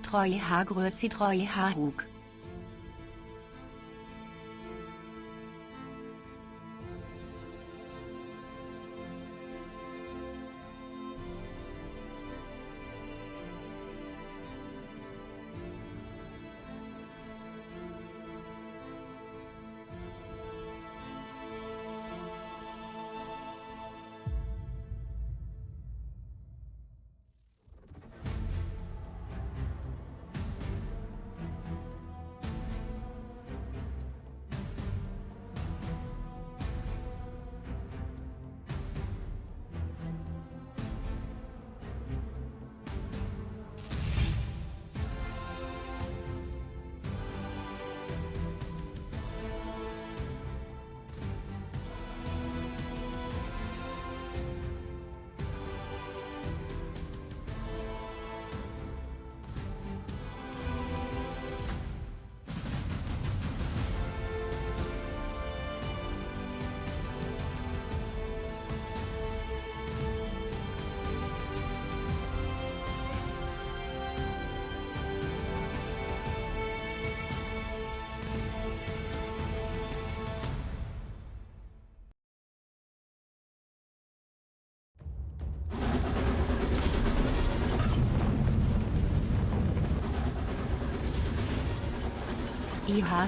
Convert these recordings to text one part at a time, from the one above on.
Troi Hagrözi Troi Hahug.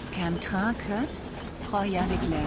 Scam Trakert, Treuer Wickler.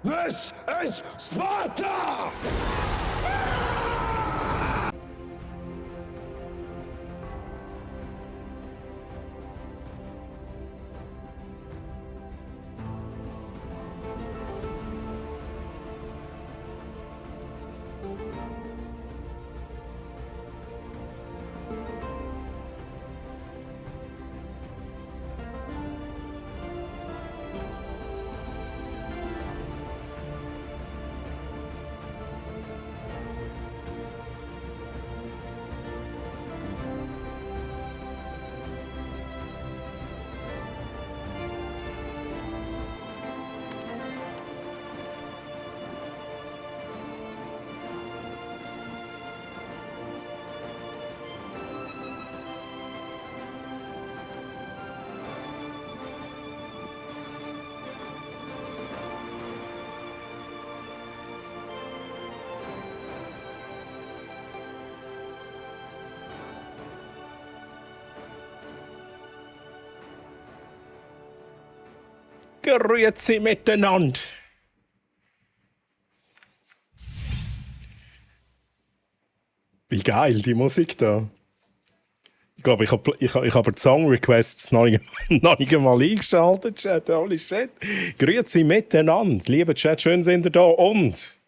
This is Sparta! Grüezi miteinander. Wie geil, die Musik da. Ich glaube, ich habe die Song-Requests noch nicht, noch nicht einmal eingeschaltet, Chat. Holy shit. Grüezi miteinander. Lieber Chat, schön sind ihr da. Und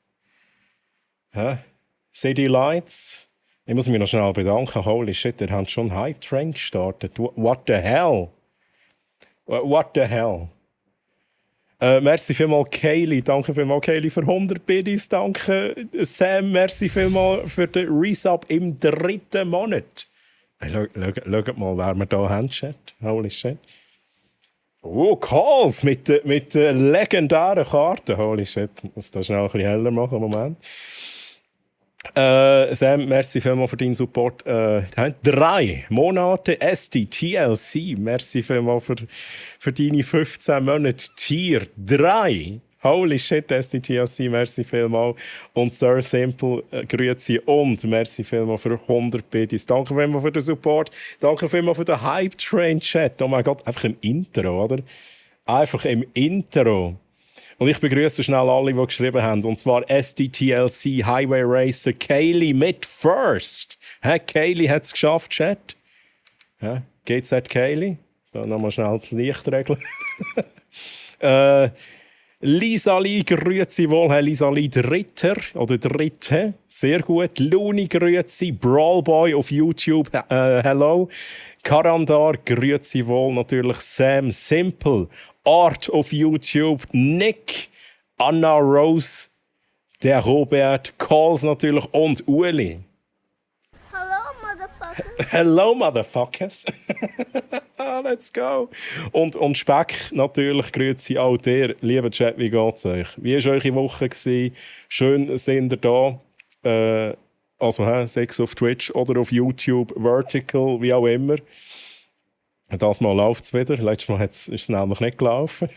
City Lights. Ich muss mich noch schnell bedanken. Holy shit, ihr habt schon Hype Train gestartet. What the hell? What the hell? Merci vielmals, Kaylee. Danke vielmals, Kaylee, für 100 Biddies. Danke, Sam. Merci vielmals für den Resub im 3. Monat. Hey, schaut mal, wer wir hier haben, Chat. Holy shit. Oh, Calls mit legendären Karten. Holy shit. Ich muss das schnell ein bisschen heller machen. Moment. Sam, merci vielmals für deinen Support. 3 Monate STTLC. Merci vielmals für deine 15 Monate Tier 3. Holy shit, STTLC, merci vielmals. Und Sir Simple, grüezi und merci vielmals für 100 Biddies. Danke vielmals für den Support. Danke vielmals für den Hype Train Chat. Oh mein Gott, einfach im Intro, oder? Einfach im Intro. Und ich begrüße schnell alle, die geschrieben haben. Und zwar SDTLC, Highway Racer, Kaylee mit First. Kaylee hat es geschafft, Chat. GZ Kaylee. So, nochmal schnell das Licht regeln. Lisa Lee, grüezi wohl. Lisa Lee Dritter oder Dritte. Sehr gut. Luni, grüezi. Brawlboy auf YouTube. Hello. Karandar, grüezi wohl. Natürlich Sam Simple. Art auf YouTube, Nick, Anna Rose, der Robert, Calls natürlich und Uli. Hello, motherfuckers. Hello, motherfuckers. Let's go. Und Speck natürlich, grüezi auch dir. Lieber Chat, wie geht's euch? Wie war eure Woche gewesen? Schön sind ihr da. Also, Sex auf Twitch oder auf YouTube, Vertical, wie auch immer. Das Mal läuft es wieder. Letztes Mal ist es nämlich nicht gelaufen.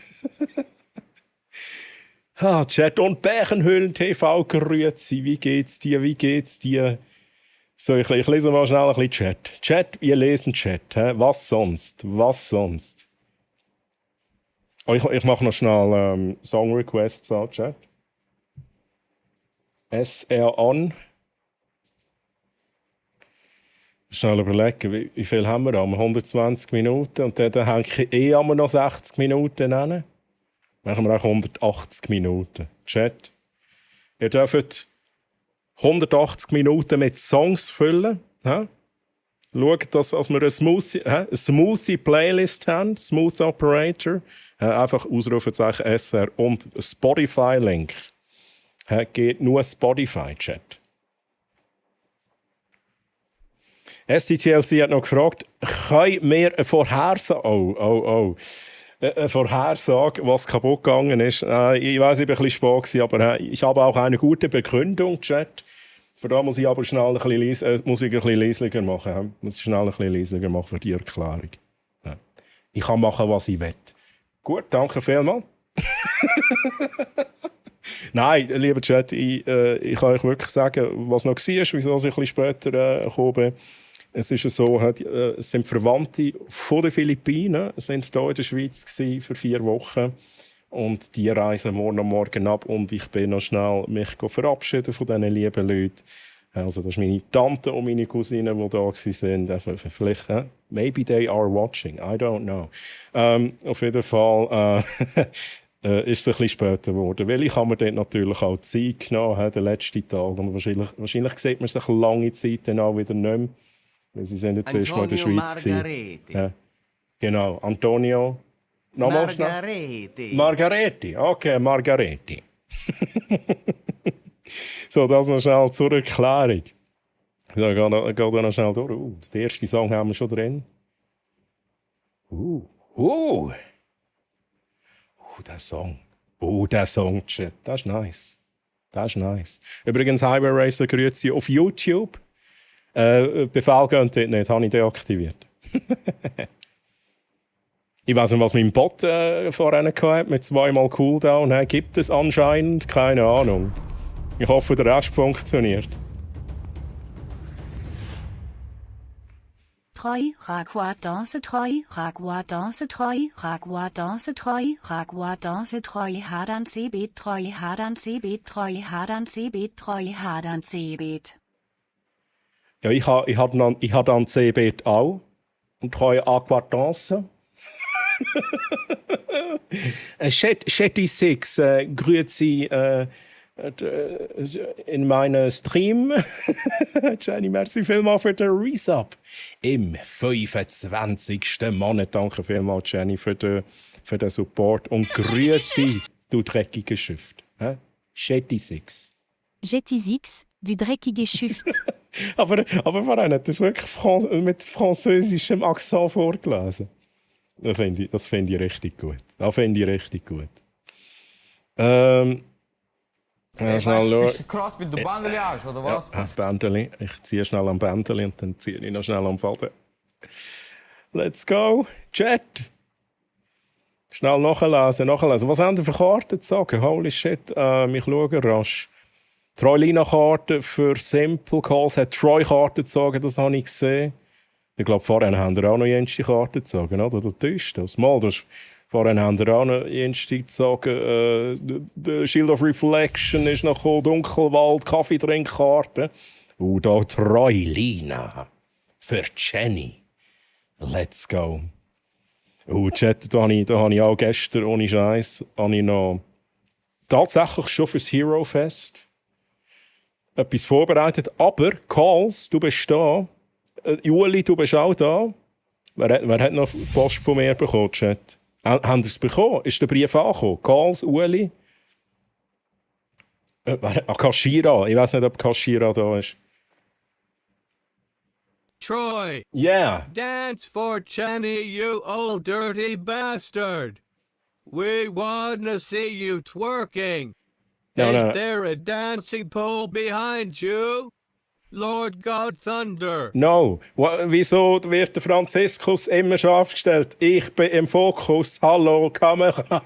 Chat und Bärenhöhlen TV, grüezi. Wie geht's dir? Wie geht's dir? So, ich lese mal schnell ein bisschen Chat. Chat, ihr lesen Chat. Was sonst? Was sonst? Oh, ich mache noch schnell Song Requests an, Chat. SR on. Schnell überlegen, wie viel haben wir? 120 Minuten und dann hänge ich noch 60 Minuten hin. Machen wir auch 180 Minuten. Chat. Ihr dürft 180 Minuten mit Songs füllen. Schaut, dass wir eine Smoothie Playlist haben, Smooth Operator. Einfach Ausrufezeichen SR und Spotify-Link. Geht nur Spotify-Chat. STTLC hat noch gefragt, können wir eine Vorhersage, eine Vorhersage, was kaputt gegangen ist? Ich weiss, ich war ein bisschen spät, aber ich habe auch eine gute Begründung, Chat. Für da muss ich aber schnell ein bisschen leislicher machen. Muss ich schnell ein bisschen leislicher machen für die Erklärung. Ja. Ich kann machen, was ich will. Gut, danke vielmals. Nein, lieber Chat, ich kann euch wirklich sagen, was noch war, wieso ich ein bisschen später gekommen bin. Es ist so, es sind Verwandte von den Philippinen, sind hier in der Schweiz für 4 Wochen. Und die reisen morgen ab und ich bin noch schnell mich verabschieden von diesen lieben Leuten. Also das ist meine Tante und meine Cousine, die da waren. Vielleicht, maybe they are watching, I don't know. Auf jeden Fall ist es ein bisschen später geworden. Weil ich habe mir dort natürlich auch Zeit genommen, den letzten Tag. Und wahrscheinlich sieht man sich eine lange Zeit dann auch wieder nicht mehr. Weil sie sind jetzt erst mal in der Schweiz gewesen. Ja. Genau, Antonio. Nochmal Margarete. Margarete, okay, Margarete. So, das noch schnell zur Erklärung. Da geht noch schnell durch. Den ersten Song haben wir schon drin. Der Song. Der Song, Chat. Das ist nice. Das ist nice. Übrigens, Highway Racer grüezi auf YouTube. Befehl geht dort nicht, habe ich deaktiviert. Ich weiß nicht, was mein Bot vorhin hatte, mit 2-mal Cooldown. Gibt es anscheinend, keine Ahnung. Ich hoffe, der Rest funktioniert. Treu, Ragua danse treu, Ragua danse treu, Ragua danse treu, Ragua danse treu, Hadan Cebet treu, Hadan Cebet treu, Hadan Cebet treu, Hadan Cebet. Ja, ich hab dann CBT auch. Und treu Aqua danse. Shetty Six, grüezi in meinem Stream. Jenny, merci vielmals für den Resub. Im 25. Monat. Danke vielmals, Jenny, für den Support. Und grüezi, du dreckige Schüft. Shetty Six. Jetty6, du dreckige Schüft. aber vorhin hat das wirklich mit französischem Akzent vorgelesen. Das finde ich richtig gut. Das finde ich richtig gut. Schnell schauen. Bist du krass, weil du Bändeli hast, oder was? Ja, Bändeli. Ich ziehe schnell am Bändeli und dann ziehe ich noch schnell am Faden. Let's go. Chat. Schnell nachlesen. Was haben die für Karten zu sagen? Holy shit. Ich schaue rasch. Troy-Lina-Karte für Simple Calls hat Troy-Karten zu sagen, das habe ich gesehen. Ich glaube, vorhin haben wir auch noch jenste Karten gezogen, oder? Das täuscht das. Vorhin haben wir auch noch jenste gezogen. Der Shield of Reflection ist noch gekommen, Dunkelwald, Kaffeetrinkkarten. Und da Troy-Lina für Jenny. Let's go. Chat, da habe ich auch gestern, ohne Scheiß, noch tatsächlich schon fürs Hero Fest etwas vorbereitet. Aber, Calls, du bist da. Juli, du bist auch da. Wer hat noch Post von mir bekommen, Chat? Haben Sie es bekommen? Ist der Brief angekommen? Calls, Uli? Kaschira. Ich weiß nicht, ob Kaschira da ist. Troy, Yeah. dance for Jenny, you old dirty bastard. We wanna see you twerking. No, Is no. there a dancing pole behind you? Lord God Thunder. No. Wieso wird der Franziskus immer scharf gestellt? Ich bin im Fokus. Hallo, Kamera.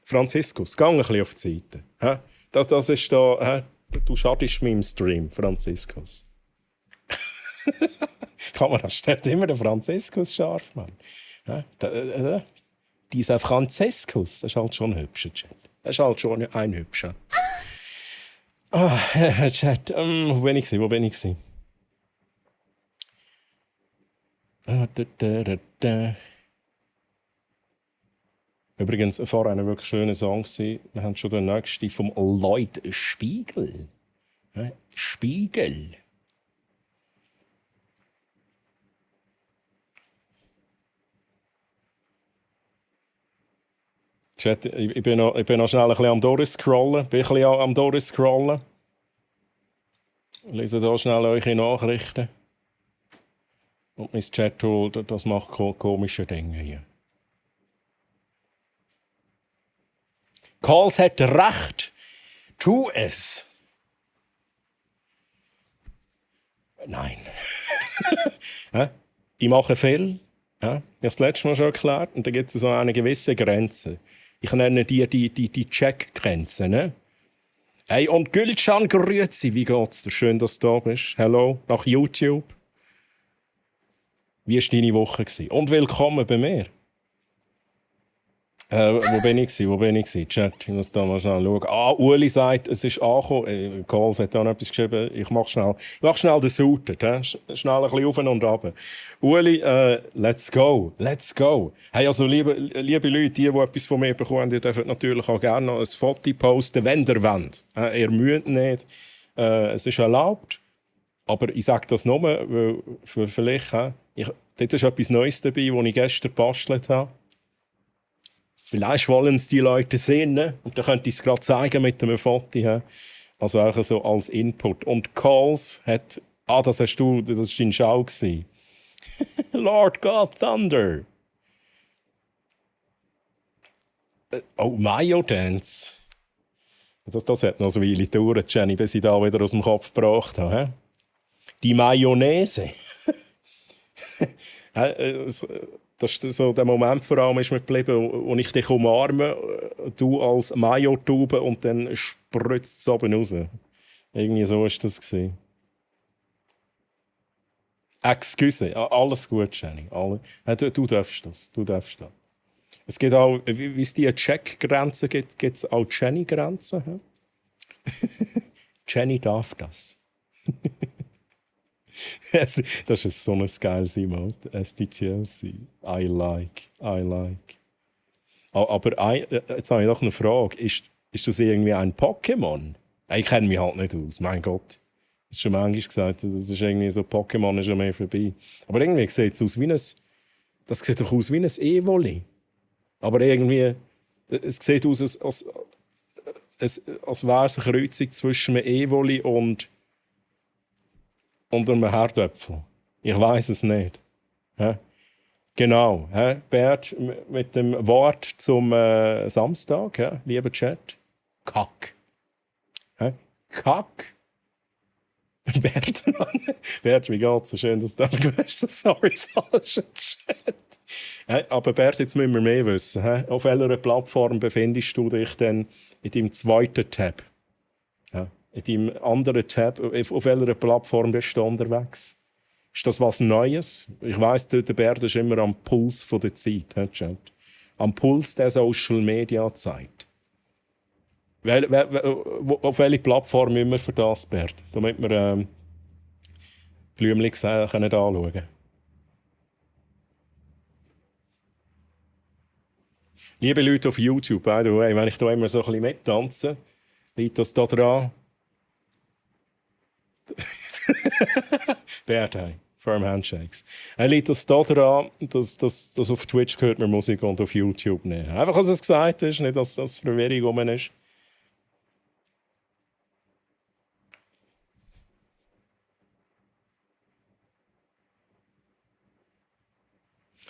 Franziskus, geh ein bisschen auf die Seite. Hä? Das ist da. Du schadest meinem Stream, Franziskus. Kamera stellt immer den Franziskus scharf, Mann. Dieser Franziskus, das ist halt schon ein hübscher Chat. Das ist halt schon ein hübscher. Chat, wo bin ich? Übrigens, vorher ein wirklich schöner Song. Wir haben schon den nächsten vom Lloyd Spiegel. Spiegel. Chat, ich bin noch schnell ein bisschen am durchscrollen. Lese hier schnell eure Nachrichten. Und mein Chat-Tool, das macht komische Dinge hier. Calls hat recht. Tu es. Nein. Ich mache viel. Ja? Ich habe das letzte Mal schon erklärt. Und da gibt es so eine gewisse Grenze. Ich nenne die Check-Grenzen. Ne? Hey, und Gülcan, grüezi, wie geht's dir? Schön, dass du da bist. Hallo, nach YouTube. Wie war deine Woche? Und willkommen bei mir. Wo bin ich gewesen? Wo bin ich gewesen? Chat, ich muss da mal schnell schauen. Ah, Uli sagt, es ist angekommen. Kohls hat da noch etwas geschrieben. Ich mach schnell den Suited. Schnell ein bisschen auf und ab. Uli, let's go. Let's go. Hey, also, liebe Leute, die etwas von mir bekommen, die dürfen natürlich auch gerne noch ein Foto posten, wenn ihr wollt. Ihr müsst nicht. Es ist erlaubt. Aber ich sage das nur, weil vielleicht, dort ist etwas Neues dabei, das ich gestern gebastelt habe. Vielleicht wollen es die Leute sehen, ne? Und dann könnte ich es gerade zeigen mit einem Foto. Ja? Also auch so als Input. Und Calls hat... Ah, das war dein Schau gewesen. Lord God Thunder. Oh, Mayo Dance. Das hat noch so eine Weile gedauert, Jenny, bis ich da wieder aus dem Kopf gebracht habe. He? Die Mayonnaise. Das ist so der Moment vor allem ist mir geblieben, wo ich dich umarme, du als Mayo-Tube und dann spritzt es oben raus. Irgendwie so war das gewesen. Excuse, alles gut, Jenny. Du darfst das. Du darfst das. Es gibt auch, wie es die Check-Grenzen gibt, gibt es auch Jenny-Grenzen. Jenny darf das. Das ist so ein geiles Emote. SDTLC. I like. Aber jetzt habe ich noch eine Frage. Ist das irgendwie ein Pokémon? Ich kenne mich halt nicht aus. Mein Gott. Das ist schon manchmal gesagt. Das ist irgendwie so, Pokémon ist schon mehr vorbei. Aber irgendwie sieht es aus wie ein... Das sieht doch aus wie ein Evoli. Aber irgendwie... Es sieht aus, als wäre es eine Kreuzung zwischen einem Evoli und einem Herdöpfel. Ich weiß es nicht. Ja? Genau. Ja? Bert, mit dem Wort zum Samstag, ja? Lieber Chat. Kack. Ja? Kack. Bert, wie geht's? So schön, dass du da bist. Sorry, falscher Chat. Ja, aber Bert, jetzt müssen wir mehr wissen. Ja? Auf welcher Plattform befindest du dich denn in deinem zweiten Tab? Ja? In deinem anderen Tab, auf welcher Plattform bist du unterwegs? Ist das was Neues? Ich weiss, der Bert ist immer am Puls der Zeit. Am Puls der Social-Media-Zeit. Auf welche Plattform müssen wir für das, Bert? Damit wir Blümchen anschauen können. Liebe Leute auf YouTube, by the way, wenn ich da immer so ein bisschen mittanze, liegt das da dran? Bert, hey, Firm Handshakes. Liegt das da dran, dass auf Twitch hört man Musik und auf YouTube nicht? Einfach, dass es gesagt ist, nicht, dass das Verwirrung rum ist.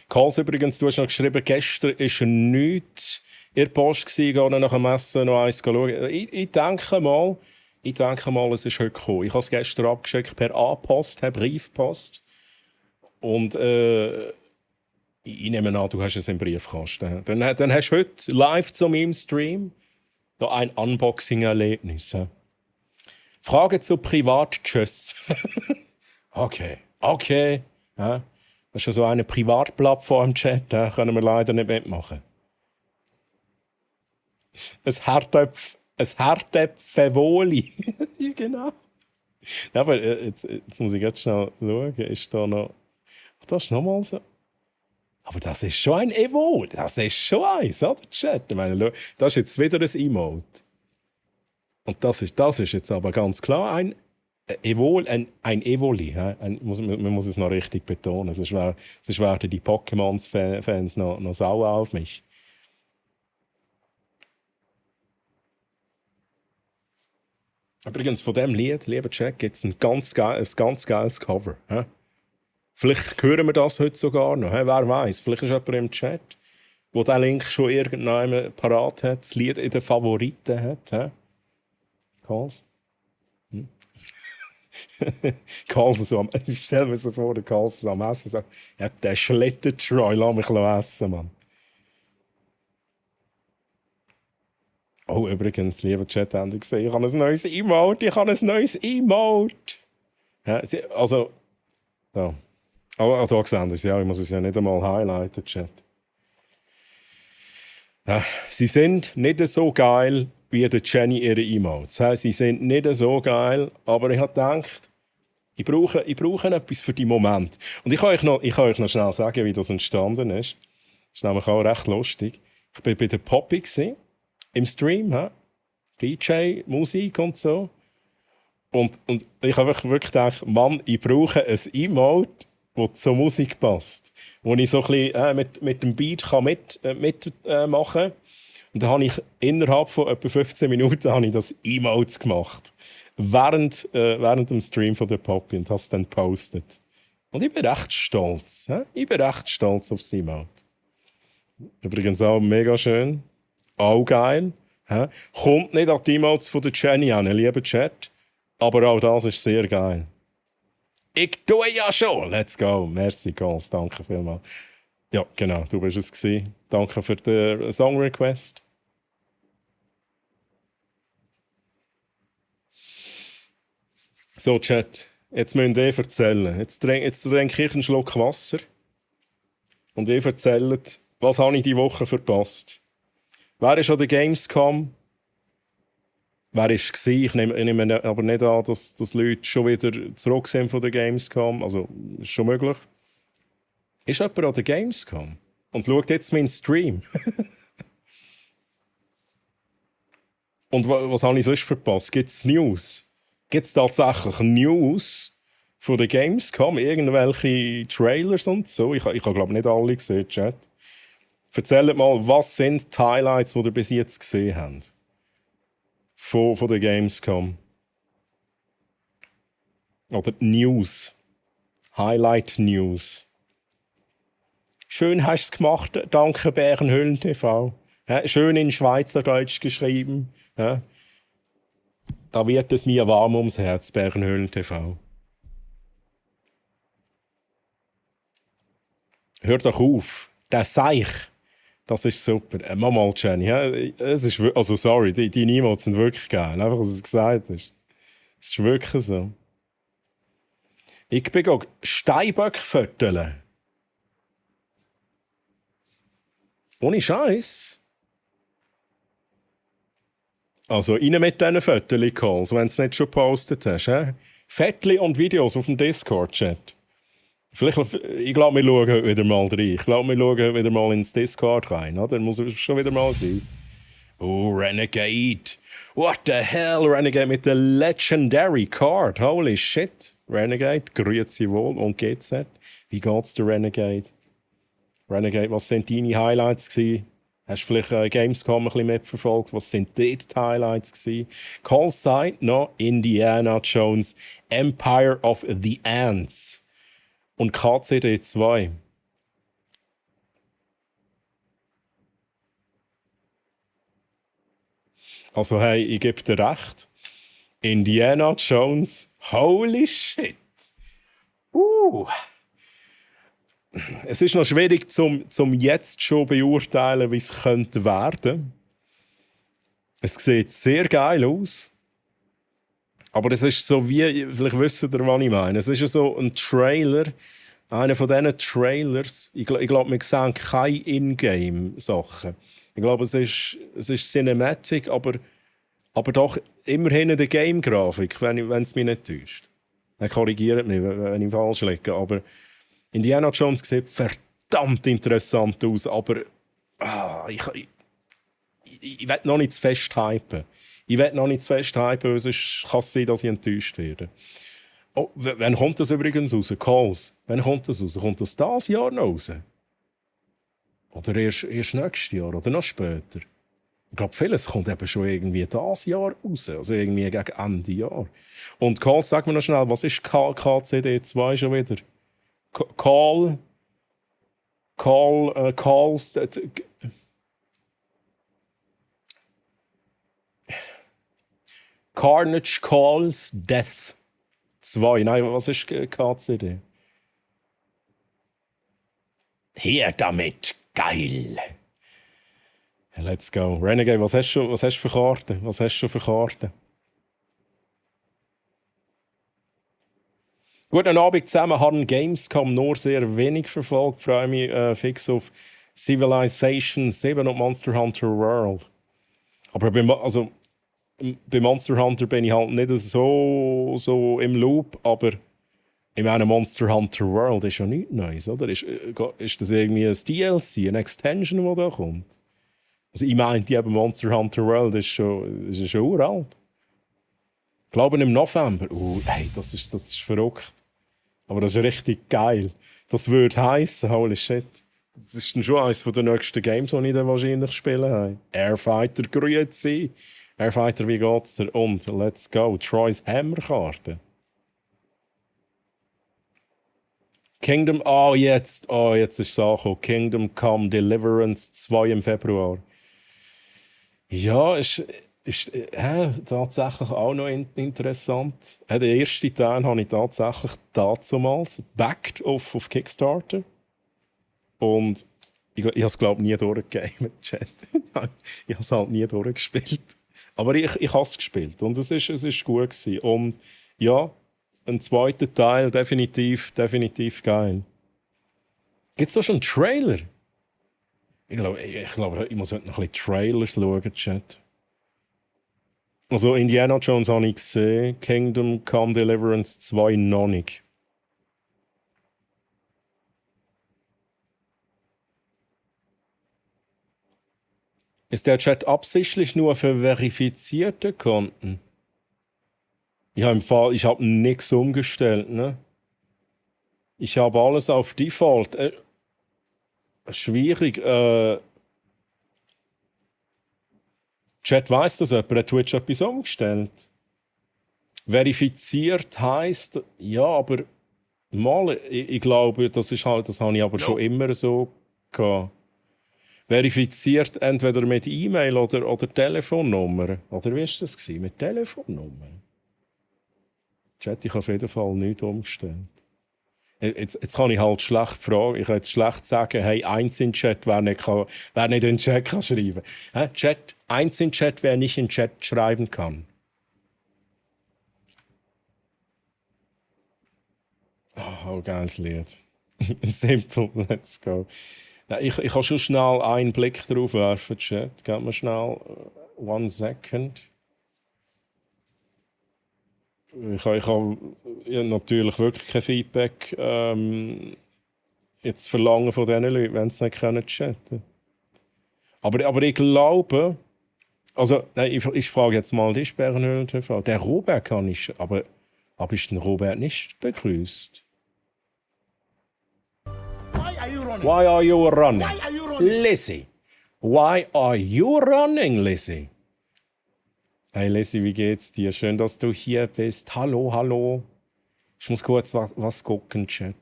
Karls übrigens, du hast noch geschrieben, gestern war nichts in der Post, gehe nach dem Essen noch eins schauen. Ich denke mal, es ist heute gekommen. Ich habe es gestern abgeschickt per A-Post, per Briefpost. Und ich nehme an, du hast es im Briefkasten. Dann hast du heute live zu meinem Stream da ein Unboxing-Erlebnis. Frage zu Privat-Tschüss. Okay. Ja. Das ist ja so eine Privatplattform-Chat, da können wir leider nicht mitmachen. Ein Herdöpfeli. Ja, genau. Ja, aber jetzt muss ich ganz schnell schauen, ist da noch... Das ist nochmal so... Aber das ist schon ein Evo. Das ist schon eins, oder? Chat. Ich meine, das ist jetzt wieder ein Emote. Und das ist jetzt aber ganz klar ein Evoli. Man muss es noch richtig betonen. Sonst werden die Pokémon-Fans noch sauer auf mich. Übrigens, von diesem Lied, lieber Jack, gibt es ein ganz geiles Cover. Vielleicht hören wir das heute sogar noch. Wer weiß? Vielleicht ist jemand im Chat, der diesen Link schon irgendjemand parat hat, das Lied in den Favoriten hat. Karls? Karls so ich stelle mir so vor, der Karls so am Essen sagt, ja, der Schlittentreu, lass mich essen, Mann. Oh, übrigens, lieber Chat, haben Sie gesehen, ich habe ein neues Emote. Ja, also, ja. Aber da sehen Sie es, ja, ich muss es ja nicht einmal highlighten, Chat. Sie sind nicht so geil wie der Jenny ihre Emotes. Sie sind nicht so geil, aber ich habe gedacht, ich brauche etwas für die Moment. Und ich kann euch noch schnell sagen, wie das entstanden ist. Das ist nämlich auch recht lustig. Ich war bei der Poppy im Stream, DJ, Musik und so. Und ich habe wirklich gedacht, Mann, ich brauche ein Emote, das zur Musik passt. Wo ich so ein bisschen mit dem Beat mitmachen kann. Und dann habe ich innerhalb von etwa 15 Minuten habe ich das Emote gemacht. Während dem Stream von der Poppy und habe es dann gepostet. Und ich bin recht stolz. Ich bin recht stolz auf das Emote. Übrigens auch mega schön. Auch geil. Kommt nicht an die Emotes von der Jenny an, lieber Chat. Aber auch das ist sehr geil. Ich tue ja schon. Let's go. Merci, Kons. Danke vielmals. Ja, genau. Du bist es gewesen. Danke für den Song Request. So, Chat. Jetzt müsst ihr erzählen. Jetzt trinke ich einen Schluck Wasser. Und ihr erzählt, was habe ich diese Woche verpasst. Wer ist an der Gamescom? Wer war es? Ich nehme aber nicht an, dass Leute schon wieder zurück sind von der Gamescom. Also, ist schon möglich. Ist jemand an der Gamescom? Und schaut jetzt meinen Stream. Und was habe ich sonst verpasst? Gibt es News? Gibt es tatsächlich News von der Gamescom? Irgendwelche Trailers und so? Ich habe glaube nicht alle gesehen, Chat. Erzählt mal, was sind die Highlights, die ihr bis jetzt gesehen habt? Von der Gamescom. Oder die News. Highlight News. Schön hast du es gemacht, danke Bärenhöhlen TV. Schön in Schweizerdeutsch geschrieben. Da wird es mir warm ums Herz, Bärenhöhlen TV. Hör doch auf, der Seich. Das ist super. Mal, Jenny. Es ist, also sorry, die Emotes sind wirklich geil. Einfach, was du gesagt hast. Es ist wirklich so. Ich bin auch Steinböck föteln. Ohne Scheiß. Also rein mit diesen Fotos-Calls, wenn du es nicht schon gepostet hast. Fotos und Videos auf dem Discord-Chat. Vielleicht, ich glaube, wir schauen heute wieder mal rein. Ich glaube, wir schauen heute wieder mal ins Discord rein. Oder? Muss es schon wieder mal sein. Oh, Renegade. What the hell, Renegade mit der Legendary Card. Holy shit. Renegade, grüezi wohl. Und GZ. Wie geht's der Renegade? Renegade, was sind deine Highlights gewesen? Hast du vielleicht Gamescom ein bisschen mitverfolgt? Was sind dort die Highlights gewesen? Call Sign noch Indiana Jones Empire of the Ants. Und KCD 2. Also hey, ich gebe dir recht. Indiana Jones, holy shit. Es ist noch schwierig, zum jetzt schon beurteilen, wie es könnte werden. Es sieht sehr geil aus. Aber es ist so wie, vielleicht wisst ihr, was ich meine. Es ist ja so ein Trailer, einer von diesen Trailers. Ich glaube, wir sehen keine Ingame-Sachen. Ich glaube, es ist Cinematic, aber doch immerhin eine Game-Grafik, wenn es mich nicht täuscht. Er korrigiert mich, wenn ich falsch liege. Aber Indiana Jones sieht verdammt interessant aus, aber ich will noch nicht zu fest hypen. Weil sonst kann es sein, dass ich enttäuscht werde. Oh, wann kommt das übrigens raus? Calls. Wann kommt das raus? Kommt das dieses Jahr noch raus? Oder erst nächstes Jahr? Oder noch später? Ich glaube, vieles kommt eben schon irgendwie dieses Jahr raus. Also irgendwie gegen Ende Jahr. Und Calls, sag mir noch schnell, was ist KCD 2 schon wieder? Calls... Carnage Calls Death 2. Nein, was ist KCD? Hier damit, geil! Let's go. Renegade, was hast du für Karten? Was hast du für Karten? Guten Abend zusammen. Haben Gamescom nur sehr wenig verfolgt. Freue mich fix auf Civilization 7 und Monster Hunter World. Aber bei Monster Hunter bin ich halt nicht so im Loop, aber ich meine, Monster Hunter World ist ja nichts Neues, oder? Ist das irgendwie ein DLC, eine Extension, die da kommt? Also ich meinte eben, Monster Hunter World ist schon uralt. Ich glaube im November. Hey, das ist verrückt. Aber das ist richtig geil. Das würde heissen, holy shit. Das ist dann schon eines der nächsten Games, die ich dann wahrscheinlich spielen habe. Airfighter, grüezi. Airfighter, wie geht's dir? Und let's go. Troy's Hammerkarte. Kingdom, jetzt ist es angekommen. Kingdom Come Deliverance 2 im Februar. Ja, ist tatsächlich auch noch interessant. Den ersten Teil habe ich tatsächlich damals backed auf Kickstarter. Und ich habe es, glaube ich, nie durchgegeben, Chat. Ich habe es halt nie durchgespielt. Aber ich habe es gespielt und es ist gut gewesen. Und ja, ein zweiter Teil, definitiv geil. Gibt es da schon einen Trailer? Ich glaube, ich muss heute noch ein bisschen Trailers schauen, Chat. Also Indiana Jones habe ich gesehen, Kingdom Come Deliverance 2 noch nicht. Ist der Chat absichtlich nur für verifizierte Konten? Ich habe nichts umgestellt, ne? Ich habe alles auf Default. Schwierig. Chat weiss das jemand, hat Twitch etwas umgestellt. Verifiziert heisst, ja, aber mal, ich glaube, das habe ich aber schon immer so gehabt. Verifiziert entweder mit E-Mail oder Telefonnummer. Oder wie war das gewesen? Mit Telefonnummer? Chat, ich habe auf jeden Fall nichts umgestellt. Jetzt kann ich halt schlecht fragen. Ich kann jetzt schlecht sagen, hey, eins in Chat, wer nicht in den Chat kann schreiben. Chat, eins in Chat, wer nicht in Chat schreiben kann. Oh, geiles Lied. Simple, let's go. Ich kann schon schnell einen Blick drauf werfen, Chat. Gib mir schnell 1 second. Ich habe natürlich wirklich kein Feedback jetzt verlangen von diesen Leuten, wenn sie nicht chatten können. Aber ich glaube, also nein, ich frage jetzt mal dich, Bernhöhlen TV. Der Robert kann ich, aber habe ich den Robert nicht begrüßt? Why are you running? Lizzie. Why are you running, Lizzie? Hey Lizzie, wie geht's dir? Schön, dass du hier bist. Hallo. Ich muss kurz was gucken, Chat.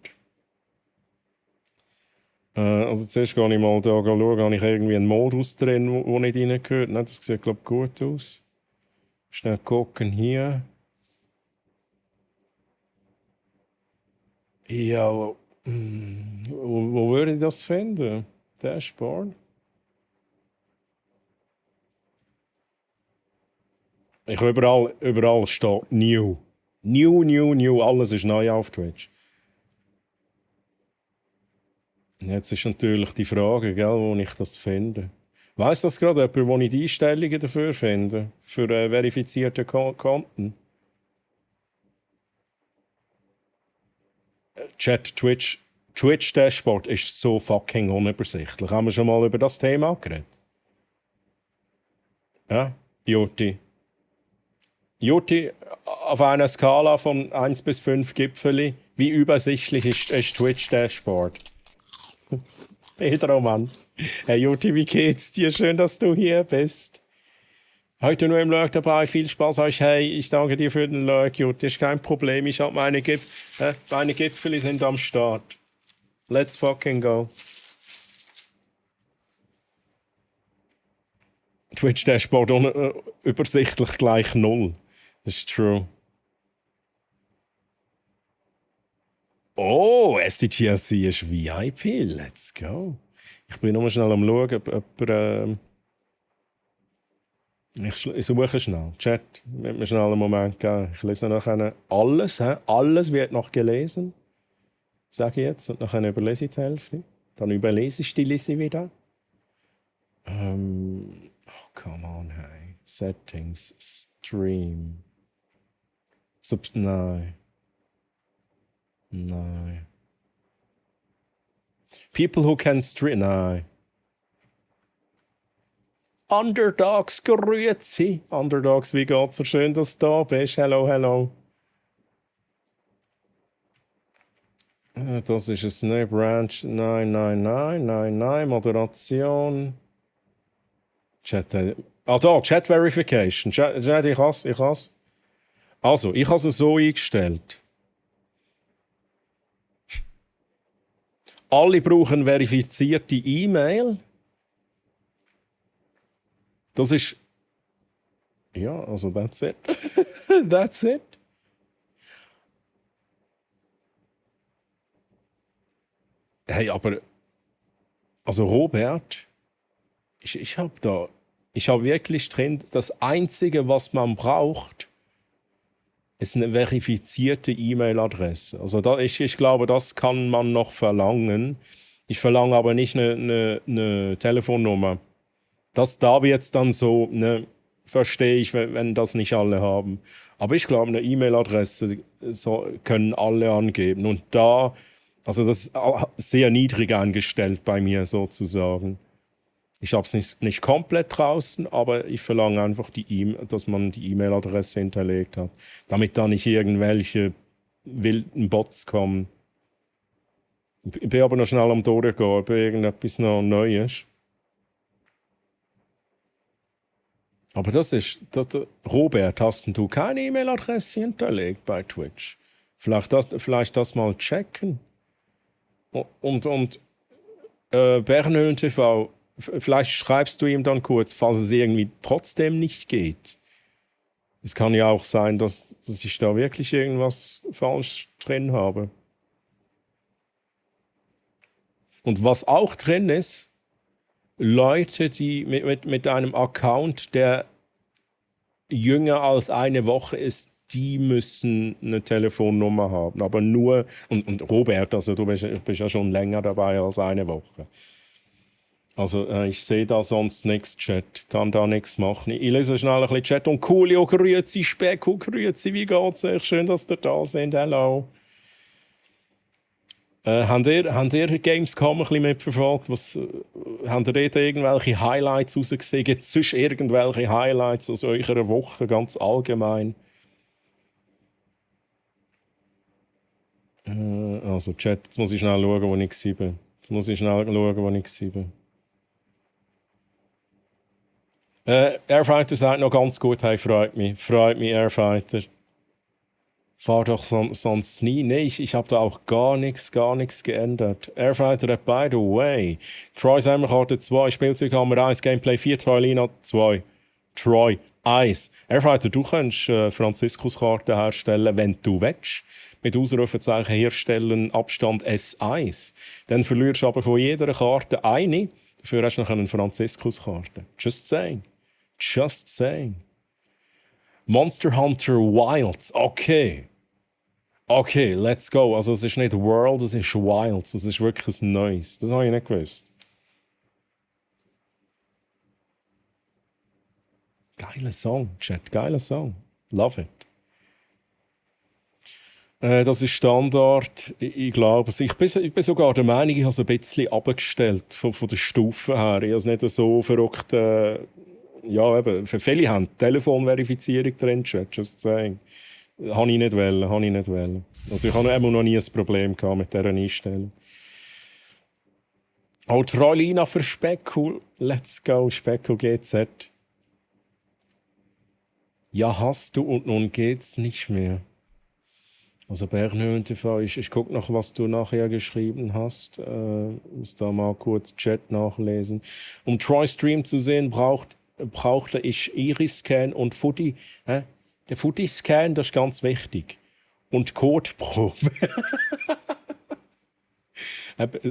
Also zuerst gehe ich mal da schauen, habe ich irgendwie einen Modus drin, wo nicht reingehört. Das sieht, glaube ich, gut aus. Schnell gucken hier. Ja, wo würde ich das finden? Dashboard? Überall steht New. New. Alles ist neu auf Twitch. Jetzt ist natürlich die Frage, gell, wo ich das finde. Weiss das gerade jemand, wo ich die Einstellungen dafür finde? Für verifizierte Konten? Chat, Twitch Dashboard ist so fucking unübersichtlich. Haben wir schon mal über das Thema geredet? Ja, Juti, auf einer Skala von 1 bis 5 Gipfeli, wie übersichtlich ist Twitch Dashboard? Pedro, Mann. Hey Juti, wie geht's dir? Schön, dass du hier bist. Heute nur im Lurk dabei. Viel Spaß euch. Hey, ich danke dir für den Lurk, Juti. Ist kein Problem. Ich habe meine Gipfeli sind am Start. Let's fucking go. Twitch Dashboard übersichtlich gleich 0. Das ist true. Oh, SDTLC ist VIP. Let's go. Ich bin nur schnell am schauen, ob ich suche schnell. Chat, mit mir schnell einen Moment geben. Ich lese nachher alles. Alles wird noch gelesen. Sage ich jetzt. Und nachher überlese ich die Hälfte. Dann überlese ich die Liste wieder. Come on, hey. Settings, Stream. Nein. Nein. People who can stream. Nein. Underdogs, grüezi. Underdogs, wie geht's dir? Schön, dass du da bist. Hello, hello. Das ist es nicht. Branch. Nein. Moderation. Chat. Da, Chat Verification. Chat, ich has. Also, ich habe es so eingestellt. Alle brauchen verifizierte E-Mail. Das ist. Ja, also that's it. That's it. Hey, aber. Also, Robert, ich habe wirklich drin, das Einzige, was man braucht, ist eine verifizierte E-Mail-Adresse. Also ich glaube, das kann man noch verlangen. Ich verlange aber nicht eine Telefonnummer. Da wird es dann so, ne, verstehe ich, wenn das nicht alle haben. Aber ich glaube, eine E-Mail-Adresse können alle angeben. Und da, also das ist sehr niedrig eingestellt bei mir sozusagen. Ich habe es nicht komplett draußen, aber ich verlange einfach, dass man die E-Mail-Adresse hinterlegt hat, damit da nicht irgendwelche wilden Bots kommen. Ich bin aber noch schnell am Durchgehen, ob irgendetwas noch neu ist. Aber Robert, hast du keine E-Mail-Adresse hinterlegt bei Twitch? Vielleicht das mal checken. Und Bernhöhlen TV, vielleicht schreibst du ihm dann kurz, falls es irgendwie trotzdem nicht geht. Es kann ja auch sein, dass ich da wirklich irgendwas falsch drin habe. Und was auch drin ist, Leute, die mit einem Account, der jünger als eine Woche ist, die müssen eine Telefonnummer haben. Aber nur, und Robert, also du bist ja schon länger dabei als eine Woche. Also ich sehe da sonst nichts, Chat. Kann da nichts machen. Ich lese schnell ein bisschen Chat. Und Coolio, grüezi, Specko, grüezi, wie geht's euch? Schön, dass ihr da seid. Hello. Habt ihr Gamescom ein bisschen mitverfolgt? Habt ihr dort irgendwelche Highlights rausgesehen? Gibt es sonst irgendwelche Highlights aus eurer Woche, ganz allgemein? Also Chat, jetzt muss ich schnell schauen, wo ich war. Airfighter sagt noch ganz gut, hey, freut mich, Airfighter. Fahr doch sonst nie. Nee, ich habe da auch gar nichts geändert. Airfighter hat by the way. Troy Semmerkarte 2, Spielzeughammer 1, Gameplay 4, Troy Lina 2. Troy 1. Airfighter, du kannst Franziskuskarte herstellen, wenn du willst. Mit Ausrufezeichen herstellen, Abstand S1. Dann verlierst du aber von jeder Karte eine. Dafür hast du noch eine Franziskuskarte. Just saying. Monster Hunter Wilds. Okay, let's go. Also es ist nicht World, es ist Wilds. Es ist wirklich ein Neues. Das habe ich nicht gewusst. Geiler Song, Chat. Geiler Song. Love it. Das ist Standard. Ich glaube, ich bin sogar der Meinung, ich habe es ein bisschen abgestellt von der Stufe her. Ich habe es nicht so verrückt. Ja, eben. Für viele haben Telefonverifizierung drin, Chat. Just saying. Habe ich nicht wollen. Also ich habe noch nie ein Problem gehabt mit dieser Einstellung. Oh, Trollina für Speckul. Let's go, Speckul GZ. Ja, hast du und nun geht's nicht mehr. Also Bernhöhlen TV, ich gucke noch, was du nachher geschrieben hast. Muss da mal kurz Chat nachlesen. Um Troy Stream zu sehen, brauchte ich Iris-Scan und Footy. Der Footy-Scan, das ist ganz wichtig. Und Codeprobe.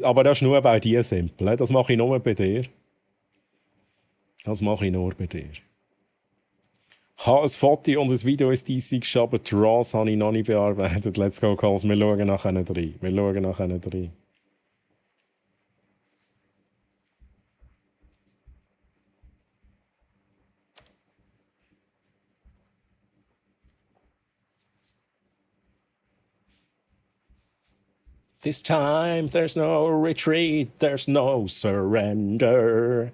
Aber das ist nur bei dir simpel. Das mache ich nur bei dir. Ich habe ein Foto und ein Video ist DC, aber die RAWs habe ich noch nicht bearbeitet. Let's go, Calls. Wir schauen nachher rein. This time there's no retreat, there's no surrender.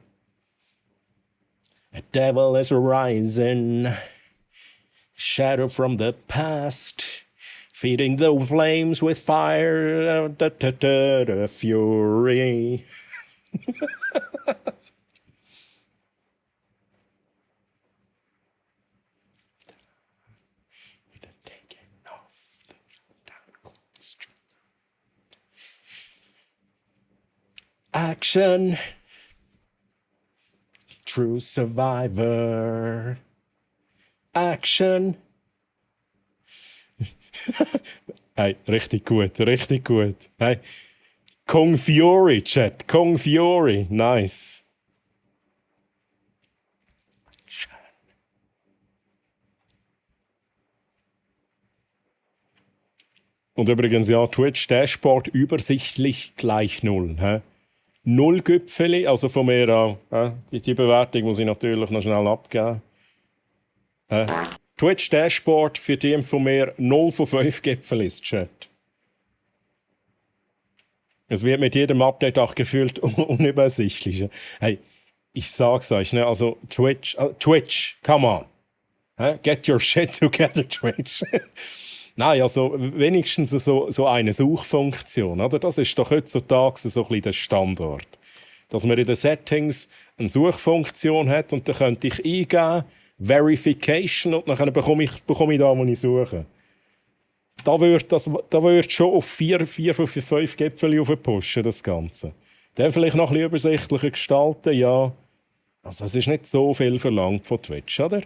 A devil is rising, shadow from the past, feeding the flames with fire, fury. Action, true survivor. Action. Hey, richtig gut, richtig gut. Hey, Kung Fury, Chat, Kung Fury, nice. Und übrigens, ja, Twitch Dashboard übersichtlich gleich 0. Hä? 0 Gipfeli, also von mir auch. Die Bewertung muss ich natürlich noch schnell abgeben. Twitch Dashboard für die von mir 0 von 5 Gipfelis, Chat. Es wird mit jedem Update auch gefühlt unübersichtlicher. Hey, ich sag's euch, ne, also Twitch, come on. Get your shit together, Twitch. Nein, also wenigstens so eine Suchfunktion, oder? Das ist doch heutzutage so ein bisschen der Standard. Dass man in den Settings eine Suchfunktion hat und dann könnte ich eingeben, Verification, und dann bekomme ich da, wo ich suche. Da wird schon auf 4 von 5 Gipfel aufpushen, das Ganze. Dann vielleicht noch ein bisschen übersichtlicher gestalten, ja. Also es ist nicht so viel verlangt von Twitch, oder?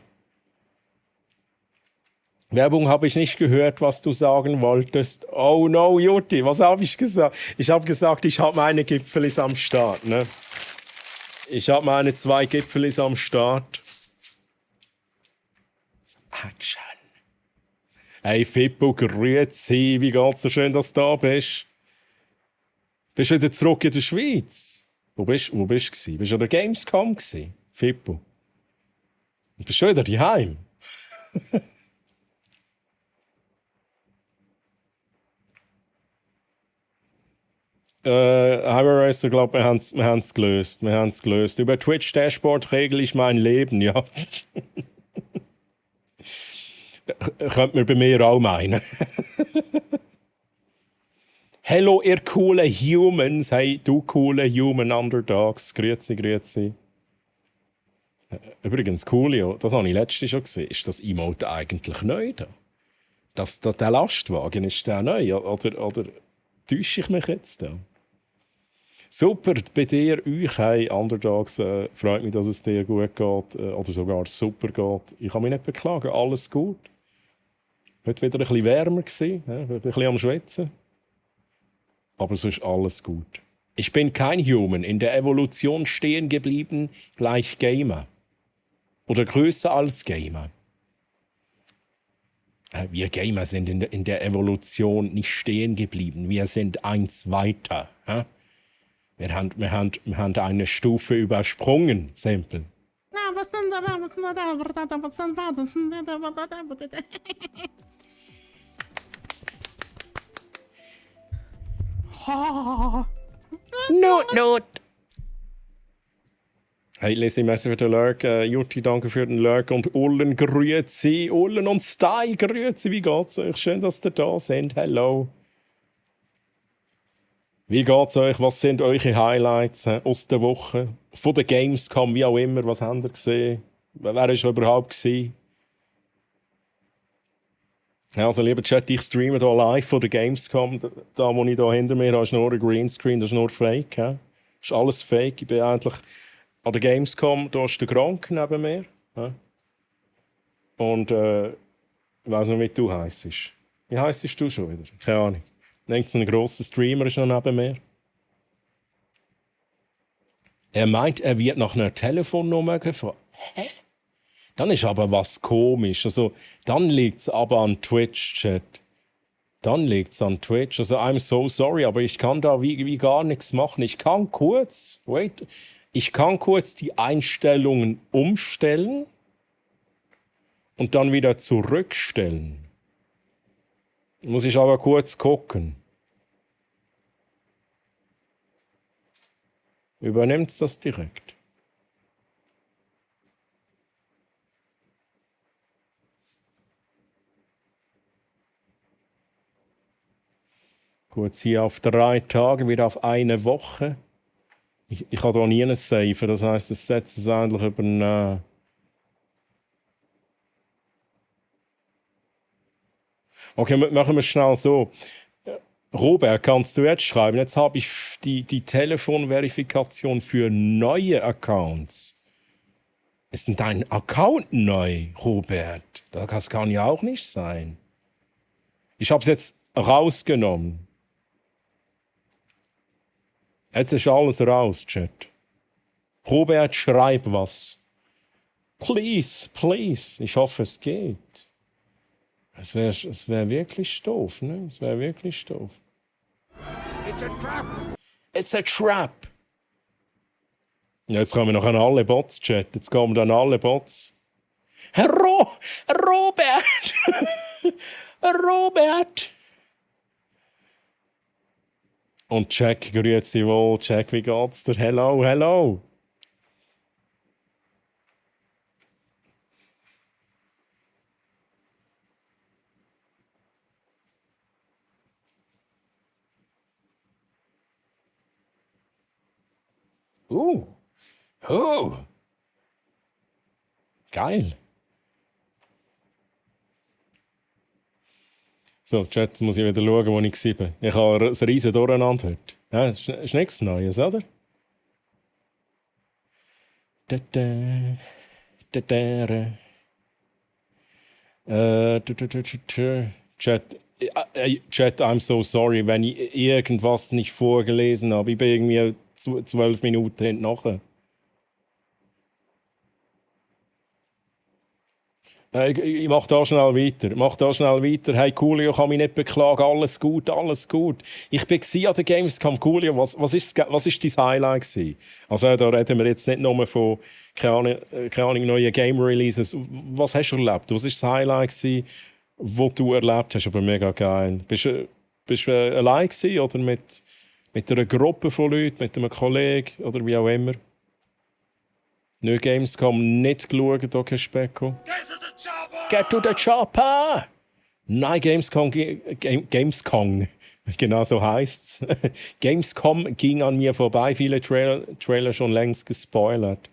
Werbung habe ich nicht gehört, was du sagen wolltest. Oh no, Jutti, was habe ich gesagt? Ich habe gesagt, ich habe meine Gipfelis am Start. Ne? Ich habe meine 2 Gipfelis am Start. Action. Hey Fippo, grüezi, wie geht's? So schön, dass du da bist. Bist du wieder zurück in der Schweiz? Wo bist du gewesen? Bist du an der Gamescom gewesen? Fippo. Und bist du wieder daheim? Hyper ich glaube, wir haben es gelöst. Wir haben es gelöst. Über Twitch Dashboard regle ich mein Leben, ja. Könnte man bei mir auch meinen. Hello, ihr coole Humans. Hey, du coole Human Underdogs. Grüezi, grüezi. Übrigens, Coolio, das habe ich letztens schon gesehen. Ist das Emote eigentlich neu da? Der Lastwagen, ist der neu? Oder täusche ich mich jetzt da? Super, bei dir, euch, hey, Underdogs, freut mich, dass es dir gut geht, oder sogar super geht. Ich kann mich nicht beklagen, alles gut. Heute wieder ein bisschen wärmer gewesen, ein bisschen am Schwitzen. Aber sonst alles gut. Ich bin kein Human, in der Evolution stehen geblieben, gleich Gamer. Oder größer als Gamer. Wir Gamer sind in der Evolution nicht stehen geblieben, wir sind eins weiter. Wir haben eine Stufe übersprungen, Simple. Not. Hey, Lizzie, merci für den Lurk. Jutti, danke für den Lurk. Und Ullen, grüezi. Ullen und Stei, grüezi. Wie geht's euch? Schön, dass ihr da seid. Hello. Wie geht's euch? Was sind eure Highlights aus der Woche? Von der Gamescom, wie auch immer. Was habt ihr gesehen? Wer war überhaupt gewesen? Ja, also, lieber Chat, ich streame hier live von der Gamescom. Da, wo ich hier hinter mir habe, ist nur ein Greenscreen, das ist nur Fake. Das ist alles Fake. Ich bin eigentlich an der Gamescom, da ist der Gronk neben mir. Und ich weiss nicht, wie du heisst. Wie heisst du schon wieder? Keine Ahnung. Ein grosser Streamer ist noch neben mir. Er meint, er wird nach einer Telefonnummer gefragt. Hä? Dann ist aber was komisch. Also, dann liegt es aber an Twitch, Chat. Dann liegt es an Twitch. Also, I'm so sorry, aber ich kann da wie gar nichts machen. Ich kann kurz die Einstellungen umstellen und dann wieder zurückstellen. Muss ich aber kurz gucken. Übernimmt das direkt. Kurz hier auf 3 Tage, wieder auf eine Woche. Ich habe da nie einen Safe, das heisst, es setzt es eigentlich über einen. Okay, machen wir es schnell so. Robert, kannst du jetzt schreiben? Jetzt habe ich die Telefonverifikation für neue Accounts. Ist denn dein Account neu, Robert? Das kann ja auch nicht sein. Ich habe es jetzt rausgenommen. Jetzt ist alles raus, Chat. Robert, schreib was. Please, please. Ich hoffe, es geht. Es wär wirklich doof, ne? Es wäre wirklich doof. It's a trap! It's a trap! Ja, jetzt kommen wir noch an alle Bots, Chat. Jetzt kommen dann alle Bots. Robert! Robert! Und Jack, grüezi wohl. Jack, wie geht's dir? Hello, hello! Oh! Geil! So, Chat, jetzt muss ich wieder schauen, wo ich war. Ich habe ein riesen Durcheinander heute. Ja, das ist nichts Neues, oder? Da, da, da, da, da. Chat, Chat, I'm so sorry, wenn ich irgendwas nicht vorgelesen habe. Ich bin irgendwie 12 Minuten hinten nachher. Ich mach da schnell weiter. Hey, Coolio, kann mich nicht beklagen. Alles gut, alles gut. Ich war an der Gamescom. Coolio, was ist dein Highlight gewesen? Also, da reden wir jetzt nicht nur von, keine Ahnung, neuen Game-Releases. Was hast du erlebt? Was war das Highlight gewesen, das du erlebt hast? Aber mega geil. Bist du allein gewesen oder mit einer Gruppe von Leuten, mit einem Kollegen oder wie auch immer? Nicht Gamescom, nicht geschaut, okay, Specko. Get to the chopper! Nein, Gamescom, genau so heisst's. Gamescom ging an mir vorbei, viele Trailer schon längst gespoilert.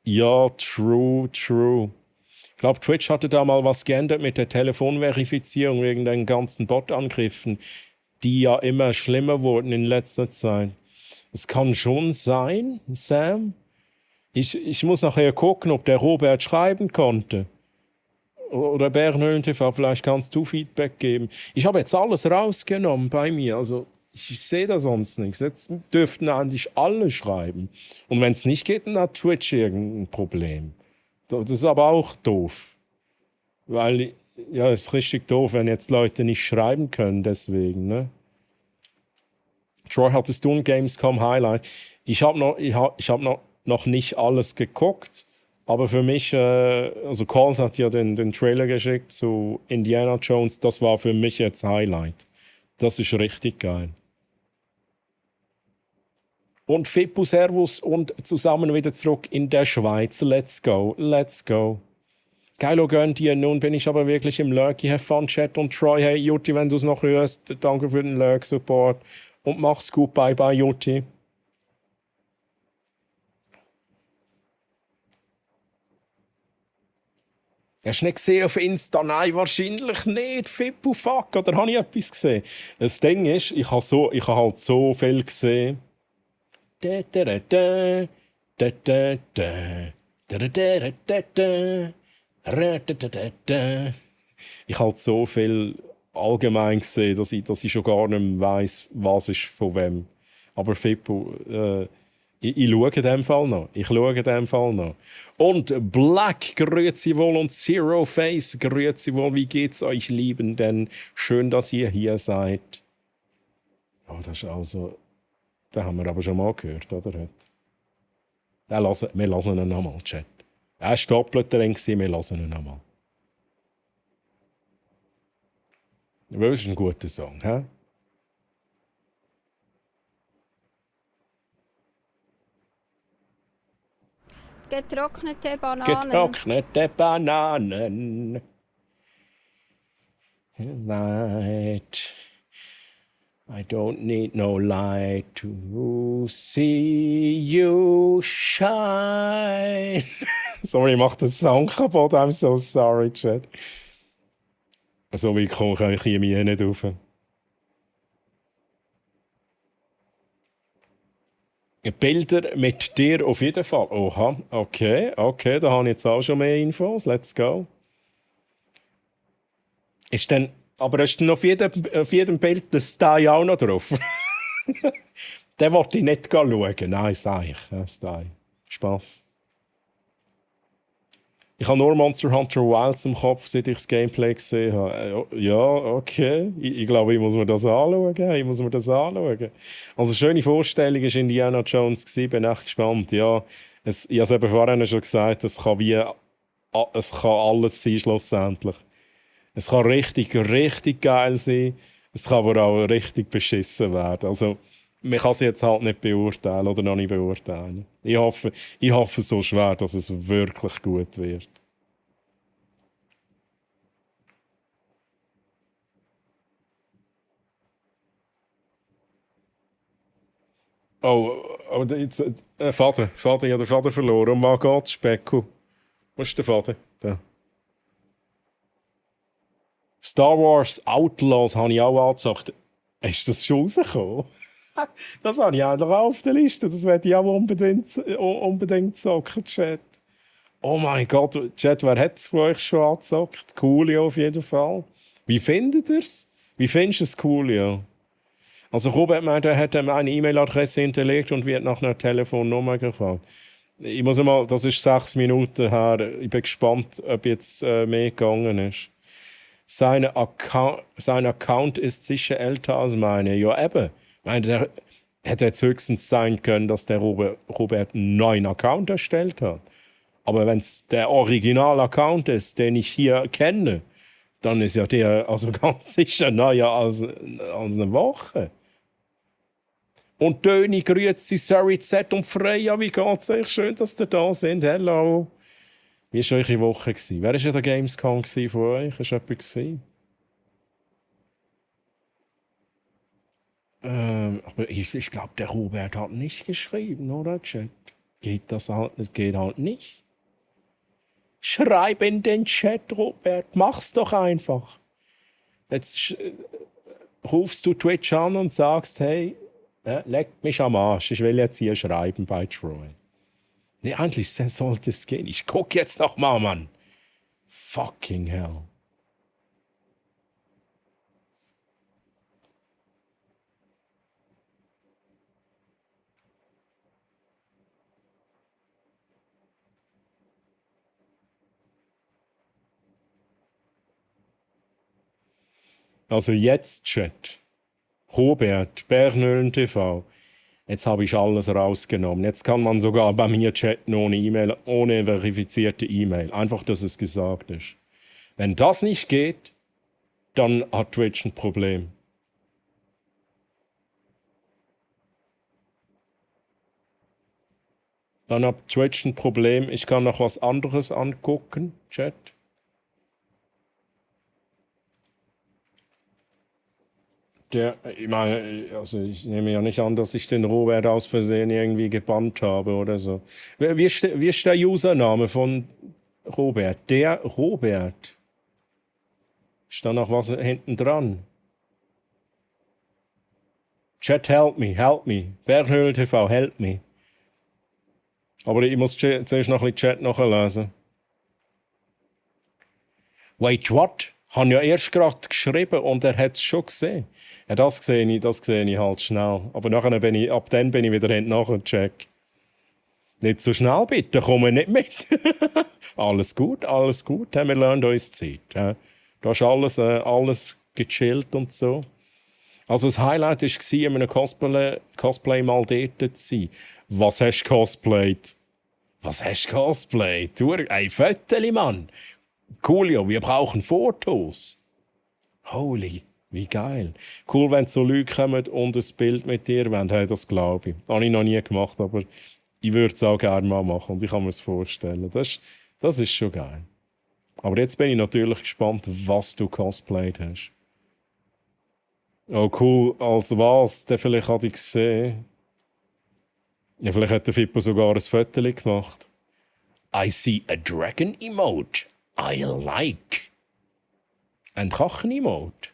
Ja, true. Ich glaube, Twitch hatte da mal was geändert mit der Telefonverifizierung wegen den ganzen Bot-Angriffen, die ja immer schlimmer wurden in letzter Zeit. Es kann schon sein, Sam. Ich muss nachher gucken, ob der Robert schreiben konnte. Oder Bernhöhlen TV, vielleicht kannst du Feedback geben. Ich habe jetzt alles rausgenommen bei mir, also ich sehe da sonst nichts. Jetzt dürften eigentlich alle schreiben. Und wenn es nicht geht, dann hat Twitch irgendein Problem. Das ist aber auch doof. Weil, ja, es ist richtig doof, wenn jetzt Leute nicht schreiben können, deswegen, ne? Troy, hattest du ein Gamescom-Highlight? Ich habe noch nicht alles geguckt. Aber für mich, also Calls hat ja den Trailer geschickt zu Indiana Jones, das war für mich jetzt Highlight. Das ist richtig geil. Und Fippo, Servus und zusammen wieder zurück in der Schweiz. Let's go. Geilo gönnt dir, nun bin ich aber wirklich im Lurky. Have fun, Chat und Troy. Hey Jutti, wenn du es noch hörst, danke für den Lurk-Support. Und mach's gut, bye bye Jutti. Hast du nicht gesehen auf Insta? Nein, wahrscheinlich nicht. Fippo, fuck. Oder habe ich etwas gesehen? Das Ding ist, ich habe halt so viel gesehen. Ich habe halt so viel allgemein gesehen, dass ich schon gar nicht mehr weiss, was ist von wem. Aber Fippo, ich schaue in dem Fall noch. Und Black, grüezi wohl, und Zero Face, grüezi wohl, wie geht's euch Liebenden? Schön, dass ihr hier seid. Oh, das ist also... Den haben wir aber schon mal gehört, oder? Wir hören ihn nochmal, Chat. Er war doppelt drin, wir hören ihn nochmal. Das ist ein guter Song, hä? Getrocknete Bananen. Getrocknete Bananen. Light. I don't need no light to see you shine. Sorry, ich mach den Song kaputt. I'm so sorry, Chat. So wie komme ich hier mir nicht rauf. Bilder mit dir auf jeden Fall. Oha, okay, da habe ich jetzt auch schon mehr Infos. Let's go. Ist dann, aber ist dann auf jedem Bild das Style auch noch drauf? Den wollte ich nicht schauen. Nein, sage ich. Ja, Style. Spass. Ich habe nur Monster Hunter Wilds im Kopf, seit ich das Gameplay gesehen habe. Ja, okay. Ich glaube, ich muss mir das anschauen. Also, schöne Vorstellung war Indiana Jones. Bin echt gespannt. Ja, ich habe es eben vorhin schon gesagt, es kann alles sein, schlussendlich. Es kann richtig, richtig geil sein. Es kann aber auch richtig beschissen werden. Also, man kann es jetzt halt nicht beurteilen oder noch nicht beurteilen. Ich hoffe so schwer, dass es wirklich gut wird. Oh, aber jetzt, Vater, ich habe den Vater verloren. Um was geht's, Specko? Wo ist der Vater? Da. Star Wars Outlaws habe ich auch angezockt. Ist das schon rausgekommen? Das habe ich eigentlich auch auf der Liste. Das werde ich auch unbedingt zocken, Chat. Oh mein Gott, Chat, wer hat es von euch schon angezockt? Coolio auf jeden Fall. Wie findet ihr es? Wie findest du es, Coolio? Also Robert meint, er hat eine E-Mail-Adresse hinterlegt und wird nach einer Telefonnummer gefragt. Ich muss mal, das ist 6 Minuten her. Ich bin gespannt, ob jetzt mehr gegangen ist. Sein Account ist sicher älter als meine. Ja, eben. Ich meine, der hätte jetzt höchstens sein können, dass der Robert einen neuen Account erstellt hat. Aber wenn es der Original-Account ist, den ich hier kenne, dann ist ja der also ganz sicher neuer als eine Woche. Und Töni grüßt Sie, Sorry Z und Freya, wie geht's euch? Schön, dass ihr da sind. Hello. Wie war eure Woche? Wer war an der Gamescom von euch? Ist jemand gesehen? Aber ich glaube, der Robert hat nicht geschrieben, oder, Chat? Geht halt nicht. Schreib in den Chat, Robert. Mach's doch einfach. Jetzt rufst du Twitch an und sagst, hey, leck mich am Arsch. Ich will jetzt hier schreiben bei Troy. Nee, eigentlich sollte es gehen. Ich guck jetzt noch mal, Mann. Fucking hell. Also jetzt, Chat. Robert, Bernhöhlen TV. Jetzt habe ich alles rausgenommen. Jetzt kann man sogar bei mir chatten ohne E-Mail, ohne verifizierte E-Mail. Einfach, dass es gesagt ist. Wenn das nicht geht, dann hat Twitch ein Problem. Dann hat Twitch ein Problem. Ich kann noch was anderes angucken, Chat. Ich meine, also ich nehme ja nicht an, dass ich den Robert aus Versehen irgendwie gebannt habe oder so. Wie ist der Username von Robert? Der Robert. Ist da noch was hinten dran? Chat, help me. Bernhöhlen TV, help me. Aber ich muss zuerst noch ein bisschen Chat nachlesen. Wait, what? Ich habe ja erst gerade geschrieben und er hat es schon gesehen. Ja, das sehe ich halt schnell. Aber ab dann bin ich wieder hinten nachher check. Nicht so schnell bitte, komm nicht mit. Alles gut. Wir lernen uns Zeit. Da ist alles gechillt und so. Also das Highlight war, in einem Cosplay mal dort zu sein. Was hast du cosplayt? Du, ein Föteli, Mann. Coolio, wir brauchen Fotos. Holy, wie geil. Cool, wenn so Leute kommen und ein Bild mit dir wollen. Hey, das glaube ich. Habe ich noch nie gemacht, aber Ich würde es auch gerne mal machen und ich kann mir es vorstellen. Das ist schon geil. Aber jetzt bin ich natürlich gespannt, was du cosplayt hast. Oh cool, als was? Der vielleicht hat ich gesehen. Ja, vielleicht hat der Fippo sogar ein Foto gemacht. I see a dragon emote. I like. Ein Drachen-Emote.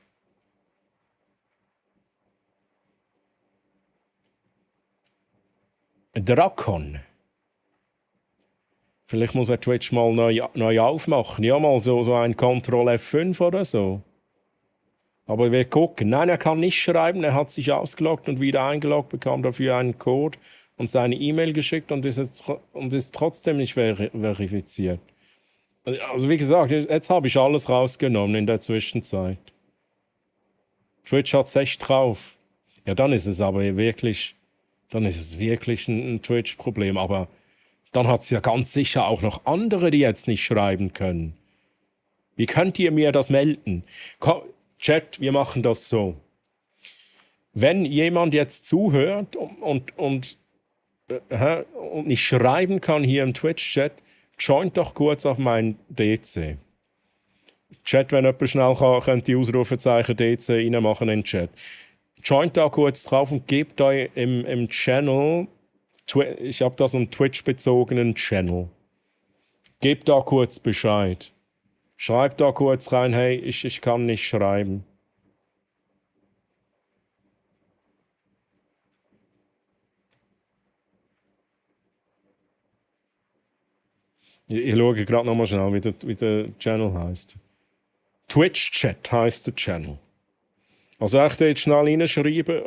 Ein Drakon. Vielleicht muss er Twitch mal neu aufmachen. Ja, mal so ein Ctrl F5 oder so. Aber wir gucken. Nein, er kann nicht schreiben. Er hat sich ausgeloggt und wieder eingeloggt, bekam dafür einen Code und seine E-Mail geschickt und ist trotzdem nicht verifiziert. Also wie gesagt, jetzt habe ich alles rausgenommen in der Zwischenzeit. Twitch hat es echt drauf. Ja, dann ist es aber wirklich, ein Twitch-Problem. Aber dann hat es ja ganz sicher auch noch andere, die jetzt nicht schreiben können. Wie könnt ihr mir das melden? Chat, wir machen das so. Wenn jemand jetzt zuhört und nicht schreiben kann hier im Twitch-Chat, joint doch kurz auf mein DC. Chat, wenn jemand schnell kann, könnt die Ausrufezeichen DC reinmachen in den Chat. Joint da kurz drauf und gebt da im Channel, ich habe da so einen Twitch-bezogenen Channel. Gebt da kurz Bescheid. Schreibt da kurz rein, hey, ich kann nicht schreiben. Ich schaue gerade nochmal schnell, wie der Channel heisst. Twitch-Chat heisst der Channel. Also echt jetzt schnell reinschreiben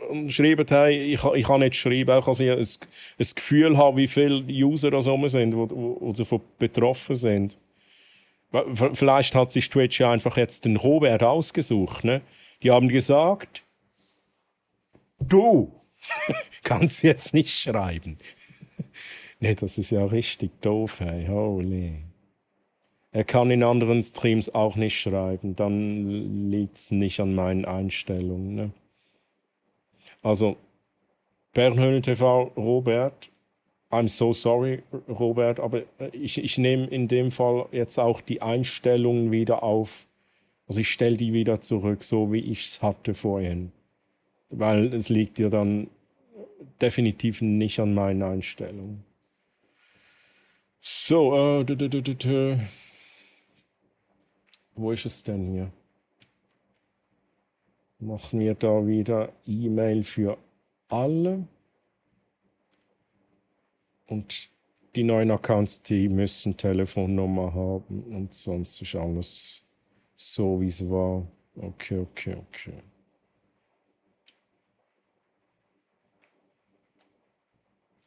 und schreiben, hey, ich kann nicht schreiben, auch dass ich ein Gefühl habe, wie viele User da rum sind, die davon betroffen sind. Vielleicht hat sich Twitch ja einfach jetzt den Robert ausgesucht. Ne? Die haben gesagt, du kannst jetzt nicht schreiben. Ne, das ist ja richtig doof, hey, holy. Er kann in anderen Streams auch nicht schreiben, dann liegt es nicht an meinen Einstellungen. Ne? Also, Bernhöhlen TV, Robert, I'm so sorry, Robert, aber ich nehme in dem Fall jetzt auch die Einstellungen wieder auf. Also ich stelle die wieder zurück, so wie ich es hatte vorhin. Weil es liegt ja dann definitiv nicht an meinen Einstellungen. So, wo ist es denn hier? Machen wir da wieder E-Mail für alle. Und die neuen Accounts, die müssen Telefonnummer haben und sonst ist alles so, wie es war. Okay.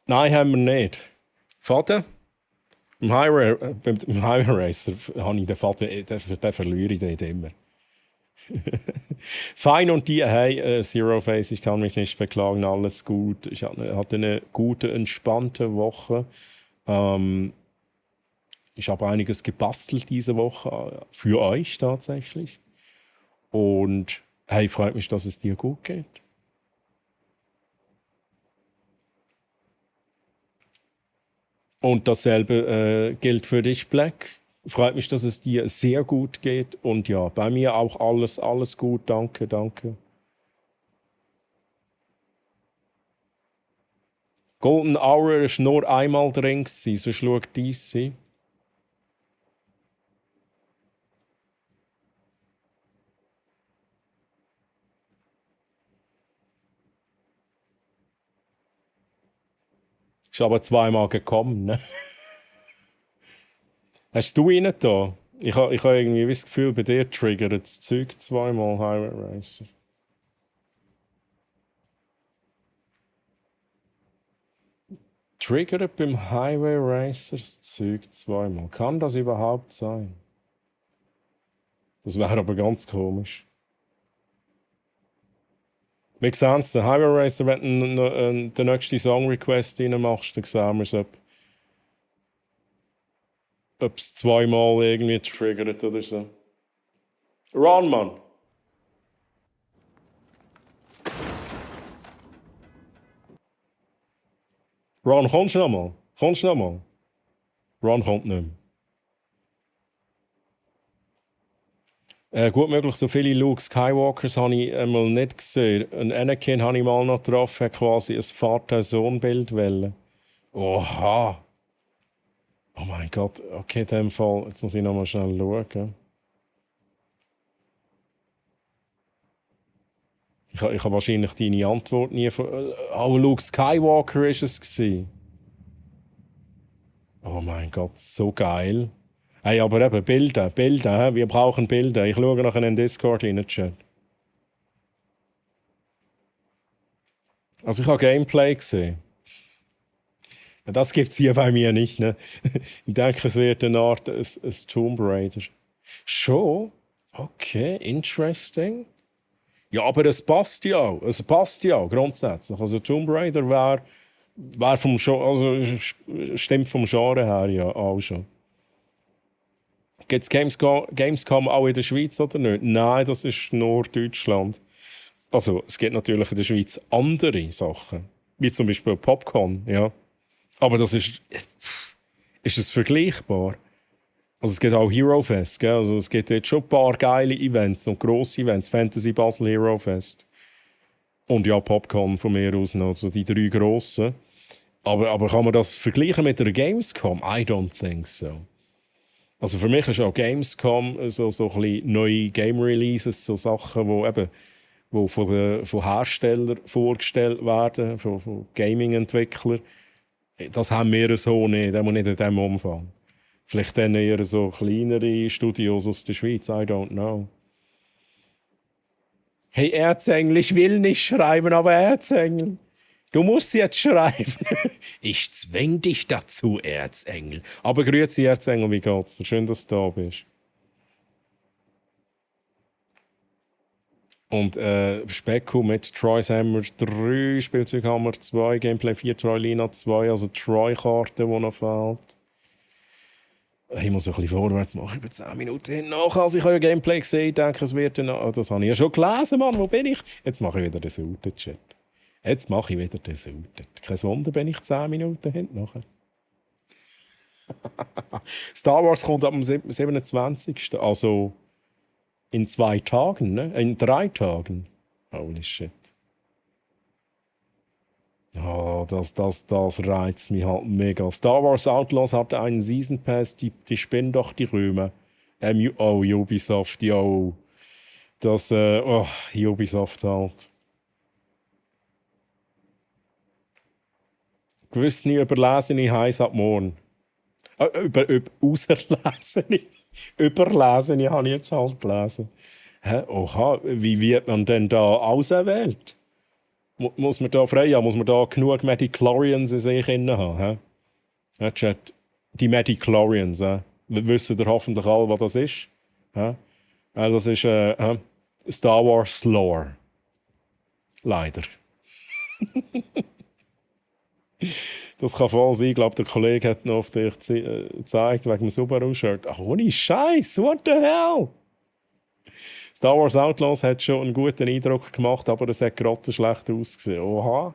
Nein, haben wir nicht. Vater? Im Highway Racer habe ich den Vater, den verliere ich den immer. Fein und dir, hey, Zero Face, ich kann mich nicht beklagen, alles gut. Ich hatte eine gute, entspannte Woche. Ich habe einiges gebastelt diese Woche, für euch tatsächlich. Und hey, freut mich, dass es dir gut geht. Und dasselbe gilt für dich, Black. Freut mich, dass es dir sehr gut geht. Und ja, bei mir auch alles gut. Danke. Golden Hour ist nur einmal drin gewesen, so schaut DC. Ist aber zweimal gekommen, ne? Hast du ihn da? Ich habe irgendwie das Gefühl, bei dir triggert das Zeug zweimal Highway Racer. Triggert beim Highway Racer das Zeug zweimal. Kann das überhaupt sein? Das wäre aber ganz komisch. Wir sehen es, der Highway Racer, wenn du den nächsten Song-Request reinmachst, dann sehen wir es, ob es zweimal irgendwie triggert oder so. Run, Mann! Ron, kommst du noch mal? Kommst du noch mal? Ron kommt nicht mehr. Gut möglich, so viele Luke Skywalkers habe ich einmal nicht gesehen. Ein Anakin habe ich mal noch getroffen, hat quasi ein Vater-Sohn-Bild wollen. Oha! Oh mein Gott, okay, in dem Fall, jetzt muss ich noch mal schnell schauen. Ich habe wahrscheinlich deine Antwort nie von... Oh, Luke Skywalker war es gewesen. Oh mein Gott, so geil. Hey, aber eben, Bilder, hä? Wir brauchen Bilder. Ich schaue noch in den Discord rein, Chat. Also ich habe Gameplay gesehen. Ja, das gibt es hier bei mir nicht, ne? Ich denke, es wird eine Art ein Tomb Raider. Schon? Okay, interesting. Ja, aber es passt ja auch. Es passt ja auch, grundsätzlich. Also Tomb Raider wäre vom stimmt vom Genre her ja auch schon. Gibt es Gamescom auch in der Schweiz oder nicht? Nein, das ist nur Deutschland. Also, es gibt natürlich in der Schweiz andere Sachen. Wie zum Beispiel Popcorn, ja. Aber das ist es vergleichbar? Also es gibt auch Hero Fest, gell? Also es gibt jetzt schon ein paar geile Events und grosse Events. Fantasy Basel Hero Fest. Und ja, Popcorn von mir aus noch, also die 3 grossen. Aber kann man das vergleichen mit der Gamescom? I don't think so. Also für mich ist auch Gamescom so ein bisschen neue Game-Releases, so Sachen, wo von Herstellern vorgestellt werden, von Gaming-Entwicklern. Das haben wir so nicht, nicht in diesem Umfang. Vielleicht dann eher so kleinere Studios aus der Schweiz, I don't know. Hey Erzengel, ich will nicht schreiben, aber Erzengel, du musst jetzt schreiben. Ich zwäng dich dazu, Erzengel. Aber grüezi, Erzengel, wie geht's dir? Schön, dass du da bist. Und Specku mit Troy's Hammer 3, Spielzeughammer 2, Gameplay 4, Troy-Lina 2, also Troy-Karte, die noch fehlt. Ich muss ein bisschen vorwärts machen, über 10 Minuten hin nachher. Also ich habe ja Gameplay gesehen, ich denke, es wird dann... Oh, das habe ich ja schon gelesen, Mann, wo bin ich? Jetzt mache ich wieder den Suited-Chat. Jetzt mache ich wieder den Suited. Kein Wunder, bin ich 10 Minuten hin nachher. Star Wars kommt am 27. Also in 2 Tagen, ne? In 3 Tagen. Holy shit. Oh, das reizt mich halt mega. Star Wars Outlaws hatte einen Season Pass, die spinnen doch die Römer. Ubisoft, yo. Ubisoft halt. Gewiss nie überlesene heiß ab morgen. Auserlesene. Überlesene habe ich jetzt halt gelesen. Oha, wie wird man denn da auserwählt? Muss man da frei haben? Muss man da genug Midi-Chlorians in sich haben? Ja, Chat, die Midi-Chlorians, wissen ihr hoffentlich alle, was das ist? Das ist Star Wars Lore. Leider. Das kann voll sein. Ich glaube, der Kollege hat noch auf dich gezeigt, wegen dem Subaru-Shirt. Ach, ohne Scheiß, what the hell? Star Wars Outlaws hat schon einen guten Eindruck gemacht, aber es hat gerade schlecht ausgesehen. Oha.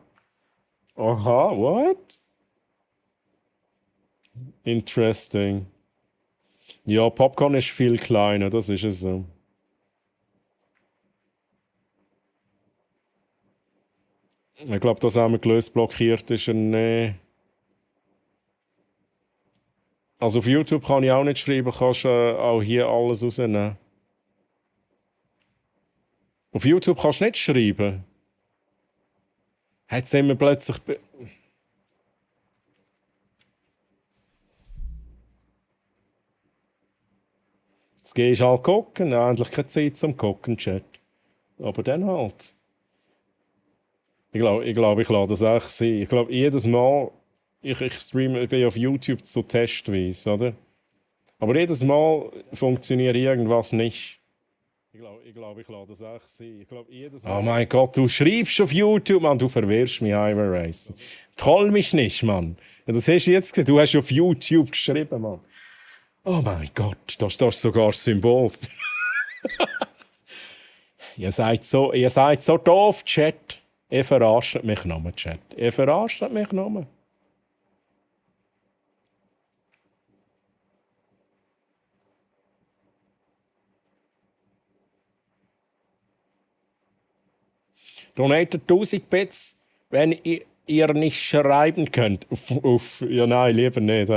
Oha, what? Interesting. Ja, Popcorn ist viel kleiner, das ist es so. Ich glaube, das haben wir gelöst, blockiert ist er nicht. Also auf YouTube kann ich auch nicht schreiben, kannst auch hier alles rausnehmen. Auf YouTube kannst du nicht schreiben. Jetzt sind wir plötzlich... Jetzt gehst du halt gucken. Endlich keine Zeit zum Gucken, Chat. Aber dann halt. Ich glaube, ich lasse das echt sein. Ich glaube, jedes Mal... Ich streame, ich bin auf YouTube so testweise, oder? Aber jedes Mal funktioniert irgendwas nicht. Ich glaube, ich lasse das echt sein. Oh mein Gott, du schreibst auf YouTube, Mann, du verwirrst mich, Iver Race. Troll mich nicht, Mann. Ja, das hast du jetzt gesehen, du hast auf YouTube geschrieben, Mann. Oh mein Gott, da steht sogar das Symbol. Ihr seid so doof, Chat. Ihr verarscht mich nochmal, Chat. Ihr verarscht mich nochmal. Donatet 1000 Bits, wenn ihr nicht schreiben könnt. Ja, nein, lieber nicht.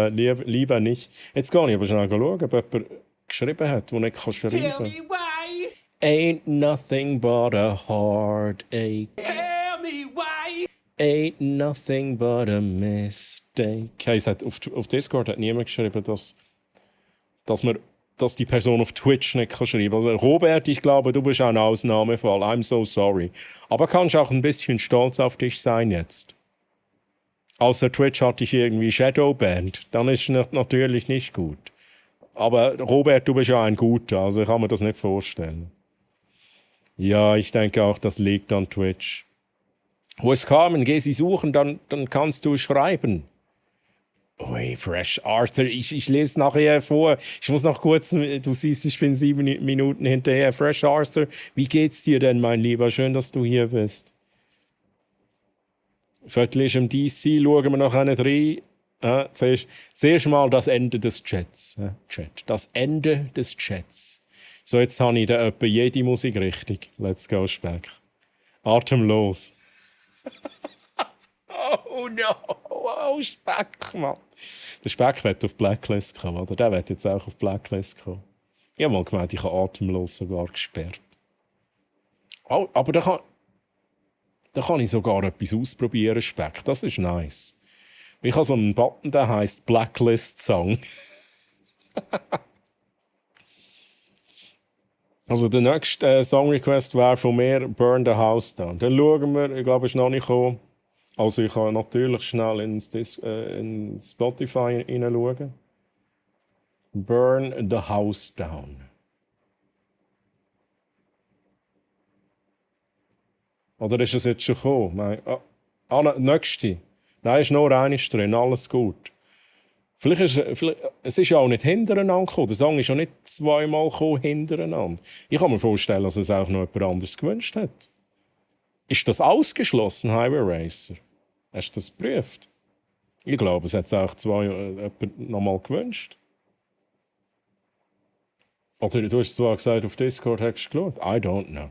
Lieber nicht. Jetzt gehe ich aber schnell schauen, ob jemand geschrieben hat, der nicht schreiben kann. Tell me why. Ain't nothing but a heartache. Tell me why. Ain't nothing but a mistake. Hey, auf Discord hat niemand geschrieben, dass die Person auf Twitch nicht schreiben kann. Also, Robert, ich glaube, du bist ein Ausnahmefall. I'm so sorry. Aber kannst auch ein bisschen stolz auf dich sein jetzt. Außer Twitch hatte ich irgendwie Shadowbanned. Dann ist es natürlich nicht gut. Aber Robert, du bist ja ein Guter, also ich kann mir das nicht vorstellen. Ja, ich denke auch, das liegt an Twitch. Wo es kamen, geh sie suchen, dann kannst du schreiben. Ui, Fresh Arthur, ich lese nachher vor. Ich muss noch kurz, du siehst, ich bin 7 Minuten hinterher. Fresh Arthur, wie geht's dir denn, mein Lieber? Schön, dass du hier bist. Viertel ist im DC, schauen wir noch einen rein. Zuerst mal das Ende des Chats. Chat. Das Ende des Chats. So, jetzt habe ich da etwa jede Musik richtig. Let's go, Speck. Atemlos. Oh no! Oh, Speck, Mann. Der Speck wird auf Blacklist kommen, oder? Der wird jetzt auch auf Blacklist kommen. Ich habe mal gemeint, ich habe atemlos sogar gesperrt. Oh, aber da kann ich sogar etwas ausprobieren, Speck. Das ist nice. Ich habe so einen Button, der heisst Blacklist Song. Also der nächste Song Request wäre von mir Burn the House Down. Dann schauen wir, ich glaube, es ist noch nicht gekommen. Also ich kann natürlich schnell in Spotify hineinschauen. Burn the House Down. Oder ist es jetzt schon gekommen? Nein. Nächste. Nein, ist nur eines drin, alles gut. Es ist ja auch nicht hintereinander gekommen. Der Song ist ja nicht zweimal hintereinander. Ich kann mir vorstellen, dass es auch noch jemand anderes gewünscht hat. Ist das ausgeschlossen, Highway Racer? Hast du das geprüft? Ich glaube, es hat es auch jemand nochmal gewünscht. Oder du hast zwar gesagt, auf Discord hast du geschaut. I don't know.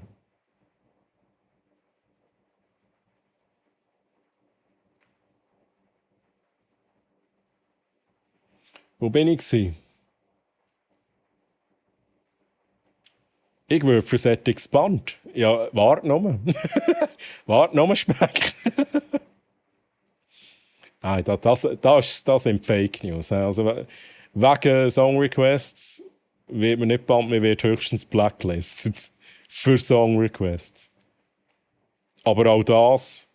Wo bin ich gewesen? Ich würde für solches Band. Ja, warte noch. Warte noch, Speck. Nein, das sind Fake News. Also, wegen Song Requests wird man nicht band, man wird höchstens blacklisted für Song Requests. Aber auch das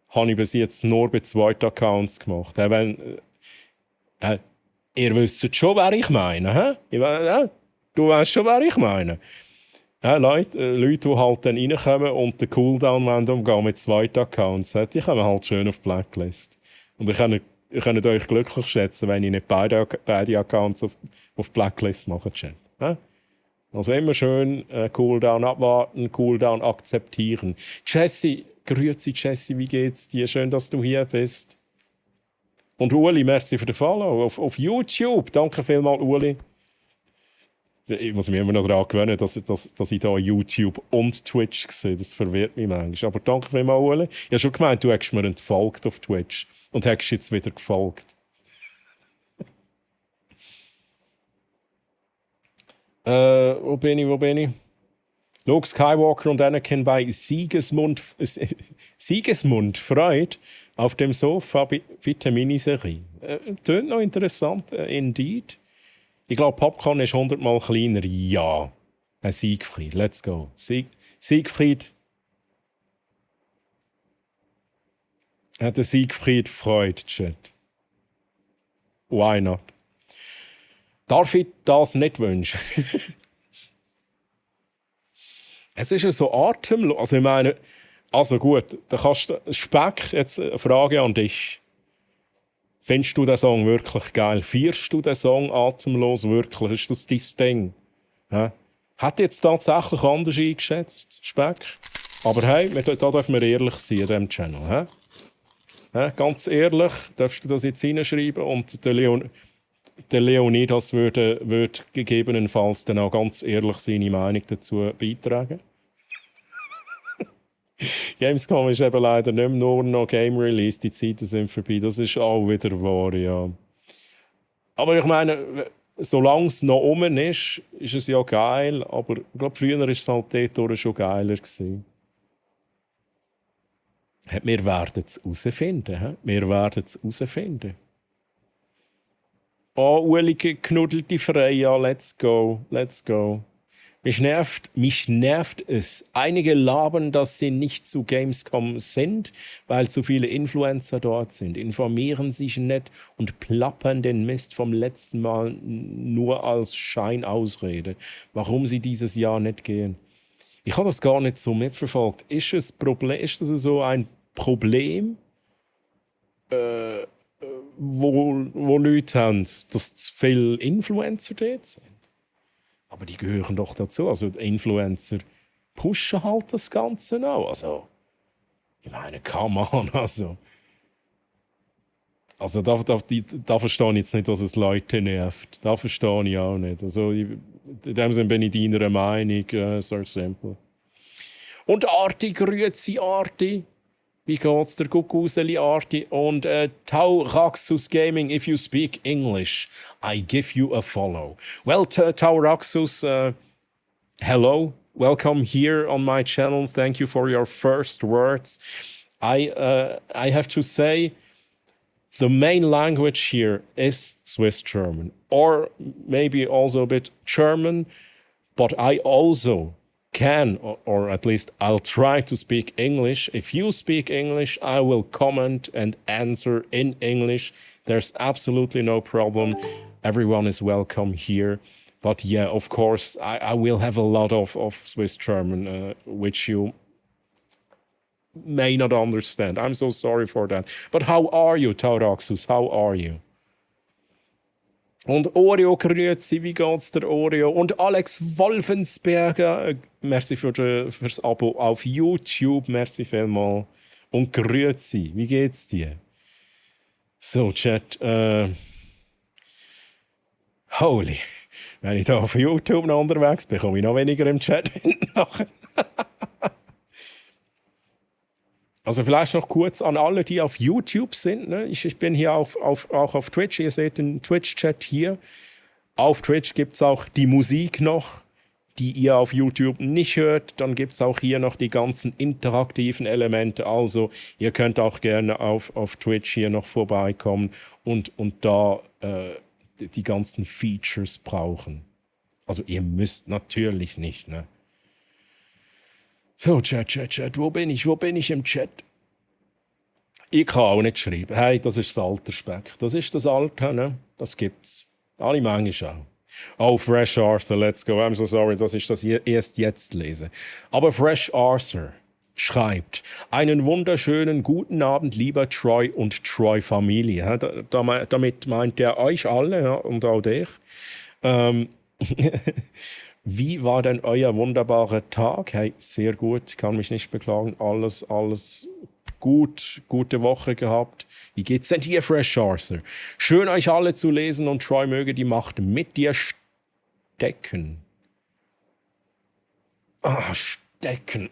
habe ich bis jetzt nur bei 2 Accounts gemacht. Ihr wisst schon, wer ich meine. Du weißt schon, wer ich meine. Leute, die halt dann reinkommen und den Cooldown umgehen mit 2 Accounts, die kommen halt schön auf die Blacklist. Und ihr könnt euch glücklich schätzen, wenn ich nicht beide Accounts auf Blacklist mache. Also immer schön Cooldown abwarten, Cooldown akzeptieren. Jessie, grüezi Jessie, wie geht's dir? Schön, dass du hier bist. Und Uli, merci für den Follow auf YouTube. Danke vielmals, Uli. Ich muss mich immer noch daran gewöhnen, dass ich hier YouTube und Twitch sehe. Das verwirrt mich manchmal. Aber danke vielmals, Uli. Ich habe schon gemeint, du hast mir entfolgt auf Twitch und hast jetzt wieder gefolgt. Wo bin ich? Luke Skywalker und Anakin bei Siegesmund Freud auf dem Sofa bei der Miniserie. Tönt noch interessant, indeed. Ich glaube, Popcorn ist 100-mal kleiner. Ja. Siegfried, let's go. Siegfried. Hat der Siegfried Freude, Chat. Why not? Darf ich das nicht wünschen? Es ist ja so atemlos. Also ich meine, also gut, da kannst du Speck, jetzt eine Frage an dich. Findest du den Song wirklich geil? Feierst du den Song atemlos wirklich? Ist das dein Ding? Ja? Hat jetzt tatsächlich anders eingeschätzt, Speck? Aber hey, da dürfen wir ehrlich sein in diesem Channel. Ja? Ganz ehrlich, darfst du das jetzt hineinschreiben und der Leonidas würde gegebenenfalls dann auch ganz ehrlich seine Meinung dazu beitragen. Gamescom ist eben leider nicht mehr nur noch Game Release, die Zeiten sind vorbei. Das ist auch wieder wahr, ja. Aber ich meine, solange es noch rum ist, ist es ja geil. Aber ich glaube, früher war es halt dort schon geiler gewesen. Wir werden es herausfinden. Wir werden es herausfinden. Oh, Uli knuddelte Freya, let's go, let's go. Mich nervt es. Einige labern, dass sie nicht zu Gamescom sind, weil zu viele Influencer dort sind, informieren sich nicht und plappern den Mist vom letzten Mal nur als Scheinausrede, warum sie dieses Jahr nicht gehen. Ich habe das gar nicht so mitverfolgt. Ist das so ein Problem, wo Leute haben, dass zu viele Influencer dort sind? Aber die gehören doch dazu. Also die Influencer pushen halt das Ganze auch. Also, ich meine, come on, also. Also da verstehe ich jetzt nicht, dass es Leute nervt. Da verstehe ich auch nicht. Also in dem Sinne bin ich deiner Meinung, sehr simpel. Und Arti, grüezi Arti. Wie geht's der Kuckuseli Arti? Und Tauraxus Gaming, if you speak English, I give you a follow. Well, Tauraxus, hello. Welcome here on my channel. Thank you for your first words. I have to say, the main language here is Swiss German, or maybe also a bit German, but I also can, or at least I'll try to speak English. If you speak English, I will comment and answer in English. There's absolutely no problem. Everyone is welcome here. But yeah, of course, I will have a lot of Swiss German, which you may not understand. I'm so sorry for that. But how are you, Tauraxus? How are you? Und Oreo, grüezi, wie geht's der Oreo? Und Alex Wolfensberger, merci fürs Abo auf YouTube, merci vielmals. Und grüezi, wie geht's dir? So, Chat, holy, wenn ich da auf YouTube noch unterwegs bin, komme ich noch weniger im Chat nachher. Also vielleicht noch kurz an alle, die auf YouTube sind. Ne? Ich bin hier auch auf Twitch. Ihr seht den Twitch-Chat hier. Auf Twitch gibt es auch die Musik noch, die ihr auf YouTube nicht hört. Dann gibt es auch hier noch die ganzen interaktiven Elemente. Also ihr könnt auch gerne auf Twitch hier noch vorbeikommen und da die ganzen Features brauchen. Also ihr müsst natürlich nicht, ne? So, Chat, wo bin ich im Chat? Ich kann auch nicht schreiben. Hey, das ist das Alterspeck. Das ist das Alter, ne? Das gibt's. Alle manchmal auch. Oh, Fresh Arthur, let's go. I'm so sorry, dass ich das erst jetzt lese. Aber Fresh Arthur schreibt: Einen wunderschönen guten Abend, lieber Troy und Troy-Familie. Damit meint er euch alle, ja, und auch dich. Wie war denn euer wunderbarer Tag? Hey, sehr gut, kann mich nicht beklagen. Alles gut, gute Woche gehabt. Wie geht's denn dir, Fresh Arthur? Schön, euch alle zu lesen und Troy möge die Macht mit dir stecken. Ah, stecken.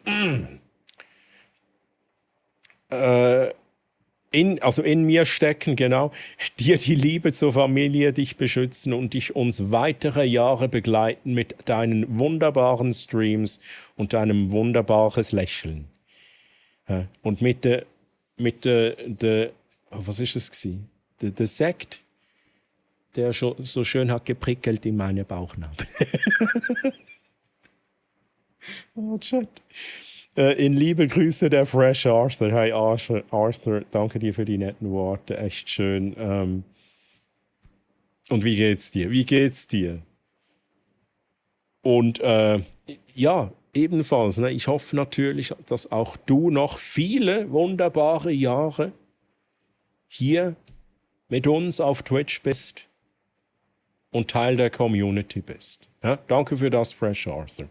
In mir stecken, genau, dir die Liebe zur Familie, dich beschützen und dich uns weitere Jahre begleiten mit deinen wunderbaren Streams und deinem wunderbares Lächeln. Und mit der was ist es gewesen? Der Sekt, der schon so schön hat geprickelt in meine Bauchnabel. Oh, Chat. In liebe Grüße der Fresh Arthur. Hey Arthur, danke dir für die netten Worte. Echt schön. Und wie geht's dir? Und ja, ebenfalls. Ne? Ich hoffe natürlich, dass auch du noch viele wunderbare Jahre hier mit uns auf Twitch bist und Teil der Community bist. Ja, danke für das, Fresh Arthur.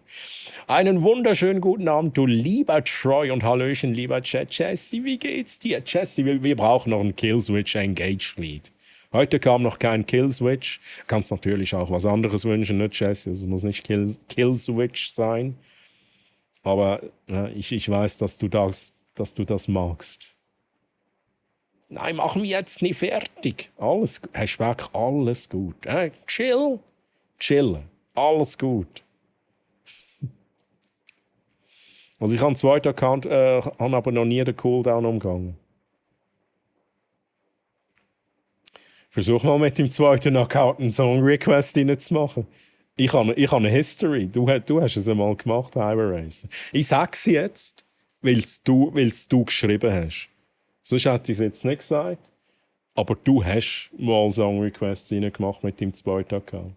Einen wunderschönen guten Abend, du lieber Troy, und Hallöchen, lieber Chat. Jesse, wie geht's dir? Jesse, wir brauchen noch ein Killswitch Engage-Lied. Heute kam noch kein Killswitch. Kannst natürlich auch was anderes wünschen, ne, Jesse? Es muss nicht Killswitch sein. Aber ich weiß, dass du das magst. Nein, mach mich jetzt nicht fertig. Alles, hast wirklich alles gut. Chillen. Alles gut. Also ich habe einen zweiten Account, habe aber noch nie den Cooldown umgegangen. Versuch mal mit dem zweiten Account einen Song-Request reinzumachen. Ich habe eine History. Du hast es einmal gemacht, Highway Racer. Ich sage es jetzt, weil du geschrieben hast. Sonst hätte ich es jetzt nicht gesagt. Aber du hast mal Song-Requests reingemacht mit deinem zweiten Account.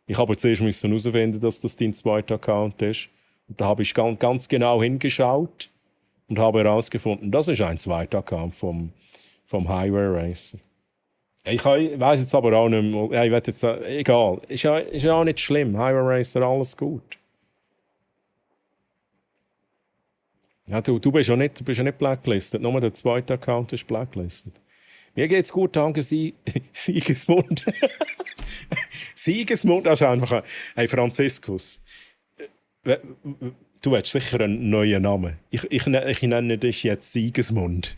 Ich habe zuerst herausfinden, dass das dein zweiter Account ist. Und da habe ich ganz genau hingeschaut und habe herausgefunden, das ist ein zweiter Account vom Highway Racer. Ich weiss jetzt aber auch nicht mehr. Ja, ich jetzt, egal. Ist ja auch nicht schlimm. Highway Racer, alles gut. Ja, du bist ja nicht blacklisted. Nur der zweite Account ist blacklisted. Mir geht's gut, danke Siegesmund. Siegesmund, das ist einfach ein Franziskus. Du hast sicher einen neuen Namen. Ich nenne dich jetzt Siegesmund.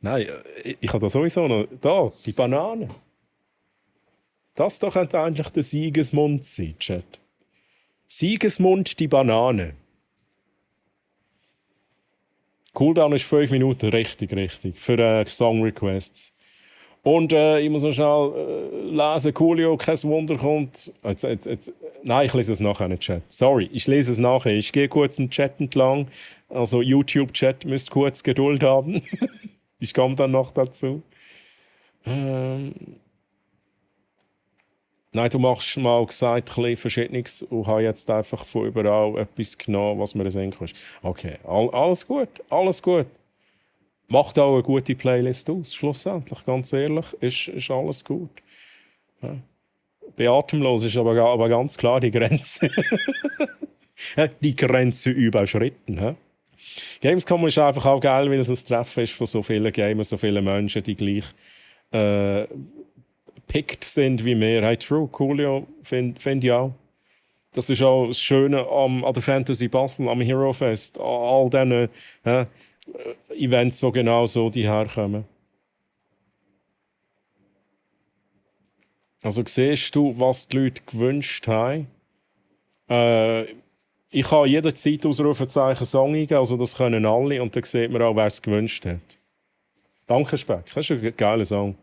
Nein, ich habe da sowieso noch... Da, die Banane. Das doch könnte eigentlich der Siegesmund sein, Chat. Siegesmund, die Banane. Cooldown ist 5 Minuten, richtig. Für Song-Requests. Und ich muss noch schnell lesen, Coolio, kein Wunder kommt... Nein, ich lese es nachher in den Chat. Sorry, ich lese es nachher. Ich gehe kurz im Chat entlang. Also YouTube-Chat, müsst kurz Geduld haben. Ich komme dann noch dazu. Nein, du machst mal gesagt, ein bisschen Verschiedenes und habe jetzt einfach von überall etwas genommen, was mir sehen kannst. Okay, alles gut. Macht auch eine gute Playlist aus, schlussendlich, ganz ehrlich, ist alles gut. Ja. Bei Atemlos ist aber ganz klar die Grenze. Die Grenze überschritten. He? Gamescom ist einfach auch geil, weil es ein Treffen ist von so vielen Gamers, so vielen Menschen, die gleich pickt sind wie wir. Hey, true, Coolio, find ich auch. Das ist auch das Schöne an der Fantasy Basel, am Hero Fest, an all diesen Events, die genau so herkommen. Also siehst du, was die Leute gewünscht haben? Ich kann jederzeit Ausrufezeichen Song eingeben, also das können alle, und dann sieht man auch, wer es gewünscht hat. Danke, Speck, das ist ein geiler Song.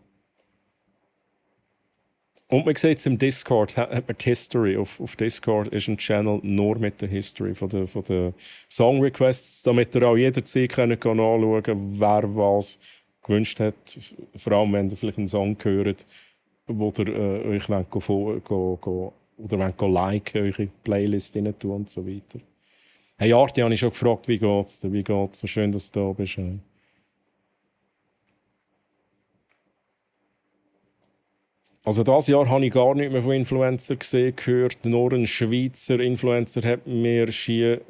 Und man sieht es im Discord, hat man die History. Auf Discord ist ein Channel nur mit der History von den Song-Requests, damit ihr auch jederzeit nachschauen könnt, wer was gewünscht hat. Vor allem, wenn ihr vielleicht einen Song hört, wo ihr euch liken, eure Playlist rein tun und so weiter. Hey Arti, habe ich schon gefragt, wie geht's dir? Wie geht's dir? Schön, dass du da bist. Hey. Also dieses Jahr habe ich gar nicht mehr von Influencer gesehen, gehört. Nur ein Schweizer Influencer hat mich schier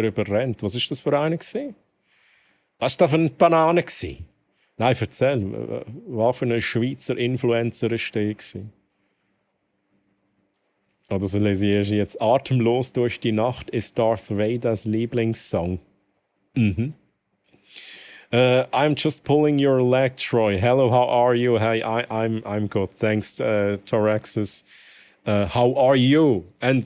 überrennt. Was war das für einer? Was war das für eine Banane? Nein, erzähl. Was für ein Schweizer Influencer war der? Also lese ich jetzt. Atemlos durch die Nacht ist Darth Vaders Lieblingssong. Mhm. I'm just pulling your leg, Troy. Hello, how are you? Hey, I'm good. Thanks, Toraxis. How are you? And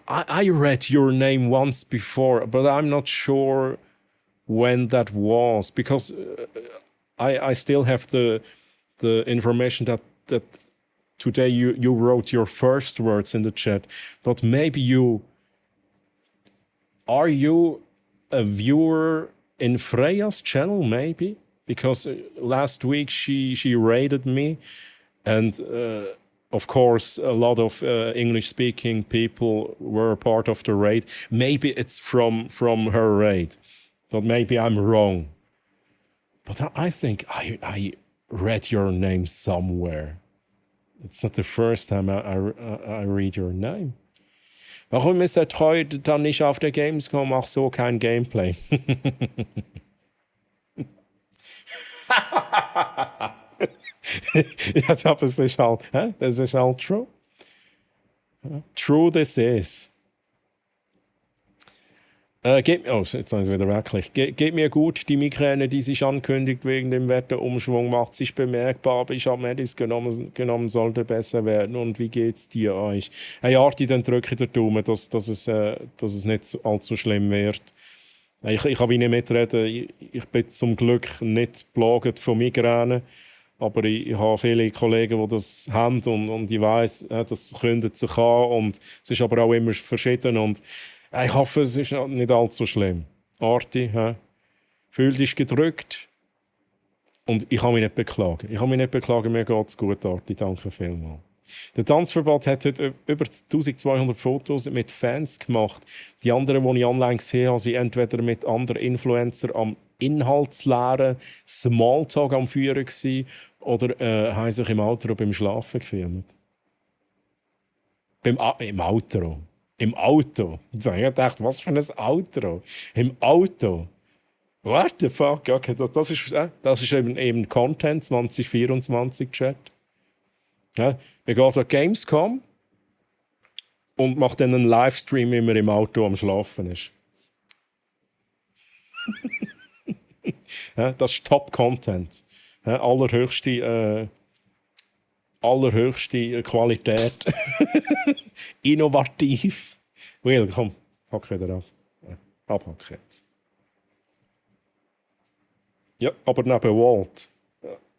I read your name once before, but I'm not sure when that was, because I still have the information that today you wrote your first words in the chat, but maybe are you a viewer in Freya's channel, maybe? Because last week she raided me, and of course a lot of English-speaking people were part of the raid. Maybe it's from her raid, but maybe I'm wrong. But I think I read your name somewhere. It's not the first time I read your name. Warum ist er treu dann nicht auf der Gamescom? Ach so, kein Gameplay. Ja, aber es ist halt, das ist halt true. True this is. Jetzt haben sie wieder wirklich. Geht mir gut, die Migräne, die sich ankündigt wegen dem Wetterumschwung, macht sich bemerkbar, aber ich habe Medis genommen, sollte besser werden. Und wie geht's dir euch? Hey Arti, dann drücke ich den Daumen, dass es nicht allzu schlimm wird. Ich kann nicht mitreden, ich bin zum Glück nicht geplagt von Migräne, aber ich habe viele Kollegen, die das haben und ich weiss, das kündet sich an und es ist aber auch immer verschieden und ich hoffe, es ist nicht allzu schlimm. Arti, fühl dich gedrückt und ich kann mich nicht beklagen. Mir geht es gut, Arti, danke vielmals. Der Tanzverband hat heute über 1200 Fotos mit Fans gemacht. Die anderen, die ich online gesehen habe, sind entweder mit anderen Influencern am inhaltsleeren Smalltalk am Führen gewesen, oder haben sich im Outro beim Schlafen gefilmt. Im Outro. Im Auto. Jetzt habe ich gedacht, was für ein Outro? Im Auto. What the fuck? Okay, das ist eben Content 2024 Chat. Ja, wir gehen an Gamescom und macht dann einen Livestream, wie man im Auto am Schlafen ist. Ja, das ist Top-Content. Ja, allerhöchste Qualität. Innovativ. Will, komm, hack wieder ab. Ja, abhack jetzt. Ja, aber neben Walt.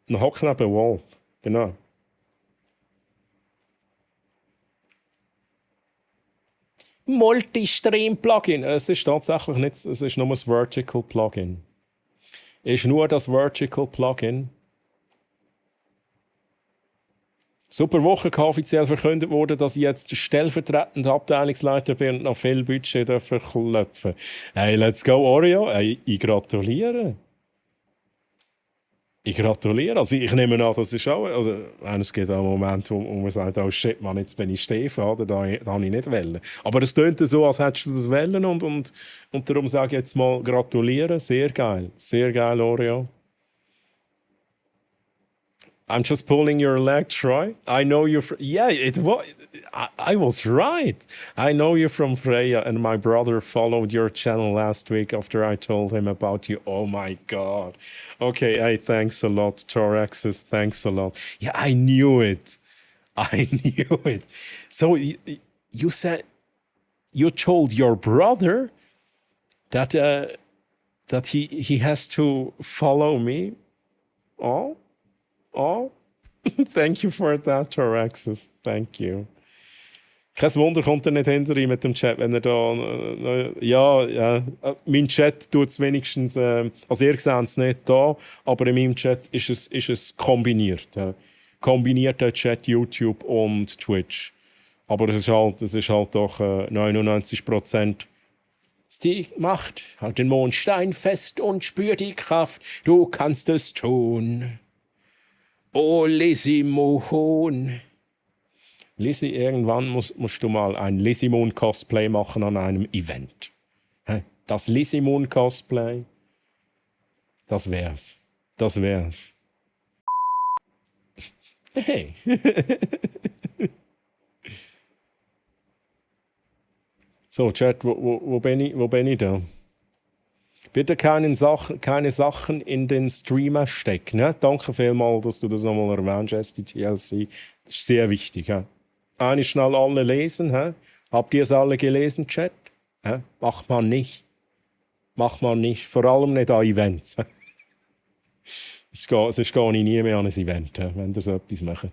Ein Hack neben Walt. Genau. Multistream-Plugin. Es ist tatsächlich nicht, es ist nur das Vertical-Plugin. Es ist nur das Vertical-Plugin. Super Woche offiziell verkündet wurde, dass ich jetzt stellvertretender Abteilungsleiter bin und noch viel Budget verklopfen. Hey, let's go Oreo. Hey, ich gratuliere. Also ich nehme an, das ist auch... Also, es gibt auch einen Moment, wo man sagt, oh shit, Mann, jetzt bin ich Stefan, oder? Da habe ich nicht wollen. Aber es tönt so, als hättest du das wollen und darum sage ich jetzt mal gratulieren. Sehr geil, Oreo. I'm just pulling your leg, Troy. I know you. Yeah, it was. I was right. I know you from Freya, and my brother followed your channel last week after I told him about you. Oh my God. Okay, hey, thanks a lot, Toraxis. Thanks a lot. Yeah, I knew it. So you said you told your brother that he has to follow me. Oh, thank you for that, Toraxis. Thank you. Kein Wunder, kommt er nicht hinter ihm mit dem Chat, wenn er da... ja, mein Chat tut es wenigstens... also ihr seht es nicht da, aber in meinem Chat ist es kombiniert. Kombinierter Chat, YouTube und Twitch. Aber es ist halt doch 99%. Die Macht, halt den Mondstein fest und spür die Kraft. Du kannst es tun. Oh, Lizzie Mohon. Lizzie, irgendwann musst du mal ein Lizzie Moon Cosplay machen an einem Event. Das Lizzie Moon Cosplay, das wär's. Hey. So, Chat, wo bin ich da? Bitte keine Sachen in den Streamer stecken. Ne? Danke vielmals, dass du das nochmal erwähnst, SDTLC. Das ist sehr wichtig. Eine schnell alle lesen. Habt ihr es alle gelesen, Chat? Macht man nicht. Vor allem nicht an Events. Sonst gehe ich nie mehr an ein Event, wenn ihr so etwas macht.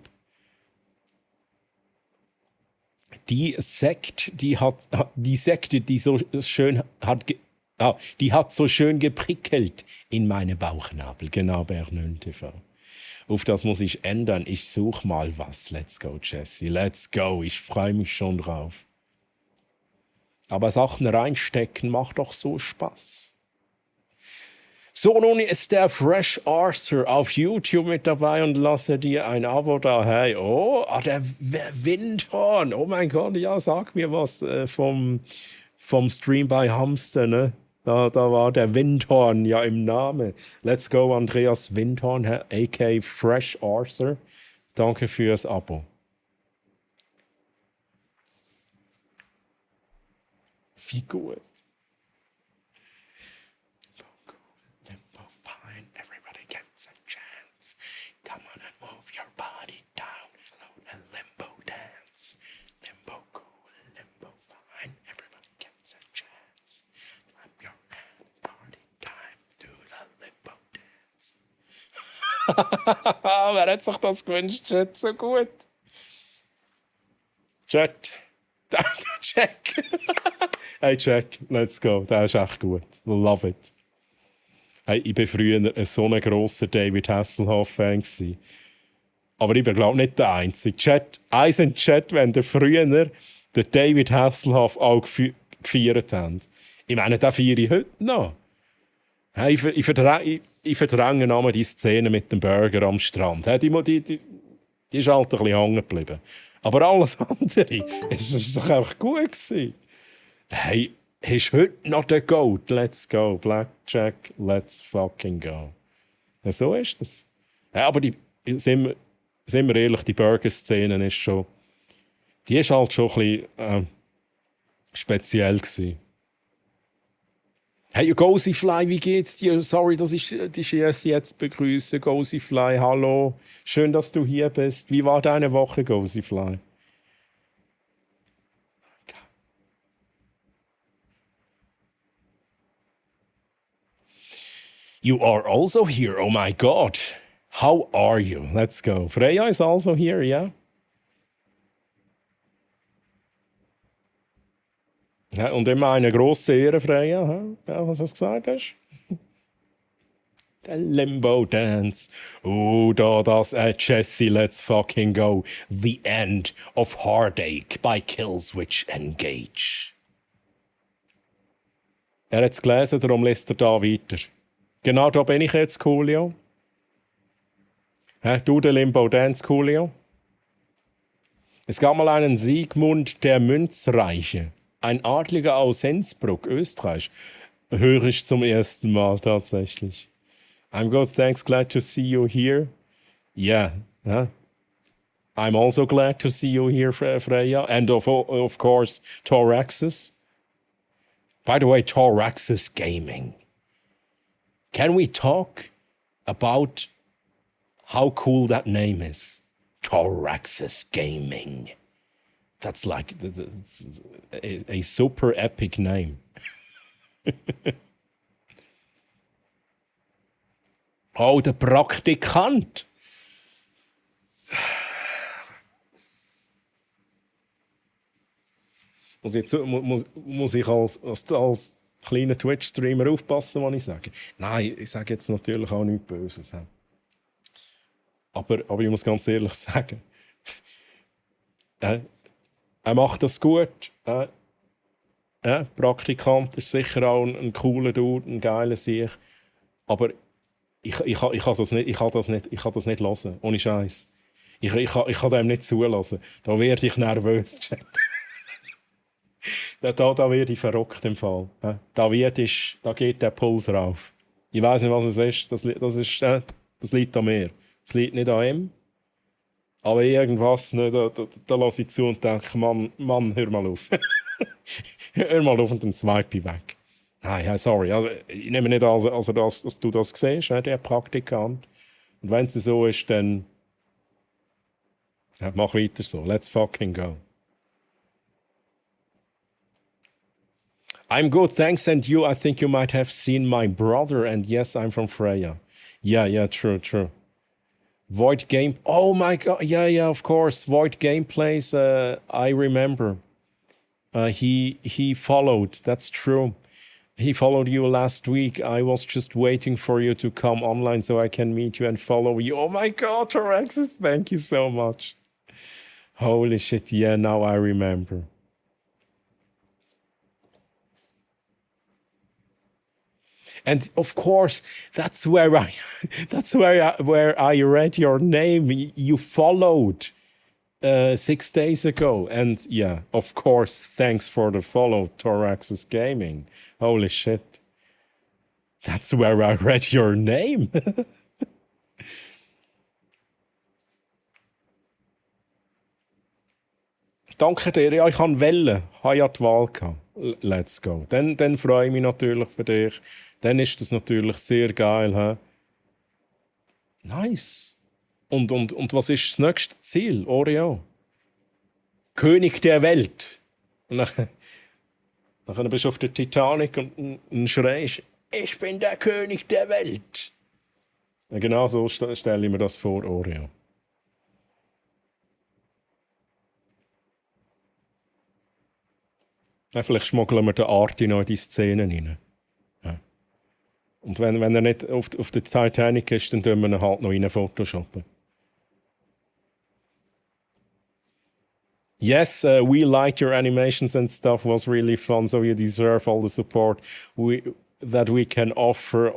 Die Sekte, die so schön hat... die hat so schön geprickelt in meine Bauchnabel. Genau, Bernön TV. Auf das muss ich ändern. Ich suche mal was. Let's go, Jesse. Let's go. Ich freue mich schon drauf. Aber Sachen reinstecken macht doch so Spaß. So, nun ist der Fresh Arthur auf YouTube mit dabei und lasse dir ein Abo da. Hey, der Windhorn. Oh mein Gott, ja, sag mir was vom Stream bei Hamster, ne? Da war der Windhorn ja im Namen. Let's go, Andreas Windhorn, a.k.a. Fresh Arthur. Danke fürs Abo. Wie gut. Wer hat sich das gewünscht? Chat, so gut. Chat. Check. Hey, Jack, let's go. Der ist echt gut. Love it. Hey, ich war früher so ein grosser David Hasselhoff-Fan. Aber ich bin, glaube nicht der Einzige. Chat, eins in Chat, wenn ihr früher den David Hasselhoff auch gefeiert habt. Ich meine, den feiere ich heute noch. Hey, ich verdränge nochmal die Szene mit dem Burger am Strand. Hey, die ist halt ein bisschen hängen geblieben. Aber alles andere ist doch einfach gut gewesen. Hey, hast du heute noch den Goat? Let's go. Blackjack, let's fucking go. Ja, so ist es. Ja, aber sind wir ehrlich, die Burger-Szene ist halt schon ein bisschen speziell gewesen. Hey, Ghosifly, wie geht's dir? Sorry, dass ich dich jetzt begrüße. Ghosifly, hallo. Schön, dass du hier bist. Wie war deine Woche, Ghosifly? You are also here, oh my God. How are you? Let's go. Freya is also here, yeah? Ja, und immer eine grosse Ehre, Freya. Ja, was hast du gesagt? Der Limbo Dance. Oh, das Jesse, let's fucking go. The End of Heartache by Killswitch Engage. Er hat es gelesen, darum lässt er da weiter. Genau da bin ich jetzt, Coolio. Du, der Limbo Dance, Coolio. Es gab mal einen Siegmund der Münzreiche. Ein Adliger aus Innsbruck, Österreich. Höre ich zum ersten Mal tatsächlich. I'm good, thanks, glad to see you here. Yeah, I'm also glad to see you here, Freya. And of course, Toraxis. By the way, Toraxis Gaming. Can we talk about how cool that name is? Toraxis Gaming. That's like a super epic name. Oh, der Praktikant. Muss ich als kleiner Twitch-Streamer aufpassen, was ich sage? Nein, ich sage jetzt natürlich auch nichts Böses. Aber ich muss ganz ehrlich sagen, er macht das gut. Praktikant ist sicher auch ein cooler Dude, ein geiler Sieg. Aber ich kann das nicht hören, ohne Scheiß. Ich kann dem nicht zulassen. Da werde ich nervös. da werde ich verrückt im Fall. Da geht der Puls rauf. Ich weiß nicht, was es ist. Das liegt an mir. Es liegt nicht an ihm. Aber irgendwas, ne, da lasse ich zu und denke, Mann, hör mal auf. Hör mal auf und dann swipe ich weg. Nein, sorry. Also, ich nehme nicht an, dass du das siehst, der Praktikant. Und wenn es so ist, dann mach weiter so. Let's fucking go. I'm good, thanks. And you, I think you might have seen my brother. And yes, I'm from Freya. Yeah, true. Void Game. Oh my God. Yeah, of course. Void Gameplays. I remember. He followed. That's true. He followed you last week. I was just waiting for you to come online so I can meet you and follow you. Oh my God, Toraxis, thank you so much. Holy shit. Yeah, now I remember. And of course, that's where I read your name. You followed 6 days ago. And yeah, of course, thanks for the follow, Toraxis Gaming. Holy shit. That's where I read your name. Danke dir. Ja, ich habe Welle. Ich habe ja die Wahl gehabt. Let's go. Dann freue ich mich natürlich für dich. Dann ist das natürlich sehr geil. He? Nice. Und was ist das nächste Ziel, Oreo? König der Welt. Und dann bist du auf der Titanic und schreist, ich bin der König der Welt. Genau so stelle ich mir das vor, Oreo. Ja, vielleicht schmuggeln wir den Arti noch in die Szenen rein. Ja. Und wenn er nicht auf der Titanic ist, dann tun wir ihn halt noch rein photoshoppen. Yes, we liked your animations and stuff. Was really fun. So you deserve all the support that we can offer.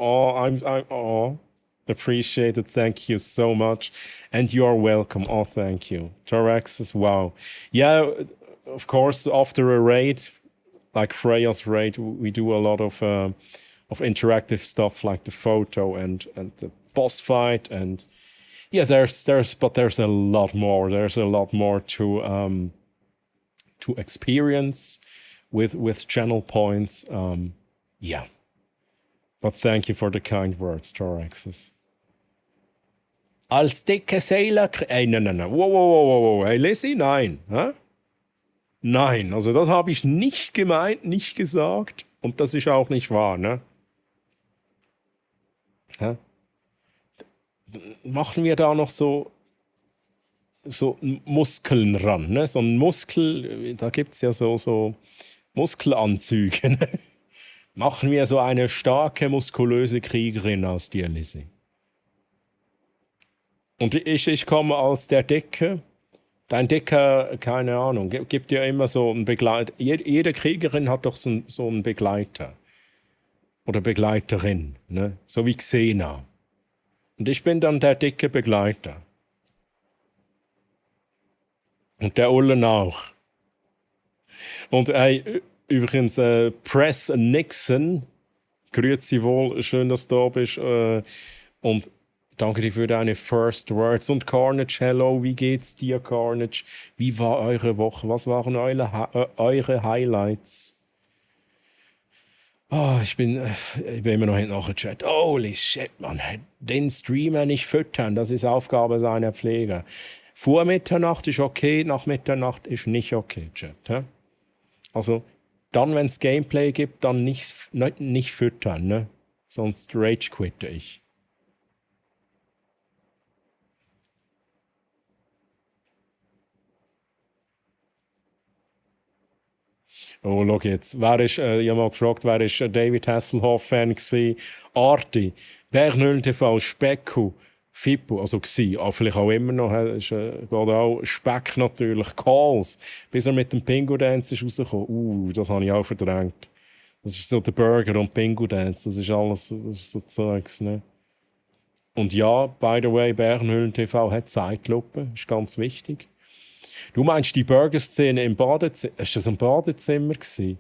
Appreciate it. Thank you so much, and you are welcome. Oh, thank you, Taraxis. Wow, yeah. Of course, after a raid, like Freya's raid, we do a lot of interactive stuff like the photo and the boss fight and. Yeah, there's a lot more. There's a lot more to experience with channel points. Yeah, but thank you for the kind words, Toraxis. Als dicke Sailor... nein. Wow. Hey, Lizzie, nein. Hä? Nein, also das habe ich nicht gemeint, nicht gesagt. Und das ist auch nicht wahr, ne? Hä? Machen wir da noch so Muskeln ran, ne? So ein Muskel, da gibt es ja so Muskelanzüge. Ne? Machen wir so eine starke, muskulöse Kriegerin aus dir, Lizzie. Und ich komme als der Dicke. Dein Dicker, keine Ahnung, gibt ja immer so einen Begleiter. Jede Kriegerin hat doch so einen Begleiter. Oder Begleiterin, ne? So wie Xena. Und ich bin dann der dicke Begleiter. Und der Ullen auch. Und übrigens, Press Nixon, grüezi wohl, schön, dass du da bist. Und danke dir für deine First Words. Und Carnage, hello, wie geht's dir, Carnage? Wie war eure Woche? Was waren eure Highlights? Oh, ich bin immer noch hinten nach dem Chat. Holy shit, man. Den Streamer nicht füttern, das ist Aufgabe seiner Pfleger. Vor Mitternacht ist okay, nach Mitternacht ist nicht okay, Chat. He? Also, dann, wenn es Gameplay gibt, dann nicht füttern, ne? Sonst rage quitte ich. Oh, schau jetzt. Ich habe mal gefragt, wer ist David Hasselhoff-Fan war? Arti, Bernhöhlen TV, Specku, Fippo, also war. Vielleicht auch immer noch. Ist, geht auch Speck natürlich, Calls, bis er mit dem Pingu-Dance ist rausgekommen. Das habe ich auch verdrängt. Das ist so der Burger und Pingu-Dance. Das ist alles das ist so Zeugs, ne? Und ja, by the way, Bernhöhlen TV hat Zeitlupe. Ist ganz wichtig. Du meinst die Burger-Szene im Badezimmer? Ist das ein Badezimmer gewesen?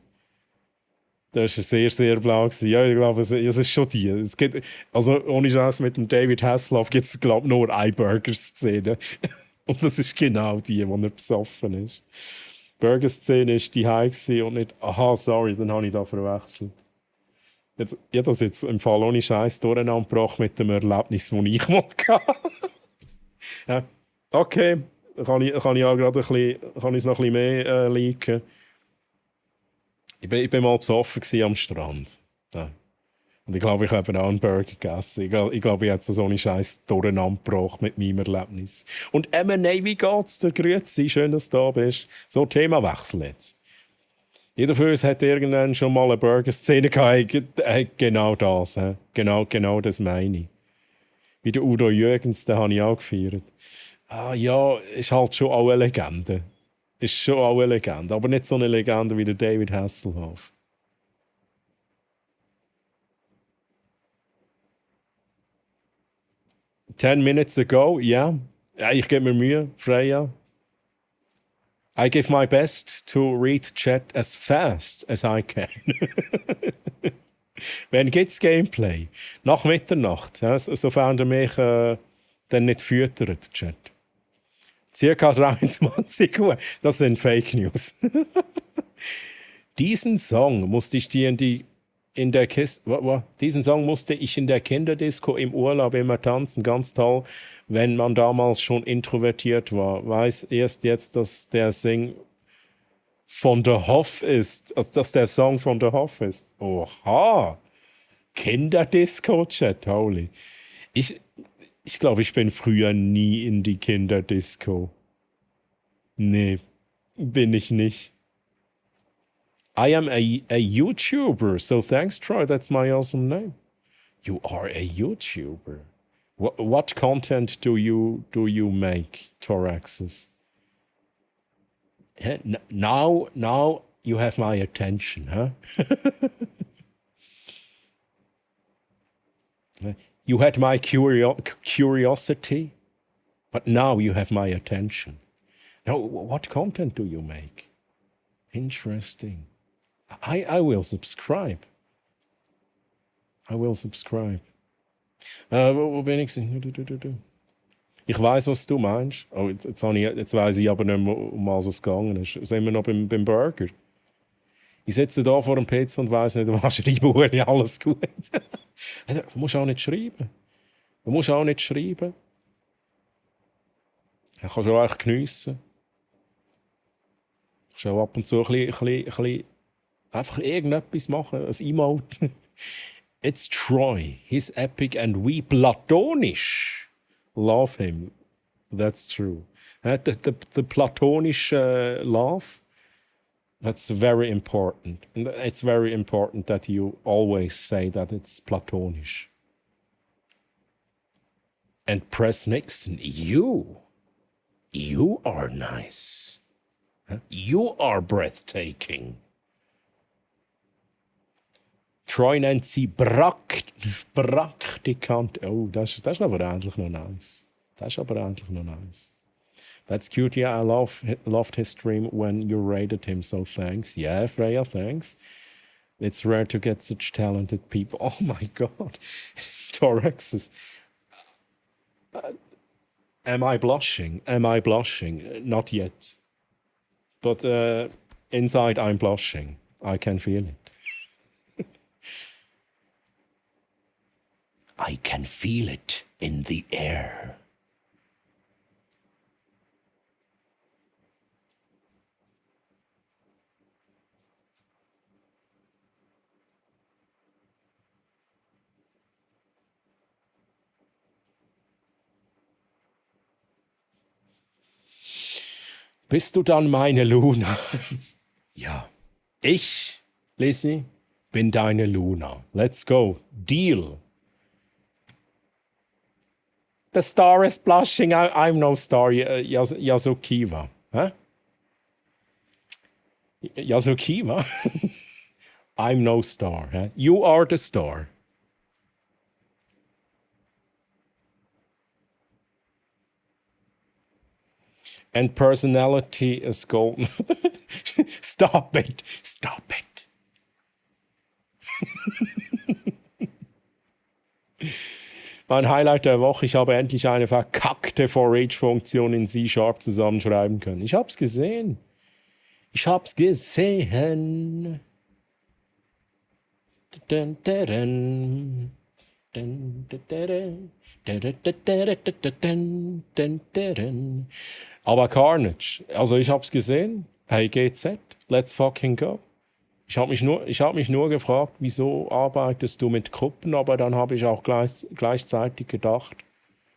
Das war sehr, sehr blau gewesen. Ja, ich glaube, es ist schon die. Es gibt, also ohne Scheiß, mit dem David Hasselhoff gibt es, glaube ich, nur eine Burger-Szene. Und das ist genau die, wo er besoffen ist. Die Burger-Szene war die High und nicht... Aha, sorry, dann habe ich da verwechselt. Ich habe das jetzt im Fall ohne Scheiß durcheinander gebracht mit dem Erlebnis, das ich mal hatte. Ja, okay. Kann ich auch gerade kann ich es noch ein bisschen mehr leaken. Ich bin mal besoffen am Strand. Ja. Und ich glaube, ich habe auch einen Burger gegessen. Ich glaube, ich habe so eine Scheiß durcheinander gebracht mit meinem Erlebnis. Und M&A, wie geht's dir? Grüezi, schön, dass du da bist. So, Themawechsel jetzt. Jeder von uns hat irgendwann schon mal eine Burger-Szene gehabt. Genau das. Genau das meine ich. Wie der Udo Jürgens, den habe ich auch gefeiert. Ah ja, ist halt schon auch eine Legende. Ist schon auch eine Legende, aber nicht so eine Legende wie der David Hasselhoff. Ten minutes ago, ja. Ja, ich gebe mir Mühe, Freya. I give my best to read chat as fast as I can. Wann gibt's Gameplay? Nach Mitternacht, ja, sofern ihr mich dann nicht füttert, Chat. Circa 23 Uhr. Das sind Fake News. Diesen Song musste ich Diesen Song musste ich in der Kinderdisco im Urlaub immer tanzen. Ganz toll, wenn man damals schon introvertiert war. Weiß erst jetzt, dass der Song von der Hoff ist. Also, dass der Song von der Hoff ist. Oha! Kinderdisco-Chat, holy. Ich glaube, ich bin früher nie in die Kinderdisco. Nee, bin ich nicht. I am a YouTuber, so thanks, Troy. That's my awesome name. You are a YouTuber. What content do you make, Toraxis? Now you have my attention, huh? You had my curiosity, but now you have my attention. Now, what content do you make? Interesting. I will subscribe. I will subscribe. Wo bin ich? Ich weiß, was du meinst. Oh, jetzt weiss ich aber nicht mehr, um was es gegangen ist. Sind wir noch beim Burger? Ich sitze da vor dem PC und weiss nicht, was schreiben, Uli, alles gut. Du musst auch nicht schreiben. Du kannst auch auch geniessen. Du kannst auch ab und zu ein bisschen einfach irgendetwas machen, ein Emote. It's Troy, he's epic and we platonisch love him. That's true. The platonisch love, that's very important. And it's very important that you always say that it's platonisch. And Press Nixon, you are nice. You are breathtaking. Troy nennt sie Praktikant. Oh, das ist aber endlich noch nice. That's cute. Yeah, I loved his stream when you rated him, so thanks. Yeah, Freya, thanks. It's rare to get such talented people. Oh my god. Toraxis. Am I blushing? Not yet. But inside I'm blushing. I can feel it. I can feel it in the air. Bist du dann meine Luna? Ja. Ich, Lizzie, bin deine Luna. Let's go. Deal. The star is blushing. I'm no star. Yasukiwa. Huh? Yasukiwa? I'm no star. Huh? You are the star. And personality is golden. Stop it. Mein Highlight der Woche, ich habe endlich eine verkackte For-Each-Funktion in C# zusammenschreiben können. Ich hab's gesehen. Aber Carnage, also ich hab's gesehen. Hey GZ, let's fucking go. Ich hab mich nur gefragt, wieso arbeitest du mit Gruppen, aber dann habe ich auch gleichzeitig gedacht,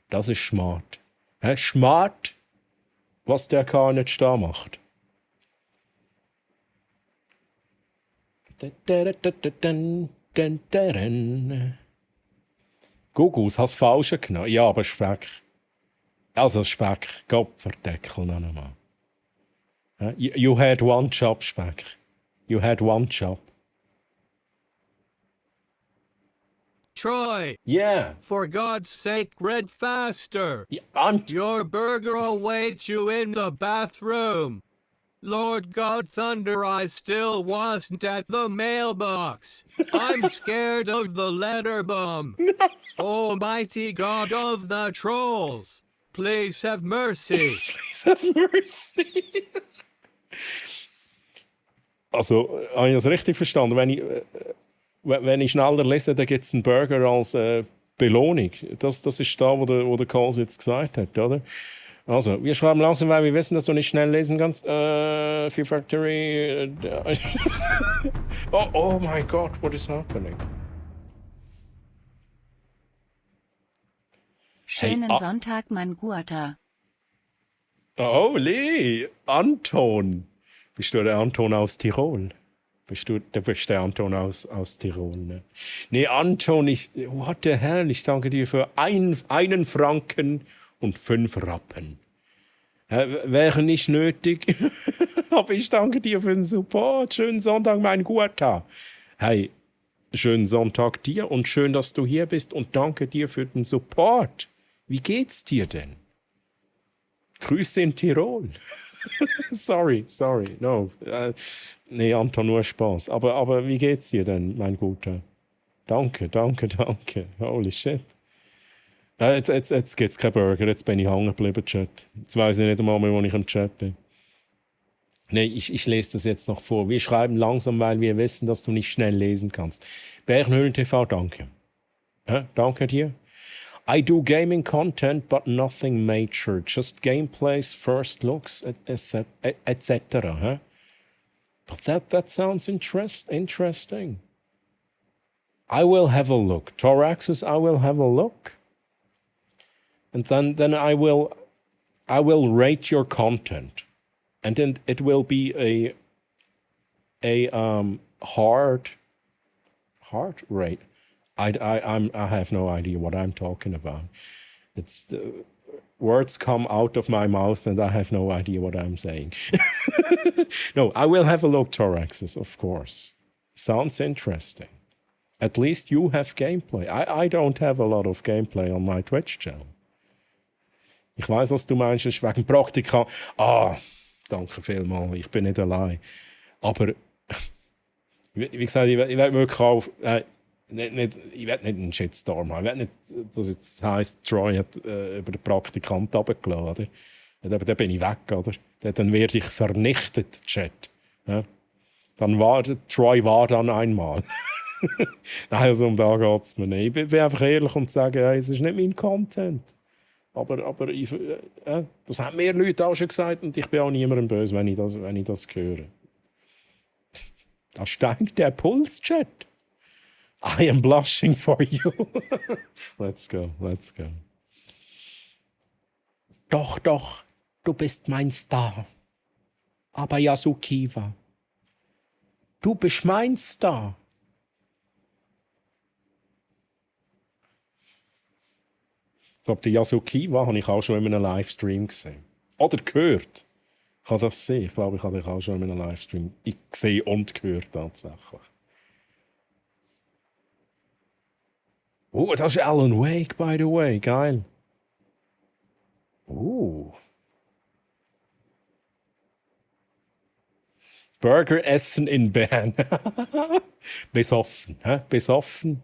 das ist smart. Smart, was der Carnage da macht. Gugus, hast Falsche genommen? Ja, aber Speck. Also Speck, Kopfverdeckel noch einmal. You had one job, Speck. You had one job. Troy, Yeah. for God's sake, read faster. I'm Your burger awaits you in the bathroom. Lord God Thunder, I still wasn't at the mailbox. I'm scared of the letter bum. Almighty God of the trolls, please have mercy. have mercy. Also, habe ich das richtig verstanden? Wenn ich schneller lese, dann gibt es einen Burger als Belohnung. Das ist da, wo der Coles jetzt gesagt hat, oder? Also, wir schreiben langsam, weil wir wissen, dass du nicht schnell lesen kannst. Fear Factory. Oh my God, what is happening? Schönen Hey, Sonntag, mein Guter. oh, Lee, Anton. Bist du der Anton aus Tirol? Du bist der Anton aus Tirol, ne? Nee, Anton, what the hell, ich danke dir für einen Franken und 5 Rappen. Wäre nicht nötig, aber ich danke dir für den Support. Schönen Sonntag, mein Guter. Hey, schönen Sonntag dir und schön, dass du hier bist und danke dir für den Support. Wie geht's dir denn? Grüße in Tirol. sorry, no. Nee, Anton, nur Spaß. Aber wie geht's dir denn, mein Guter? Danke. Holy shit. Jetzt gibt's keinen Burger, jetzt bin ich hängen geblieben, Chat. Jetzt weiss ich nicht einmal mehr, wo ich im Chat bin. Nee, ich lese das jetzt noch vor. Wir schreiben langsam, weil wir wissen, dass du nicht schnell lesen kannst. Bärenhöhlen TV, danke. Danke dir. I do gaming content, but nothing major. Just gameplays, first looks, etc. Huh? But that sounds interesting. I will have a look. Toraxis, I will have a look. And then I will rate your content. And then it will be a hard rate. I have no idea what I'm talking about. It's the words come out of my mouth and I have no idea what I'm saying. No, I will have a look, Toraxis, of course. Sounds interesting. At least you have gameplay. I don't have a lot of gameplay on my Twitch channel. Ich weiß, was du meinst, ist wegen Praktika. Danke vielmals, ich bin nicht allein. Aber, wie gesagt, ich werde wirklich ich will nicht einen Shitstorm haben. Ich will nicht, dass es heisst, Troy hat über den Praktikant runtergeladen, oder? Dann bin ich weg, oder? Dann werde ich vernichtet, Chat. Ja? Troy war dann einmal. Nein, also um da geht es mir nicht. Ich bin einfach ehrlich und sage, hey, es ist nicht mein Content. Aber das haben mehr Leute auch schon gesagt und ich bin auch niemandem böse, wenn ich das höre. Da steigt der Puls, Chat. I am blushing for you. Let's go. Doch, du bist mein Star. Aber Yasukiwa, du bist mein Star. Ich glaube, den Yasukiwa habe ich auch schon in einem Livestream gesehen. Oder gehört. Ich kann das sehen. Ich glaube, ich habe dich auch schon in einem Livestream gesehen und gehört tatsächlich. Oh, das ist Alan Wake, by the way. Geil. Burger essen in Bern. Besoffen. Besoffen.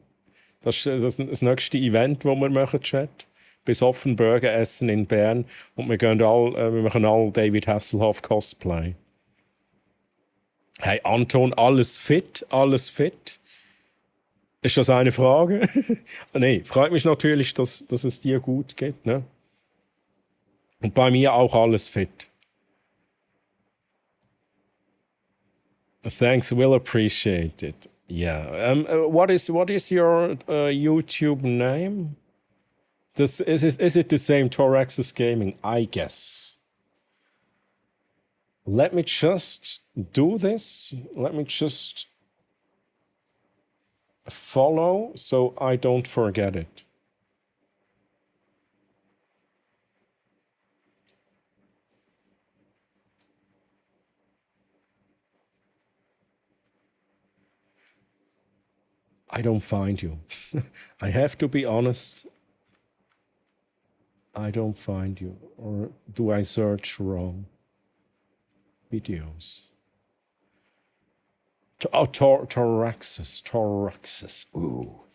Das ist das nächste Event, das wir machen, Chat. Besoffen Burger essen in Bern. Und wir machen alle David Hasselhoff Cosplay. Hey Anton, alles fit? Ist das eine Frage? Nein, freut mich natürlich, dass es dir gut geht. Ne? Und bei mir auch alles fit. Thanks, we'll appreciate it. Yeah. What is your YouTube name? Is it the same Toraxis Gaming? I guess. Let me just do this. Let me just follow so I don't forget it. I don't find you. I have to be honest. I don't find you. Or do I search wrong? Videos. Toraxis. Ooh.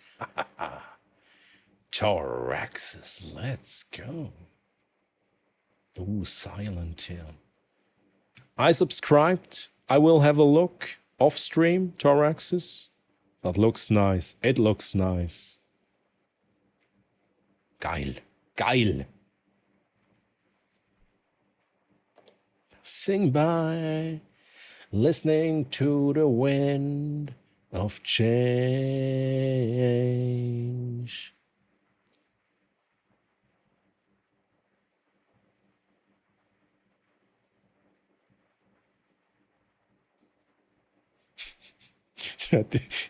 Toraxis. Let's go. Ooh, Silent Hill. I subscribed. I will have a look off stream, Toraxis. That looks nice. It looks nice. Geil. Sing by, listening to the wind of change.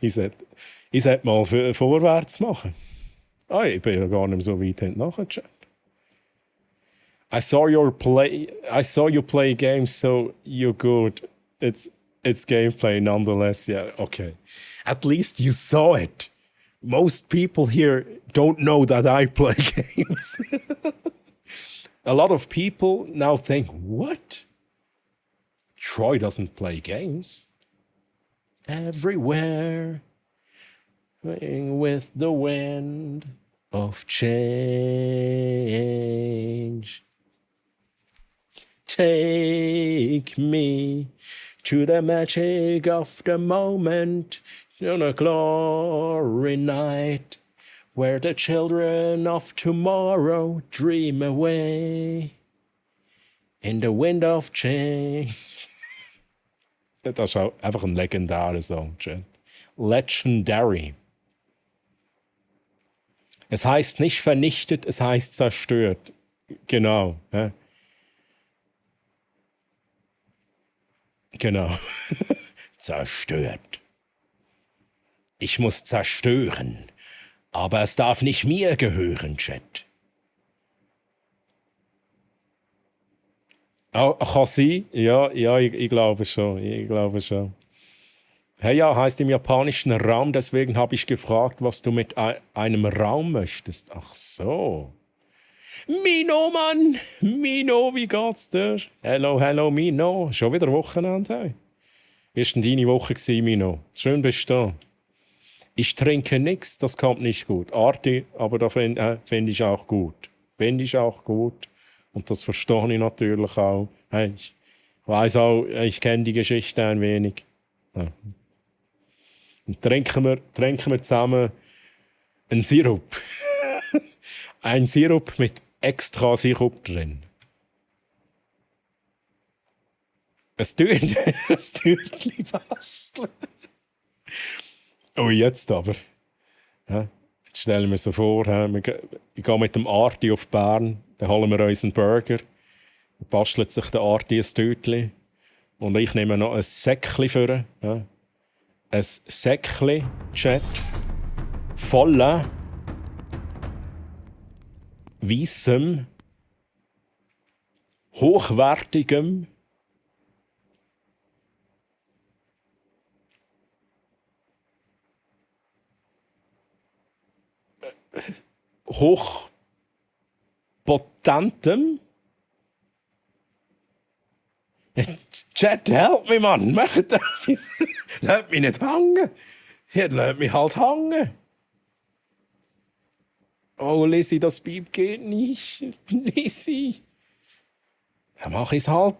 Ich sollte mal vorwärts machen. Ah, ich bin ja gar nicht mehr so weit hinten nachgeschaut. I saw you play games, so you're good. It's gameplay nonetheless. Yeah, okay. At least you saw it. Most people here don't know that I play games. A lot of people now think, what? Troy doesn't play games. Everywhere, playing with the wind of change. Take me to the magic of the moment, on a glory night, where the children of tomorrow dream away in the wind of change. Das ist auch einfach ein legendärer Song, Jen. Legendary. Es heißt nicht vernichtet, es heißt zerstört. Genau. Ja. Genau. Zerstört. Ich muss zerstören. Aber es darf nicht mir gehören, Chat. Oh, kann sein? Ja, ich glaube schon. Hey, ja, heißt im japanischen Raum, deswegen habe ich gefragt, was du mit einem Raum möchtest. Ach so. Mino, Mann! Mino, wie geht's dir? Hello, Mino. Schon wieder Wochenende, hey. Wie war denn deine Woche, Mino? Schön bist du da. Ich trinke nichts, das kommt nicht gut. Arti, aber da find ich auch gut. Und das verstehe ich natürlich auch. Hey, ich weiss auch, ich kenne die Geschichte ein wenig. Ja. Und trinken wir zusammen einen Sirup. Ein Sirup mit extra Sirup drin. Ein Türchen basteln. Oh, jetzt aber. Ja, jetzt stellen wir so vor, ich gehe mit dem Arti auf Bern, dann holen wir uns einen Burger, dann bastelt sich der Arti ein Tütchen und ich nehme noch ein Säckchen für. Ja. Ein Säckchen, Chat, voller weissem, hochwertigem hochpotentem. Chat, help me, Mann! Macht etwas! Lasst mich nicht hängen! Lasst mich halt hängen! Oh, Lizzie, das Beep geht nicht. Lizzie! Dann mach ich's halt.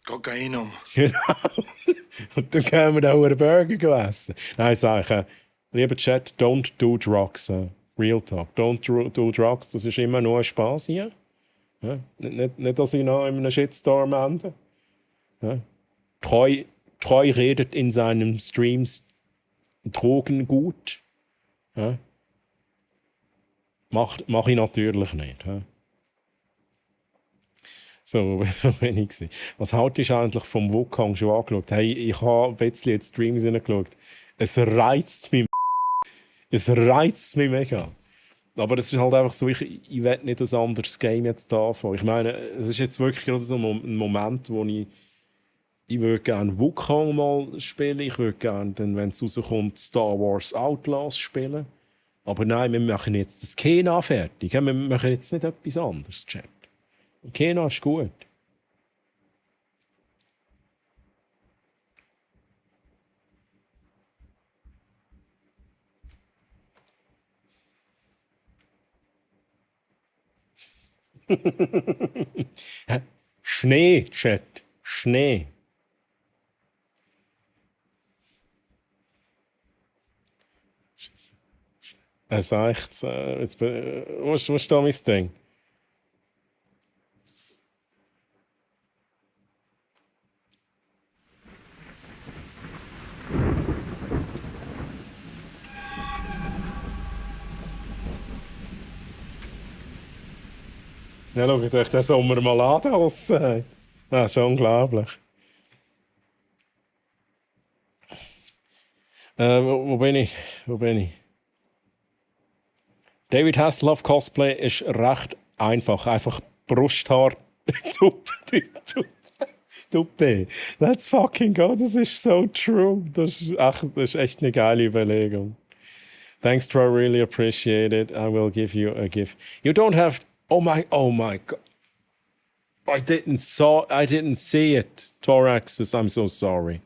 Kokainum. Genau. Und dann können wir da auch einen Burger essen. Nein, sage ich, lieber Chat, don't do drugs. Real talk. Don't do drugs. Das ist immer nur ein Spaß hier. Ja? Nicht, dass ich noch in einem Shitstorm ende. Ja? Treu redet in seinen Streams Drogen gut. Ja? Mach ich natürlich nicht. Ja? So, wenn ich war. Was haltest du eigentlich vom Wukong schon angeschaut? Hey, ich habe ein bisschen in die Streams hineingeschaut. Es reizt mich. Es reizt mich mega. Aber es ist halt einfach so, ich will nicht ein anderes Game jetzt anfangen. Ich meine, es ist jetzt wirklich gerade so ein Moment, wo ich würde gerne Wukong mal spielen. Ich würde gerne, wenn es rauskommt, Star Wars Outlaws spielen. Aber nein, wir machen jetzt das Kena fertig. Wir machen jetzt nicht etwas anderes, Chat. Kena ist gut. Schnee, Chat. Schnee. Er sagt, was ist da mein Ding? Ja, schaut euch den Sommer mal an draussen. Das ist unglaublich. Wo bin ich? Wo bin ich? David Hasselhoff Cosplay ist recht einfach. Einfach Brusthaar, Tuppe. Let's fucking go. Das ist so true. Das ist echt eine geile Überlegung. Thanks, Troy. Really appreciate it. I will give you a gift. You don't have. Oh my God. I didn't see it. Thoraxes. I'm so sorry.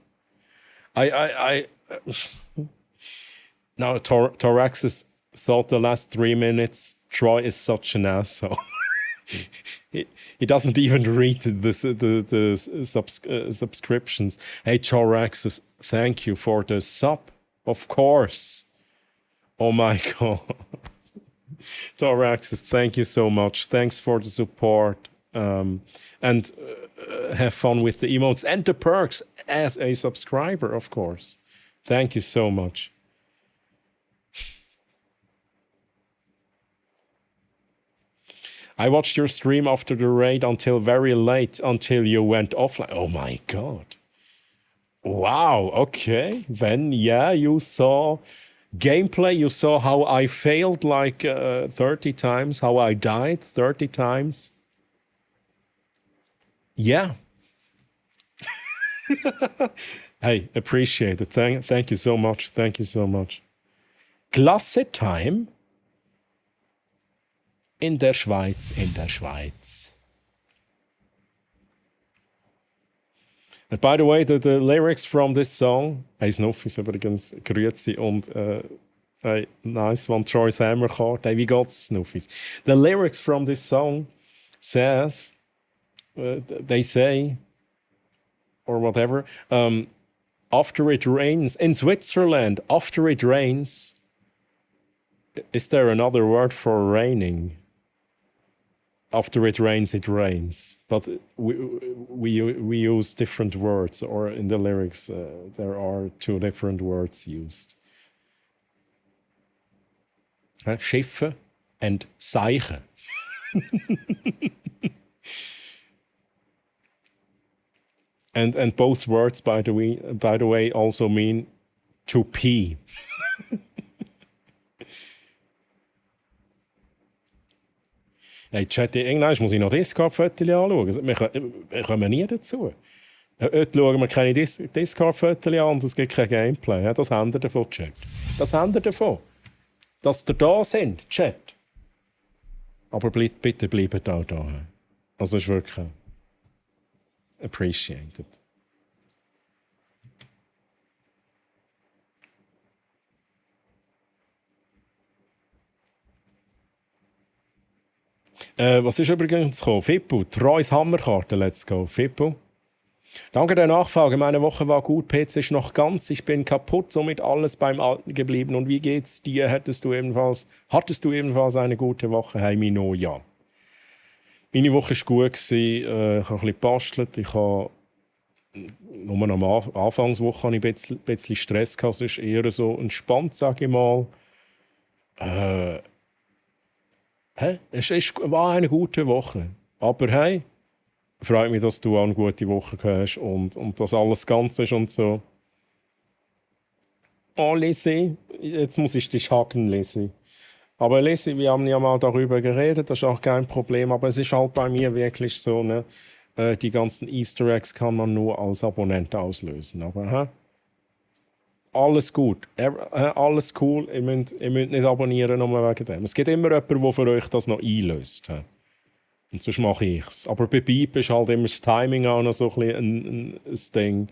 Now Thoraxes thought the last 3 minutes Troy is such an asshole. He doesn't even read the subscriptions. Hey Thoraxes, thank you for the sub. Of course. Oh my God. Thoraxes, thank you so much. Thanks for the support. And have fun with the emotes and the perks as a subscriber, of course. Thank you so much. I watched your stream after the raid until very late, until you went offline. Oh my God. Wow, okay. Then, yeah, you saw gameplay. You saw how I failed like 30 times, how I died 30 times. Yeah. Hey, appreciate it. Thank you so much. Thank you so much. Klasse Time in der Schweiz, in der Schweiz. And by the way, the lyrics from this song, hey Snuffis übrigens, grüezi und hey, nice one, Troy Sammerkart. Hey, wie geht's, Snuffis? The lyrics from this song says, they say, or whatever, after it rains, in Switzerland, after it rains, is there another word for raining? After it rains, but we use different words, or in the lyrics there are 2 different words used. Schiffe and Seiche. And both words, by the way, also mean to pee. Hey, Chat, irgendwann muss ich noch Discord-Fotos anschauen. Wir kommen nie dazu. Heute schauen wir keine Discord-Fotos an und es gibt kein Gameplay. Ja, das haben wir davon, Chat. Das haben wir davon. Dass ihr da sind, Chat. Aber bitte bleibt auch da. Also ist wirklich appreciated. Was ist übrigens gekommen? Fippo, Troy's Hammerkarte, let's go. Fippo. Danke der Nachfrage, meine Woche war gut, PC ist noch ganz, ich bin kaputt, somit alles beim Alten geblieben. Und wie geht's dir? Hattest du ebenfalls eine gute Woche? Hey Mino, ja. Meine Woche war gut, ich habe ein bisschen gebastelt, ich habe nur am Anfangswoche ein bisschen Stress gehabt, es ist eher so entspannt, sage ich mal. Es war eine gute Woche. Aber hey, freut mich, dass du auch eine gute Woche hast und dass alles ganz ist und so. Oh, Lissy, jetzt muss ich dich hacken, Lissy. Aber Lissy, wir haben ja mal darüber geredet, das ist auch kein Problem. Aber es ist halt bei mir wirklich so, ne? Die ganzen Easter Eggs kann man nur als Abonnent auslösen. Aber alles gut, alles cool, ihr müsst nicht abonnieren nur wegen dem. Es gibt immer jemanden, der für euch das noch einlöst. Und sonst mache ich es. Aber bei Beep ist halt immer das Timing auch noch so ein bisschen ein Ding.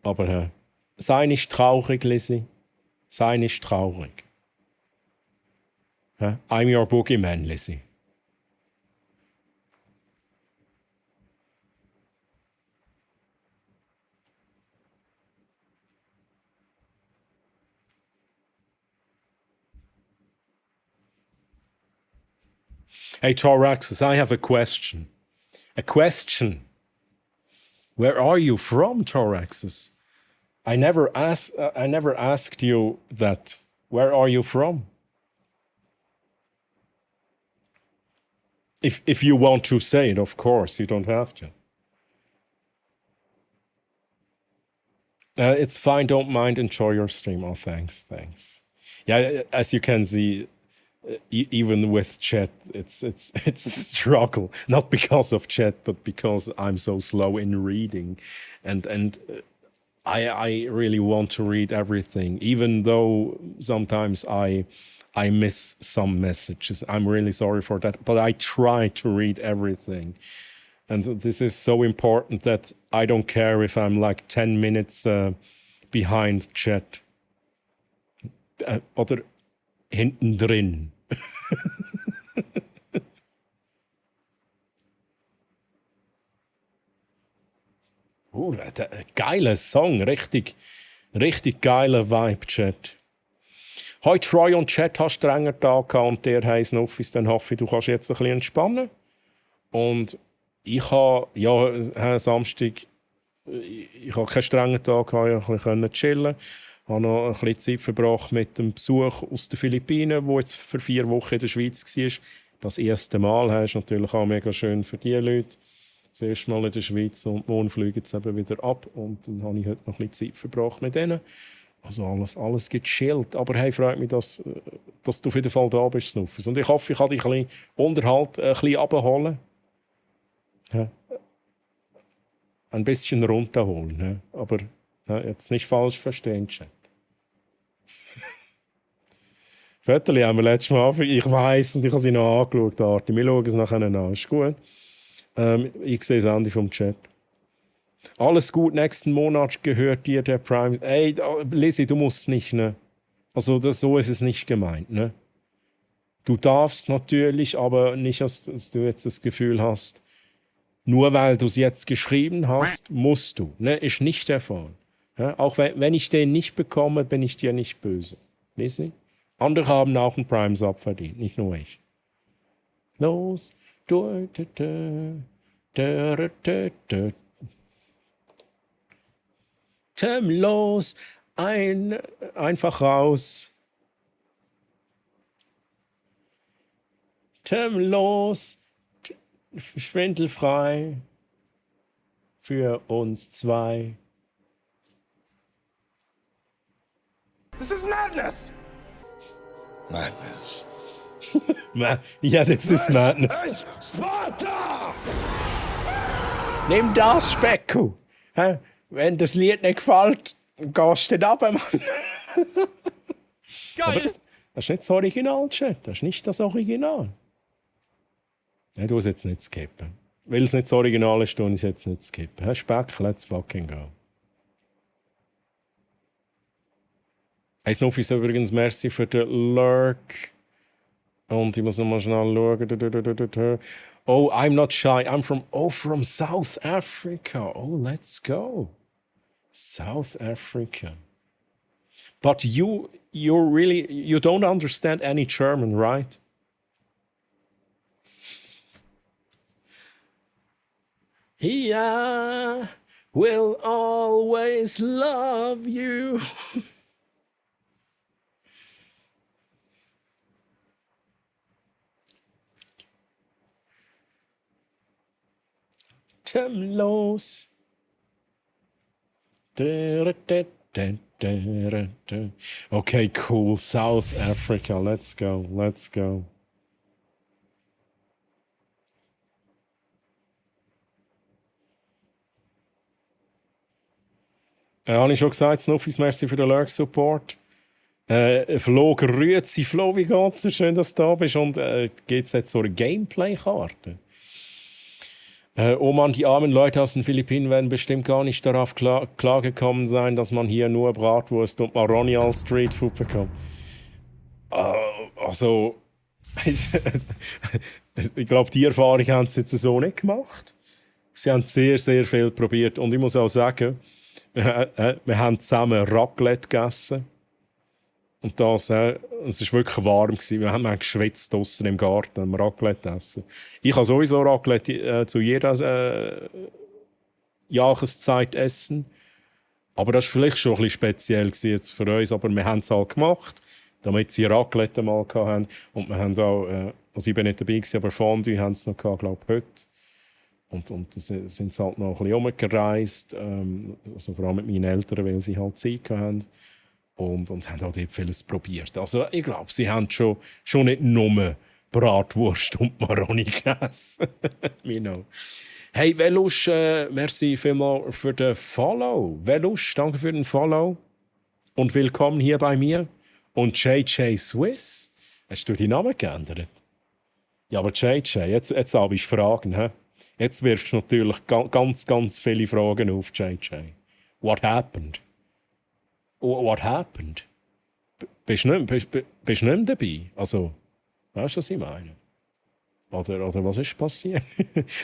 Aber sei nicht traurig, Lizzie. Sei nicht traurig. I'm your boogeyman, Lizzie. Hey, Toraxis, I have a question. A question. Where are you from, Toraxis? I never asked you that. Where are you from? If you want to say it, of course, you don't have to. It's fine, don't mind, enjoy your stream. Oh, thanks. Yeah, as you can see, even with chat, it's a struggle. Not because of chat, but because I'm so slow in reading, and I really want to read everything, even though sometimes I miss some messages. I'm really sorry for that, but I try to read everything. And this is so important that I don't care if I'm like 10 minutes behind chat. Oder hinten drin. Geiler Song, richtig geiler Vibe-Chat. Heute Troy und Chat hast strenger Tag gehabt und der heisst Nuffis, dann hoffe ich, du kannst jetzt ein bisschen entspannen. Und ich habe, Samstag, ich habe keinen strengen Tag gehabt, ich konnte chillen. Ich habe noch ein bisschen Zeit verbracht mit dem Besuch aus den Philippinen, der jetzt für 4 Wochen in der Schweiz war. Das erste Mal, das ist natürlich auch mega schön für die Leute. Das erste Mal in der Schweiz und morgen fliegen sie eben wieder ab. Und dann habe ich heute noch ein bisschen Zeit verbracht mit denen. Also alles gechillt. Aber hey, freut mich, dass du auf jeden Fall da bist, Snuffis. Und ich hoffe, ich kann dich ein bisschen Unterhalt ein bisschen abholen. Ja. Ein bisschen runterholen. Ja. Aber jetzt nicht falsch verstehen, Chat. Viertel haben wir letztes Mal angefangen. Ich weiss und ich habe sie noch angeschaut, Arti. Wir schauen es nachher an. Ist gut. Ich sehe das Ende vom Chat. Alles gut, nächsten Monat gehört dir der Prime. Ey, Lizzie, du musst nicht, ne? Also so ist es nicht gemeint, ne? Du darfst natürlich, aber nicht, dass du jetzt das Gefühl hast, nur weil du es jetzt geschrieben hast, musst du. Ne? Ist nicht der Fall. Ja? Auch wenn ich den nicht bekomme, bin ich dir nicht böse. Lizzie? Andere haben auch einen Prime-Sub verdient, nicht nur ich. Los, Tim, los, einfach raus. Tim, los, schwindelfrei für uns zwei. This is madness! Madness. Ja, das ist Madness. This is Sparta! Nimm das, Specko. Wenn das Lied nicht gefällt, gehst du dann runter, Mann. Aber das ist nicht das Original, Chat. Das ist nicht das Original. Ja, du hast jetzt nicht skippen. Weil es nicht das Original ist, tue ich es jetzt nicht skippen. Speck, let's fucking go. Hey, Snuffis übrigens, merci für den Lurk. Und ich muss nochmal schnell schauen. Oh, I'm not shy. I'm from South Africa. Oh, let's go. South Africa. But you don't understand any German, right? I will always love you. Komm los. Okay, cool. South Africa. Let's go. Let's go. Habe ich schon gesagt, Snuffis, merci für den Lurk-Support. Flo, grüezi Flo, wie geht's dir? Schön, dass du da bist. Und geht's jetzt so eine Gameplay-Karte? Oh Mann, die armen Leute aus den Philippinen werden bestimmt gar nicht darauf klargekommen sein, dass man hier nur Bratwurst und Maroni als Streetfood bekommt. Also, ich glaube, die Erfahrung haben sie jetzt so nicht gemacht. Sie haben sehr, sehr viel probiert. Und ich muss auch sagen, wir haben zusammen Raclette gegessen. Und es war wirklich warm. Wir haben geschwitzt draussen im Garten, am Raclette essen. Ich kann sowieso Raclette zu jeder Jahreszeit essen. Aber das war vielleicht schon ein bisschen speziell jetzt für uns. Aber wir haben es halt gemacht, damit sie Raclette mal hatten. Und wir haben auch Also ich bin nicht dabei gewesen, aber Fondue haben sie noch gehabt, glaube ich, heute. Und dann sind sie halt noch ein bisschen rumgereist, also vor allem mit meinen Eltern, weil sie halt Zeit hatten. Und haben halt eben vieles probiert. Also ich glaube, sie haben schon nicht nur Bratwurst und Maroni gegessen. You know. Hey, Velusch, merci vielmals für den Follow. Velusch, danke für den Follow. Und willkommen hier bei mir. Und JJ Swiss, hast du deinen Namen geändert? Ja, aber JJ, jetzt habe ich Fragen. He? Jetzt wirfst du natürlich ganz viele Fragen auf, JJ. What happened? What happened? Bist du nicht mehr dabei? Also, weißt du, was ich meine? Oder was ist passiert?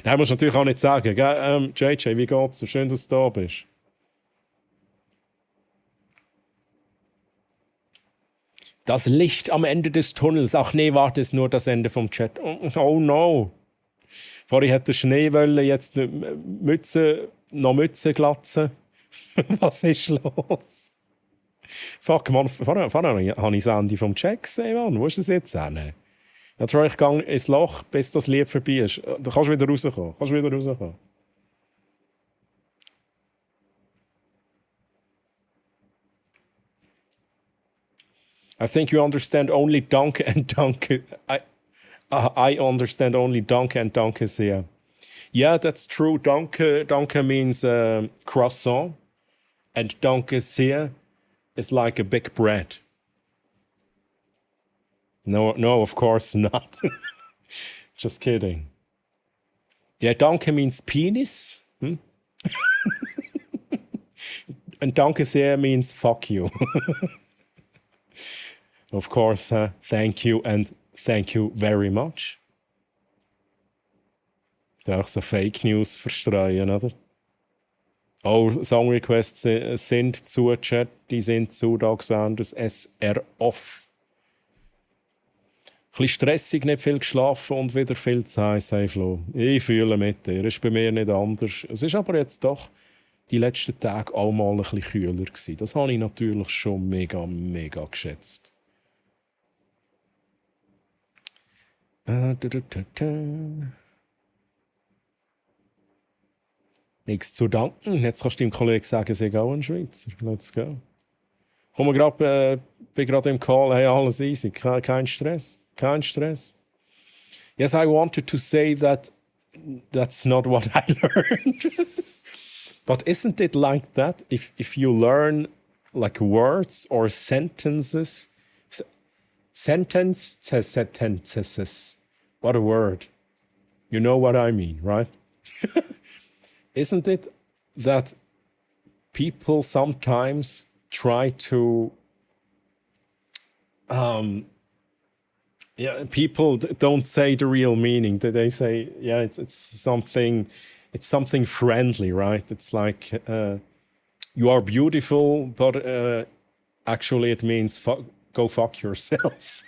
Nein, musst du natürlich auch nicht sagen. Gell? JJ, wie geht's dir? Schön, dass du da bist. Das Licht am Ende des Tunnels. Ach nee, warte, ist nur das Ende vom Chat. Oh no. Vorher hätte der Schnee wollen, jetzt Mütze glatzen. Was ist los? Fuck, man, vorher habe ich das Ende vom Chat gesehen, Mann. Wo ist das jetzt hin? Ja, Troy, ich gehe ins Loch, bis das Lied vorbei ist. Da kannst du wieder rauskommen. I think you understand only Danke and Danke. I understand only Danke and Danke sehr. Yeah, that's true. Danke means croissant. And Danke sehr is like a big bread. No, of course not. Just kidding. Yeah, Danke means penis. And Danke sehr means fuck you. Of course, thank you and thank you very much. Da auch so Fake News verstreuen, oder? Oh, Song Requests sind zu Chat, die sind zu Dogs Anders SR off. Ein bisschen stressig, nicht viel geschlafen und wieder viel zu heiß, hey Flo. Ich fühle mit dir, ist bei mir nicht anders. Es ist aber jetzt doch die letzten Tage auch mal ein bisschen kühler gewesen. Das habe ich natürlich schon mega geschätzt. Nichts zu danken. Jetzt kannst du deinem Kollegen sagen, sei auch ein Schweizer. Let's go. Bin gerade im Call. Hey, alles easy. Kein Stress. Yes, I wanted to say that that's not what I learned. But isn't it like that? If you learn like words or sentences, sentences. What a word. You know what I mean, right? Isn't it that people sometimes try to people don't say the real meaning. They say, yeah, it's something friendly, right? It's like you are beautiful, but actually it means go fuck yourself.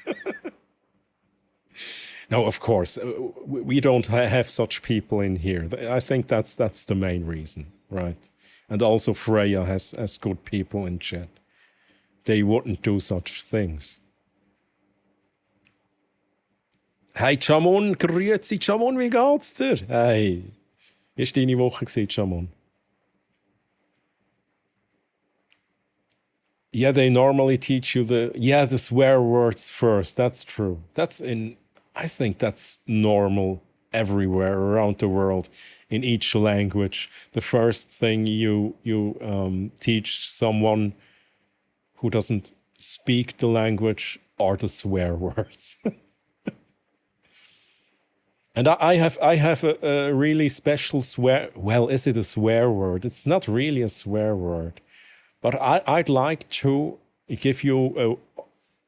No, of course, we don't have such people in here. I think that's the main reason, right? And also Freya has good people in chat. They wouldn't do such things. Hey, Chamon, grüezi, Chamon, wie geht's dir? Hey, wie war deine Woche, Chamon? Yeah, they normally teach you the swear words first. That's true. I think that's normal everywhere around the world, in each language. The first thing you teach someone who doesn't speak the language are the swear words. And I have a really special swear. Well, is it a swear word? It's not really a swear word, but I'd like to give you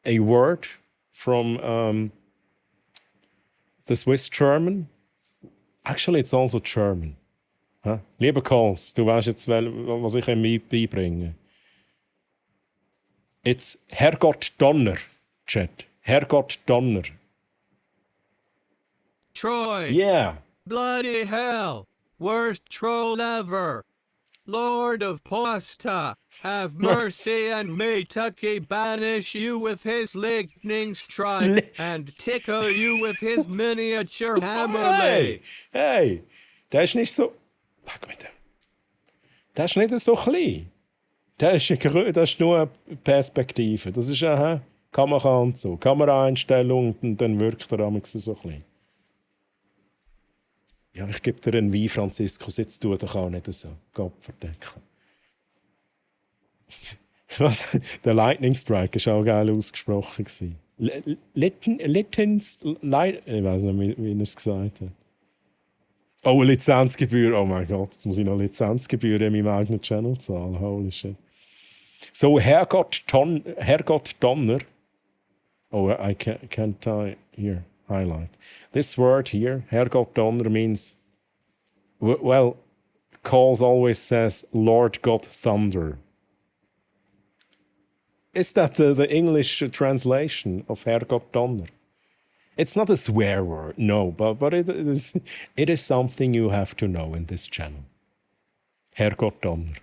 a word from the Swiss German. Actually, it's also German. Huh? Lieber Calls, du weißt jetzt, was ich ihm beibringe. It's Herrgott Donner, Chat. Herrgott Donner. Troy. Yeah. Bloody hell. Worst troll ever. Lord of Pasta, have mercy and may Tucky banish you with his lightning strike and tickle you with his miniature hammerlay. Hey, der ist nicht so... Pack mit dem. Der ist nicht so klein. Das ist nur eine Perspektive. Das ist eine Kamera und so. Kameraeinstellung und dann wirkt er am so klein. Ja, ich gebe dir einen Wein, Franziskus. Jetzt tu doch auch nicht so. Gott verdecken. Was? Der Lightning Strike war auch geil ausgesprochen. Littens... Ich weiß nicht, wie er es gesagt hat. Oh, eine Lizenzgebühr. Oh mein Gott, jetzt muss ich noch Lizenzgebühr in meinem eigenen Channel zahlen. Holy shit. So, Herrgott Donner. Oh, I can't here highlight. This word here, Herrgott Donner, means, well, Calls always says Lord God Thunder. Is that the English translation of Herrgott Donner? It's not a swear word, no, but it is something you have to know in this channel. Herrgott Donner.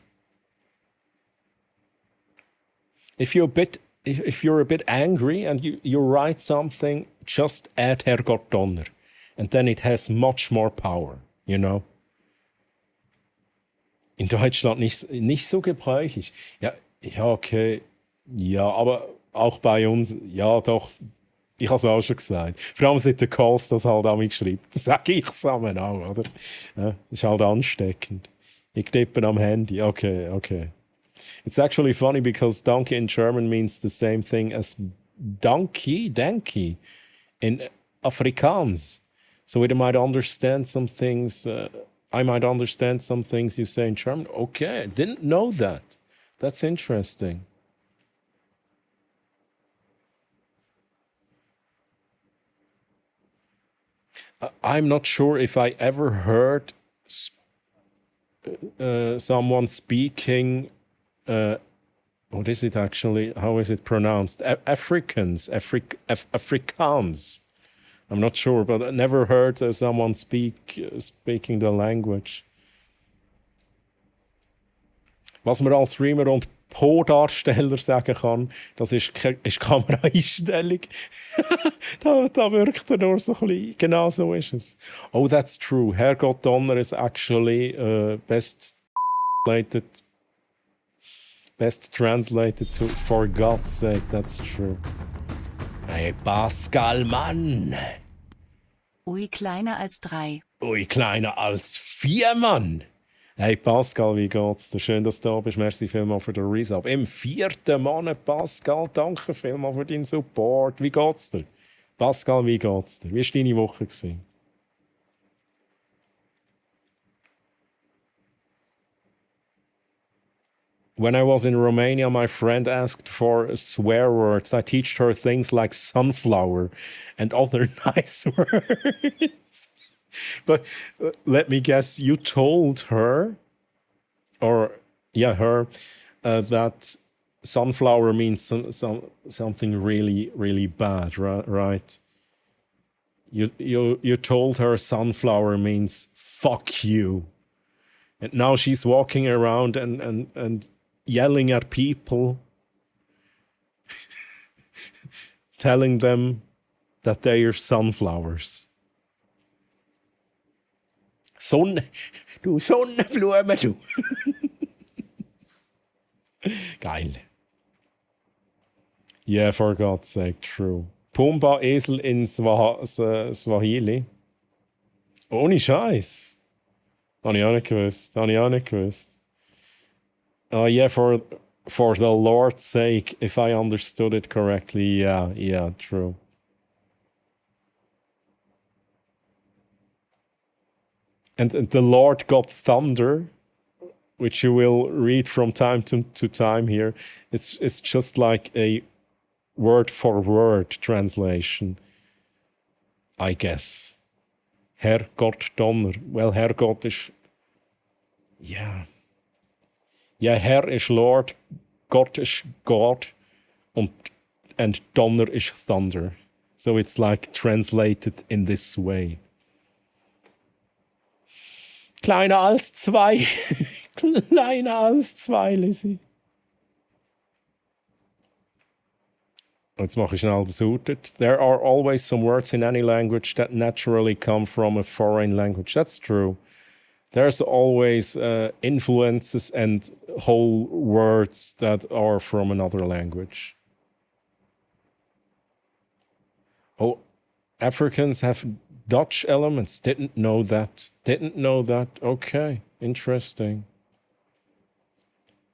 If you're a bit angry and you write something, just add Herrgott Donner, and then it has much more power, you know. In Deutschland nicht so gebräuchlich. Ja, okay. Ja, aber auch bei uns, ja doch, ich habe es auch schon gesagt. Vor allem seit der Calls das halt auch geschrieben. Das sage ich zusammen auch, oder? Ja, das ist halt ansteckend. Ich tippe am Handy, okay. It's actually funny because donkey in German means the same thing as donkey in Afrikaans. So I might understand some things you say in German. Okay, didn't know that. That's interesting. I'm not sure if I ever heard someone speaking. What is it actually? How is it pronounced? Afrikaans. I'm not sure, but I never heard someone speaking the language. Was man als Streamer und Po-Darsteller sagen kann, das ist Kameraeinstellung. da wirkt er nur so ein bisschen. Genau so ist es. Oh, that's true. Herrgott Donner is actually best translated to for God's sake. That's true. Hey, Pascal, Mann. Ui, kleiner als 3. Ui, kleiner als 4, Mann. Hey Pascal, wie geht's dir? Schön, dass du da bist. Merci vielmals für den Resub. Im 4. Monat, Pascal, danke vielmals für deinen Support. Wie geht's dir? Pascal, wie geht's dir? Wie war deine Woche? When I was in Romania, my friend asked for swear words. I teach her things like sunflower and other nice words. But let me guess, you told her, that sunflower means something really, really bad, right? You told her sunflower means fuck you, and now she's walking around and yelling at people, telling them that they are sunflowers. Du Sonnenblume, du. Geil. Yeah, for God's sake, true. Pumba Esel in Swahili. Ohne Scheiß. Habe ich auch nicht gewusst. Oh yeah, for the Lord's sake, if I understood it correctly, yeah, true. And the Lord God Thunder, which you will read from time to time here, it's just like a word-for-word translation, I guess. Herrgott Donner. Well, Herrgott is... Yeah. Yeah, Herr is Lord, Gott is God, and Donner is thunder. So it's like translated in this way. Kleiner als 2. kleiner als 2, Lizzie. Jetzt mache ich schnell das Sorted. There are always some words in any language that naturally come from a foreign language. That's true. There's always influences and whole words that are from another language. Oh, Africans have Dutch elements. Didn't know that. Didn't know that. Okay, interesting.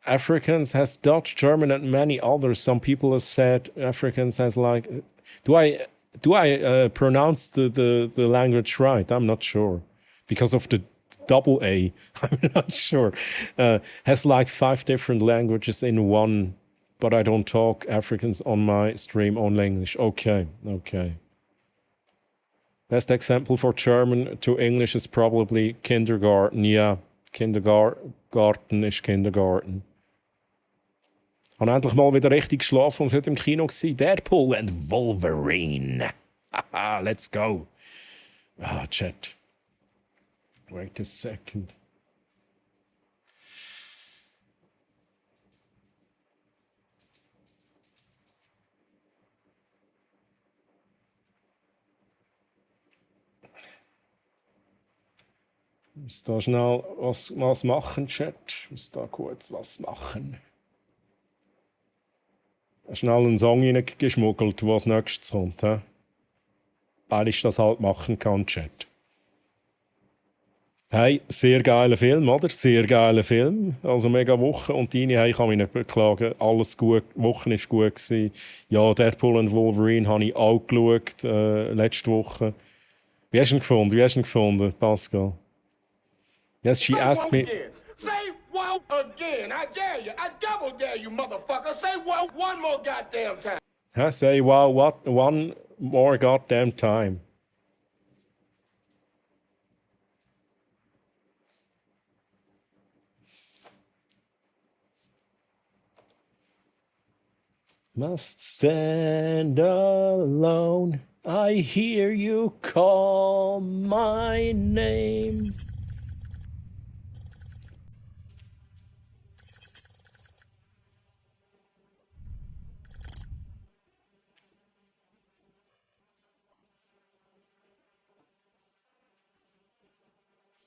Africans has Dutch, German, and many others. Some people have said Africans has like. Do I pronounce the language right? I'm not sure because of the double A. I'm not sure. Has like 5 different languages in one, but I don't talk Africans on my stream, only English. Okay. Best example for German to English is probably kindergarten. Yeah, kindergarten ist Kindergarten. Ich habe endlich mal wieder richtig geschlafen und heute im Kino gewesen. Deadpool and Wolverine. Haha, let's go. Ah, Chat. Wait a second. Ich muss da schnell was machen, Chat. Ich muss da kurz was machen. Schnell einen Song reingeschmuggelt, der als nächstes kommt. He? Weil ich das halt machen kann, Chat. Hey, sehr geiler Film, oder? Sehr geiler Film. Also mega Woche. Und deine, hey, ich kann mich nicht beklagen. Alles gut. Die Woche war gut gewesen. Ja, Deadpool und Wolverine habe ich auch geschaut, letzte Woche. Wie hast du ihn gefunden, Pascal? Yes, she asked me. Say wow again. I dare you. I double dare you, motherfucker. Say wow one more goddamn time. Huh? Say wow, what? One more goddamn time. Must stand alone. I hear you call my name.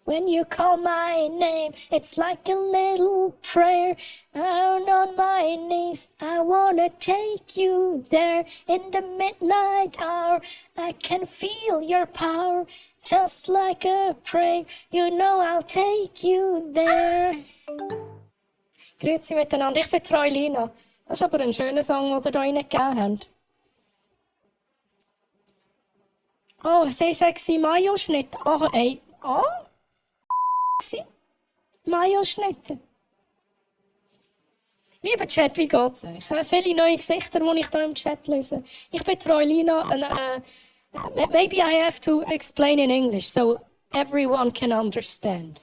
When you call my name, it's like a little prayer. Down on my knees, I wanna take you there. In the midnight hour, I can feel your power. Just like a prayer, you know I'll take you there. Grüezi miteinander, ich bin Troilina. Das ist aber ein schöner Song, den ihr da reingegeben habt. Oh, sehr sexy Mayo-Schnitt. Oh, ey. Oh? Mayo-Schnitte. Lieber Chat, wie geht's euch? Ich habe viele neue Gesichter, die ich hier im Chat lese. Ich bin Troilina. Maybe I have to explain in English so everyone can understand.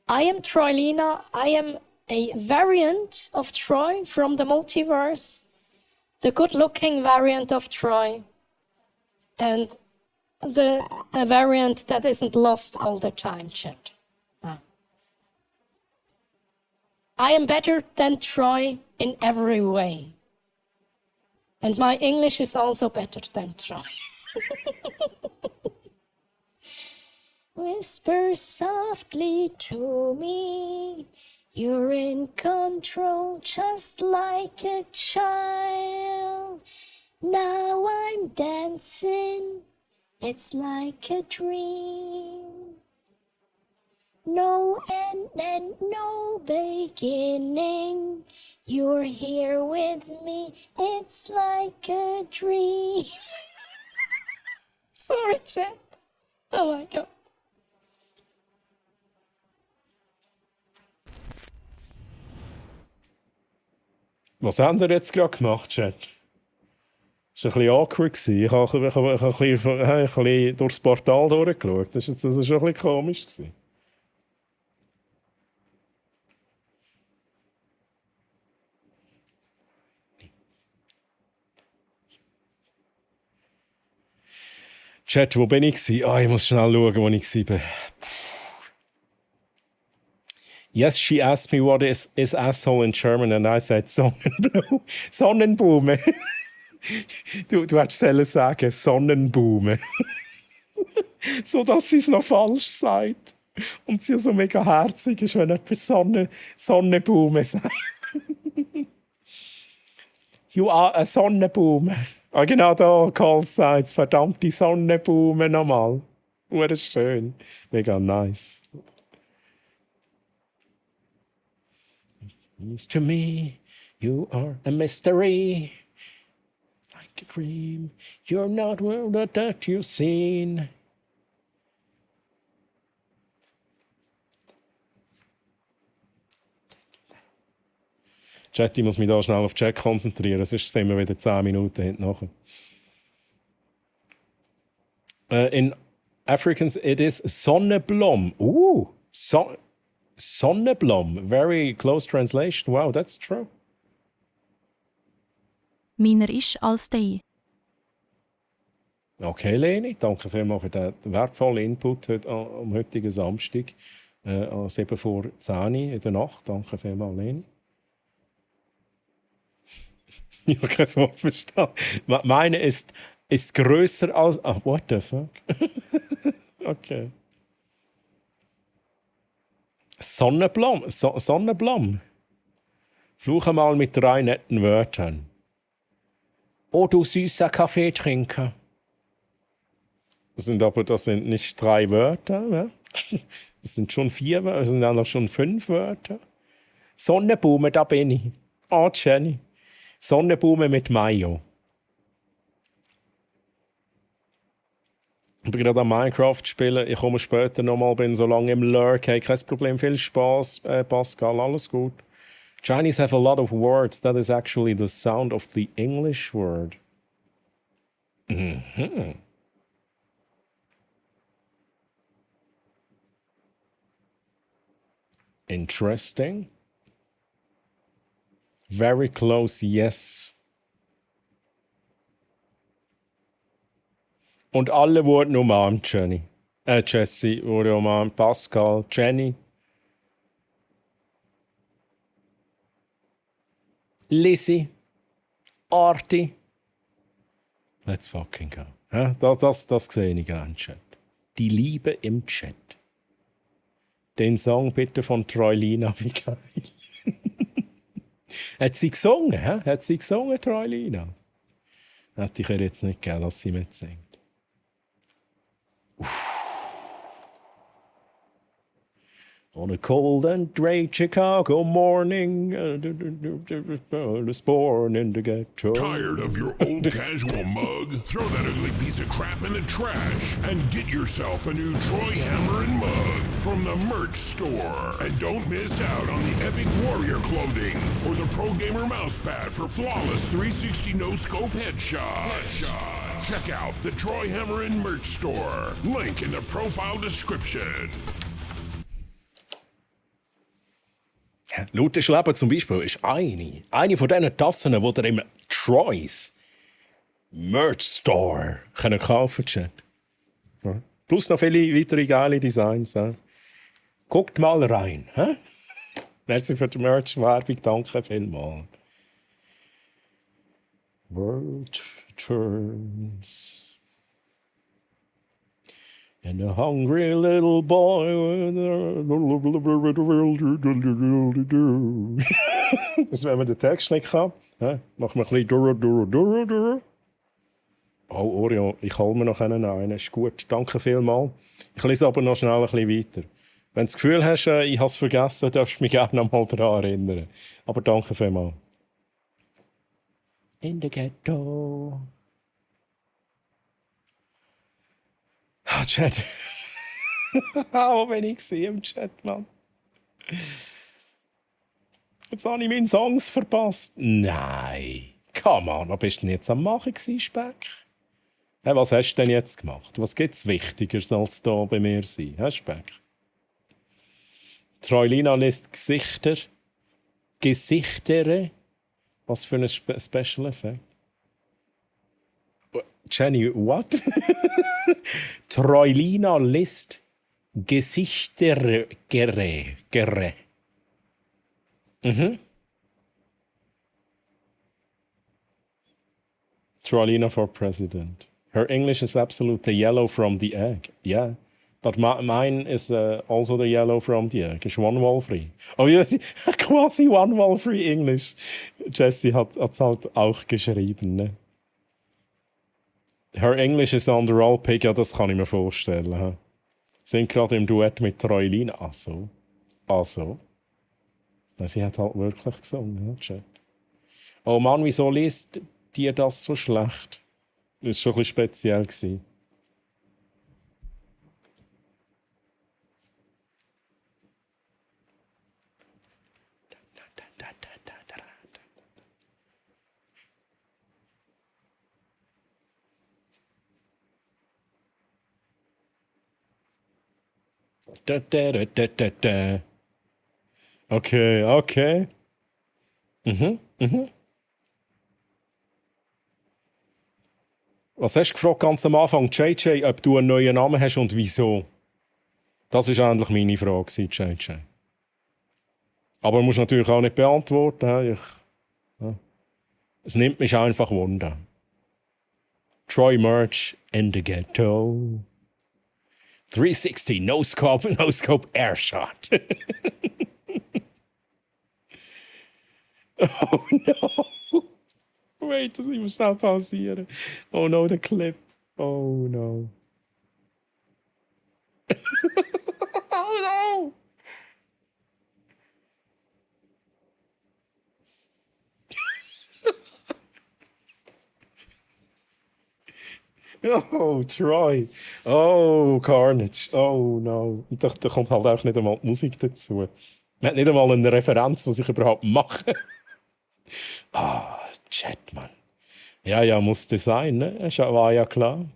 I am Troilina. I am a variant of Troy from the multiverse. The good-looking variant of Troy. And a variant that isn't lost all the time, Chat. I am better than Troy in every way. And my English is also better than Troy's. Whisper softly to me, you're in control just like a child. Now I'm dancing, it's like a dream. No end and no beginning. You're here with me. It's like a dream. Sorry, Chat. Oh my God. Was haben wir jetzt gerade gemacht, Chat? Das war ein bisschen awkward. Ich habe ein bisschen durchs Portal durchgeschaut. Das war schon ein bisschen komisch. Chat, wo bin ich? Ich muss schnell schauen, wo ich war. Yes, she asked me what is asshole in German and I said Sonnenblume. Sonnenblume. Du hättest sollen sagen Sonnenblume. So, dass sie es noch falsch sagt. Und sie so mega herzig ist, wenn jemand Sonnenblume sagt. You are a Sonnenblume. Ah, genau da, Call sagt verdammte Sonnenblume nochmal. Schön. Mega nice. News to me, you are a mystery. Like a dream, you're not world that you've seen. Chat, ich muss mich da schnell auf Chat konzentrieren, sonst sind wir wieder 10 Minuten hinten nachher. In Afrikaans, it is Sonneblom. Sonneblom. Very close translation. Wow, that's true. Meiner ist als der. Okay, Leni, danke vielmals für den wertvollen Input am heutigen Samstag, 7 vor 10 in der Nacht. Danke vielmals, Leni. Ich habe kein Wort verstanden. Meine ist grösser als... Ah, what the fuck? Okay. Sonnenblom. Fluche mal mit 3 netten Wörtern. Oh, du süßer Kaffeetrinker. Das sind nicht 3 Wörter. Ne? Das sind schon 4 Wörter. Das sind dann noch schon 5 Wörter. Sonnenblume, da bin ich. Oh, Jenny. Sonnenblume mit Mayo. Ich bin gerade am Minecraft spielen. Ich komme später nochmal, bin so lange im Lurk. Hey, kein Problem, viel Spaß, Pascal, alles gut. Chinese have a lot of words. That is actually the sound of the English word. Interesting. Very close, yes. Und alle wurden umarmt, Jenny. Jessie wurde umarmt, Pascal, Jenny. Lizzie. Arti. Let's fucking go. Ja, das sehe ich gerne im Chat. Die Liebe im Chat. Den Song bitte von Troilina, wie geil. Hat sie gesungen, hä? Hat sie gesungen, Troilina? Hätte ich ihr jetzt nicht gegeben, dass sie mitsingt. On a cold and gray Chicago morning, was born in the ghetto. Tired of your old casual mug? Throw that ugly piece of crap in the trash and get yourself a new Troy Hammer and mug from the merch store. And don't miss out on the Epic Warrior clothing or the Pro Gamer mousepad for flawless 360 no-scope headshots. Check out the Troy Hammer and merch store. Link in the profile description. Lute Schleber zum Beispiel ist eine von diesen Tassen, die ihr im Troy's Merch Store kaufen könnt. Ja. Plus noch viele weitere geile Designs. Ja. Guckt mal rein. Hä? Merci für die Merch-Werbung, danke vielmals. World turns. And a hungry little boy. Dus wenn man den Text nicht kann, machen wir ein bisschen. Oh, Orion, ich hole mir noch einen. Ist gut, danke vielmals. Ich lese aber noch schnell ein bisschen weiter. Wenn du das Gefühl hast, ich habe es vergessen, darfst du mich gerne noch mal daran erinnern. Aber danke vielmals. In the ghetto. Ah, Chat. Wo bin ich im Chat, Mann? Jetzt habe ich meine Songs verpasst. Nein. Come on, was bist du denn jetzt am Machen gewesen, Speck? Hey, was hast du denn jetzt gemacht? Was gibt es Wichtigeres als da bei mir sein? Hey, Speck? Troilina lässt Gesichter. Gesichtere. Was für ein Special Effect? Jenny, what? Troilina lässt Gesichter. Troilina for president. Her English is absolutely yellow from the egg. Yeah. But mine is also the yellow from the egg. Ist one wall free. Oh ja, quasi one wall free English. Jessie hat es halt auch geschrieben. Ne? Her English is on the roll pig, ja, das kann ich mir vorstellen. He? Sind gerade im Duett mit Troilina. Ach so. Ach so. Na, sie hat halt wirklich gesungen. Ja, Chat. Oh Mann, wieso liest dir das so schlecht? Das war schon ein bisschen speziell gewesen. Da, da, da, da, da, da. Okay, okay. Was hast du gefragt ganz am Anfang, JJ, ob du einen neuen Namen hast und wieso? Das war eigentlich meine Frage, JJ. Aber musst natürlich auch nicht beantworten. Es nimmt mich einfach Wunder. Troy Merch in the Ghetto. 360 no scope air shot. Oh no. Wait, das muss schnell pausieren. Oh no, der Clip. Oh no. Oh no. Oh, Troy. Oh, Carnage. Oh no. Und da kommt halt auch nicht einmal die Musik dazu. Man hat nicht einmal eine Referenz, was ich überhaupt mache. Ah, Chat, Mann. Ja, muss das sein, ne? Das war ja klar.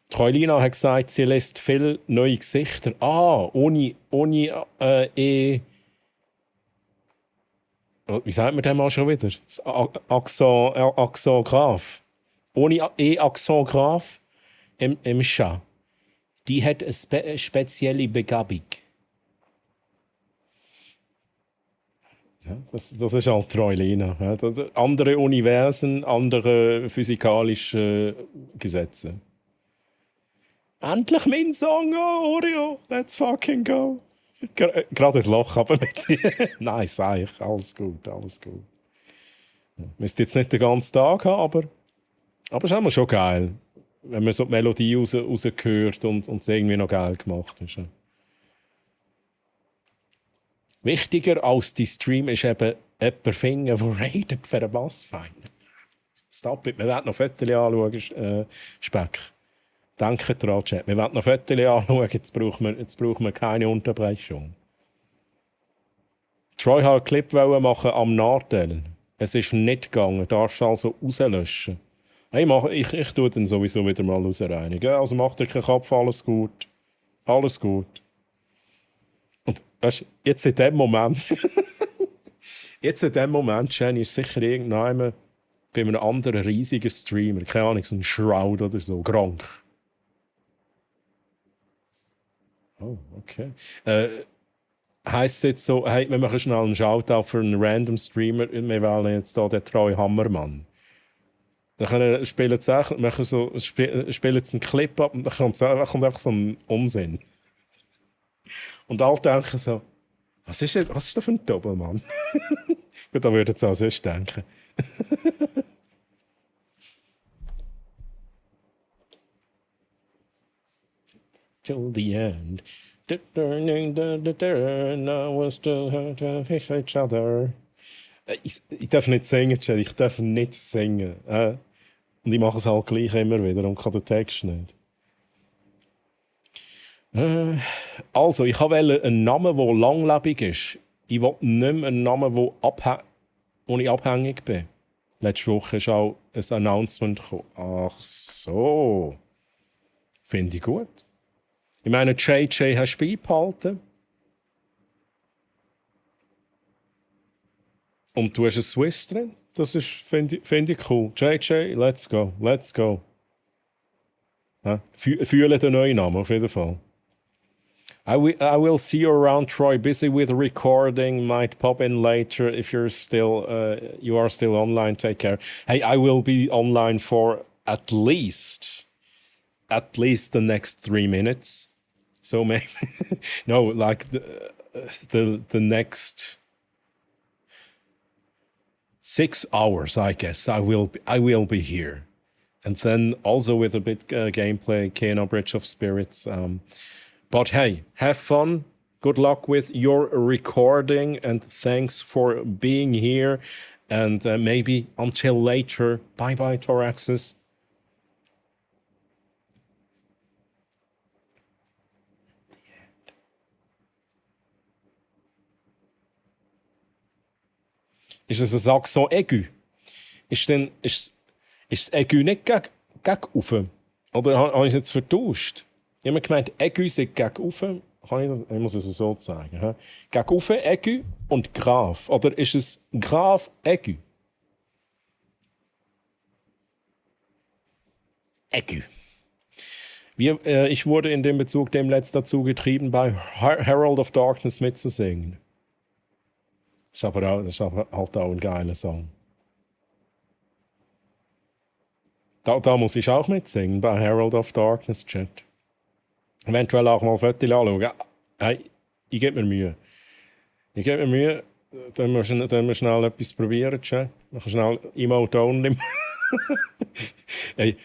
Troilina hat gesagt, sie lässt viele neue Gesichter. Ohne wie sagt man dem mal schon wieder? Das Accent Graf. Ohne Accent Graf im Schah. Die hat eine spezielle Begabung. Ja, das ist halt Troilina. Ja. Andere Universen, andere physikalische Gesetze. Endlich mein Song, oh, Oreo, let's fucking go. Gerade das Loch aber mit dir. Nein, sag ich, alles gut. Ja. Müsst jetzt nicht den ganzen Tag haben, aber ist immer schon geil, wenn man so die Melodie rausgehört und es irgendwie noch geil gemacht ist. Ja. Wichtiger als die Stream ist eben jemand finden, der raidet für einen Bassfein. Stop it, wir werden noch Fotos anschauen, Speck. Danke dran, Chat. Wir werden noch Fotos anschauen, jetzt brauchen wir keine Unterbrechung. Troy hat einen Clip machen am Nachteil. Es ist nicht gegangen, darfst du also rauslöschen. Ich tue den sowieso wieder mal rausreinigen. Also macht dir keinen Kopf, alles gut. Alles gut. Und weißt, jetzt in dem Moment, Jenny, ist sicher irgendjemand bei einem anderen riesigen Streamer, keine Ahnung, so ein Shroud oder so, Gronk. Oh, okay. Heisst es jetzt so, hey, wir machen schnell einen Shoutout für einen random Streamer und wir wählen jetzt hier den Troy Hammermann. Dann spielen sie einen Clip ab und dann kommt einfach so ein Unsinn. Und alle denken so, was ist das für ein Doppelmann? Gut, da würden sie auch sonst denken. Till the end. Each other. Ich darf nicht singen, Chad. Ich darf nicht singen. Und ich mache es halt gleich immer wieder und kann den Text nicht. Also, ich wollte einen Namen, der langlebig ist. Ich will nicht mehr einen Namen, wo ich abhängig bin. Letzte Woche ist auch ein Announcement gekommen. Ach so. Finde ich gut. Ich meine, JJ hast du beibehalten. Und du hast einen Swiss drin. Das ist, finde ich cool. JJ, let's go. Let's go. Ja, fühle den neuen Namen, auf jeden Fall. I will see you around, Troy. Busy with recording. Might pop in later if you are still online. Take care. Hey, I will be online for at least the next 3 minutes. So maybe no, like the next 6 hours, I guess. I will be here, and then also with a bit gameplay, Kena Bridge of Spirits. But hey, have fun. Good luck with your recording, and thanks for being here. And maybe until later. Bye bye, Toraxis. Ist es ein Accent aigu? Ist das aigu nicht gegen oben? Oder habe ich es jetzt vertauscht? Ich habe gemeint, aigu sind gegen oben. Ich muss es so sagen. He? Gegen oben aigu und grave. Oder ist es grave aigu? Aigu. Ich wurde in dem Bezug demnächst dazu getrieben, bei Herald of Darkness mitzusingen. Das ist aber halt auch ein geiler Song. Da muss ich auch mitsingen, bei Herald of Darkness, Chat. Eventuell auch mal Fotos anschauen. Hey, ich gebe mir Mühe. Dann müssen wir schnell etwas probieren, Chat. Wir können schnell Emote only. Hey,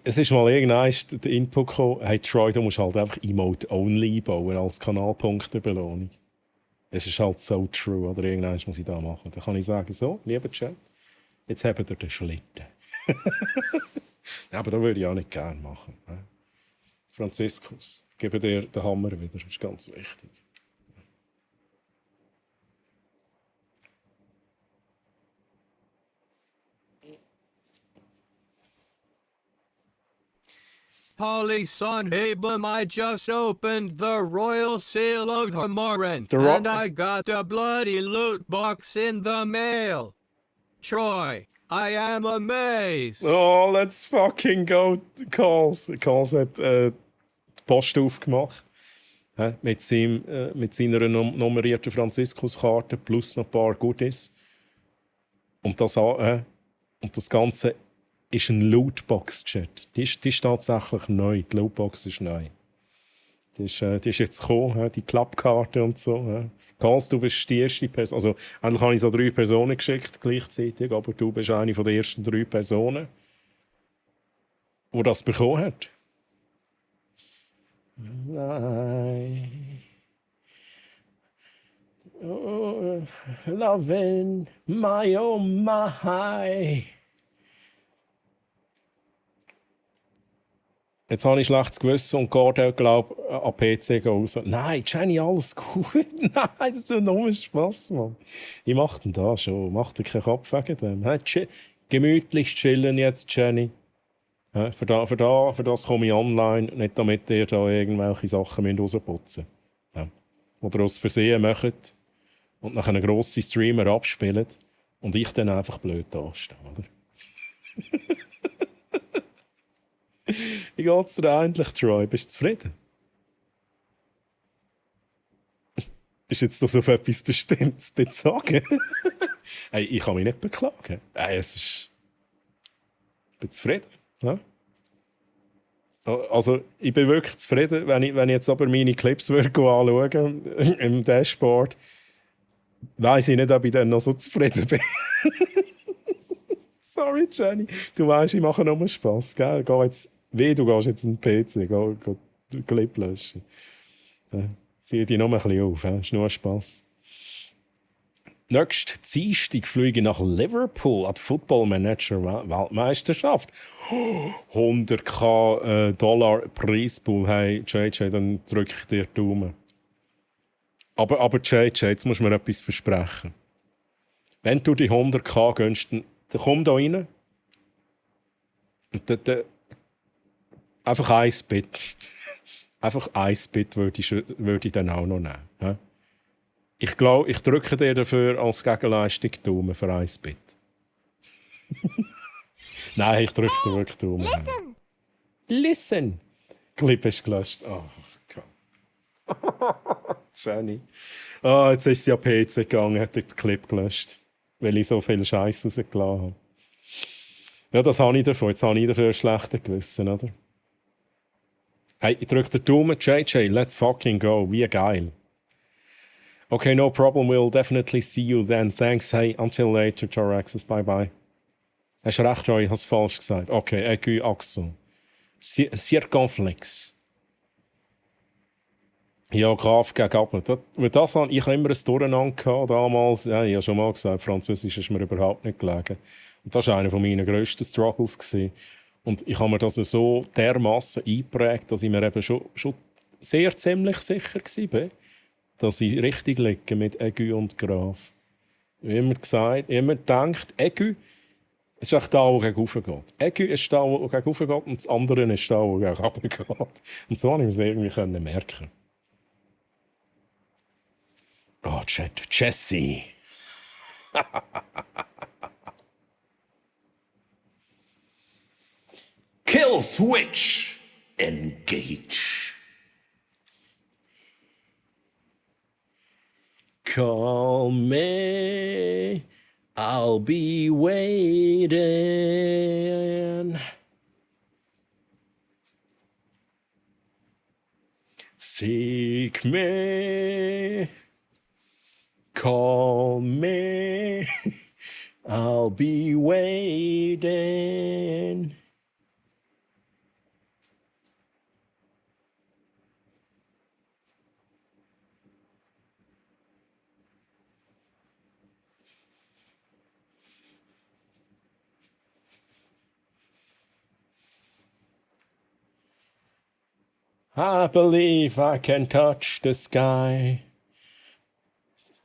es ist mal irgendein der Input gekommen, hey Troy, du musst halt einfach Emote only einbauen als Kanalpunktebelohnung. Es ist halt so true, oder irgendwann muss ich da machen. Dann kann ich sagen, so, lieber Chat, jetzt habt ihr den Schlitten. Aber das würde ich auch nicht gerne machen. Franziskus, gebe dir den Hammer wieder, das ist ganz wichtig. Holy son Abram, I just opened the Royal Seal of Hamoran, The and I got a bloody loot box in the mail. Troy, I am amazed. Oh, let's fucking go, Calls. Calls hat die Post aufgemacht. Mit seiner nummerierten Franziskuskarte plus noch ein paar Goodies. Und das Ganze ist ein Lootbox-Chat. Die ist tatsächlich neu. Die Lootbox ist neu. Die ist jetzt gekommen, die Klappkarte und so. Karls, du bist die erste Person. Also, eigentlich habe ich so 3 Personen geschickt gleichzeitig, aber du bist eine von den ersten 3 Personen, die das bekommen hat. Nein. Oh, loving my oh my. Jetzt habe ich schlechtes Gewissen und Gordel glaube an PC raus. Nein, Jenny, alles gut. Nein, das tut nur Spass, Mann. Ich mache denn da schon. Mach dir keinen Kopf wegen dem. Gemütlich chillen jetzt, Jenny. Für das komme ich online, nicht damit ihr da irgendwelche Sachen rausputzen müsst. Oder aus Versehen macht und nachher einen grossen Streamer abspielt und ich dann einfach blöd dastehe, oder? Wie geht's dir eigentlich, Troy? Bist du zufrieden? Ist jetzt das auf etwas Bestimmtes bezogen? Hey, ich kann mich nicht beklagen. Hey, ich bin zufrieden. Ja? Also, ich bin wirklich zufrieden. Wenn ich jetzt aber meine Clips anschauen im Dashboard, weiss ich nicht, ob ich dann noch so zufrieden bin. Sorry, Jenny. Du weißt, ich mache nur Spass. Gell? Du gehst jetzt in den PC, geh den Clip löschen. Zieh dich noch ein bisschen auf, das ist nur Spass. Nächsten Dienstag fliege ich nach Liverpool an die Football Manager Weltmeisterschaft. 100.000 Dollar Preispool. Hey, JJ, dann drücke ich dir die Daumen. Aber JJ, jetzt musst du mir etwas versprechen. Wenn du die 100.000 gönnst, dann komm da rein. Und dann einfach ein Bit. Einfach ein Bit würde ich dann auch noch nehmen. Ja? Ich glaube, ich drücke dir dafür als Gegenleistung die Daumen für ein Bit. Nein, ich drücke dir wirklich die Daumen. Listen! Clip ist gelöscht. Oh Gott. Jenny. Ah, jetzt ist sie an PC gegangen, hat den Clip gelöscht. Weil ich so viel Scheiß rausgelassen habe. Ja, das habe ich davon. Jetzt habe ich dafür ein schlechtes Gewissen, oder? Hey, ich drücke den Daumen. JJ, let's fucking go. Wie geil. Okay, no problem. We'll definitely see you then. Thanks. Hey, until later, Toraxis. Bye bye. Hast du recht, Roy? Ich habe es falsch gesagt. Okay, Aigu Axel. Circonflex. Ja, Graf gegen Abend. Ich habe immer ein Durcheinander gehabt, damals. Ja, ich habe schon mal gesagt, Französisch ist mir überhaupt nicht gelegen. Und das war einer meiner grössten Struggles gewesen. Und ich habe mir das so dermassen eingeprägt, dass ich mir eben schon sehr ziemlich sicher war, dass ich richtig liege mit Aigu und Graf. Ich habe immer gesagt, immer gedacht, Aigu ist echt da, wo gegen rauf geht. Aigu ist da, wo gegen rauf geht, und das andere ist da, wo gegen runter geht. Und so konnte ich mir das irgendwie merken. Oh, Jesse. Kill switch. Engage. Call me. I'll be waiting. Seek me. Call me, I'll be waiting. I believe I can touch the sky.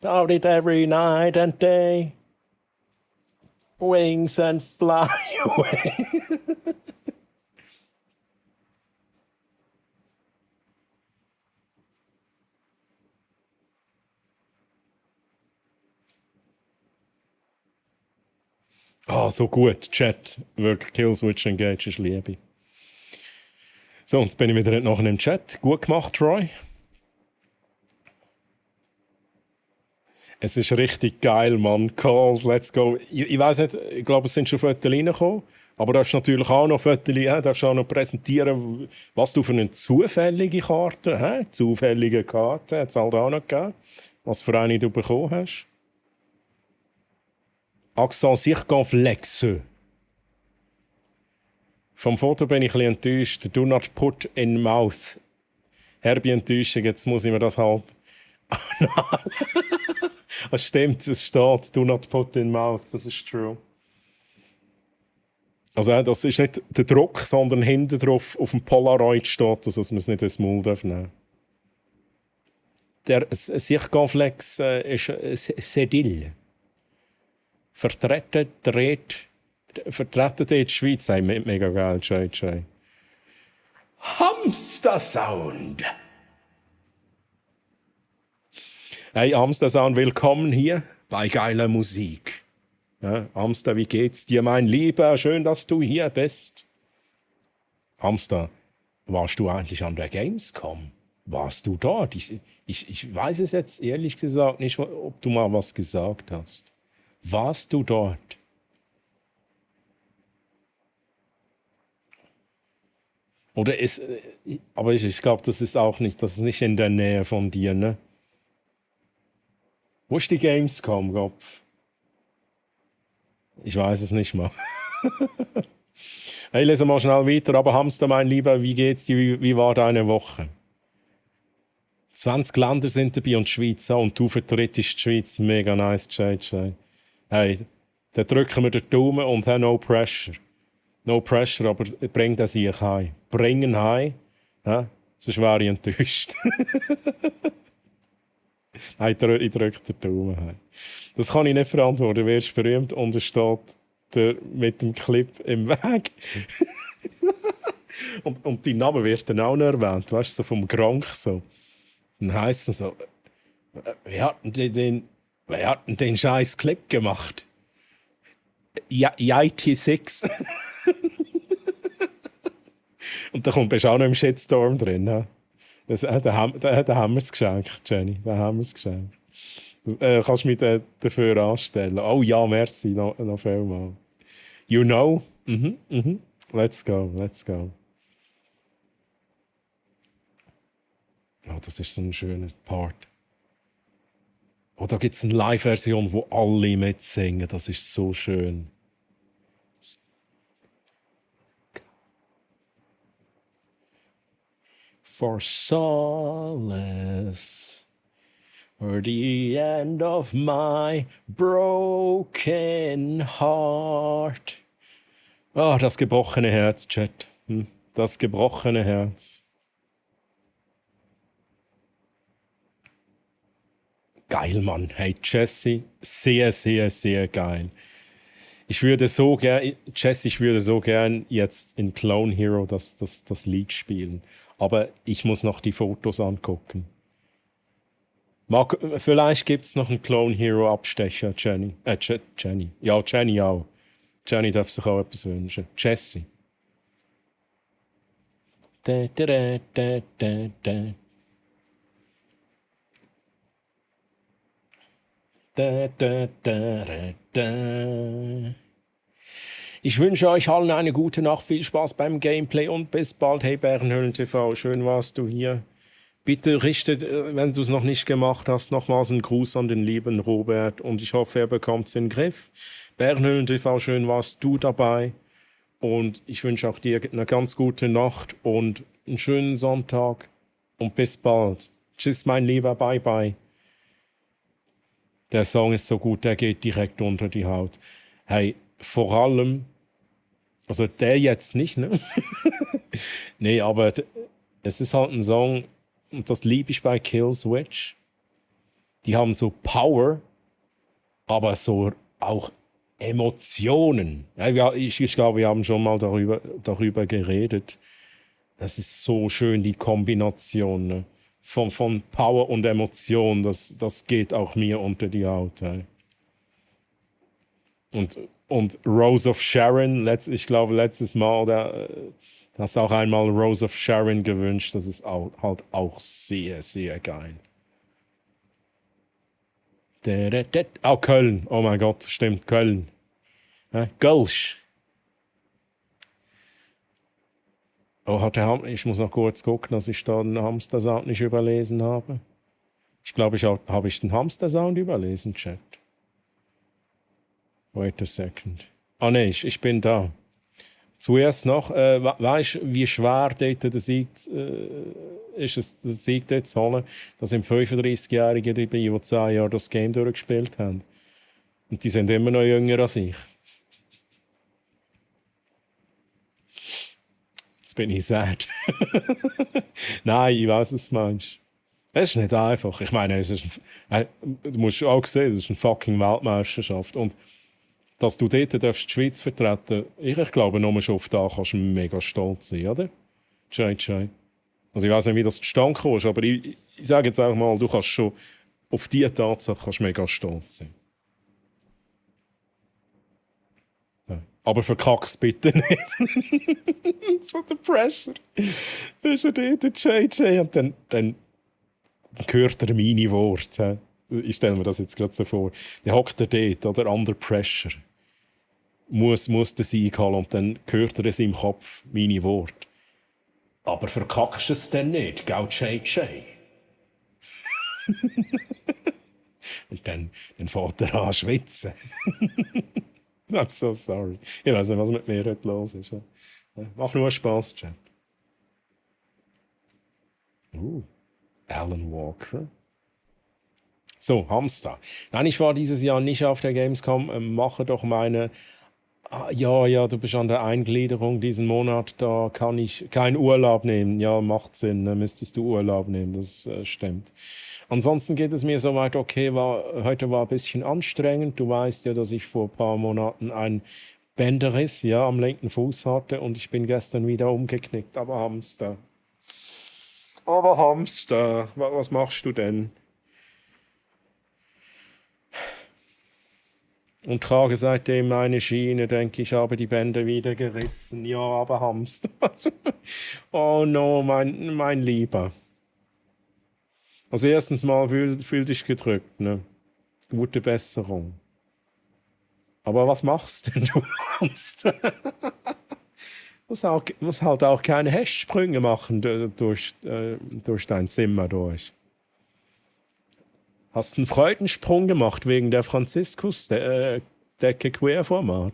About it every night and day. Wings and fly away. Ah, so gut. Chat. Wirklich Killswitch Engage ist Liebe. So, jetzt bin ich wieder nachher im Chat. Gut gemacht, Troy. Es ist richtig geil, Mann. Calls, let's go. Ich weiss nicht, ich glaube, es sind schon Fotos reingekommen. Aber du darfst natürlich auch noch Fotos, darfst auch noch präsentieren, was du für eine zufällige Karte hast. Zufällige Karte hat es halt auch noch gegeben. Was für eine du bekommen hast. Accent circonflexe. Vom Foto bin ich ein bisschen enttäuscht. Do not put in mouth. Herbe Enttäuschung, jetzt muss ich mir das halt... Das stimmt, es steht, do not put in mouth, das ist true. Also das ist nicht der Druck, sondern hinten drauf auf dem Polaroid steht, dass man es nicht ins Maul nehmen darf. Der Circonflex ist Sedil. Vertreten in der Schweiz, mega geil, JJ. Hamster Sound. Hey Hamster Sound, willkommen hier bei geiler Musik. Ja, Hamster, wie geht's dir, mein Lieber? Schön, dass du hier bist. Hamster, warst du eigentlich an der Gamescom? Warst du dort? Ich weiß es jetzt ehrlich gesagt nicht, ob du mal was gesagt hast. Warst du dort? Oder ist, aber ich glaube, das ist nicht in der Nähe von dir, ne? Wo ist die Gamescom, Kopf? Ich weiß es nicht mal. Hey, lese mal schnell weiter. Aber Hamster, mein Lieber, wie geht's dir? Wie war deine Woche? 20 Länder sind dabei und die Schweiz auch. Und du vertrittst die Schweiz. Mega nice, JJ. Hey, dann drücken wir den Daumen und haben no pressure. No pressure, aber bring das hier heim. Bring ihn heim. Ja? Sonst wäre ich enttäuscht. Nein, ich drücke den Daumen heim. Das kann ich nicht verantworten. Du wirst berühmt und es steht der mit dem Clip im Weg. und dein Name wird dann auch noch erwähnt. Weißt du, so vom Gronk so. Dann heisst es so: Wer hat denn den scheiß Clip gemacht? IT6. Und da bist du auch noch im Shitstorm drin. Ja? Da haben wir es geschenkt, Jenny. Da haben wir es geschenkt. Kannst du mich dafür anstellen? Oh ja, merci, noch vielmal. You know? Let's go, let's go. Oh, das ist so ein schöner Part. Oh, da gibt es eine Live-Version, wo alle mitsingen. Das ist so schön. For solace, or the end of my broken heart. Ah, das gebrochene Herz, Chat. Das gebrochene Herz. Geil, Mann. Hey, Jesse, sehr, sehr, sehr geil. Ich würde so gern jetzt in Clone Hero das Lied spielen. Aber ich muss noch die Fotos angucken. Vielleicht gibt es noch einen Clone Hero Abstecher, Jenny. Jenny. Ja, Jenny auch. Jenny darf sich auch etwas wünschen. Jesse. Da, da, da, da, da, da. Da, da, da, da, da. Ich wünsche euch allen eine gute Nacht, viel Spaß beim Gameplay und bis bald. Hey Bärenhöhlen TV, schön warst du hier. Bitte richte, wenn du es noch nicht gemacht hast, nochmals einen Gruß an den lieben Robert und ich hoffe, er bekommt es in den Griff. Bärenhöhlen TV, schön warst du dabei und ich wünsche auch dir eine ganz gute Nacht und einen schönen Sonntag und bis bald. Tschüss, mein Lieber, bye bye. Der Song ist so gut, der geht direkt unter die Haut. Hey, vor allem, also der jetzt nicht, ne? Nee, aber es ist halt ein Song, und das liebe ich bei Killswitch. Die haben so Power, aber so auch Emotionen. Ja, ich glaube, wir haben schon mal darüber geredet. Das ist so schön, die Kombination, ne? Von Power und Emotion, das geht auch mir unter die Haut. Ey. Und Rose of Sharon, ich glaube, letztes Mal, da hast du auch einmal Rose of Sharon gewünscht. Das ist halt auch sehr, sehr geil. Oh, Köln. Oh mein Gott, stimmt, Köln. Gölsch. Oh, ich muss noch kurz gucken, dass ich da den Hamster-Sound nicht überlesen habe. Ich glaube, habe ich den Hamster-Sound überlesen, Chat? Wait a second. Ah, nee, ich bin da. Zuerst noch, weißt du, wie schwer dort der Sieg ist, den Sieg dort zu holen? Das sind 35-Jährige dabei, die 10 Jahre das Game durchgespielt haben. Und die sind immer noch jünger als ich. Jetzt bin ich sad. Nein, ich weiß, was du meinst. Es ist nicht einfach. Ich meine, du musst auch sehen, es ist eine fucking Weltmeisterschaft. Und dass du dort die Schweiz vertreten darfst, ich glaube, nur schon auf da kannst du mega stolz sein, oder? Jay. Also ich weiß nicht, wie das zustande kam, aber ich sage jetzt einfach mal, du kannst schon auf diese Tatsache mega stolz sein. Ja. Aber verkack's bitte nicht. So der Pressure. Das ist ja dort der JJ und dann hört er meine Worte. Ich stelle mir das jetzt gerade so vor. Dann hockt er dort, oder under pressure. Muss den Sieg holen und dann hört er in seinem Kopf meine Worte. Aber verkackst du es denn nicht, gell, JJ? Und dann fährt er an zu schwitzen. I'm so sorry. Ich weiß nicht, was mit mir heute los ist. Mach nur Spaß, Chat. Alan Walker. So, Hamster. Nein, ich war dieses Jahr nicht auf der Gamescom. Mache doch meine... Ja, du bist an der Eingliederung diesen Monat. Da kann ich keinen Urlaub nehmen. Ja, macht Sinn. Müsstest du Urlaub nehmen. Das stimmt. Ansonsten geht es mir soweit okay. Heute war ein bisschen anstrengend. Du weißt ja, dass ich vor ein paar Monaten einen Bänderriss am linken Fuß hatte. Und ich bin gestern wieder umgeknickt. Aber Hamster, was machst du denn? Und trage seitdem eine Schiene, denke ich, habe die Bänder wieder gerissen. Ja, aber Hamster. Oh no, mein Lieber. Also erstens mal fühl dich gedrückt, ne? Gute Besserung. Aber was machst denn du Hamster? Muss halt auch keine Hechtsprünge machen durch dein Zimmer durch. Hast einen Freudensprung gemacht wegen der Franziskus-Decke Querformat.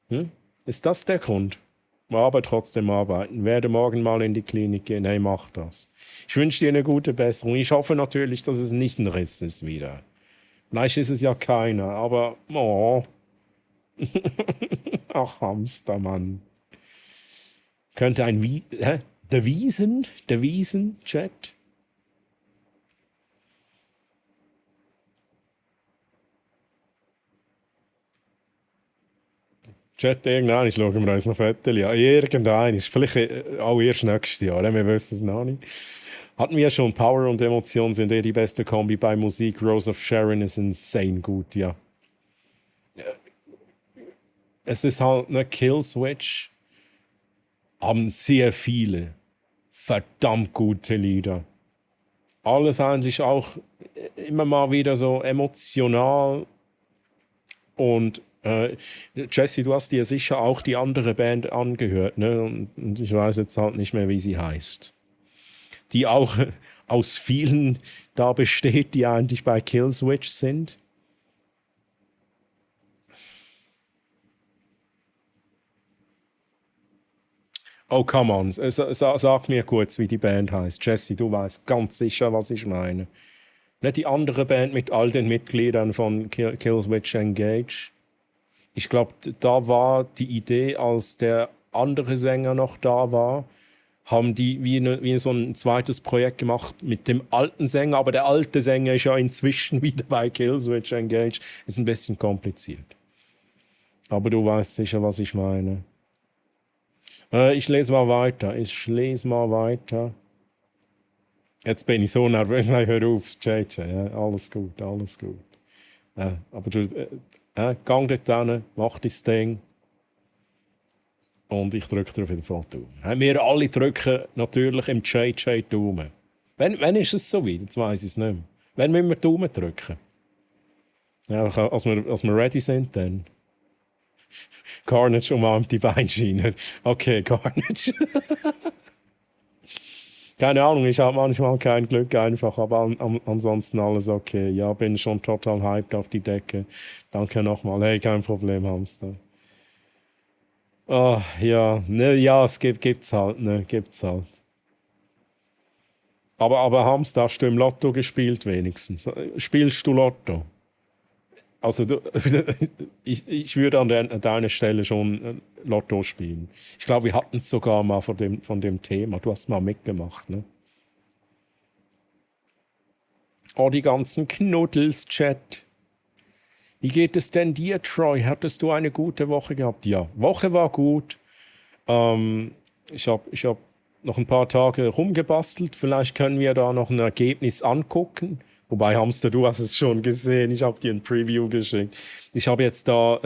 Hm? Ist das der Grund? Aber trotzdem arbeiten. Werde morgen mal in die Klinik gehen. Hey, mach das. Ich wünsche dir eine gute Besserung. Ich hoffe natürlich, dass es nicht ein Riss ist wieder. Vielleicht ist es ja keiner, aber oh. Ach, Hamster, Mann. Könnte ein der Wiesen-Chat? Chat, irgendwann schauen wir uns noch Fotos an. Ja, irgendwann. Vielleicht auch erst nächstes Jahr. Wir wissen es noch nicht. Hatten wir schon. Power und Emotion sind die beste Kombi bei Musik. Rose of Sharon ist insane gut, ja. Es ist halt eine Killswitch. Haben sehr viele verdammt gute Lieder. Alles eigentlich auch immer mal wieder so emotional. Und Jesse, du hast dir sicher auch die andere Band angehört, ne? Und ich weiß jetzt halt nicht mehr, wie sie heißt. Die auch aus vielen da besteht, die eigentlich bei Killswitch sind. Oh, come on. Sag mir kurz, wie die Band heißt. Jesse, du weißt ganz sicher, was ich meine. Nicht die andere Band mit all den Mitgliedern von Killswitch Engage. Ich glaube, da war die Idee, als der andere Sänger noch da war, haben die wie so ein zweites Projekt gemacht mit dem alten Sänger. Aber der alte Sänger ist ja inzwischen wieder bei Killswitch Engage. Ist ein bisschen kompliziert. Aber du weißt sicher, was ich meine. Ich lese mal weiter. Jetzt bin ich so nervös. Nein, hör auf, JJ. Ja, alles gut. Aber du, gang dort hin, mach dein Ding. Und ich drücke dir auf jeden Fall die Daumen. Wir alle drücken natürlich im JJ die Daumen. Wann ist es so weit? Jetzt weiss ich es nicht mehr. Wann müssen wir die Daumen drücken? Ja, als wir ready sind, dann. Carnage umarmt die Beinschiene. Okay, Carnage. Keine Ahnung, ich habe manchmal kein Glück einfach, aber ansonsten alles okay. Ja, bin schon total hyped auf die Decke. Danke nochmal. Hey, kein Problem, Hamster. Oh, ja, ne, ja, es gibt's halt, ne, gibt's halt. Aber Hamster, hast du im Lotto gespielt wenigstens? Spielst du Lotto? Also ich würde an deiner Stelle schon Lotto spielen. Ich glaube, wir hatten es sogar mal von dem Thema. Du hast mal mitgemacht, ne? Oh, die ganzen Knuddels, Chat. Wie geht es denn dir, Troy? Hattest du eine gute Woche gehabt? Ja, Woche war gut. Ich hab noch ein paar Tage rumgebastelt. Vielleicht können wir da noch ein Ergebnis angucken. Wobei, Hamster, du hast es schon gesehen. Ich habe dir ein Preview geschickt. Ich habe jetzt da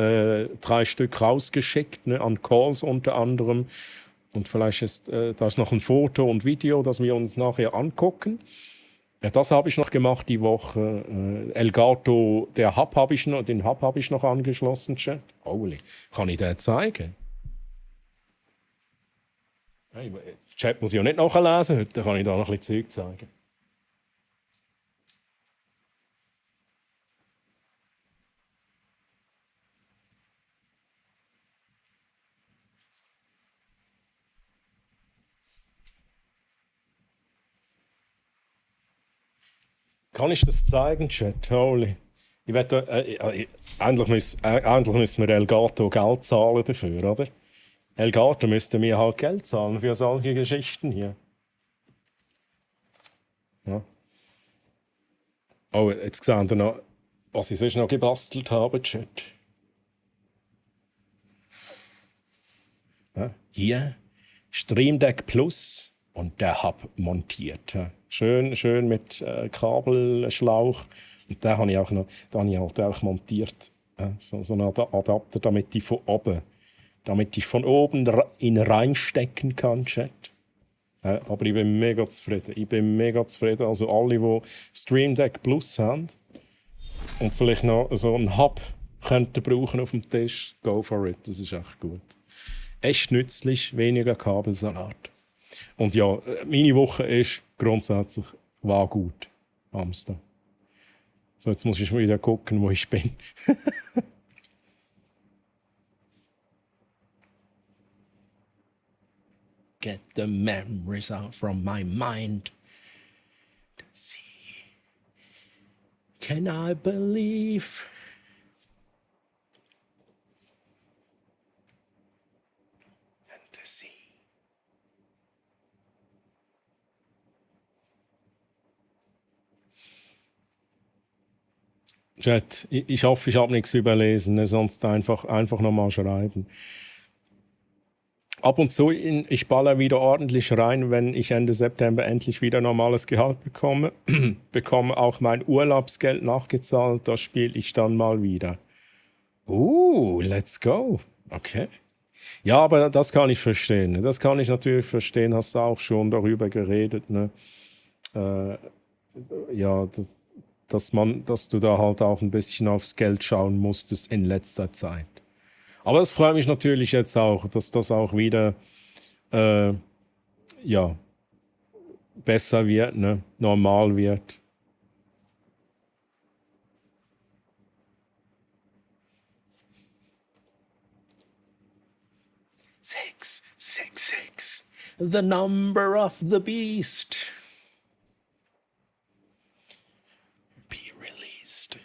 3 Stück rausgeschickt, ne, an Calls unter anderem. Und vielleicht ist da ist noch ein Foto und Video, das wir uns nachher angucken. Ja, das habe ich noch gemacht die Woche. Elgato, den Hub habe ich noch angeschlossen, Chat. Holy, kann ich den zeigen? Hey, Chat muss ich ja nicht nachlesen, heute kann ich da noch ein bisschen Zeug zeigen. Kann ich das zeigen, Chat? Holy. Ich wette, endlich müssen wir Elgato Geld zahlen dafür, oder? Elgato müsste mir halt Geld zahlen für solche Geschichten hier. Ja. Oh, jetzt sehen wir noch, was ich sonst noch gebastelt habe, Chat. Ja, hier, Stream Deck Plus und der Hub montiert. Ja. Schön mit Kabelschlauch. Und den habe ich auch noch, halt auch montiert. So einen Adapter, damit ich von oben in reinstecken kann, Chat. Aber ich bin mega zufrieden. Also alle, die Stream Deck Plus haben und vielleicht noch so einen Hub könnten brauchen auf dem Tisch, go for it. Das ist echt gut. Echt nützlich, weniger Kabelsalat. Und ja, meine Woche ist grundsätzlich war gut. Amsterdam. So, jetzt muss ich mal wieder gucken, wo ich bin. Get the memories out from my mind. Let's see. Can I believe? Fantasy. Chat, ich hoffe, ich habe nichts überlesen, ne? Sonst einfach nochmal schreiben. Ab und zu, ich baller wieder ordentlich rein, wenn ich Ende September endlich wieder normales Gehalt bekomme. Bekomme auch mein Urlaubsgeld nachgezahlt, das spiele ich dann mal wieder. Let's go. Okay. Ja, aber das kann ich verstehen. Ne? Das kann ich natürlich verstehen, hast du auch schon darüber geredet. Ne? Ja, dass du da halt auch ein bisschen aufs Geld schauen musstest in letzter Zeit. Aber es freut mich natürlich jetzt auch, dass das auch wieder ja, besser wird, ne? Normal wird. Six, six, six. The number of the beast. Be released.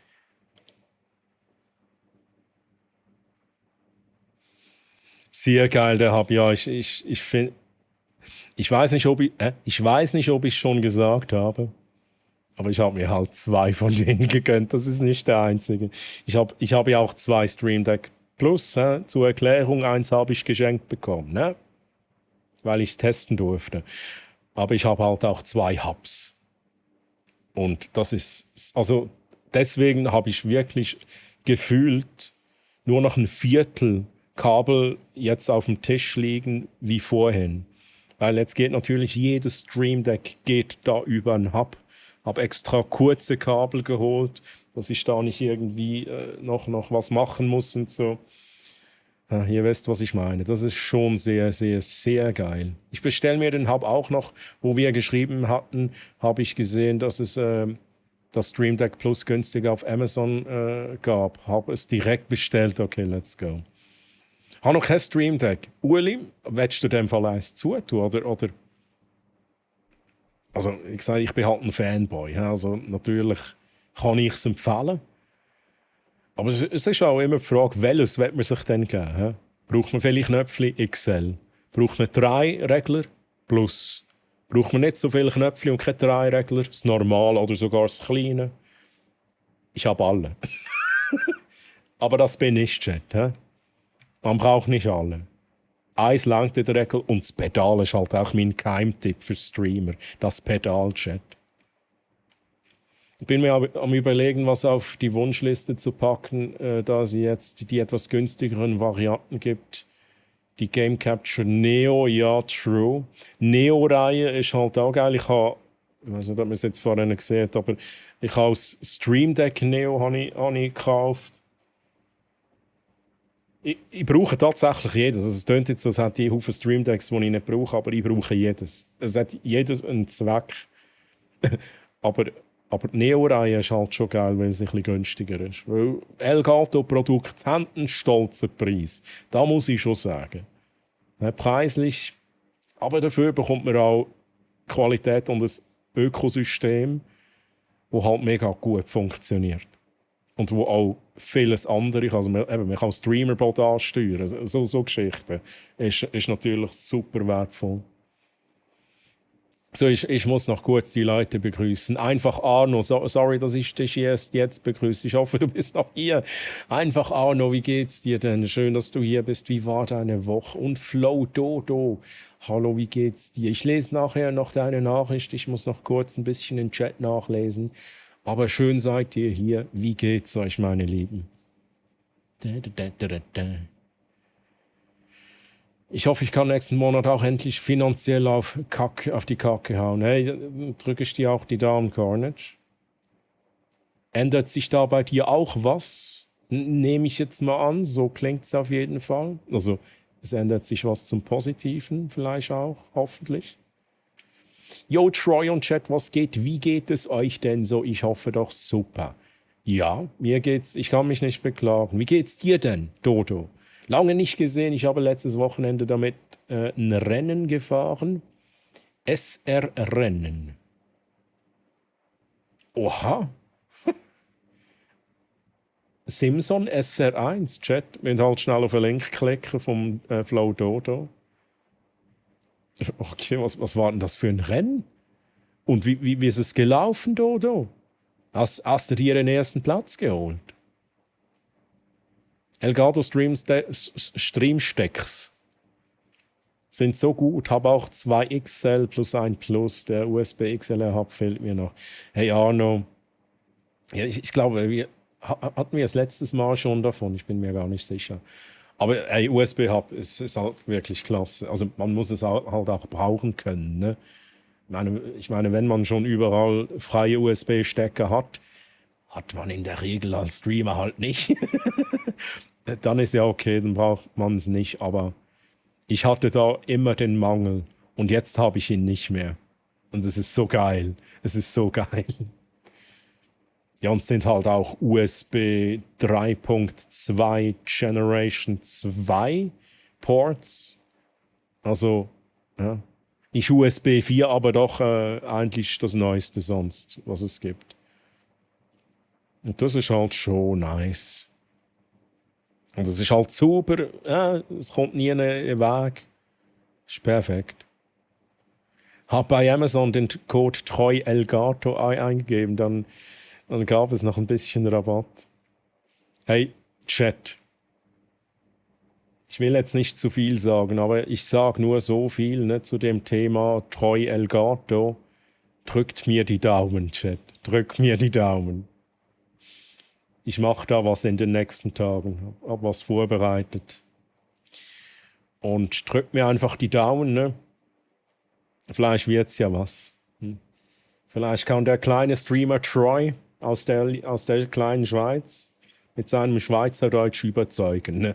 Sehr geil, der Hub. Ja, ich finde, ich weiß nicht, ob ich schon gesagt habe, aber ich habe mir halt 2 von denen gegönnt. Das ist nicht der einzige. Ich habe ja auch 2 Stream Deck Plus. Zur Erklärung, 1 habe ich geschenkt bekommen, ne? Weil ich es testen durfte. Aber ich habe halt auch 2 Hubs. Und das ist, also deswegen habe ich wirklich gefühlt nur noch ein Viertel Kabel jetzt auf dem Tisch liegen wie vorhin. Weil jetzt geht natürlich jedes Stream Deck geht da über einen Hub. Habe extra kurze Kabel geholt, dass ich da nicht irgendwie noch was machen muss und so. Ja, ihr wisst, was ich meine. Das ist schon sehr, sehr, sehr geil. Ich bestelle mir den Hub auch noch. Wo wir geschrieben hatten, habe ich gesehen, dass es das Stream Deck Plus günstiger auf Amazon gab. Habe es direkt bestellt. Okay, let's go. Habe noch kein Stream Deck. Uli, willst du dem Fall eins zutun? Oder? Also, ich sage, ich bin halt ein Fanboy. Also, natürlich kann ich es empfehlen. Aber es ist auch immer die Frage, welches will man sich denn geben? Braucht man vielleicht Knöpfchen XL? Braucht man 3 Regler plus? Braucht man nicht so viele Knöpfchen und keine 3 Regler? Das Normale oder sogar das Kleine? Ich habe alle. Aber das bin ich, Chat. Man braucht nicht alle. Eins langt in der Regel und das Pedal ist halt auch mein Geheimtipp für Streamer. Das Pedal-Chat. Ich bin mir am Überlegen, was auf die Wunschliste zu packen, da es jetzt die etwas günstigeren Varianten gibt. Die Game Capture Neo, ja, true. Neo-Reihe ist halt auch geil. Ich weiß nicht, ob man es jetzt vorhin gesehen hat, aber ich habe das Stream Deck Neo habe ich gekauft. Ich brauche tatsächlich jedes. Also es klingt jetzt so, es hat die Haufen Stream Decks, die ich nicht brauche, aber ich brauche jedes. Es hat jedes einen Zweck. aber die Neo-Reihe ist halt schon geil, weil es ein bisschen günstiger ist. Weil Elgato-Produkte haben einen stolzen Preis. Da muss ich schon sagen. Preislich, aber dafür bekommt man auch Qualität und ein Ökosystem, das halt mega gut funktioniert. Und wo auch vieles andere, also man kann Streamerbot ansteuern, so Geschichten, ist natürlich super wertvoll. So, ich muss noch kurz die Leute begrüßen. Einfach Arno, sorry, dass ich dich jetzt begrüße. Ich hoffe, du bist noch hier. Einfach Arno, wie geht's dir denn? Schön, dass du hier bist. Wie war deine Woche? Und Flo Dodo, hallo, wie geht's dir? Ich lese nachher noch deine Nachricht. Ich muss noch kurz ein bisschen den Chat nachlesen. Aber schön seid ihr hier. Wie geht's euch, meine Lieben? Ich hoffe, ich kann nächsten Monat auch endlich finanziell auf die Kacke hauen. Hey, drücke ich dir auch die Daumen, Carnage. Ändert sich da bei dir auch was? Nehme ich jetzt mal an, so klingt es auf jeden Fall. Also, es ändert sich was zum Positiven, vielleicht auch, hoffentlich. Yo, Troy und Chat, was geht? Wie geht es euch denn so? Ich hoffe doch super. Ja, mir geht's, ich kann mich nicht beklagen. Wie geht's dir denn, Dodo? Lange nicht gesehen, ich habe letztes Wochenende damit ein Rennen gefahren. SR-Rennen. Oha. Simson SR1, Chat. Wir halt schnell auf den Link klicken vom Flow Dodo. Okay, was war denn das für ein Rennen? Und wie ist es gelaufen, Dodo? Hast du dir den ersten Platz geholt? Elgato Streamstecks sind so gut. Habe auch 2 XL plus 1 Plus. Der USB XLR-Hub fehlt mir noch. Hey Arno, ja, ich glaube, hatten wir das letztes Mal schon davon. Ich bin mir gar nicht sicher. Aber hey, USB-Hub ist halt wirklich klasse. Also man muss es halt auch brauchen können. Ne? Ich meine, wenn man schon überall freie USB-Stecker hat man in der Regel als Streamer halt nicht. Dann ist ja okay, dann braucht man es nicht. Aber ich hatte da immer den Mangel und jetzt habe ich ihn nicht mehr. Und es ist so geil. Es ist so geil. Ja, und es sind halt auch USB 3.2 Generation 2 Ports. Also, ja. Nicht USB 4, aber doch eigentlich das Neueste sonst, was es gibt. Und das ist halt schon nice. Und es ist halt super, es kommt nie einen Weg. Ist perfekt. Hab bei Amazon den Code Treu Elgato eingegeben, dann gab es noch ein bisschen Rabatt. Hey, Chat. Ich will jetzt nicht zu viel sagen, aber ich sage nur so viel ne, zu dem Thema Treu Elgato. Drückt mir die Daumen, Chat. Drückt mir die Daumen. Ich mache da was in den nächsten Tagen. Hab was vorbereitet. Und drückt mir einfach die Daumen, ne? Vielleicht wird's ja was. Vielleicht kann der kleine Streamer Troy aus der kleinen Schweiz mit seinem Schweizerdeutsch überzeugen. Ne?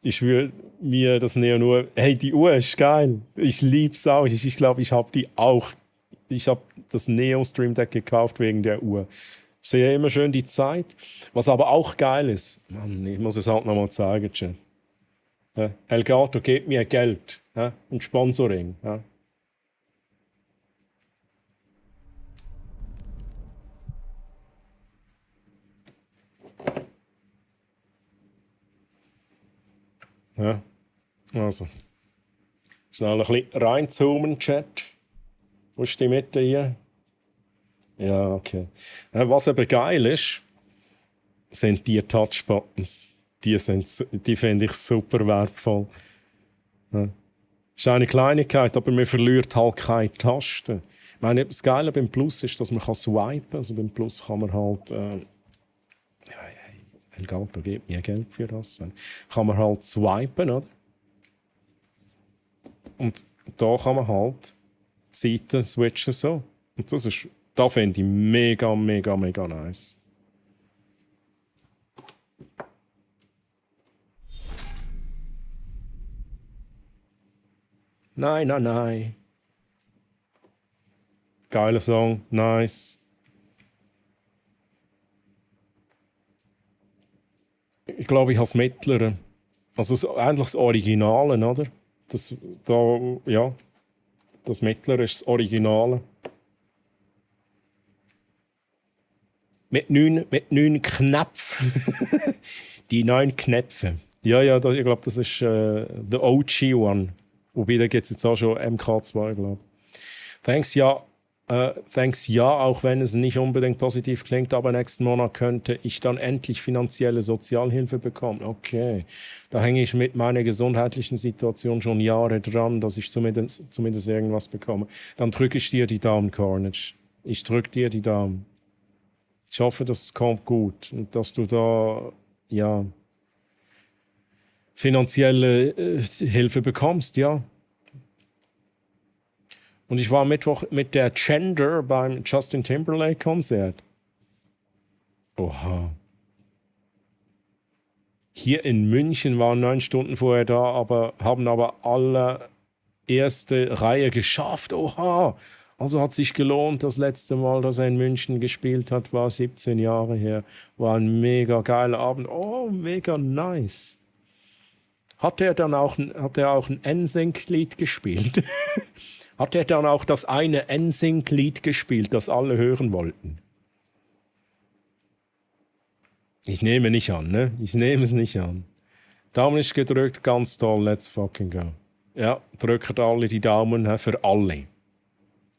Ich würde mir das nur... Hey, die Uhr ist geil. Ich lieb's auch. Ich glaube, ich habe die auch. Ich habe das Neo Stream Deck gekauft wegen der Uhr. Ich sehe immer schön die Zeit. Was aber auch geil ist... Mann, ich muss es halt nochmal zeigen, Chat. Elgato, gebt mir Geld. Ein Sponsoring. Ja. Ja, also. Schnell ein bisschen reinzoomen, Chat. Wo ist die Mitte hier? Ja, okay. Was aber geil ist, sind die Touchbuttons. Die finde ich super wertvoll. Ja. Ist eine Kleinigkeit, aber man verliert halt keine Tasten. Ich meine, das Geile beim Plus ist, dass man swipen kann. Also beim Plus kann man halt... Elgato gibt mir Geld für das. Kann man halt swipen, oder? Und da kann man halt die Seiten switchen so. Und da finde ich mega, mega, mega nice. Nein, nein, nein. Geiler Song, nice. Ich glaube, ich habe das Mittlere. Also eigentlich das Originale, oder? Das Mittlere ist das Originale. Mit 9 Knöpfen. Die 9 Knöpfe. Ja, ich glaube, das ist the OG one. Wobei, da gibt es jetzt auch schon MK2, glaube ich. Thanks, ja, auch wenn es nicht unbedingt positiv klingt, aber nächsten Monat könnte ich dann endlich finanzielle Sozialhilfe bekommen. Okay, da hänge ich mit meiner gesundheitlichen Situation schon Jahre dran, dass ich zumindest irgendwas bekomme. Dann drücke ich dir die Daumen, Carnage. Ich drücke dir die Daumen. Ich hoffe, das kommt gut und dass du da, ja, finanzielle Hilfe bekommst, ja. Und ich war am Mittwoch mit der Gender beim Justin Timberlake-Konzert. Oha. Hier in München waren 9 Stunden vorher da, haben aber alle erste Reihe geschafft. Oha. Also hat sich gelohnt. Das letzte Mal, dass er in München gespielt hat, war 17 Jahre her. War ein mega geiler Abend. Oh, mega nice. Hat er auch ein NSYNC-Lied gespielt? Hat er dann auch das eine NSYNC-Lied gespielt, das alle hören wollten? Ich nehme nicht an, ne? Ich nehme es nicht an. Daumen ist gedrückt, ganz toll, let's fucking go. Ja, drückt alle die Daumen für alle.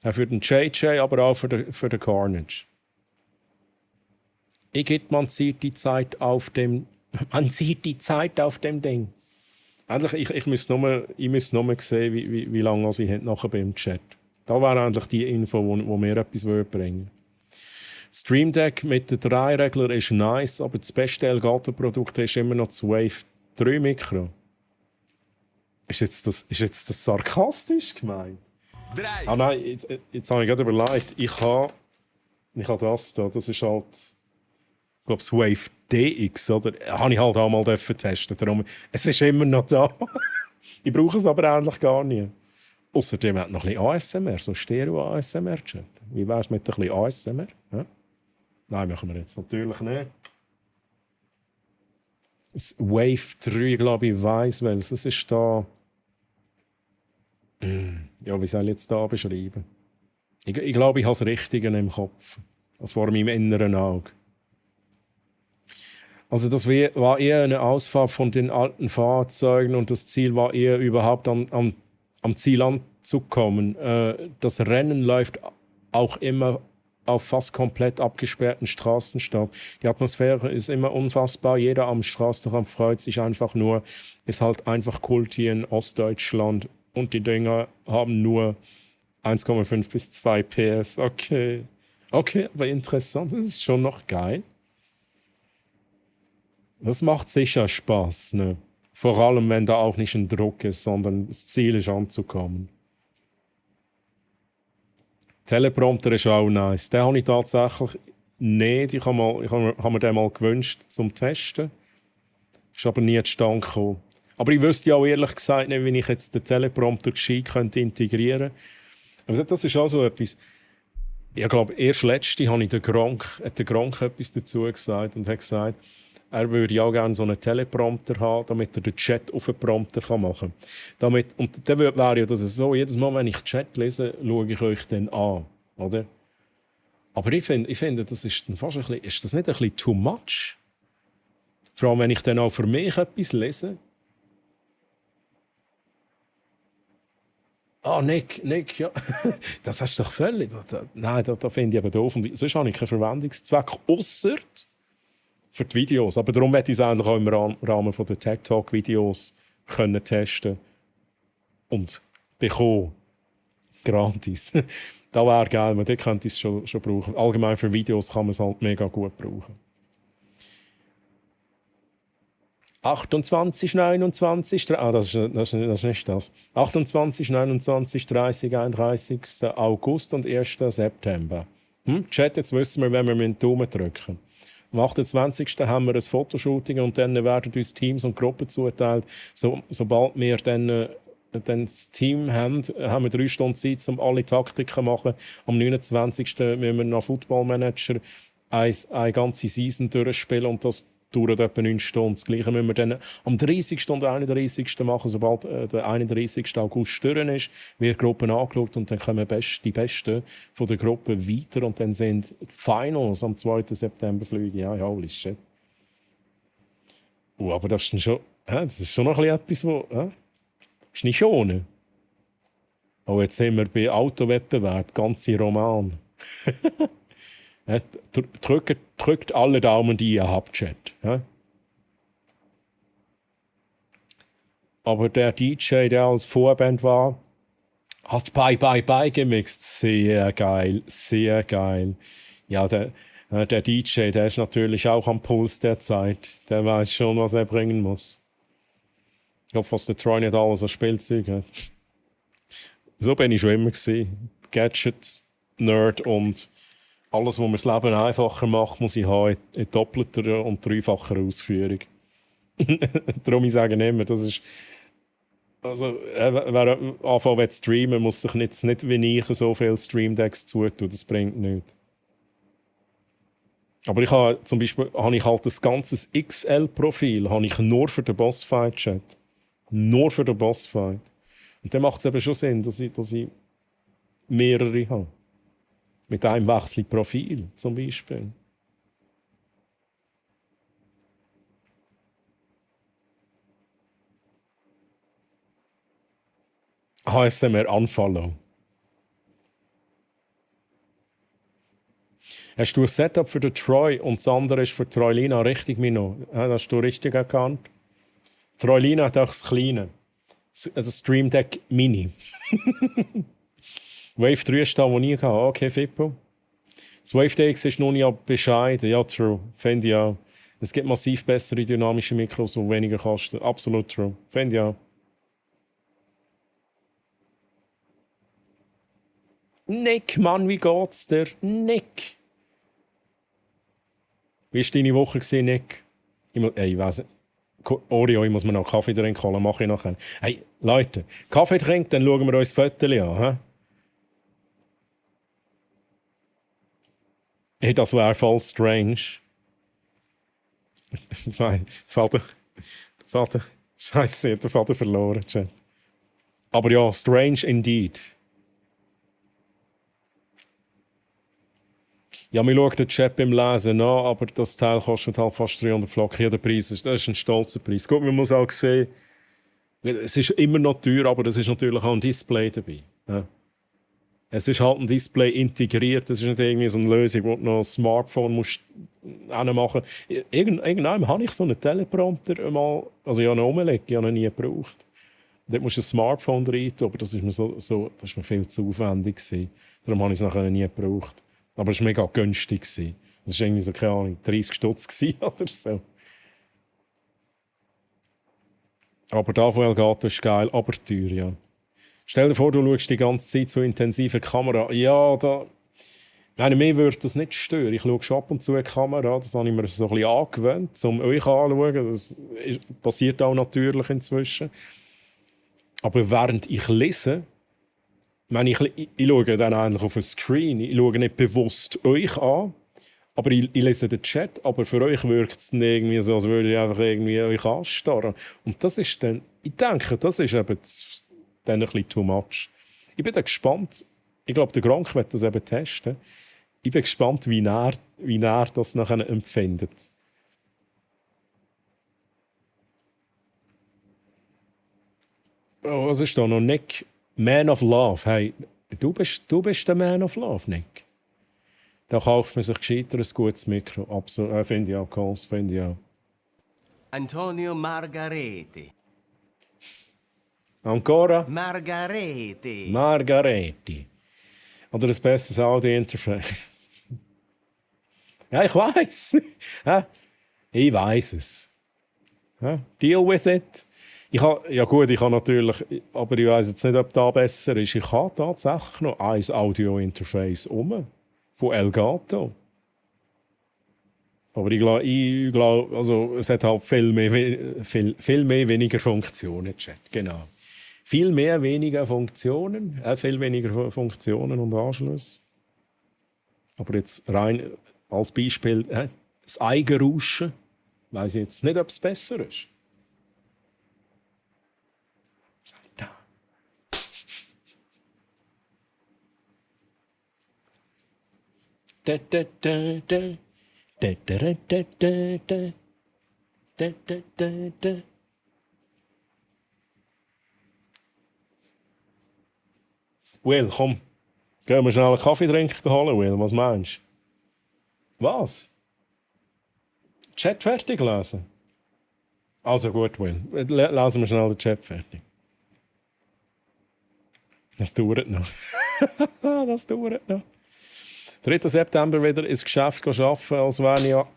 Für den JJ, aber auch für den Carnage. Man sieht die Zeit auf dem Ding. Eigentlich, ich müsste nur sehen, wie lange sie nachher beim Chat. Da wäre eigentlich die Info, wo mir etwas bringen würde. Stream Deck mit den 3 Regler ist nice, aber das beste Elgato-Produkt ist immer noch das Wave 3 Mikro. Ist jetzt das sarkastisch gemeint? 3. Ah nein, jetzt habe ich gerade überlegt, ich habe das da, das ist halt, ich glaube, das Wave DX, oder? Habe ich halt auch mal testen. Darum, es ist immer noch da. Ich brauche es aber eigentlich gar nicht. Außerdem hat noch ein bisschen ASMR, so Stereo-ASMR-Chat. Wie wär's mit ein bisschen ASMR? Ja? Nein, machen wir jetzt natürlich nicht. Das Wave 3, glaube ich, weiss welches. Das ist da. Ja, wie soll ich jetzt da beschreiben? Ich glaube, ich habe das Richtige im Kopf. Vor meinem inneren Auge. Also das war eher eine Ausfahrt von den alten Fahrzeugen und das Ziel war eher überhaupt am Ziel anzukommen. Das Rennen läuft auch immer auf fast komplett abgesperrten Straßen statt. Die Atmosphäre ist immer unfassbar. Jeder am Straßenrand freut sich einfach nur. Ist halt einfach Kult hier in Ostdeutschland. Und die Dinger haben nur 1,5 bis 2 PS. Okay, aber interessant. Das ist schon noch geil. Das macht sicher Spaß, ne? Vor allem, wenn da auch nicht ein Druck ist, sondern das Ziel ist anzukommen. Teleprompter ist auch nice. Den habe ich tatsächlich nicht. Ich habe mir den mal gewünscht zum Testen. Ist aber nie zustande gekommen. Aber ich wüsste ja auch ehrlich gesagt nicht, wie ich jetzt den Teleprompter gescheit könnte integrieren könnte. Also das ist auch so etwas. Ich glaube, erst letzte habe ich der Gronk etwas dazu gesagt und hat gesagt, er würde auch gerne so einen Teleprompter haben, damit er den Chat auf den Prompter machen kann. Und dann wäre ja das so, jedes Mal, wenn ich Chat lese, schaue ich euch dann an. Oder? Aber ich finde, das ist dann fast ist das nicht ein bisschen too much? Vor allem, wenn ich dann auch für mich etwas lese. Nick, ja. Das hast du doch völlig. Nein, da finde ich eben doof. Und sonst habe ich keinen Verwendungszweck, ausser für die Videos. Aber darum werde ich es eigentlich auch im Rahmen der Tech Talk Videos können testen und bekommen. Gratis. Das wäre geil, weil dort könnte ich es schon brauchen. Allgemein für Videos kann man es halt mega gut brauchen. 28, 29, das ist nicht das. 28, 29, 30, 31. August und 1. September. Chat, jetzt wissen wir, wenn wir mit dem Daumen drücken. Am 28. haben wir ein Fotoshooting und dann werden uns Teams und Gruppen zugeteilt. Sobald wir dann das Team haben wir 3 Stunden Zeit, um alle Taktiken zu machen. Am 29. müssen wir noch Football Manager eine ganze Season durchspielen und das dauert etwa 9 Stunden. Das Gleiche müssen wir dann am 30. und 31. machen, sobald der 31. August durch ist, wird Gruppen angeschaut und dann kommen die Besten von der Gruppe weiter und dann sind die Finals am 2. September fliegen. Ja, holy shit. Aber das ist schon, das ist schon noch etwas, wo ist nicht ohne. Oh, jetzt sind wir bei Autowettbewerb, ganze Roman. Drückt alle Daumen, die ihr habt, Chat. Ja? Aber der DJ, der als Vorband war, hat Bye Bye Bye gemixt. Sehr geil, sehr geil. Ja, der DJ, der ist natürlich auch am Puls der Zeit. Der weiß schon, was er bringen muss. Ich hoffe, dass der Troy nicht alles an Spielzeug hat. So bin ich schon immer gewesen. Gadget, Nerd und alles, was mir das Leben einfacher macht, muss ich haben in doppelter und dreifacher Ausführung. Darum ich sage immer, das ist... Also, wer anfangen zu streamen, muss sich nicht wie ich so viele Stream-Decks zutun. Das bringt nichts. Aber ich habe zum Beispiel halt das ganze XL-Profil nur für den Bossfight-Chat. Nur für den Bossfight. Und dann macht es eben schon Sinn, dass ich mehrere habe. Mit einem Wechsel Profil zum Beispiel. HSMR Unfollow. Hast du ein Setup für den Troy und das andere ist für Troilina richtig, Mino? Ja, das hast du richtig erkannt. Troilina hat auch das Kleine. Also Stream Deck Mini. Wave 3 ist da, wo ich hatte. Okay, Fippo. Das Wave DX ist nun ja bescheiden. Ja, true. Finde ich auch. Es gibt massiv bessere dynamische Mikros, die weniger kosten. Absolut true. Finde ich auch. Nick, Mann, wie geht's dir? Nick. Wie war deine Woche, Nick? Ich weiss nicht. Oreo, ich muss mir noch Kaffee trinken holen, mache ich nachher. Hey, Leute, Kaffee trinken, dann schauen wir uns das Foto an. He? Hey, das wäre voll strange. Vater. Scheiße, der Vater verloren. Aber ja, strange indeed. Ja, wir schauen den Chat beim Lesen an, aber das Teil kostet halt fast 300 Flocken. Ja, der Preis das ist ein stolzer Preis. Gut, man muss auch sehen, es ist immer noch teuer, aber es ist natürlich auch ein Display dabei. Ja. Es ist halt ein Display integriert, es ist nicht irgendwie so eine Lösung, wo du noch ein Smartphone musst machen musst. Irgendwann habe ich so einen Teleprompter mal, also ich habe ihn rumgelegt, ich habe ihn nie gebraucht. Dort musst du ein Smartphone rein tun, aber das ist mir viel zu aufwendig gewesen. Darum habe ich es nachher nie gebraucht. Aber es war mega günstig. Es war irgendwie so, keine Ahnung, 30 Stutz oder so. Aber da von Elgato ist geil, aber teuer, ja. Stell dir vor, du schaust die ganze Zeit so intensive Kamera. Ja, mir würde das nicht stören. Ich schaue schon ab und zu eine Kamera, das habe ich mir so ein bisschen angewöhnt, um euch anzuschauen. Das passiert auch natürlich inzwischen. Aber während ich lese, ich schaue dann eigentlich auf den Screen, ich schaue nicht bewusst euch an, aber ich lese den Chat, aber für euch wirkt es dann irgendwie so, als würde ich einfach irgendwie euch anstarren. Und das ist dann, ich denke, das ist eben dann ein bisschen too much. Ich bin dann gespannt, ich glaube, der Gronk wird das eben testen. Ich bin gespannt, wie er das nachher empfindet. Oh, was ist da noch? Nick, Man of Love. Hey, du bist der Man of Love, Nick. Da kauft man sich gescheiter ein gutes Mikro. Absolut, finde ich auch, Coles, finde ich auch. Antonio Margarete. Ancora? Margarete. Margarete. Oder ein besseres Audio-Interface. Ja, ich weiß. Ja, ich weiß es. Ja, deal with it. Ich habe natürlich, aber ich weiß jetzt nicht, ob das besser ist. Ich habe tatsächlich noch ein Audio-Interface von Elgato. Aber ich glaube, also, es hat halt viel mehr weniger Funktionen, Chat. Genau. Viel weniger Funktionen und Anschlüsse. Aber jetzt rein als Beispiel, das Eigenrauschen, weiss ich jetzt nicht, ob es besser ist. Da, da, da, da. Da, da, da, da, da. Da, da, da, da. Will, komm. Gehen wir schnell einen Kaffee trinken holen, Will. Was meinst du? Was? Chat fertig lesen? Also gut, Will. Lesen wir schnell den Chat fertig. Das dauert noch. Das dauert noch. 3. September wieder ins Geschäft arbeiten, als wäre ich ja...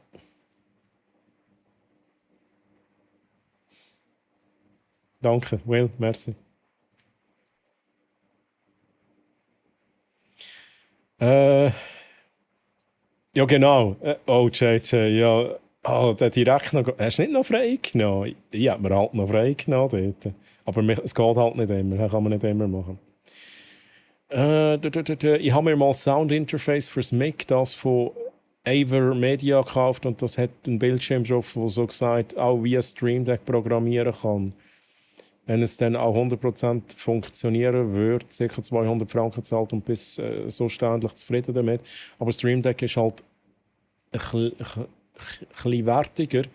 Danke, Will, merci. Ja, genau. Oh, JJ, ja. Oh, der direkt noch. Hast du nicht noch frei genommen? Ich habe mir halt noch frei genommen dort. Aber es geht halt nicht immer. Das kann man nicht immer machen. Ich habe mir mal das Soundinterface fürs Mic, das von Aver Media gekauft und das hat einen Bildschirm drauf, der so gesagt auch via Stream Deck programmieren kann. Wenn es dann auch 100% funktionieren würde, ca. 200 Franken zahlt und bis so ständig zufrieden damit. Aber Stream Deck ist halt ein bisschen wertiger.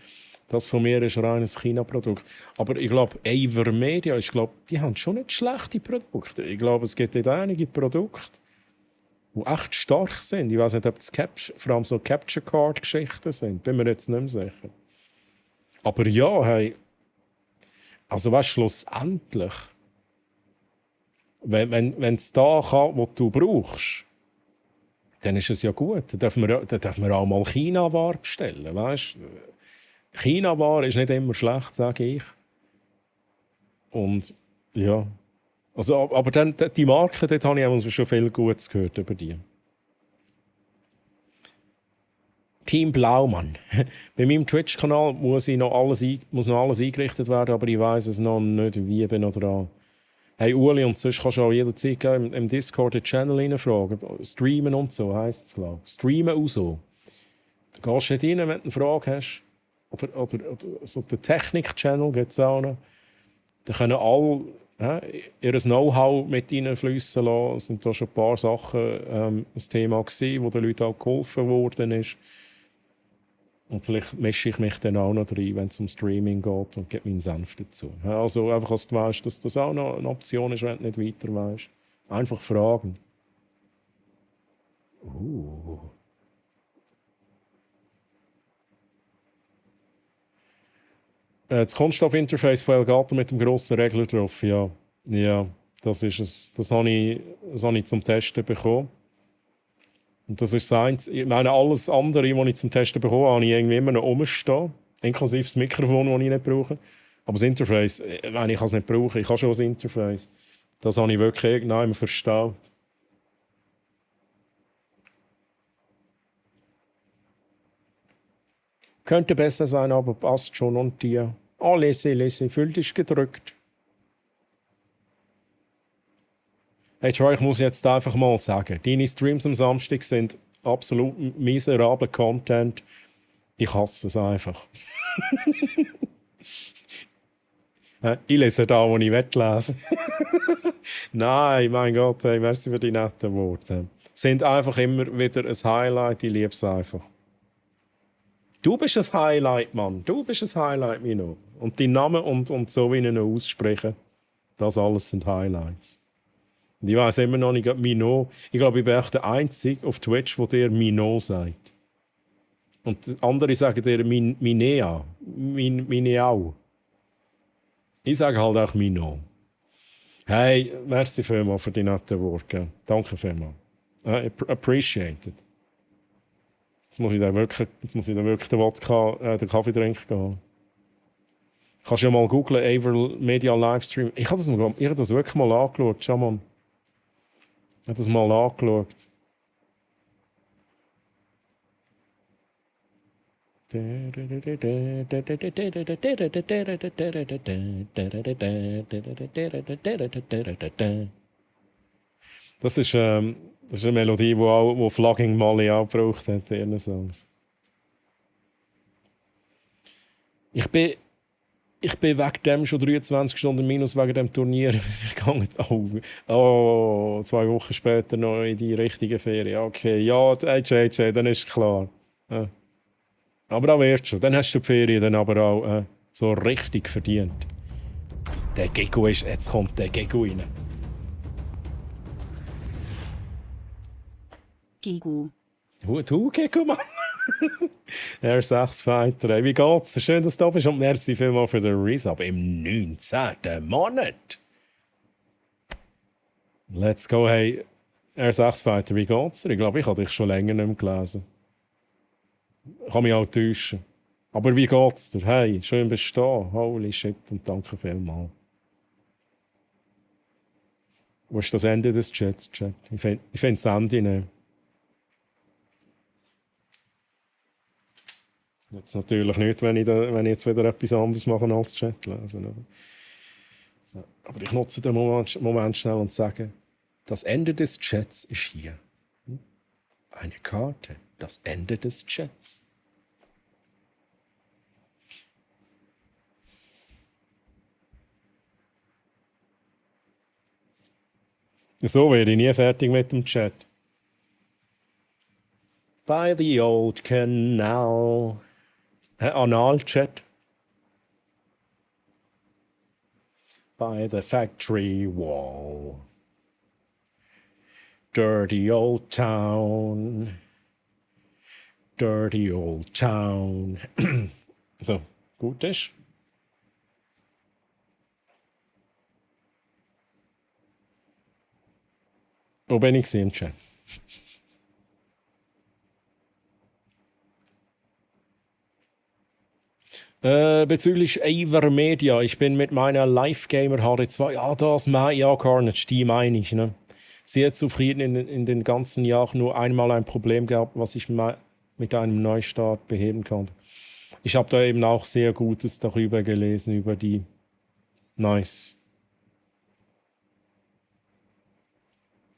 Das von mir ist ein reines China-Produkt. Aber ich glaube, Aver Media, die haben schon nicht schlechte Produkte. Ich glaube, es gibt dort einige Produkte, die echt stark sind. Ich weiß nicht, ob es vor allem so Capture-Card-Geschichten sind. Bin mir jetzt nicht mehr sicher. Aber ja, hey, also weißt, schlussendlich, wenn es da kann, was du brauchst, dann ist es ja gut. Dann dürfen wir auch mal China-Ware bestellen. Weißt? China-Ware ist nicht immer schlecht, sage ich. Und ja. Also, aber dann, die Marke, dort habe ich auch schon viel Gutes gehört über die. Team Blaumann. Bei meinem Twitch-Kanal muss noch alles eingerichtet werden, aber ich weiss es noch nicht, wie bin ich dran. Hey Uli, und sonst kannst du auch jederzeit im Discord den Channel reinfragen. Streamen und so heisst es, glaube ich. Streamen und so. Du gehst nicht rein, wenn du eine Frage hast. Oder so den Technik-Channel gibt es auch noch. Da können alle ihr Know-how mit reinfließen lassen. Es sind da schon ein paar Sachen ein Thema gewesen, wo den Leuten auch geholfen worden ist. Und vielleicht mische ich mich dann auch noch rein, wenn es um Streaming geht und gebe meinen Senf dazu. Also einfach, dass du weißt, dass das auch noch eine Option ist, wenn du nicht weiter weißt. Einfach fragen. Das Kunststoffinterface von Elgato mit dem grossen Regler drauf, ja. Ja, das ist es. Das habe ich zum Testen bekommen. Und das ist das Einzige. Ich meine, alles andere, was ich zum Testen bekommen habe, habe ich irgendwie immer noch rumstehen. Inklusive das Mikrofon, das ich nicht brauche. Aber das Interface, ich kann es nicht brauchen. Ich habe schon ein Interface. Das habe ich wirklich irgendwann verstaut. Könnte besser sein, aber passt schon. Und die. Oh, lese, fühl dich gedrückt. Hey Troy, ich muss jetzt einfach mal sagen, deine Streams am Samstag sind absolut miserabler Content. Ich hasse es einfach. Ich lese da, wo ich lesen. Nein, mein Gott, hey, merci für die netten Worte. Sind einfach immer wieder ein Highlight, ich liebe es einfach. Du bist ein Highlight, Mann. Du bist ein Highlight, Mino. Und dein Name und so, wie ich ihn ausspreche, das alles sind Highlights. Und ich weiss immer noch nicht, Mino. Ich glaube, ich bin echt der Einzige auf Twitch, der dir Mino sagt. Und andere sagen dir Minea. Mineau. Ich sage halt auch Mino. Hey, merci vielmals für die netten Worte. Danke vielmals. Appreciated. Jetzt muss ich da wirklich den Kaffee trinken gehen. Kannst du ja mal googlen, Aver Media Livestream. Ich habe das wirklich mal angeschaut. Schau mal. Ich habe das mal angeschaut. Das ist eine Melodie, die Flogging Molly auch gebraucht hat in ihren Songs. Ich bin wegen dem schon 23 Stunden minus wegen dem Turnier gegangen. Oh, 2 Wochen später noch in die richtige Ferien. Okay, ja, HHH, dann ist klar. Ja. Aber da wirst schon. Dann hast du die Ferien dann aber auch so richtig verdient. Der Gego ist, jetzt kommt der Gego rein. Gigu. Du Gego, Mann. R6 Fighter, hey, wie geht's? Schön, dass du da bist und merci vielmals für den Resub im 19. Monat. Let's go, hey. R6 Fighter, wie geht's dir? Ich glaube, ich habe dich schon länger nicht mehr gelesen. Ich kann mich auch täuschen. Aber wie geht's dir? Hey, schön bist du da. Holy shit und danke vielmals. Wo ist das Ende des Chats, Chat? Ich finde das Ende nicht. Jetzt natürlich nicht, wenn ich jetzt wieder etwas anderes mache als Chat lesen. Oder? Aber ich nutze den Moment schnell und sage, das Ende des Chats ist hier. Eine Karte. Das Ende des Chats. So werde ich nie fertig mit dem Chat. By the old canal. Anal-Chat. By the factory wall. Dirty old town. Dirty old town. So, gut ist. Wo bin ich im Chat? Bezüglich Avermedia, ich bin mit meiner Live-Gamer HD2, ja Carnage, die meine ich, ne? Sehr zufrieden in den ganzen Jahren, nur einmal ein Problem gehabt, was ich mit einem Neustart beheben konnte. Ich habe da eben auch sehr Gutes darüber gelesen, über die Nice.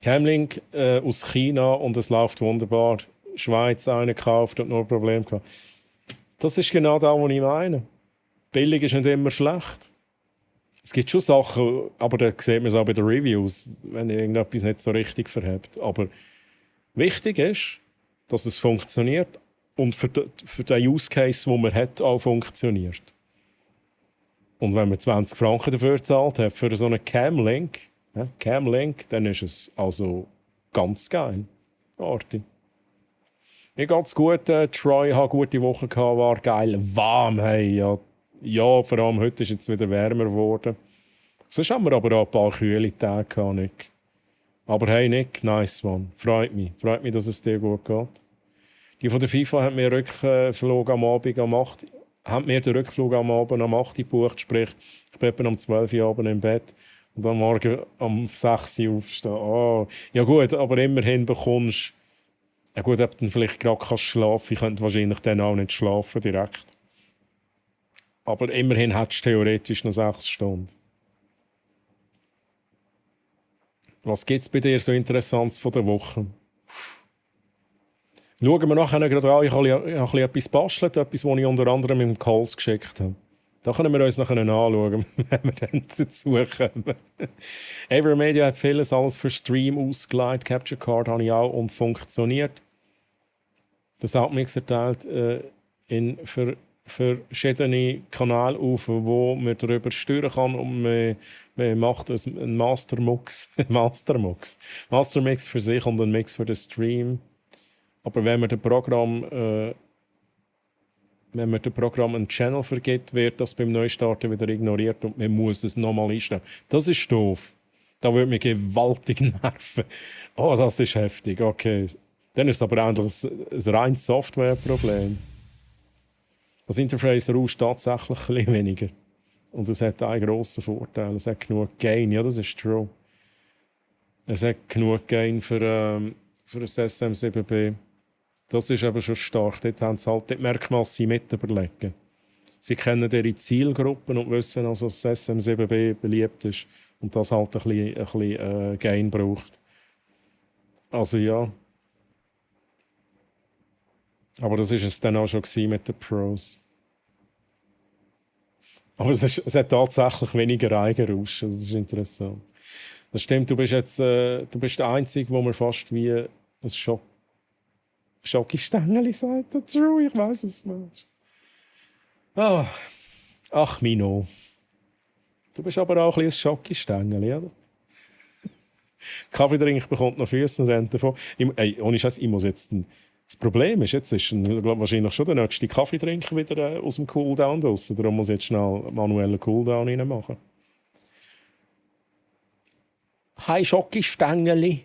Camlink aus China und es läuft wunderbar. Schweiz eine gekauft und nur ein Problem gehabt. Das ist genau das, was ich meine. Billig ist nicht immer schlecht. Es gibt schon Sachen, aber da sieht man es auch bei den Reviews, wenn irgendetwas nicht so richtig verhebt. Aber wichtig ist, dass es funktioniert und für den Use Case, den man hat, auch funktioniert. Und wenn man 20 Franken dafür gezahlt hat, für so einen Camlink, dann ist es also ganz geil. Arti. Mir geht's gut, Troy hat gute Woche gehabt, war geil, warm, hey, ja, vor allem heute ist es jetzt wieder wärmer geworden. Sonst haben wir aber auch ein paar kühle Tage gehabt, Nick. Aber hey, Nick, nice one, freut mich, dass es dir gut geht. Die von der FIFA haben mir den Rückflug am Abend um 8 gebucht, sprich, ich bin etwa um 12 Uhr abends im Bett und am Morgen um 6 Uhr aufstehen. Oh. Ja gut, aber immerhin bekommst ja gut, ob du vielleicht gerade schlafen kannst. Ich könnte wahrscheinlich dann auch nicht schlafen direkt. Aber immerhin hättest du theoretisch noch 6 Stunden. Was gibt es bei dir so Interessantes von der Woche? Schauen wir nachher gerade an. Ich habe etwas gebastelt, etwas, was ich unter anderem im Calls geschickt habe. Da können wir uns nachher anschauen, wenn wir dann dazu kommen. Avermedia hat vieles alles für Stream ausgelegt. Capture Card habe ich auch und funktioniert. Das hat mich erteilt in verschiedene Kanäle auf, wo man darüber steuern kann und man macht einen Mastermix für sich und einen Mix für den Stream. Aber wenn man dem Programm einen Channel vergibt, wird das beim Neustarten wieder ignoriert und man muss es nochmal einstellen. Das ist doof. Da würde mich gewaltig nerven. Oh, das ist heftig. Okay. Dann ist es aber eigentlich ein reines Softwareproblem. Das Interface rauscht tatsächlich ein bisschen weniger. Und es hat einen grossen Vorteil. Es hat genug Gain. Ja, das ist true. Es hat genug Gain für ein SM7B. Das ist aber schon stark. Dort merkt man, dass sie mit überlegen. Sie kennen ihre Zielgruppen und wissen, also, dass das SM7B beliebt ist und das halt ein bisschen Gain braucht. Also ja. Aber das war es dann auch schon mit den Pros. Aber es hat tatsächlich weniger Eigenrauschen. Das ist interessant. Das stimmt, du bist der Einzige, wo man fast wie ein Schokistängeli sagt. True, ich weiss es nicht. Ah. Ach, Mino. Du bist aber auch ein bisschen ein Schokistängeli, oder? Kaffeetrink bekommt noch Füße und rennt davon. Ohne Scheiß, ich muss jetzt... Das Problem ist, jetzt ist wahrscheinlich schon der nächste Kaffeetrinker wieder aus dem Cooldown raus. Darum muss ich jetzt schnell manuellen Cooldown reinmachen. Hi, Schokistängeli.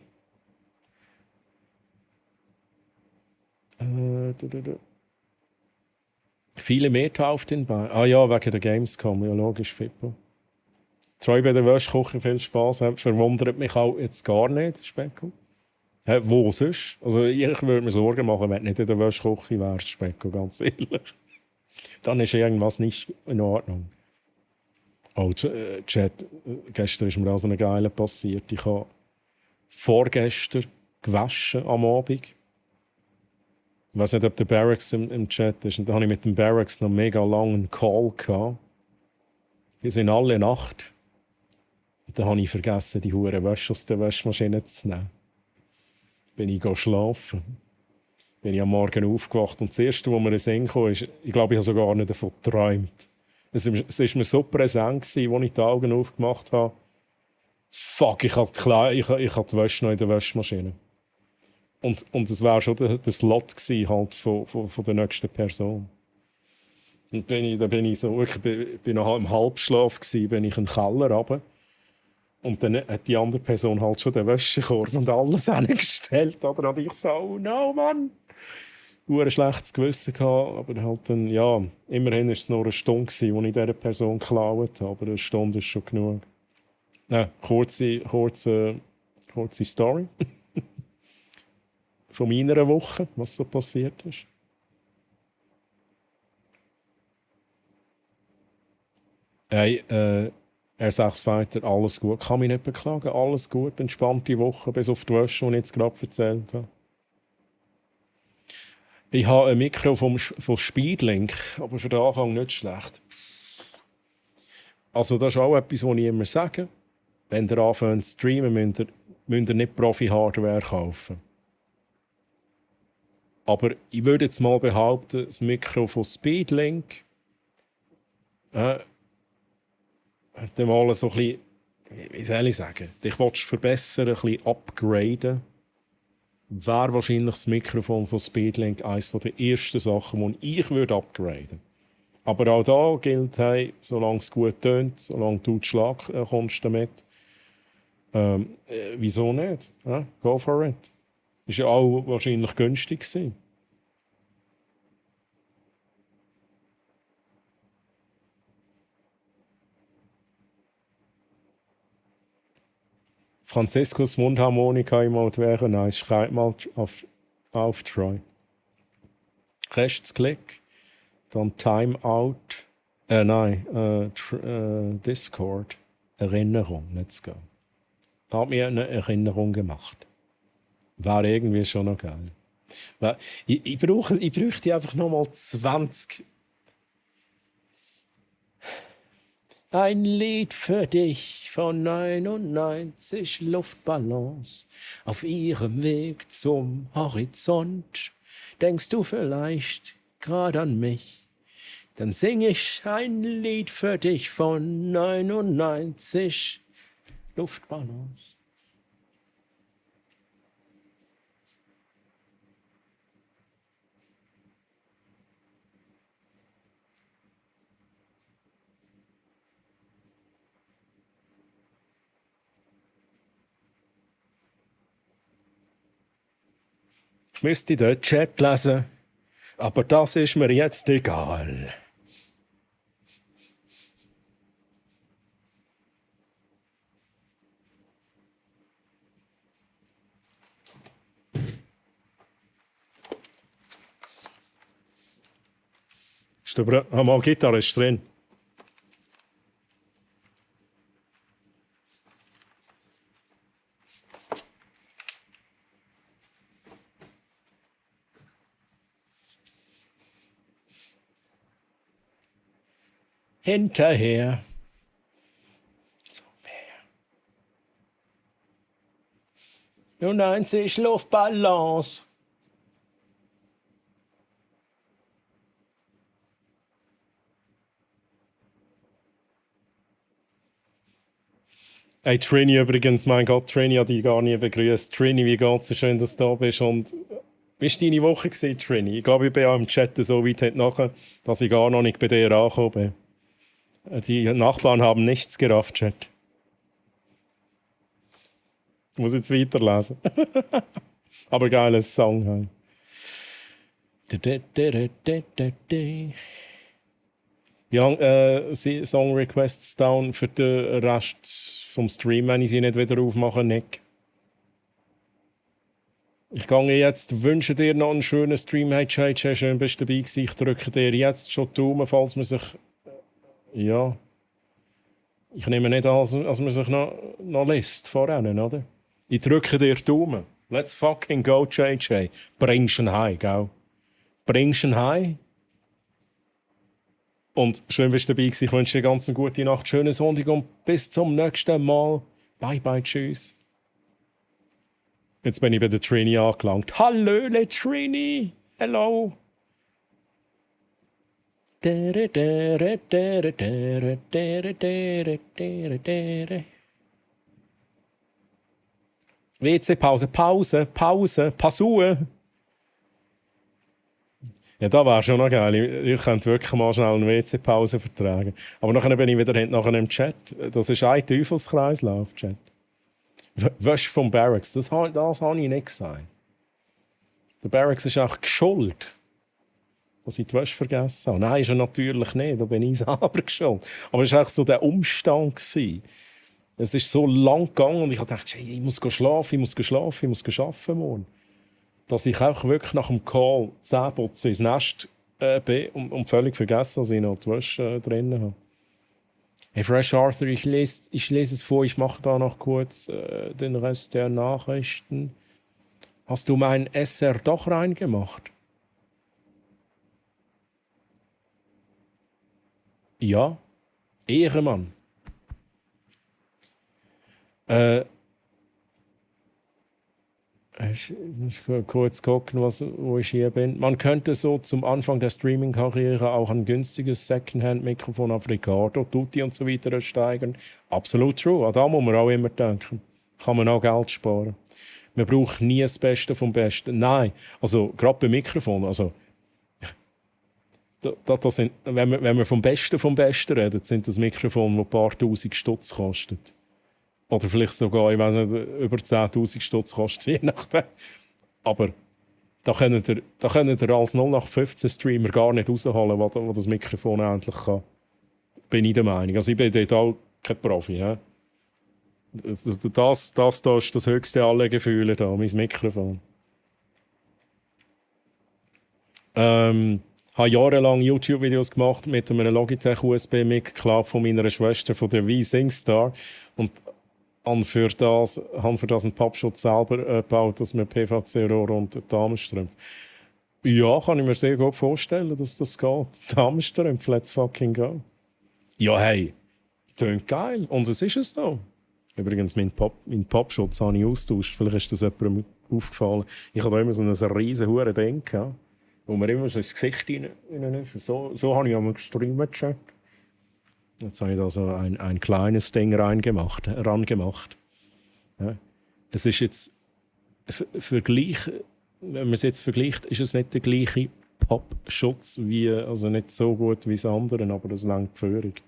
Viele mehr auf den Beinen. Ah ja, wegen der Gamescom. Ja, logisch, Fippo. Troy bei der Wäschküche viel Spass hat, verwundert mich auch jetzt gar nicht, Specko. Wo sonst? Also ich würde mir Sorgen machen, wenn du nicht in der Wäschküche wärst, Specko, ganz ehrlich. Dann ist irgendwas nicht in Ordnung. Oh, Chat, gestern ist mir auch so eine geile passiert. Ich habe vorgestern gewaschen am Abend. Ich weiß nicht, ob der Barracks im Chat ist. Und da hatte ich mit dem Barracks noch mega langen Call gehabt. Wir sind alle Nacht. Und dann habe ich vergessen, die hure Wäsche aus der Waschmaschine zu nehmen. Bin ich schlafen. Bin ich am Morgen aufgewacht. Und das Erste, was mir in den Sinn kam, ist, ich glaube, ich habe sogar nicht davon geträumt. Es war mir so präsent, als ich die Augen aufgemacht habe. Fuck, ich hatte die Wäsche noch in der Waschmaschine. Und es war schon der Slot gewesen, halt von der nächsten Person. Und da bin ich so, ich bin noch im Halbschlaf gewesen, bin ich in den Keller runter. Und dann hat die andere Person halt schon den Wäschekorb und alles hingestellt. Oder habe ich so, oh no, Mann. Ein schlechtes Gewissen gehabt, aber halt dann, ja, immerhin war es nur eine Stunde, die ich dieser Person geklaut habe. Aber eine Stunde ist schon genug. Kurze Story. Von meiner Woche, was so passiert ist. Hey, R6 Fighter, alles gut. Kann mich nicht beklagen. Alles gut, entspannte Woche, bis auf die Wäsche, die ich jetzt gerade erzählt habe. Ich habe ein Mikro von Speedlink, aber für den Anfang nicht schlecht. Also das ist auch etwas, was ich immer sage. Wenn ihr anfängt zu streamen, müsst ihr nicht Profi-Hardware kaufen. Aber ich würde jetzt mal behaupten, das Mikro von Speedlink hat mal so ein bisschen, wie soll ich sagen, dich willst du verbessern, ein bisschen upgraden, wäre wahrscheinlich das Mikrofon von Speedlink eines der ersten Sachen, die ich upgraden würde. Aber auch da gilt, hey, solange es gut tönt, solange du den Schlag kommst damit, wieso nicht? Go for it. Ist ja auch wahrscheinlich günstig gewesen. Franziskus Mundharmonika-Emote wäre nice. Schreib mal auf Troy. Rechtsklick, dann Timeout. Discord. Erinnerung, let's go. Hat mir eine Erinnerung gemacht. War irgendwie schon noch geil. Ich bräuchte einfach noch mal 20. Ein Lied für dich von 99 Luftballons auf ihrem Weg zum Horizont. Denkst du vielleicht gerade an mich? Dann sing ich ein Lied für dich von 99 Luftballons. Ich müsste den Chat lesen, aber das ist mir jetzt egal. Ist mal Gitarre ist drin. Hinterher. Zum Meer. 90 Luftballons. Hey Trini übrigens, mein Gott, Trini hat dich gar nie begrüßt. Trini, wie geht's? Schön, dass du da bist. Und wie war deine Woche, Trini? Ich glaube, ich bin auch im Chat so weit heute nachher, dass ich gar noch nicht bei dir angekommen bin. Die Nachbarn haben nichts gerafft, Chat. Ich muss jetzt weiterlesen. Aber geiles Song. Wie lange sind Song-Requests down für den Rest vom Stream, wenn ich sie nicht wieder aufmache, Nick? Ich gehe jetzt, wünsche dir noch einen schönen Stream. Hey, JJ, schön bist du dabei gewesen. Ich drücke dir jetzt schon die Daumen, falls man sich... Ja... Ich nehme nicht an, als man sich noch liest voran, oder? Ich drücke dir die Daumen. Let's fucking go, JJ. Bringst ihn heim, gell? Bringst ihn heim. Und schön bist du dabei gewesen. Ich wünsche dir ganz eine gute Nacht, schönen Sonntag und bis zum nächsten Mal. Bye, bye, tschüss. Jetzt bin ich bei der Trini angelangt. Hallöle, Trini. Hello. WC-Pause, Pause, Pasue. Ja, da wäre schon noch geil. Ich könnte wirklich mal schnell eine WC-Pause vertragen. Aber nachher bin ich wieder hinten im Chat. Das ist ein Teufelskreislauf, Chat. Wäsch vom Barracks, das habe ich nicht gesagt. Der Barracks ist auch schuld, dass ich die Wäsche vergessen habe. Nein, ist er natürlich nicht, da bin ich selber schuld. Aber es war auch so der Umstand gewesen. Es ist so lang gegangen und ich dachte, hey, ich muss schlafen, ich muss arbeiten morgen. Dass ich auch wirklich nach dem Call 10 putzen ins Nest bin und völlig vergessen, dass ich noch die Wäsche drin habe. Hey Fresh Arthur, ich lese es vor, ich mache da noch kurz den Rest der Nachrichten. Hast du mein SR doch reingemacht? Ja, Ehrenmann. Ich muss kurz gucken, wo ich hier bin. Man könnte so zum Anfang der Streaming-Karriere auch ein günstiges Secondhand-Mikrofon auf Ricardo, Tutti und so weiter ersteigern. Absolut true. An da muss man auch immer denken. Kann man auch Geld sparen. Man braucht nie das Beste vom Besten. Nein, also gerade beim Mikrofon. Also, das sind, wenn wir vom Besten reden, sind das Mikrofon, das ein paar Tausend Stutz kostet. Oder vielleicht sogar, ich weiß nicht, über 10'000 Stutz kostet, je nachdem. Aber da könnt ihr als 0815 Streamer gar nicht rausholen, was das Mikrofon endlich kann. Bin ich der Meinung. Also ich bin dort auch kein Profi. Ja? Das ist das höchste aller Gefühle da, mein Mikrofon. Habe jahrelang YouTube-Videos gemacht mit einem Logitech USB-Mic, klar von meiner Schwester, von der V-SingStar. Und habe für das einen Pappschutz selber gebaut, dass wir PVC-Rohr und Damenstrümpfe. Ja, kann ich mir sehr gut vorstellen, dass das geht. Damenstrümpfe, let's fucking go. Ja, hey, tönt geil. Und es ist es so. Übrigens, meinen Pappschutz habe ich austauscht. Vielleicht ist das jemandem aufgefallen. Ich hatte immer so ein riesen hure Ding, wo man immer so ins Gesicht rein so habe ich einmal gestreamt. Jetzt habe ich da so ein kleines Ding rangemacht. Ja. Es ist jetzt wenn man es jetzt vergleicht, ist es nicht der gleiche Pappschutz, also nicht so gut wie das andere, aber das langt völlig.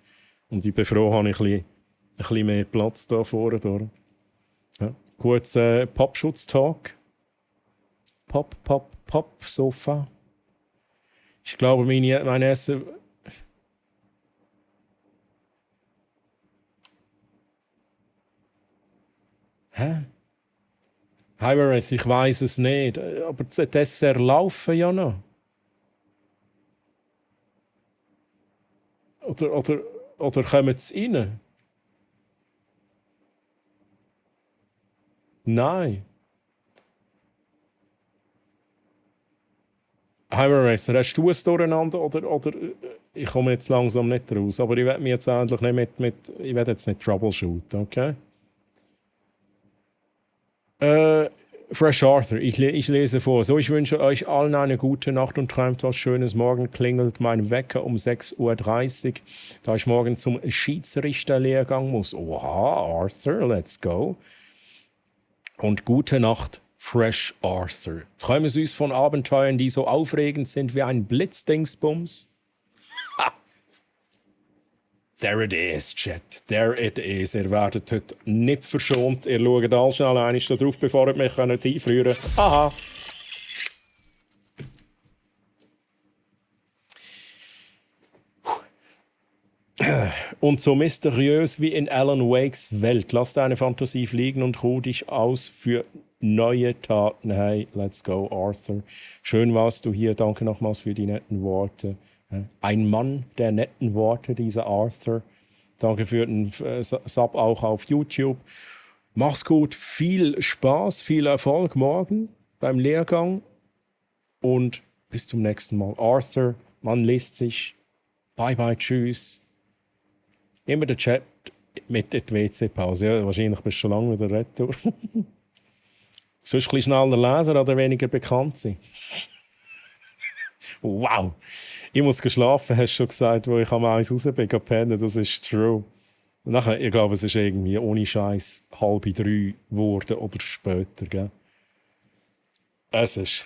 Und ich bin froh, habe ich ein bisschen mehr Platz da vorne. Ja. Kurz Pappschutz-Talk. Sofa. Ich glaube, mein Essen... Hä? Hyrace, ich weiß es nicht. Aber die Dessert laufen ja noch. Oder kommen sie rein? Nein. Hyrace, hast du es durcheinander oder ich komme jetzt langsam nicht raus. Aber ich werde mich jetzt endlich nicht ich werde jetzt nicht troubleshooten, okay? Fresh Arthur, ich lese vor. So, ich wünsche euch allen eine gute Nacht und träumt was Schönes. Morgen klingelt mein Wecker um 6:30 Uhr, da ich morgen zum Schiedsrichterlehrgang muss. Oha, Arthur, let's go. Und gute Nacht, Fresh Arthur. Träume süß von Abenteuern, die so aufregend sind wie ein Blitzdingsbums. There it is, Chat. There it is. Ihr werdet heute nicht verschont. Ihr schaut all schnell einmal da drauf, bevor ihr mich einfrieren könnt. Aha. Und so mysteriös wie in Alan Wakes Welt. Lass deine Fantasie fliegen und ruh dich aus für neue Taten. Hey, let's go, Arthur. Schön warst du hier. Danke nochmals für die netten Worte. Ein Mann der netten Worte, dieser Arthur. Danke für den Sub auch auf YouTube. Mach's gut. Viel Spaß, viel Erfolg morgen beim Lehrgang. Und bis zum nächsten Mal. Arthur, man liest sich. Bye bye, tschüss. Immer der Chat mit der WC-Pause. Ja, wahrscheinlich bist du schon lange wieder retour. Sonst ein bisschen schneller lesen oder weniger bekannt sein. Wow! Ich muss schlafen, hast du schon gesagt, wo ich am Eis raus bin, pennen. Das ist true. Und nachher, ich glaube, es ist irgendwie ohne Scheiß 2:30 geworden oder später. Gell? Es ist.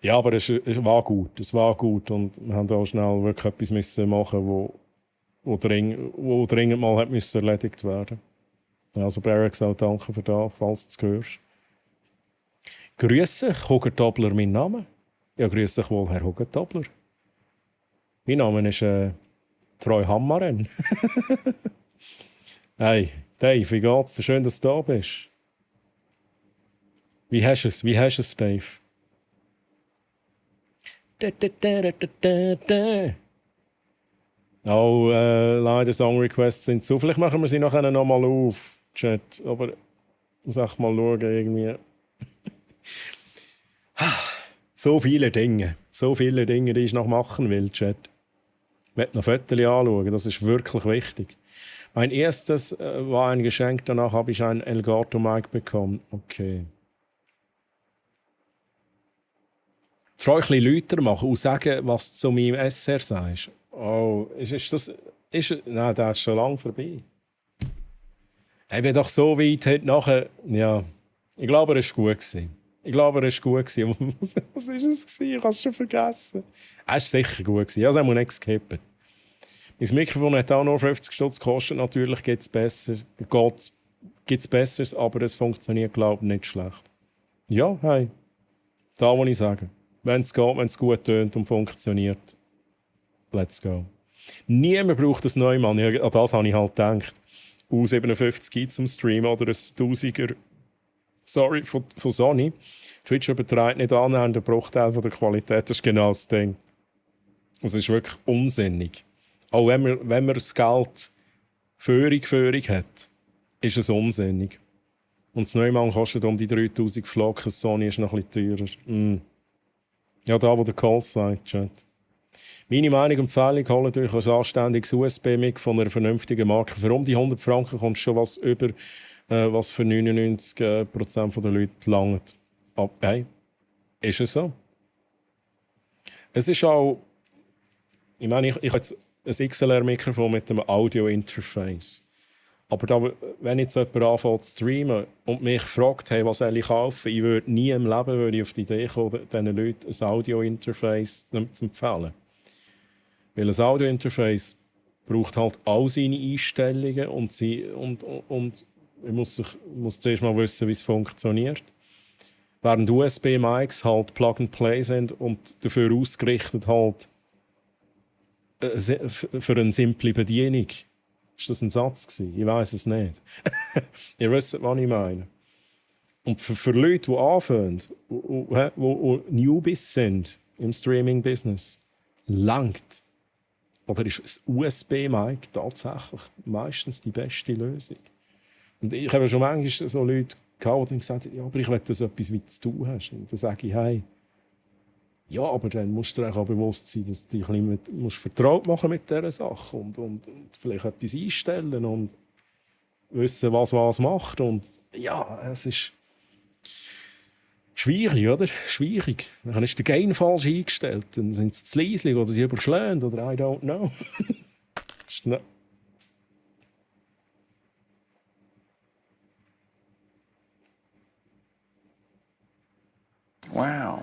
Ja, aber es war gut. Es war gut. Und wir haben auch schnell wirklich etwas müssen machen, wo dringend mal hat müssen erledigt werden. Also Barracks auch danke für das, falls du es hörst. Grüße, Hugger-Tobler, mein Name. Ja, grüße dich wohl, Herr Hugger-Tobler. Mein Name ist Troy Hammaren. Hey, Dave, wie geht's dir? Schön, dass du da bist. Wie hast du es? Wie hast du es, Dave? Oh, leider Song-Requests sind zu. Vielleicht machen wir sie nachher nochmal auf, Chat. Aber sag mal schauen, irgendwie. So viele Dinge, die ich noch machen will, Chat. Ich möchte noch Fotos anschauen, das ist wirklich wichtig. Mein erstes war ein Geschenk, danach habe ich ein Elgato-Mic bekommen. Okay. Soll ich ein bisschen lauter machen und sagen, was du zu meinem SR sagst? Oh, ist das... Nein, der ist schon lange vorbei. Ich bin doch so weit heute nachher... Ja, ich glaube, er war gut gewesen. Was war es gewesen? Ich habe es schon vergessen. Er war sicher gut gewesen. Also, er muss nicht skippen. Mein Mikrofon hat auch nur 50 Stutz gekostet. Natürlich gibt es Besseres, aber es funktioniert, glaube ich, nicht schlecht. Ja, hey. Da muss ich sagen. Wenn es geht, wenn es gut tönt und funktioniert, let's go. Niemand braucht das Neumann. Ja, an das habe ich halt gedacht. U57 gibt es zum Stream oder ein 1000er von Sony. Twitch übertreibt nicht annähernd den Bruchteil von der Qualität. Das ist genau das Ding. Es ist wirklich unsinnig. Auch wenn man das Geld Föhrig hat, ist es unsinnig. Und das Neumann kostet um die 3000 Flocken. Sony ist noch ein bisschen teurer. Ja, da, wo der Call sagt, Chat. Meine Meinung und Empfehlung, holt euch ein anständiges USB-Mic von einer vernünftigen Marke. Für um die 100 Franken kommt schon was über, was für 99% der Leute langt. Aber hey, ist es so? Es ist auch... Ich meine, ich habe jetzt ein XLR-Mikrofon mit einem Audio-Interface. Aber da, wenn jetzt jemand anfängt zu streamen und mich fragt, hey, was soll ich kaufen, ich würde nie im Leben auf die Idee kommen, diesen Leuten ein Audio-Interface zu empfehlen. Weil ein Audio-Interface braucht halt all seine Einstellungen und ich muss zuerst mal wissen, wie es funktioniert. Während USB-Mics halt Plug-and-Play sind und dafür ausgerichtet halt für eine simple Bedienung. Ist das ein Satz gewesen? Ich weiß es nicht. Ihr wisst, was ich meine. Und für Leute, die anfangen, die Newbies sind im Streaming-Business, langt. Oder ist ein USB-Mic tatsächlich meistens die beste Lösung? Und ich habe schon manchmal so Leute gehabt, die gesagt haben, ja, aber ich will, dass du etwas mit zu tun hast. Und dann sage ich, hey, ja, aber dann musst du dir auch bewusst sein, dass du dich ein bisschen vertraut machen mit dieser Sache und vielleicht etwas einstellen und wissen, was macht. Und ja, es ist schwierig, oder? Schwierig. Dann ist der Gain falsch eingestellt, dann sind sie zu leislich oder sie überschlägt oder I don't know. Wow.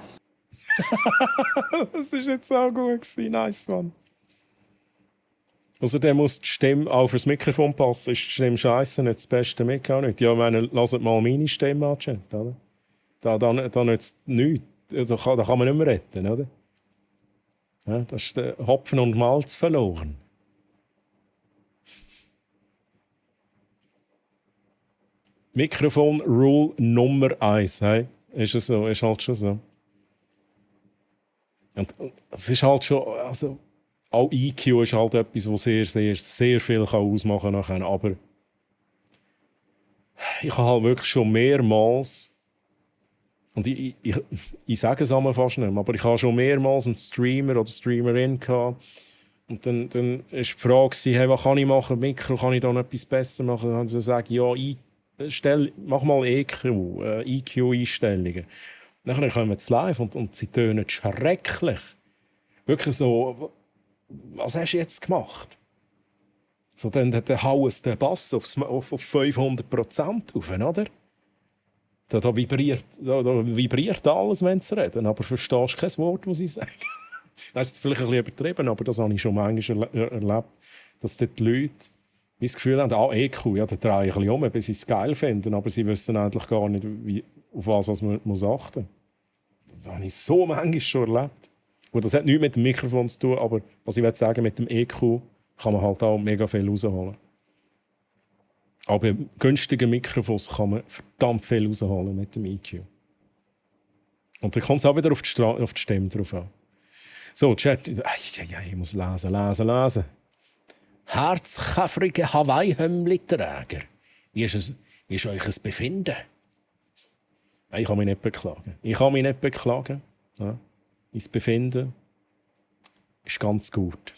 Das war jetzt auch gut gewesen. Nice, Mann. Außerdem muss die Stimme auch fürs Mikrofon passen. Ist die Stimme scheiße, nicht das beste Mic auch nicht. Ja, ich meine, lasst mal meine Stimme an, Chat, oder? Da nützt nichts. Da kann man nicht mehr retten, oder? Ja, das ist der Hopfen und Malz verloren. Mikrofon-Rule Nummer 1. Hey? Ist es so? Ist halt schon so. Und es ist halt schon, also auch EQ ist halt etwas, was sehr, sehr, sehr viel ausmachen kann. Aber ich habe halt wirklich schon mehrmals, und ich sage es einmal fast nicht mehr, aber ich habe schon mehrmals einen Streamer oder Streamerin gehabt. Und dann war die Frage, hey, was kann ich machen? Mikro, kann ich da noch etwas besser machen? Dann haben sie gesagt, ja, mach mal EQ-Einstellungen. Dann kommen sie live und sie tönen schrecklich. Wirklich so, was hast du jetzt gemacht? So, dann hauen sie den Bass auf 500% auf, oder? Da vibriert alles, wenn sie reden, aber verstehst kein Wort, was sie sagen. Das ist vielleicht ein bisschen übertrieben, aber das habe ich schon manchmal erlebt, dass dort die Leute das Gefühl haben, EQ, ja, da drehe ich ein bisschen um, bis sie es geil finden, aber sie wissen eigentlich gar nicht, auf was man muss achten muss. Das habe ich so manchmal schon erlebt. Und das hat nichts mit dem Mikrofon zu tun, aber was ich sagen mit dem EQ kann man halt auch mega viel rausholen. Aber bei günstigen Mikrofons kann man verdammt viel rausholen mit dem EQ. Und dann kommt es auch wieder auf die Stimme drauf an. So, Chat, ich muss lesen. Herzkäferige Hawaii-Hümmli-Träger. Wie ist euch ein Befinden? Ich kann mich nicht beklagen. Ja. Mein Befinden ist ganz gut.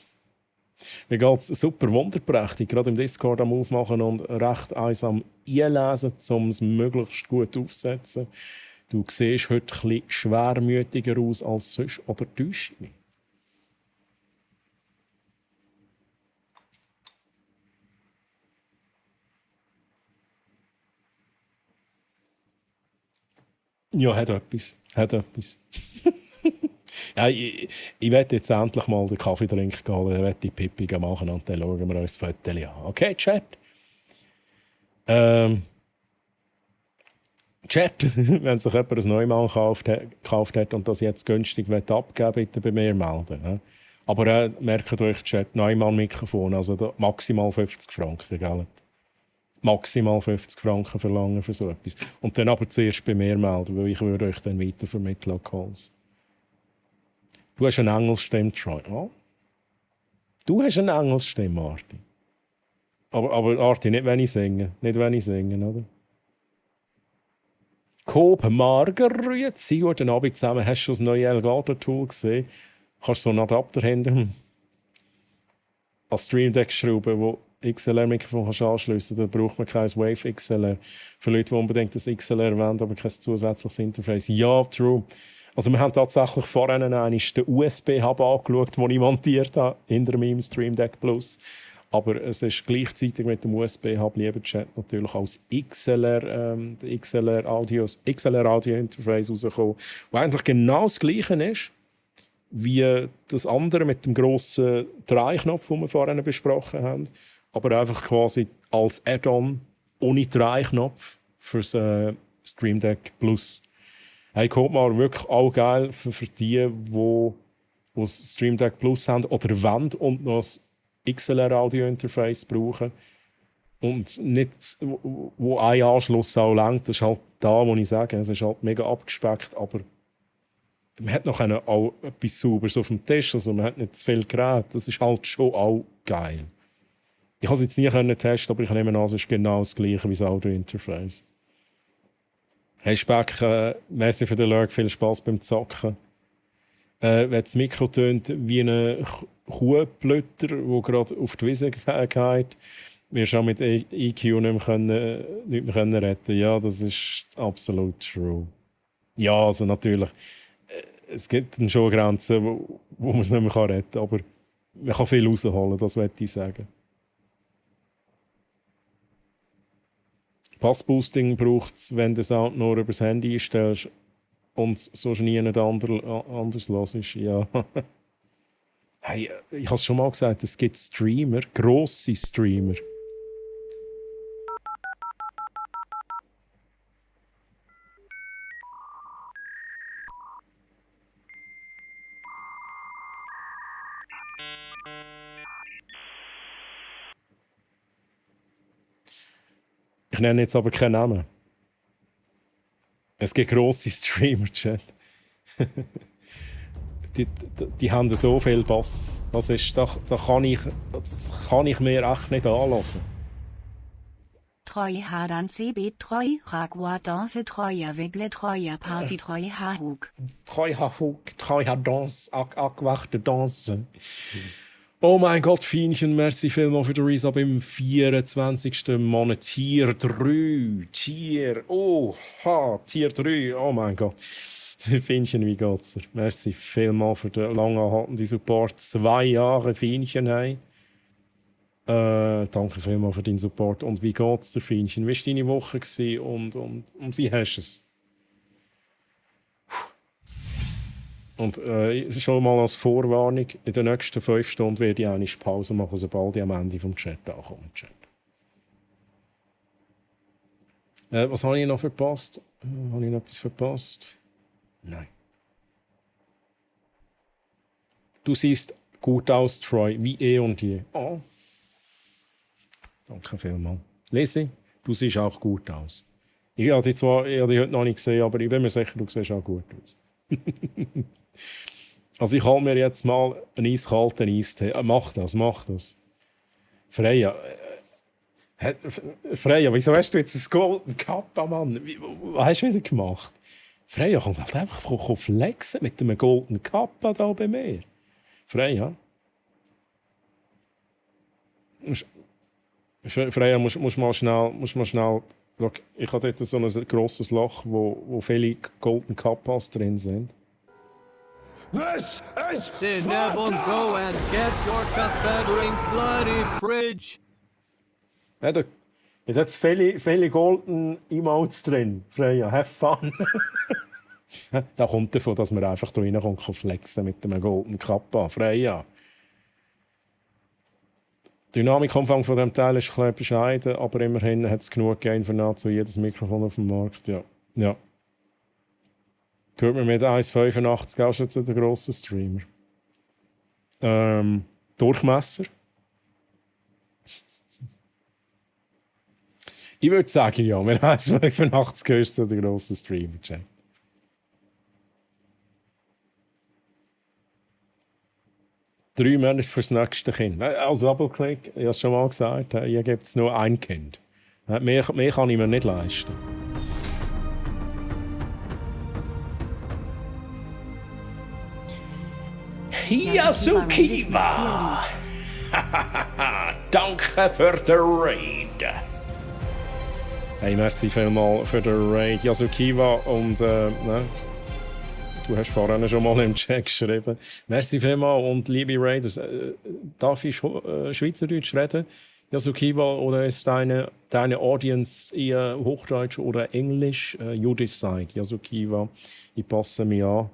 Mir geht es super wunderprächtig, gerade im Discord am Aufmachen und recht einsam einlesen, um es möglichst gut aufzusetzen. Du siehst heute ein bisschen schwermütiger aus als sonst, oder täusche ich mich? Ja, hat etwas. Ja, ich werde jetzt endlich mal den Kaffee trinken gehen, dann werde die Pipi machen und dann schauen wir uns das Foto an. Okay, Chat? Chat, wenn sich jemand ein Neumann gekauft hat und das jetzt günstig abgeben will, bitte bei mir melden. Ja? Aber merkt euch, Chat, Neumann-Mikrofon, also da maximal 50 Franken, gell? Maximal 50 Franken verlangen für so etwas. Und dann aber zuerst bei mir melden, weil ich würde euch dann weitervermitteln an Calls. Du hast eine Engelsstimme, Troy. Oh? Du hast eine Engelsstimme, Arti. Aber Arti, nicht wenn ich singe. Oder? Coop Margarete, guten Abend zusammen. Hast du schon das neue Elgato-Tool gesehen? Kannst du so einen Adapter hinten als Stream Deck schrauben, wo XLR-Mikrofon anschliessen kannst, dann braucht man kein Wave XLR. Für Leute, die unbedingt das XLR wollen, aber kein zusätzliches Interface. Ja, true. Also wir haben tatsächlich vorhin den USB-Hub angeschaut, den ich montiert habe, hinter meinem Stream Deck Plus. Aber es ist gleichzeitig mit dem USB-Hub, lieber Chat, natürlich als XLR-Audio-Interface rausgekommen, wo eigentlich genau das Gleiche ist, wie das andere mit dem grossen Dreiknopf, den wir vorhin besprochen haben. Aber einfach quasi als Add-on ohne Dreiknopf fürs Stream Deck Plus. Hey, kommt mal wirklich auch geil für die das Stream Deck Plus haben oder wollen und noch das XLR-Audio-Interface brauchen. Und nicht, wo ein Anschluss auch langt. Das ist halt da, wo ich sage, es ist halt mega abgespeckt, aber man hat noch auch etwas Sauberes auf dem Tisch, also man hat nicht zu viel Gerät. Das ist halt schon auch geil. Ich konnte es jetzt nie testen, aber ich nehme an, es ist genau das gleiche wie das Audio-Interface. Hey Speck, merci für den Lurk, viel Spass beim Zocken. Wenn das Mikro tönt wie ein Kuhblötter, der gerade auf die Wiese geht, wirst du auch mit EQ nicht mehr retten. Ja, das ist absolut true. Ja, also natürlich, es gibt dann schon Grenzen, wo man es nicht mehr retten kann, aber man kann viel rausholen, das möchte ich sagen. Passboosting braucht es, wenn du den Sound nur über das Handy einstellst und so nie nicht anders hörst. Ja. Hey, ich habe es schon mal gesagt, es gibt Streamer, grosse Streamer. Ich nenne jetzt aber keinen Namen. Es gibt grosse Streamer-Chat. Die haben so viel Bass. Das kann ich mir echt nicht anlassen. Treu Hadan CB Treu Ragwa Danse Treu Wigle Treu Party Treu Hahug. Treu Danse, akwachte Danse. Oh mein Gott, Fienchen, merci vielmals für den Resub im 24. Monat. Tier 3. Tier 3. Oh mein Gott. Fienchen, wie geht's dir? Merci vielmals für den lang anhaltenden Support. 2 Jahre Fienchen, hey. Danke vielmals für deinen Support. Und wie geht's dir, Fienchen? Wie war deine Woche und wie hast du es? Und schon mal als Vorwarnung, in den nächsten 5 Stunden werde ich eine Pause machen, sobald ich am Ende vom Chat ankomme. Was habe ich noch verpasst? Habe ich noch etwas verpasst? Nein. Du siehst gut aus, Troy, wie eh und je. Oh. Danke vielmals. Lisi, du siehst auch gut aus. Ich habe dich heute noch nicht gesehen, aber ich bin mir sicher, du siehst auch gut aus. Also ich hole mir jetzt mal einen eiskalten Eistee. Mach das. Freya, wieso hast du jetzt einen Golden Cup, Mann? Was hast du wieder gemacht? Freya kommt halt einfach flexen mit einem Golden Cup da bei mir. Freya? Freya, musst mal schnell... Schau, ich habe dort so ein grosses Loch, wo viele Golden Cups drin sind. This is Sit down and go and get your Confederate bloody fridge. Ja, da hat viele Golden Emotes drin. Freya, have fun. Da kommt davon, dass man einfach da reinkommt und flexen mit einem Golden Kappa. Freya. Die Dynamikumfang von diesem Teil ist ein bisschen bescheiden, aber immerhin hat es genug Gain für nahezu jedes Mikrofon auf dem Markt. Ja. Gehört mir mit 1,85 auch schon zu den grossen Streamer. Durchmesser. Ich würde sagen, ja, mit 1,85 gehörst du zu den grossen Streamer. 3 Monate fürs nächste Kind. Also Doppelklick, ich habe es schon mal gesagt, hier gibt es nur ein Kind. Mehr kann ich mir nicht leisten. Yasukiwa! Danke für den Raid! Hey, merci vielmals für den Raid, Yasukiwa. Und du hast vorhin schon mal im Chat geschrieben. Merci vielmals und liebe Raiders. Darf ich Schweizerdeutsch reden? Yasukiwa, oder ist deine Audience eher Hochdeutsch oder Englisch? You decide, Yasukiwa. Ich passe mich an.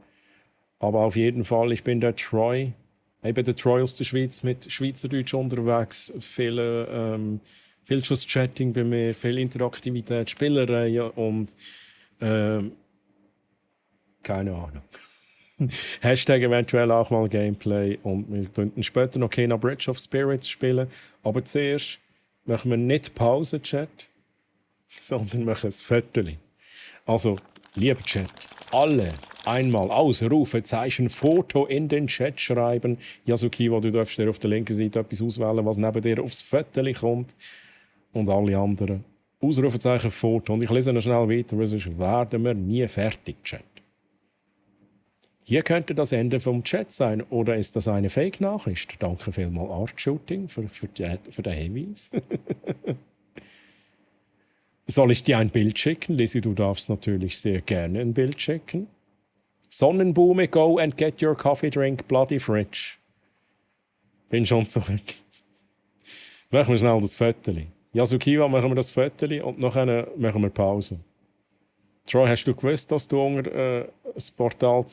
Aber auf jeden Fall, ich bin der Troy. Ich bin der Troy aus der Schweiz mit Schweizerdeutsch unterwegs. Viel just Chatting bei mir, viel Interaktivität, Spielereien und keine Ahnung. Hashtag eventuell auch mal Gameplay. Und wir könnten später noch Kena Bridge of Spirits spielen. Aber zuerst machen wir nicht Pause-Chat, sondern machen ein Viertel. Also, lieber Chat, alle einmal Ausrufezeichen Foto in den Chat schreiben. Yasukiwa, du darfst dir auf der linken Seite etwas auswählen, was neben dir aufs Viertel kommt. Und alle anderen Ausrufezeichen Foto. Und ich lese noch schnell weiter, weil sonst werden wir nie fertig, Chat. Hier könnte das Ende vom Chat sein, oder ist das eine Fake-Nachricht? Danke vielmals Art-Shooting für den Hinweis. Soll ich dir ein Bild schicken? Lizzie, du darfst natürlich sehr gerne ein Bild schicken. Sonnenblume, go and get your coffee drink, bloody fridge. Bin schon zurück. Machen wir schnell das Viertel. Yasukiwa, machen wir das Viertel und nachher machen wir Pause. Troy, hast du gewusst, dass du unter das Portal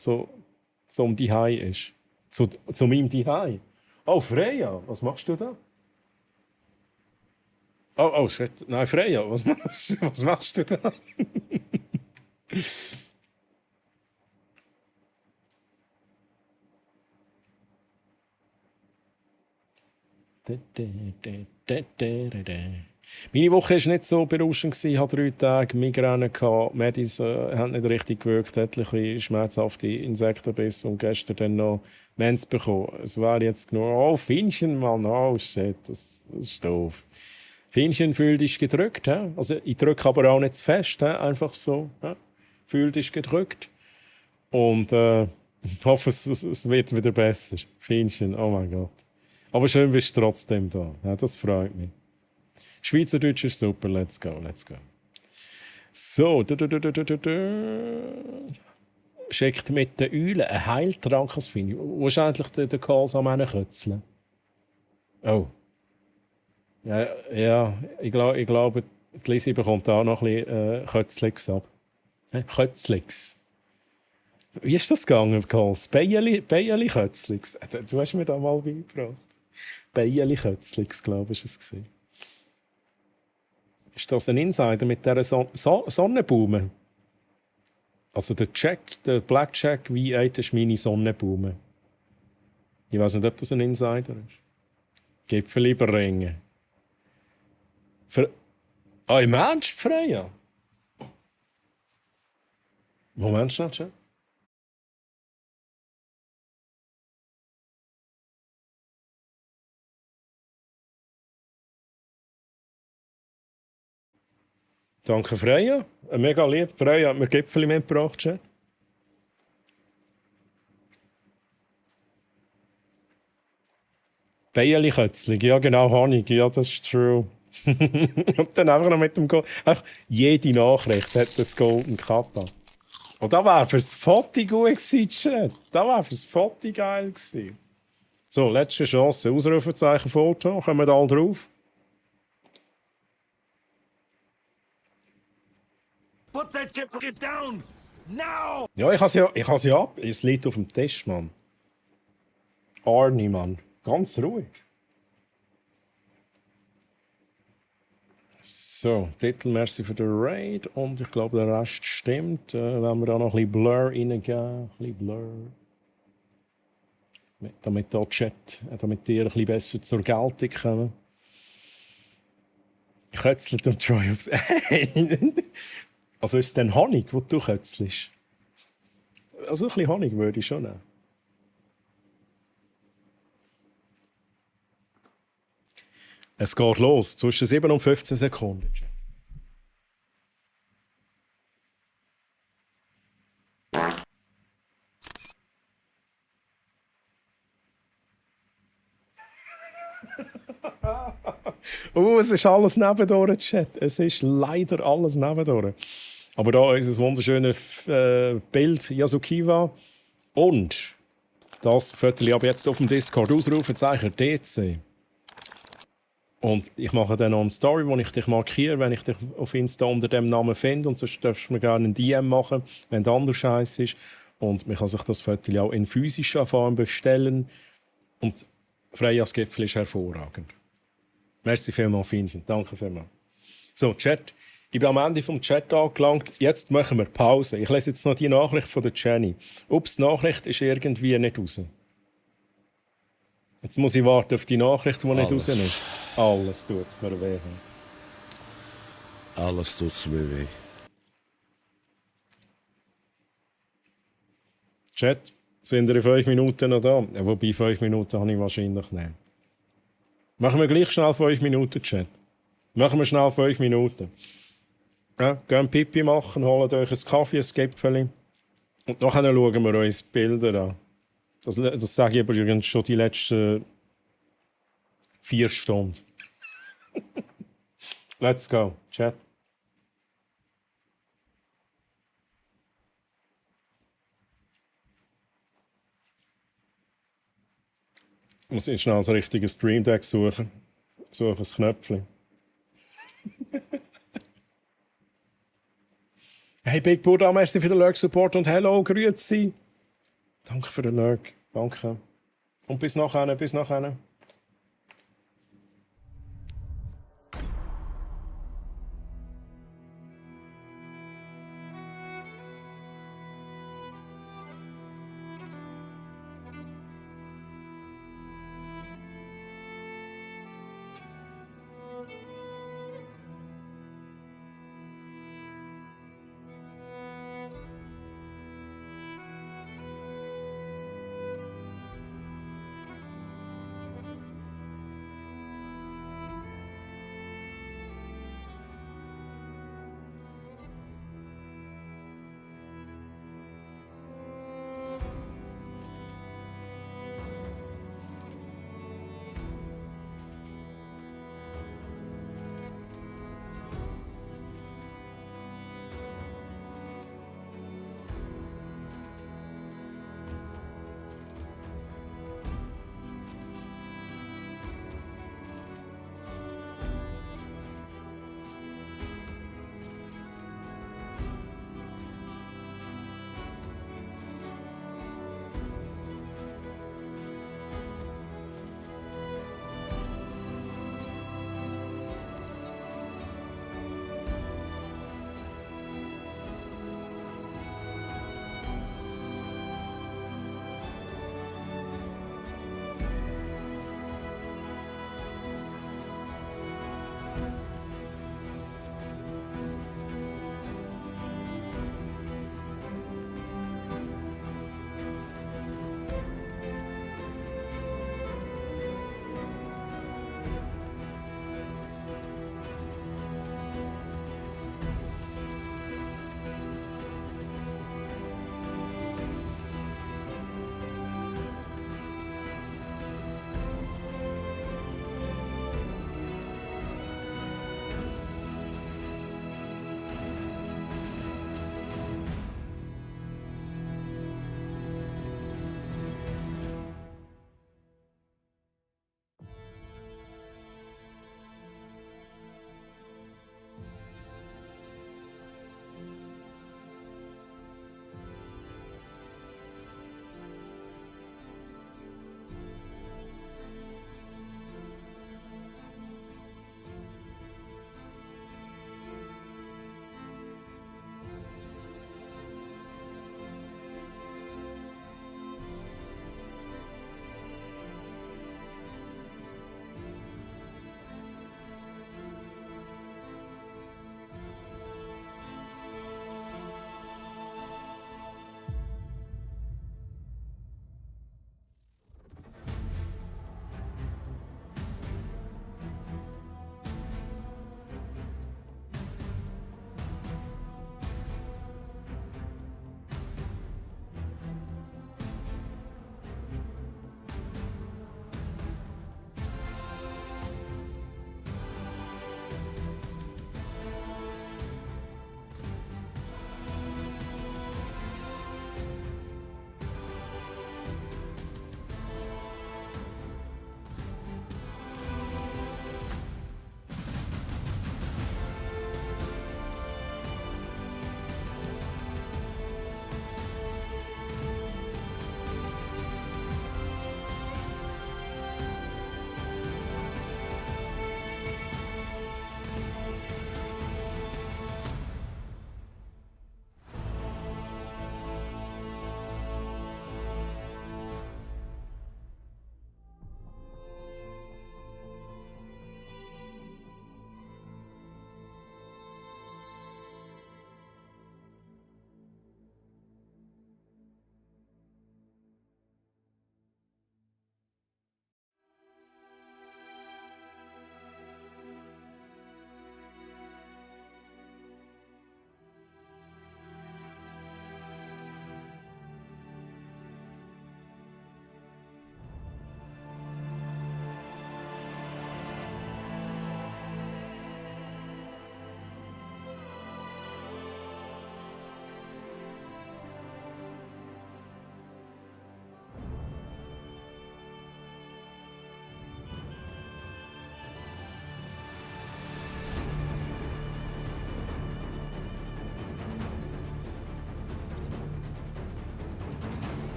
zum Dihei ist? Zu meinem Dihei? Oh, Freya, was machst du da? Oh, shit. Nein, Freya, was machst du da? Meine Woche war nicht so berauschend. Ich hatte 3 Tage Migräne, Medis haben nicht richtig gewirkt, etliche schmerzhafte Insektenbisse und gestern dann noch Mens bekommen. Es war jetzt nur, oh, Finnchen, Mann, oh shit, das ist doof. Finnchen, fühl dich gedrückt. He? Also ich drücke aber auch nicht zu fest, he? Einfach so. He? Fühl dich gedrückt. Und ich hoffe, es wird wieder besser. Finnchen, oh mein Gott. Aber schön bist du trotzdem da. Ja, das freut mich. Schweizerdeutsch ist super. Let's go, let's go. So. Schickt mit den Eulen einen Heiltrank, das finde ich. Wo ist eigentlich der Kohl am Kötzeln? Oh. Ja, ich glaube, die Lisi bekommt da noch ein bisschen Kötzlix ab. Kötzlix. Wie ist das gegangen, Kohls? Beijeli-Kötzlix. Du hast mir da mal beigebracht. Beijeli-Kötzlix, glaube ich, war es. Ist das ein Insider mit dieser Sonnenblume? Also der Blackjack V8 ist meine Sonnenblume. Ich weiß nicht, ob das ein Insider ist. Gipfel überringen. Im Ernst, Freya? Moment schnell, schon. Danke, Freya. Mega lieb. Freya hat mir Gipfel mitgebracht. Schon. Beijeli-Kötzling, ja genau, Honig, ja, das ist true. Und dann einfach noch mit dem Gold. Jede Nachricht hat das Golden Kappa. Und da war fürs Foto gut gewesen, da war fürs Foto geil gewesen. So, letzte Chance, Ausrufezeichen Foto, kommen wir da alle drauf? Put that kid down! Now! Ja, ich has ja ab. Es liegt auf dem Tisch, Mann. Arnie, Mann. Ganz ruhig. So, Titel, merci für den Raid. Und ich glaube, der Rest stimmt. Wenn wir da noch ein bisschen Blur reingeben. Ein bisschen Blur. Damit der Chat, damit ihr ein bisschen besser zur Geltung kommen. Kötzelt und Troy aufs. Also ist es denn Honig, wo du kötzelst? Also ein bisschen Honig würde ich schon nehmen. Es geht los, zwischen 7 und 15 Sekunden. Es ist alles nebendurch, Chat. Es ist leider alles nebendurch. Aber da ist ein wunderschönes Bild, Yasukiwa. Und das Viertel ab jetzt auf dem Discord Ausrufezeichen DC. Und ich mache dann noch eine Story, wo ich dich markiere, wenn ich dich auf Insta unter dem Namen finde. Und sonst darfst du mir gerne einen DM machen, wenn der andere Scheiß ist. Und man kann sich das Viertel auch in physischer Form bestellen. Und Freias Gipfel ist hervorragend. Merci vielmals, Fienchen. Danke vielmals. So, Chat. Ich bin am Ende vom Chat angelangt. Jetzt machen wir Pause. Ich lese jetzt noch die Nachricht von der Jenny. Ups, die Nachricht ist irgendwie nicht raus. Jetzt muss ich warten auf die Nachricht, die nicht raus ist. Alles tut es mir weh. Alles tut's mir weh. Chat, sind ihr in 5 Minuten noch da? Ja, wobei 5 Minuten habe ich wahrscheinlich nicht. Machen wir gleich schnell 5 Minuten, Chat. Machen wir schnell 5 Minuten. Ja, gehen Pipi machen, holt euch ein Kaffee, ein Gipfeli. Und dann schauen wir uns Bilder an. Das sage ich übrigens schon die letzten 4 Stunden. Let's go, Chat. Ich muss jetzt schnell das richtige Stream Deck suchen. Suche ein Knöpfchen. Hey Big Buddha, merci für den Lurk-Support und hello, grüezi. Danke für den Lurk, danke. Und bis nachher, bis nachher.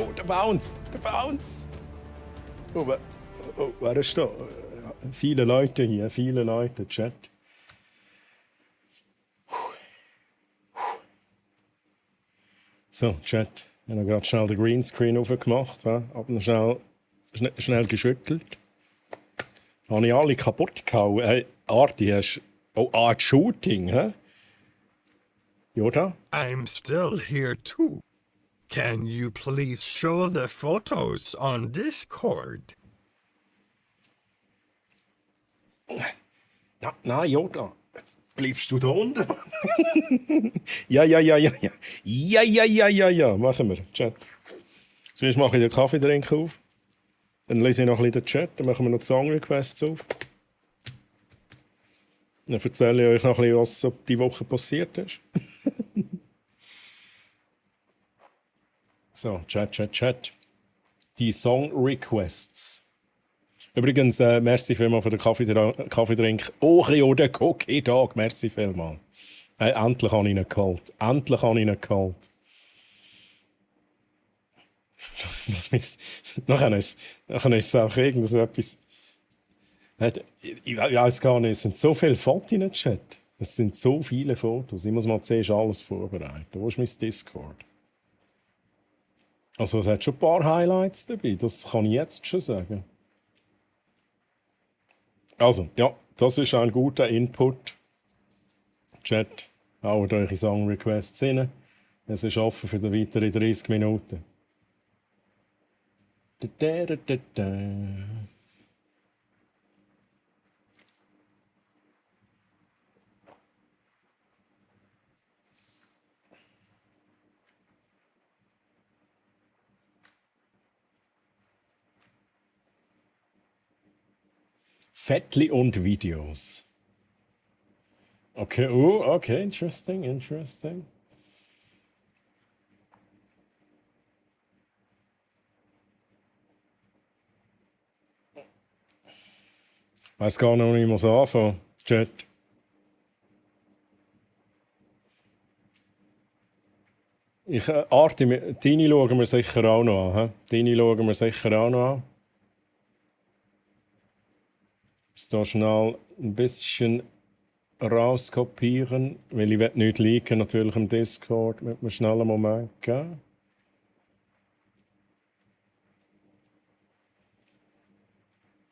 Oh, der Bounce! Der Bounce! Oh, wer ist da? Viele Leute hier, viele Leute, Chat. So, Chat. Ich habe gerade schnell den Greenscreen aufgemacht, aber noch schnell geschüttelt. Habe ich alle kaputt gehauen. Hey, Arti, hast Art Shooting, hä? Yoda? I'm still here too. Can you please show the photos on Discord? Nein, Yoda. Jetzt bleibst du da unten. Ja. Ja. Machen wir. Chat. Zuerst mache ich den Kaffeetrink auf. Dann lese ich noch ein bisschen den Chat. Dann machen wir noch die Song-Requests auf. Dann erzähle ich euch noch ein bisschen, was so diese Woche passiert ist. So, Chat. Die Song-Requests. Übrigens, merci vielmals für den Kaffeetrink. Oh, oder Cookie-Tag. Merci vielmals. Endlich habe ich ihn geholt. Nachher ist es auch irgendetwas. Ich weiß gar nicht, es sind so viele Fotos in den Chat. Es sind so viele Fotos. Ich muss mal zuerst alles vorbereiten. Wo ist mein Discord? Also, es hat schon ein paar Highlights dabei. Das kann ich jetzt schon sagen. Also, ja, das ist ein guter Input. Chat, haut eure Song-Requests rein. Es ist offen für die weiteren 30 Minuten. Fettli und Videos. Okay, okay, interesting. Ich weiß gar nicht, wie ich muss anfangen. Chat. Arti, deine schauen wir sicher auch noch an. Jetzt hier schnell ein bisschen rauskopieren, weil ich nicht liken natürlich im Discord. Mit mir schnell einen Moment geben.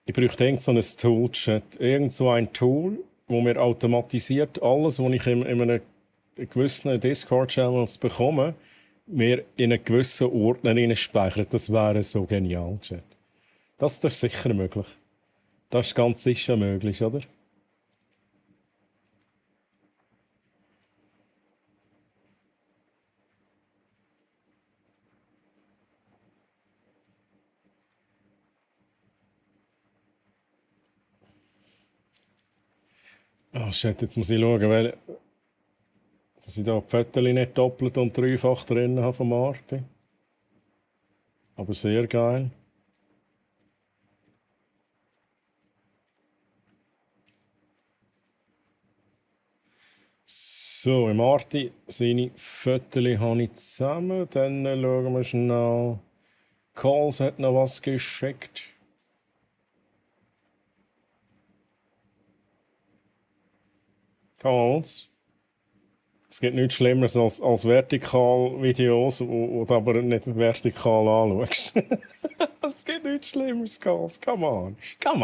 Ich bräuchte irgend so ein Tool-Chat. Irgend so ein Tool, wo mir automatisiert alles, was ich in einem gewissen Discord-Channel bekomme, mir in einen gewissen Ordner speichert. Das wäre so genial, Chat. Das ist sicher möglich. Das ist ganz sicher möglich, oder? Oh shit, jetzt muss ich schauen, dass ich da die Fotos nicht doppelt und dreifach drin habe von Martin. Aber sehr geil. So, Martin, seine Fotos habe ich zusammen. Dann schauen wir schnell. Calls hat noch was geschickt. Calls. Es gibt nichts Schlimmeres als Vertikal-Videos, wo du aber nicht vertikal anschaust. Es gibt nichts Schlimmeres, Calls. Come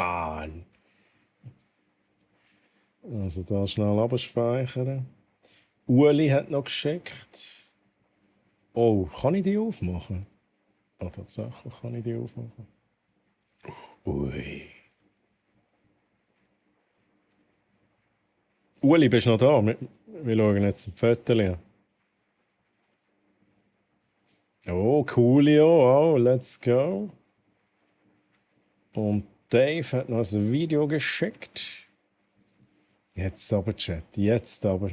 on. Also da schnell abspeichern. Uli hat noch geschickt. Oh, kann ich die aufmachen? Oh, tatsächlich kann ich die aufmachen. Ui. Uli, bist du noch da? Wir schauen jetzt ein Foto an. Oh, Coolio, oh, let's go. Und Dave hat noch ein Video geschickt. Jetzt aber, Chat, jetzt aber.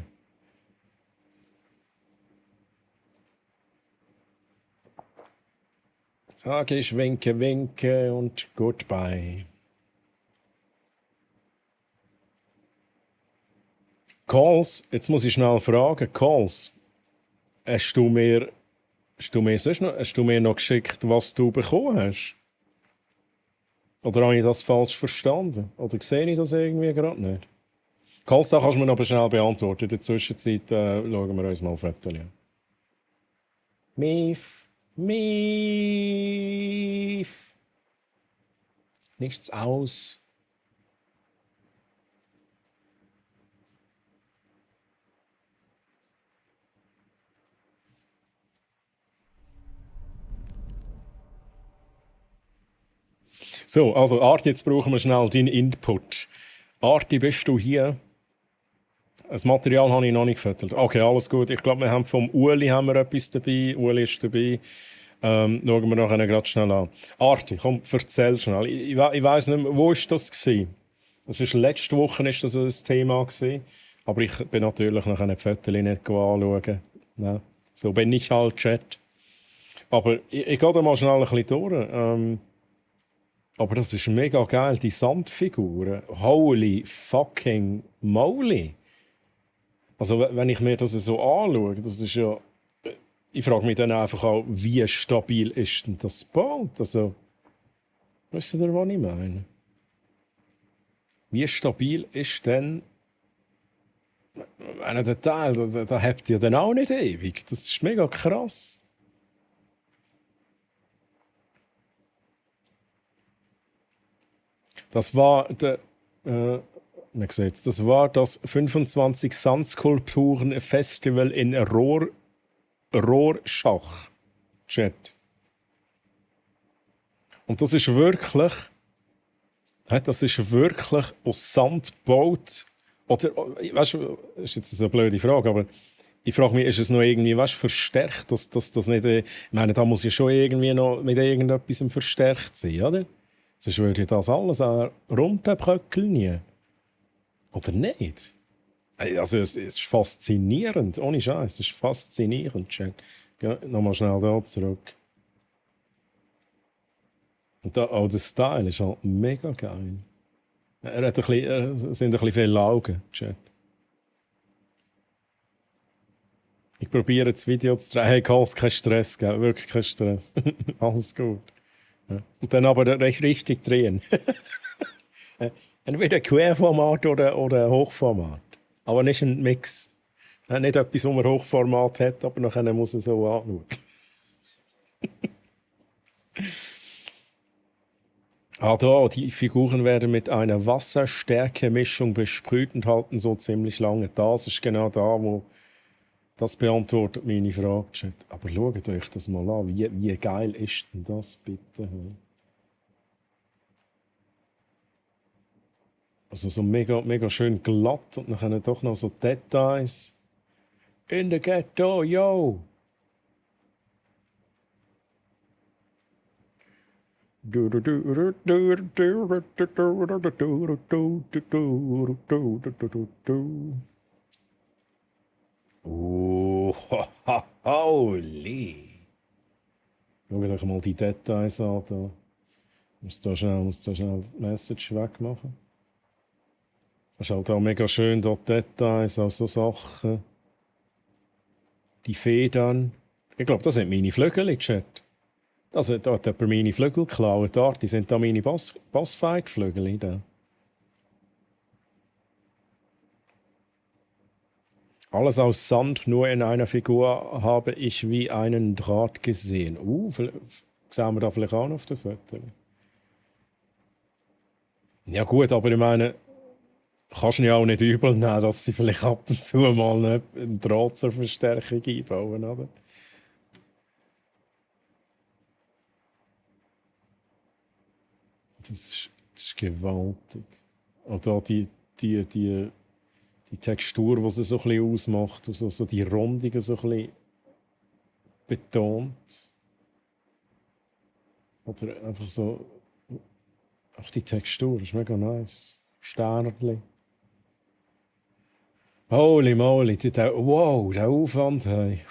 Sag ich winke, winke und goodbye. Calls, jetzt muss ich schnell fragen. Calls, hast du mir Hast du mir noch geschickt, was du bekommen hast? Oder habe ich das falsch verstanden? Oder sehe ich das irgendwie gerade nicht? Kolsa, kannst du mir noch schnell beantworten. In der Zwischenzeit schauen wir uns mal Fotos an. Mief. Nichts aus. So, also Arti, jetzt brauchen wir schnell deinen Input. Arti, bist du hier? Das Material habe ich noch nicht gefüttert. Okay, alles gut. Ich glaube, wir haben vom Uli etwas dabei. Uli ist dabei. Schauen wir nachher gerade schnell an. Arti, komm, erzähl schnell. Ich weiss nicht mehr, wo war das gewesen? Das ist letzte Woche ist das ein Thema gewesen. Aber ich bin natürlich nach einem Fotos nicht anschauen. Ja. So bin ich halt, Chat. Aber ich gehe da mal schnell ein bisschen durch. Aber das ist mega geil, die Sandfiguren. Holy fucking moly. Also wenn ich mir das so anschaue, das ist ja... Ich frage mich dann einfach auch, wie stabil ist denn das gebaut? Also, wisst ihr, was ich meine? Wie stabil ist denn... Einen Teil, da habt ihr dann auch nicht ewig. Das ist mega krass. Das war der... man sieht's, das war das 25 Sandskulpturen-Festival in Rorschach. Chat. Und das ist wirklich aus Sand gebaut. Oder, weißt du, das ist jetzt eine blöde Frage, aber ich frage mich, ist es noch irgendwie verstärkt, dass das nicht... Ich meine, da muss ja schon irgendwie noch mit irgendetwas verstärkt sein, oder? Sonst würde das alles runterbröckeln. Oder nicht? Also es ist faszinierend, ohne Scheiß, es ist faszinierend, Chat. Ja, nochmal schnell da zurück. Und da, der Style ist halt mega geil. Es sind ein bisschen viele Augen, Chat. Ich probiere das Video zu drehen. Hey, Karls, kein Stress, gell? Wirklich kein Stress. Alles gut. Ja. Und dann aber recht richtig drehen. Entweder Querformat oder Hochformat. Aber nicht ein Mix. Nicht etwas, wo man Hochformat hat, aber nachher muss man so anschauen. Da, die Figuren werden mit einer Wasserstärke-Mischung besprüht und halten so ziemlich lange. Das ist genau da, wo das beantwortet meine Frage. Chat. Aber schaut euch das mal an. Wie geil ist denn das bitte? Also so mega, mega schön glatt und dann doch noch so Details. In the ghetto, yo! Oh, holy! Schaut euch mal die Details an. Da. Muss da schnell die Message wegmachen. Das ist halt auch mega schön, dort Details, auch so Sachen. Die Federn. Ich glaube, das sind meine Flügel, Chat. Da hat jemand meine Flügel geklaut. Die sind da meine Bossfight-Flügel. Alles aus Sand, nur in einer Figur habe ich wie einen Draht gesehen. Sehen wir da vielleicht auch noch auf den Fotos? Ja gut, aber ich meine, kannst du ja auch nicht übel nehmen, dass sie vielleicht ab und zu mal einen Draht zur Verstärkung einbauen, oder? Das ist gewaltig. Und da die Textur, die sie so ein bisschen ausmacht, also so die Rundungen so ein bisschen betont. Oder einfach so... Ach, die Textur ist mega nice. Sternli. Holy moly, wow, der Aufwand. Hey.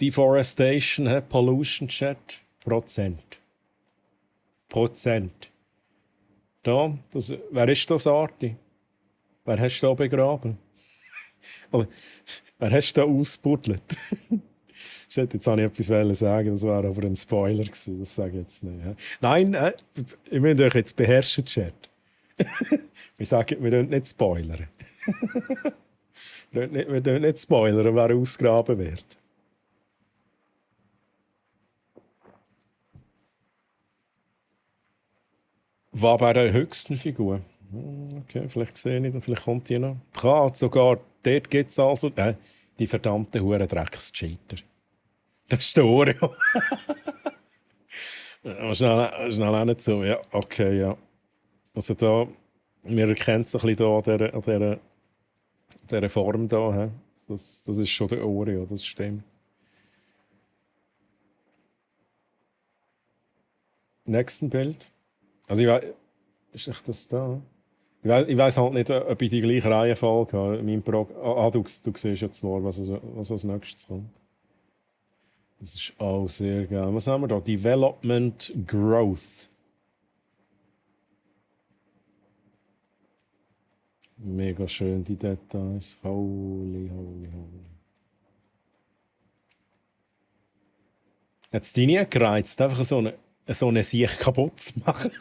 Deforestation, Pollution Chat, Prozent. Da, wer ist das, Arti? Wer hast du da begraben? Wer hast du da ausgebuddelt? Shit, jetzt wollte ich etwas sagen, das war aber ein Spoiler gewesen, das sage ich jetzt nicht. Hä? Nein, ihr müsst euch jetzt beherrschen, Chat. Wir dürfen nicht spoilern. Wir dürfen nicht spoilern, wer ausgraben wird. War bei der höchsten Figur. Okay, vielleicht sehe ich, vielleicht kommt die noch. Sogar dort gibt es also die verdammten Hurendrecks-Cheater. Das ist der Oreo. Schnell auch nicht so. Ja, okay, ja. Also da, wir erkennen es ein bisschen an dieser Form da. He? Das ist schon der Oreo, das stimmt. Nächsten Bild. Also ist echt das da? Ich weiss halt nicht, ob ich die gleiche Reihenfolge habe. Du siehst jetzt mal, was als nächstes kommt. Das ist auch sehr geil. Was haben wir da? Development Growth. Mega schön, die Details. Holy. Hat es dich nie gereizt, einfach so eine Sicht kaputt zu machen?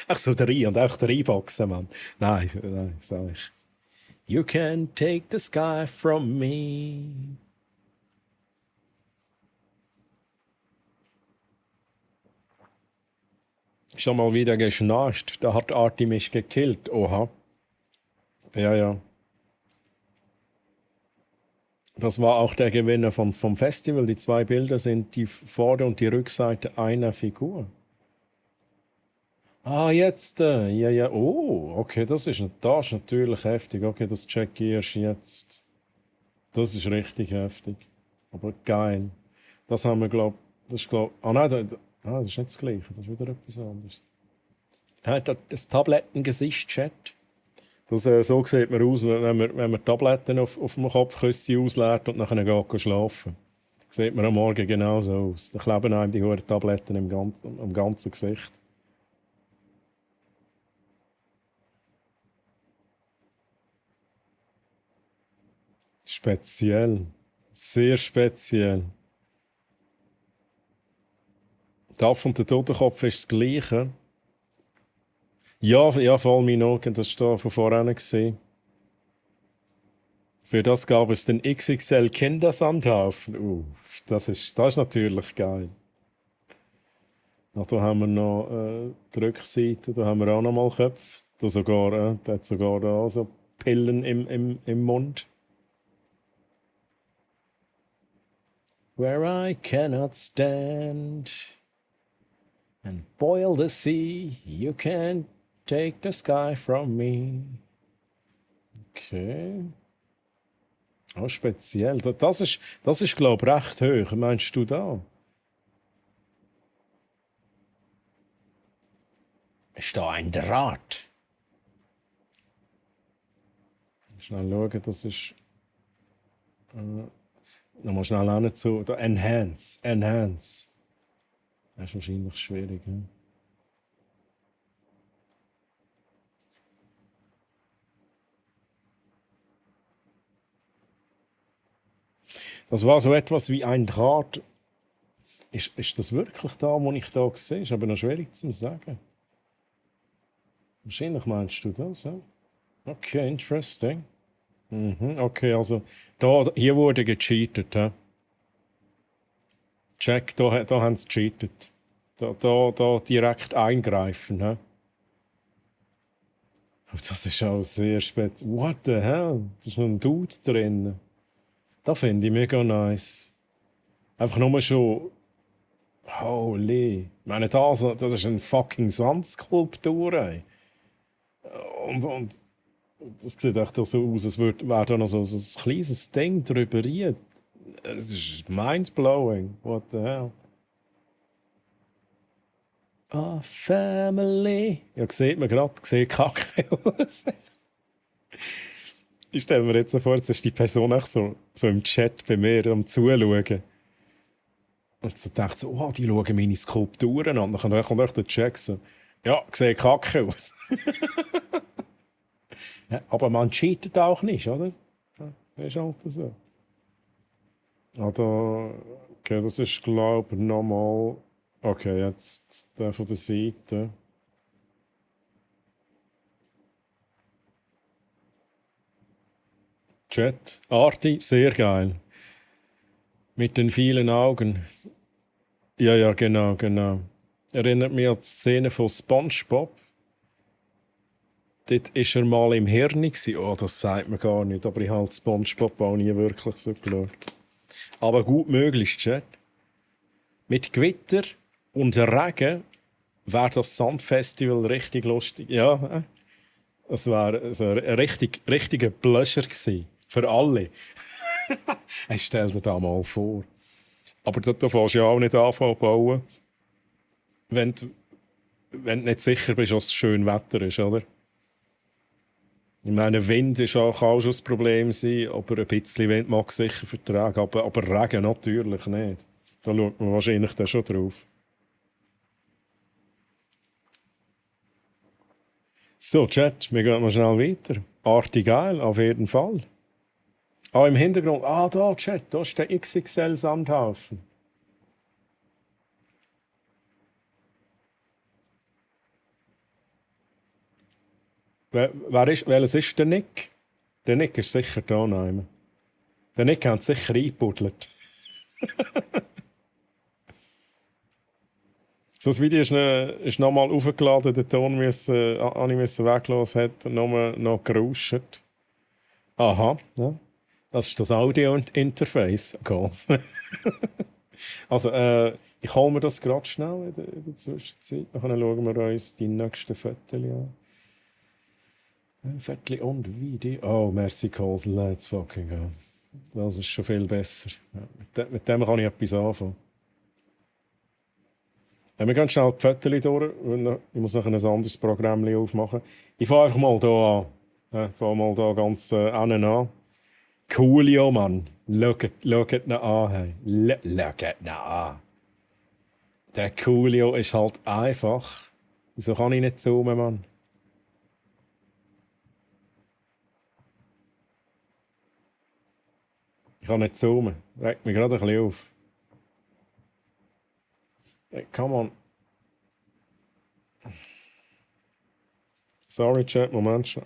Ach so, und auch der Reinboxen, Mann. Nein, sag ich. You can take the sky from me. Schon mal wieder geschnarcht. Da hat Arti mich gekillt. Oha. Ja. Das war auch der Gewinner vom Festival. Die 2 Bilder sind die Vorder- und die Rückseite einer Figur. Ah, jetzt. Ja. Oh, okay, das ist natürlich heftig. Okay, das check ich erst jetzt. Das ist richtig heftig. Aber geil. Das haben wir, das ist, nein, das ist nicht das Gleiche. Das ist wieder etwas anderes. Das Tablettengesicht-Chat. So sieht man aus, wenn man Tabletten auf dem Kopfkissen ausleert und nachher geht schlafen. Sieht man am Morgen genauso aus. Da kleben einem die hohen Tabletten am ganzen Gesicht. Speziell. Sehr speziell. Der Affe und der Totenkopf ist das Gleiche. Ja, voll mein Augen, das war von vorhin gesehen. Für das gab es den XXL Kindersandhaufen. Das ist natürlich geil. Ach, da haben wir noch die Rückseite, da haben wir auch noch mal Köpfe. Der hat sogar da so Pillen im Mund. Where I cannot stand and boil the sea, you can't take the sky from me. Okay. Auch speziell. Das ist glaube ich, recht hoch. Meinst du da? Ist da ein Draht? Schnell schauen, das ist... nochmal schnell hin zu... Enhance. Das ist wahrscheinlich schwierig. Ja? Das war so etwas wie ein Draht. Ist das wirklich da, wo ich da sehe? Ist aber noch schwierig zu sagen. Wahrscheinlich meinst du das, ja? Okay, interesting. Okay, also hier wurde gecheatet. He? Check, da haben sie gecheatet. Da direkt eingreifen. He? Das ist auch sehr spät. What the hell? Da ist noch ein Dude drin. Das finde ich mega nice. Einfach nur schon... Holy. Ich meine, das ist eine fucking Sandskulptur, ey. Und das sieht echt so aus, als wäre da noch so ein kleines Ding drüber hier. Es ist mindblowing. What the hell? Ah, Family. Ja, sieht man gerade, sieht kacke aus. Ich stelle mir jetzt so vor, jetzt ist die Person auch so im Chat bei mir am Zuschauen. Und so denkt so, oh, die schauen meine Skulpturen an. Dann kommt echt der Check so, ja, sieht kacke aus. Ja, aber man cheatet auch nicht, oder? Ja, das ist halt so. Ah, da, okay, das ist, glaube ich, nochmal. Okay, jetzt der von der Seite. Chat. Arti, sehr geil. Mit den vielen Augen. Ja, ja, genau, genau. Erinnert mich an die Szene von SpongeBob. Dort war er mal im Hirn. Oh, das sagt man gar nicht. Aber ich habe SpongeBob auch nie wirklich so geschaut. Aber gut möglich, Chat. Mit Gewitter und Regen wäre das Sandfestival richtig lustig. Ja, es wäre so ein richtiger Pleasure gewesen. Für alle. Ich stell dir da mal vor. Aber da fährst du ja auch nicht anfangen zu bauen, wenn du nicht sicher bist, dass es schön Wetter ist, oder? Ich meine, Wind ist auch, kann auch schon ein Problem sein, aber ein bisschen Wind mag sicher vertragen. Aber Regen natürlich nicht. Da schaut man wahrscheinlich dann schon drauf. So, Chat, wir gehen mal schnell weiter. Artig geil, auf jeden Fall. Ah, im Hintergrund. Ah, da, Chat, da ist der XXL-Sandhaufen. Welches ist der Nick? Der Nick ist sicher da nein. Der Nick hat sicher eingebuddelt. So, das Video ist nochmal aufgeladen, der Ton habe ich weglassen, hat noch gerauscht. Aha, ja. Das ist das Audio-Interface. Also, ich hole mir das gerade schnell in der Zwischenzeit. Dann schauen wir uns die nächsten Fotos an. Fotos und Video. Oh, merci, Calls, let's fucking go. Das ist schon viel besser. Ja, mit dem kann ich etwas anfangen. Wir gehen schnell die Fotos durch. Ich muss noch ein anderes Programm aufmachen. Ich fange einfach mal hier an. Ich fange mal hier ganz an. Coolio, Mann. Schaut ihn an. Hey. Schaut ihn an. Der Coolio ist halt einfach. Wieso kann ich nicht zoomen, Mann? Ich kann nicht zoomen. Regt mich gerade ein bisschen auf. Hey, come on. Sorry, Chat, Moment schon.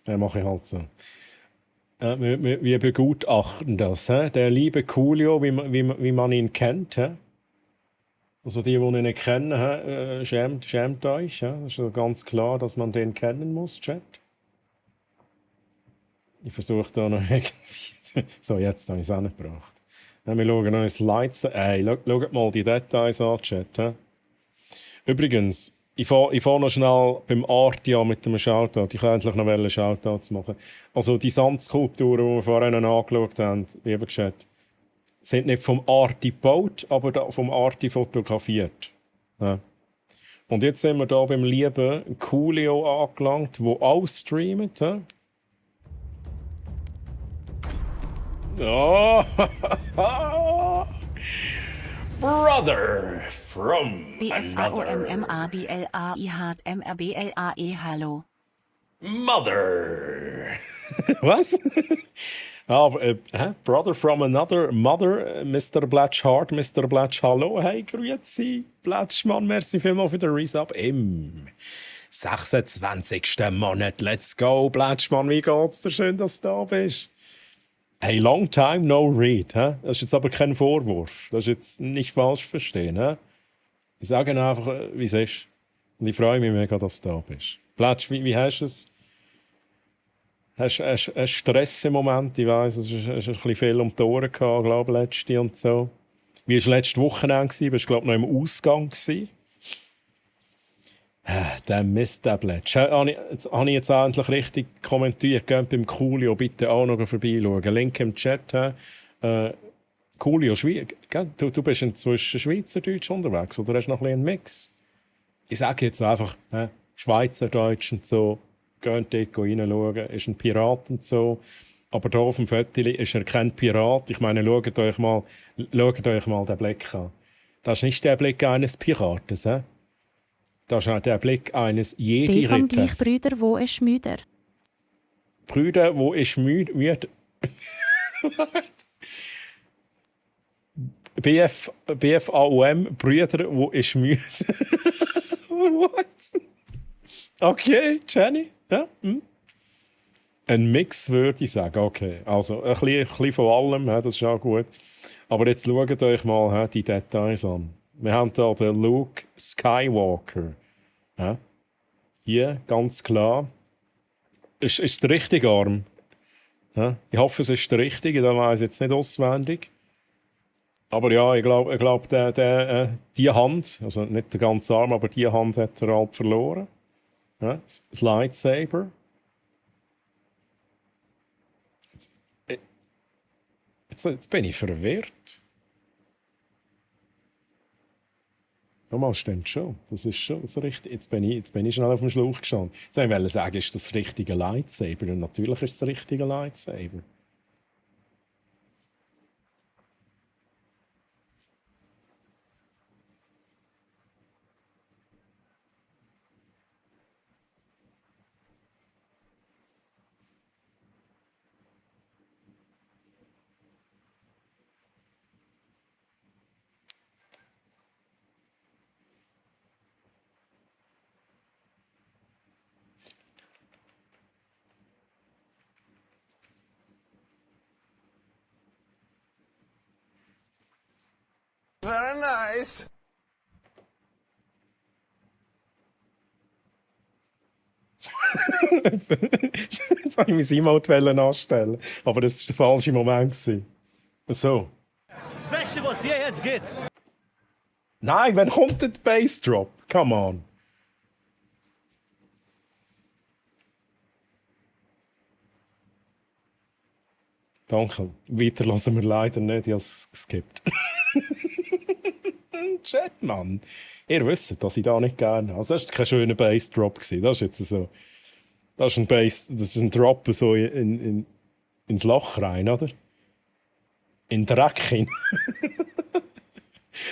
Ja, mache ich halt so. Wir begutachten das. Der liebe Coolio, wie man ihn kennt. Also die ihn nicht kennen, schämt euch. Es ist ganz klar, dass man den kennen muss, Chat. Ich versuche da noch irgendwie... So, jetzt habe ich es auch nicht gebracht. Wir schauen uns Lights an. Hey, schaut mal die Details an, Chat. Übrigens, ich fahre noch schnell beim Arti an mit dem Shoutout. Ich kann endlich noch Shoutouts machen. Also die Sandskulpturen, die wir vorhin angeschaut haben, lieber Chat, sind nicht vom Arti gebaut, aber vom Arti fotografiert. Ja. Und jetzt sind wir hier beim lieben Coolio angelangt, der auch streamt. Ja? Oh, Brother from another BFAOMMABLAIHMRBLAE, hallo. mother. Was? Brother from another mother, Mr. Blatchhart, Mr. Blatch, hallo. Hey, grüezi. Blatchmann, merci vielmals für den Resub im 26. Monat. Let's go, Blatchmann, wie geht's dir? Schön, dass du da bist. Hey, long time no read. He? Das ist jetzt aber kein Vorwurf. Das ist jetzt nicht falsch verstehen. He? Ich sage einfach, wie es ist. Und ich freue mich mega, dass du da bist. Blatsch, wie hast du es? Hast du einen Stress im Moment? Ich weiss, es ist ein bisschen viel um die Ohren gehabt, glaube ich, letzte und so. Wie war es letzte Wochenende? Bist du, glaube ich, noch im Ausgang gewesen? Der Mist, der Bletsch. Habe ich jetzt endlich richtig kommentiert. Geht beim Coolio bitte auch noch vorbeischauen. Link im Chat. Coolio, du bist inzwischen Schweizerdeutsch unterwegs oder hast noch ein bisschen einen Mix? Ich sage jetzt einfach, Schweizerdeutsch und so. Geht dort reinschauen. Ist ein Pirat und so. Aber hier auf dem Foto ist er kein Pirat. Ich meine, schaut euch mal den Blick an. Das ist nicht der Blick eines Piraten. Das ist auch der Blick eines B jeden vom gleich Ritters. Brüder, wo ist müder? Brüder, wo ist müde? BFAUM, Brüder, wo ist müde? What? Okay, Jenny? Ja? Hm? Ein Mix würde ich sagen. Okay, also ein bisschen von allem, das ist auch gut. Aber jetzt schaut euch mal die Details an. Wir haben hier den Luke Skywalker. Ja? Hier, ganz klar. Ist der richtige Arm? Ja? Ich hoffe, es ist der richtige, da weiß ich jetzt nicht auswendig. Aber ja, ich glaube, die Hand, also nicht der ganze Arm, aber die Hand hat er halt verloren. Ja? Das Lightsaber. Jetzt bin ich verwirrt. Nochmal, stimmt schon. Das ist schon das Richtige. Jetzt bin ich schnell auf dem Schlauch gestanden. Jetzt wollte ich sagen, ist das richtige Lightsaber? Und natürlich ist es das richtige Lightsaber. Very nice. Jetzt wollte ich mein Emote anstellen. Aber das war der falsche Moment. So. Special, hier, jetzt geht's. Nein, wann kommt der Bassdrop? Come on. Danke. Weiter hören wir leider nicht. Ich habe es geskippt. Chat, Mann. Ihr wisst, dass ich da nicht gerne habe. Also das war kein schöner Bassdrop. Das ist jetzt so. Das ist ein Drop so ins Loch rein, oder? In den Dreck hin.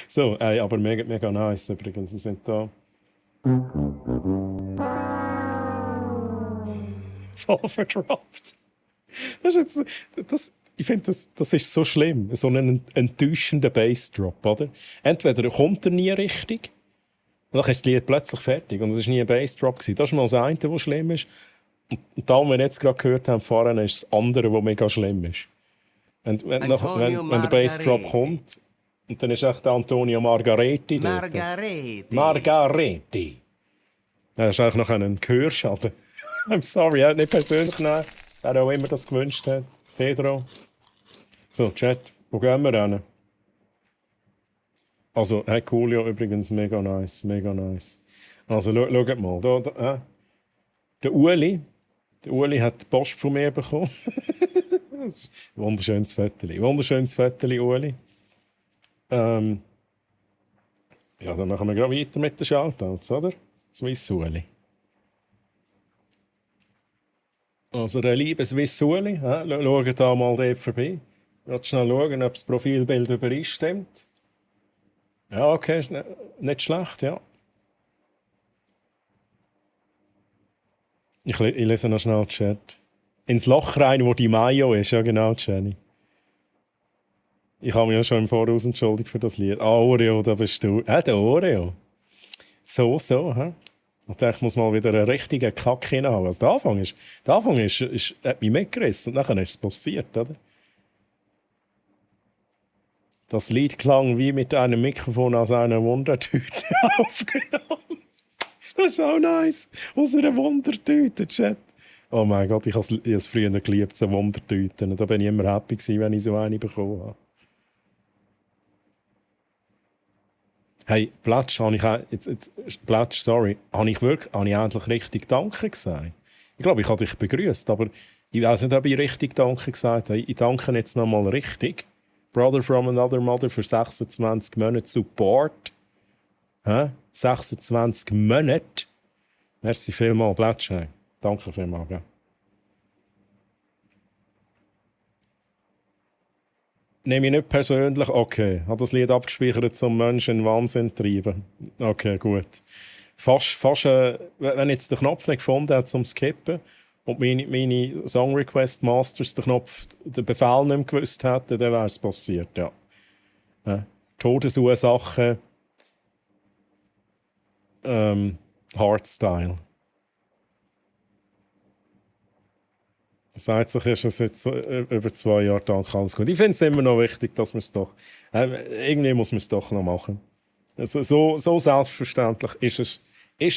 So, aber mega, mega nice übrigens. Wir sind da. Voll verdroppt. Das ist jetzt, ich finde, das ist so schlimm. So ein enttäuschender Bassdrop, oder? Entweder kommt er nie richtig, und dann ist das Lied plötzlich fertig. Und es war nie ein Bassdrop. Das ist mal das eine, was schlimm ist. Und das, was wir jetzt gerade gehört haben, vorhin, ist das andere, was mega schlimm ist. Und wenn der Bassdrop kommt, und dann ist echt der Antonio Margaretti dort. Margaretti. Das ist eigentlich noch ein Gehörschaden. I'm sorry, nicht persönlich nehmen. Wer auch immer das gewünscht hat. Pedro. So, Chat, wo gehen wir hin? Also, hey, Coolio übrigens, mega nice, mega nice. Also, schaut mal, der Uli hat die Post von mir bekommen. Das ist ein wunderschönes Foto, Uli. Ja, dann machen wir gerade weiter mit den Shoutouts, oder? Swiss Uli. Also der liebe Swiss Uli, schaut da mal dort vorbei. Ich will schnell schauen, ob das Profilbild übereinstimmt. Ja, okay, ist nicht schlecht, ja. Ich lese noch schnell den Chat. Ins Loch rein, wo die Mayo ist, ja genau, Jenny. Ich habe mich ja schon im Voraus entschuldigt für das Lied. Ah, Oreo, da bist du. Der Oreo. So, hä? Ich dachte, ich muss mal wieder einen richtigen Kack hinhauen. Also der Anfang hat mich mitgerissen und dann ist es passiert, oder? Das Lied klang wie mit einem Mikrofon aus einer Wundertüte aufgenommen. Das ist auch nice. Aus einer Wundertüte, Chat. Oh mein Gott, ich habe es früher geliebt, so Wundertüten. Da bin ich immer happy gewesen, wenn ich so eine bekommen habe. Hey, Platsch, habe ich eigentlich richtig Danke gesagt? Ich glaube, ich habe dich begrüßt, aber ich weiß nicht, ob ich richtig Danke gesagt habe. Ich danke jetzt nochmal richtig. Brother from another mother für 26 Monate Support. 26 Monate. Merci vielmals, Platsch. Hey. Danke vielmals. Ja. Nehme ich nicht persönlich. Okay, hat das Lied abgespeichert, zum Menschen in Wahnsinn treiben. Okay, gut. fast wenn ich jetzt den Knopf nicht gefunden hätte zum Skippen und meine Song Request Masters den Befehl nicht mehr gewusst hätten, dann wäre es passiert, ja. Todesursache Hardstyle. Seit sich ist es jetzt über 2 Jahre dank alles gut. Ich finde es immer noch wichtig, dass wir es doch... irgendwie muss man es doch noch machen. Also, so selbstverständlich ist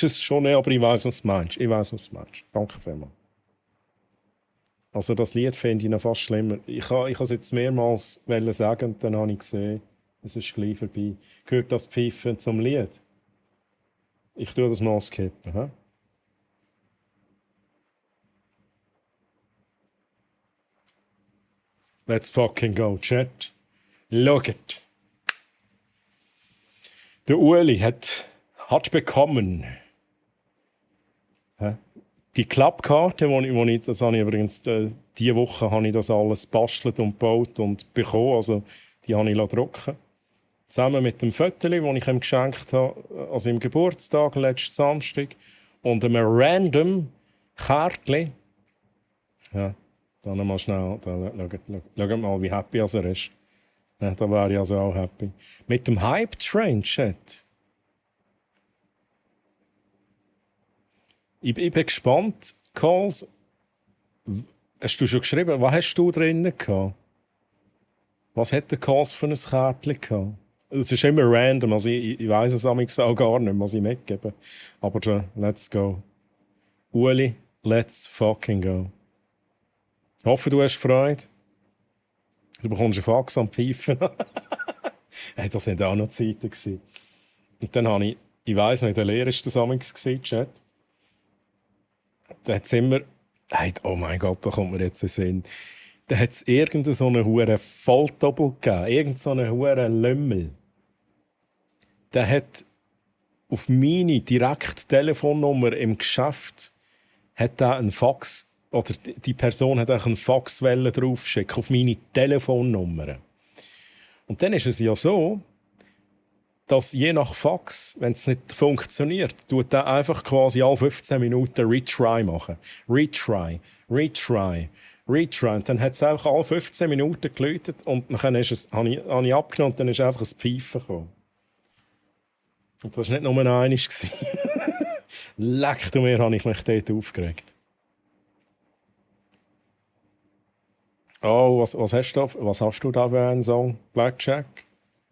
es schon nicht, aber ich weiß, was du meinst. Danke vielmals. Also das Lied finde ich noch fast schlimmer. Ich habe es jetzt mehrmals sagen und dann habe ich gesehen, es ist gleich vorbei. Gehört das Pfeifen zum Lied? Ich tue das mal skippen. He? Let's fucking go, Chat. Look it. Der Ueli hat bekommen die Klappkarte, das habe ich übrigens diese Woche habe ich das alles bastelt und gebaut und bekommen. Also die habe ich drucken. Zusammen mit dem Föteli, das ich ihm geschenkt habe, also im Geburtstag letzten Samstag. Und einem random Kärtchen. Ja, dann mal schnell, schaut mal, wie happy er ist. Ja, da wäre ich also auch happy. Mit dem Hype Train Chat. Ich bin gespannt, Calls. Hast du schon geschrieben? Was hast du drinnen gehabt? Was hat der Calls für ein Kärtchen gehabt? Es ist immer random, also ich weiss es auch gar nicht, was ich mitgebe. Aber let's go. Ueli, let's fucking go. Ich hoffe, du hast Freude. Du bekommst einen Fax am Pfeifen. Hey, das waren auch noch Zeiten. Und dann habe ich weiss nicht, der Lehrer war das amigs Chat. Da hat es immer, hey, oh mein Gott, da kommt mir jetzt in den Sinn. Da hat es irgendeinen so einen huren Volldoppel gegeben, irgendeinen so einen huren Lümmel. Der hat auf meine direkte Telefonnummer im Geschäft hat da einen Fax, oder die Person hat auch einen Fax draufschicken auf meine Telefonnummer. Und dann ist es ja so, dass je nach Fax, wenn es nicht funktioniert, tut er einfach quasi alle 15 Minuten Retry machen. Retry. Und dann hat es einfach alle 15 Minuten geläutet und dann habe ich abgenommen und dann ist einfach ein Pfeifen gekommen. Und das war nicht nur einmal. Leck du mir, habe ich mich dort aufgeregt. Oh, was hast du da für einen Song? Blackjack?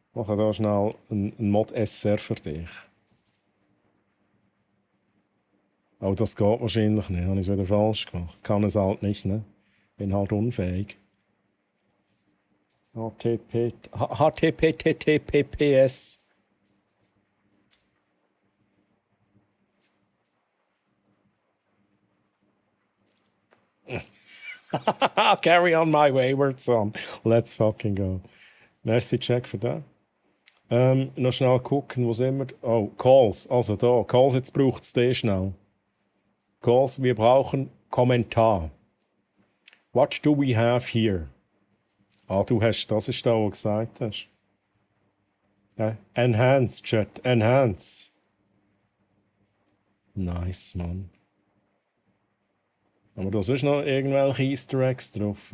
Ich mache da schnell einen Mod-SR für dich. Oh, das geht wahrscheinlich nicht. Habe ich es wieder falsch gemacht. Kann es halt nicht, ne? Bin halt unfähig. HTTPS. Carry on my wayward son. Let's fucking go. Merci, Jack, für das. Noch schnell gucken, wo sind wir? Oh, Calls. Also da. Calls, jetzt braucht es den schnell. Calls, wir brauchen Kommentar. What do we have here? Das ist da, was du gesagt hast. Enhance, Chat. Enhance. Nice, Mann. Aber da ist noch irgendwelche Easter Eggs drauf.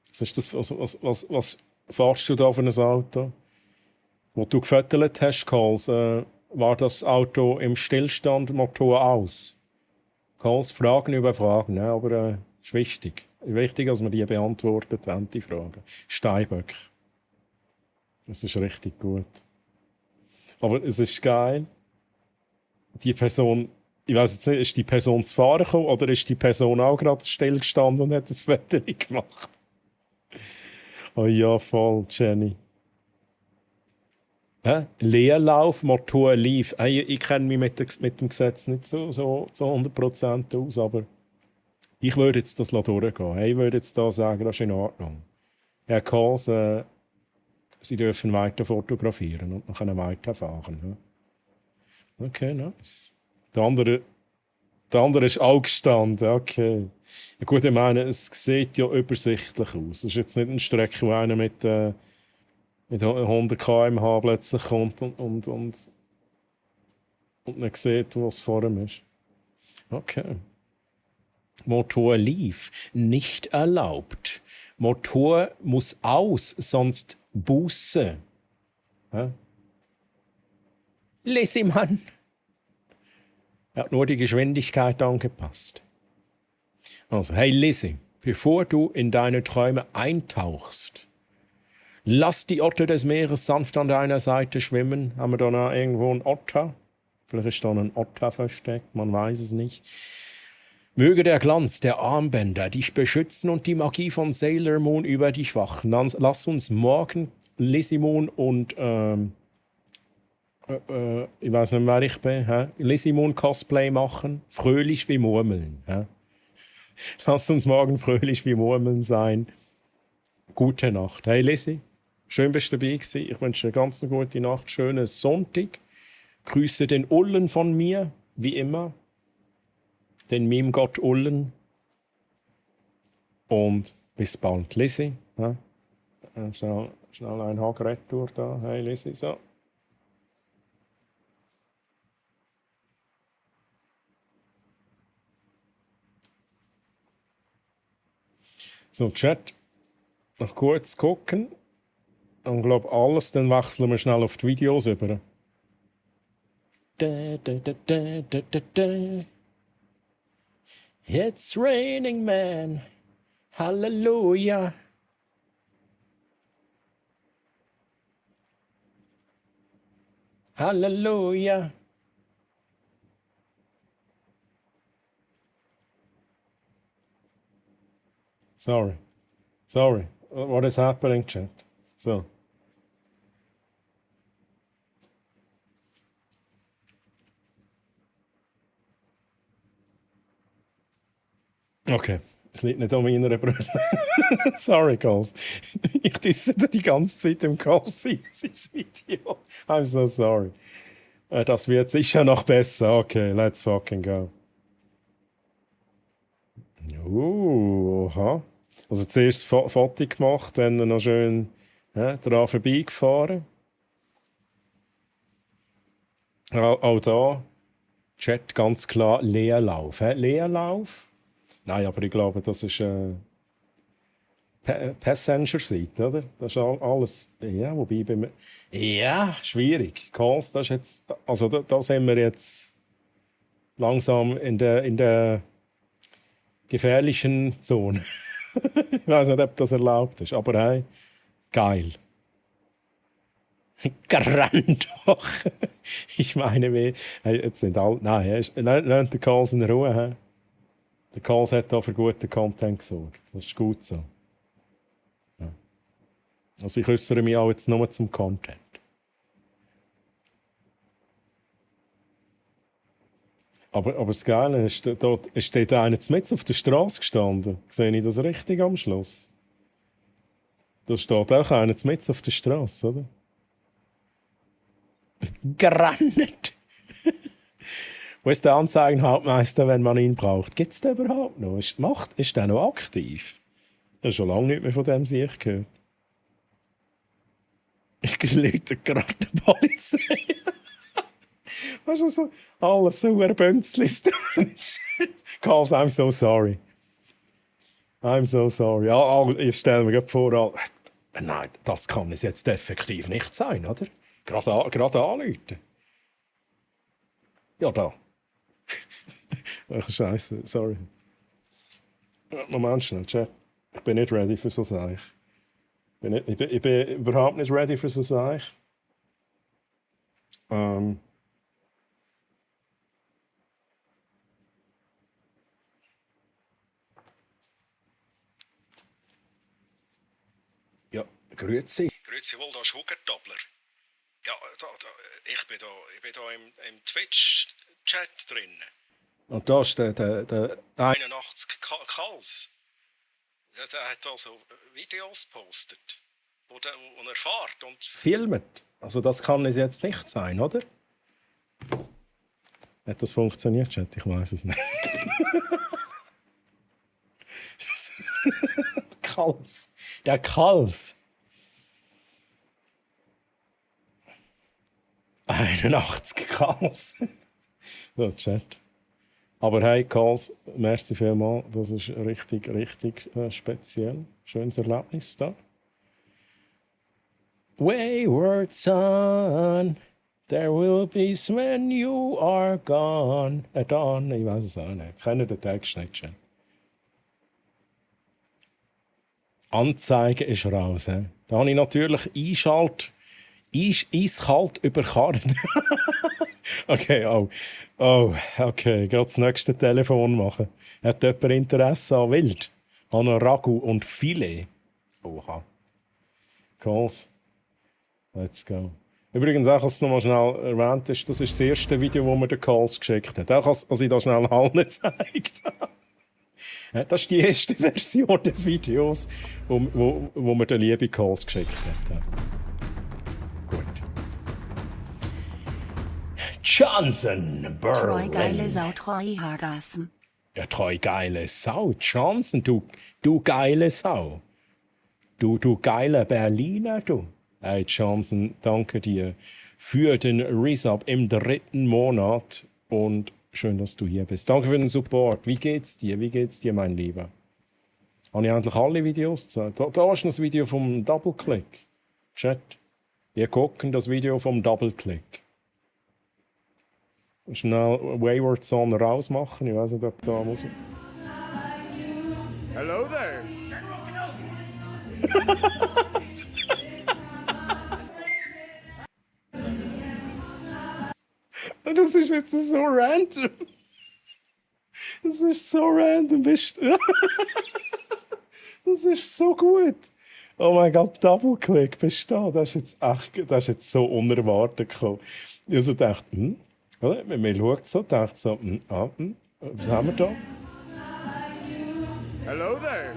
Was ist das? Was fährst du da für ein Auto? Wo du gefüttert hast, Calls, war das Auto im Stillstand, Motor aus? Calls, Fragen über Fragen, ne? Aber ist wichtig. Wichtig, dass wir die beantwortet haben, die Fragen. Steinböck. Das ist richtig gut. Aber es ist geil. Die Person, ich weiß jetzt nicht, ist die Person zu fahren gekommen oder ist die Person auch gerade stillgestanden und hat das Foto gemacht? Oh ja, voll, Jenny. Leerlauf, Motor lief. Ich kenne mich mit dem Gesetz nicht so 100% aus, aber ich würde jetzt das durchgehen. Ich würde jetzt da sagen, das ist in Ordnung. Herr Kahls, Sie dürfen weiter fotografieren und dann weiterfahren. Ja? Okay, nice. Der andere ist auch gestanden, okay. Ja, gut, ich meine, es sieht ja übersichtlich aus. Es ist jetzt nicht eine Strecke, wo einer mit mit 100 km/h plötzlich kommt und man sieht, was vor ihm ist. Okay. Motor lief, nicht erlaubt. Motor muss aus, sonst Buße. Ja? Lisi, Mann! Er hat nur die Geschwindigkeit angepasst. Also, hey Lisi, bevor du in deine Träume eintauchst, lass die Otter des Meeres sanft an deiner Seite schwimmen. Haben wir da noch irgendwo einen Otter? Vielleicht ist da ein Otter versteckt, man weiß es nicht. Möge der Glanz der Armbänder dich beschützen und die Magie von Sailor Moon über dich wachen. Dann lass uns morgen Lizzie Moon und ich weiß nicht, wer ich bin, Lizzie Moon Cosplay machen. Fröhlich wie Murmeln. Lass uns morgen fröhlich wie Murmeln sein. Gute Nacht. Hey Lizzie, schön bist du dabei gewesen. Ich wünsche dir ganz eine gute Nacht, schönen Sonntag. Grüße den Ullen von mir, wie immer. Den Meme-Gott Ullen. Und bis bald, Lizzie. Schnell ein Hag-Retour da. Hey Lizzie, so. So, Chat. Noch kurz gucken. Und glaube alles, dann wechseln wir schnell auf die Videos über. It's raining, man. Hallelujah. Hallelujah. Sorry. What is happening, chat? So. Okay, es liegt nicht an meiner Brille. Sorry, Coles. Ich disse die ganze Zeit im Coles sein Video. I'm so sorry. Das wird sicher noch besser. Okay, let's fucking go. Oha. Also zuerst das Foto gemacht, dann noch schön daran vorbeigefahren. Auch da, Chat ganz klar, Leerlauf. Leerlauf? Nein, aber ich glaube, das ist Passenger-Seite, oder? Das ist alles. Ja, wobei bei mir. Ja, schwierig. Calls, das ist jetzt. Also, da sind wir jetzt langsam in der gefährlichen Zone. Ich weiß nicht, ob das erlaubt ist, aber hey, geil. Grand doch. Ich meine, hey, jetzt sind alle. Nein, lernt den Calls in Ruhe. Hey. Der Calls hat da für guten Content gesorgt. Das ist gut so. Ja. Also ich äußere mich auch jetzt nur zum Content. Aber das Geile ist, dort steht einer mitten auf der Straße gestanden. Sehe ich das richtig am Schluss? Da steht auch einer mitten auf der Straße, oder? Gerannt! Wo ist der Anzeigenhauptmeister, wenn man ihn braucht? Gibt es den überhaupt noch? Ist der noch aktiv? Ich habe schon lange nicht mehr von dem Sieg gehört. Ich lüte gerade die Polizei. Weißt du, so alles so Bünzlis. Carls, I'm so sorry. I'm so sorry. Ich stelle mir gerade vor, nein, das kann es jetzt effektiv nicht sein, oder? Gerade anrufen. Ja, da. Ach, Scheiße, sorry. Moment schnell, Chat. Ich bin nicht ready für so Sachen. Ich bin überhaupt nicht ready für so Sachen. Ja, grüezi. Grüezi wohl, da ist Hugertobler. Ja, ich bin da im Twitch-Chat drin. Und da ist der 81 Kals. Der hat also Videos gepostet, wo er fährt und filmt. Also das kann es jetzt nicht sein, oder? Hat das funktioniert, Chat? Ich weiß es nicht. Der Kals. 81 Calls. So, Chat. Aber hey, Calls, merci vielmals. Das ist richtig, richtig speziell. Schönes Erlebnis da. Wayward son, there will be when you are gone. Dawn, ich weiß es auch nicht. Ich kenne den Text nicht schon. Anzeige ist raus. He? Da habe ich natürlich eiskalt überkarrt. Okay, okay. Gerade das nächste Telefon machen. Hat jemand Interesse an Wild? An Ragu und Filet? Oha. Calls. Let's go. Übrigens, auch als es nochmal schnell erwähnt ist, das ist das erste Video, das mir der Calls geschickt hat. Auch als ich das schnell allen gezeigt habe. Das ist die erste Version des Videos, wo mir der liebe Calls geschickt hat. Gut. Johnson, Treu geile Berlin. Sau, Treu Hagassen. Ja, treu geile Sau. Johnson, du geile Sau. Du geile Berliner, du. Hey, Johnson, danke dir für den Resub im 3. Monat und schön, dass du hier bist. Danke für den Support. Wie geht's dir? Wie geht's dir, mein Lieber? Habe ich endlich alle Videos gezeigt? Da ist noch das Video vom Double-Click. Chat. Ihr gucken das Video vom Double-Click. Schnell Wayward Son rausmachen. Ich weiß nicht, ob da muss. Hello there. Das ist jetzt so random. Das ist so random. Das ist so gut. Oh mein Gott, Double-Click, bist du da? Das ist jetzt so unerwartet gekommen. Ich also dachte, man schaut so, dachte so, was haben wir da? Hello there.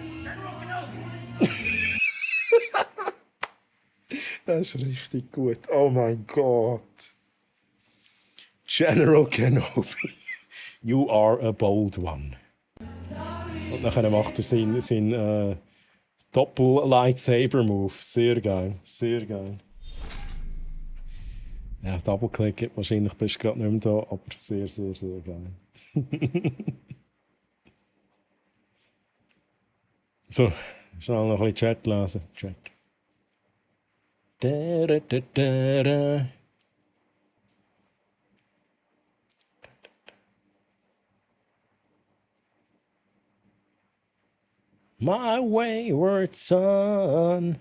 Das ist richtig gut. Oh mein Gott. General Kenobi, you are a bold one. Und dann macht er seinen Doppel-Lightsaber-Move. Sehr geil, sehr geil. Ja, Double-Click, wahrscheinlich bist du gerade nicht mehr da, aber sehr, sehr, sehr geil. So, schnell noch ein bisschen Chat lesen. Chat. Da. My wayward son,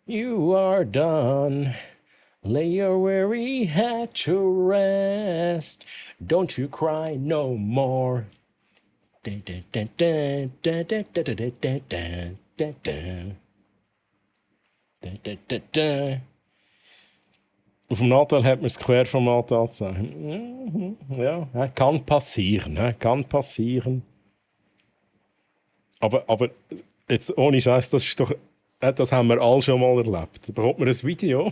you are done. Lay your weary head to rest. Don't you cry no more. Auf dem Nachteil hat man das Querformat angezeigt. Ja, kann passieren, kann passieren. Aber jetzt ohne Scheiß, das haben wir alle schon mal erlebt. Da bekommt man ein Video.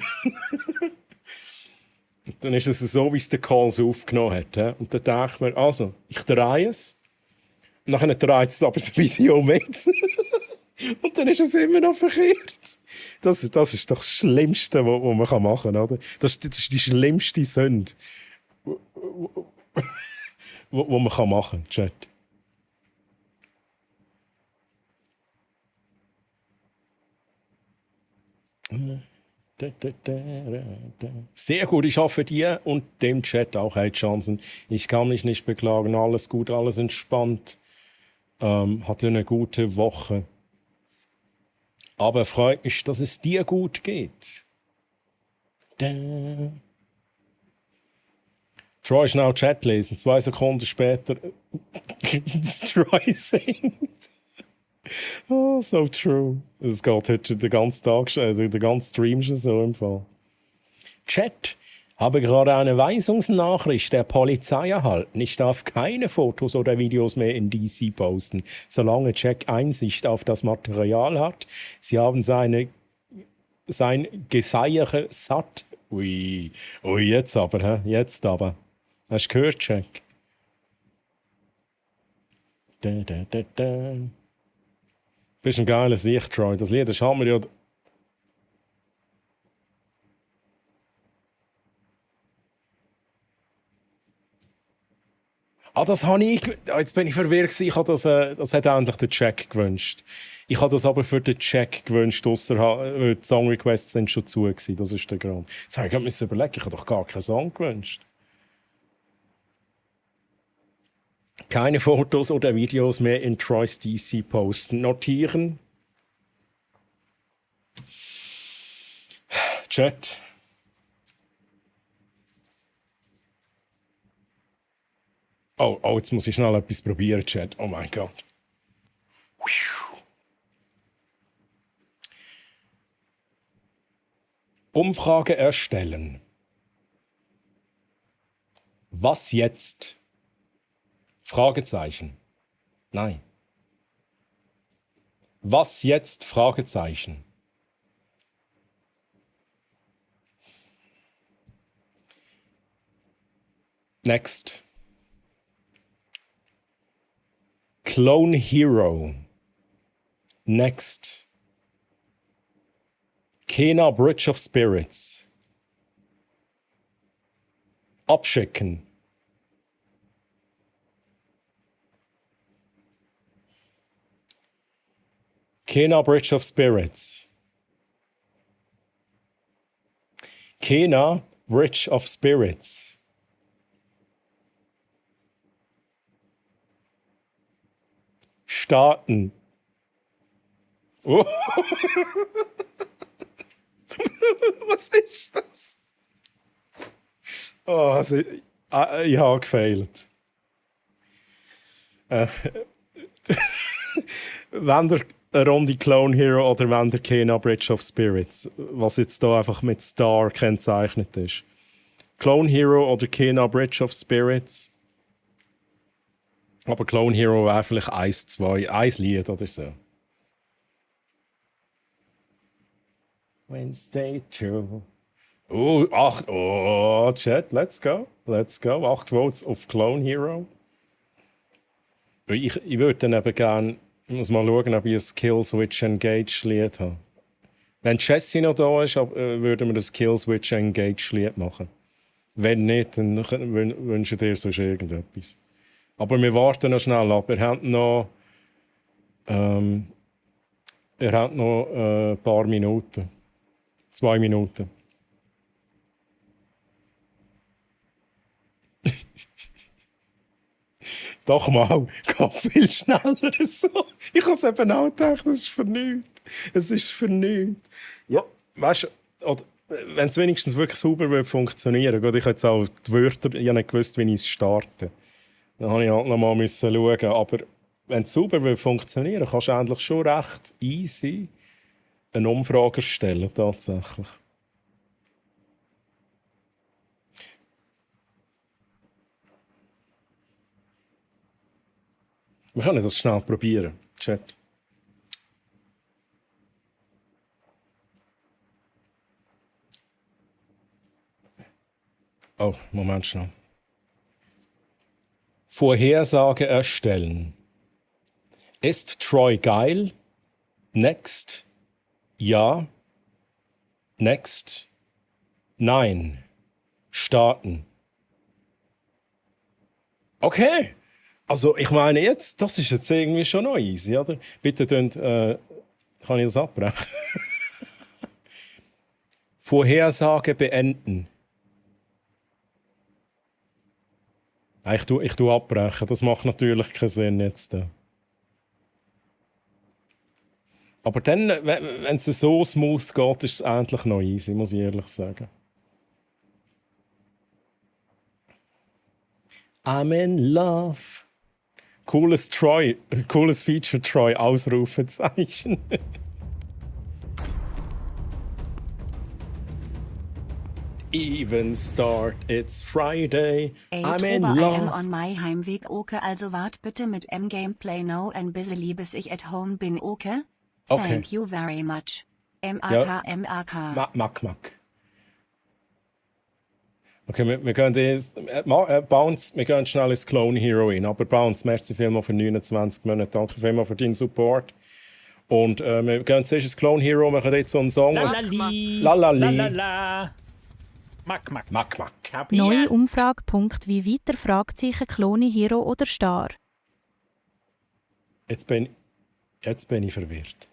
Dann ist es so, wie es der Calls aufgenommen hat. Und dann denkt man, also, ich drehe es. Und dann dreht es aber das Video mit. Und dann ist es immer noch verkehrt. Das ist doch das Schlimmste, was man machen kann. Oder? Das ist die schlimmste Sünde, die man machen kann, Chat. Sehr gut, ich hoffe dir und dem Chat auch, hey Johnson. Ich kann mich nicht beklagen, alles gut, alles entspannt. Hatte eine gute Woche. Aber freut mich, dass es dir gut geht. Troy, schnell Chat lesen. 2 Sekunden später. Troy singt. Oh, so true. Es geht heute den ganzen Tag, den ganzen Stream schon so im Fall. Chat, habe gerade eine Weisungsnachricht der Polizei erhalten. Ich darf keine Fotos oder Videos mehr in DC posten, solange Jack Einsicht auf das Material hat. Sie haben sein Geseiere satt. Ui, jetzt aber, hä? Jetzt aber. Hast du gehört, Jack? Bist ein geiler Sicht, Troy. Das Lied, das haben wir ja. Ah, das habe ich. Jetzt bin ich verwirrt gewesen. Ich habe das hat endlich der Jack gewünscht. Ich habe das aber für den Jack gewünscht, ausser die Song-Requests sind schon zu gewesen. Das ist der Grund. Jetzt habe ich gerade überlegen, ich habe doch gar keinen Song gewünscht. Keine Fotos oder Videos mehr in Troy's DC posten. Notieren. Chat. Oh, jetzt muss ich schnell etwas probieren, Chat. Oh mein Gott. Umfrage erstellen. Was jetzt? Fragezeichen. Nein. Was jetzt? Fragezeichen. Next. Clone Hero. Next. Kena Bridge of Spirits. Abschicken. Kena Bridge of Spirits. Kena Bridge of Spirits. Starten. Oh. Was ist das? Oh, also, ich habe gefailt. Wenn der eine Runde Clone Hero oder wenn der Kena Bridge of Spirits, was jetzt hier einfach mit Star kennzeichnet ist. Clone Hero oder Kena Bridge of Spirits. Aber Clone Hero wäre vielleicht 1 Lied oder so. Wednesday 2. Chat, let's go. 8 Votes auf Clone Hero. Ich würde dann eben gerne, ich muss mal schauen, ob ich ein Killswitch Engage Lied habe. Wenn Jessie noch da ist, würden wir das Killswitch Engage Lied machen. Wenn nicht, dann wünsche ich dir sonst irgendetwas. Aber wir warten noch schnell ab. Er hat noch ein paar Minuten. 2 Minuten. Doch mal, geht viel schneller so. Ich habe es eben auch gedacht, das ist für nichts. Es ist für nichts. Ja, weißt du, wenn es wenigstens wirklich sauber funktionieren würde, ich hätte jetzt auch die Wörter, ich habe nicht gewusst, wie ich es starte. Dann musste ich halt noch mal schauen. Aber wenn es sauber funktionieren würde, kannst du eigentlich schon recht easy eine Umfrage stellen, tatsächlich. Wir können das schnell probieren, Chat. Oh, Moment schnell. Vorhersage erstellen. Ist Troy geil? Next. Ja. Next. Nein. Starten. Okay. Also, ich meine jetzt, das ist jetzt irgendwie schon noch easy, oder? Bitte kann ich das abbrechen? Vorhersage beenden. Ich tue abbrechen. Das macht natürlich keinen Sinn jetzt. Aber dann, wenn es so smooth geht, ist es endlich noch easy, muss ich ehrlich sagen. I'm in love. Cooles Feature Troy, Ausrufezeichen. Even start, it's Friday. I'm in I am love. on my Heimweg, okay, also wart bitte mit M-Gameplay now ein bisschen bis ich at home bin, okay? Okay. Thank you very much. M-A-K, Ja. M-A-K. Mack. Okay, wir gehen jetzt, Bounce, wir gehen schnell ins Clone Hero rein. Aber Bounce, merci vielmals für 29 Monate. Danke vielmals für deinen Support. Und wir gehen zuerst ins Clone Hero, machen jetzt so einen Song. Lalali. Lalali. Lalala. Mack, mack. Mack, mack. Kapiert? Neue Umfragepunkt wie weiter Fragezeichen Clone Hero oder Star. Jetzt bin ich verwirrt.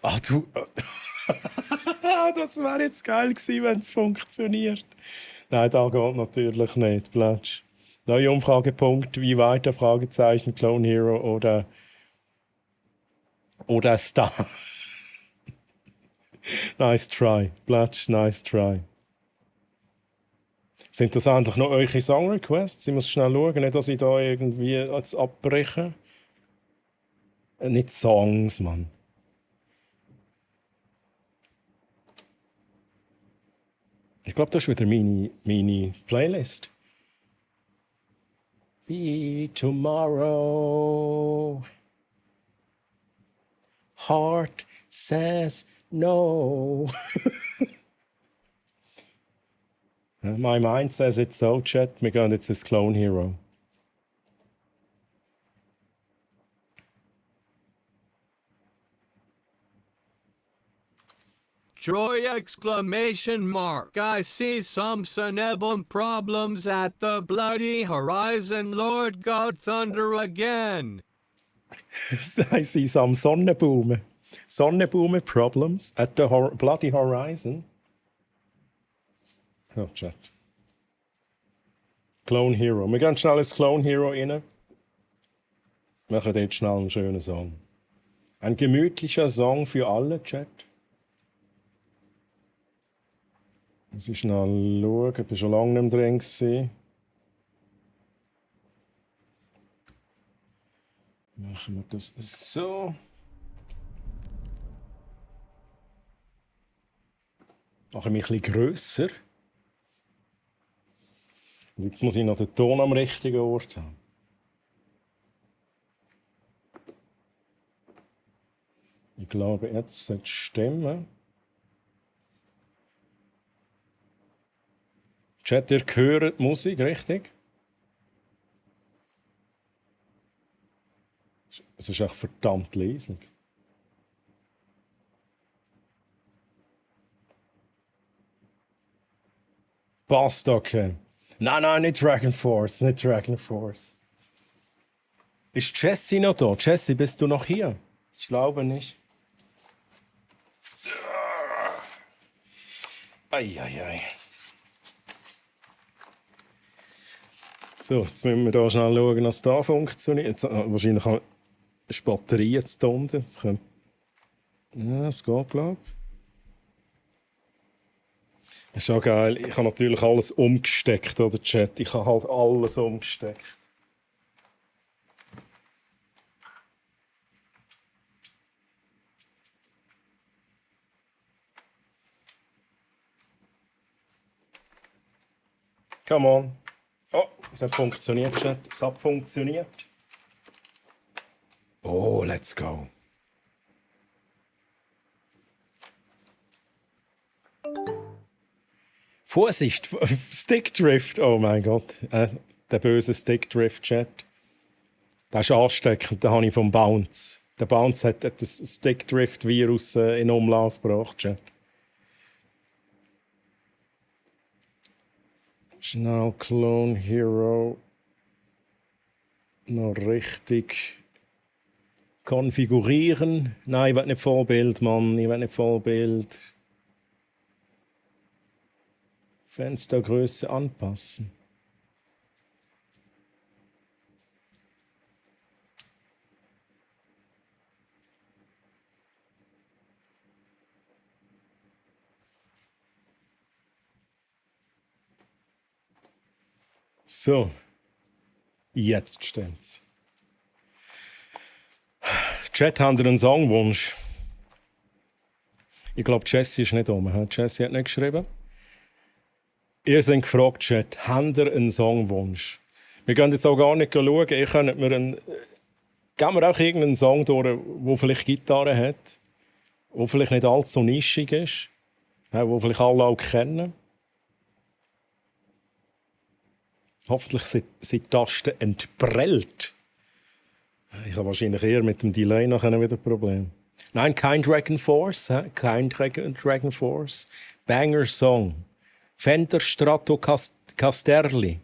Ah, du. Das wäre jetzt geil gewesen, wenn es funktioniert. Nein, da geht natürlich nicht. Platsch. Neuer Umfragepunkt, wie weiter? Fragezeichen, Clone Hero oder Star. Nice try. Platsch, nice try. Sind das eigentlich noch eure Song-Requests? Ich muss schnell schauen, nicht, dass ich da irgendwie jetzt abbreche. Nicht Songs, Mann. Ich glaube, das ist wieder meine Playlist. Be tomorrow. Heart says no. My mind says it's so, Chat. Wir gehen jetzt ins Clone Hero. Troy exclamation mark. I see some Sunebum problems at the bloody horizon. Lord God thunder again. I see some Sonnenblumen problems at the bloody horizon. Oh, Chat. Clone Hero. Wir gehen schnell ins Clone Hero rein. Machen dort schnell einen schönen Song. Ein gemütlicher Song für alle, Chat. Muss ich schnell schauen, ich war schon lange nicht mehr drin gewesen. Machen wir das so. Machen wir ein bisschen grösser. Und jetzt muss ich noch den Ton am richtigen Ort haben. Ich glaube, jetzt sollte es stimmen. Chat, ihr hört die Musik, richtig? Es ist echt verdammt leise. Passt, okay. Nein, nicht Dragon Force, nicht Dragon Force. Ist Jessie noch da? Jessie, bist du noch hier? Ich glaube nicht. Eieiei. So, jetzt müssen wir da schnell schauen, dass da funktioniert. Jetzt, wahrscheinlich ist die Batterie jetzt unten. Ja, es geht, glaube ich. Das ist auch geil. Ich habe natürlich alles umgesteckt, oder Chat? Ich habe halt alles umgesteckt. Come on. Oh, es hat funktioniert, Chat. Es hat funktioniert. Oh, let's go. Vorsicht, Stickdrift. Oh mein Gott. Der böse Stickdrift-Chat. Der ist ansteckend, den habe ich vom Bounce. Der Bounce hat das Stickdrift-Virus in Umlauf gebracht, Chat. Schnell Clone Hero noch richtig konfigurieren. Nein, ich will nicht Vollbild, Mann. Ich will nicht Vollbild. Fenstergröße anpassen. So, jetzt stimmt's. Chat, habt ihr einen Songwunsch? Ich glaube, Jessie ist nicht oben. Jessie hat nicht geschrieben. Ihr seid gefragt, Chat, habt ihr einen Songwunsch? Wir gehen jetzt auch gar nicht schauen. Ihr könnt mir geben wir auch irgendeinen Song durch, der vielleicht Gitarre hat, der vielleicht nicht allzu nischig ist, den vielleicht alle auch kennen. Hoffentlich sind die Tasten entprellt. Ich habe wahrscheinlich eher mit dem Delay nachher wieder ein Problem. Nein, kein Dragon Force. Kein Dragon Force. Banger Song. Fender Stratocasterli.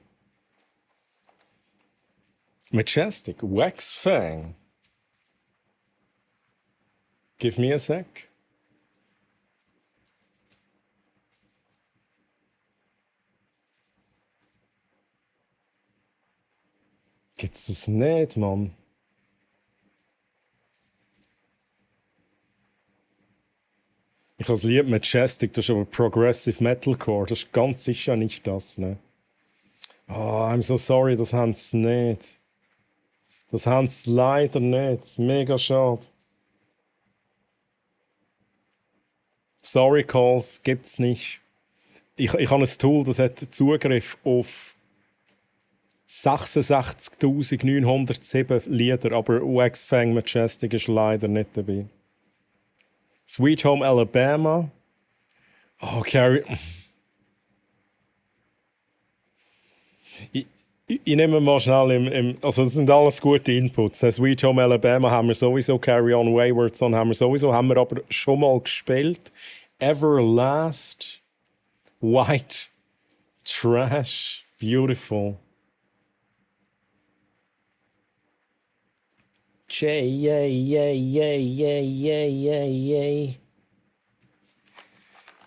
Majestic. Waxfang. Give me a sec. Gibt's das nicht, Mann? Ich habe es lieb Majestic, das ist aber Progressive Metalcore. Das ist ganz sicher nicht das, ne? Oh, I'm so sorry, das haben sie nicht. Das haben sie leider nicht. Mega schade. Sorry Calls gibt's nicht. Ich habe ein Tool, das hat Zugriff auf 66.907 Lieder, aber Waxfang Majestic ist leider nicht dabei. Sweet Home Alabama. Oh, Carrie. Ich nehme mal schnell also das sind alles gute Inputs. Sweet Home Alabama haben wir sowieso, Carry On Wayward Son haben wir sowieso, haben wir aber schon mal gespielt. Everlast, White Trash, Beautiful. Yay.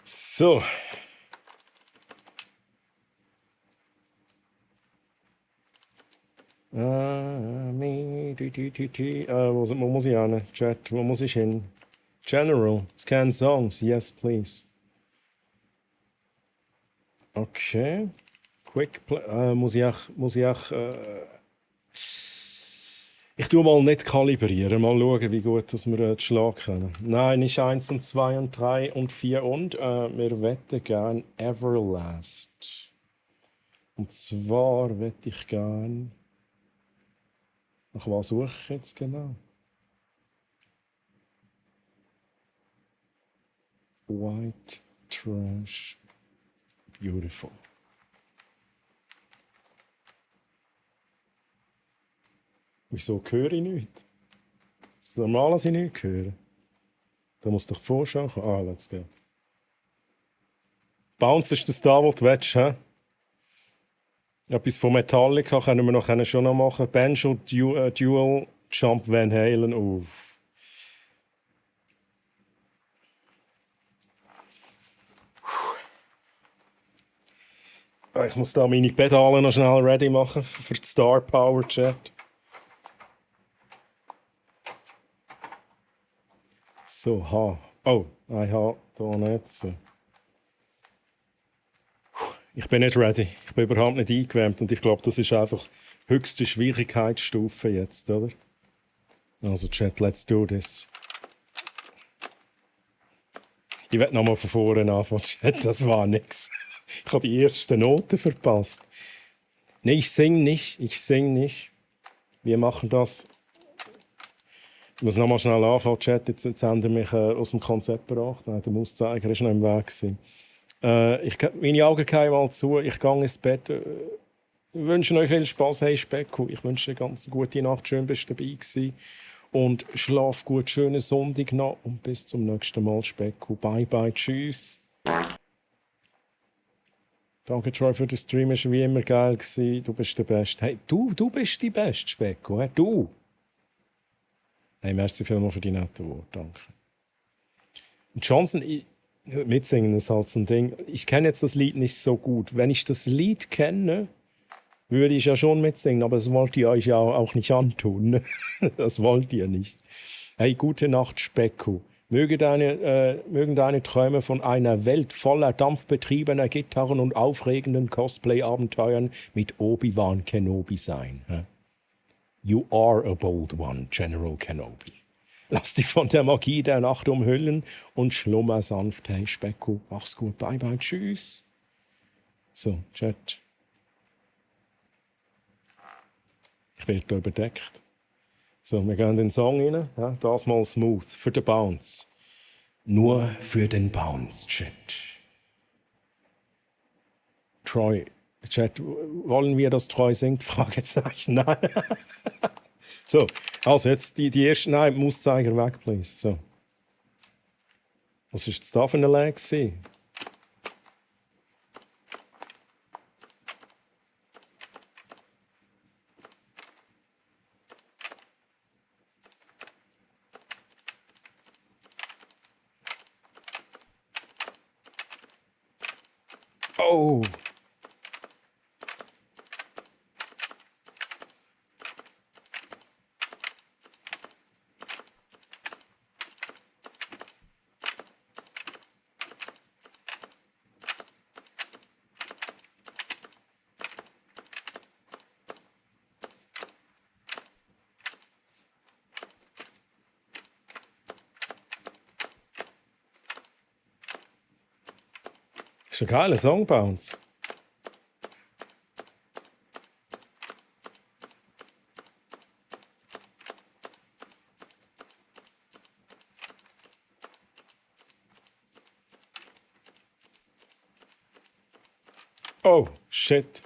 So. Wo muss ich hin? Chat, wo muss ich hin? General, scan songs, yes please. Okay. Quick play, muss ich ich tue mal nicht kalibrieren, mal schauen, wie gut dass wir den Schlag können. Nein, nicht 1 und 2 und 3 und 4 und wir wetten gern Everlast. Und zwar wette ich gern. Nach was suche ich jetzt genau? White Trash Beautiful. Wieso höre ich nichts? Ist es normal, dass ich nichts höre? Da muss doch die Vorschau kommen. Ah, let's go. Bounce ist das da, was du willst, hä? Etwas von Metallica können wir schon noch machen. Banjo Dual Jump Van Halen auf. Ich muss da meine Pedale noch schnell ready machen für die Star Power Chat. So, H. Oh, ich habe hier nicht so. Ich bin nicht ready. Ich bin überhaupt nicht eingewärmt und ich glaube, das ist einfach höchste Schwierigkeitsstufe jetzt, oder? Also Chat, let's do this. Ich werde nochmal von vorne anfangen, Chat, das war nix. Ich habe die ersten Noten verpasst. Nee, ich singe nicht. Wir machen das. Ich muss nochmal schnell anfangen, Chat. Jetzt haben wir mich aus dem Konzept gebracht. Nein, der Mauszeiger war noch im Weg. Meine Augen gehen mal zu. Ich gehe ins Bett. Ich wünsche euch viel Spaß. Hey, Specko. Ich wünsche eine ganz gute Nacht. Schön, bist du dabei gewesen. Und schlaf gut. Schönen Sonntag noch. Und bis zum nächsten Mal, Specko. Bye, bye. Tschüss. Danke, Troy, für den Stream. Es war wie immer geil. Du bist der Beste. Hey, du bist die Beste, Specko. Hey, du. Hey, merci vielmals für die netten Worte. Danke. Und Johnson, mitsingen ist halt so ein Ding. Ich kenne jetzt das Lied nicht so gut. Wenn ich das Lied kenne, würde ich ja schon mitsingen, aber das wollt ihr euch ja auch nicht antun. Das wollt ihr nicht. Hey, gute Nacht, Specko. Mögen deine Träume von einer Welt voller dampfbetriebener Gitarren und aufregenden Cosplay-Abenteuern mit Obi-Wan Kenobi sein. You are a bold one, General Kenobi. Lass dich von der Magie der Nacht umhüllen und schlummer sanft. Hey, Specko, mach's gut. Bye, bye, tschüss. So, Chat. Ich werde hier überdeckt. So, wir gehen in den Song rein. Ja, das mal smooth. Für den Bounce. Nur für den Bounce, Chat. Troy, Chat, wollen wir, dass Troy singt? Fragezeichen. Nein. So, also jetzt die erste. Nein, Mauszeiger weg, please. So. Was ist jetzt da für eine Lag? Oh! Das ist ein geiler Song, Bounce. Oh, shit.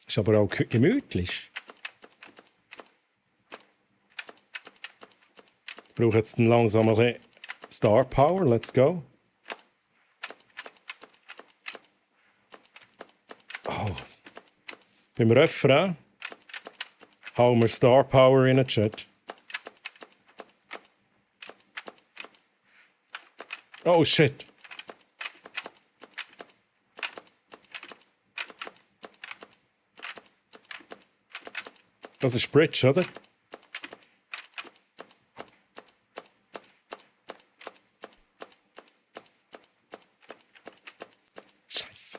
Ist aber auch gemütlich. Ich brauche jetzt langsam ein bisschen Star Power. Let's go. Oh. Beim Refrain hauen wir Star Power in den Chat. Oh shit. Das ist Bridge, oder? Scheiße.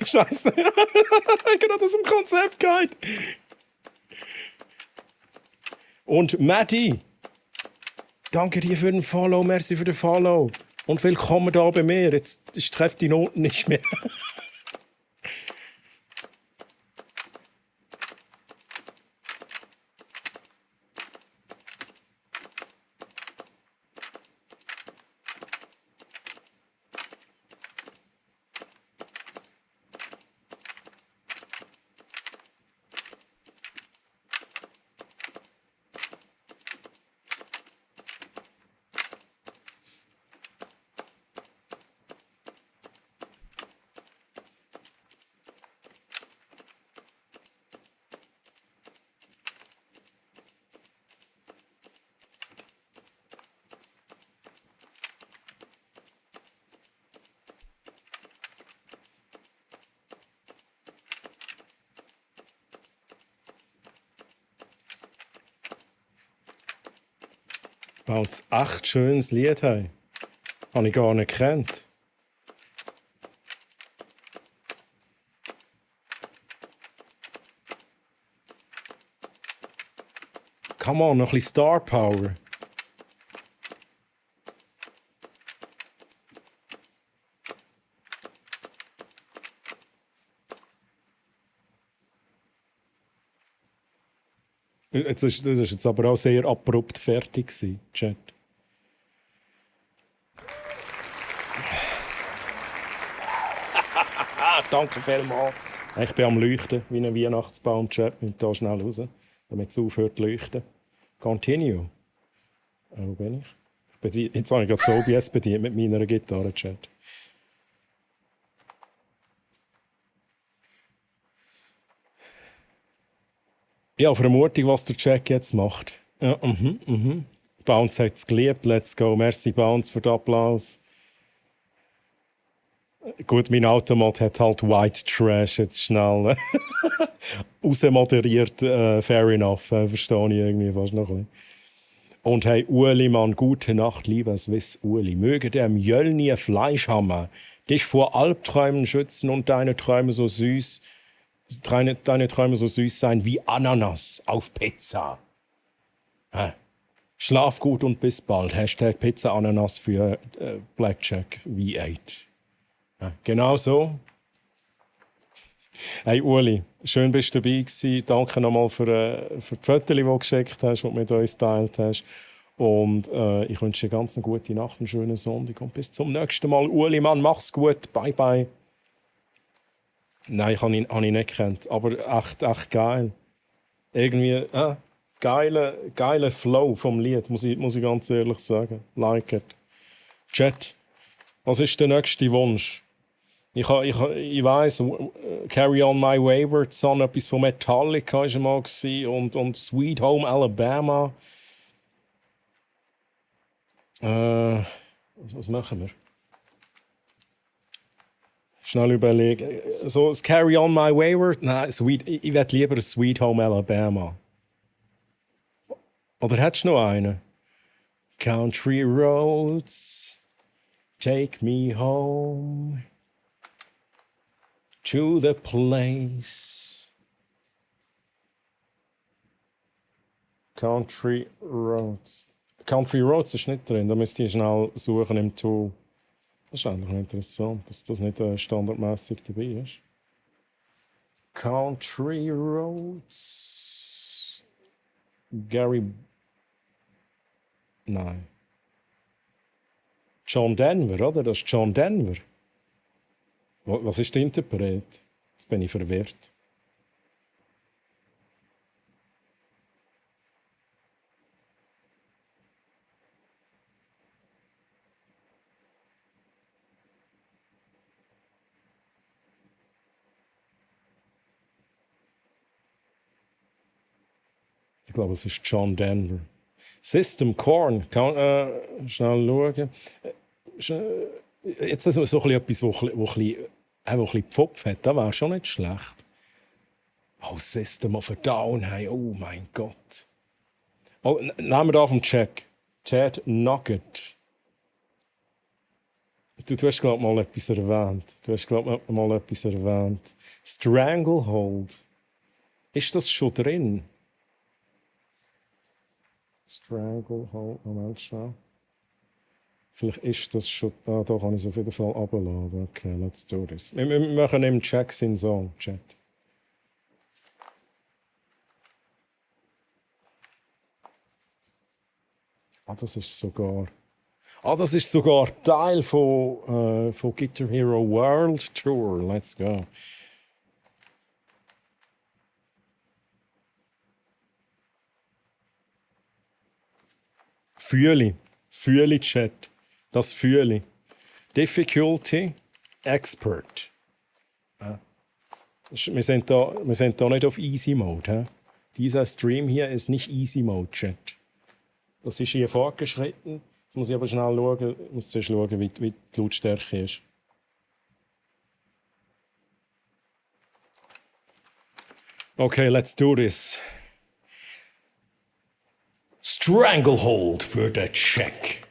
Scheiße. Ich habe gerade aus dem Konzept gehabt. Und Maddie. Danke dir für den Follow, merci für den Follow. Und willkommen da bei mir. Jetzt treffe die Noten nicht mehr. Bounce, 8 schönes Lied. Hey. Habe ich gar nicht gekannt. Come on, noch ein bisschen Star Power. Das ist jetzt aber auch sehr abrupt fertig gewesen, Chat. Danke vielmals. Ich bin am Leuchten, wie ein Weihnachtsbaum, Chat. Und da schnell raus, damit es aufhört zu leuchten. Continue. Wo bin ich? Jetzt habe ich gerade das OBS bedient mit meiner Gitarre, Chat. Ja, Vermutung, was der Jack jetzt macht. Ja, Bounce hat es geliebt. Let's go. Merci, Bounce, für den Applaus. Gut, mein Automat hat halt White Trash jetzt schnell rausmoderiert. Fair enough. Verstehe ich irgendwie fast noch ein bisschen. Und hey, Ueli, Mann, gute Nacht, lieber Swiss Ueli. Möge der Mjölnir Fleischhammer dich vor Albträumen schützen und deine Träume so süß sein wie Ananas auf Pizza. Schlaf gut und bis bald. Hashtag Pizza Ananas für Blackjack V8. Genau so. Hey Uli, schön bist du dabei gewesen. Danke nochmal für die Fotos, die du geschickt hast, die du mit uns geteilt hast. Und ich wünsche dir ganz eine gute Nacht, einen schönen Sonntag und bis zum nächsten Mal. Uli, Mann, mach's gut. Bye, bye. Nein, hab ich nicht gekannt, aber echt geil. Irgendwie, geiler Flow vom Lied, muss ich ganz ehrlich sagen. Like it. Chat, was ist der nächste Wunsch? Ich weiss, Carry On My Wayward Son, etwas von Metallica war mal und Sweet Home Alabama. Was machen wir? Schnell überlegen. So, das Carry On My Wayward? Nein, ich werde lieber Sweet Home Alabama. Oder hättest du noch einen? Country Roads, take me home to the place. Country Roads. Country Roads ist nicht drin, da müsst ihr schnell suchen im Tool. Das ist eigentlich interessant, dass das nicht standardmäßig dabei ist. Country Roads. Gary. Nein. John Denver, oder? Das ist John Denver. Was ist der Interpret? Jetzt bin ich verwirrt. Ich glaube, es ist John Denver. System Corn. Schnell schauen. Jetzt so etwas, wo ein bisschen Pfopf hat. Das wäre schon nicht schlecht. Oh, System of a Down. Hey. Oh mein Gott. Oh, nehmen wir da auf den Check. Ted Nugget. Du hast, glaube ich, mal etwas erwähnt. Stranglehold. Ist das schon drin? Stranglehold, Moment schnell. Vielleicht ist das schon. Da kann ich es auf jeden Fall runterladen. Okay, let's do this. Wir machen im Check seinen Song, Chat. Das ist sogar Teil von Guitar Hero World Tour. Let's go. Fühle, Chat. Das fühle. Difficulty, Expert. Ja. Wir sind da nicht auf Easy Mode. He? Dieser Stream hier ist nicht Easy Mode, Chat. Das ist hier fortgeschritten. Jetzt muss ich aber schnell schauen, wie die Lautstärke ist. Okay, let's do this. Stranglehold für den Check.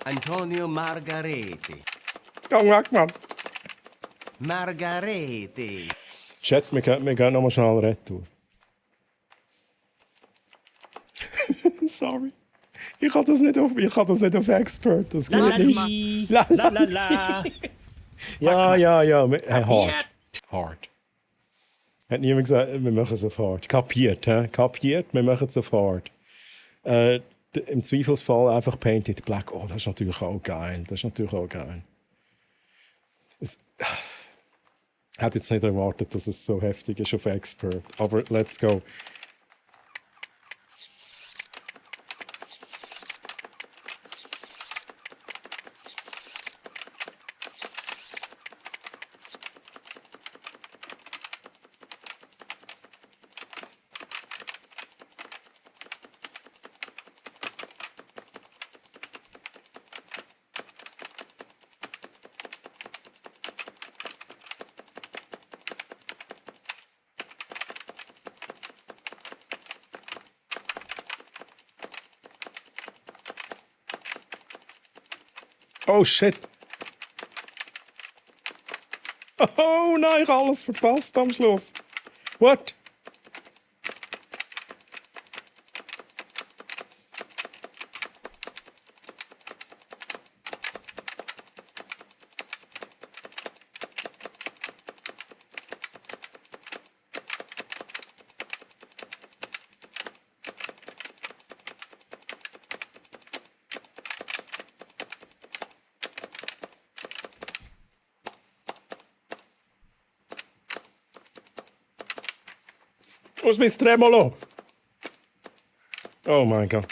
Antonio Margareti. Komm weg, Mann. Margareti. Chat, wir gehen nochmal schnell retour. Sorry. Ich kann das nicht auf Expert. Das geht nicht. La la la. Ja. Hey, hard. Hat niemand gesagt, wir machen es auf hard. Kapiert, hä? Kapiert, wir machen es auf hard. Im Zweifelsfall einfach Painted Black. Oh, das ist natürlich auch geil. Ich hätte jetzt nicht erwartet, dass es so heftig ist auf Expert. Aber let's go. Oh shit. Oh nein, ich habe alles verpasst am Schluss. What? Wo ist mein Tremolo? Oh mein Gott.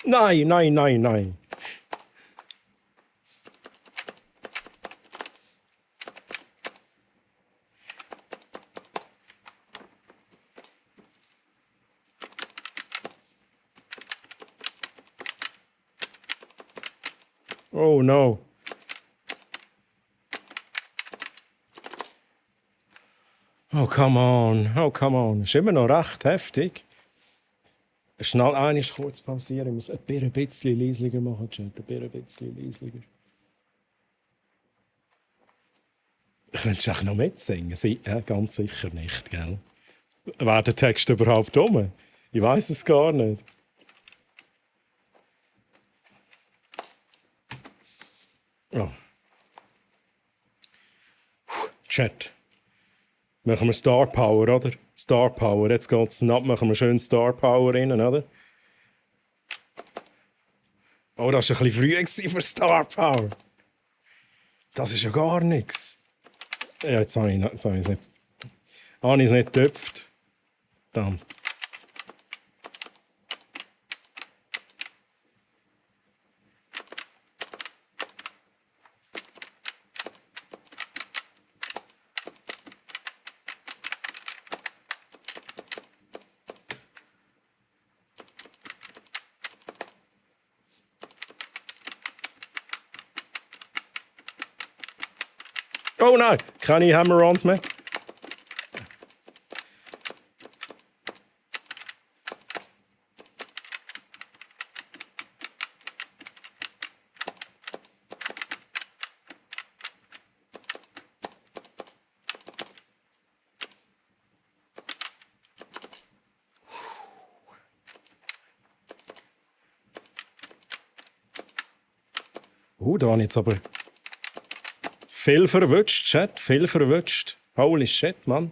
Nein, nein, nein, nein. Oh no. Oh, come on. Oh, come on. Ist immer noch recht heftig. Schnell einmal kurz pausieren. Ich muss ein bisschen leislicher machen, Chat. Ein bisschen leislicher. Könntest du auch noch mitsingen? Ganz sicher nicht, gell? Wäre der Text überhaupt um? Ich weiß es gar nicht. Oh. Chat. Machen wir Star Power, oder? Star Power. Jetzt geht's ab. Machen wir schön Star Power rein, oder? Oh, das war ein bisschen früh für Star Power. Das ist ja gar nichts. Ja, jetzt habe ich es nicht getöpft. Dann. Oh nein, keine Hammer-Ons mehr. Da habe ich jetzt aber viel verwünscht, Chat. Viel verwünscht. Holy shit, Mann.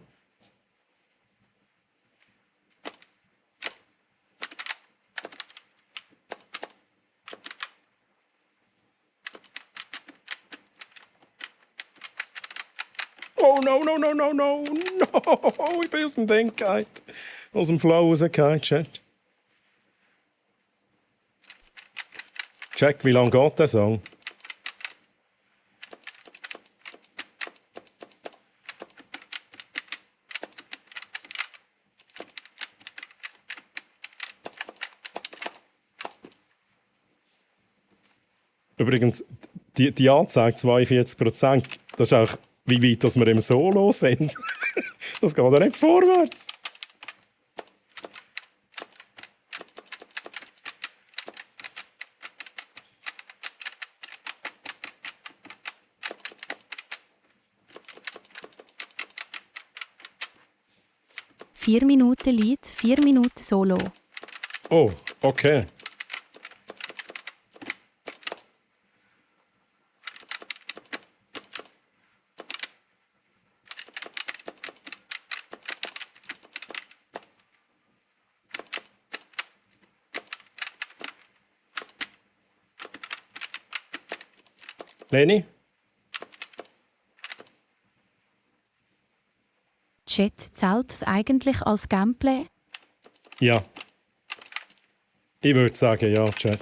Oh no, no, no, no, no, no. Ich bin aus dem Ding gefallen. Aus dem Flow rausgefallen, Chat. Check, wie lange geht der Song? Übrigens, die Anzeige 42%, das ist auch, wie weit dass wir im Solo sind. Das geht ja nicht vorwärts. Vier Minuten Lied, 4 Minuten Solo. Oh, okay. Leni? Chat, zählt es eigentlich als Gameplay? Ja. Ich würde sagen, ja, Chat.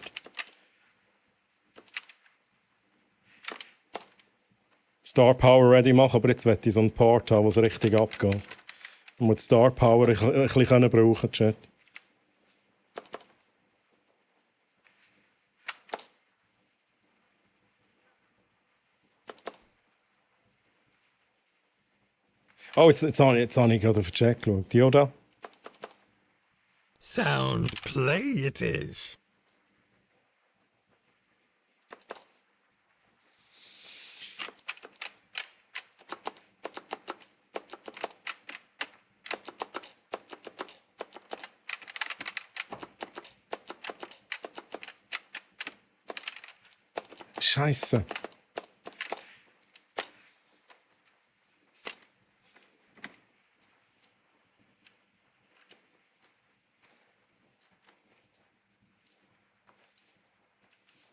Star Power ready machen, aber jetzt möchte ich so einen Part haben, wo es richtig abgeht. Und die Star Power ein bisschen brauchen, Chat. Oh, jetzt habe ich gerade auf den Chat geschaut. Yoda? Sound play it is. Scheiße.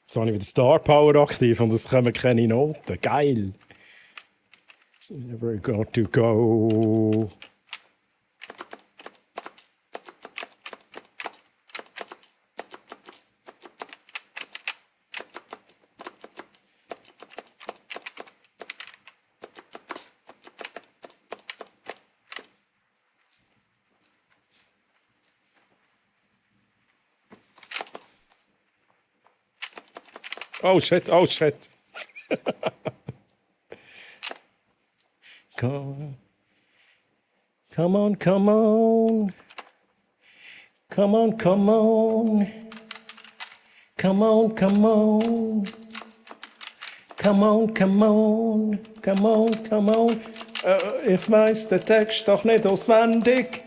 Jetzt habe ich wieder Star Power aktiv und es kommen keine Noten. Geil. It's never got to go. Oh shit, oh shit. Come on. Come on, come on. Come on, come on. Come on, come on. Come on, come on. Come on, come on. Ich weiß den Text doch nicht auswendig.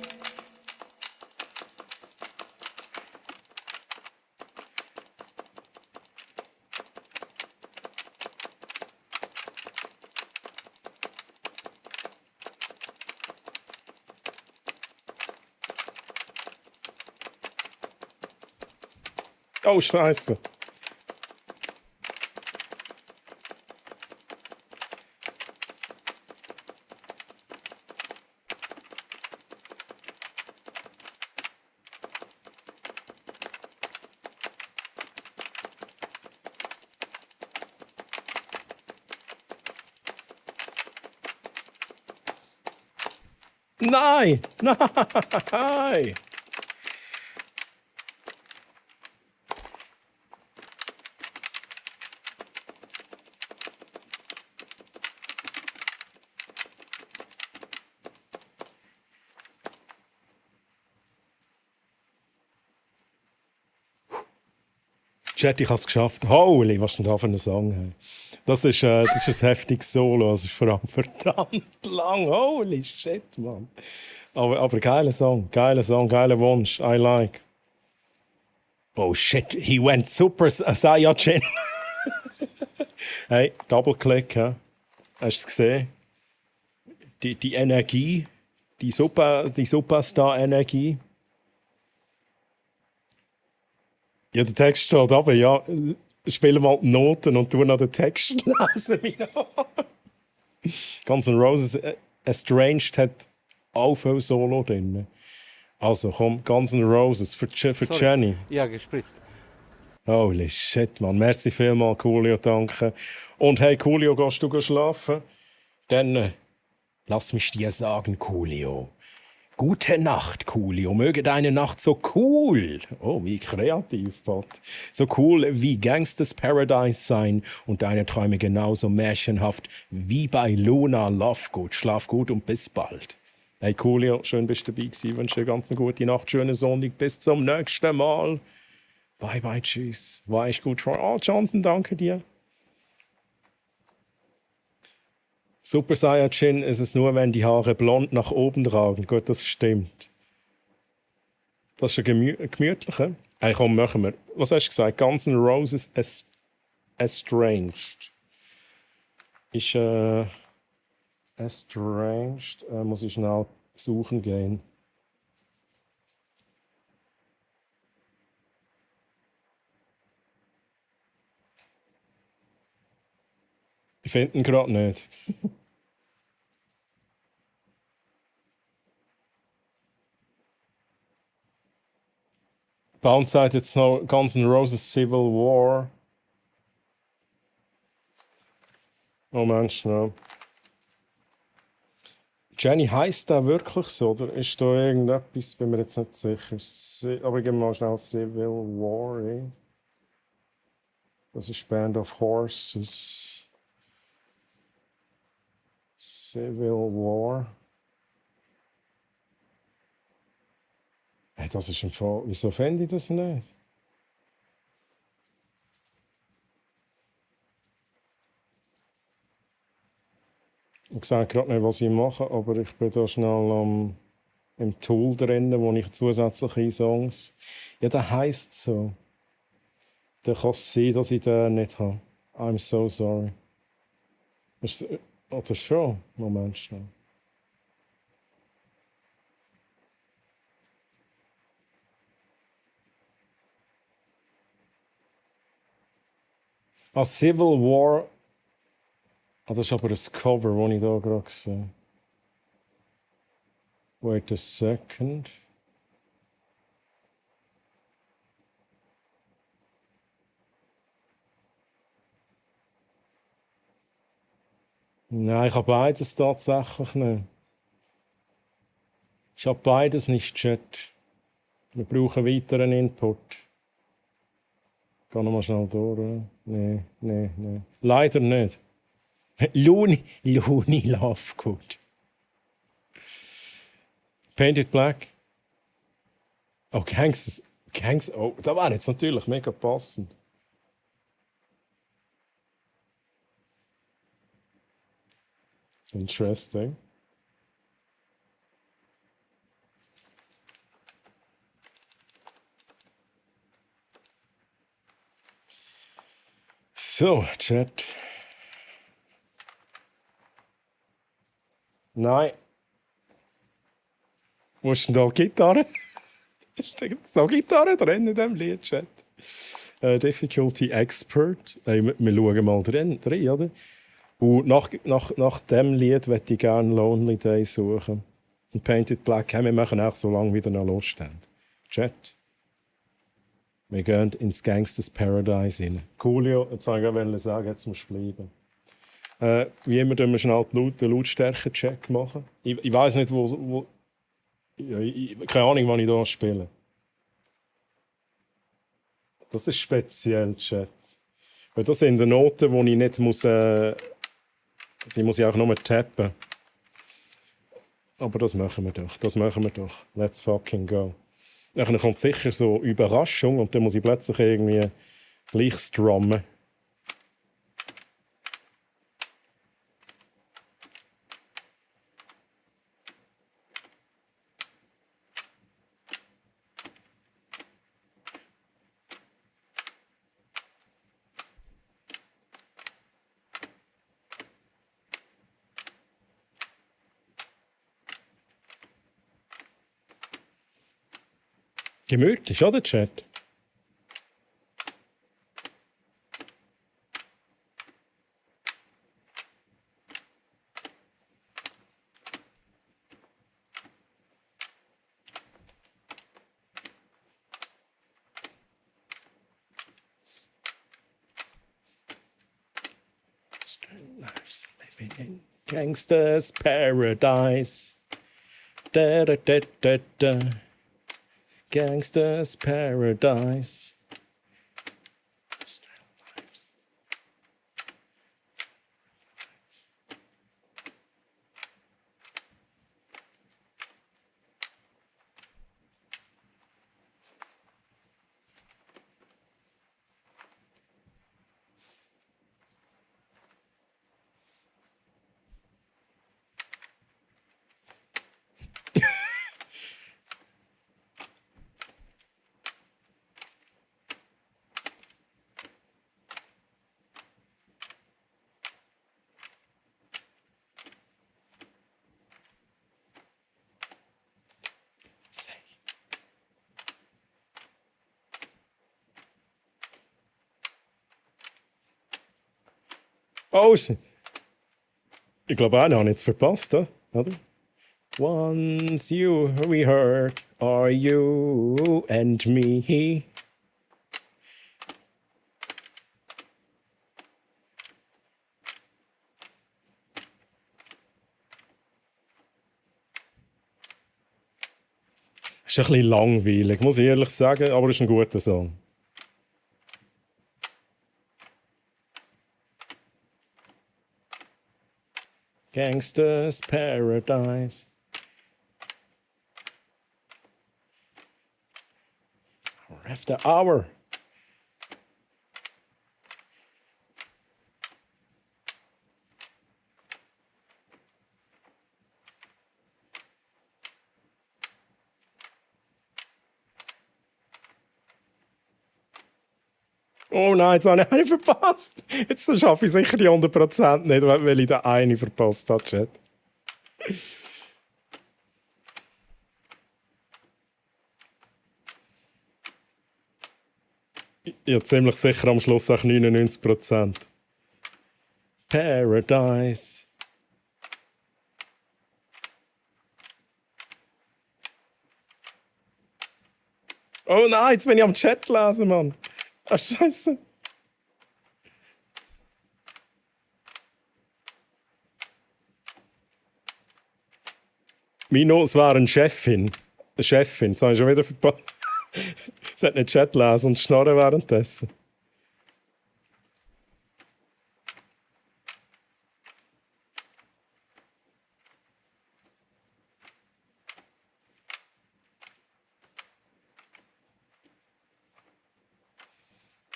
Oh, Scheiße. Nein! Nein! Chat, ich habe es geschafft. Holy, was ist denn da für ein Song? Hey? Das ist ein heftiges Solo. Das ist vor allem verdammt lang. Holy shit, Mann. Aber geiler Song, geiler Wunsch. I like. Oh shit, he went Super Saiyajin. Hey, Double-Click, hä? Hast du es gesehen? Die Energie, die Superstar-Energie. Ja, der Text steht aber, ja. Spiele mal die Noten und tu noch den Text lesen. Guns N' Roses Estranged hat auch viel Solo drin. Also komm, Guns N' Roses für Jenny. Ja, gespritzt. Holy shit, Mann. Merci vielmals, Coolio, danke. Und hey, Coolio, gehst du schlafen? Dann lass mich dir sagen, Coolio. Gute Nacht, Coolio. Möge deine Nacht so cool, oh, wie kreativ, Bot, so cool wie Gangsters Paradise sein und deine Träume genauso märchenhaft wie bei Luna Lovegood. Schlaf gut und bis bald. Hey, Coolio, schön bist du dabei gewesen. Ich wünsche dir ganz eine gute Nacht, schönen Sonntag. Bis zum nächsten Mal. Bye, bye, tschüss. War echt gut. Oh, Johnson, danke dir. Super Saiyajin ist es nur, wenn die Haare blond nach oben tragen. Gut, das stimmt. Das ist ein gemütlicher. Hey, komm, machen wir. Was hast du gesagt? Guns N' Roses Estranged. Ist Estranged. Muss ich schnell suchen gehen. Ich finde ihn gerade nicht. Bounce sagt jetzt noch Guns N' Roses Civil War. Oh Mensch, no. Jenny, heisst der wirklich so? Oder ist da irgendetwas? Bin mir jetzt nicht sicher. Aber ich gebe mal schnell Civil War ein. Das ist Band of Horses. Civil War. Hey, das ist im Fall. Wieso fände ich das nicht? Ich sage gerade nicht, was ich mache, aber ich bin da schnell im Tool drin, wo ich zusätzliche Songs. Ja, der heisst so. Dann kann es sein, dass ich den nicht habe. I'm so sorry. Oder schon? Moment schnell. Civil War. Das ist aber ein Cover, das ich hier gerade sehe. Wait a second. Nein, ich habe beides tatsächlich nicht. Ich habe beides nicht, Chat. Wir brauchen weiteren Input. Ich gehe nochmal schnell durch. Nein. Leider nicht. Looney Lovegood. Painted Black. Oh, Gangsters. Oh, das wäre jetzt natürlich mega passend. Interesting. So, Chat. Nein. Wo ist denn da die Gitarre? Ist da so Gitarre drin in diesem Lied, Chat? Difficulty Expert. Wir schauen mal drin, oder? Und nach dem Lied möchte ich gerne Lonely Day suchen. Und Painted Black haben wir machen auch so lange wieder noch Lust haben. Chat. Wir gehen ins Gangsters Paradise rein. Coolio, jetzt wollte ich gerade sagen, jetzt musst du bleiben. Wie immer müssen wir schnell den Lautstärke-Check machen. Ich weiss nicht, wo keine Ahnung, wann ich hier spiele. Das ist speziell, Chat. Weil das sind die Noten, die ich nicht muss. Die muss ich auch nur tappen. Aber das machen wir doch. Let's fucking go. Dann kommt sicher so Überraschung und dann muss ich plötzlich irgendwie gleich strummen. Gemütlich, oder, Chat? Living in Gangsters Paradise. Da, da, da, da, da. Gangsters Paradise. Oh, ich glaube, einen habe ich jetzt verpasst, oder? Once you we heard are you and me. Ist ein bisschen langweilig, muss ich ehrlich sagen, aber ist ein guter Song. Gangsters Paradise. After hour. Oh nein, jetzt habe ich einen verpasst. Jetzt schaffe ich sicher die 100% nicht, weil ich den einen verpasst habe, Chat. Ja, ziemlich sicher am Schluss auch 99%. Paradise. Oh nein, jetzt bin ich am Chat lesen, Mann. Ach, Scheiße. Minos war eine Chefin. Eine Chefin, das habe ich schon wieder verpasst. Sie hat nicht Chat lesen und schnarren währenddessen.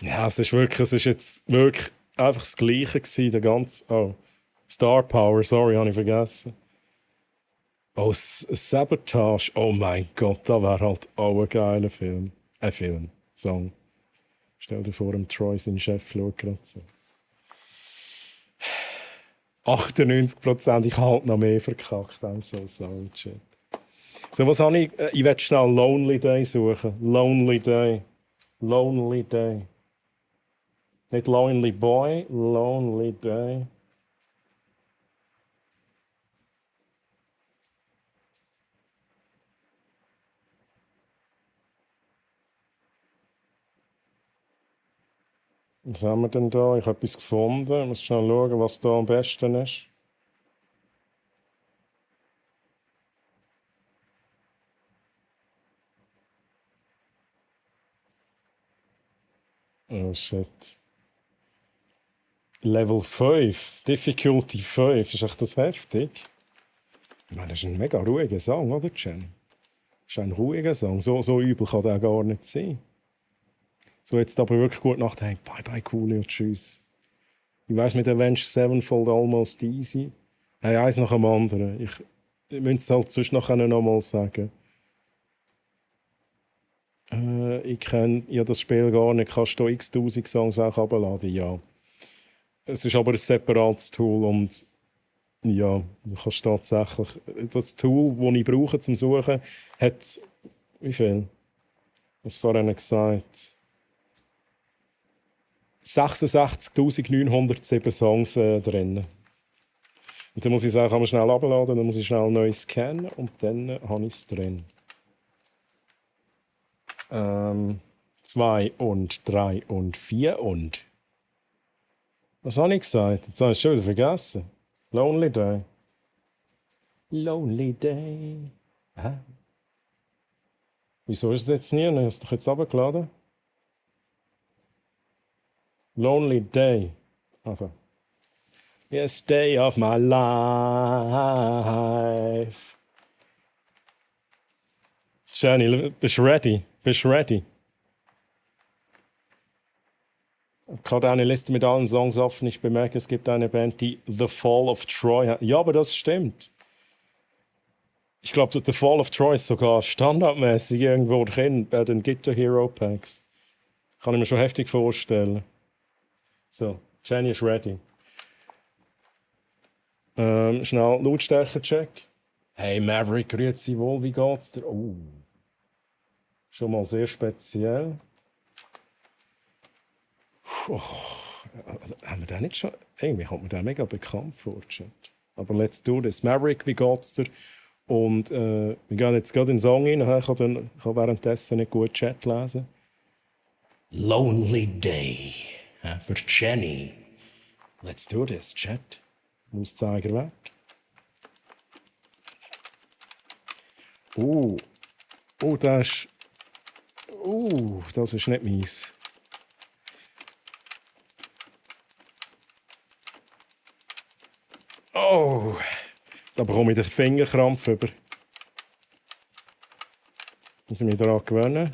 Ja, es ist jetzt wirklich einfach das Gleiche gewesen, der ganze... Oh, Star Power, sorry, habe ich vergessen. Oh, Sabotage, oh mein Gott, da wäre halt auch ein geiler Film. Song. Stell dir vor, Troy, sein Chef, schaut gerade so. 98%, ich habe halt noch mehr verkackt, I'm so sorry, shit. So, was habe ich? Ich werde schnell Lonely Day suchen. Lonely Day. Lonely Day. Nicht Lonely Boy, Lonely Day. Was haben wir denn da? Ich habe etwas gefunden. Ich muss schnell schauen, was da am besten ist. Oh shit. Level 5, Difficulty 5, ist echt das heftig? Ich meine, das ist ein mega ruhiger Song, oder Jenny? Das ist ein ruhiger Song, so übel kann der gar nicht sein. So jetzt aber wirklich gut nachdenken, bye bye Coolio, tschüss. Ich weiss mit Avenged Sevenfold Almost Easy. Hey, eins nach dem anderen. Ich müsste es halt sonst noch mal sagen. Ich kenne ja das Spiel gar nicht. Kannst du x-tausend Songs auch abladen? Ja. Es ist aber ein separates Tool und ja, du kannst tatsächlich... Das Tool, das ich brauche zum Suchen, hat... Wie viel? Was vorhin gesagt? 66.907 Songs drin. Und dann muss ich sagen, kann man schnell abladen, dann muss ich schnell neu scannen und dann habe ich es drin. 2 und 3 und 4 und... Was habe ich gesagt? Jetzt habe ich es schon wieder vergessen. Lonely Day. Lonely Day. Hä? Wieso ist es jetzt nie? Hast du doch jetzt runtergeladen? Lonely Day. Also. Yes, day of my life. Jenny, bist du ready? Bist du ready? Ich kann eine Liste mit allen Songs offen. Ich bemerke, es gibt eine Band, die The Fall of Troy hat. Ja, aber das stimmt. Ich glaube, The Fall of Troy ist sogar standardmäßig irgendwo drin bei den Guitar Hero Packs. Kann ich mir schon heftig vorstellen. So, Jenny ist ready. Schnell Lautstärke-Check. Hey Maverick, grüezi wohl, wie geht's dir? Oh. Schon mal sehr speziell. Haben wir den nicht schon? Irgendwie kommt mir der mega bekannt vor. Aber let's do this. Maverick, wie geht's dir? Und wir gehen jetzt gerade in den Song rein. Ich kann währenddessen nicht gut Chat lesen. Lonely Day. Für Jenny. Let's do this, Chat. Mauszeiger weg. Oh, das ist nicht meins. Oh, da bekomme ich den Fingerkrampf über. Muss ich mich daran gewöhnen.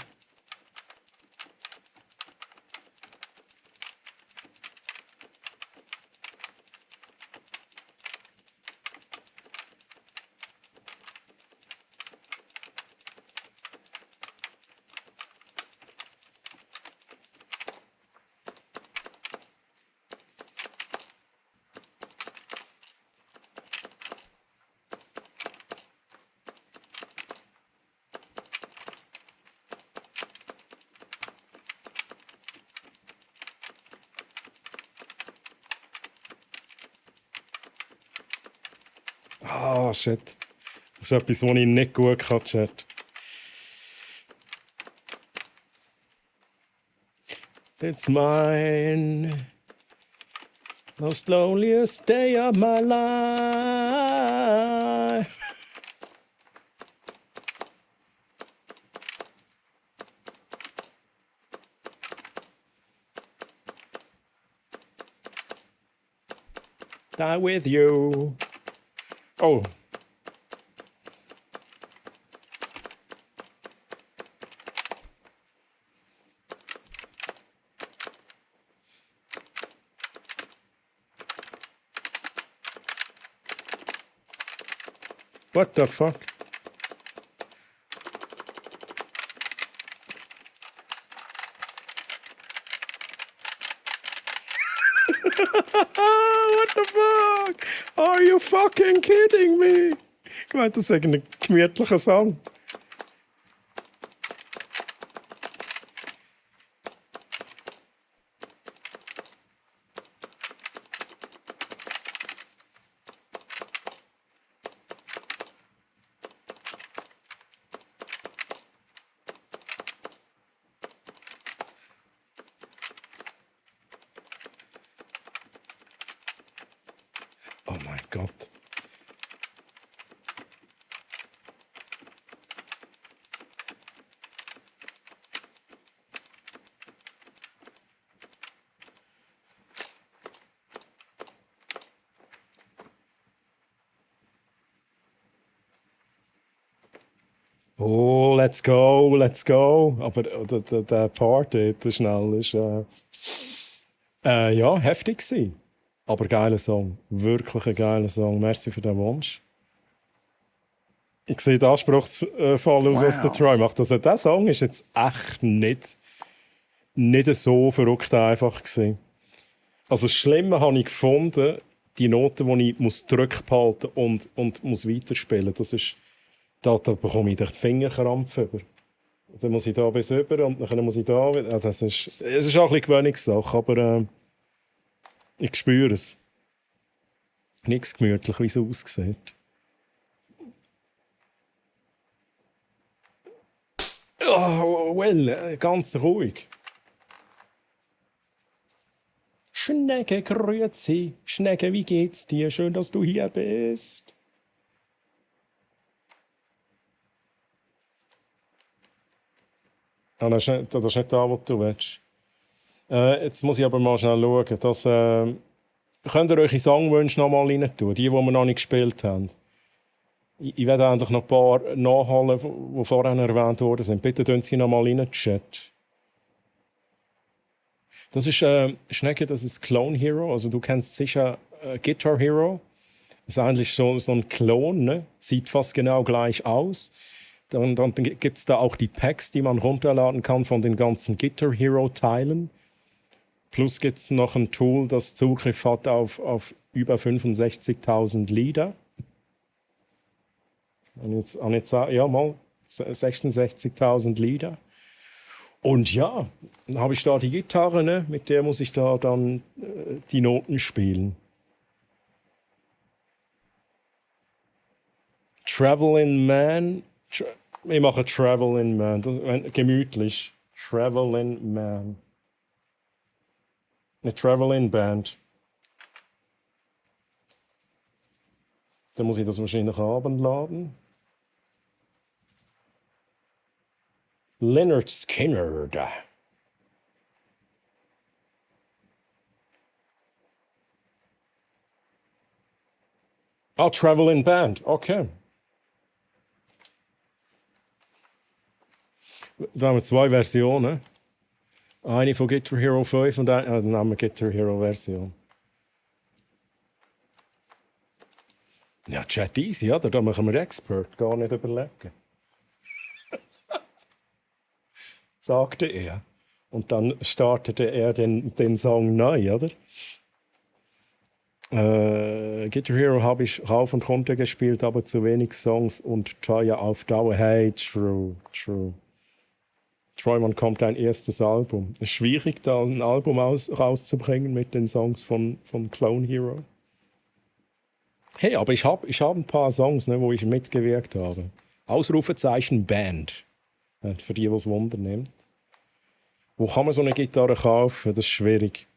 Ah, shit. Das ist etwas, was ich nicht gut kann, Chat. It's mine. Most loneliest day of my life. Die with you. Oh. What the fuck? What the fuck? Are you fucking kidding me? Ich meine, das ist ein gemütlicher Song. Oh mein Gott. Oh, let's go, let's go. Aber der Part dort schnell ist ja, heftig gewesen. Aber geiler Song. Wirklich ein geiler Song. Merci für den Wunsch. Ich sehe den anspruchsvoll aus der Troy. Macht das. Der Song ist jetzt echt nicht so verrückt einfach gewesen. Also das Schlimme habe ich gefunden, die Noten, die ich muss zurückhalten und muss weiterspielen. Das ist, da bekomme ich den Fingerkrampf über. Dann muss ich da bis über und dann muss ich da wieder. Ja, es ist auch ein bisschen Gewöhnungssache, aber ich spüre es. Nichts gemütlich, wie es aussieht. Oh, well, ganz ruhig. Schnecke, grüezi. Schnecke, wie geht's dir? Schön, dass du hier bist. Ah, das ist nicht das, was du willst. Jetzt muss ich aber mal schnell schauen. Dass, könnt ihr eure Songwünsche noch mal rein tun, die wir noch nicht gespielt haben? Ich werde eigentlich noch ein paar nachholen, die vorhin erwähnt worden sind. Bitte tun Sie noch mal rein in den Chat. Das ist Schnecke, das ist Clone Hero. Also du kennst sicher Guitar Hero. Das ist eigentlich so ein Klon, ne? Sieht fast genau gleich aus. Dann gibt es da auch die Packs, die man runterladen kann von den ganzen Guitar Hero Teilen. Plus gibt es noch ein Tool, das Zugriff hat auf über 65.000 Lieder. Und jetzt ja mal 66.000 Lieder. Und ja, dann habe ich da die Gitarre, ne? Mit der muss ich da dann die Noten spielen. Traveling Man. Ich mache Traveling Man. Gemütlich. Traveling Man. Eine Traveling Band. Dann muss ich das wahrscheinlich abendladen. Lynyrd Skynyrd. Traveling Band. Okay. Da haben wir 2 Versionen. Eine von Guitar Hero 5 und eine, dann haben wir Guitar Hero Version. Ja, Chat easy, oder? Da machen wir Expert, gar nicht überlegen. Sagte er. Und dann startete er den Song neu, oder? Guitar Hero habe ich rauf und runter gespielt, aber zu wenig Songs und teuer auf Dauer. Hey, true. Troy, wann kommt dein erstes Album? Es ist schwierig, da ein Album rauszubringen mit den Songs von Clone Hero. Hey, aber ich hab ein paar Songs, ne, wo ich mitgewirkt habe. Ausrufezeichen Band. Für die, die es Wunder nimmt. Wo kann man so eine Gitarre kaufen? Das ist schwierig.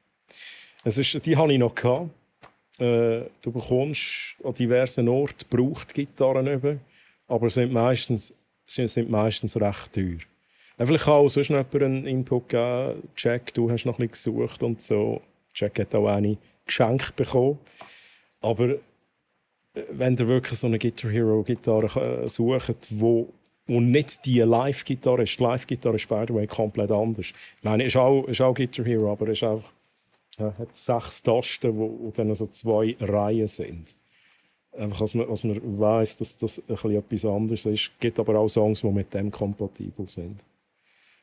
Die habe ich noch gehabt. Du bekommst an diversen Orten gebraucht Gitarren über, aber sind meistens recht teuer. Vielleicht kann auch sonst noch jemand einen Input geben. Jack, du hast noch ein bisschen gesucht und so. Jack hat auch eine geschenkt bekommen. Aber wenn ihr wirklich so eine Guitar Hero Gitarre sucht, wo nicht die Live-Gitarre ist, die Live-Gitarre ist by the way komplett anders. Ich meine, ist auch Guitar Hero, aber ist einfach, hat 6 Tasten, wo dann so 2 Reihen sind. Einfach, dass man weiss, dass das etwas anderes ist. Es gibt aber auch Songs, die mit dem kompatibel sind.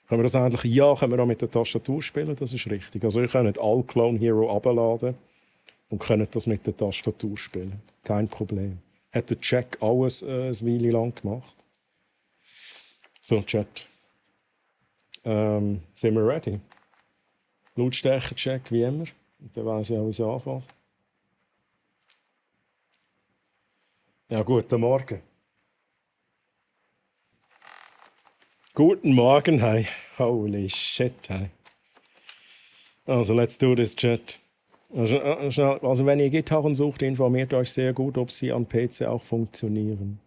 Können wir das eigentlich? Ja, können wir auch mit der Tastatur spielen, das ist richtig. Also ihr könnt alle Clone Hero abladen und könnt das mit der Tastatur spielen. Kein Problem. Hat der Jack alles eine Weile lang gemacht. So, Chat. Sind wir ready? Lautstärke-Check wie immer. Und dann weiss ich auch, wie es anfängt. Ja, guten Morgen. Guten Morgen, hey. Holy shit, hey. Also, let's do this, Chat. Also, wenn ihr Gitarren sucht, informiert euch sehr gut, ob sie am PC auch funktionieren.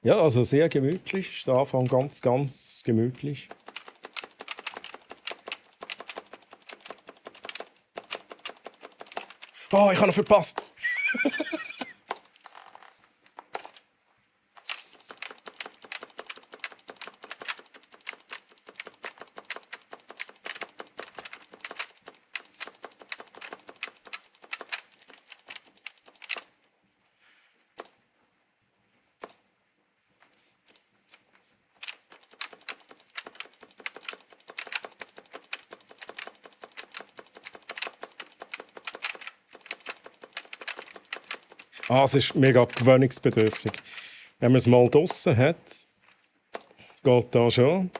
Ja, also sehr gemütlich. Der Anfang ganz, ganz gemütlich. Oh, ich habe ihn verpasst. Es ist mega gewöhnungsbedürftig. Wenn man es mal draussen hat, geht da schon.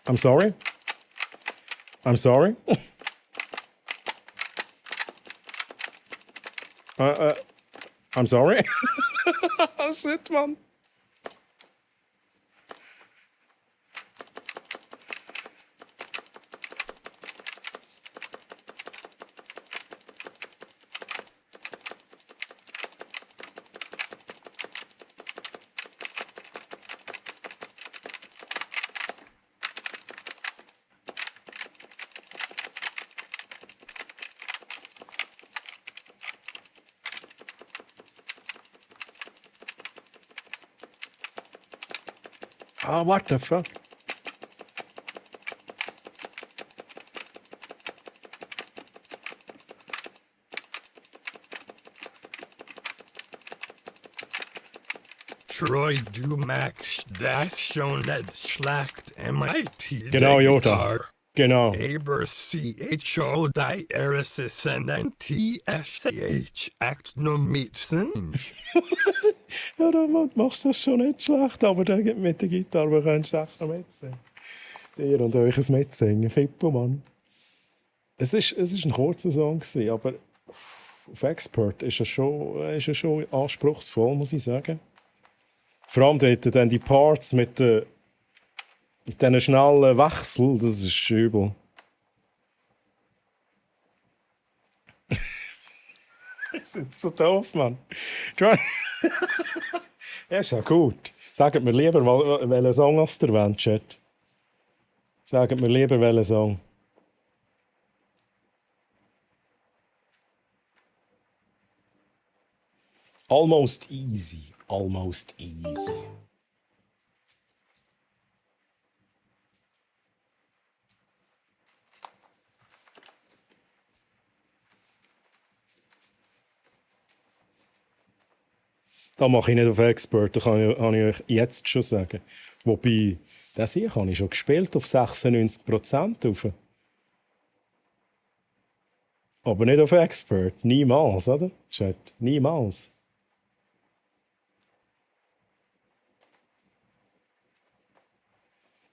I'm sorry. I'm sorry. I'm sorry. Oh shit, man. What the fuck? Troy, du magst das schon, das schlacht MIT. Genau, Jota. Genau. Aber CHO diaresis and TSH act no meetsen. Ja, dann machst du das schon nicht schlecht, aber dann mit der Gitarre kannst du echt noch mitsingen. Dir und euch ein Mitsingen. Fippo, Mann. Es ist ein kurzer Song, aber auf Expert ist er schon anspruchsvoll, muss ich sagen. Vor allem dort dann die Parts mit diesen schnellen Wechsel, das ist übel. Das sind so doof, Mann. Ja, ist ja gut. Sagt mir lieber, welchen Song hast du erwähnt, Chat? Sagt mir lieber, welchen Song. Almost easy. Almost easy. Da mache ich nicht auf Expert, das kann ich euch jetzt schon sagen. Wobei, das hier habe ich schon gespielt auf 96% rauf. Aber nicht auf Expert. Niemals, oder? Chat, niemals.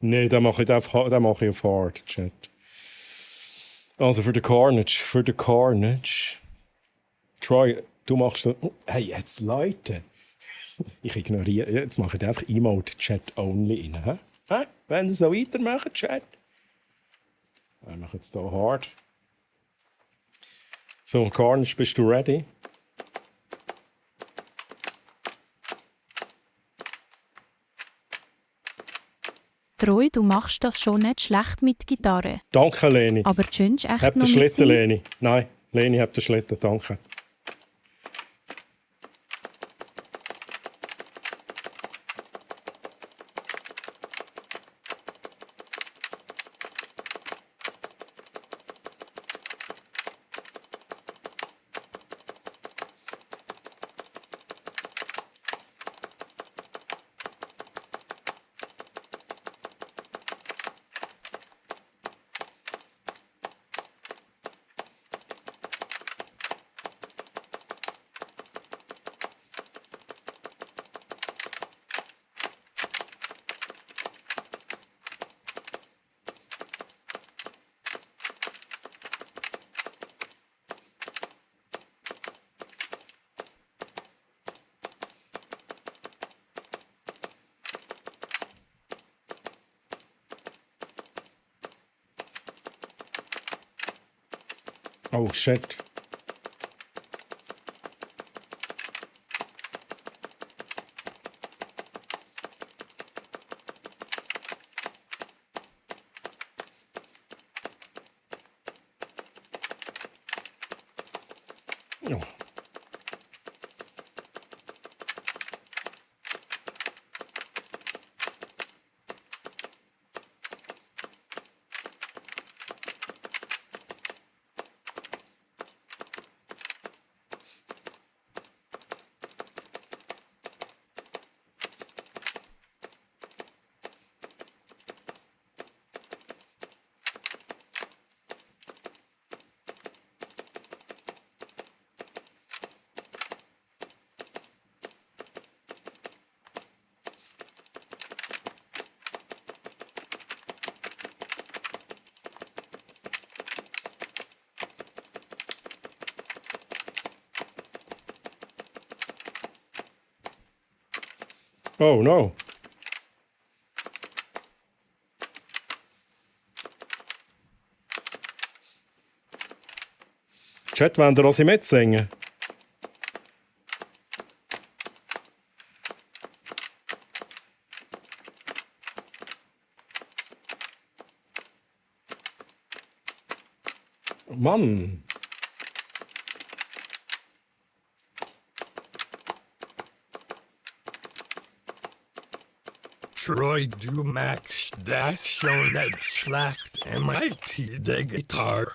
Nein, den mache ich auf Hard, Chat. Also für den Carnage. Troy, du machst das... Hey, jetzt Leute. Ich ignoriere... Jetzt mache ich einfach Emote-Chat only rein. Hä? Wenn du so weitermachst, Chat. Wir machen jetzt hier Hard. So, Carnage, bist du ready? Troy, du machst das schon nicht schlecht mit Gitarre. Danke, Leni. Aber könntest echt Hab noch den Schlitten, mitsingen? Leni. Nein, Leni, hab den Schlitten, danke. Oh, shit. Oh. Oh no. Chat, wollt ihr also mitsingen? Mann. Troy, du magst das schon nicht schlecht. MIT, der Gitarre.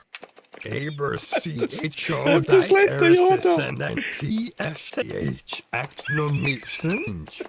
Aber CHO, Das lädt der diaresis Yoda. and ein TSH act no meetsense.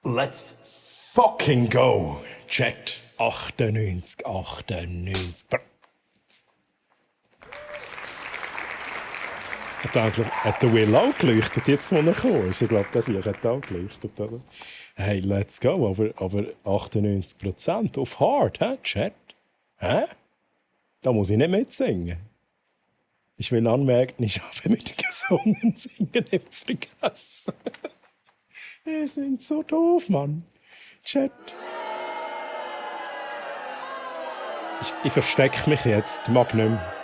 Let's fucking go. Chat 98, 98. Hat der Will auch geleuchtet, jetzt wo er gekommen ist? Ich glaube, das hier hat auch geleuchtet, oder? Hey, let's go, aber 98% auf Hard, hä, Chat? Hä? Da muss ich nicht mitsingen. Ich will anmerken, ich habe mit gesungen, singen im vergessen. Wir sind so doof, Mann. Chat. Ich verstecke mich jetzt, mag nicht mehr.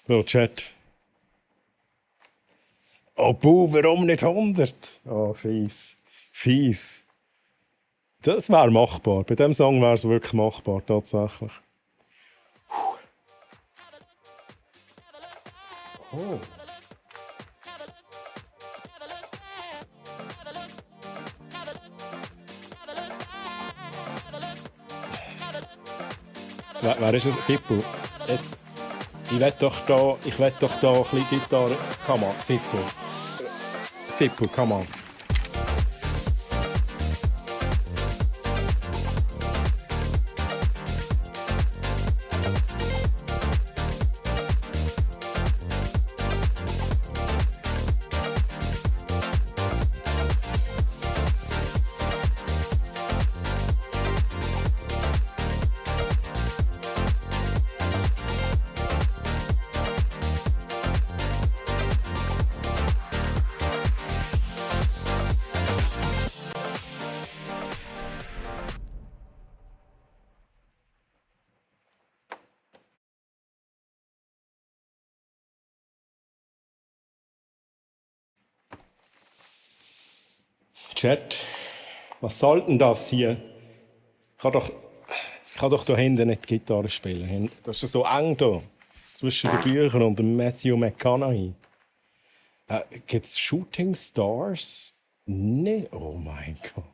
So, Chat. Oh, Buh, warum nicht 100? Oh, fies. Fies. Das wäre machbar. Bei diesem Song wäre es wirklich machbar, tatsächlich. Oh. Wer ist es? Fippo. Jetzt. Ich will doch da ein bisschen Gitarre. Come on, Fippo. Fippo, come on. Chat, was soll denn das hier? Ich kann doch da hinten nicht Gitarre spielen. Das ist so eng da, zwischen den Büchern und dem Matthew McConaughey. Gibt's Shooting Stars? Nee, oh mein Gott.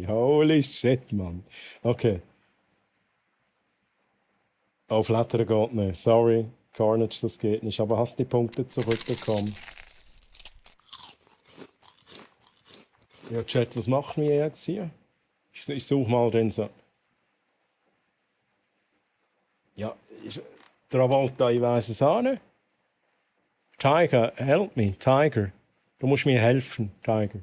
Holy shit, Mann. Okay. Auf Lettern geht nicht. Sorry, Carnage, das geht nicht. Aber hast die Punkte zurückbekommen? Ja, Chat, was machen wir jetzt hier? Ich suche mal den so. Ja, Travolta, ich weiß es auch nicht. Tiger, help me, Tiger. Du musst mir helfen, Tiger.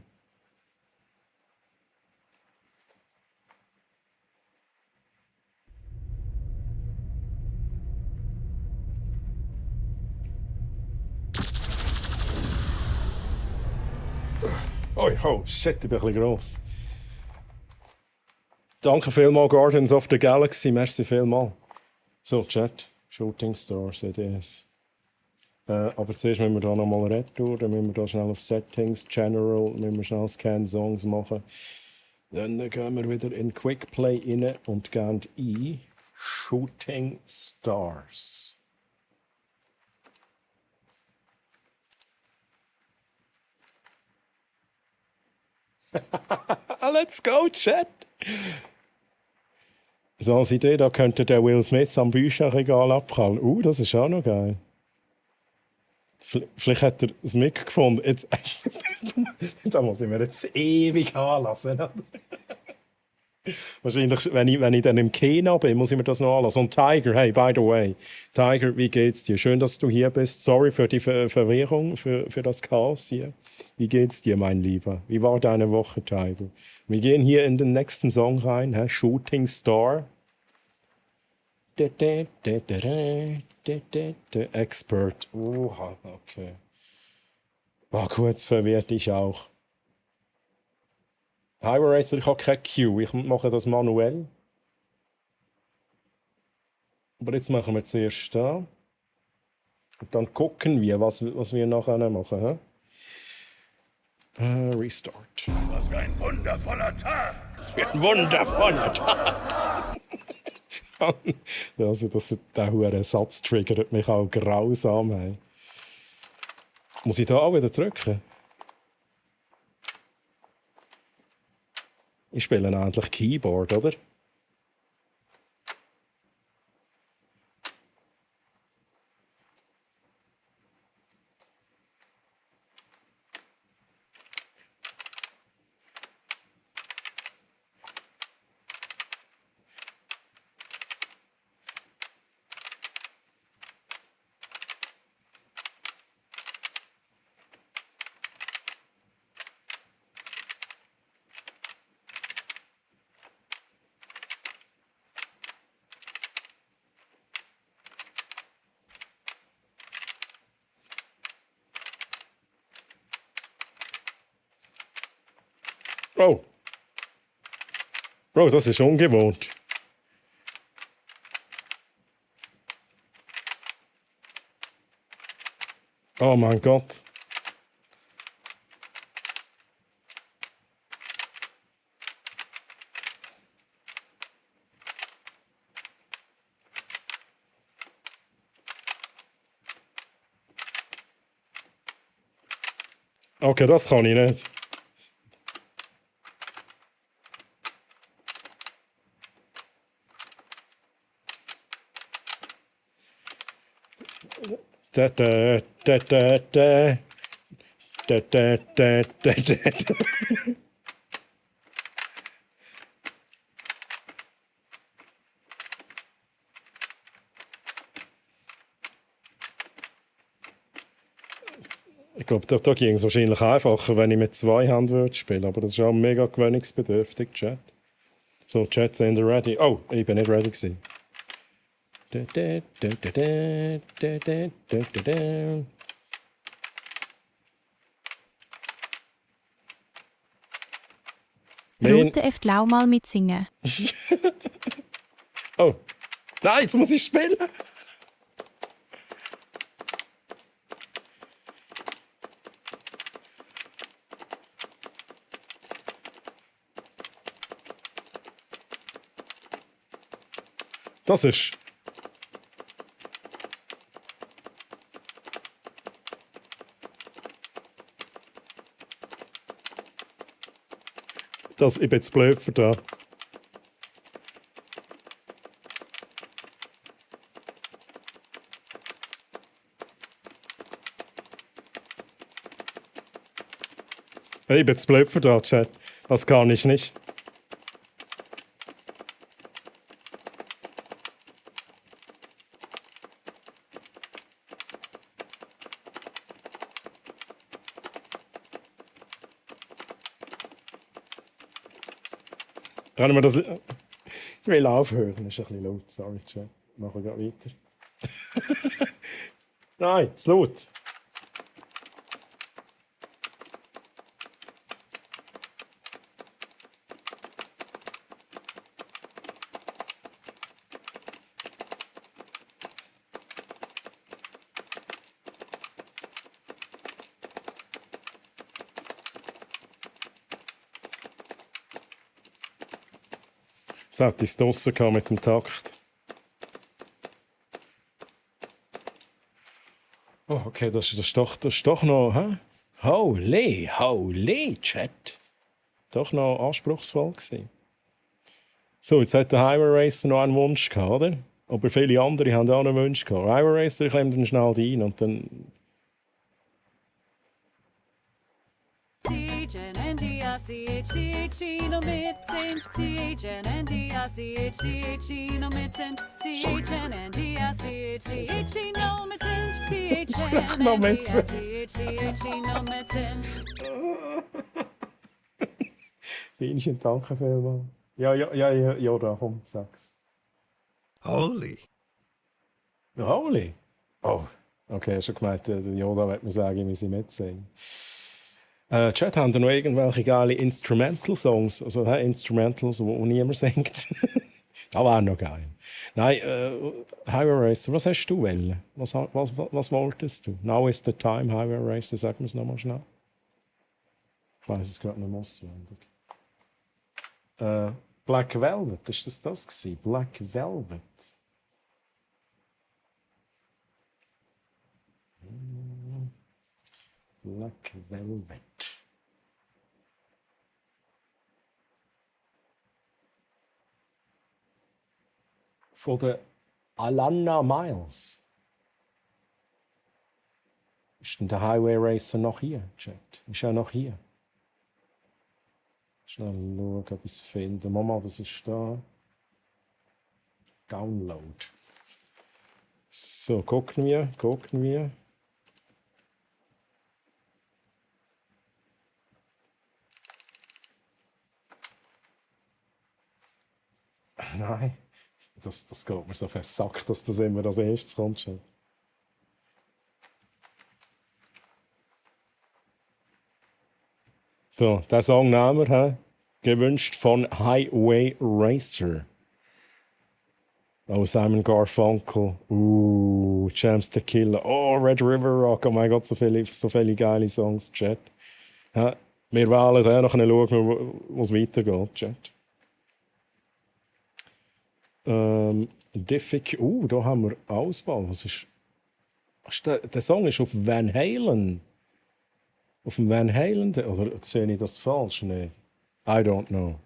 Oh shit, ich bin ein bisschen gross. Danke vielmals, Guardians of the Galaxy. Merci vielmals. So, Chat. Shooting Stars, it is. Aber zuerst müssen wir da nochmal retour. Dann müssen wir da schnell auf Settings, General, müssen wir schnell Scan Songs machen. Dann gehen wir wieder in Quick Play rein und gehen ein Shooting Stars. Let's go, Chat! So als Idee, da könnte der Will Smith am Bücherregal abprallen. Das ist auch noch geil. Vielleicht hat er das Mic gefunden. Jetzt, da muss ich mir jetzt ewig anlassen. Wahrscheinlich, wenn ich dann im Kino bin, muss ich mir das noch anlassen. Und Tiger, hey, by the way. Tiger, wie geht's dir? Schön, dass du hier bist. Sorry für die Verwirrung, für das Chaos hier. Wie geht's dir, mein Lieber? Wie war deine Woche, Tiger? Wir gehen hier in den nächsten Song rein. Shooting Star. Expert. Oha, okay. War kurz verwirrt, ich auch. Highway Racer, ich habe keine Cue. Ich mache das manuell. Aber jetzt machen wir zuerst da. Und dann gucken wir, was wir nachher machen. Restart. Was für ein wundervoller Tag! Was für ein wundervoller Tag! Also, der hure Satz triggert mich auch grausam. Hey. Muss ich da auch wieder drücken? Ich spiele eigentlich Keyboard, oder? Oh. Oh, das ist ungewohnt. Oh mein Gott. Okay, das kann ich nicht. Da, da, da, da, da. Da, da, da, da, da. Ich glaube, da ging es wahrscheinlich einfacher, wenn ich mit 2 Händen würde spielen. Aber das ist auch mega gewöhnungsbedürftig, Chat. So, Chat, sind ihr ready? Oh, ich bin nicht ready gewesen. Da, da, da, da, da, da, da, da, da, da. Rote F. Lau mal mitsingen. Oh, nein, jetzt muss ich spielen. Das ist... Ich bin jetzt blöd für da. Ich bin jetzt blöd für da, Chat. Das kann ich nicht. Können wir das... Ich will aufhören, ist ein bisschen laut. Sorry, Chat. Machen wir weiter. Nein, zu laut. Jetzt hätte ich es draussen gehabt mit dem Takt. Oh, okay, das ist doch noch... Hä? Holy, Chat. Doch noch anspruchsvoll gewesen. So, jetzt hat der Highway Racer noch einen Wunsch gehabt, oder? Aber viele andere haben auch einen Wunsch gehabt. Highway Racer, ich klemme den schnell rein und dann... Vielen Dank vielmals. Ja, da, komm, sag's. Holy. Holy? Oh, okay, hast du gemeint, der Yoda wird mir sagen, wie sie mitsingen. Chat, haben da noch irgendwelche geile Instrumental-Songs? Also Instrumentals, wo niemand singt? Das wäre noch geil. Nein, Highway Racer, was hast du wollen? Was wolltest du? Now is the time, Highway Racer, sag mir es nochmal schnell. Ich weiß es gerade nicht auswendig. Black Velvet, ist das gewesen? Black Velvet. Black Velvet. Von der Alana Miles. Ist denn der Highway Racer noch hier, Chat? Ist er noch hier? Schnell schauen, ob ich es finde. Mama, das ist da. Download. So, gucken wir. Nein, das geht mir so fest Sack, dass das immer als erstes kommt. Schon. So, den Song nehmen wir. gewünscht von Highway Racer. Oh, Simon Garfunkel. James the Killer. Oh, Red River Rock. Oh mein Gott, so viele geile Songs, Chat. Ja, wir wählen dann noch schauen, wo es weitergeht, Chat. Da haben wir Auswahl. Was ist... Der Song ist auf Van Halen. Auf dem Van Halen? Oder sehe ich das falsch? Nein. I don't know.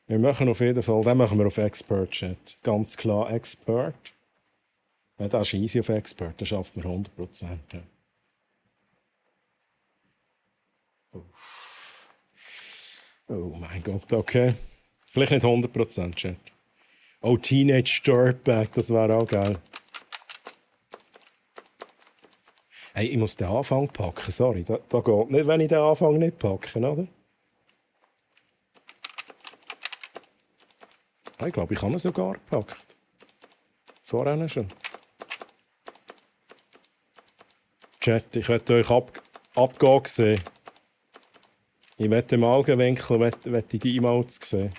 Wir machen auf jeden Fall, den machen wir auf Expert Chat. Ganz klar Expert. Ja, das ist easy auf Expert, das schafft man 100%. Ja. Oh mein Gott, okay. Vielleicht nicht 100% Chat. Oh, Teenage Dirtbag, das wäre auch geil. Hey, ich muss den Anfang packen, sorry. Da geht nicht, wenn ich den Anfang nicht packe, oder? Ich glaube, ich habe ihn sogar gepackt. Vorher schon. Chat, ich werde euch abgehen sehen. Ich werde im Augenwinkel die Emotes sehen.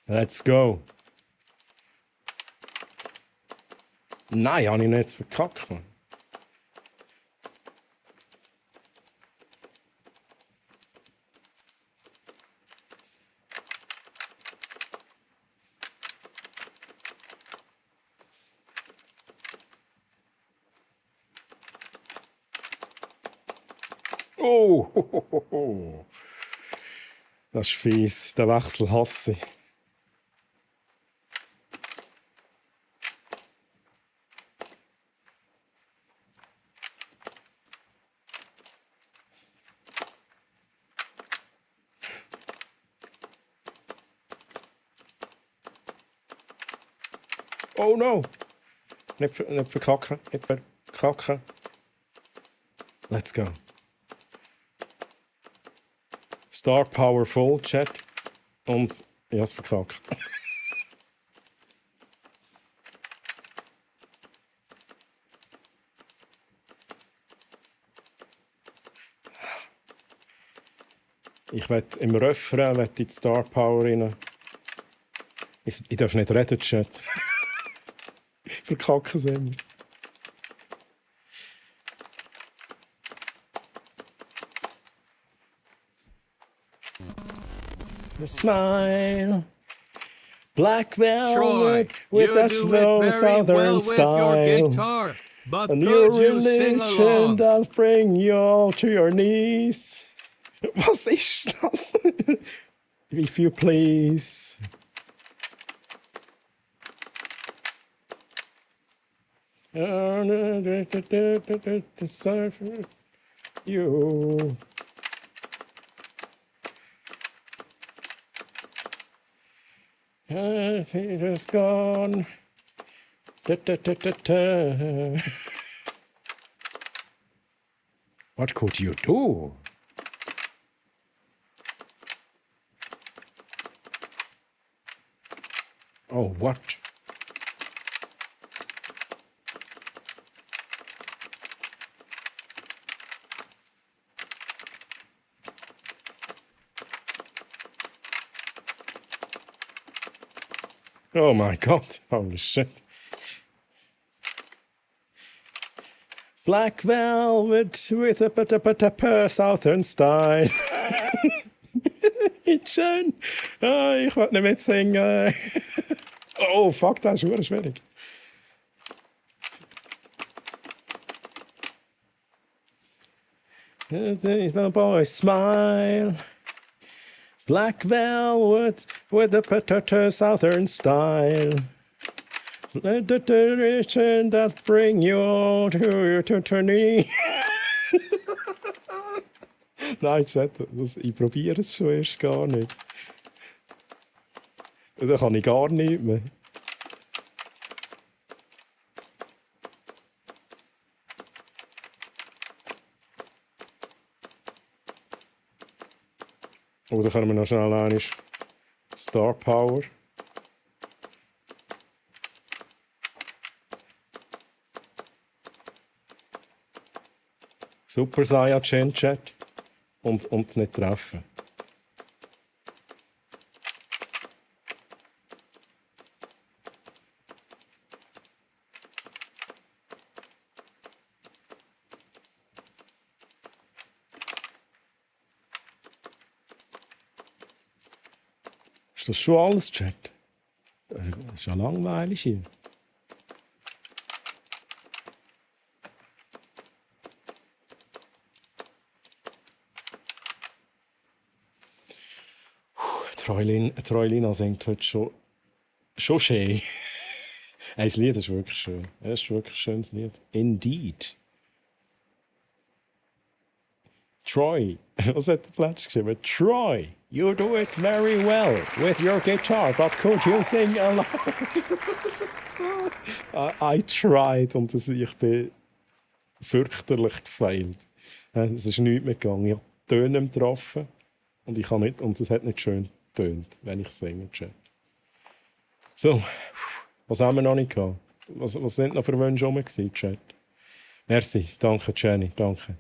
Let's go. Nein, habe ich nicht verkackt, Mann. Oh, das ist fies. Den Wechsel hasse ich. Oh no! Nicht verkacken, nicht verkacken. Let's go. Star Power Full Chat. Und ich habe es verkackt. Ich werde im Refrain die Star Power rein. Ich darf nicht reden, Chat. Verkacken sie immer. A smile, black Troy, velvet with you that do slow it very southern well with your style. guitar, but And your could you sing religion along? does bring you all to your knees. Was ist das? If you please. Decipher you. It is gone. What could you do? Oh, what? Oh my god, holy shit. Black velvet with a southern style. Schön. Oh, ich wollte nicht mitsingen. Oh, fuck, das ist super schwierig. The boy smile. Black velvet with a southern style. Let the tradition that bring you all to your eternity. Nein, ich probiere es schon erst gar nicht. Da kann ich gar nicht mehr. Oh, da können wir noch schnell einmal Star Power. Super Saiyajin Chat. Und nicht treffen. Ist das schon alles, Chat? Das ist ja langweilig hier. Troilina singt heute schon schön. Das Lied ist wirklich schön. Es ist wirklich ein schönes Lied. Indeed. Troy, was hat der Platz geschrieben? Troy, you do it very well with your guitar, but could you sing along? I tried und ich bin fürchterlich gefailt. Es ist nichts mehr gegangen. Ich habe Töne getroffen und ich habe nicht, und es hat nicht schön getönt, wenn ich singe, Chat. So, was haben wir noch nicht gehabt? Was sind noch für Wünsche rum gewesen, Chat? Merci, danke Jenny, danke.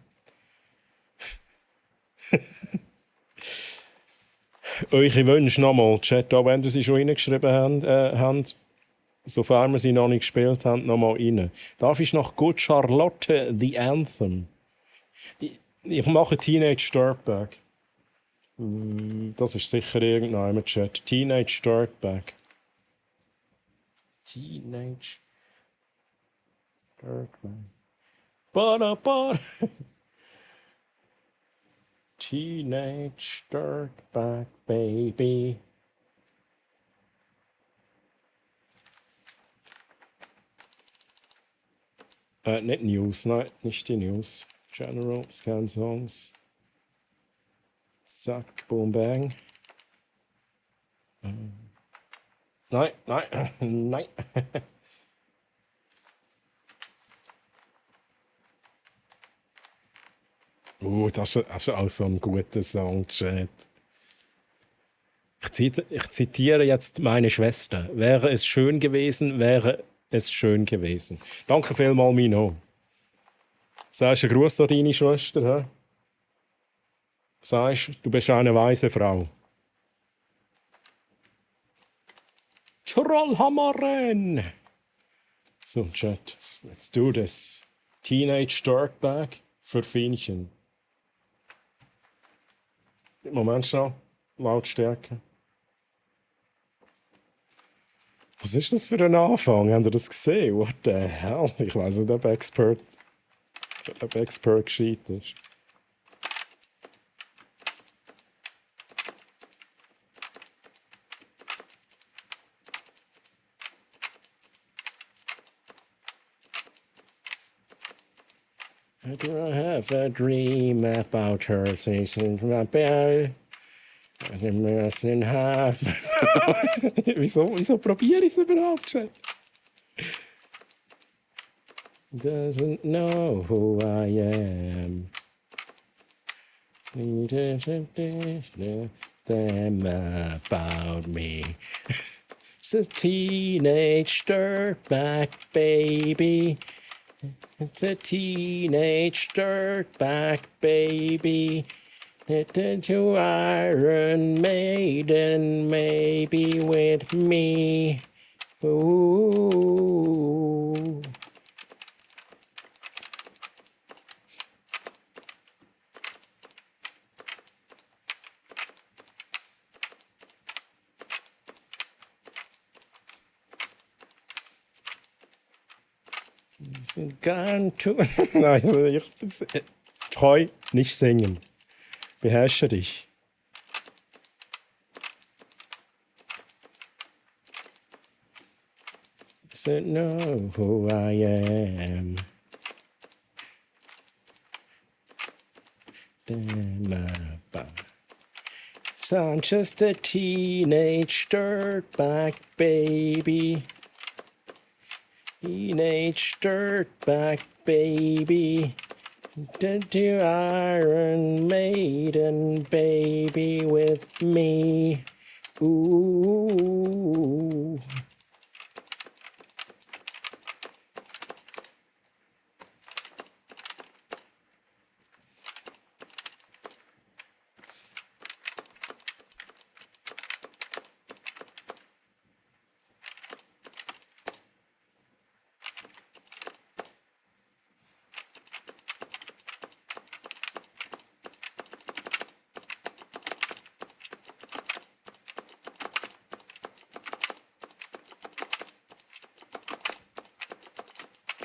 Eure Wünsche nochmal, Chat, auch wenn du sie schon reingeschrieben habt, sofern wir sie noch nicht gespielt haben, nochmal rein. Darf ich noch Good Charlotte, The Anthem? Ich mache Teenage Dirtbag. Das ist sicher irgendein im Chat. Teenage Dirtbag. Teenage Dirtbag. Ba-da-ba. Teenage Dirtbag Baby. Nicht News, nein, nicht die News. General Scan Songs. Zack, boom, bang. Nein, nein, nein. Das ist auch so ein guter Song, Chat. Ich zitiere jetzt meine Schwester. Wäre es schön gewesen, wäre es schön gewesen. Danke vielmals, Mino. Sagst du einen Gruß an deine Schwester? He? Sagst du bist eine weise Frau. Trollhammeren! So, Chat, let's do this. Teenage Dirtbag für Fienchen. Moment schnell. Lautstärke. Was ist das für ein Anfang? Habt ihr das gesehen? What the hell? Ich weiß nicht, ob Expert gescheit ist. Do I have a dream about her? She's in my bed. And I'm in half. wieso probiere ich es überhaupt schon? Doesn't know who I am. Them about me. It's a teenage dirtbag baby. It's a teenage dirtbag baby. To Iron Maiden, maybe with me. Ooh. Gone to... Nein, treu nicht singen. Beherrsche dich. Doesn't know who I am. So I'm just a teenage dirtbag baby. Teenage dirtbag baby. Did you Iron Maiden baby with me? Ooh.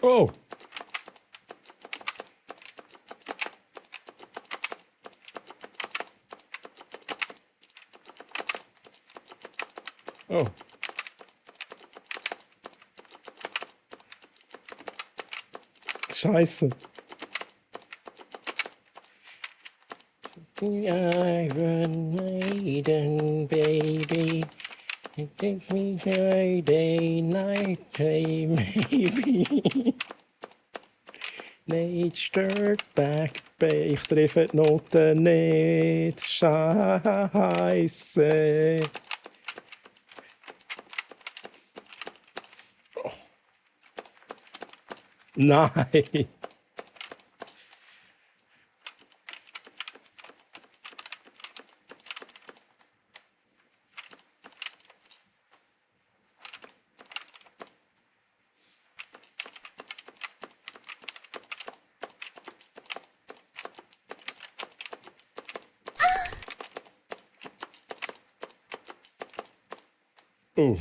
Oh! Oh. Scheiße. The Iron Maiden, baby. It takes me Friday night, hey, maybe. Nicht stört back, ich treffe die Noten nicht. Scheiße. Oh. Nein. Oh.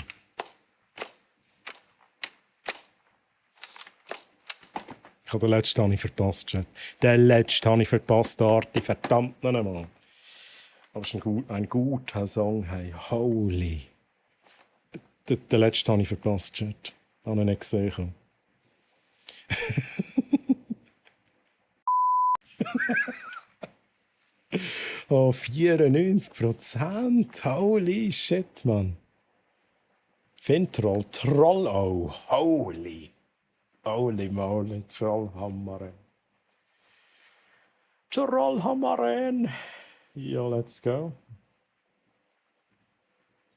Ich habe den letzten habe ich verpasst, Chat. Den letzten habe ich verpasst, Arti. Verdammt noch einmal. Aber es ist ein guter Song, hey. Holy. Den letzten habe ich verpasst, Chat. Habe ich nicht gesehen. Oh, 94%. Holy shit, Mann. Fintroll, Troll auch. Holy moly, Trollhammeren. Trollhammeren. Ja, let's go.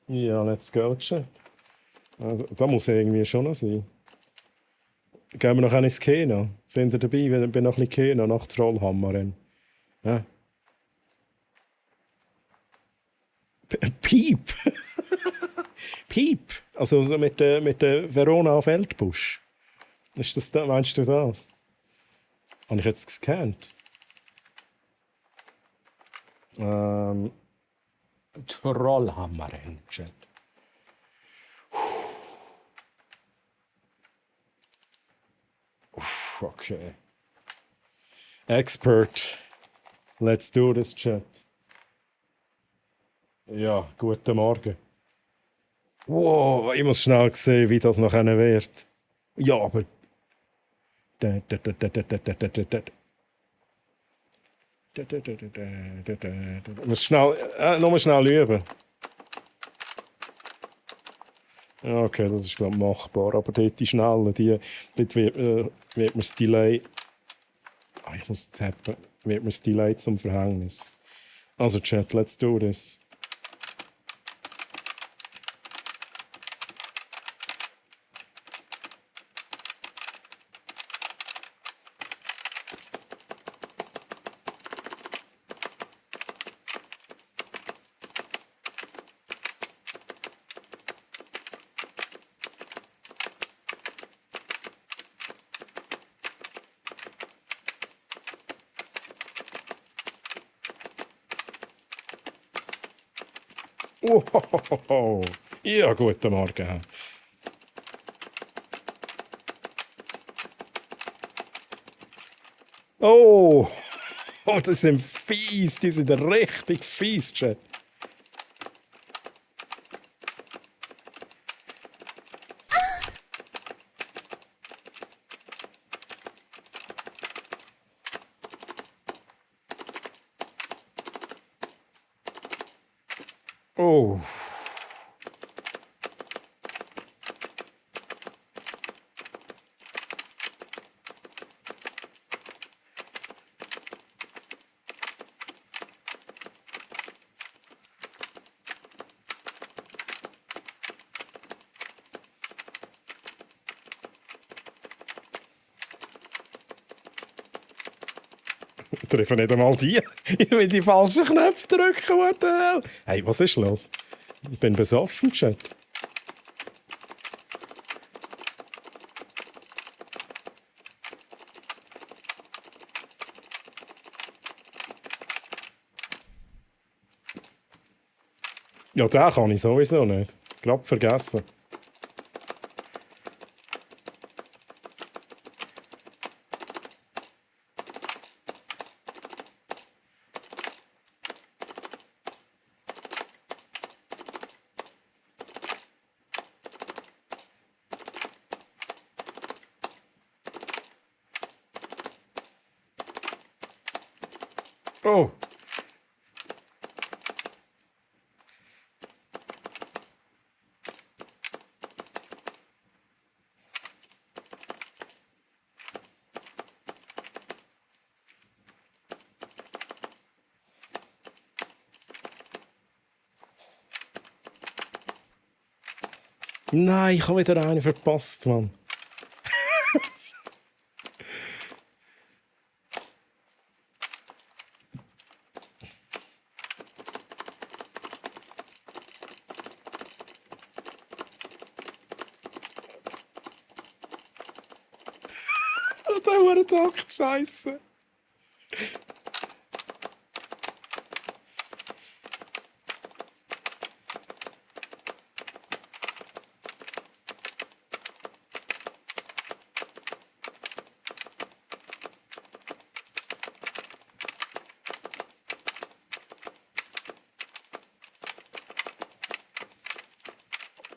Ja, let's go, Chat. Da muss irgendwie schon noch sein. Gehen wir noch ins Kino? Sind ihr dabei? Ich bin noch ein bisschen Kino nach Trollhammeren. Ja. Piep! Piep! Also so mit der Verona Feldbusch. Ist das da, meinst du das? Habe ich jetzt gescannt? Trollhammeren, Chat. Okay. Expert. Let's do this, Chat. Ja, guten Morgen. Wow, ich muss schnell sehen, wie das noch wird. Ja, aber... Ich muss schnell... Nochmal schnell üben. Ja, okay, das ist glaube ich machbar. Aber dort die Schnelle, dort wird mir das Delay... ich muss tappen. Wird mir das Delay zum Verhängnis. Also Chat, let's do this. Oh, ja, guten Morgen. Oh, das sind fies, die sind richtig fies, Chat. Oh. Ich treffe nicht einmal die. Ich will die falschen Knöpfe drücken. What the hell? Hey, was ist los? Ich bin besoffen, Chat. Ja, den kann ich sowieso nicht. Glaub vergessen. Oh! Nein, ich habe wieder einen verpasst, Mann. Der Huren-Takt, Scheiße.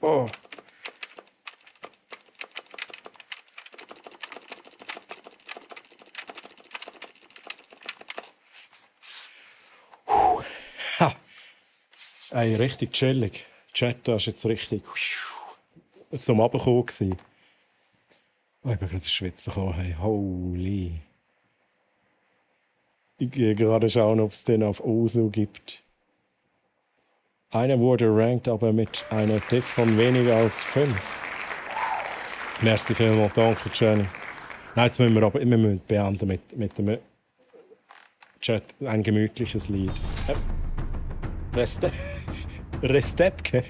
Oh. Ha. Ey, richtig chillig. Chat, das war jetzt richtig zum Abkommen gewesen. Oh, ich bin gerade ins Schwitzen gekommen. Hey, holy. Ich gehe gerade schauen, ob es den auf Osu gibt. Einer wurde ranked, aber mit einer Diff von weniger als 5. Merci vielmals, danke, Jenny. Nein, jetzt müssen wir beenden mit dem Chat. Ein gemütliches Lied. Restepke.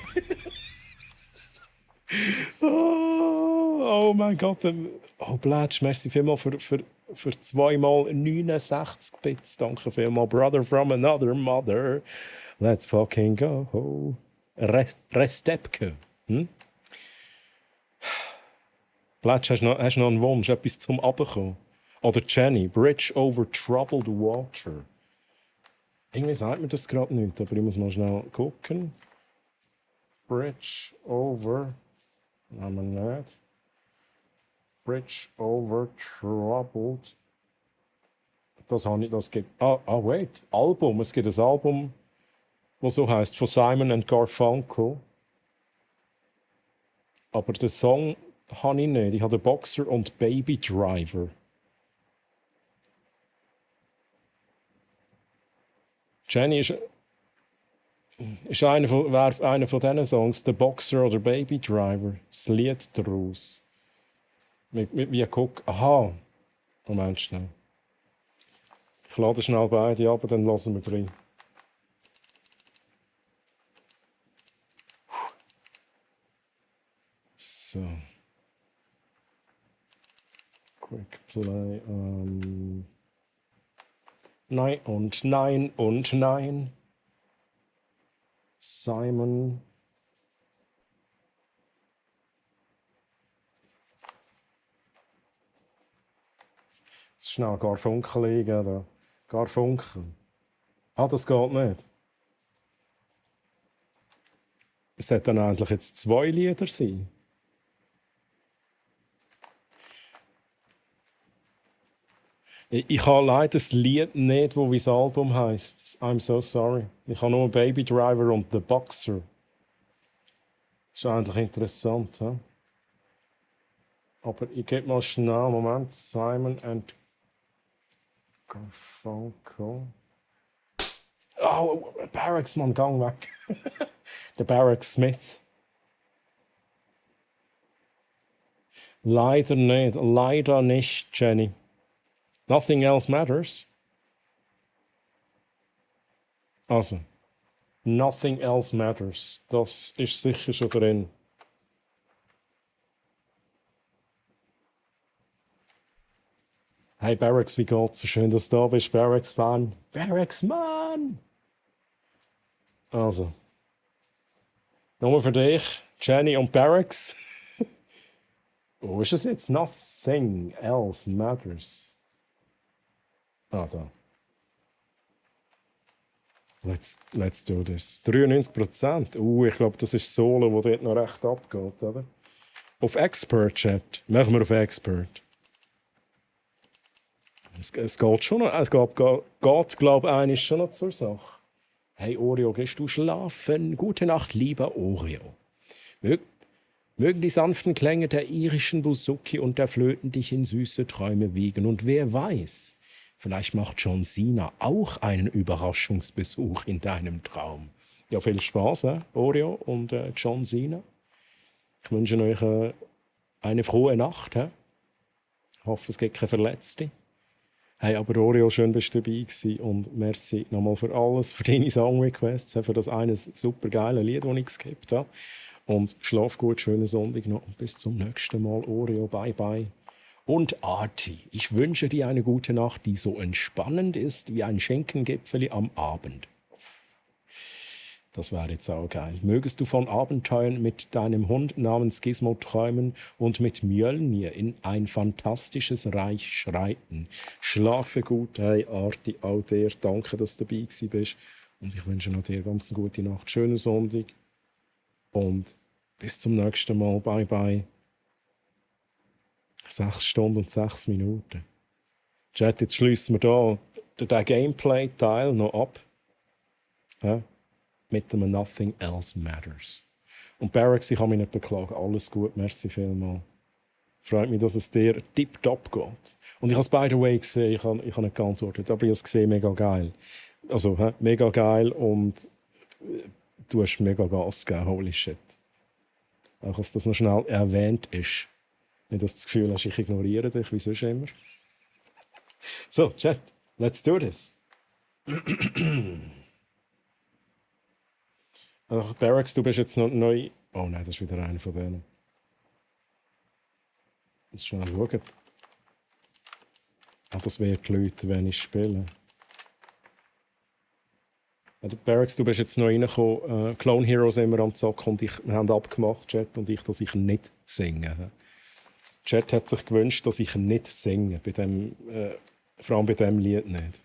Oh mein Gott. Oh, Blatsch, merci vielmals für 2x69 Bits. Danke vielmals. Brother from another mother. Let's fucking go. Restepke. Blatsch, hast du noch einen Wunsch? Etwas zum Abkommen? Oder Jenny, Bridge over troubled water. Irgendwie sagt mir das gerade nicht, aber ich muss mal schnell gucken. Bridge over. Nein, wir nicht. Bridge over troubled. Das habe ich, das gibt. Wait. Album. Es gibt ein Album, das so heißt, von Simon and Garfunkel. Aber den Song habe ich nicht. Ich habe den Boxer und Baby Driver. Jenny ist einer von diesen Songs, The Boxer oder Baby Driver. Das Lied daraus. Wie guck. Aha. Moment schnell. Ich lade schnell beide ab, dann lassen wir drin. So. Quick Play. Nein und nein und nein. Simon. Jetzt schnell Garfunkel eingeben. Garfunkel. Das geht nicht. Es sollten dann eigentlich jetzt 2 Lieder sein. Ich habe leider das Lied nicht, das wie das Album heisst. I'm so sorry. Ich habe nur Baby Driver und The Boxer. Das ist eigentlich interessant. He? Aber ich gebe mal schnell, Moment, Simon and Garfunkel. Oh, Barracks, Mann, gang weg. Der Barracks Smith. Leider nicht, Jenny. Nothing else matters. Also, nothing else matters. Das ist sicher schon drin. Hey Barracks, wie geht's? Schön, dass du da bist, Barracks, Mann. Barracks, Mann! Also, nur für dich, Jenny und Barracks. Wo ist es jetzt? Nothing else matters. Da. Let's do this. 93%. Ich glaube, das ist Solo, wo dort noch recht abgeht, oder? Auf Expert, Chat. Machen wir auf Expert. Es geht schon noch, es geht glaube ich, eines schon noch zur Sache. Hey Oreo, gehst du schlafen? Gute Nacht, lieber Oreo. Mögen die sanften Klänge der irischen Buzuki und der Flöten dich in süße Träume wiegen. Und wer weiß, vielleicht macht John Cena auch einen Überraschungsbesuch in deinem Traum. Ja, viel Spaß, Oreo und John Cena. Ich wünsche euch eine frohe Nacht. Ich hoffe, es gibt keine Verletzte. Hey, aber Oreo, schön bist du dabei gewesen und merci nochmal für alles, für deine Song-Requests, für das eine super geile Lied, das ich geskippt habe. Und schlaf gut, schönen Sonntag noch und bis zum nächsten Mal. Oreo, bye bye. Und Arti, ich wünsche dir eine gute Nacht, die so entspannend ist wie ein Schenkengipfeli am Abend. Das wäre jetzt auch geil. Mögest du von Abenteuern mit deinem Hund namens Gizmo träumen und mit Mjölnir in ein fantastisches Reich schreiten. Schlafe gut, hey Arti, auch dir. Danke, dass du dabei bist. Und ich wünsche noch dir ganz eine gute Nacht, schönen Sonntag. Und bis zum nächsten Mal. Bye, bye. 6 Stunden und 6 Minuten. Chat, jetzt schließen wir da den Gameplay-Teil noch ab. Ja? Mit dem Nothing Else Matters. Und Barracks, ich kann mich nicht beklagen. Alles gut, merci vielmals. Freut mich, dass es dir tipptopp geht. Und ich habe es by the way gesehen, ich habe nicht geantwortet, aber ich habe es gesehen, mega geil. Also, mega geil und du hast mega Gas gegeben, holy shit. Auch dass das noch schnell erwähnt ist. Nicht, dass du das Gefühl hast, ich ignoriere dich, wie sonst immer. So, Chat, let's do this. Ach, Barracks, du bist jetzt noch neu. Oh nein, das ist wieder einer von denen. Muss schnell schauen. Ah, das wäre die Leute, wenn ich spiele. Also Barracks, du bist jetzt noch reingekommen. Clone Heroes immer am Zocken und wir haben abgemacht, Chat und ich, dass ich nicht singe. Chat hat sich gewünscht, dass ich nicht singe. Bei dem, vor allem bei diesem Lied nicht.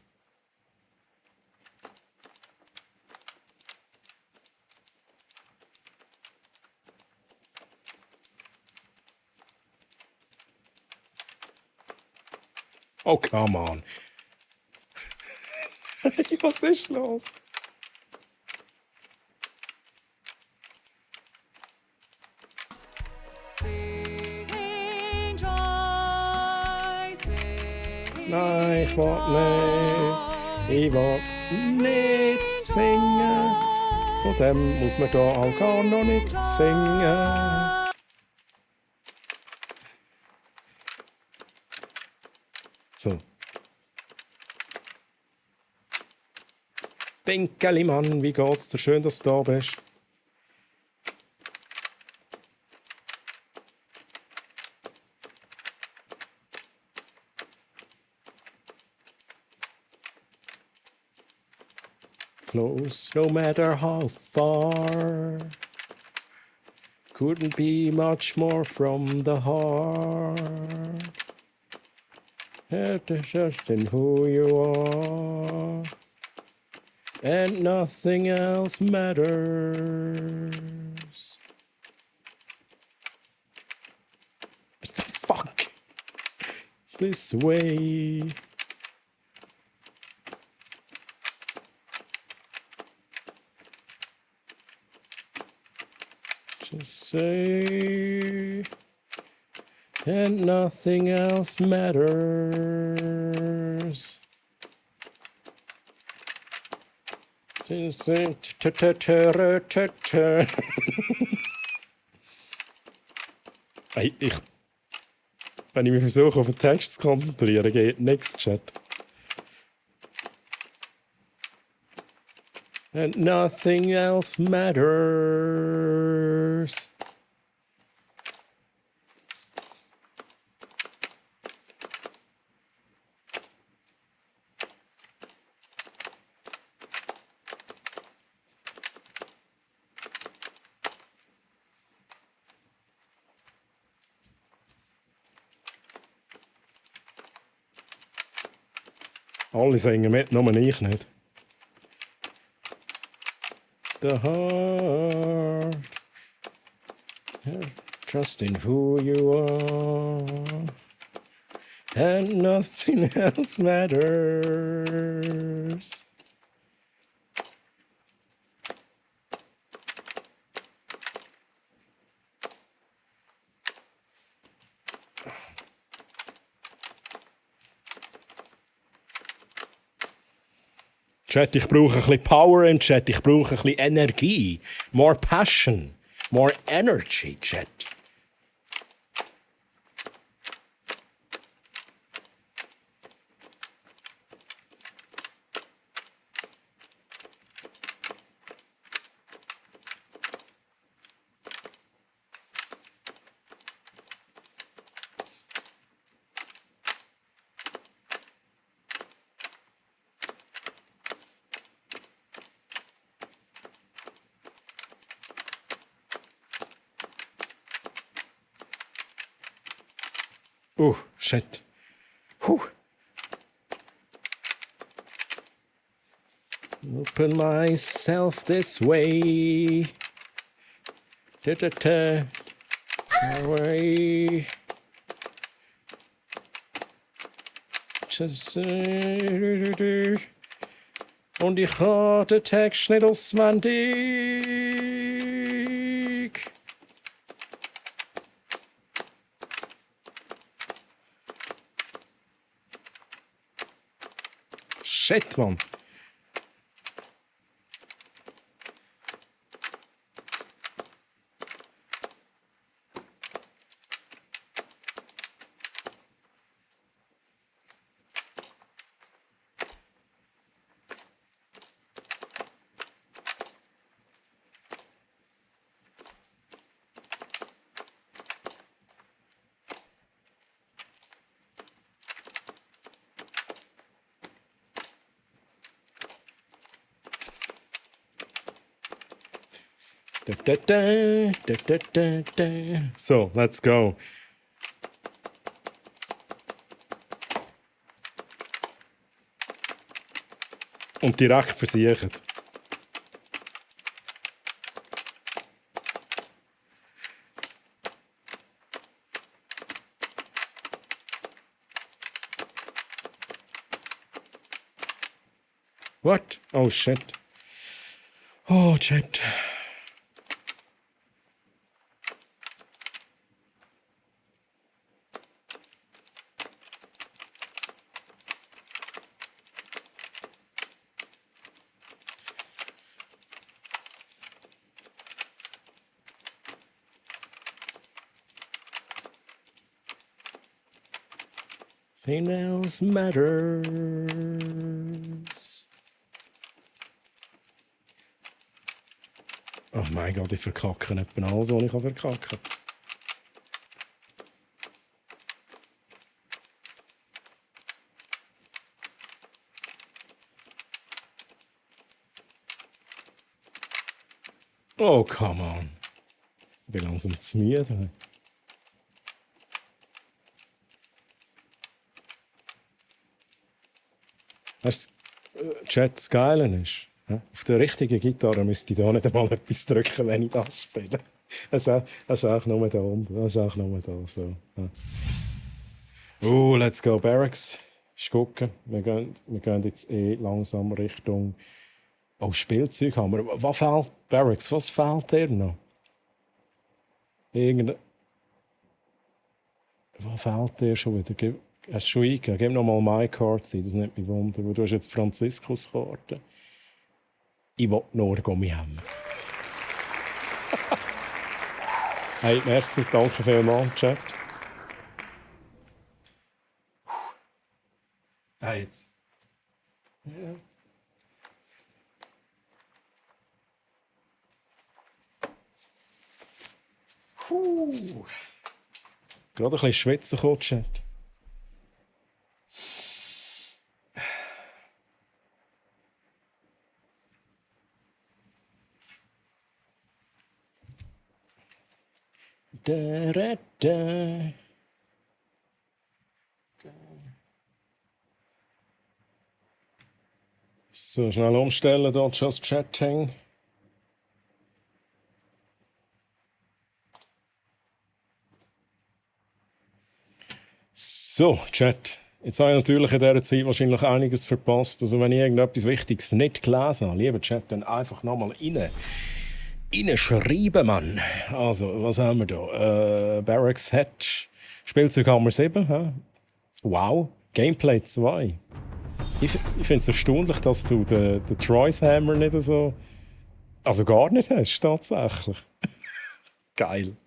Oh, come on. Was ist los? Nein, ich will nicht. Ich will nicht singen. Zudem muss man da auch gar noch nicht singen. So. Pinkeli Mann, wie geht's dir? Schön, dass du da bist. Close, no matter how far. Couldn't be much more from the heart. Just in who you are. And nothing else matters. What the fuck? This way. Just say, and nothing else matters. Just say, wenn ich mich versuche, auf den Text zu konzentrieren, geht nichts, Chat. And nothing else matters. Alle singen mit, nur ich nicht. The heart, trust in who you are, And nothing else matters. Chat, ich brauche ein bisschen Power im Chat, ich brauche ein bisschen Energie. More passion, more energy, Chat. Shit. Open myself this way. Da-da-da. Away. Just, und ich habe den Text nicht auswendig. Shit, man. So, let's go. Und direkt versichern. What? Oh shit. Oh shit. Nothing else matters. Oh mein Gott, ich verkacke etwa alles, was ich verkacken kann. Oh, come on. Ich bin langsam zu müde. Chat, das Geile ist, ja, auf der richtigen Gitarre müsste ich da nicht einmal etwas drücken, wenn ich das spiele. Das ist auch nur da unten. Das ist auch nur da. So. Ja. Let's go, Barracks. Ich gucke. Wir gehen jetzt langsam Richtung. Oh, Spielzeug haben wir. Was fehlt, Barracks? Was fehlt dir noch? Was fehlt dir schon wieder? Hast du schon eingegeben? Gib nochmal meine Karte ein, das nimmt mich wunder. Du hast jetzt Franziskus-Karte. Ich will nur Gummi haben. Hey, merci, danke vielmals, Chat. Hey, jetzt. Ja. Gerade ein bisschen schwitzen kommt, Chat. Da, da, da. So, schnell umstellen, dort Just Chatting. So, Chat. Jetzt habe ich natürlich in dieser Zeit wahrscheinlich einiges verpasst. Also wenn ich irgendetwas Wichtiges nicht gelesen habe, lieber Chat, dann einfach nochmal reinschreiben, Mann. Also, was haben wir da? Barracks Hatch, Spielzeug Hammer 7. Hä? Wow, Gameplay 2. Ich finde es erstaunlich, dass du den Troy's Hammer nicht so... Also gar nicht hast, tatsächlich. Geil.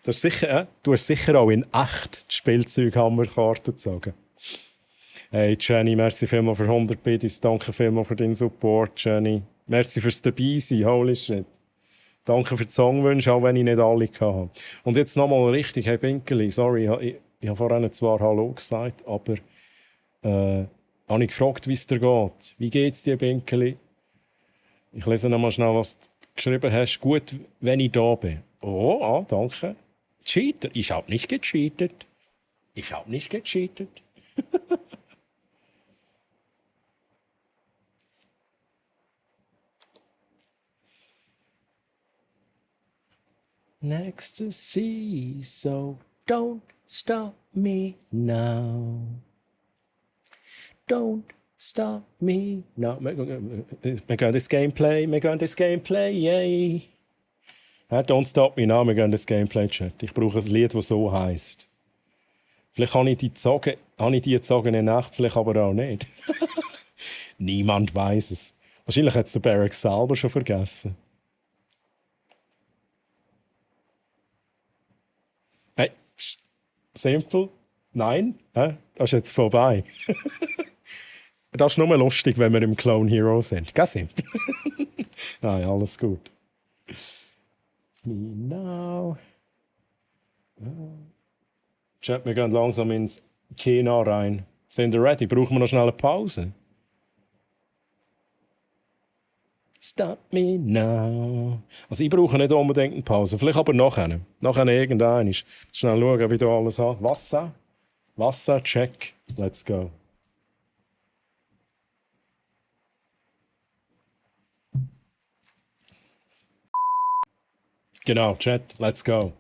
Das ist sicher, du hast sicher auch in echt die Spielzeughammerkarte gezogen. Hey Jenny, merci vielmals für 100 Biddies. Danke vielmals für deinen Support, Jenny. Merci fürs Dabeisein, holy shit. Danke für die Songwünsche, auch wenn ich nicht alle hatte. Und jetzt nochmal richtig, hey Binkeli, sorry, ich habe vorhin zwar Hallo gesagt, aber habe ich gefragt, wie es dir geht. Wie geht's dir, Binkeli? Ich lese nochmal schnell, was du geschrieben hast. Gut, wenn ich da bin. Oh, danke. Cheater. Ich habe nicht gecheatet. Ich habe nicht gecheatet. Next to see, so don't stop me now. Don't stop me now. Wir gehen das Gameplay, yay. Don't stop me now, wir gehen das Gameplay, Chat. Ich brauche ein Lied, das so heisst. Vielleicht habe ich die gezogene Nacht, vielleicht aber auch nicht. Niemand weiß es. Wahrscheinlich hat es der Barracks selber schon vergessen. Hey, simpel. Nein, das ist jetzt vorbei. Das ist nur lustig, wenn wir im Clone Hero sind. Gell, simpel? Nein, alles gut. Me now. Chat, wir gehen langsam ins Kena rein. Sind ihr ready? Brauchen wir noch schnell eine Pause? Stop me now. Also ich brauche nicht unbedingt eine Pause. Vielleicht aber nachher. Nachher irgendein. Schnell schauen, wie du alles hast. Wasser, check. Let's go. Genau, Chat, let's go.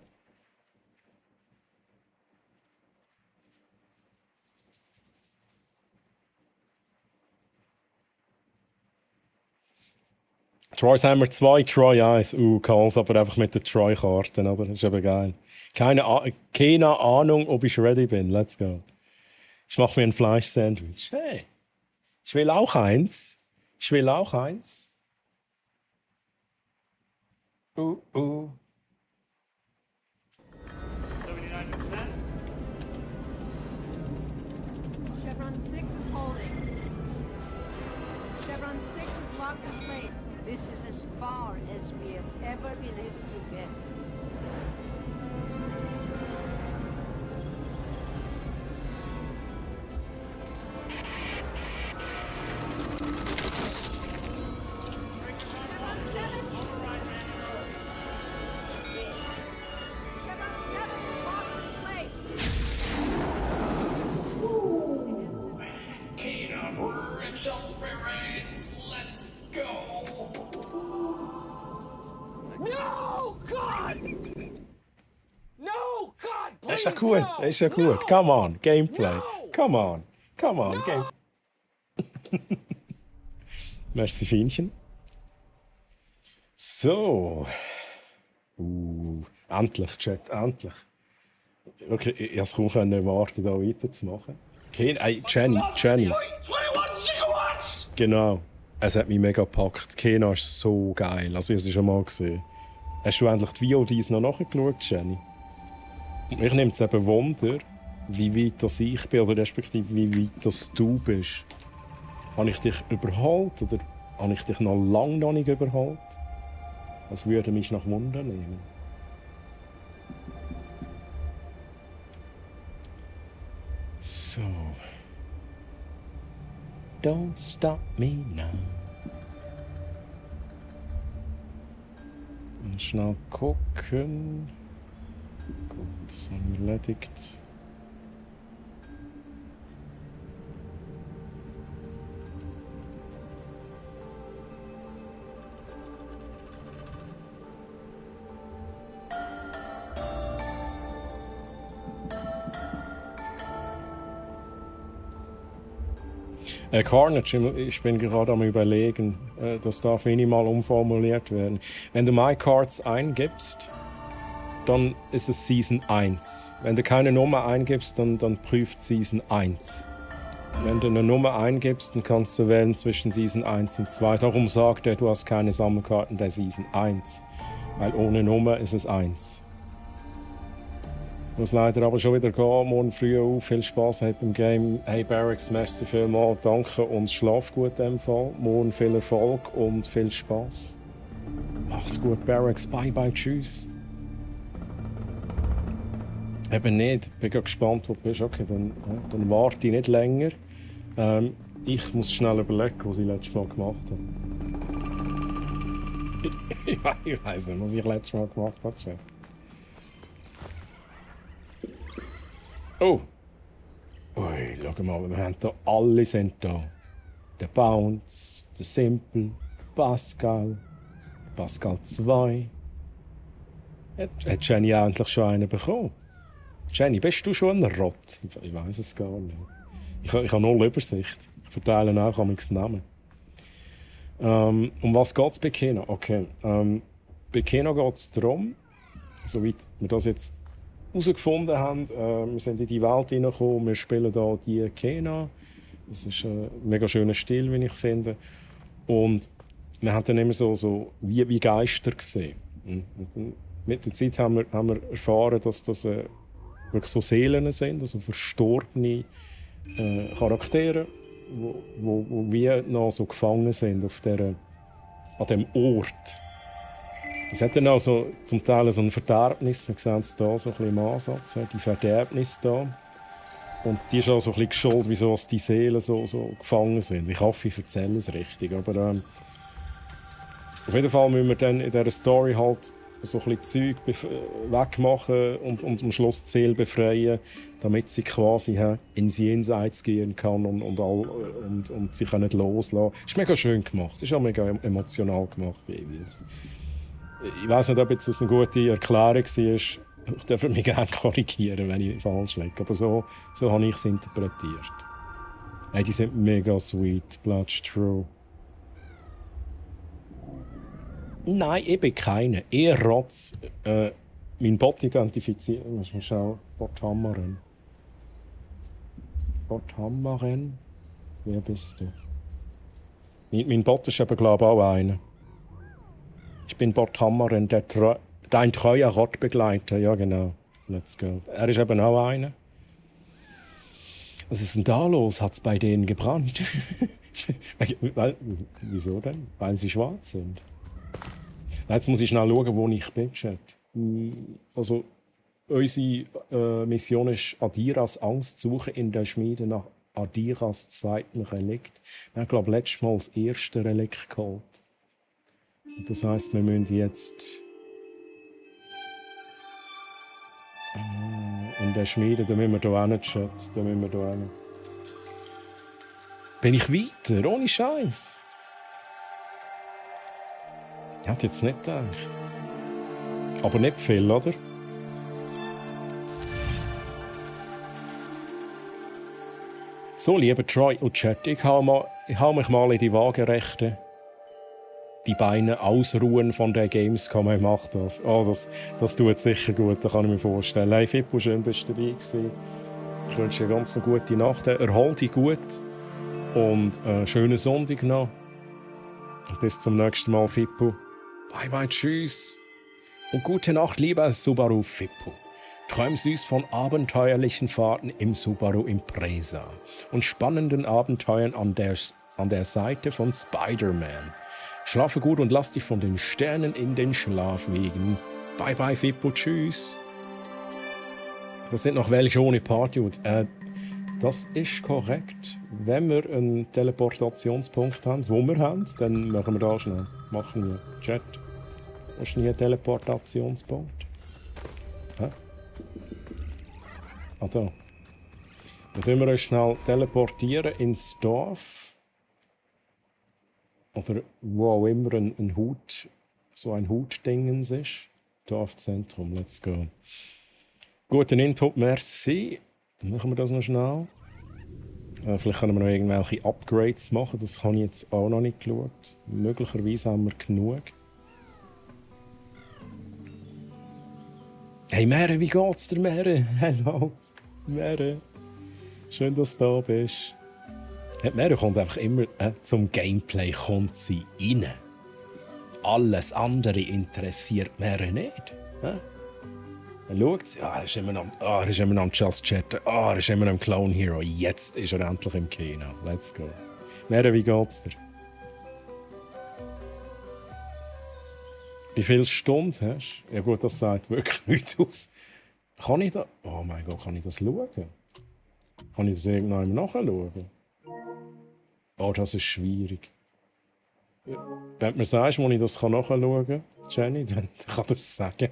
Troy's Hammer 2, Troy 1. Calls aber einfach mit den Troy-Karten, aber das ist aber geil. Keine Ahnung, ob ich ready bin. Let's go. Ich mache mir ein Fleisch-Sandwich. Hey, ich will auch eins. Chevron 6 is holding. Chevron 6 is locked in place. This is as far as we have ever been able to get. Ist ja gut. Come on, Gameplay. Come on, Game. Merci, Fienchen. So. Endlich, Chat, endlich. Okay, ich konnte es kaum erwarten, da weiterzumachen. Okay, Jenny. Genau. Es hat mich mega gepackt. Kena ist so geil. Also, ich habe es schon mal gesehen. Hast du endlich die VODs noch nachgeschaut, Jenny? Mich nimmt es eben Wunder, wie weit das ich bin, oder respektive wie weit das du bist. Habe ich dich überholt oder habe ich dich noch lange noch nicht überholt? Das würde mich nach Wunder nehmen. So. Don't stop me now. Und schnell gucken. Gut, das habe ich erledigt. Carnage, ich bin gerade am Überlegen, das darf minimal umformuliert werden. Wenn du MyCards eingibst, dann ist es Season 1. Wenn du keine Nummer eingibst, dann prüft Season 1. Wenn du eine Nummer eingibst, dann kannst du wählen zwischen Season 1 und 2. Darum sagt er, du hast keine Sammelkarten der Season 1. Weil ohne Nummer ist es 1. Ich muss leider aber schon wieder gehen, morgen früh auf. Viel Spaß habt beim Game. Hey Barracks, merci vielmals, danke und schlaf gut in dem Fall. Morgen viel Erfolg und viel Spaß. Mach's gut, Barracks. Bye bye, tschüss. Eben nicht. Ich bin gerade gespannt, wo du bist. Okay, dann warte ich nicht länger. Ich muss schnell überlegen, was ich letztes Mal gemacht habe. Ich weiss nicht, was ich letztes Mal gemacht habe. Oh! Ui, schau mal, wir haben da alle sind da. Der Bounce, der Simple, Pascal 2. Hat Jenny endlich schon einen bekommen? Jenny, bist du schon ein Rott? Ich weiß es gar nicht. Ich habe null Übersicht. Ich verteile auch am Namen. Um was geht es bei Kena? Okay. Bei Kena geht es darum, soweit wir das jetzt herausgefunden haben, wir sind in die Welt hineingekommen, wir spielen hier die Kena. Das ist ein mega schöner Stil, wie ich finde. Und wir haben dann immer so wie Geister gesehen. Mit der Zeit haben wir erfahren, dass das wirklich so Seelen sind, also verstorbene Charaktere, wo wir noch so gefangen sind an diesem Ort. Es hat dann auch so, zum Teil so ein Verderbnis, wir sehen es hier so ein bisschen im Ansatz, die Verderbnis da. Und die ist auch so ein bisschen geschuld, wieso die Seelen so gefangen sind. Ich hoffe, ich erzähle es richtig, aber auf jeden Fall müssen wir dann in dieser Story halt so ein bisschen Zeug wegmachen und am Schluss die Seele befreien, damit sie quasi ins Jenseits gehen kann und sich nicht loslassen. Das ist mega schön gemacht, das ist auch mega emotional gemacht jeweils. Ich weiss nicht, ob jetzt das eine gute Erklärung war. Ich darf mich gerne korrigieren, wenn ich falsch liege. Aber so habe ich es interpretiert. Hey, die sind mega sweet, Blood True. Nein, ich bin keine. Eher Rotz. Mein Bot identifiziert. Muss mal schauen. Bothammeren. Bothammeren? Wer bist du? Mein Bot ist eben, glaube ich, auch einer. Ich bin Bothammeren, dein treuer Rottbegleiter. Ja, genau. Let's go. Er ist eben auch einer. Was ist denn da los? Hat es bei denen gebrannt? Wieso denn? Weil sie schwarz sind. Jetzt muss ich schnell schauen, wo ich bin, Chat. Also, unsere Mission ist Adiras Angstsuche in der Schmiede nach Adiras zweiten Relikt. Wir haben, glaube ich, letztes Mal das erste Relikt geholt. Und das heisst, wir müssen jetzt in der Schmiede, da müssen wir hier hin, Chat. Da müssen wir hier hin. Bin ich weiter? Ohne Scheiß. Ich hätte jetzt nicht gedacht. Aber nicht viel, oder? So, lieber Troy und Chat, ich hau mich mal in die Waagerechte. Die Beine ausruhen von der Gamescom. Ich mache das. Oh, das tut sicher gut, das kann ich mir vorstellen. Hey Fippo, schön bist du dabei gewesen. Ich wünsche dir ganz eine gute Nacht. Erhol dich gut. Und schönen Sonntag noch. Und bis zum nächsten Mal, Fippo. Bye bye, tschüss. Und gute Nacht, lieber Subaru Fippo. Träum süß von abenteuerlichen Fahrten im Subaru Impreza und spannenden Abenteuern an der Seite von Spider-Man. Schlafe gut und lass dich von den Sternen in den Schlaf wiegen. Bye bye, Fippo, tschüss. Das sind noch welche ohne Partyhut. Das ist korrekt. Wenn wir einen Teleportationspunkt haben, wo wir haben, dann machen wir da schnell. Machen wir. Chat. Hast du nie einen Teleportationspunkt? Hä? Ah, da. Dann tun wir uns schnell teleportieren ins Dorf. Oder wo auch immer ein Hut, so ein Hutdingens ist. Dorfzentrum, let's go. Guten Input, merci. Dann machen wir das noch schnell. Vielleicht können wir noch irgendwelche Upgrades machen. Das habe ich jetzt auch noch nicht geschaut. Möglicherweise haben wir genug. Hey Mere, wie geht's dir, Mere? Hallo, Mere. Schön, dass du da bist. Mere kommt einfach immer zum Gameplay kommt sie rein. Alles andere interessiert Mere nicht. Er schaut sie, er ist immer am Just Chatten, er ist immer am Clone Hero. Jetzt ist er endlich im Kino. Let's go. Mere, wie geht's dir? Wie viele Stunden hast du? Ja gut, das sagt wirklich nichts aus. Kann ich das... Oh mein Gott, kann ich das schauen? Kann ich das irgendwann nachschauen? Oh, das ist schwierig. Wenn du mir sagst, wo ich das nachschauen kann, Jenny, dann kann ich es sagen.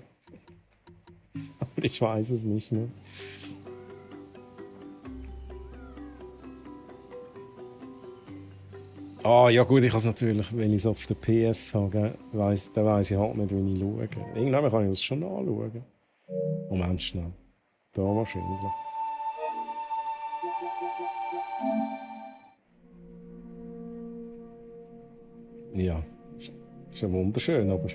Aber ich weiß es nicht. Ne? Ah, ja gut, ich kann es natürlich, wenn ich es auf der PS habe, dann weiss ich halt nicht, wie ich schaue. Irgendwann kann ich das schon anschauen. Moment schnell. Da wahrscheinlich. Ja, ist ja wunderschön, aber...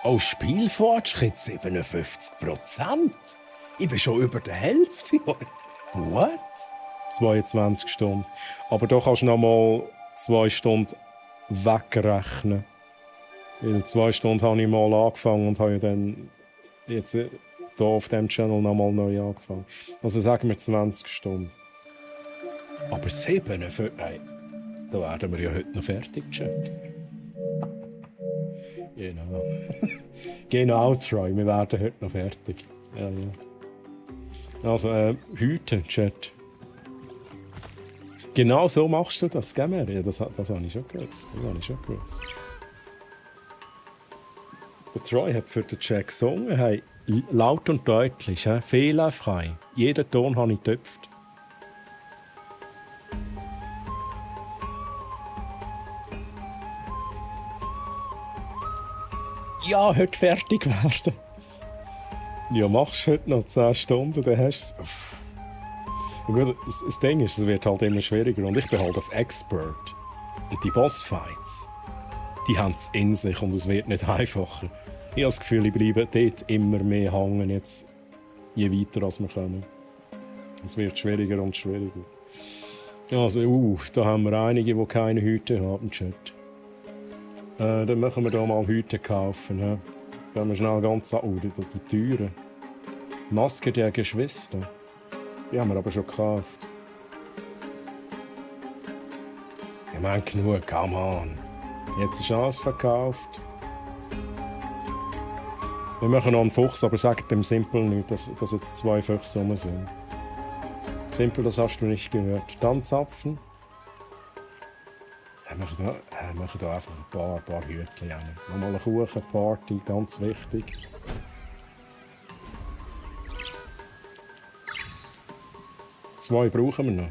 Oh, Spielfortschritt 57%. Ich bin schon über der Hälfte. What? 22 Stunden. Aber da kannst du noch mal 2 Stunden wegrechnen. Weil 2 Stunden habe ich mal angefangen und habe dann jetzt hier auf diesem Channel noch mal neu angefangen. Also sagen wir 20 Stunden. Aber 7 für... Nein, da werden wir ja heute noch fertig, Chat. Genau. Genau, Troy, wir werden heute noch fertig. Ja, ja. Also, heute, Chat. Genau so machst du das, gell, Mary? Ja, das habe ich schon gewusst. Der Troy hat für den Chat gesungen, hey, laut und deutlich, fehlerfrei. Jeden Ton habe ich getöpft. Ja, heute fertig werden. Ja, machst du heute noch 10 Stunden, dann hast du es. Gut, das Ding ist, es wird halt immer schwieriger und ich bin halt auf Expert. Und die Bossfights, die haben es in sich und es wird nicht einfacher. Ich habe das Gefühl, ich bleibe dort immer mehr hängen, jetzt, je weiter als wir kommen. Es wird schwieriger und schwieriger. Also, da haben wir einige, die keine Hüte haben, Chat. Dann machen wir da mal Hüte kaufen. Dann haben wir schnell ganz die Türen. Maske der Geschwister. Die haben wir aber schon gekauft. Ich meine genug, come on. Jetzt ist alles verkauft. Wir machen noch einen Fuchs, aber sagt dem Simple nicht, dass jetzt 2 Füchse rum sind. Simple, das hast du nicht gehört. Dann Zapfen. Wir machen da einfach ein paar Hütchen rein. Nochmal eine Kuchenparty, ganz wichtig. Zwei brauchen wir noch.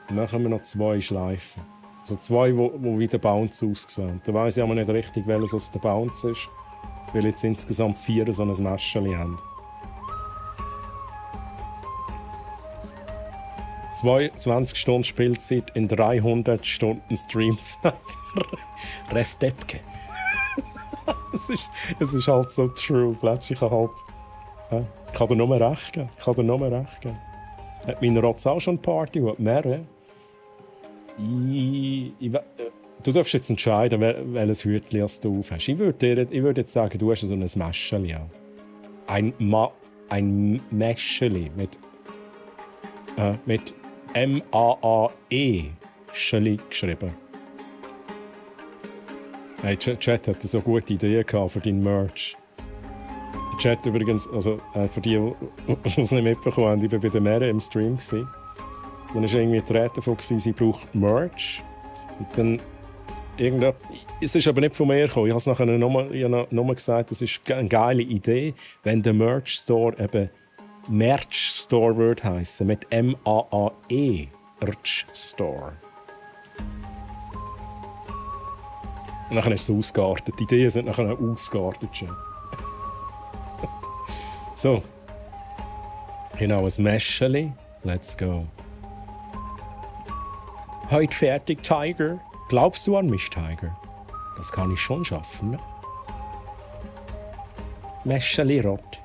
Dann machen wir noch 2 Schleifen. Also 2, die wie der Bounce aussehen. Da weiss ich aber nicht richtig, welches aus der Bounce ist, weil jetzt insgesamt 4 so ein Mäschchen haben. 22 Stunden Spielzeit in 300 Stunden Streamzeit. Restepke. Es ist halt so true. Ich kann dir nur recht geben. Hat meine Rotz auch schon Party? Und mehr? Du darfst jetzt entscheiden, welches Hütchen du auf hast. Ich würde jetzt sagen, du hast so ein Mäschchen. Ja. Ein Mäschchen mit M-A-A-E geschrieben. Hey, Chat hatte so gute Ideen für deinen Merch. Chat übrigens, also für die es nicht mitbekommen haben, ich war bei der Mere im Stream. Dann war irgendwie die Rede davon, sie braucht Merch. Und dann es ist aber nicht von mir gekommen. Ich habe es nachher nochmal gesagt, das ist eine geile Idee, wenn der Merch Store eben Merch Store würde heissen, mit M-A-A-E. Merch Store. Und dann ist es ausgeartet. Die Ideen sind nachher ausgeartet. So. Genau, ein Mäscheli. Let's go. Heute fertig, Tiger. Glaubst du an mich, Tiger? Das kann ich schon schaffen, ne? Mäscheli rot.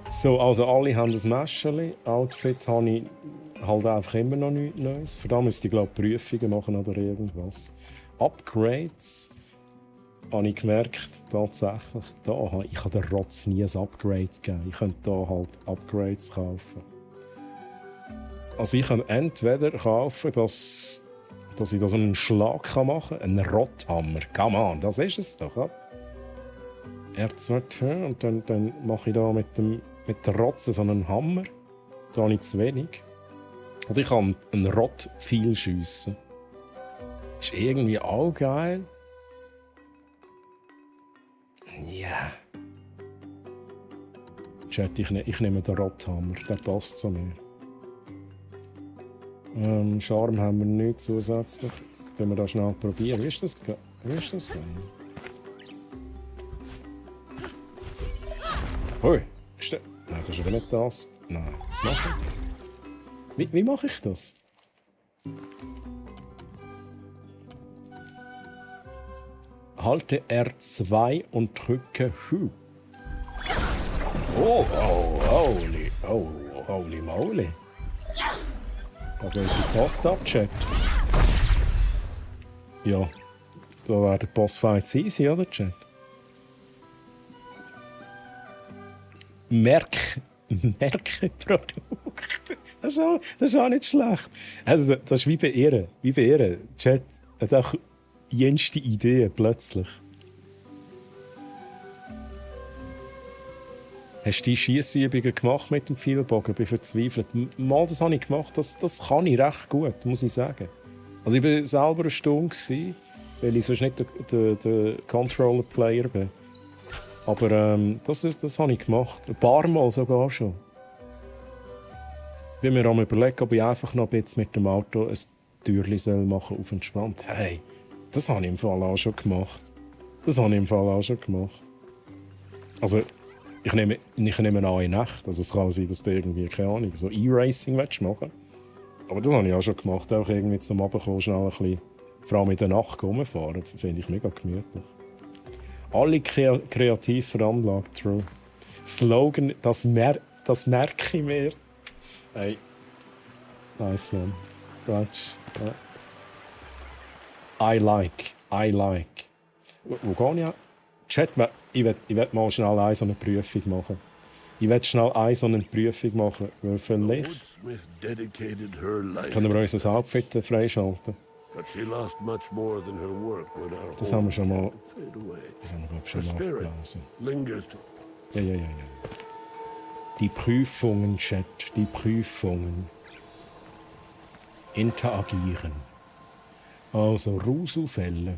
So, also alle haben ein Mäscheli. Outfit habe ich halt einfach immer noch nichts Neues. Für da müsste ich, glaube ich, Prüfungen machen oder irgendwas. Upgrades habe ich gemerkt, tatsächlich, ich habe der Rotz nie ein Upgrade gegeben. Ich könnte da halt Upgrades kaufen. Also ich kann entweder kaufen, dass ich da so einen Schlag machen kann, einen Rotthammer. Come on, das ist es doch, oder? R2 und dann mache ich da mit der Rotze so einen Hammer. Da habe ich zu wenig. Und ich kann einen Rott viel schiessen. Ist irgendwie auch geil. Ja. Chat, ich nehme den Rotthammer, der passt zu mir. Charme haben wir nicht zusätzlich. Jetzt probieren wir das schnell probieren. Wie ist das gegangen? Hui, nein, das ist aber nicht das. Nein, was mache ich? Wie mache ich das? Halte R2 und drücke Hü. Holy moly. Da geht die Post ab, Chat. Ja, da werden Bossfights easy, oder, Chat? Merkprodukt. Das ist auch nicht schlecht. Also, das ist wie bei ihr. Chat hat auch jenste Ideen plötzlich. Hast du die Schiessübungen gemacht mit dem Pfeilbogen? Ich bin verzweifelt. Mal, das habe ich gemacht. Das kann ich recht gut, muss ich sagen. Also ich war selber eine Stunde, weil ich sonst nicht der Controller-Player bin. Aber das habe ich gemacht. Ein paar Mal sogar schon. Ich bin mir am überlegen, ob ich einfach noch ein bisschen mit dem Auto ein Türchen machen soll, auf entspannt. Hey, das habe ich im Fall auch schon gemacht. Also, ich nehme an in Nacht. Also es kann sein, dass du irgendwie, keine Ahnung, so E-Racing machen willst. Aber das habe ich auch schon gemacht. Auch irgendwie zum Abendkommen schnell ein bisschen, vor allem in der Nacht rumfahren. Das finde ich mega gemütlich. Alle kreativ veranlagt, true. Slogan, das merke ich mir. Hey. Nice one. That's, I like. Wo gehe ich? Chat, ich will mal schnell so eine Prüfung machen. Weil vielleicht können wir unser Outfit freischalten. Das haben wir schon mal. Gelesen. Ja. Die Prüfungen, Chat, die Prüfungen. Interagieren. Also Rusufälle.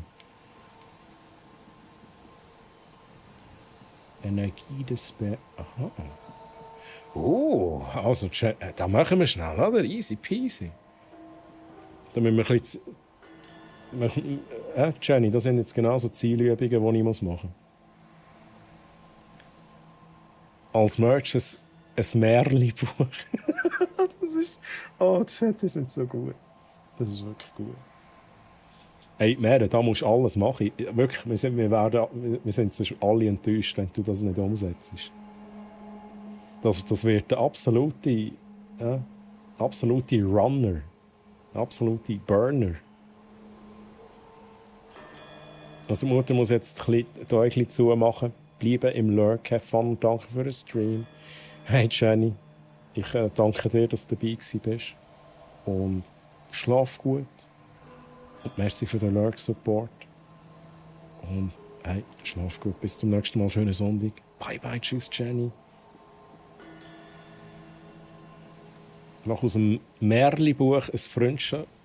Energie des Aha. Oh, also Chat, da machen wir schnell, oder? Easy peasy. Da müssen wir ein bisschen. Jenny, das sind jetzt genau so Zielübungen, die ich machen muss. Als Merch ein Märli-Buch. Das ist. Oh, Chat, die sind so gut. Das ist wirklich gut. Hey, Mär, da musst du alles machen. Wirklich, wir sind sonst alle enttäuscht, wenn du das nicht umsetzt. Das wird der absolute Runner. Absolute Burner. Also die Mutter muss jetzt die Äugel zumachen, bleiben im Lurk, have fun, danke für den Stream. Hey Jenny, ich danke dir, dass du dabei bist. Und schlaf gut. Und merci für den Lurk-Support. Und hey, schlaf gut. Bis zum nächsten Mal. Schönen Sonntag. Bye bye, tschüss Jenny. Noch aus dem Märli-Buch ein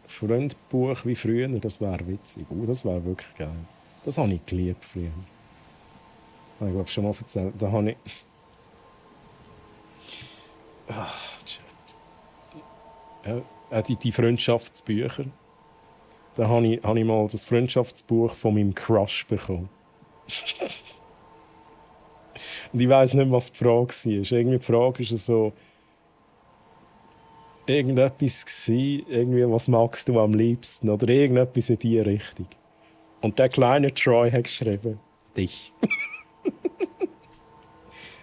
Freundbuch wie früher. Das wäre witzig. Das wäre wirklich geil. Das habe ich geliebt früher. Ich glaube schon mal erzählt. Da habe ich. Die Freundschaftsbücher. Da habe ich mal das Freundschaftsbuch von meinem Crush bekommen. Und ich weiss nicht, was die Frage war. Irgendwie die Frage war so, irgendetwas gewesen, irgendwie, was magst du am liebsten? Oder irgendetwas in diese Richtung. Und der kleine Troy hat geschrieben, dich.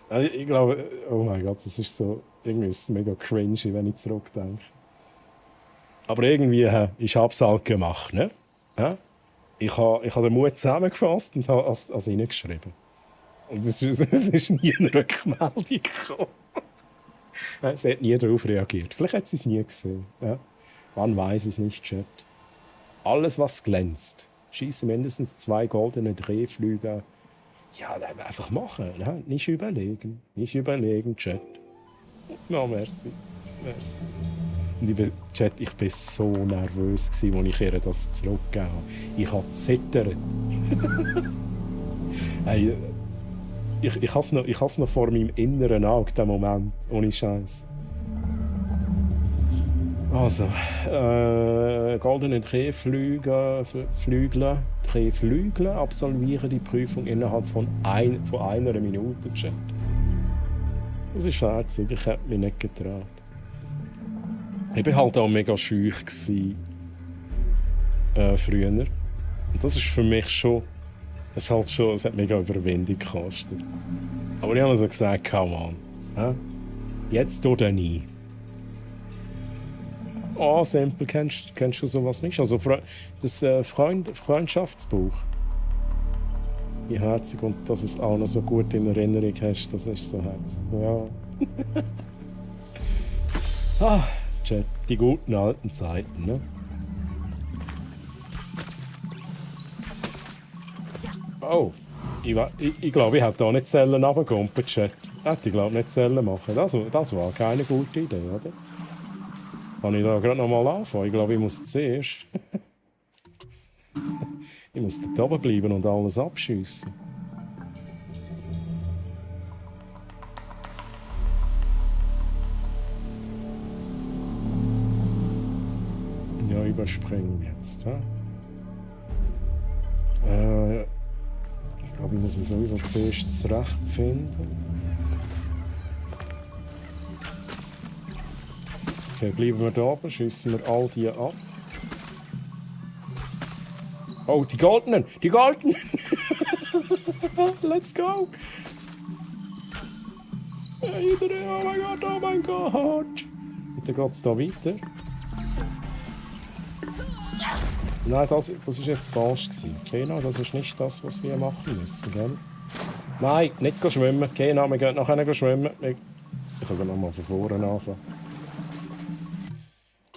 Also ich glaube, oh mein Gott, das ist so, irgendwie ist es mega cringy, wenn ich zurückdenke. Aber irgendwie, ich habe es halt gemacht, ne? Ja? Ich habe den Mut zusammengefasst und habe es reingeschrieben. Und es ist nie eine Rückmeldung gekommen. Es hat nie darauf reagiert. Vielleicht hat sie es nie gesehen. Ja? Man weiß es nicht, Chat. Alles, was glänzt. Schieße mindestens 2 goldene Drehflüge. Ja, einfach machen. Ja? Nicht überlegen. Nicht überlegen, Chat. Ja, merci. Merci. Und Chat, ich war so nervös, als ich ihr das zurückgegeben habe. Ich habe zittert. Hey, ich habe es noch vor meinem inneren Auge, den Moment. Ohne Scheiß. Also, goldene Drehflügel absolvieren die Prüfung innerhalb von einer Minute, Chat. Das ist herzig, ich hätte mich nicht getraut. Ich war halt auch mega scheu früher. Und das ist für mich schon... Es hat mega Überwindung gekostet. Aber ich habe mir so gesagt, come on. Jetzt oder nie. Oh, Simple, kennst du sowas nicht? Also das Freundschaftsbuch. Wie herzig und dass du es auch noch so gut in Erinnerung hast, das ist so herzig. Ja. Chat, die guten alten Zeiten, ne? Oh, ich glaube, ich hätte da nicht Zellen runtergekumpelt, Chat. Hätte ich glaube nicht Zellen machen. Das war keine gute Idee, oder? Kann ich da gerade noch mal anfangen? Ich glaube, ich muss zuerst... ich muss dort oben bleiben und alles abschiessen. Ja, überspringen jetzt. Ich glaube, ich muss mich sowieso zuerst zurechtfinden. Okay, bleiben wir da oben, schiessen wir all die ab. Oh, die Goldenen! Die Goldenen! Let's go! Oh mein Gott, oh mein Gott! Und dann geht es da weiter. Nein, das ist jetzt falsch gewesen. Genau, das ist nicht das, was wir machen müssen, gell? Nein, nicht schwimmen. Genau, wir gehen nachher schwimmen. Ich kann noch mal von vorne anfangen.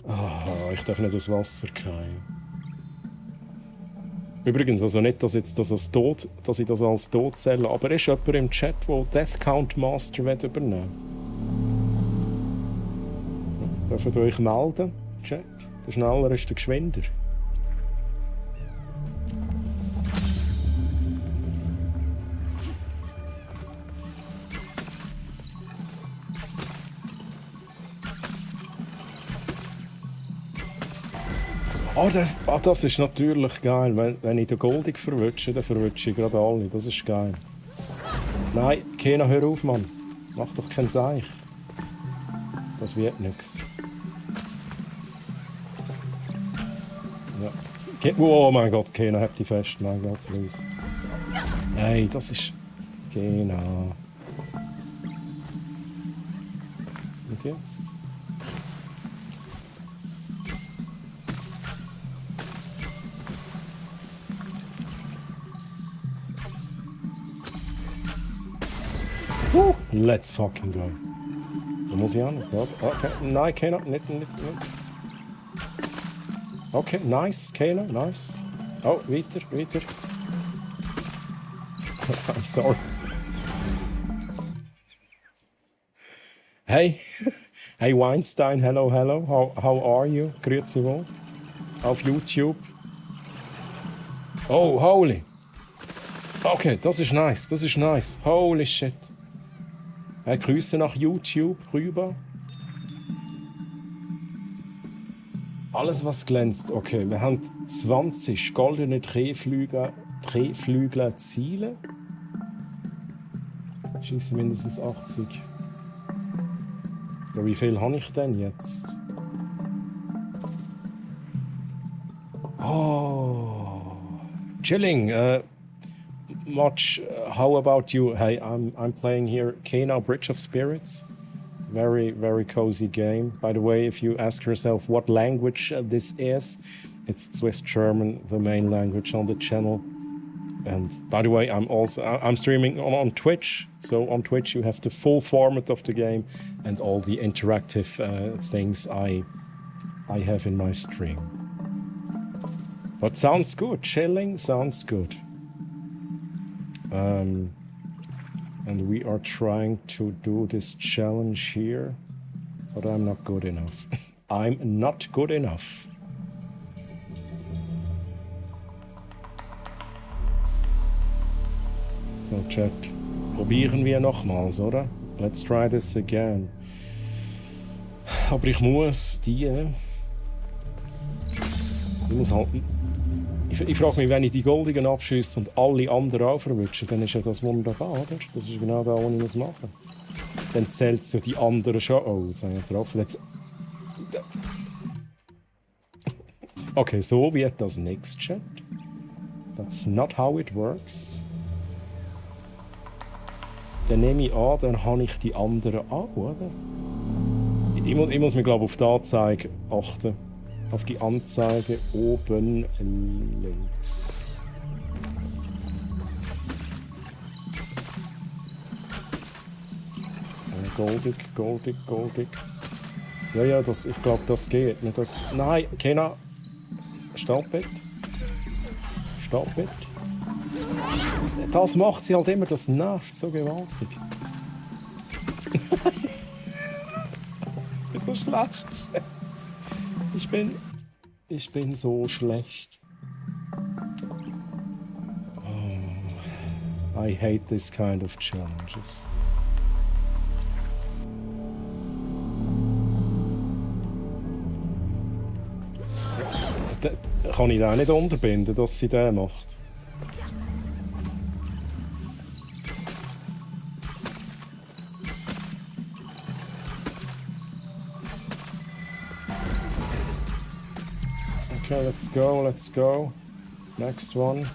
Oh, ich darf nicht ins Wasser fallen. Übrigens, also nicht, dass, jetzt das als Tod, dass ich das als Tod zähle, aber ist jemand im Chat, der Death Count Master übernehmen will? Dürft ihr euch melden, Chat? Der schneller ist der geschwinder. Oh, das ist natürlich geil. Wenn ich den Goldig verwünsche, dann verwünsche ich gerade alle. Das ist geil. Nein, Kena, hör auf, Mann. Mach doch keinen Seich. Das wird nichts. Ja. Oh mein Gott, Kena, halt dich fest. Mein Gott, please. Hey, das ist... Kena. Und jetzt? Let's fucking go. Da muss ich auch nicht, oder? Okay, nein, Kena, nicht. Okay, nice, Kena, nice. Oh, weiter. I'm sorry. Hey, hey Weinstein, hello. How are you? Grüezi wohl. Auf YouTube. Oh, holy. Okay, das ist nice. Holy shit. Grüße nach YouTube rüber. Alles, was glänzt. Okay, wir haben 20 goldene Drehflügel Ziele. Schieße mindestens 80. Ja, wie viel habe ich denn jetzt? Oh. Chilling. Much. How about you? Hey, I'm playing here Kena Bridge of Spirits. Very, very cozy game. By the way, if you ask yourself what language this is, it's Swiss German, the main language on the channel. And by the way, I'm streaming on Twitch. So on Twitch you have the full format of the game and all the interactive things I have in my stream. But sounds good. Chilling sounds good. And we are trying to do this challenge here, but I'm not good enough. I'm not good enough. So, Chat. Probieren wir nochmals, oder? Let's try this again. Aber ich muss Ich frage mich, wenn ich die Goldigen abschieße und alle anderen auch verwünsche, dann ist ja das wunderbar, oder? Das ist genau da, wo ich das mache. Dann zählt es ja die anderen schon. Oh, jetzt habe ich getroffen. Jetzt... Okay, so wird das nichts, Chat. That's not how it works. Dann nehme ich an, dann habe ich die anderen auch, oder? Ich muss mir, glaube ich, auf die Anzeige achten. Auf die Anzeige oben links. Goldig. Ja, ich glaube, das geht. Nein, Kena. Stopp bitte. Das macht sie halt immer, das nervt so gewaltig. Ich bin so schlecht. Ich bin so schlecht. Oh, I hate this kind of challenges. Kann ich da nicht unterbinden, dass sie das macht? Okay, let's go. Next one.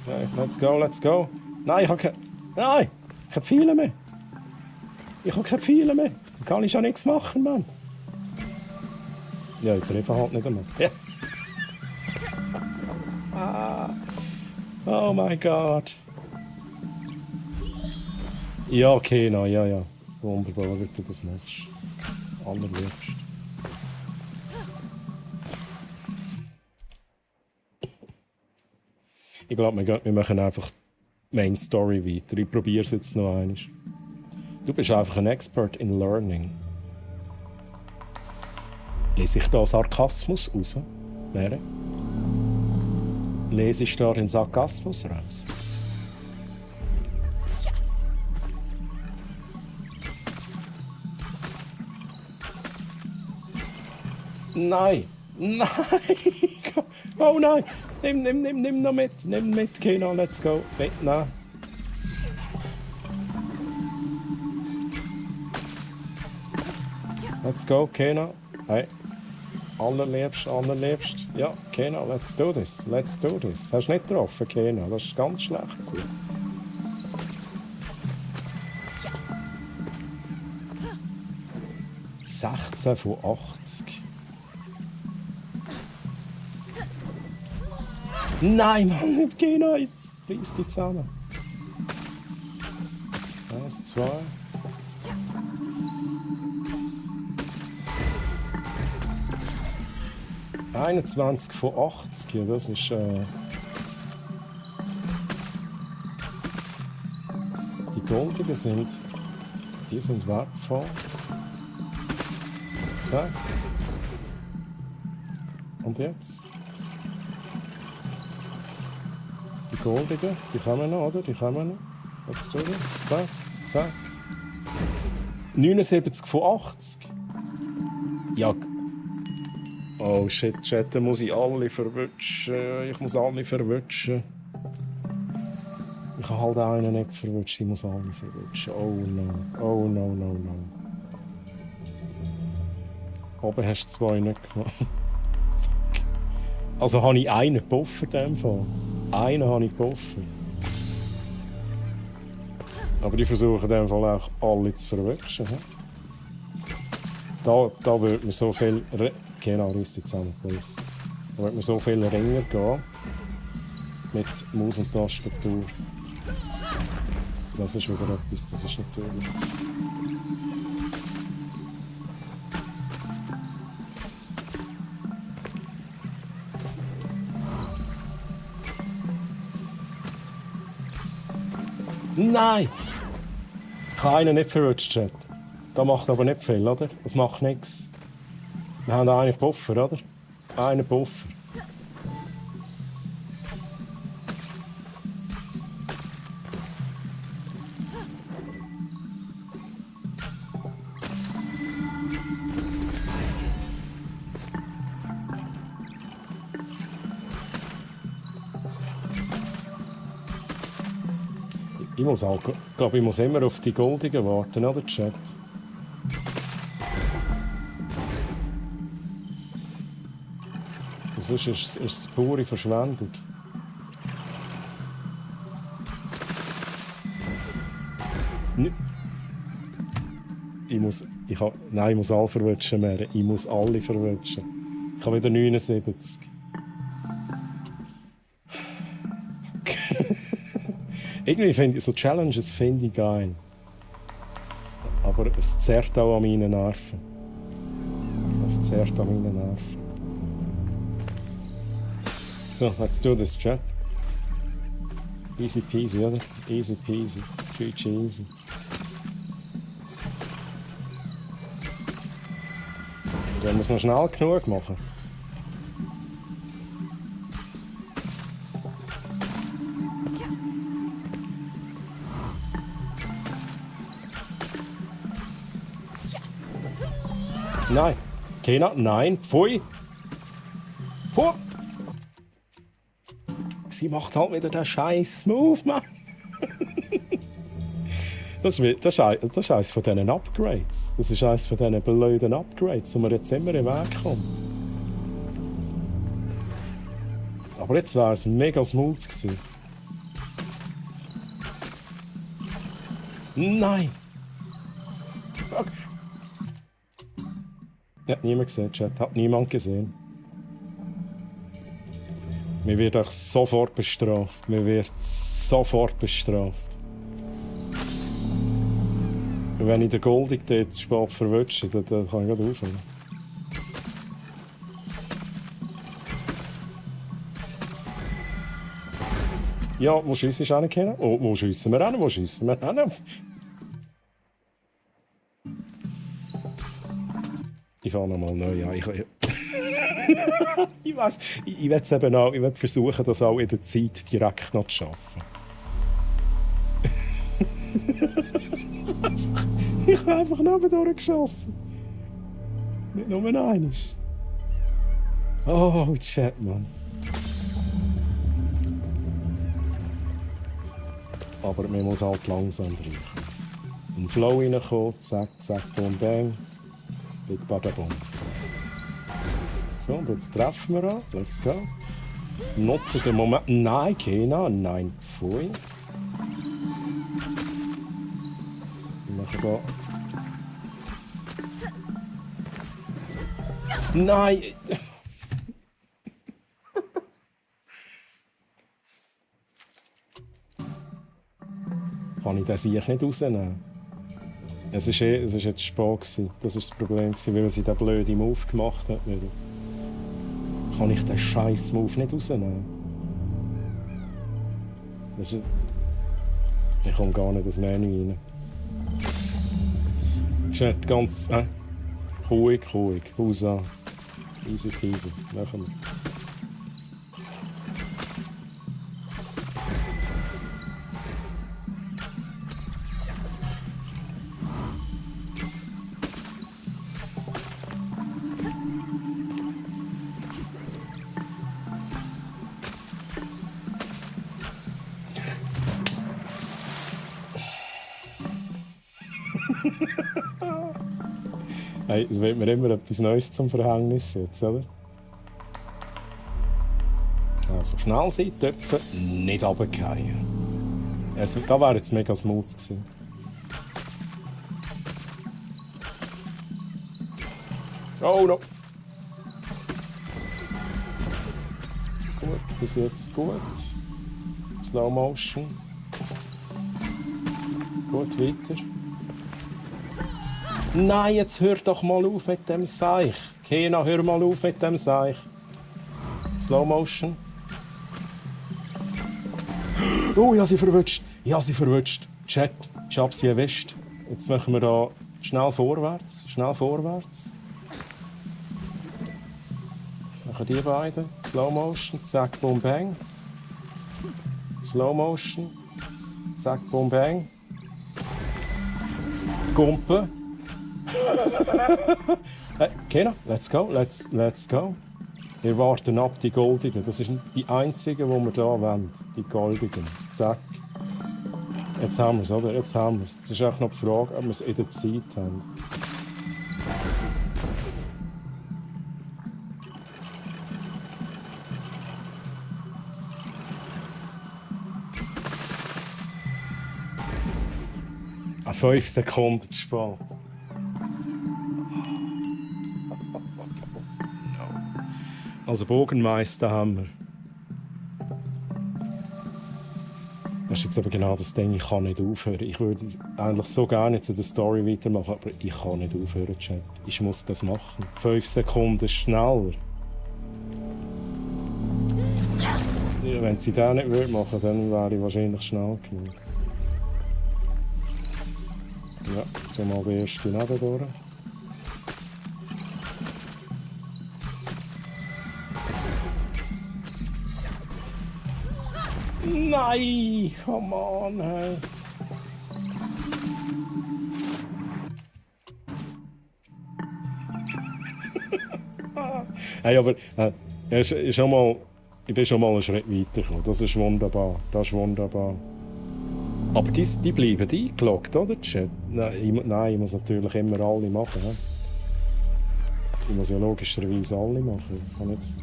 Okay, let's go. Nein, ich habe keine Pfeile mehr. Da kann ich schon nichts machen, Mann. Ja, ich treffe halt nicht einmal. Ja. Oh mein Gott. Ja, okay, ja. Wunderbar, wie du das machst. Allerliebst. Ich glaube, wir machen einfach die Main Story weiter. Ich probiere es jetzt noch einmal. Du bist einfach ein Expert in Learning. Lese ich da Sarkasmus raus? Wäre? Lese ich da den Sarkasmus raus? Nein! Oh nein! Nimm noch mit! Nimm mit, Kena, let's go! Nein! Let's go, Kena! Hey! Allerliebst. Ja, Kena, let's do this. Hast du nicht getroffen, Kena? Das ist ganz schlecht. 16 von 80. Nein, Mann, Kena, jetzt reiss dich zusammen. 1, 2. – 21 von 80, ja, das ist die Goldigen sind wertvoll. Zack. Und jetzt? Die Goldigen, die kommen noch, oder? Jetzt tun wir es. Zack. 79 von 80. Ja. Oh shit, Chat, da muss ich alle verwutschen. Ich muss alle verwutschen. Ich habe halt einen nicht verwünscht, ich muss alle verwünschen. Oh no, oh no, no, no. Oben hast du 2 nicht gemacht. Fuck. Also habe ich einen gepuffert in dem Fall. Einen habe ich gepuffert. Aber ich versuche in dem Fall auch alle zu verwünschen. Da würde mir so viel... Genau, reiss die zusammen, please. Da würde mir so viel Ringer gehen. Mit Maus und Tastatur. Das ist wieder etwas, das ist natürlich... Nein! Ich habe einen nicht verrutscht, Chat. Das macht aber nicht viel, oder? Das macht nichts. Wir haben einen Puffer, oder? Einen Puffer. Ich muss auch, glaube ich, muss immer auf die Goldigen warten, oder Chat? Sonst ist es pure Verschwendung. Ich muss alle verwünschen, Mary. Ich muss alle verwünschen. Ich habe wieder 79. Irgendwie finde ich so Challenges finde ich geil. Aber es zerrt auch an meinen Nerven. Es zerrt an meinen Nerven. So, let's do this, chat. Easy peasy, oder? Easy peasy. Easy. Wenn wir es noch schnell genug machen. Nein. Keiner, nein. Pfui. Pfui. Sie macht halt wieder den scheiß Move, Mann. Das ist eines von diesen Upgrades. Das ist eines von diesen blöden Upgrades, wo man jetzt immer im Weg kommt. Aber jetzt wäre es mega smooth gewesen. Nein! Okay. Hat niemand gesehen, Chat. Hat niemand gesehen. Man wird auch sofort bestraft. Man wird sofort bestraft. Und wenn ich den Goldig dort zu spät verwünsche, dann kann ich gerade aufhören. Ja, wo schiessen ist einer kennen? Oh, wo schiessen wir hin? Wo schiessen wir hin? Ich fange nochmal neu an. Ich weiss, ich will eben auch, ich will versuchen, das auch in der Zeit direkt noch zu schaffen. Ich habe einfach neben durchgeschossen. Nicht nur einmal. Oh, shit, Mann. Aber man muss halt langsam rein. In den Flow reinkommen, zack, zack, boom, bang. Big Bada Boom. So, und jetzt treffen wir an. Let's go. Nutzen den Moment. Nein, keiner. Nein, pfui. Wir machen da. Nein! Kann ich den sicher nicht rausnehmen? Es war jetzt spät. Das war das Problem, weil sie den blöden Move gemacht hat. Kann ich den scheiß Move nicht rausnehmen? Ich komme gar nicht ins Menü rein. Chat, ganz ruhig. Haus an. Easy peasy. Machen wir. Hey, es wird mir immer etwas Neues zum Verhängnis jetzt, oder? Also schnell sein, Töpfe nicht runterfallen. Da wäre jetzt mega smooth gewesen. Oh no! Gut, bis jetzt gut. Slow Motion. Gut, weiter. Nein, jetzt hör doch mal auf mit dem Seich. Kena, hör mal auf mit dem Seich. Slow Motion. Oh, ich habe sie verwünscht. Ich habe sie verwünscht. Chat, ich habe sie erwischt. Jetzt machen wir da schnell vorwärts. Schnell vorwärts. Machen die beiden. Slow Motion. Zack, boom, bang. Slow Motion. Zack, boom, bang. Gumpen. Hey, Kena, let's go. Let's go. Wir warten ab die goldigen. Das ist die einzigen, die wir hier wollen. Die goldigen. Zack. Jetzt haben wir es, oder? Jetzt haben wir es. Es ist auch noch die Frage, ob wir es in der Zeit haben. Ah, 5 Sekunden zu spät. Also Bogenmeister haben wir. Das ist jetzt aber genau das Ding, ich kann nicht aufhören. Ich würde eigentlich so gerne jetzt in der Story weitermachen, aber ich kann nicht aufhören, Chat. Ich muss das machen. 5 Sekunden schneller. Ja, wenn sie das nicht machen würde, dann wäre ich wahrscheinlich schnell genug. Ja, so mal die erste nebendurch. Nein, come on, hey. Hey, aber ich bin schon mal einen Schritt weitergekommen. Das ist wunderbar. Das ist wunderbar. Aber die bleiben eingeloggt, oder? Nein, ich muss natürlich immer alle machen. He? Ich muss ja logischerweise alle machen. Ich kann jetzt...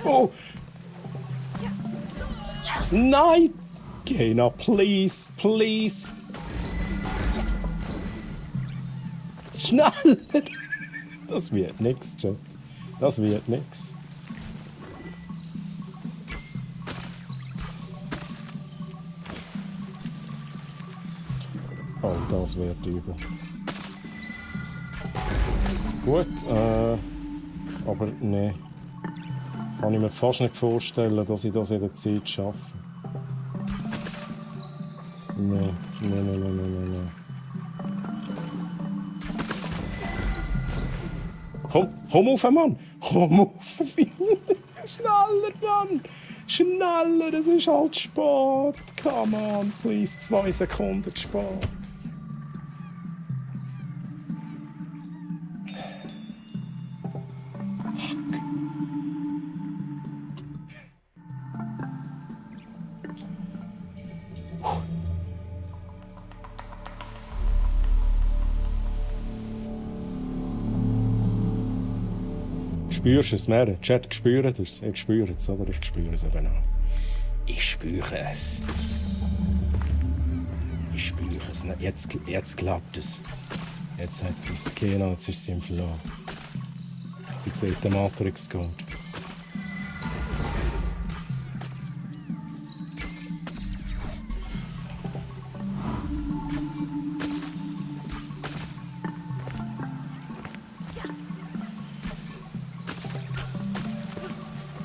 Oh! Nein! Kena, please, please! Schneller! Das wird nix, Chat. Das wird nix. Oh, das wird übel. Gut, aber ne. Kann ich mir fast nicht vorstellen, dass ich das in der Zeit schaffe. Nein. Komm auf, Mann! Komm auf! Schneller, Mann! Schneller, es ist halt spät! Come on, please, 2 Sekunden zu spät. Spürst du es mehr? Chat, spürt es? Ich spüre es, oder? Ich spüre es eben auch. Ich spüre es. Ich spüre es. Jetzt klappt es. Jetzt hat sie es. Genau, jetzt ist sie im Flow. Sie sieht den Matrix Code.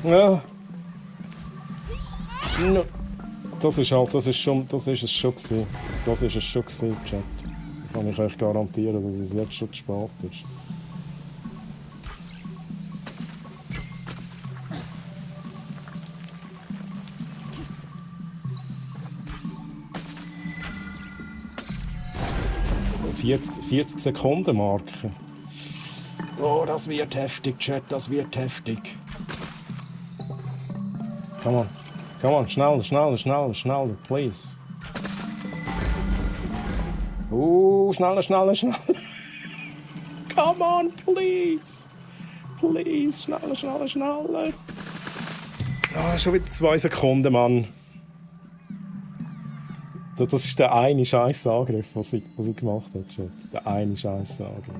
Ja. No. Das ist es schon gewesen. Das ist es schon gewesen, Chat. Ich kann mich euch garantieren, dass es jetzt schon zu spät ist. 40 Sekunden Marke. Oh, das wird heftig, Chat, das wird heftig. Come on, schneller, please. Schneller. Come on, please. Please, schneller. Ah, schon wieder 2 Sekunden, Mann. Das ist der eine scheiß Angriff, was ich gemacht habe, Chat. Der eine scheiß Angriff.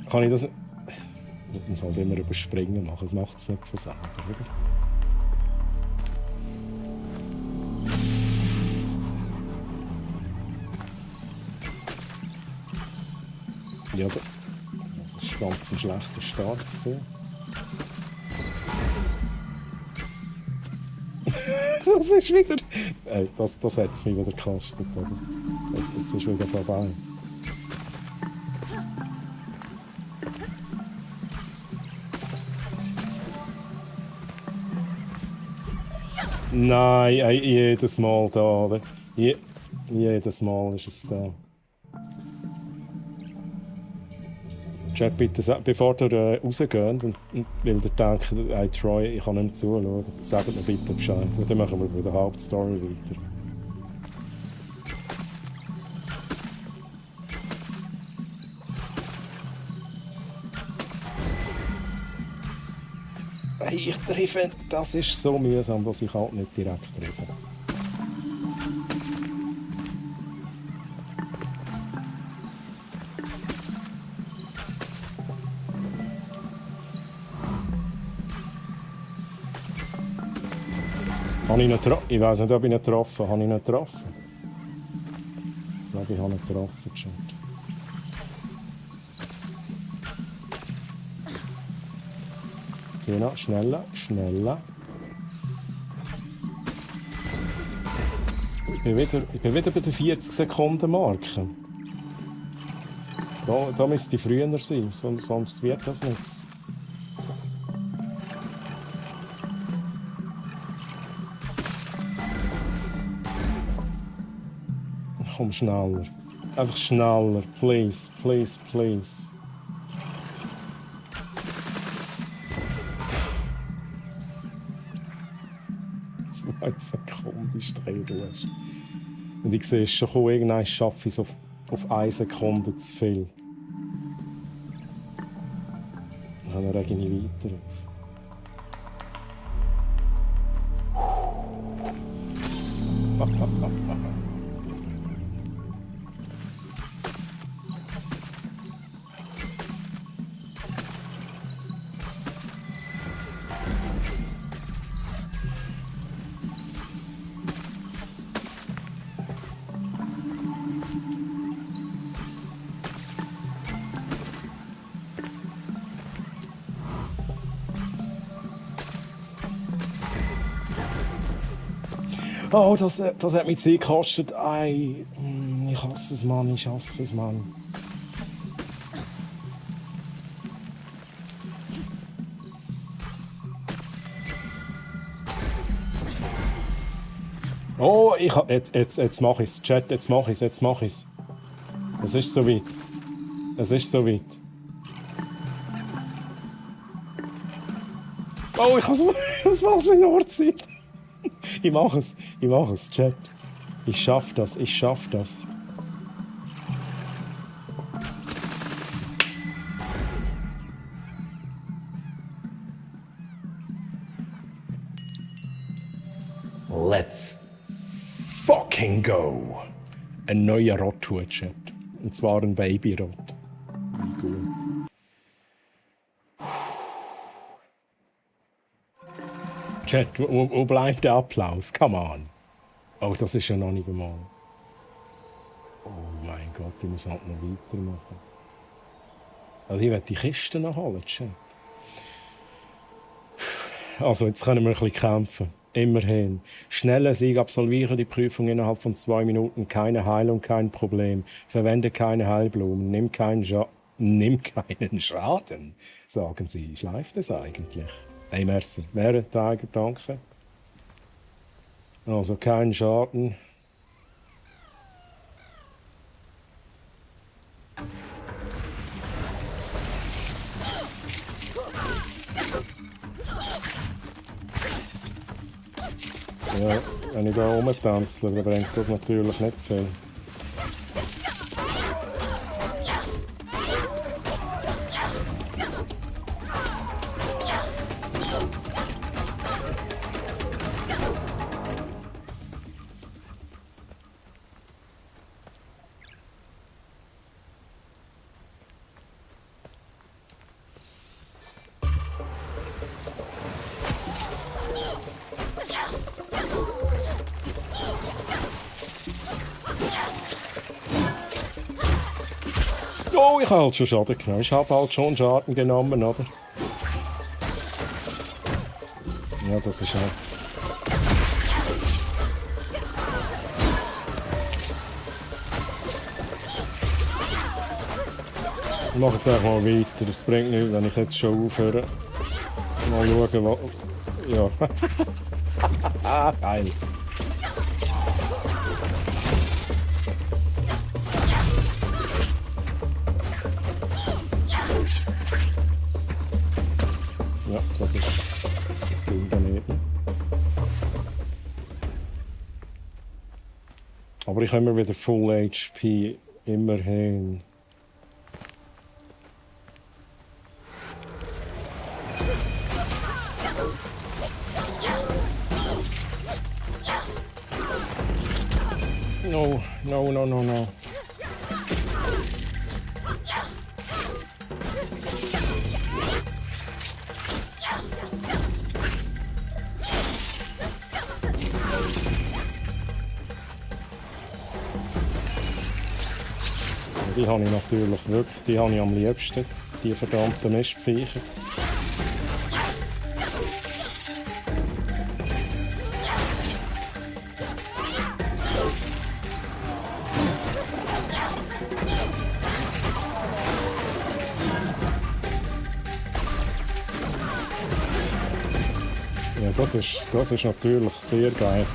Kann ich das... Ich muss halt immer überspringen machen, das macht es nicht von selber, oder? Ja, das ist ganz ein schlechter Start. So. Das ist wieder... Das hat es mir wieder gekostet, oder? Jetzt ist wieder vorbei. Nein, jedes Mal da, oder? Jedes Mal ist es da. Chat, bitte, bevor ihr rausgeht und weil ihr denkt, hey Troy, ich kann nicht mehr zuschauen, sagt mir bitte Bescheid. Und dann machen wir bei der Hauptstory weiter. Hey, ich treffe, das ist so mühsam, dass ich halt nicht direkt treffe. Ich weiß nicht, ob ich ihn getroffen habe. Habe ich ihn getroffen? Ich glaube, ich habe ihn getroffen. Schon. Genau, schneller. Ich bin wieder bei der 40 Sekunden Marke. Da müsste ich früher sein, sonst wird das nichts. Komm schneller. Einfach schneller. Please. 2 Sekunden ist Drehruhe. Und ich sehe es schon kommen, irgendwann schaffe ich es auf 1 Sekunde zu viel. Dann rege ich nicht weiter auf. Oh, das hat mich Zeit gekostet. Ich hasse es, Mann. Oh, jetzt mache ich es. Chat, jetzt mache ich es. Es ist soweit. Oh, ich habe es falsch in Ort sein. Ich mache es, Chat. Ich schaff das. Let's fucking go! Ein neuer Rotthut, Chat. Und zwar ein Babyrott. Wie gut. Chat, wo bleibt der Applaus? Come on. Oh, das ist ja noch nicht einmal. Oh mein Gott, ich muss halt noch weitermachen. Also ich werde die Kiste noch holen, Chat. Also jetzt können wir ein bisschen kämpfen. Immerhin. Schneller Sieg, absolviere die Prüfung innerhalb von 2 Minuten. Keine Heilung, kein Problem. Verwende keine Heilblumen. Nimm keinen Schaden, sagen sie. Schleift es eigentlich? Hey, merci. Wäre Tiger, danke. Also kein Schaden. Ja, wenn ich da rumtanzle, dann bringt das natürlich nicht viel. Oh, ich habe halt schon Schaden genommen. Ich habe halt schon Schaden genommen, oder? Ja, das ist halt... Ich mache jetzt einfach mal weiter. Es bringt nichts, wenn ich jetzt schon aufhöre. Mal schauen, was... Ja. Geil. Ja, das ist das Ding daneben. Aber ich habe immer wieder Full HP, immerhin. No, no, no, no, no. Die habe ich natürlich wirklich, die habe ich am liebsten, die verdammten Mistviecher. Ja, das ist natürlich sehr geil.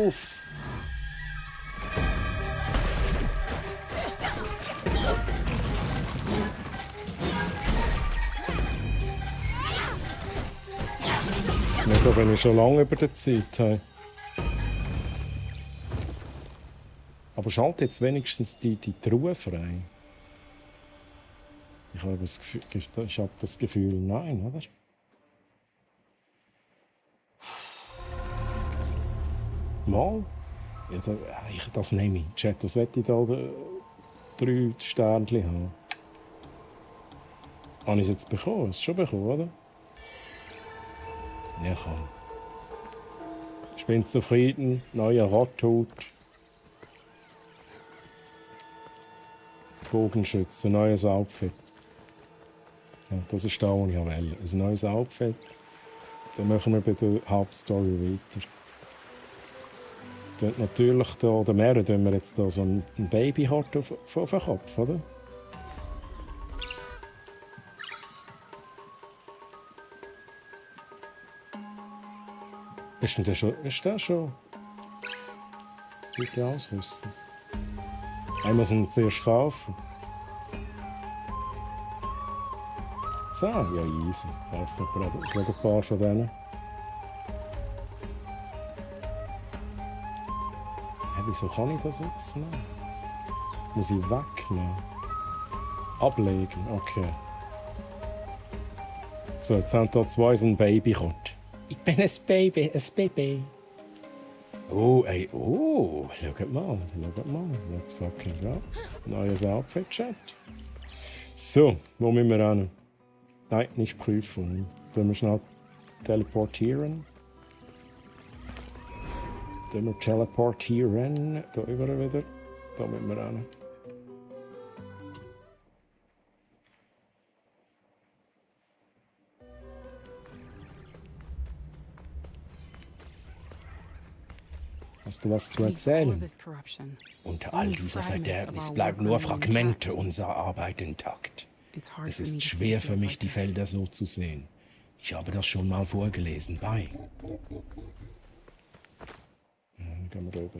Uff. Ja, da bin ich schon lange über der Zeit. Hey. Aber schalt jetzt wenigstens die Truhe frei. Ich habe das Gefühl, nein, oder? Mal? Ja, das nehme ich. Chat, was will ich da 3 Sternchen haben? Habe ich es jetzt bekommen? Hast du es schon bekommen, oder? Ja, komm. Ich bin zufrieden. Neuer Radhut. Bogenschütze, neues Outfit. Ja, das ist da, was ich will. Ein neues Outfit. Dann machen wir bei der Hauptstory weiter. Natürlich da, der Meere tun wir jetzt da so ein Babyhart auf den Kopf, oder? Ist der schon? Bitte ausrüsten. Ich muss ihn zuerst kaufen. So, ja easy. Kauft mir gerade ein paar von denen. Wieso kann ich das jetzt noch? Muss ich wegnehmen? Ablegen, okay. So, jetzt haben da 2 so ein Baby gekommen. Ich bin ein Baby. Oh, ey, oh, schaut mal. Let's fucking go. Neues Outfit, Chat. So, wo müssen wir hin? Nein, nicht Prüfung. Tun wir schnell teleportieren. Wir teleportieren. Da über wieder. Da müssen wir hin. Hast du was zu erzählen? Unter all dieser Verderbnis bleiben nur Fragmente unserer Arbeit intakt. Es ist schwer für mich, die Felder so zu sehen. Ich habe das schon mal vorgelesen bei. gehen wir rüber.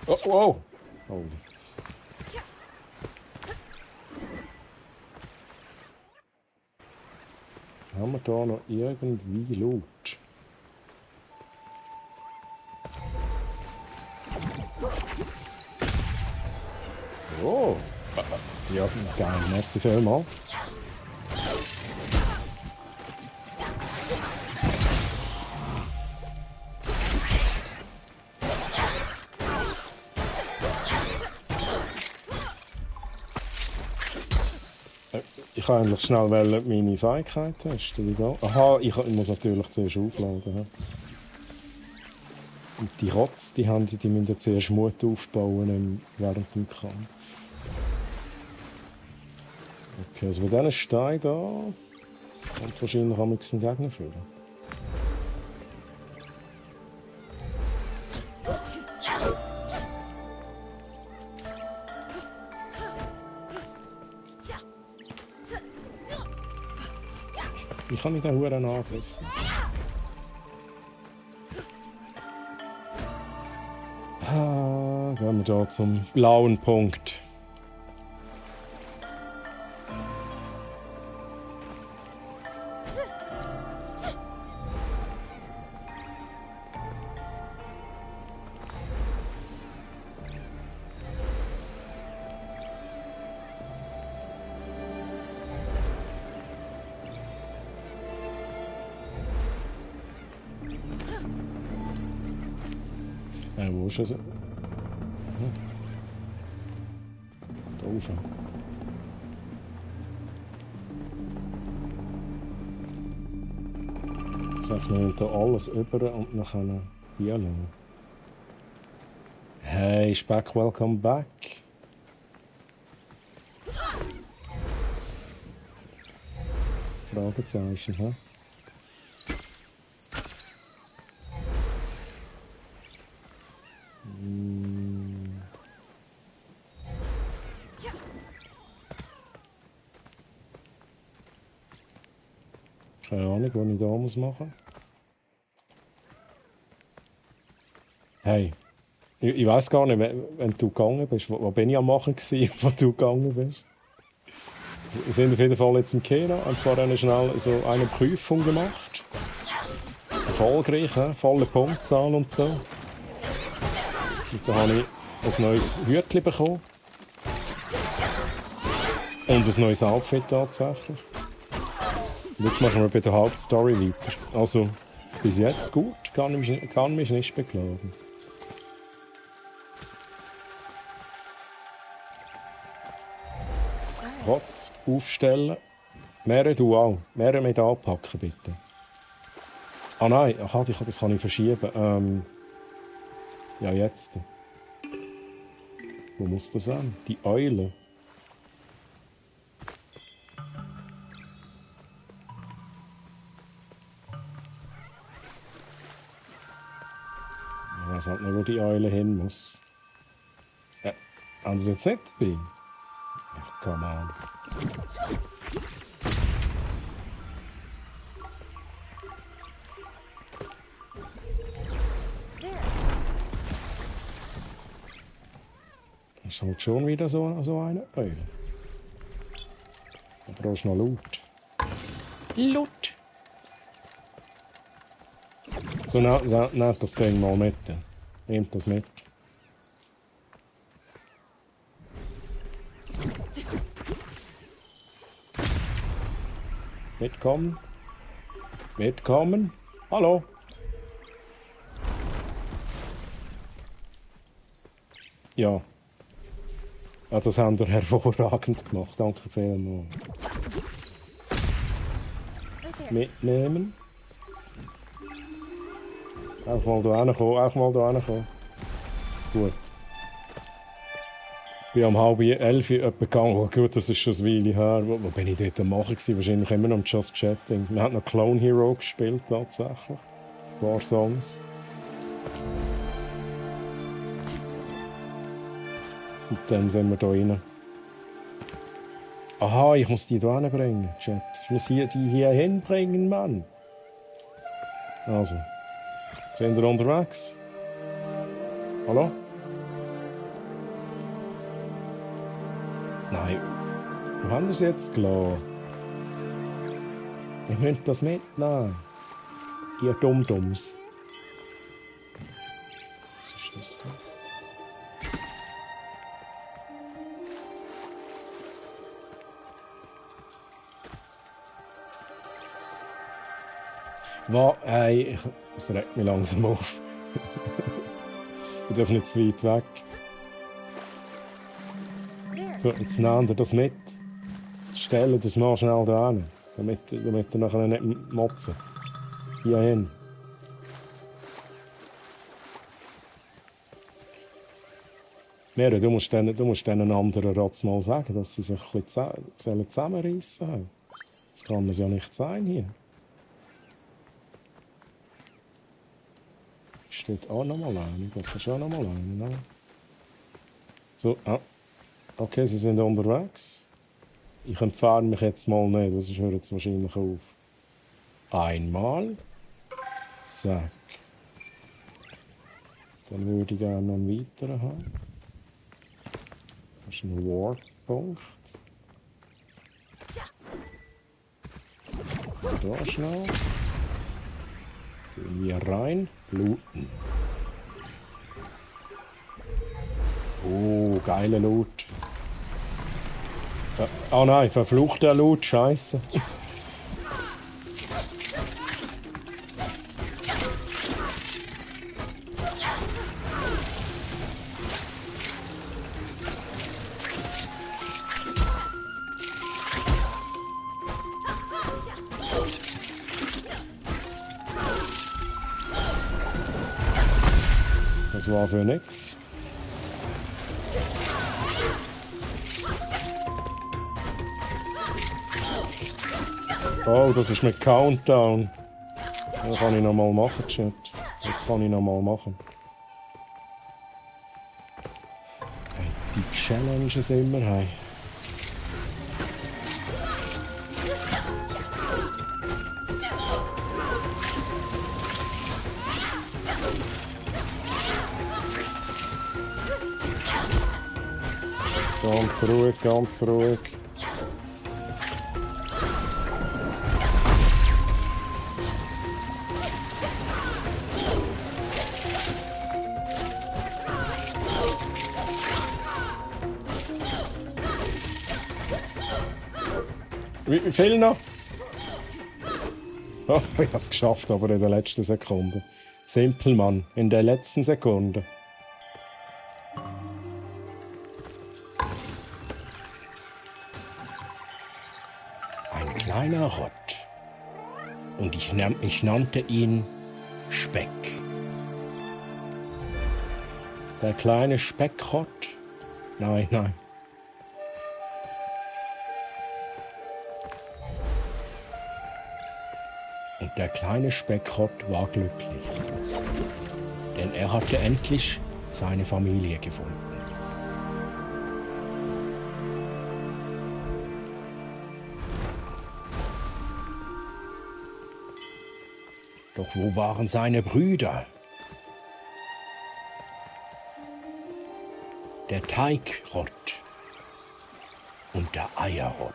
Oh, wow! Oh. Haben wir da noch irgendwie Loot? Oh! Ja, geil, merci vielmals. Ich kann eigentlich schnell meine Fähigkeit testen. Aha, ich muss natürlich zuerst aufladen. He? Und die Rotz, die müssen ja zuerst Mut aufbauen während dem Kampf. Okay, also mit diesen Steinen da kommt wahrscheinlich am nächsten Gegner führen. Ich kann nicht den Huren angreifen. Gehen wir hier zum blauen Punkt. Wo ist er? Da rauf. Das heißt, wir nehmen hier alles über und nachher hier lang. Hey, Speck, welcome back. Fragezeichen, hä? Keine Ahnung, was ich da machen muss. Hey, ich weiß gar nicht, wenn du gegangen bist, wo bin ich am Machen gewesen, wo du gegangen bist? Wir sind auf jeden Fall jetzt im Kena und vorher schnell so eine Prüfung gemacht. Erfolgreich, volle Punktzahl und so. Und dann habe ich ein neues Hütchen bekommen. Und ein neues Outfit tatsächlich. Und jetzt machen wir bei der Hauptstory weiter. Also, bis jetzt gut, kann mich nicht beklagen. Rotz aufstellen. Mehrere du auch. Mehrere mit anpacken, bitte. Ah nein, aha, das kann ich verschieben. Ja, jetzt. Wo muss das sein? Die Eule. Ich weiß halt nicht, wo die Eule hin muss. Haben sie jetzt nicht dabei? Ja, come on. Das ist halt schon wieder so eine Eule. Da brauchst du noch Loot. Loot! So, nehmt das Ding mal mit. Nehmt das mit. Mitkommen. Mitkommen. Hallo. Ja. Ja, das haben wir hervorragend gemacht. Danke vielmals. Mitnehmen. Auch mal da hinkommen. Gut. Ich bin um 10:30 etwa gegangen. Oh gut, das ist schon ein Weile her. Wo bin ich dort am Machen gewesen? Wahrscheinlich immer noch im Just Chatting. Wir haben noch Clone Hero gespielt, tatsächlich. Ein paar Songs. Und dann sind wir da rein. Aha, ich muss die hier hinbringen, Chat. Ich muss die hier hinbringen, Mann. Also. Sind wir unterwegs? Hallo? Nein. Wo haben wir es jetzt gelassen? Wir müssen das mitnehmen. Ihr Dummdums. Was ist das denn? Hey, es regt mich langsam auf. Ich darf nicht zu weit weg. So, jetzt nehmt ihr das mit. Jetzt stellt das mal schnell da hin, damit ihr nachher nicht motzt. Hier hin. Mira, du musst den anderen Ratz mal sagen, dass sie sich ein bisschen zusammenreissen sollen. Das kann es ja nicht sein hier. Steht auch noch mal ein. Ich glaube, das ist auch noch mal ein. Ne? So, okay, sie sind unterwegs. Ich entferne mich jetzt mal nicht, sonst hört es wahrscheinlich auf. Einmal. Zack. Dann würde ich gerne noch einen weiteren haben. Das ist ein Warp-Punkt. Da schnell. Gehen wir rein. Looten. Oh, geiler Loot. Oh nein, verfluchter Loot, scheiße. Das war für nix. Oh, das ist mit Countdown. Das kann ich noch mal machen, Chat. Das kann ich noch mal machen. Hey, die Challenges immer, hey. Ganz ruhig, ganz ruhig. Wie viel noch? Oh, ich habe es geschafft, aber in der letzten Sekunde. Simpel, Mann. In der letzten Sekunde. Ein kleiner Rott. Und ich nannte ihn Speck. Der kleine Speckrott? Nein, nein. Und der kleine Speckrott war glücklich, denn er hatte endlich seine Familie gefunden. Doch wo waren seine Brüder? Der Teigrott und der Eierrott.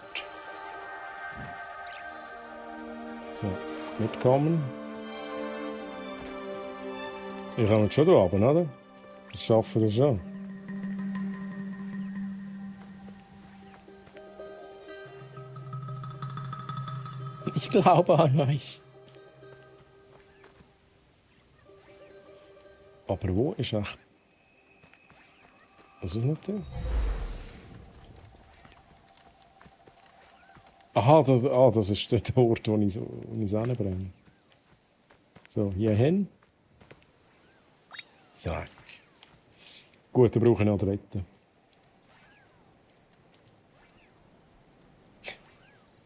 So. Mitkommen. Ich komme jetzt schon da oben, oder? Das schaffen wir schon. Ich glaube an euch. Aber wo ist echt... Was ist nicht der? Aha, das ist der Ort, wo ich es hinbringe. So, hier hin. Zack. Gut, dann brauche ich noch einen dritten.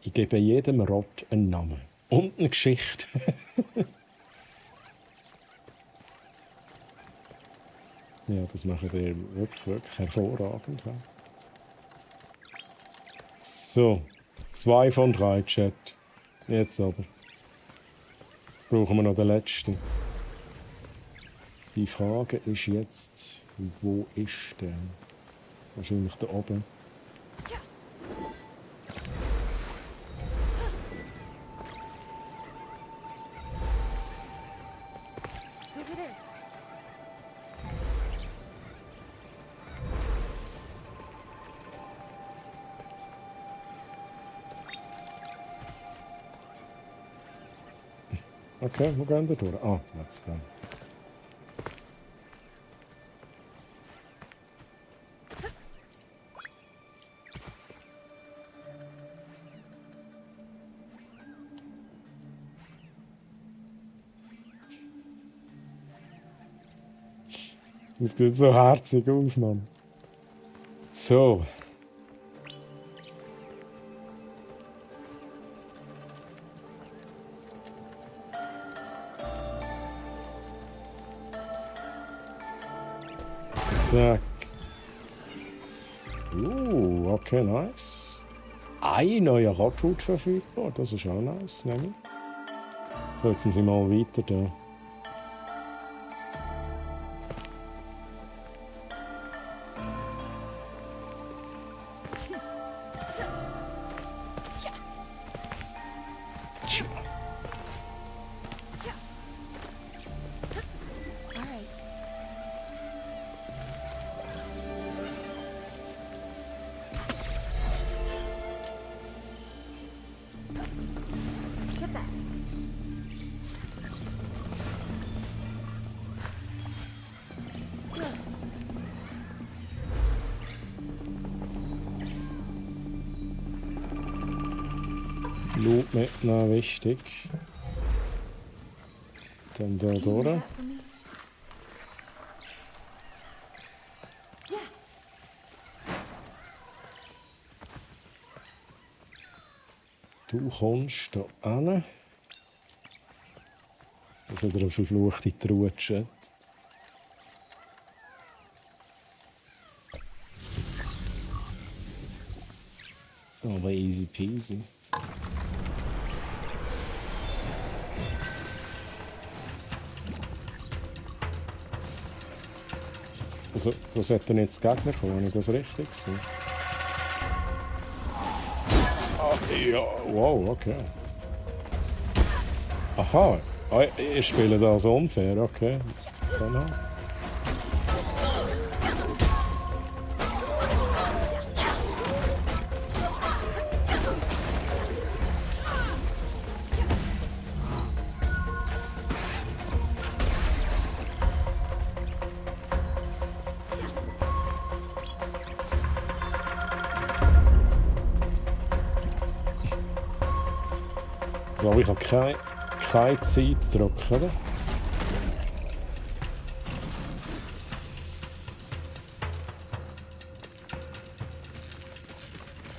Ich gebe jedem Rott einen Namen. Und eine Geschichte. Ja, das machen wir wirklich hervorragend. So. So, 2 von 3, Chat. Jetzt aber. Jetzt brauchen wir noch den letzten. Die Frage ist jetzt, wo ist der? Wahrscheinlich da oben. Over there. Okay, wo gehen wir durch? Ah, let's go. Das sieht so herzig aus, Mann. So. Zack. Okay, nice. Ein neuer Rockroute verfügbar, das ist auch nice, nehme ich. So, jetzt müssen wir mal weiter da. Get that. Loot mitnehmen, wichtig. Dann da durch. Du kommst hier hin. Auf wieder eine verfluchte Truhe, Chat. Aber easy peasy. Also, was hat denn jetzt Gegner kommen? Habe ich das richtig gesehen? Ja, wow, okay. Aha, ich spiele das unfair, okay. Dann halt. Ich glaube, ich habe keine Zeitdruck, oder?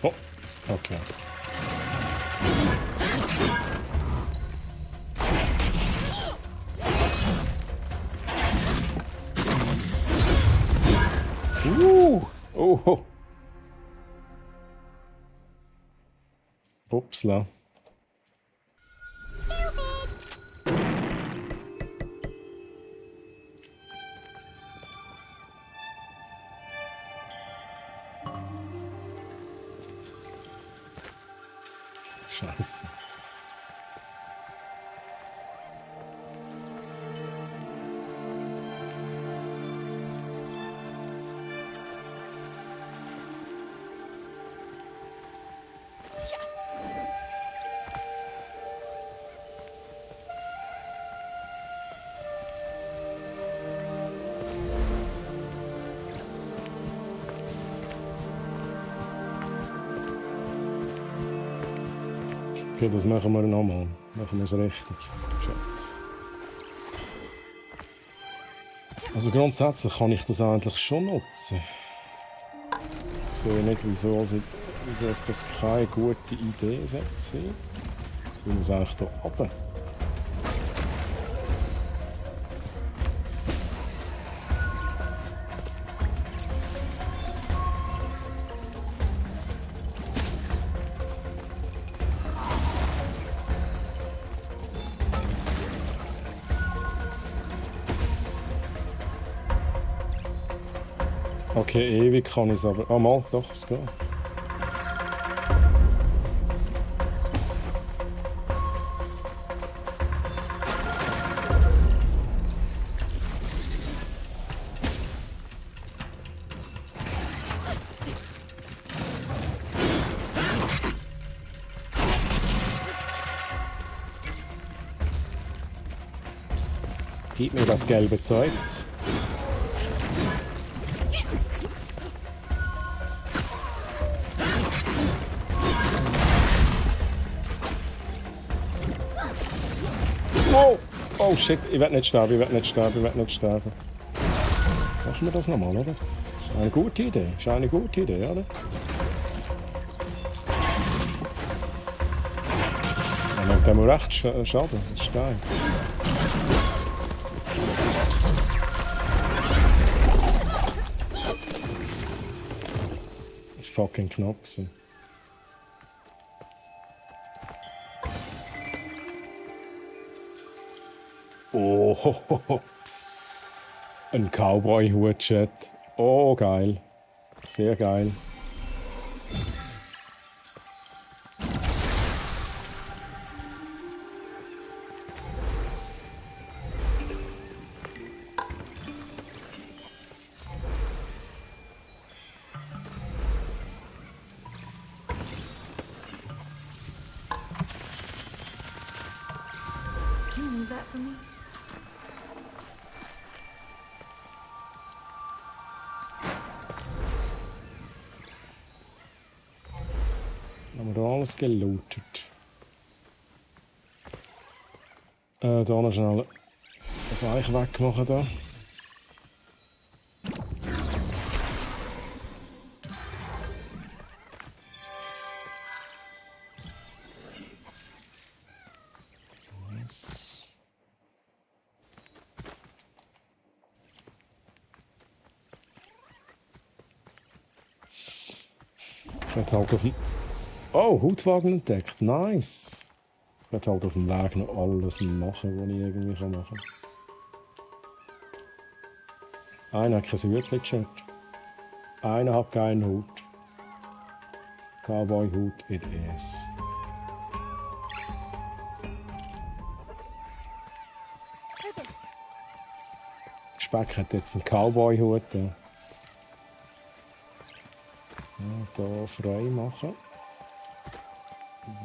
Oh, okay. Oh. Upsla. Scheiße. Okay, das machen wir nochmal. Machen wir es richtig. Chat. Also grundsätzlich kann ich das eigentlich schon nutzen. Ich sehe nicht, wieso es das keine gute Idee sein sollte. Ich muss eigentlich hier runter. Okay, ewig kann ich es aber... Ah, mal, doch, es geht. Gib mir das gelbe Zeugs. Oh! Oh shit, ich werde nicht sterben, ich werde nicht sterben, ich werde nicht sterben. Machen wir das nochmal, oder? Ist eine gute Idee, ist eine gute Idee, oder? Dann nimmt er mir recht Schaden, das ist geil. Das ist fucking knapp gewesen. Oh, ein Cowboy-Hut-Chat. Oh, geil. Sehr geil. Can you move that for me? Haben wir da alles gelootet? Da noch schnell das Eich wegmachen da. Yes. Wird halt auf dem... Oh, Hutwagen entdeckt. Nice. Ich werde halt auf dem Weg noch alles machen, was ich irgendwie machen kann. Einer hat kein Hütchen. Einer hat keinen Hut. Cowboy-Hut it is. Speck hat jetzt einen Cowboy-Hut. Ja, da frei machen.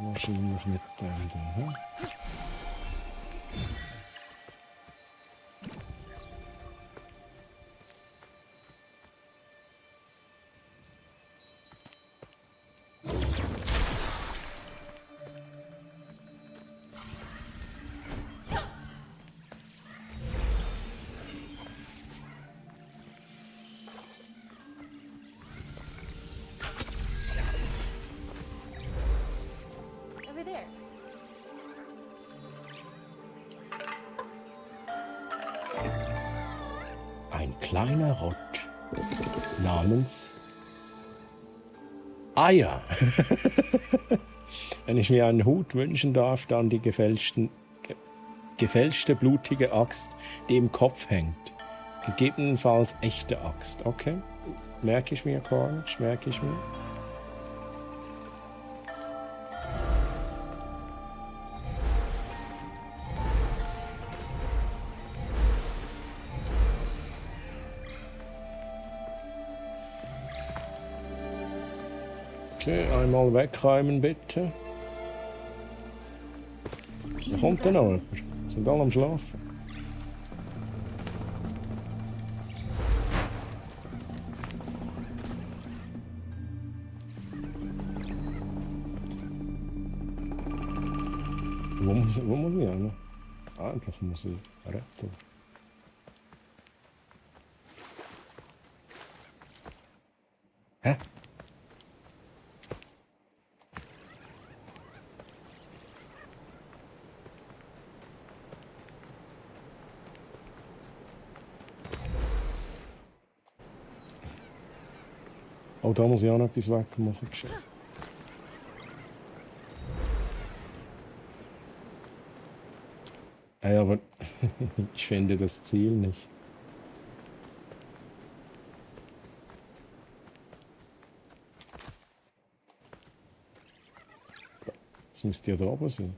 Wahrscheinlich mit dem da. Over there. Ein kleiner Rott namens Eier. Wenn ich mir einen Hut wünschen darf, dann die gefälschte blutige Axt, die im Kopf hängt. Gegebenenfalls echte Axt. Okay, merke ich mir, Cornish, merke ich mir. Okay, einmal wegräumen bitte. Da kommt dann noch jemand. Sind alle am Schlafen. Wo muss ich eigentlich? Eigentlich muss ich retten. Hä? Oh, da muss ich auch noch etwas wegmachen. Shit. Hey, aber ich finde das Ziel nicht. Das müsste ja da oben sein.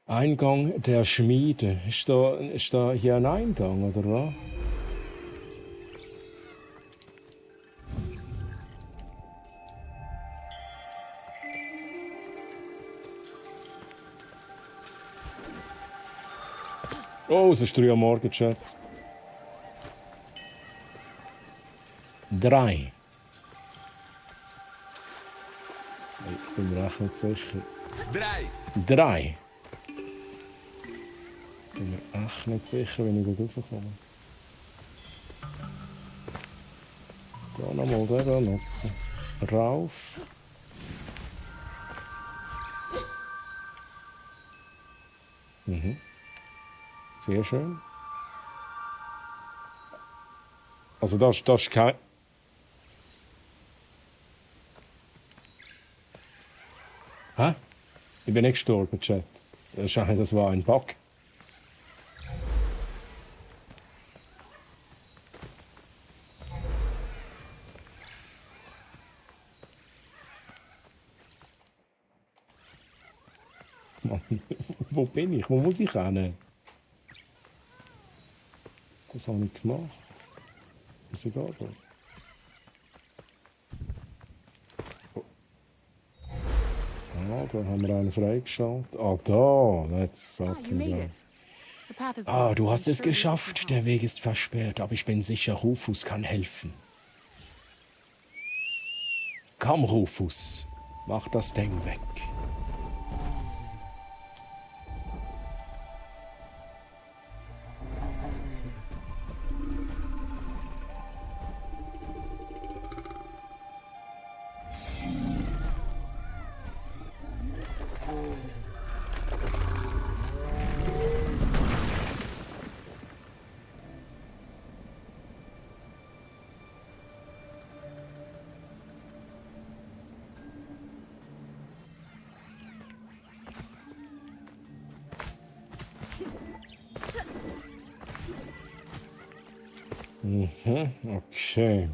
Eingang der Schmiede. Ist da hier ein Eingang, oder was? Oh, es ist 3 Uhr morgen, Chat. 3. Ich bin mir echt nicht sicher. 3. Ich bin mir echt nicht sicher, wenn ich da raufkomme. Da nochmal den da nutzen. Rauf. Sehr schön. Also das ist kein... Hä? Ich bin nicht gestorben, Chat. Das war ein Bug. Mann, wo bin ich? Wo muss ich hin? Das habe ich gemacht. Was ist da? Ah, da haben wir einen freigeschaltet. Ah, da. Let's fucking go. Ah, du hast es geschafft. Der Weg ist versperrt, aber ich bin sicher, Rufus kann helfen. Komm, Rufus. Mach das Ding weg. Okay.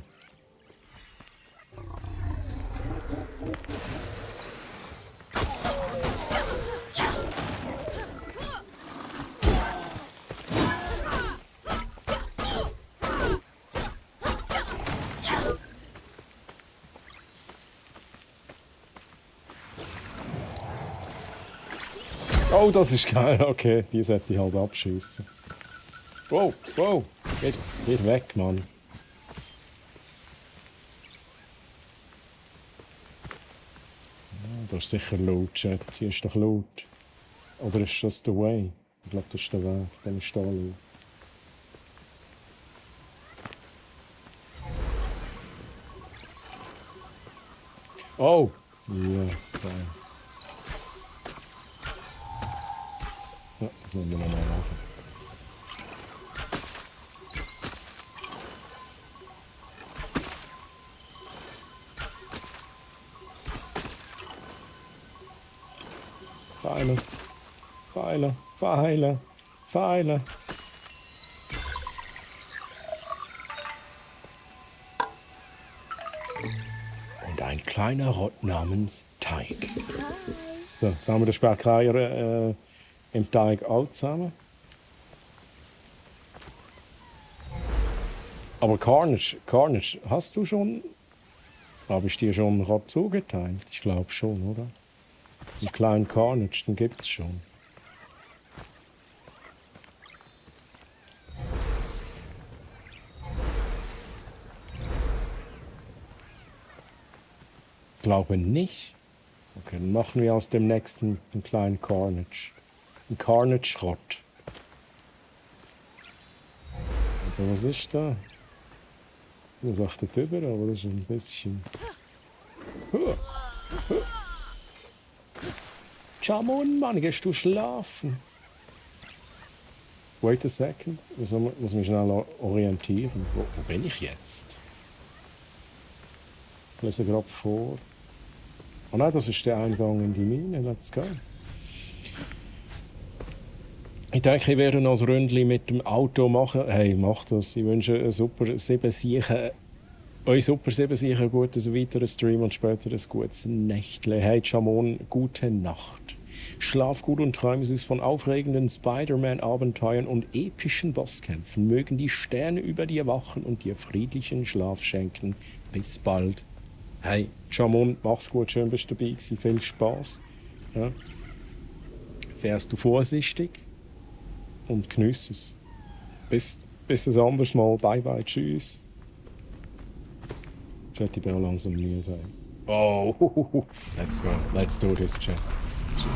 Oh, das ist geil. Okay, die sollte ich halt abschießen. Wow, wow. Geht weg, Mann. Ja, da ist sicher Loot, Chat. Hier ist doch Loot. Oder ist das der Way? Ich glaube, das ist der Weg. Dann ist da Loot. Oh! Ja, geil. Ja, das müssen wir nochmal machen. Pfeile. Pfeile. Pfeile. Pfeile. Und ein kleiner Rott namens Teig. So, jetzt haben wir den Sperrkreier im Teig auch zusammen. Aber Carnage, hast du schon? Habe ich dir schon Rott zugeteilt? Ich glaube schon, oder? Einen kleinen Carnage, den gibt's schon. Ich glaube nicht. Okay, dann machen wir aus dem nächsten einen kleinen Carnage. Ein Carnage-Rott. Aber was ist da? Ich sagte drüber, aber das ist ein bisschen... Jamon, Mann, gehst du schlafen? Wait a second. Ich muss mich schnell orientieren. Wo bin ich jetzt? Ich lese gerade vor. Oh nein, das ist der Eingang in die Mine. Let's go. Ich denke, ich werde noch ein Ründchen mit dem Auto machen. Hey, mach das. Ich wünsche eine super 7 Siechen Euch Super 7 sicher ein gutes weiteres Stream und später ein gutes Nächtle. Hey Jamon, gute Nacht. Schlaf gut und träume es von aufregenden Spider-Man-Abenteuern und epischen Bosskämpfen. Mögen die Sterne über dir wachen und dir friedlichen Schlaf schenken. Bis bald. Hey Jamon, mach's gut, schön bist du dabei gewesen. Viel Spaß. Ja. Fährst du vorsichtig und genieß es. Bis ein anderes Mal. Bye bye, tschüss. Chat, ich bin auch langsam müde. Oh, let's go. Let's do this, Chat.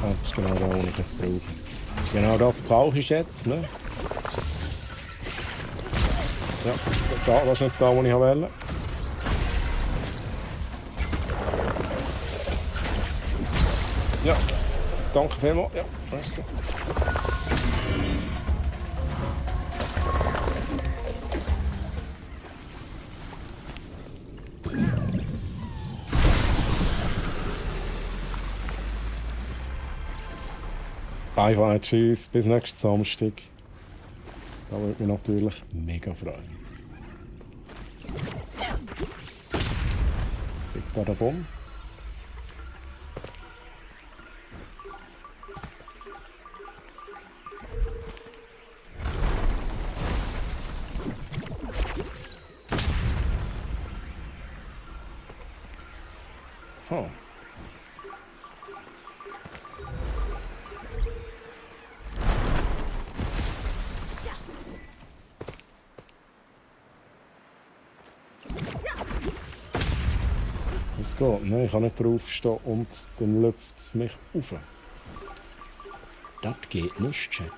Das ist genau das, was ich jetzt brauche. Genau das brauche ich jetzt, ne? Ja, das ist nicht da, wo ich wollte. Ja, danke vielmals. Ja, merci. Bye bye, tschüss, bis nächsten Samstag. Da würde mich natürlich mega freuen. Big Badabom. Huh. Es geht, ne? Ich kann nicht draufstehen und dann läuft es mich rauf. Das geht nicht, Chat.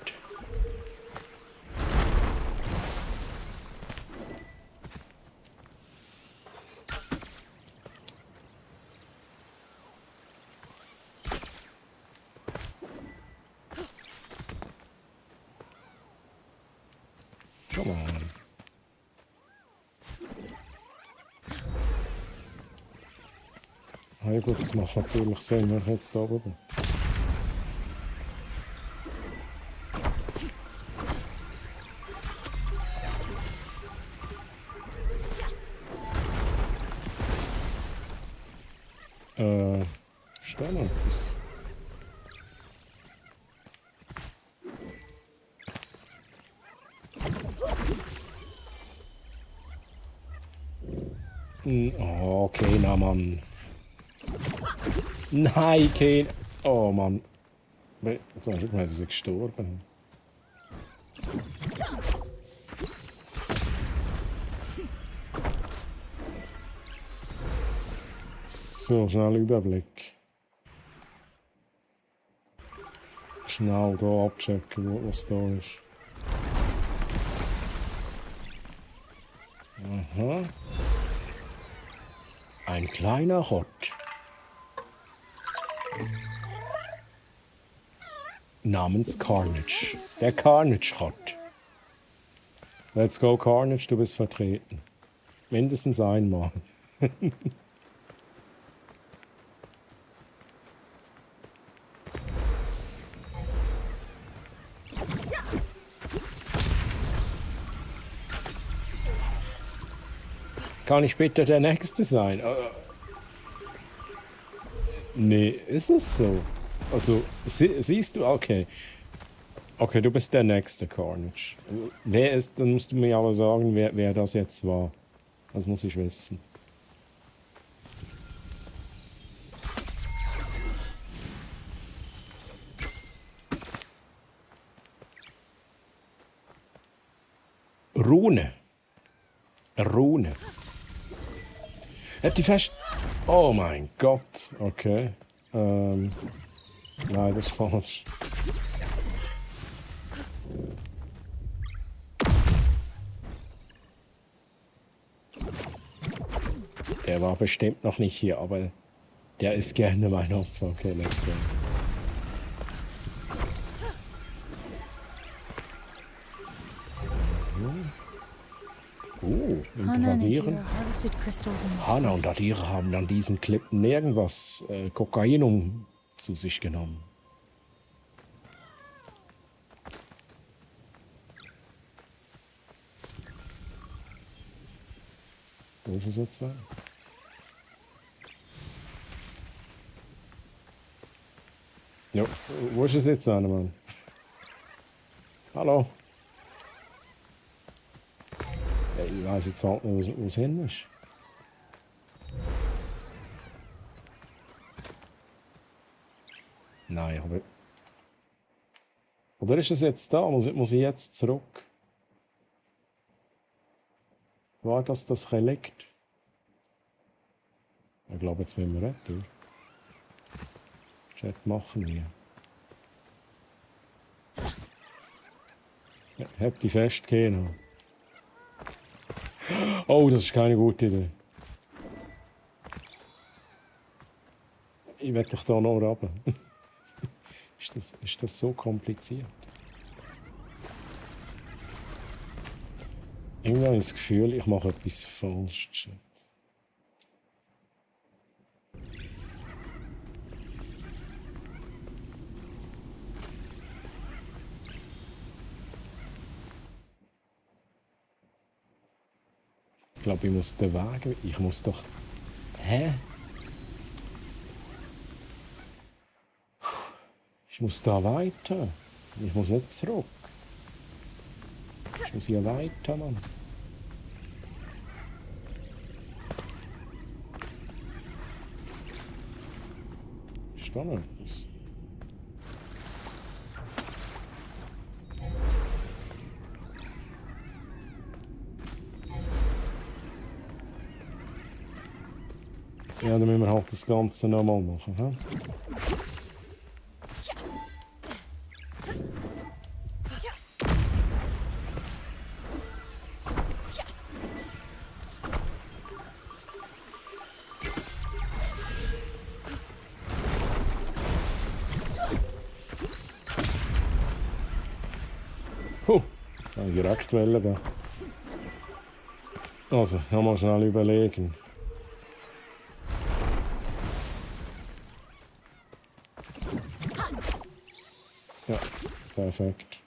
Come on. Ja gut, das macht natürlich Sinn, wenn ich jetzt da oben bin. Ist da noch etwas? Oh, okay, na Mann. Nein, kein. Oh Mann. Jetzt habe ich mal, dass ich gestorben. So, schnell Überblick. Schnell hier abchecken, was da ist. Aha. Ein kleiner Rott. Namens Carnage. Der Carnage-Rott. Let's go, Carnage, du bist vertreten. Mindestens einmal. Kann ich bitte der Nächste sein? Nee, ist es so? Also, siehst du? Okay. Okay, du bist der nächste Carnage. Wer ist, dann musst du mir aber sagen, wer das jetzt war. Das muss ich wissen. Rune. Rune. Hat die fest... Oh mein Gott. Okay. Nein, das ist falsch. Der war bestimmt noch nicht hier, aber der ist gerne mein Opfer. Okay, let's go. Interagieren. Hana und Adira haben an diesen Klippen irgendwas Kokain zu sich genommen. Wo ist es jetzt? Ja, wo ist es jetzt, Mann? Hallo? Ich weiß jetzt halt nicht, wo es hin ist. Nein, aber... Oder ist es jetzt da? Muss ich jetzt zurück? War das liegt? Ich glaube, jetzt müssen wir retour. Chat machen wir. Ja, hab die festgenommen. Oh, das ist keine gute Idee. Ich will doch da noch runter. Ist das so kompliziert? Irgendwie habe ich das Gefühl, ich mache etwas falsch. Chat. Ich glaube, ich muss den Weg... Ich muss doch... Hä? Ich muss da weiter. Ich muss nicht zurück. Ich muss hier weiter, Mann. Ist da noch etwas? Ja, dann müssen wir halt das Ganze nochmal machen. He? Kann ich direkt wählen. Also, nochmal schnell überlegen. Ja, perfekt.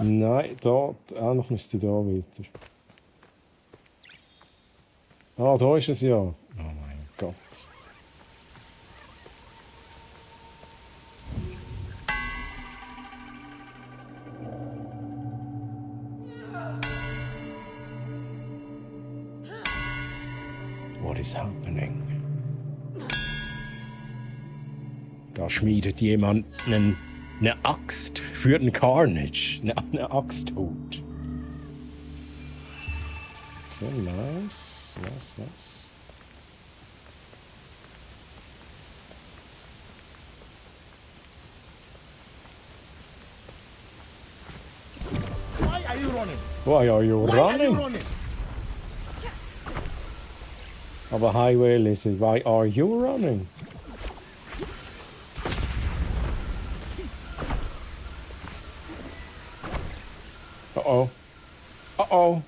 Nein, da, noch müsste da weiter. Ah, da ist es ja. Oh mein Gott. What is happening? Da schmiedet jemand eine Axt für den Carnage. Eine Axthut. Okay, nice. Nice. Why are you running? Why are you running? Aber Highway Lizzie, why are you running? Uh-oh. Uh-oh.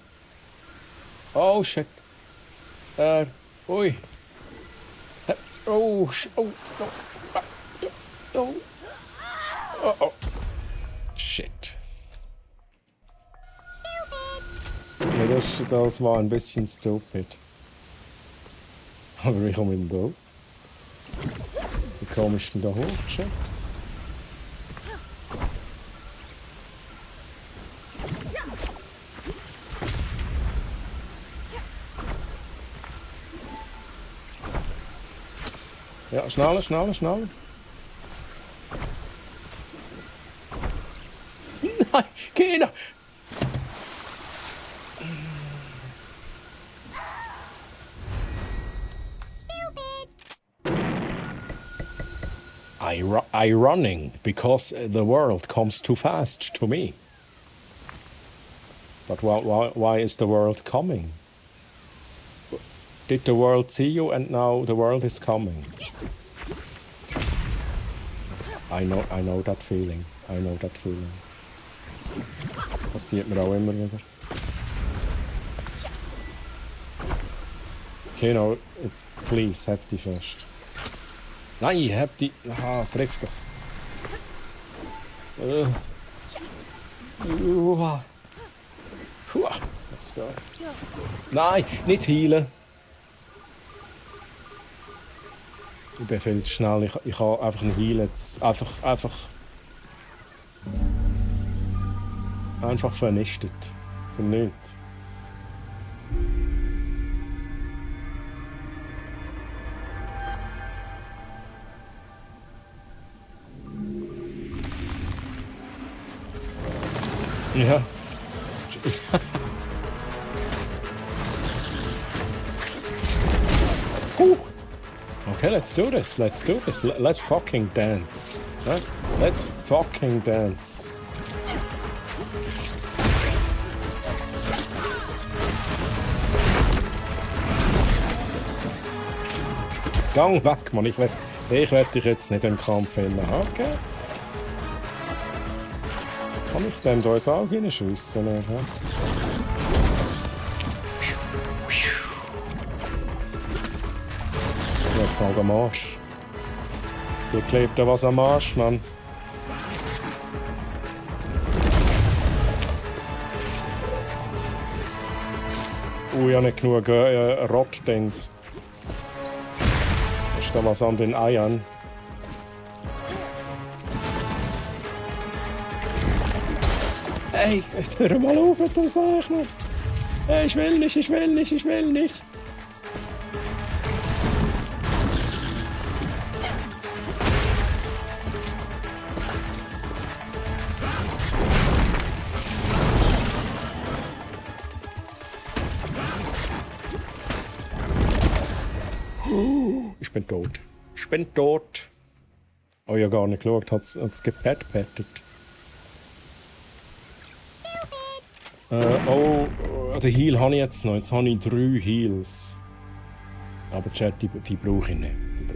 Oh, shit. Ui. Oh, oh, no. Oh. Uh-oh. Shit. Ja, das war ein bisschen stupid. Aber wie komme ich denn da? Wie komme ich denn da hoch, Chat? Ja, schneller. Nein, geh noch! I running because the world comes too fast to me. But why is the world coming? Did the world see you and now the world is coming? I know that feeling. Passiert mir auch immer wieder. Genau, jetzt please, hab die fest. Nein, hab die. Ah, treff doch. Let's go. Nein, nicht heilen. Ich bin viel zu schnell. Ich kann einfach nicht heilen. Einfach vernichtet. Für nichts. Ja. Okay, let's do this. Let's do this. Let's fucking dance. Right? Let's fucking dance. Gang weg, Mann. Ich werd dich jetzt nicht im Kampf finden. Okay. Kann ich dem da ins Auge hineinschiessen? Ja? Jetzt halt am Arsch. Hier klebt da was am Arsch, Mann. Ich habe nicht genug Rot-Dings. Ist da was an den Eiern? Ey, hör mal auf mit dem Zeichnen. Hey, ich will nicht. Ich bin tot. Oh, ich habe gar nicht geschaut. Hat's gepettet. Den Heal habe ich jetzt noch. Jetzt habe ich 3 Heals. Aber Chat, die brauche ich nicht. Ich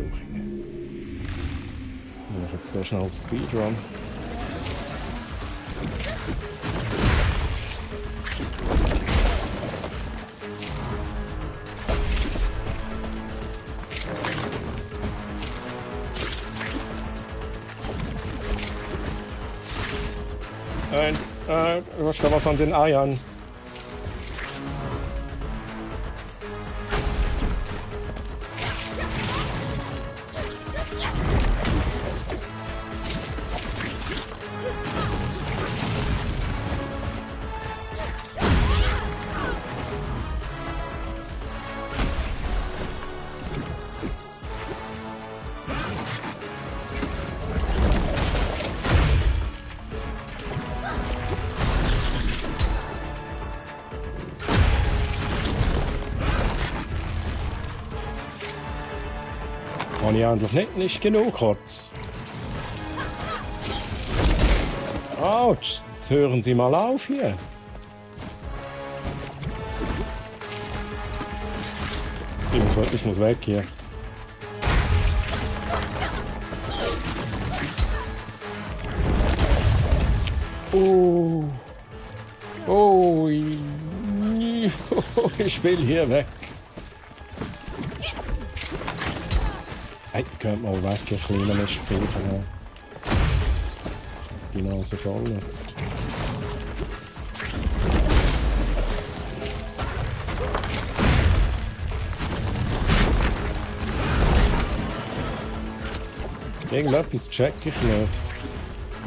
mache jetzt so schnell Speedrun. Du hast da was an den Eiern. Habe ich eigentlich nicht genug Kotz. Autsch, jetzt hören Sie mal auf hier. Ich muss weg hier. Oh, ich will hier weg. Hey, könnt mal weg, ihr kleinen Mistviech. Die Nase voll jetzt. Irgendetwas check ich nicht.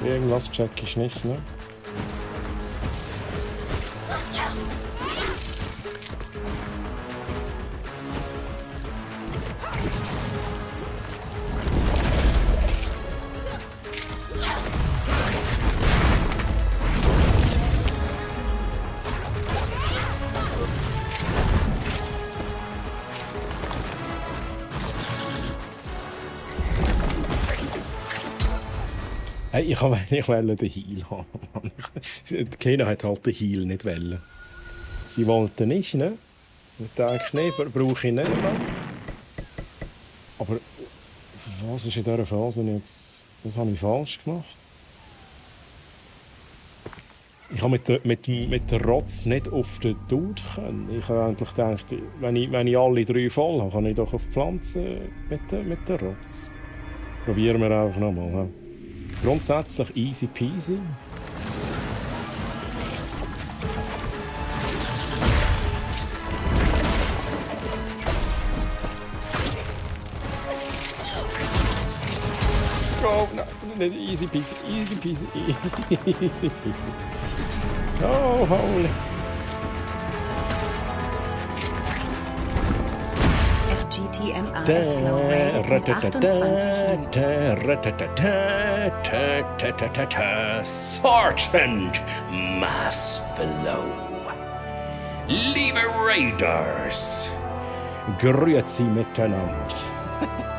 Irgendwas check ich nicht, ne? Hey, ich wollte den Heal haben. Keiner hat halt den Heal nicht wollen. Sie wollten nicht, ne? Ich denke, nee, brauche ich nicht. Aber was ist in dieser Phase jetzt? Was habe ich falsch gemacht? Ich habe mit der Rotz nicht auf den Dude können. Ich habe eigentlich gedacht, wenn ich alle 3 voll habe, kann ich doch auf die Pflanze mit der Rotz. Probieren wir einfach nochmal. Ja. Grundsätzlich easy peasy. Oh, nein, nicht easy peasy, easy peasy, easy peasy. Oh, holy. SGTMAS Flow Rate mit 28 Sergeant Massflow. Liebe Raiders, grüezi miteinander.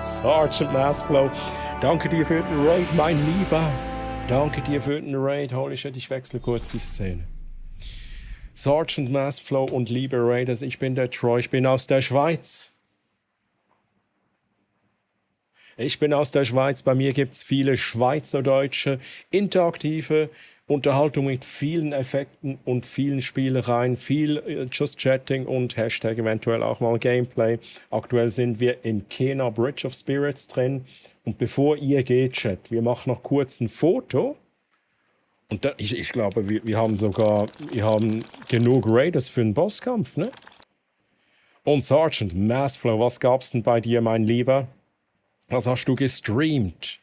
Sergeant Massflow, danke dir für den Raid, mein Lieber. Danke dir für den Raid. Holy shit, ich wechsle kurz die Szene. Sergeant Massflow und liebe Raiders, ich bin der Troy, ich bin aus der Schweiz. Ich bin aus der Schweiz, bei mir gibt es viele schweizerdeutsche, interaktive Unterhaltung mit vielen Effekten und vielen Spielereien, viel Just Chatting und Hashtag eventuell auch mal Gameplay. Aktuell sind wir in Kena Bridge of Spirits drin und bevor ihr geht, Chat, wir machen noch kurz ein Foto. Und da, ich glaube, wir haben genug Raiders für einen Bosskampf, ne? Und Sergeant Massflow, was gab's denn bei dir, mein Lieber? Was hast du gestreamt?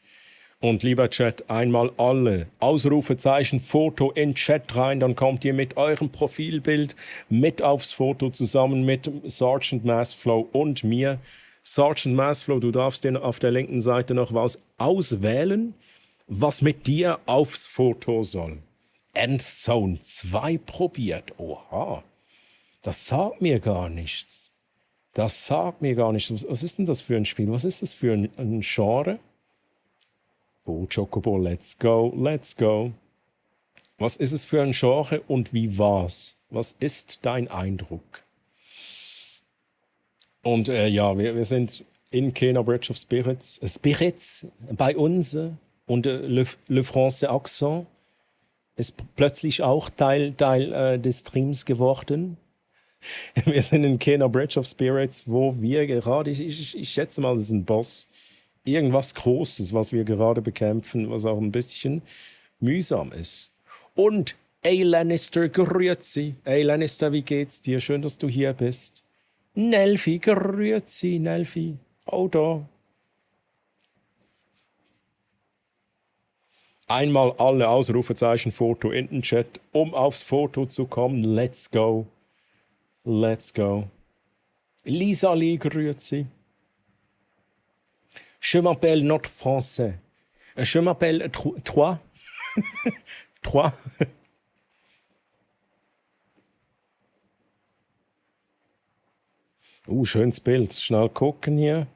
Und lieber Chat, einmal alle Ausrufezeichen Foto in Chat rein, dann kommt ihr mit eurem Profilbild mit aufs Foto zusammen mit Sergeant Massflow und mir. Sergeant Massflow, du darfst dir auf der linken Seite noch was auswählen, was mit dir aufs Foto soll. Endzone 2 probiert. Oha, das sagt mir gar nichts. Das sagt mir gar nichts. Was ist denn das für ein Spiel? Was ist das für ein Genre? Oh, Chocobo, let's go, let's go. Was ist es für ein Genre und wie war's? Was ist dein Eindruck? Und ja, wir sind in Kena Bridge of Spirits. Spirits bei uns und le Français Accent ist plötzlich auch Teil des Streams geworden. Wir sind in Kena Bridge of Spirits, wo wir gerade, ich schätze mal, das ist ein Boss, irgendwas Großes, was wir gerade bekämpfen, was auch ein bisschen mühsam ist. Und Lannister, grüezi. Lannister, wie geht's dir? Schön, dass du hier bist. Nelfi, grüezi, Nelfi. Oh, da. Einmal alle Ausrufezeichen Foto in den Chat, um aufs Foto zu kommen. Let's go. Let's go. Lisa Lee, grüezi. Je m'appelle notre français. Je m'appelle Trois. Trois. Schönes Bild. Schnell gucken hier.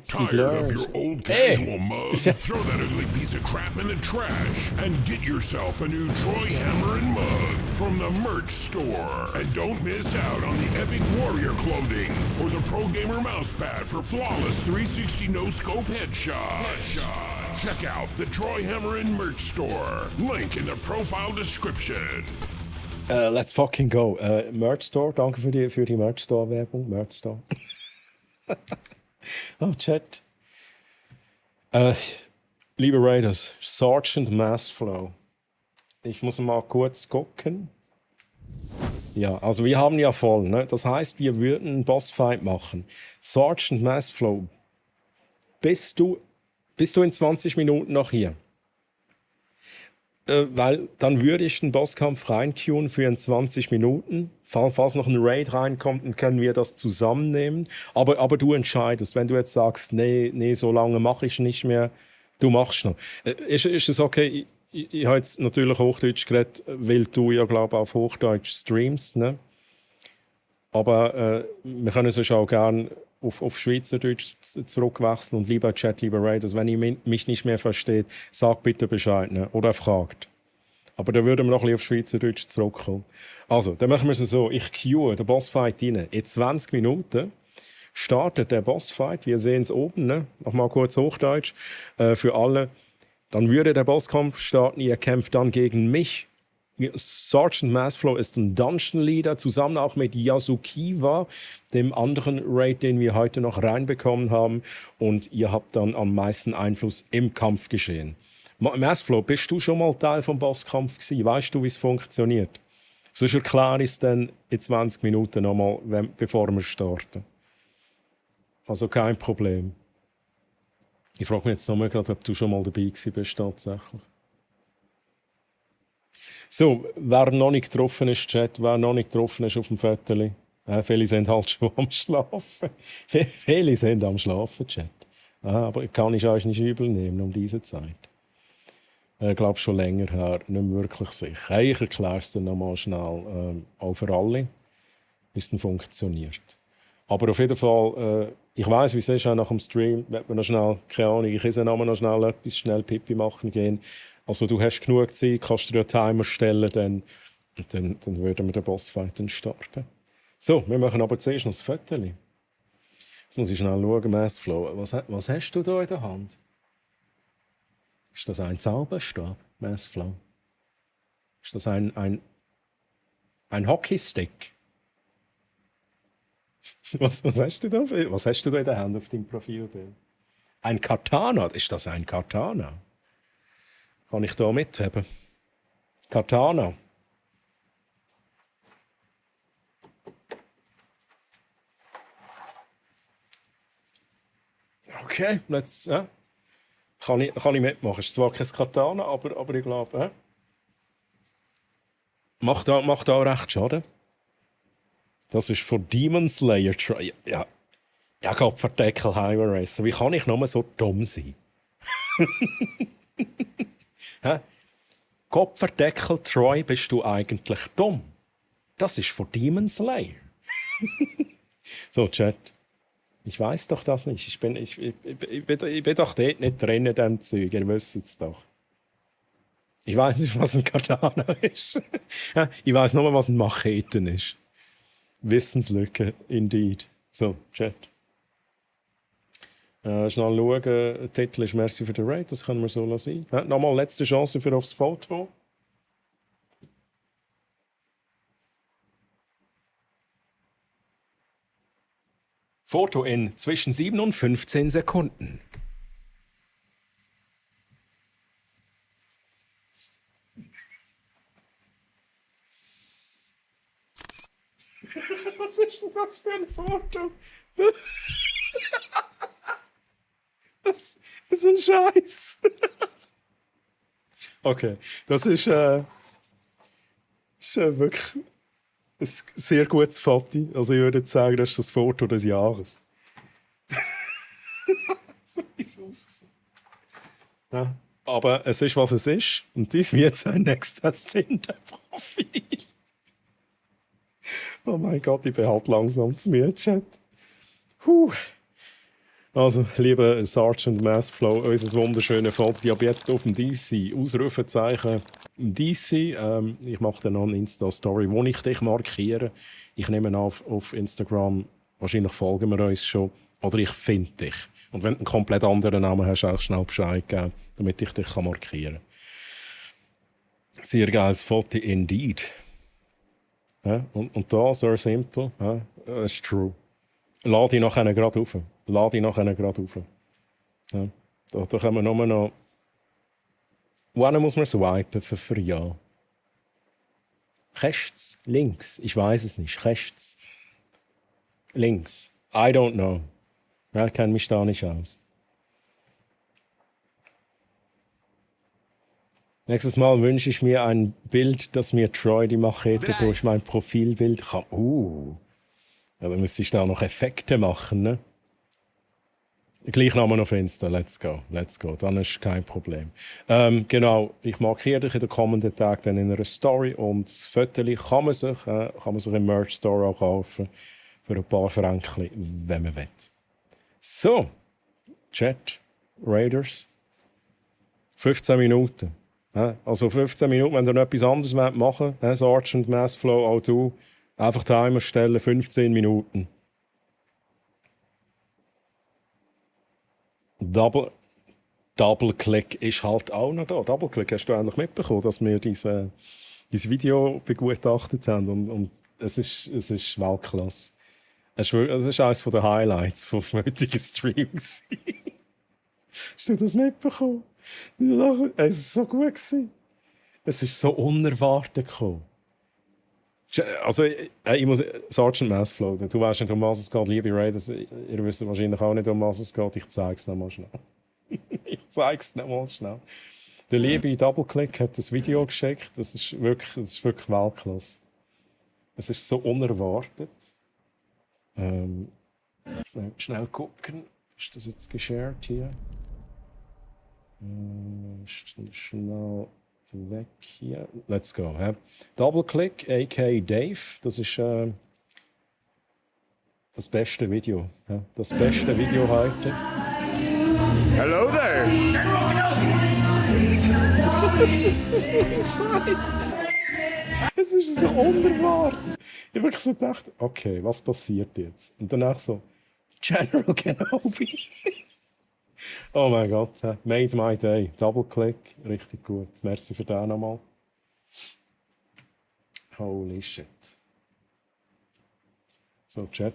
Tired of your old casual mug? Throw that ugly piece of crap in the trash and get yourself a new Troy Hammer and mug from the merch store. And don't miss out on the epic warrior clothing or the Pro Gamer mousepad for flawless 360 no-scope headshots. Check out the Troy Hammer and merch store. Link in the profile description. Let's fucking go. Merch Store, danke für die Merch Store Werbung. Merch Store. Oh, Chat. Liebe Raiders, Sergeant Massflow. Ich muss mal kurz gucken. Ja, also wir haben ja voll, ne? Das heißt, wir würden einen Bossfight machen. Sergeant Massflow, bist du in 20 Minuten noch hier? Weil dann würde ich den Bosskampf reinqueuen für in 20 Minuten. Falls noch ein Raid reinkommt, dann können wir das zusammennehmen. Aber du entscheidest, wenn du jetzt sagst, nee, so lange mache ich nicht mehr, du machst noch. Ist es okay? Ich habe jetzt natürlich Hochdeutsch geredet, weil du ja, glaube ich, auf Hochdeutsch streamst, ne? Aber wir können sonst auch gerne auf Schweizerdeutsch zurückwechseln und lieber Chat, lieber Raiders, wenn ihr mich nicht mehr versteht, sagt bitte Bescheid, ne? Oder fragt. Aber da würden wir noch ein bisschen auf Schweizerdeutsch zurückkommen. Also, dann machen wir es so, ich queue den Bossfight rein. In 20 Minuten startet der Bossfight, wir sehen es oben, ne? Nochmal kurz Hochdeutsch, für alle. Dann würde der Bosskampf starten, ihr kämpft dann gegen mich. Sergeant Massflow ist ein Dungeon Leader, zusammen auch mit Yasukiwa, dem anderen Raid, den wir heute noch reinbekommen haben. Und ihr habt dann am meisten Einfluss im Kampfgeschehen. Massflow, bist du schon mal Teil vom Bosskampf gewesen? Weißt du, wie es funktioniert? Sonst erkläre ich es dann in 20 Minuten nochmal, bevor wir starten. Also kein Problem. Ich frage mich jetzt nochmal gerade, ob du schon mal dabei gewesen bist tatsächlich. So, wer noch nicht getroffen ist, Chat, wer noch nicht getroffen ist auf dem Viertel, viele sind halt schon am Schlafen. Viele sind am Schlafen, Chat. Aber kann ich euch nicht übel nehmen um diese Zeit. Ich glaube schon länger her, nicht mehr wirklich sicher. Hey, ich erkläre es dann nochmal schnell, auch für alle, wie es dann funktioniert. Aber auf jeden Fall, ich weiss, wie es ist, auch nach dem Stream, wenn wir noch schnell, keine Ahnung, ich kann noch schnell etwas, schnell Pipi machen gehen. Also du hast genug Zeit, kannst dir einen Timer stellen, dann würden wir den Bossfight dann starten. So, wir machen aber zuerst noch das Foto. Jetzt muss ich schnell schauen, Massflow. Was hast du da in der Hand? Ist das ein Zauberstab, Massflow? Ist das ein Hockeystick? Was hast du da? Was hast du da in der Hand auf deinem Profilbild? Ein Katana? Ist das ein Katana? Kann ich da mithaben? Katana. Okay, kann ich mitmachen. Es ist zwar kein Katana, aber ich glaube, macht da recht Schaden. Das ist von Demon Slayer. Ja, Gott, Verdeckel Highway Racer. Wie kann ich nur so dumm sein? Kopfverdeckel, Troy, bist du eigentlich dumm? Das ist von Demon Slayer. So, Chat. Ich weiß doch das nicht. Ich bin doch dort nicht drin in diesem Zeug. Ihr wisst es doch. Ich weiß nicht, was ein Katana ist. Ich weiß nur, was ein Macheten ist. Wissenslücke, indeed. So, Chat. Schnell schauen, der Titel ist «Merci für den Raid», das können wir so lassen. Nochmal letzte Chance für aufs Foto. Foto in zwischen 7 und 15 Sekunden. Was ist denn das für ein Foto? Das ist ein Scheiß. Okay, das ist wirklich ein sehr gutes Foto. Also ich würde sagen, das ist das Foto des Jahres. So wie es aussieht. Ja, aber es ist, was es ist. Und dies wird sein nächstes Tinder-Profil. Oh mein Gott, ich bin halt langsam zu müde, Chat. Also, lieber Sergeant Massflow, unser wunderschönes Foto ab jetzt auf dem DC. Ausrufezeichen DC. Ich mache dann noch eine Insta-Story, wo ich dich markiere. Ich nehme an, auf Instagram, wahrscheinlich folgen wir uns schon. Oder ich finde dich. Und wenn du einen komplett anderen Namen hast, auch schnell Bescheid geben, damit ich dich markieren kann. Sehr geiles Foto, indeed. Ja, und da, sehr simpel. Ja, das ist true. Lade ich nachher gerade auf. Ja, da können wir nur noch... Wann muss man swipen für Ja? Rechts? Links? Ich weiß es nicht. Rechts? Links? I don't know. Ja, ich kenne mich da nicht aus. Nächstes Mal wünsche ich mir ein Bild, das mir Troy die Machete durch mein Profilbild kann. Ja, dann müsste ich da noch Effekte machen, ne? Gleich Namen auf Insta, let's go, dann ist kein Problem. Genau, ich markiere dich in den kommenden Tagen dann in einer Story und das Foto kann man sich im Merch Store auch kaufen, für ein paar Franken, wenn man will. So, Chat, Raiders, 15 Minuten. Also 15 Minuten, wenn ihr noch etwas anderes machen wollt, Sergeant Massflow, auch du, einfach Timer stellen, 15 Minuten. Double Double-Click ist halt auch noch da. Double-Click hast du eigentlich mitbekommen, dass wir dieses Video begutachtet haben. Und es ist Weltklasse. Es ist eines der Highlights vom heutigen Stream. Hast du das mitbekommen? Es war so gut. Es ist so unerwartet gekommen. Also, ich muss Sergeant Massflow, du weißt nicht, um was es geht, liebe Raiders, ihr wisst wahrscheinlich auch nicht, um was es geht. Ich zeige es nochmal schnell. Der liebe Double-Click hat das Video geschickt. Das ist wirklich Weltklasse. Es ist so unerwartet. Schnell gucken. Ist das jetzt geshared hier? Schnell weg hier. Let's go. Double-Click, a.k.a. Dave. Das ist das beste Video. Das beste Video heute. Hello there. Es ist so unerwartet. Ich habe wirklich so gedacht, okay, was passiert jetzt? Und danach so, General Kenobi. Oh mein Gott, made my day. Double-Click, richtig gut. Merci für den nochmal. Holy shit. So, Chat,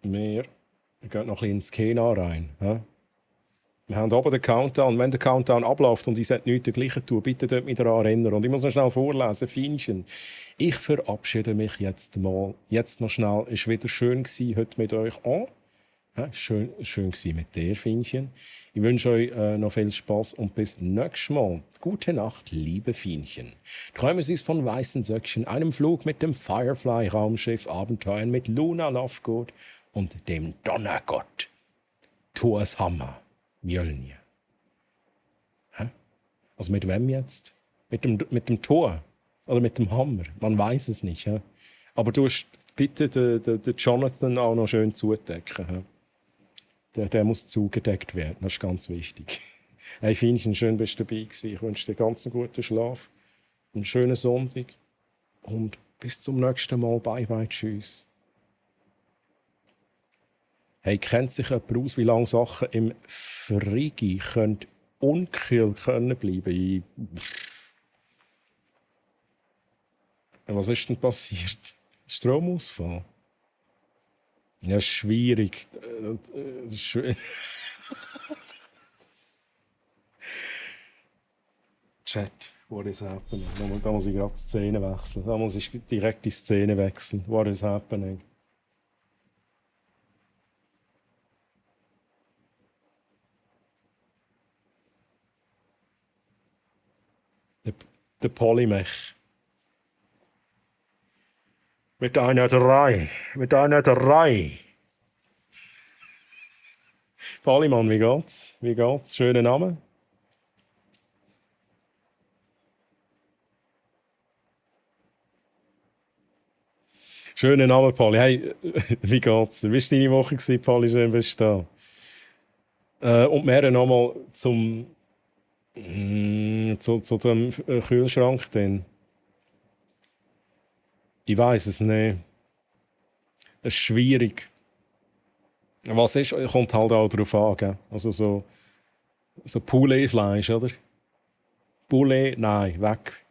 wir gehen noch ein bisschen ins Kena rein. Wir haben oben den Countdown. Wenn der Countdown abläuft und ich sollte nichts dergleichen tun, bitte dort mich daran erinnern. Und ich muss noch schnell vorlesen, Feinchen. Ich verabschiede mich jetzt mal. Jetzt noch schnell. Es war wieder schön gewesen, heute mit euch. Schön gewesen mit dir, Feinchen. Ich wünsche euch noch viel Spaß und bis nächstes Mal. Gute Nacht, liebe Feinchen. Träumen Sie von weißen Söckchen, einem Flug mit dem Firefly-Raumschiff, Abenteuern mit Luna Lovegood und dem Donnergott Thors Hammer. Mjölnir. Also mit wem jetzt? Mit dem Tor? Oder mit dem Hammer? Man weiß es nicht. Aber du musst bitte den Jonathan auch noch schön zudecken. Der muss zugedeckt werden, das ist ganz wichtig. Hey Feinchen, schön bist du dabei gewesen. Ich wünsche dir ganz einen guten Schlaf, einen schönen Sonntag und bis zum nächsten Mal. Bye bye, tschüss. Hey, kennt sich jemand aus, wie lange Sachen im Frigi unkühl bleiben? Was ist denn passiert? Stromausfall? Ja, schwierig. Chat, what is happening? Da muss ich gerade die Szene wechseln. Da muss ich direkt die Szene wechseln. What is happening? Der Polymech. Mit einer 3. Polymann, wie geht's? Schöner Name. Schöner Name, Polly. Hey, wie geht's? Wie war deine Woche, Polly? Schön, bist du da. Und mehr nochmal zu dem Kühlschrank. Denn ich weiß es nicht. Es ist schwierig. Was ist, kommt halt auch darauf an. Gell? Also so Poulet-Fleisch, oder? Poulet, nein,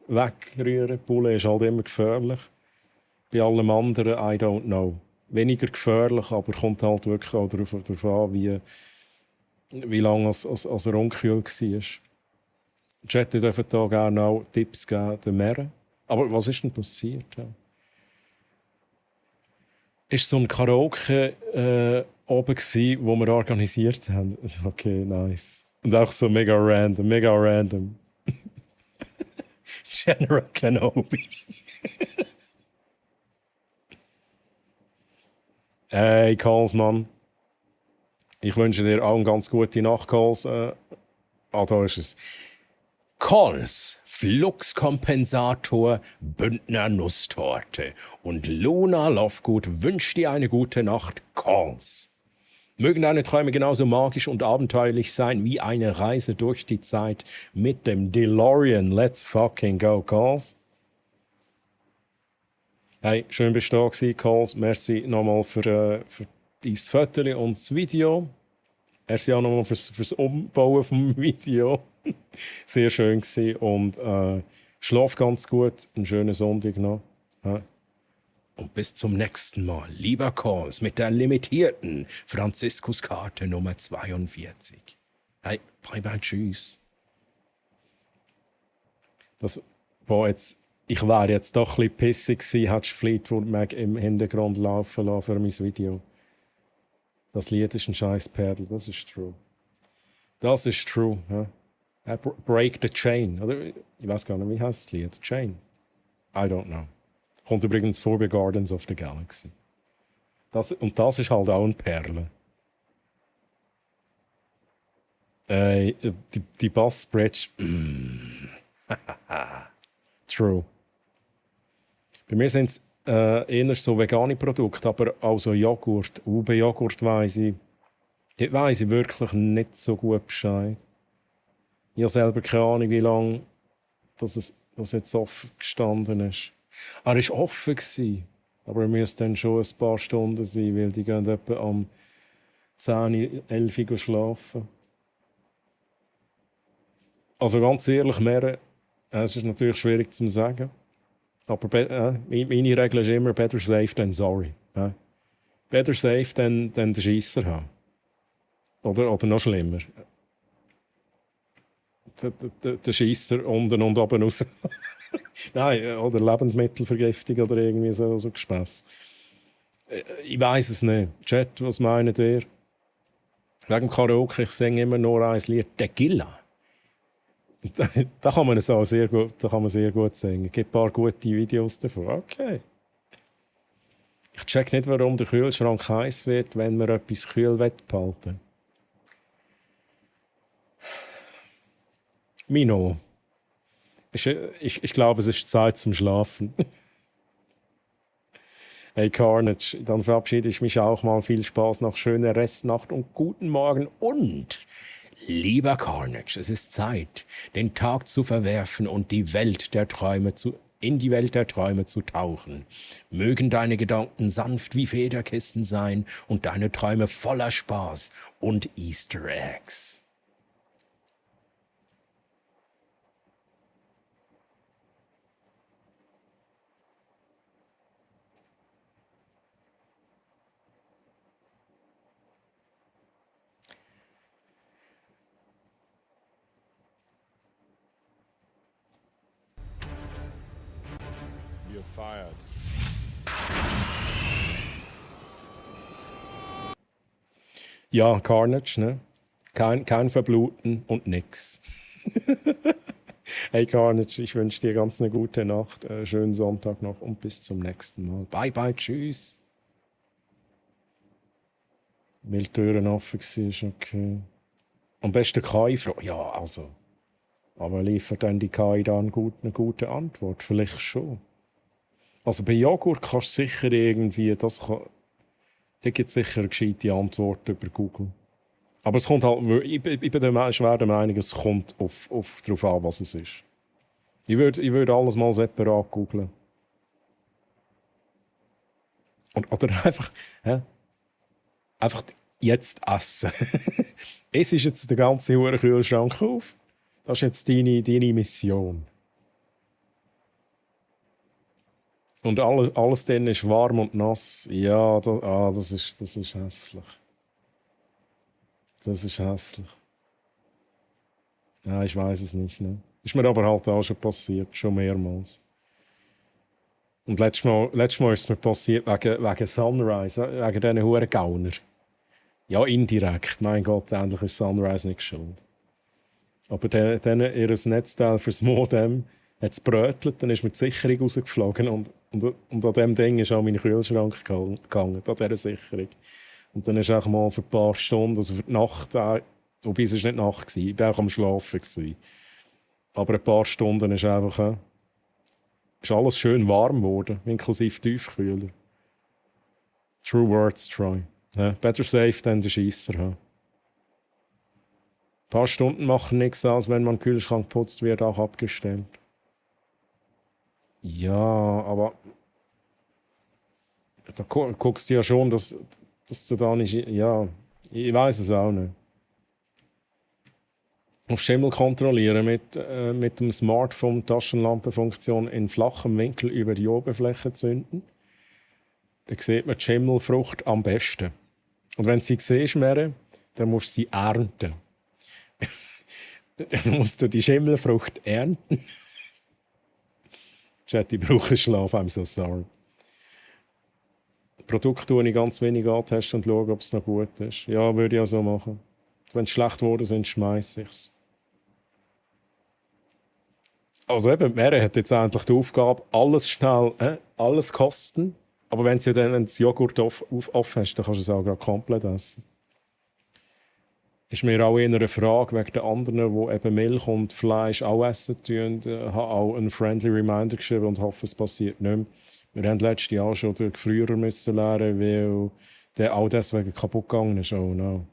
wegrühren. Poulet ist halt immer gefährlich. Bei allem anderen, I don't know. Weniger gefährlich, aber kommt halt wirklich auch darauf an, wie lange er unkühl war. Chat dürfen da gerne auch Tipps geben, den Meeren. Aber was ist denn passiert? Ja? Ist so ein Karaoke oben gsi, wo wir organisiert haben. Okay, nice. Und auch so mega random. General Kenobi. Hey, Calls, Mann. Ich wünsche dir auch eine ganz gute Nacht, Calls. Da ist es. Calls, Fluxkompensator, Bündner Nusstorte und Luna Lovegood wünscht dir eine gute Nacht, Calls. Mögen deine Träume genauso magisch und abenteuerlich sein wie eine Reise durch die Zeit mit dem DeLorean. Let's fucking go, Calls. Hey, schön bist du da gewesen, Calls. Merci nochmal für dein Foto und das Video. Merci auch nochmal fürs Umbauen vom Video. Sehr schön gewesen. Und schlaf ganz gut. Einen schönen Sonntag noch. Ja. Und bis zum nächsten Mal. Lieber Calls mit der limitierten Franziskuskarte Nummer 42. Hey, bye bye, tschüss. Ich wäre jetzt doch ein bisschen pissig gewesen, hättest Fleetwood Mac im Hintergrund laufen lassen für mein Video. Das Lied ist ein scheiß Perl, das ist true. Das ist true. Ja. Break the Chain. Oder, ich weiß gar nicht, wie heißt das Lied? Chain? I don't know. Kommt übrigens vor bei Guardians of the Galaxy. Und das ist halt auch eine Perle. Die Bass-Bridge. True. Bei mir sind es eher so vegane Produkte, aber auch so Joghurt. Bei Joghurt weiss ich wirklich nicht so gut Bescheid. Ich habe selber keine Ahnung, wie lange das jetzt offen gestanden ist. Er war offen gewesen, aber er müsste dann schon ein paar Stunden sein, weil die gehen etwa am 10, 11 Uhr schlafen. Also ganz ehrlich, es ist natürlich schwierig zu sagen. Aber meine Regel ist immer better safe than sorry. Better safe than den Scheisser haben. Oder noch schlimmer. Der Scheisser unten und oben raus. Nein, oder Lebensmittelvergiftung oder irgendwie so Gespäss. Ich weiss es nicht. Chat, was meint ihr? Wegen Karaoke, ich singe immer nur ein Lied. Tequila. Da kann man es auch sehr gut singen. Es gibt ein paar gute Videos davon. Okay. Ich check nicht, warum der Kühlschrank heiß wird, wenn man etwas kühl behalten will. Mino. Ich glaube, es ist Zeit zum Schlafen. Hey Carnage, dann verabschiede ich mich auch mal. Viel Spaß, noch schöne Restnacht und guten Morgen. Und, lieber Carnage, es ist Zeit, den Tag zu verwerfen und in die Welt der Träume zu tauchen. Mögen deine Gedanken sanft wie Federkissen sein und deine Träume voller Spaß und Easter Eggs. You're fired. Ja, Carnage, ne? Kein Verbluten und nix. Hey Carnage, ich wünsche dir ganz eine gute Nacht, schönen Sonntag noch und bis zum nächsten Mal. Bye bye, tschüss. Weil die Türen offen war, okay. Am besten KI-Frage. Ja, also. Aber liefert dann die KI da eine gute Antwort? Vielleicht schon. Also bei Joghurt kannst du sicher irgendwie, da gibt es sicher eine gescheite Antwort über Google. Aber es kommt halt, ich bin schwer der Meinung, es kommt darauf an, was es ist. Ich würd alles mal separat googlen. Oder einfach jetzt essen. Es ist jetzt der ganze Kühlschrank auf. Das ist jetzt deine Mission. Und alles dann ist warm und nass. Ja, das ist hässlich. Das ist hässlich. Ja, ich weiß es nicht. Ne? Ist mir aber halt auch schon passiert, schon mehrmals. Und letztes Mal ist es mir passiert wegen Sunrise, wegen diesen huren Gauner. Ja, indirekt. Mein Gott, endlich ist Sunrise nicht schuld. Aber dann ihr Netzteil fürs Modem hat es brötelt, dann ist mir die Sicherung rausgeflogen und an diesem Ding ist auch mein Kühlschrank gegangen, an dieser Sicherung. Und dann ist auch mal für ein paar Stunden, also für die Nacht, wobei es nicht Nacht war, ich war auch am Schlafen. Aber ein paar Stunden ist einfach, ist alles schön warm geworden, inklusive Tiefkühler. True words, Troy. Ja, better safe than the Scheisser. Ja. Ein paar Stunden machen nichts aus, wenn man den Kühlschrank putzt, wird auch abgestellt. Ja, aber da guckst du ja schon, dass du da nicht... Ja, ich weiß es auch nicht. auf Schimmel kontrollieren mit dem Smartphone Taschenlampenfunktion in flachem Winkel über die Oberfläche zünden. Dann sieht man die Schimmelfrucht am besten. Und wenn du sie siehst, Mary, dann musst du sie ernten. Dann musst du die Schimmelfrucht ernten. Chat, ich brauche Schlaf, I'm so sorry. Produkt tue ich ganz wenig antesten und schaue, ob es noch gut ist. Ja, würde ich auch so machen. Wenn es schlecht geworden sind, schmeiße ich es. Also eben, Mary hat jetzt endlich die Aufgabe, alles schnell, alles kosten. Aber wenn du dann das Joghurt offen hast, dann kannst du es auch gerade komplett essen. Ist mir auch eher eine Frage wegen den anderen, die eben Milch und Fleisch auch essen tun. Ich habe auch einen friendly Reminder geschrieben und hoffe, es passiert nicht mehr. Wir haben letztes Jahr schon den Gefrierer müssen lernen, weil der auch deswegen kaputt gegangen ist. Oh no.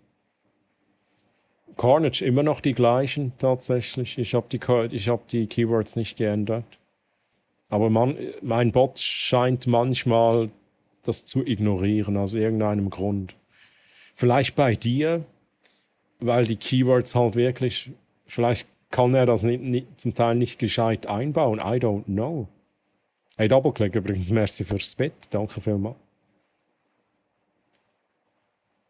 Carnage, immer noch die gleichen tatsächlich. Ich habe die Keywords nicht geändert. Aber mein Bot scheint manchmal das zu ignorieren, aus irgendeinem Grund. Vielleicht bei dir, weil die Keywords halt wirklich, vielleicht kann er das zum Teil nicht gescheit einbauen. I don't know. Hey, Doubleclick übrigens, merci fürs Bett. Danke vielmals.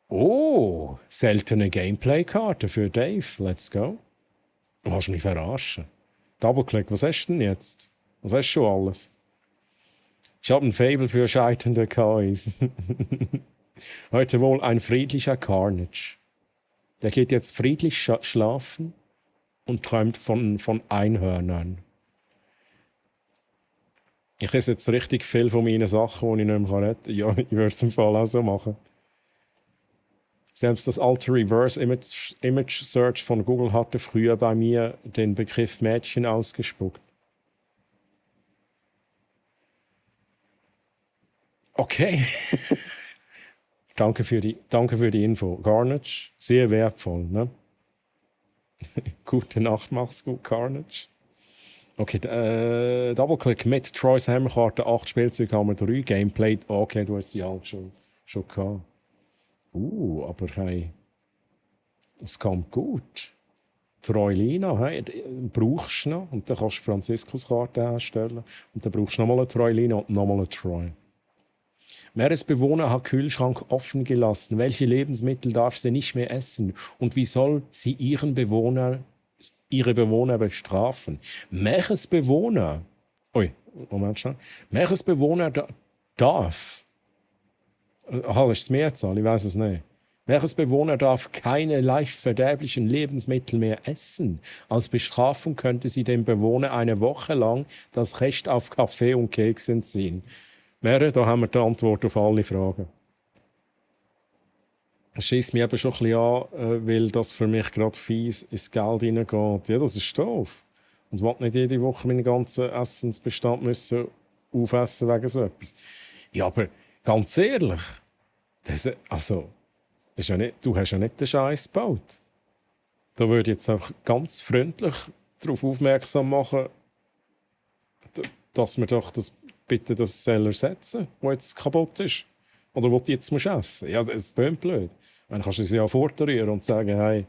Oh, seltene Gameplay-Karte für Dave. Let's go. Du hast mich verarschen. Doubleclick, was hast du denn jetzt? Was hast du schon alles? Ich habe ein Faible für scheiternde KIs. Heute wohl ein friedlicher Carnage. Der geht jetzt friedlich schlafen und träumt von Einhörnern. Ich esse jetzt richtig viel von meinen Sachen, die ich nicht mehr retten kann. Ja, ich würde es im Fall auch so machen. Selbst das alte Reverse Image Search von Google hatte früher bei mir den Begriff Mädchen ausgespuckt. Okay. Danke für die Info. Carnage, sehr wertvoll, ne? Gute Nacht, mach's gut, Carnage. Okay, Doubleclick mit Troy's Hammerkarte, 8 Spielzeuge haben wir 3, Gameplay. Okay, du hast sie halt schon gehabt. Aber hey, das kommt gut. Troilina, hey, brauchst du noch. Und dann kannst du Franziskuskarte herstellen. Und dann brauchst du nochmal eine Troilina und nochmal eine Troy. Meeresbewohner hat Kühlschrank offen gelassen. Welche Lebensmittel darf sie nicht mehr essen? Und wie soll sie ihre Bewohner bestrafen? Meeresbewohner. Moment schon. Meeresbewohner darf. Ist es Mehrzahl? Ich weiß es nicht. Meeresbewohner darf keine leicht verderblichen Lebensmittel mehr essen. Als Bestrafung könnte sie dem Bewohner eine Woche lang das Recht auf Kaffee und Keks entziehen. Mary, da haben wir die Antwort auf alle Fragen. Es schiesst mich eben schon ein bisschen an, weil das für mich gerade fies ins Geld hineingeht. Ja, das ist doof. Und ich will nicht jede Woche meinen ganzen Essensbestand müssen aufessen wegen so etwas. Ja, aber ganz ehrlich, ist ja nicht, du hast ja nicht den Scheiß gebaut. Da würde ich jetzt einfach ganz freundlich darauf aufmerksam machen, dass wir doch bitte das Seller setzen, das jetzt kaputt ist. Oder was du jetzt essen musst. Ja, das klingt blöd. Dann kannst du es ja vortarieren und sagen, hey,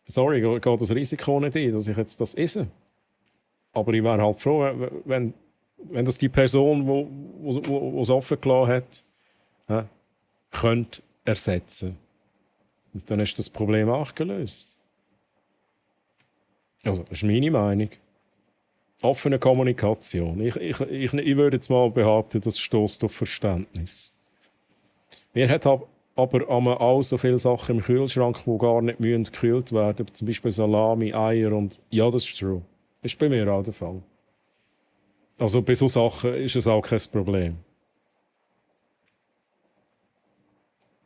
sorry, geht das Risiko nicht ein, dass ich jetzt das esse. Aber ich wäre halt froh, wenn das die Person, die es offen gelassen hat, könnte ersetzen. Und dann ist das Problem auch gelöst. Also, das ist meine Meinung. Offene Kommunikation. Ich würde jetzt mal behaupten, das stößt auf Verständnis. Wir haben aber auch so viele Sachen im Kühlschrank, die gar nicht gekühlt werden müssen. Zum Beispiel Salami, Eier und... Ja, das ist true. Das ist bei mir auch der Fall. Also bei solchen Sachen ist es auch kein Problem.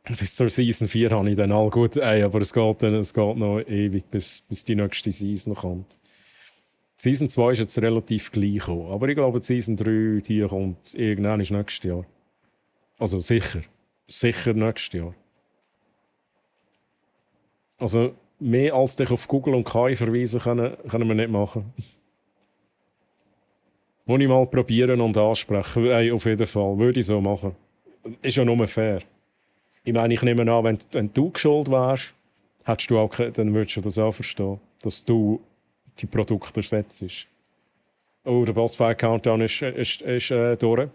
Bis zur Season 4 habe ich dann all gut, aber es geht noch ewig, bis die nächste Season kommt. Season 2 ist jetzt relativ gleich gekommen, aber ich glaube, Season 3 die kommt irgendwann nächstes Jahr. Also sicher nächstes Jahr. Also mehr als dich auf Google und KI verweisen können wir nicht machen. Muss ich mal probieren und ansprechen. Auf jeden Fall, würde ich so machen. Ist ja nur fair. Ich meine, ich nehme an, wenn du geschult wärst, dann würdest du das auch verstehen. dass du die Produkte ersetzt. Oh, der Bossfight-Countdown ist durch.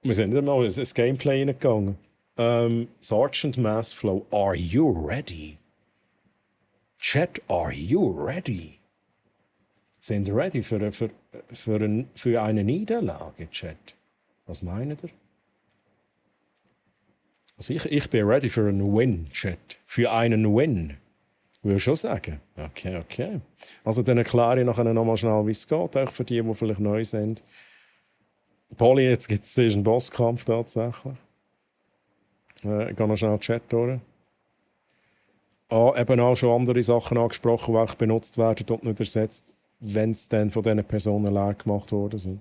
Wir sind dann mal ins Gameplay reingegangen. Sergeant Massflow, are you ready? Chat, are you ready? Sind ihr ready für eine Niederlage, Chat? Was meint ihr? Also ich bin ready für einen Win, Chat. Für einen Win. Würde ich schon sagen. Okay. Also dann erkläre ich nachher nochmal schnell, wie es geht, auch für die vielleicht neu sind. Polly, jetzt gibt es einen Bosskampf tatsächlich. Ich gehe noch schnell den Chat durch. Eben auch schon andere Sachen angesprochen, die auch benutzt werden und nicht ersetzt, wenn es dann von diesen Personen leer gemacht worden sind.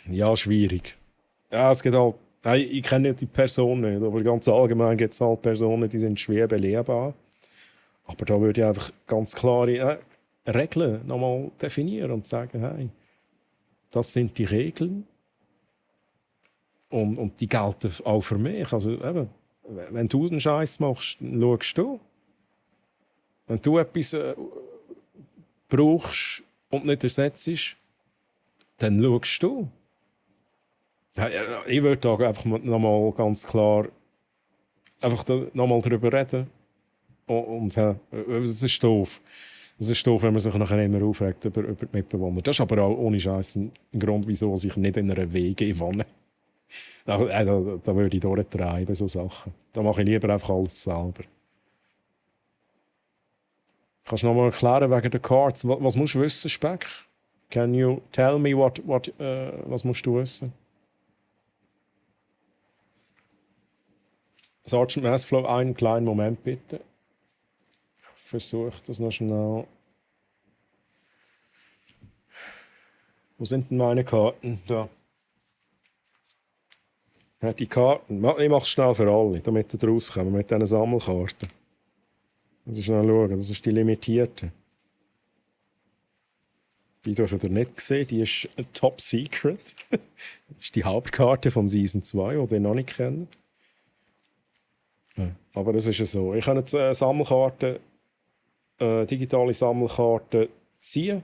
Ja, schwierig. Ja, es gibt halt, ich kenne die Person nicht, aber ganz allgemein gibt es halt Personen, die sind schwer belehrbar. Aber da würde ich einfach ganz klare Regeln nochmal definieren und sagen, hey, das sind die Regeln und die gelten auch für mich. Also eben, wenn du einen Scheiß machst, dann schaust du. Wenn du etwas brauchst und nicht ersetzt, dann schaust du. Ich würde da einfach nochmal ganz klar einfach nochmal darüber reden. Und es ist doof. Es ist doof, wenn man sich nachher immer aufregt über die Mitbewohner. Das ist aber auch ohne Scheiß ein Grund, wieso ich nicht in einer WG wohne. Da würde ich durchtreiben, so Sachen. Da mache ich lieber einfach alles selber. Kannst du noch mal erklären wegen der Cards? Was musst du wissen, Speck? Can you tell me was musst du wissen? Sergeant Massflow, einen kleinen Moment bitte. Ich versuche das noch schnell. Wo sind denn meine Karten? Da. Ja, die Karten. Ich mache es schnell für alle, damit ihr rauskommt mit diesen Sammelkarten. Also schnell schauen, das ist die limitierte. Die dürft ihr nicht sehen, die ist Top Secret. Das ist die Hauptkarte von Season 2, die ihr noch nicht kennt. Ja, aber das ist ja so. Ich kann jetzt Sammelkarten, digitale Sammelkarten ziehen.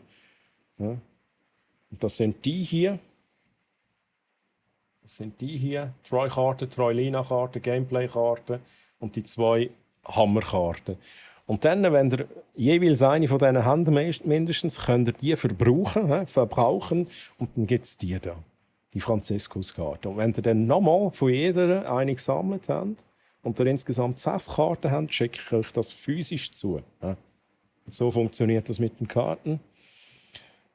Ja. Und das sind die hier. Troy-Karten, Troy-Lina-Karten, Gameplay-Karten und die 2 Hammer-Karten. Und dann, wenn ihr jeweils eine von diesen habt, mindestens, könnt ihr die verbrauchen und dann gibt es die da, die Franziskus-Karte. Und wenn ihr dann nochmal von jeder eine gesammelt habt und ihr insgesamt 6 Karten habt, schicke ich euch das physisch zu. Ja. So funktioniert das mit den Karten.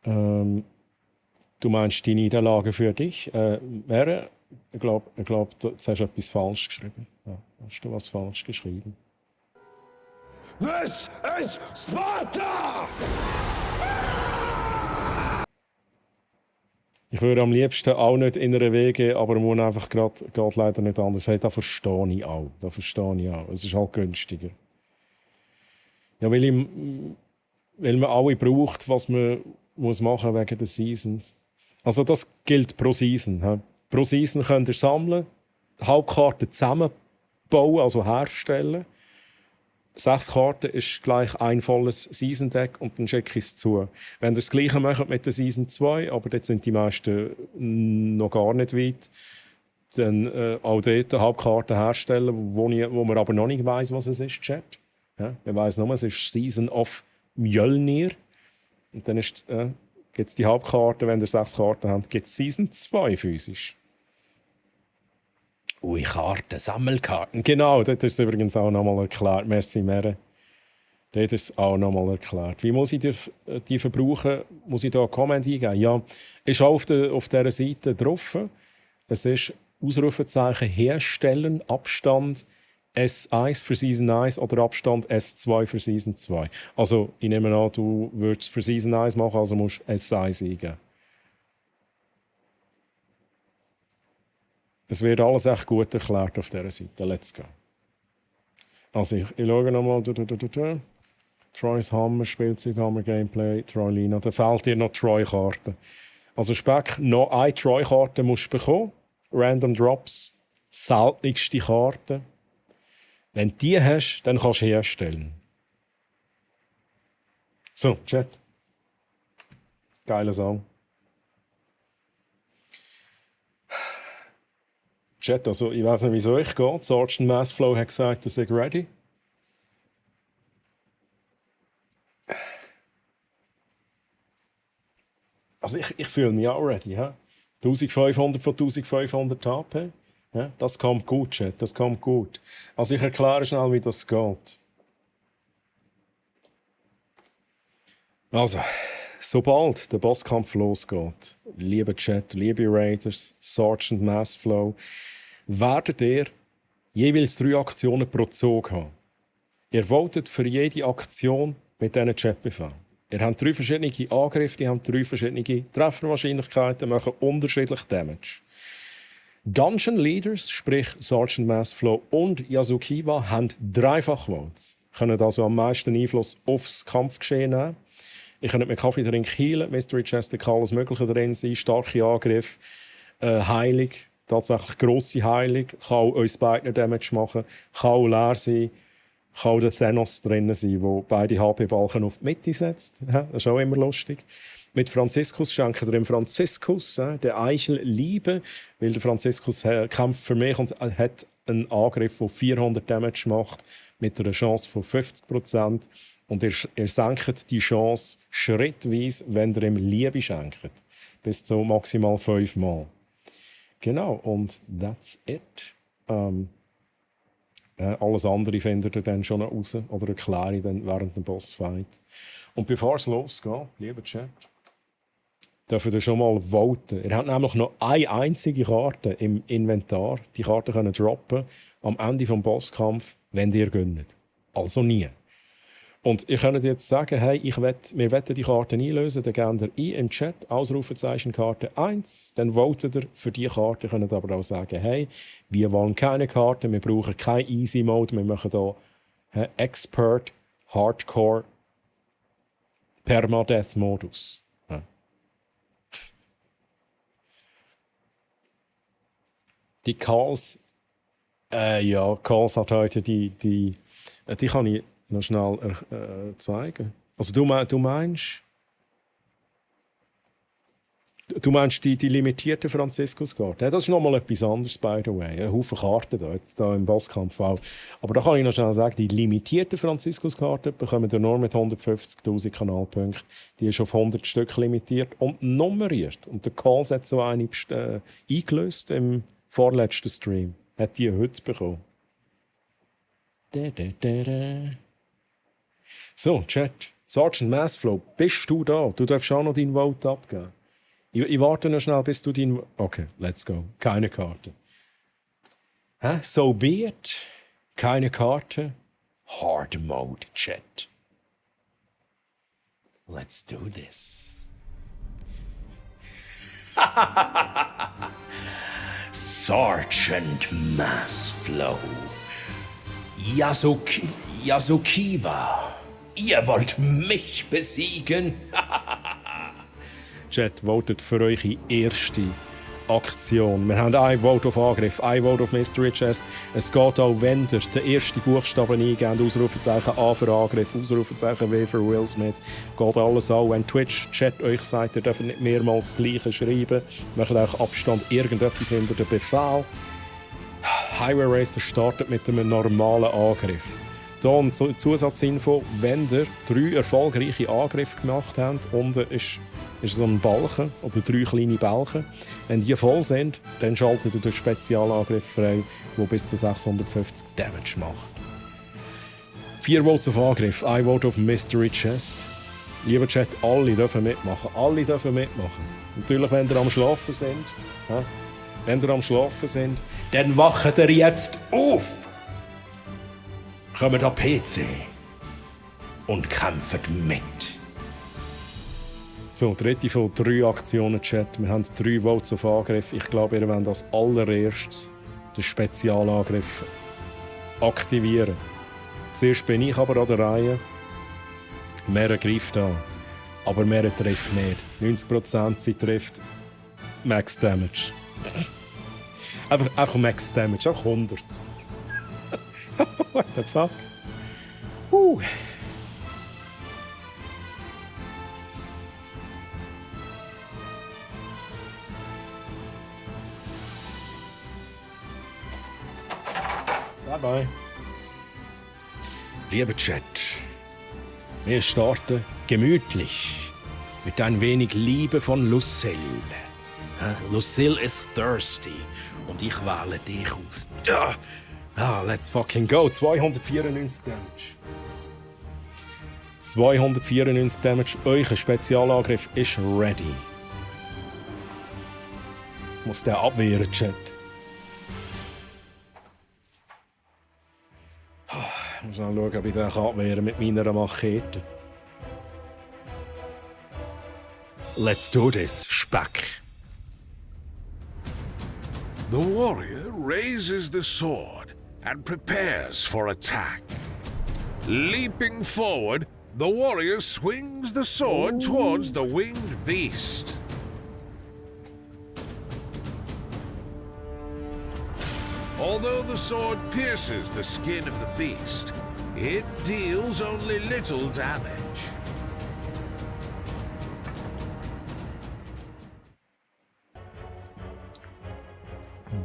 Du meinst die Niederlage für dich? Wäre, ich glaube, du hast etwas falsch geschrieben. Ja, hast du was falsch geschrieben? This is Sparta! Ich würde am liebsten auch nicht in einer WG, aber muss einfach gerade geht leider nicht anders. Hey, das verstehe ich auch. Es ist halt günstiger. Ja, weil man alle braucht, was man muss machen wegen der Seasons. Also das gilt pro Season. He. Pro Season könnt ihr sammeln, Hauptkarten zusammenbauen, also herstellen. 6 Karten ist gleich ein volles Season-Deck und dann schicke ich es zu. Wenn ihr das Gleiche macht mit der Season 2, aber dort sind die meisten noch gar nicht weit, dann auch dort Hauptkarten herstellen, wo man aber noch nicht weiss, was es ist, Chat. Ja, man weiss nur, es ist Season of Mjölnir. Und dann gibt es die Hauptkarte, wenn ihr 6 Karten habt, gibt es Season 2 physisch. Ui, Karten, Sammelkarten. Genau, das ist übrigens auch nochmal erklärt. Merci, Mere. Das ist es auch nochmal erklärt. Wie muss ich die verbrauchen? Muss ich da einen Comment eingeben? Ja, ist auch auf dieser Seite drauf. Es ist Ausrufezeichen herstellen, Abstand S1 für Season 1 oder Abstand S2 für Season 2. Also, ich nehme an, du würdest es für Season 1 machen, also musst du S1 eingeben. Es wird alles echt gut erklärt auf dieser Seite. Let's go. Also, ich schaue nochmal. Troy's Hammer, Spielzeughammer, Gameplay, Troy Lina. Da fehlt dir noch Troy-Karten. Also, Speck, noch eine Troy-Karte musst du bekommen. Random Drops, seltenste Karte. Wenn du die hast, dann kannst du herstellen. So, Chat. Geiler Song. Chat, also ich weiß nicht, wie es euch geht. Sergeant Massflow hat gesagt, er sei ready. Also ich fühle mich auch ready. Ja? 1500 von 1500 HP. Ja? Das kommt gut, Chat, das kommt gut. Also ich erkläre schnell, wie das geht. Also, sobald der Bosskampf losgeht, liebe Chat, liebe Raiders, Sergeant Massflow, werdet ihr jeweils 3 Aktionen pro Zug haben. Ihr votet für jede Aktion mit diesen Chatbefehlen. Ihr habt 3 verschiedene Angriffe, die haben 3 verschiedene Trefferwahrscheinlichkeiten, machen unterschiedlich Damage. Dungeon Leaders, sprich Sergeant Massflow und Yasukiwa, haben Dreifach-Votes. Können also am meisten Einfluss aufs Kampfgeschehen nehmen. Ich kann mit Kaffee trinken, healen, Mystery Chest, da kann alles Mögliche drin sein, starke Angriffe, Heilung, tatsächlich grosse Heilung, kann auch uns beiden Damage machen, kann auch leer sein, kann auch der Thanos drin sein, der beide HP-Balken auf die Mitte setzt. Das ist auch immer lustig. Mit Franziskus schenken wir dem Franziskus, der Eichel, Liebe, weil der Franziskus kämpft für mich und hat einen Angriff, der 400 Damage macht, mit einer Chance von 50%. Und ihr senkt die Chance schrittweise, wenn ihr ihm Liebe schenkt. Bis zu maximal 5 Mal. Genau, und that's it. Alles andere findet ihr dann schon noch raus oder erkläre ich dann während dem Bossfight. Und bevor es losgeht, lieber Chat, dürft ihr schon mal voten. Ihr habt nämlich noch eine einzige Karte im Inventar. Die Karte können droppen am Ende des Bosskampfs, wenn ihr gönnt. Also nie. Und ihr könnt jetzt sagen, hey, wir wollen die Karte einlösen, dann gebt ihr ein im Chat, Ausrufezeichen Karte 1, dann votet ihr für die Karte. Ihr könnt aber auch sagen, hey, wir wollen keine Karte, wir brauchen keinen Easy Mode, wir machen hier Expert, Hardcore, Permadeath Modus. Ja. Die Calls, Calls hat heute die kann ich noch schnell zeigen. Also du meinst die limitierte Franziskus-Karte? Ja, das ist nochmal etwas anderes, by the way. Ein Haufen Karten da im Bosskampf auch. Aber da kann ich noch schnell sagen, die limitierte Franziskus-Karte bekommen wir nur mit 150'000 Kanalpunkten. Die ist auf 100 Stück limitiert und nummeriert. Und der Calls hat so eine eingelöst im vorletzten Stream. Hat die heute bekommen. So, Chat. Sergeant Massflow, bist du da? Du darfst auch noch dein Vote abgeben. Ich warte noch schnell, bis du dein... Okay, let's go. Keine Karte. So be it. Keine Karte. Hard Mode, Chat. Let's do this. Sergeant Massflow. Yasukiwa. Ihr wollt mich besiegen? Chat, votet für eure erste Aktion. Wir haben ein Vote auf Angriff, ein Vote auf Mystery Chest. Es geht auch, wenn ihr den ersten Buchstaben eingebt, Ausrufezeichen A für Angriff, Ausrufezeichen W für Will Smith. Geht alles auch, wenn Twitch-Chat euch sagt, ihr dürft nicht mehrmals das Gleiche schreiben. Macht euch Abstand irgendetwas hinter dem Befehl. Highway Racer startet mit einem normalen Angriff. Dann Zusatzinfo, wenn ihr 3 erfolgreiche Angriffe gemacht habt, unten ist so ein Balken oder 3 kleine Balken. Wenn die voll sind, dann schaltet ihr den Spezialangriff frei, der bis zu 650 Damage macht. 4 Votes auf Angriff, 1 Vote auf Mystery Chest. Lieber Chat, alle dürfen mitmachen. Alle dürfen mitmachen. Natürlich, wenn ihr am Schlafen sind. Wenn ihr am Schlafen sind, dann wacht ihr jetzt auf! Kommt an PC und kämpft mit. So, dritte von 3 Aktionen, Chat. Wir haben 3 Votes auf Angriff. Ich glaube, ihr wollt als allererstes den Spezialangriff aktivieren. Zuerst bin ich aber an der Reihe. Mehr greift an, aber mehr trifft nicht. 90% sie trifft Max Damage. Einfach Max Damage, auch 100. What the fuck? Bye. Lieber Chat, wir starten gemütlich mit ein wenig Liebe von Lucille. Lucille is thirsty und ich wähle dich aus. Let's fucking go. 294 Damage. 294 Damage. Euer Spezialangriff ist ready. Muss der abwehren, Chat. Ich muss mal schauen, ob ich den abwehren mit meiner Machete. Let's do this, Speck. The warrior raises the sword and prepares for attack. Leaping forward, the warrior swings the sword towards the winged beast. Although the sword pierces the skin of the beast, it deals only little damage.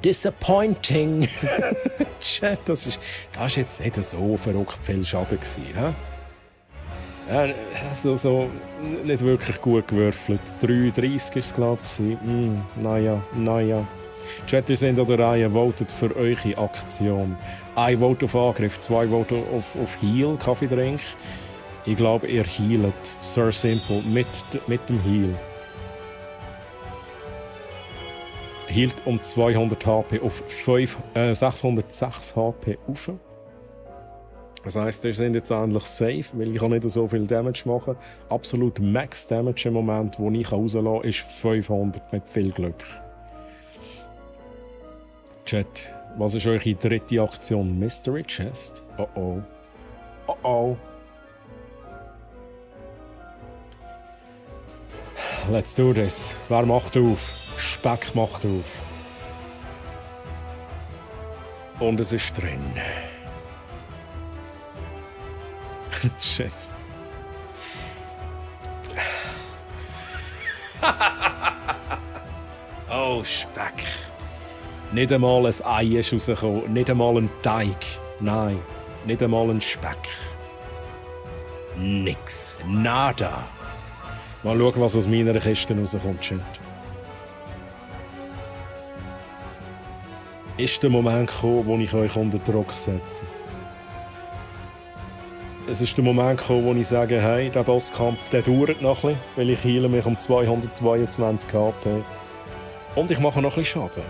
Disappointing. Chat, das ist jetzt nicht so verrückt viel Schaden gewesen, hä? So nicht wirklich gut gewürfelt. 3,30 ist es, glaube ich. Naja. Chat, ihr seid an der Reihe, votet für eure Aktion. 1 Vote auf Angriff, 2 Vote auf Heal, Kaffeetrink. Ich glaube, ihr healet. Sir Simple, mit dem Heal. Hielt um 200 HP auf 606 HP auf. Das heisst, wir sind jetzt endlich safe, weil ich nicht so viel Damage machen kann. Absolut Max Damage im Moment, den ich rauslassen kann, ist 500 mit viel Glück. Chat, was ist eure dritte Aktion? Mystery Chest? Oh. Let's do this. Wer macht auf? Speck macht auf. Und es ist drin. Shit. Oh, Speck. Nicht einmal ein Ei ist rausgekommen. Nicht einmal ein Teig. Nein, nicht einmal ein Speck. Nix. Nada. Mal schauen, was aus meiner Kiste rauskommt, Shit. Ist der Moment gekommen, wo ich euch unter Druck setze. Es ist der Moment gekommen, wo ich sage, hey, der Bosskampf, der dauert noch ein bisschen, weil ich heile mich um 222 HP. Und ich mache noch ein bisschen Schaden.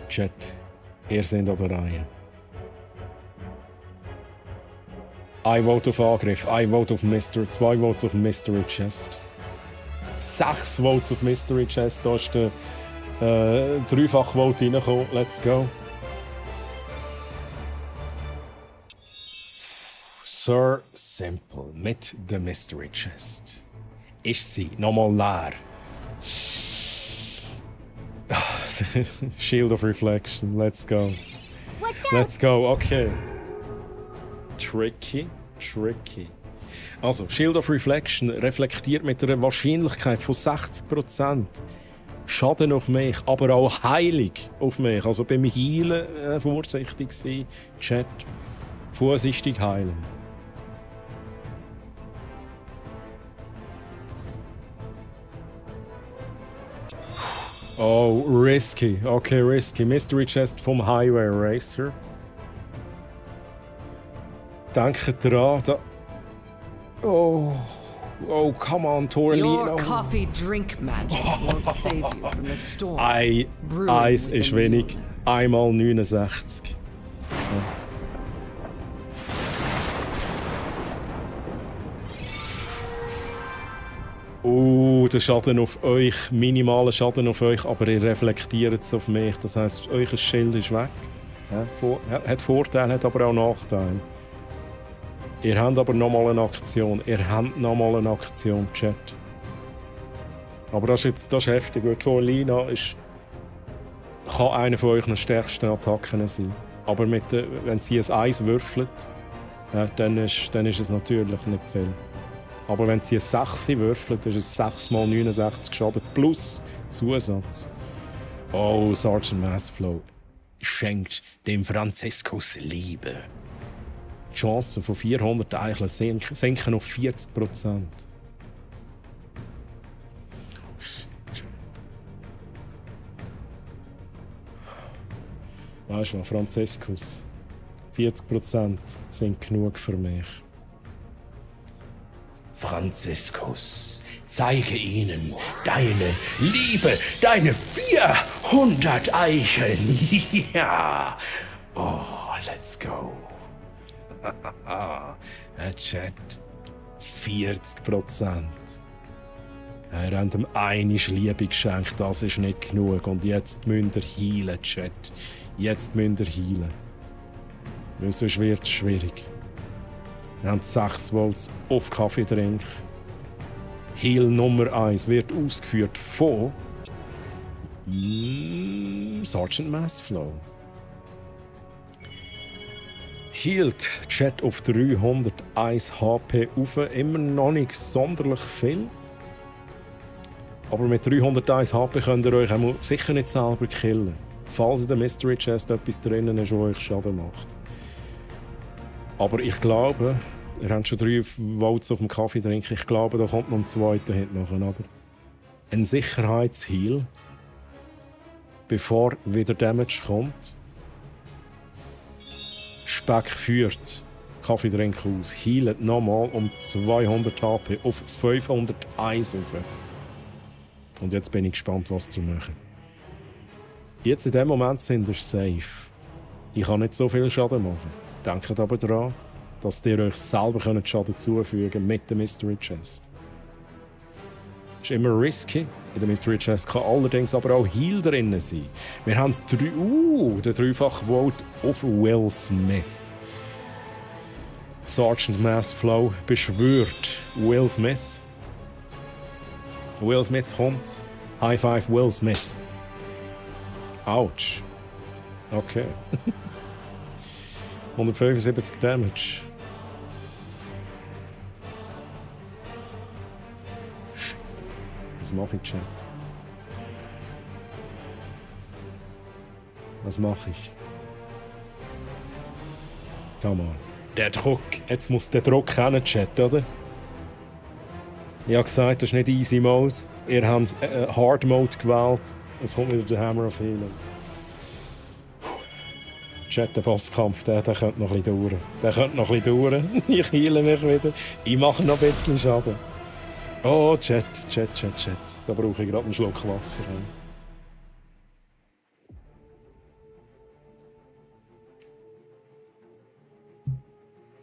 Chat, ihr seid an der Reihe. 1 Vote auf Angriff, 1 Vote auf Mystery, 2 Votes auf Mystery Chest. 6 Votes auf Mystery Chest, da ist der Dreifach-Vote reingekommen. Let's go. Sir Simple mit der Mystery Chest. Ist sie nochmal leer? Shield of Reflection, let's go. Let's go, okay. Tricky. Also, Shield of Reflection reflektiert mit einer Wahrscheinlichkeit von 60% Schaden auf mich, aber auch Heilung auf mich. Also beim Heilen vorsichtig sein, Chat. Vorsichtig heilen. Oh, risky. Okay, risky. Mystery Chest vom Highway Racer. Danke dran. Oh, come on, Torlino. Your coffee drink magic won't save you from the storm. Eis ist wenig. Einmal 69. Der Schaden auf euch, minimaler Schaden auf euch, aber ihr reflektiert es auf mich. Das heisst, euer Schild ist weg. Hat Vorteile, hat aber auch Nachteile. Ihr habt aber nochmal eine Aktion. Chat. Aber das ist heftig, weil Torlina kann eine von euren stärksten Attacken sein. Aber wenn sie ein Eis würfelt, dann ist es natürlich nicht viel. Aber wenn sie ein 6 würfelt, ist es 6 mal 69 Schaden plus Zusatz. Oh, Sergeant Massflow schenkt dem Franziskus Liebe. Die Chancen von 400 Eicheln sinken auf 40%. Weißt du was, Franziskus? 40% sind genug für mich. Franziskus, zeige ihnen deine Liebe, deine 400 Eicheln. Ja. Oh, let's go. Chat. 40%. Er hat ihm eine Liebe geschenkt, das ist nicht genug. Und jetzt müsst ihr healen, Chat. Jetzt müsst ihr healen. Weil sonst wird es schwierig. Wir haben 6 Volts auf Kaffeetrink. Heal Nummer 1 wird ausgeführt von Sergeant Massflow. Healt Chat auf 301 HP auf. Immer noch nicht sonderlich viel. Aber mit 301 HP könnt ihr euch auch sicher nicht selber killen. Falls in der Mystery Chest etwas drinnen ist, das euch Schaden macht. Aber ich glaube, ihr habt schon 3 Volts auf dem Kaffee trinken. Ich glaube, da kommt noch ein zweiter hinten, oder? Ein Sicherheitsheal, bevor wieder Damage kommt. Speck führt Kaffeetrink aus, healet nochmal um 200 HP auf 501 rauf. Und jetzt bin ich gespannt, was ihr macht. Jetzt in dem Moment sind ihr safe. Ich kann nicht so viel Schaden machen. Denkt aber daran, dass ihr euch selber Schaden zufügen könnt mit der Mystery Chest. Das ist immer risky. In der Mystery Chest kann allerdings aber auch Heal drin sein. Wir haben den 3-fach Vote auf Will Smith. Sergeant Massflow beschwört Will Smith. Will Smith kommt. High Five Will Smith. Autsch. Okay. 175 Damage. Was mache ich schon? Was mache ich? Come on. Der Druck. Jetzt muss der Druck kennen, Chat, oder? Ich habe gesagt, das ist nicht Easy Mode. Ihr habt Hard Mode gewählt. Jetzt kommt wieder der Hammer of Healing. Chat, der Bosskampf, der könnte noch ein bisschen dauern. Der könnte noch ein bisschen dauern. Ich heile mich wieder. Ich mache noch ein bisschen Schaden. Oh, Chat. Da brauche ich gerade einen Schluck Wasser.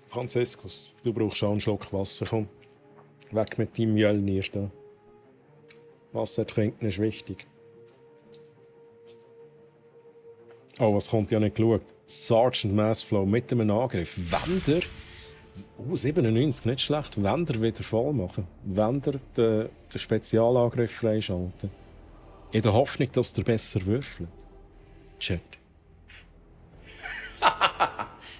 Franziskus, du brauchst auch einen Schluck Wasser. Komm, weg mit deinem Mjölnir da. Wasser trinken ist wichtig. Oh, was kommt ja nicht geschaut? Sergeant Massflow mit einem Angriff. Wenn der 97, nicht schlecht. Wenn der wieder voll machen. Wenn der den Spezialangriff freischalten. In der Hoffnung, dass der besser würfelt. Chat.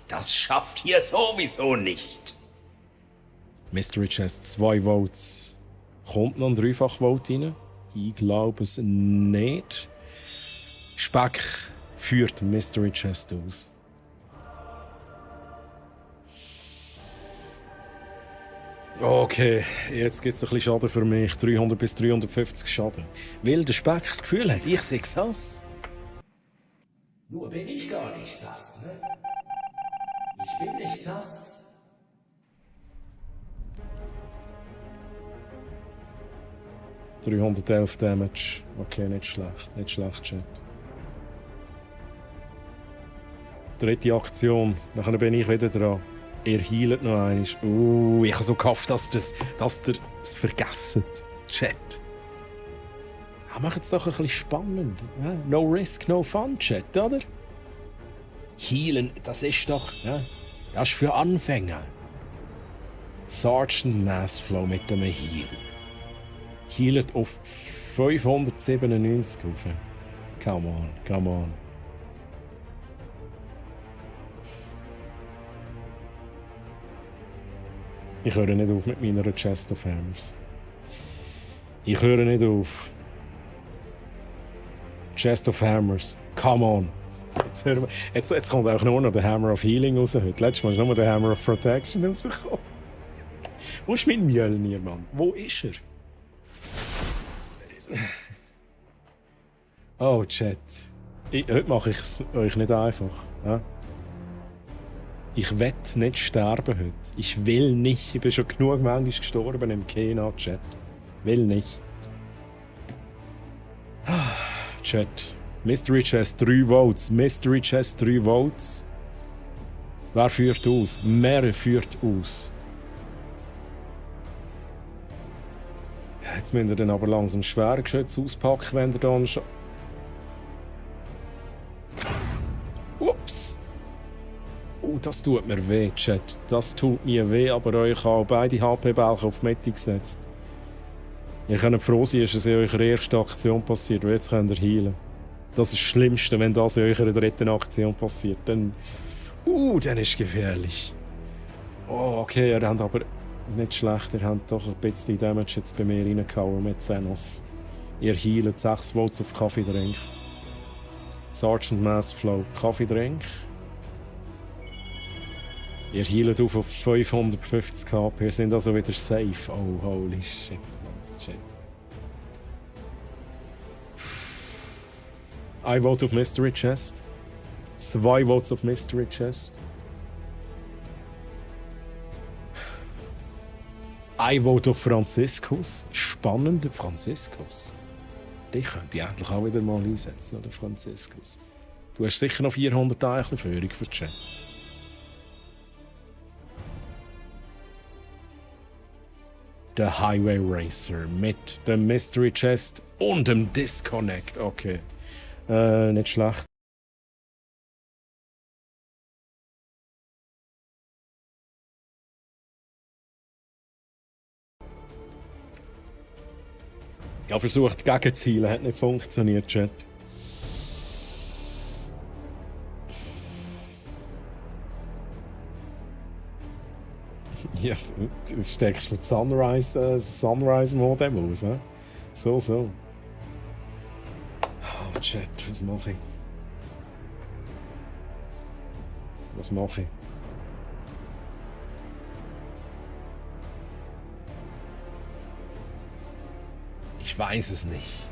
Das schafft hier sowieso nicht. Mystery Chest 2 Votes. Kommt noch ein 3-fach Vote rein? Ich glaube es nicht. Speck führt Mystery Chest aus. Okay, jetzt gibt es ein bisschen Schaden für mich. 300 bis 350 Schaden. Weil der Speck das Gefühl hat, ich sehe sass. Nur bin ich gar nicht sass, ne? Ich bin nicht sass. $311 Damage. Okay, nicht schlecht. Nicht schlecht, Chat. Dritte Aktion. Nachher bin ich wieder dran. Ihr healet noch einmal. Ich habe so gehofft, dass ihr es vergessen. Chat. Ja, macht es doch ein bisschen spannend. Ja? No risk, no fun, Chat, oder? Healen, das ist doch... Ja, das ist für Anfänger. Sergeant Massflow mit dem Heal. Healet auf 597 rauf. Come on, come on. Ich höre nicht auf mit meiner Chest of Hammers. Ich höre nicht auf. Chest of Hammers. Come on. Jetzt kommt auch nur noch der Hammer of Healing raus heute. Letztes Mal ist nur der Hammer of Protection rausgekommen. Wo ist mein Mjölnir, Mann? Wo ist er? Oh, Chat. Heute mache ich es euch nicht einfach. Ja? Ich will nicht sterben heute. Ich will nicht. Ich bin schon genug manchmal gestorben im Kena-Chat. Will nicht. Chat. Mystery Chest 3 Votes. Mystery Chest 3 Votes. Wer führt aus? Mehr führt aus. Jetzt müsst ihr dann aber langsam schwere Geschütze auspacken, wenn ihr dann schon... Ups! Das tut mir weh, Chat. Das tut mir weh, aber euch haben beide HP-Bälche auf Mitte gesetzt. Ihr könnt froh sein, dass es in eurer ersten Aktion passiert, weil jetzt könnt ihr healen. Das ist das Schlimmste, wenn das in eurer dritten Aktion passiert. Dann... dann ist es gefährlich. Oh, okay, ihr habt aber... Nicht schlecht, ihr habt doch ein bisschen Damage jetzt bei mir reingehauen mit Thanos. Ihr healt 6 Votes auf Kaffeedrink. Sergeant Massflow, Kaffeedrink. Ihr healt auf 550 HP, ihr seid also wieder safe. Oh, holy shit, man. Shit. Ein Vote auf Mystery Chest. 2 Votes auf Mystery Chest. Ein Vote auf Franziskus. Spannend, Franziskus. Dich könnte ich endlich auch wieder mal einsetzen, oder Franziskus. Du hast sicher noch 400 Eichelführung für die Chat. Der Highway Racer mit dem Mystery Chest und dem Disconnect. Okay. Nicht schlecht. Ich habe versucht, gegenzuheilen, hat nicht funktioniert, Chat. Ja, du steckst mit Sunrise-Modem aus, he? So. Oh, Chat, was mache ich? Was mache ich? Ich weiß es nicht.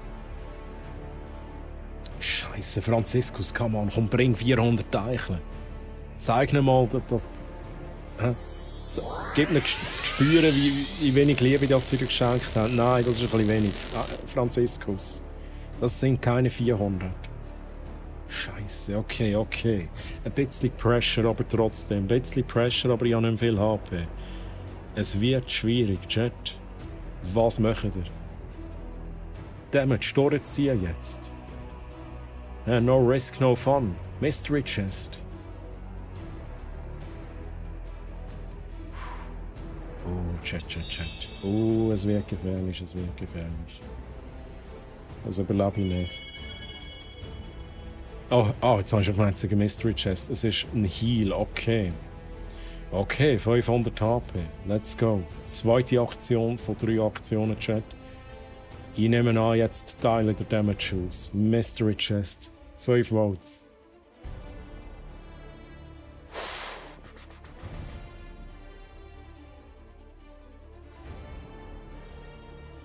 Scheiße, Franziskus, come on, komm, bring 400 Eichel. Zeig mir mal, dass... So, gib mir zu spüren, wie wenig Liebe das sie dir geschenkt haben. Nein, das ist ein bisschen wenig. Franziskus, das sind keine 400. Scheiße, okay. Ein bisschen Pressure, aber trotzdem. Ein bisschen Pressure, aber ich habe nicht viel HP. Es wird schwierig, Chat. Was macht ihr? Damage durchziehen jetzt. No risk, no fun. Mystery Chest. Oh, Chat. Oh, es wird gefährlich. Das überlebe ich nicht. Oh, jetzt habe ich gemeint, es ist ein Mystery Chest. Es ist ein Heal, okay. Okay, 500 HP. Let's go. Zweite Aktion von 3 Aktionen, Chat. Ich nehme an, jetzt Teile der Damage aus. Mystery Chest. 5 Votes.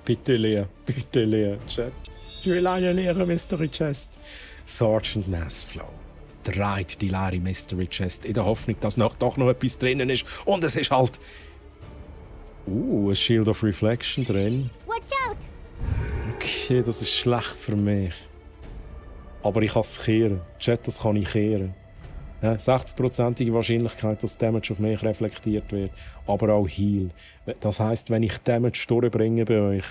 Bitte leer, Chat. Ich will eine leere Mystery Chest. Sergeant Massflow dreht die leere Mystery Chest in der Hoffnung, dass doch noch etwas drinnen ist. Und es ist halt... ein Shield of Reflection drin. Watch out! Okay, das ist schlecht für mich. Aber ich kann es kehren. Chat, das kann ich kehren. 60%ige Wahrscheinlichkeit, dass Damage auf mich reflektiert wird. Aber auch Heal. Das heisst, wenn ich Damage durchbringe bei euch,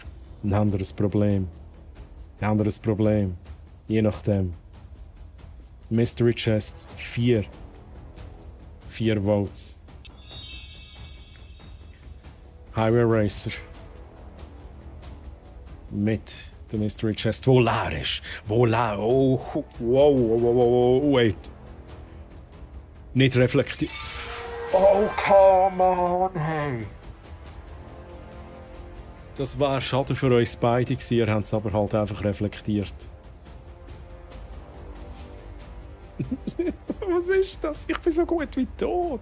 dann habt ihr ein Problem. Je nachdem. Mystery Chest 4 Votes. Highway Racer. Mit der Mystery Chest, wo leer ist. Oh, wow, wait. Nicht reflektiert. Oh, come on, hey. Das war schade für uns beide gewesen, ihr habt es aber halt einfach reflektiert. Was ist das? Ich bin so gut wie tot.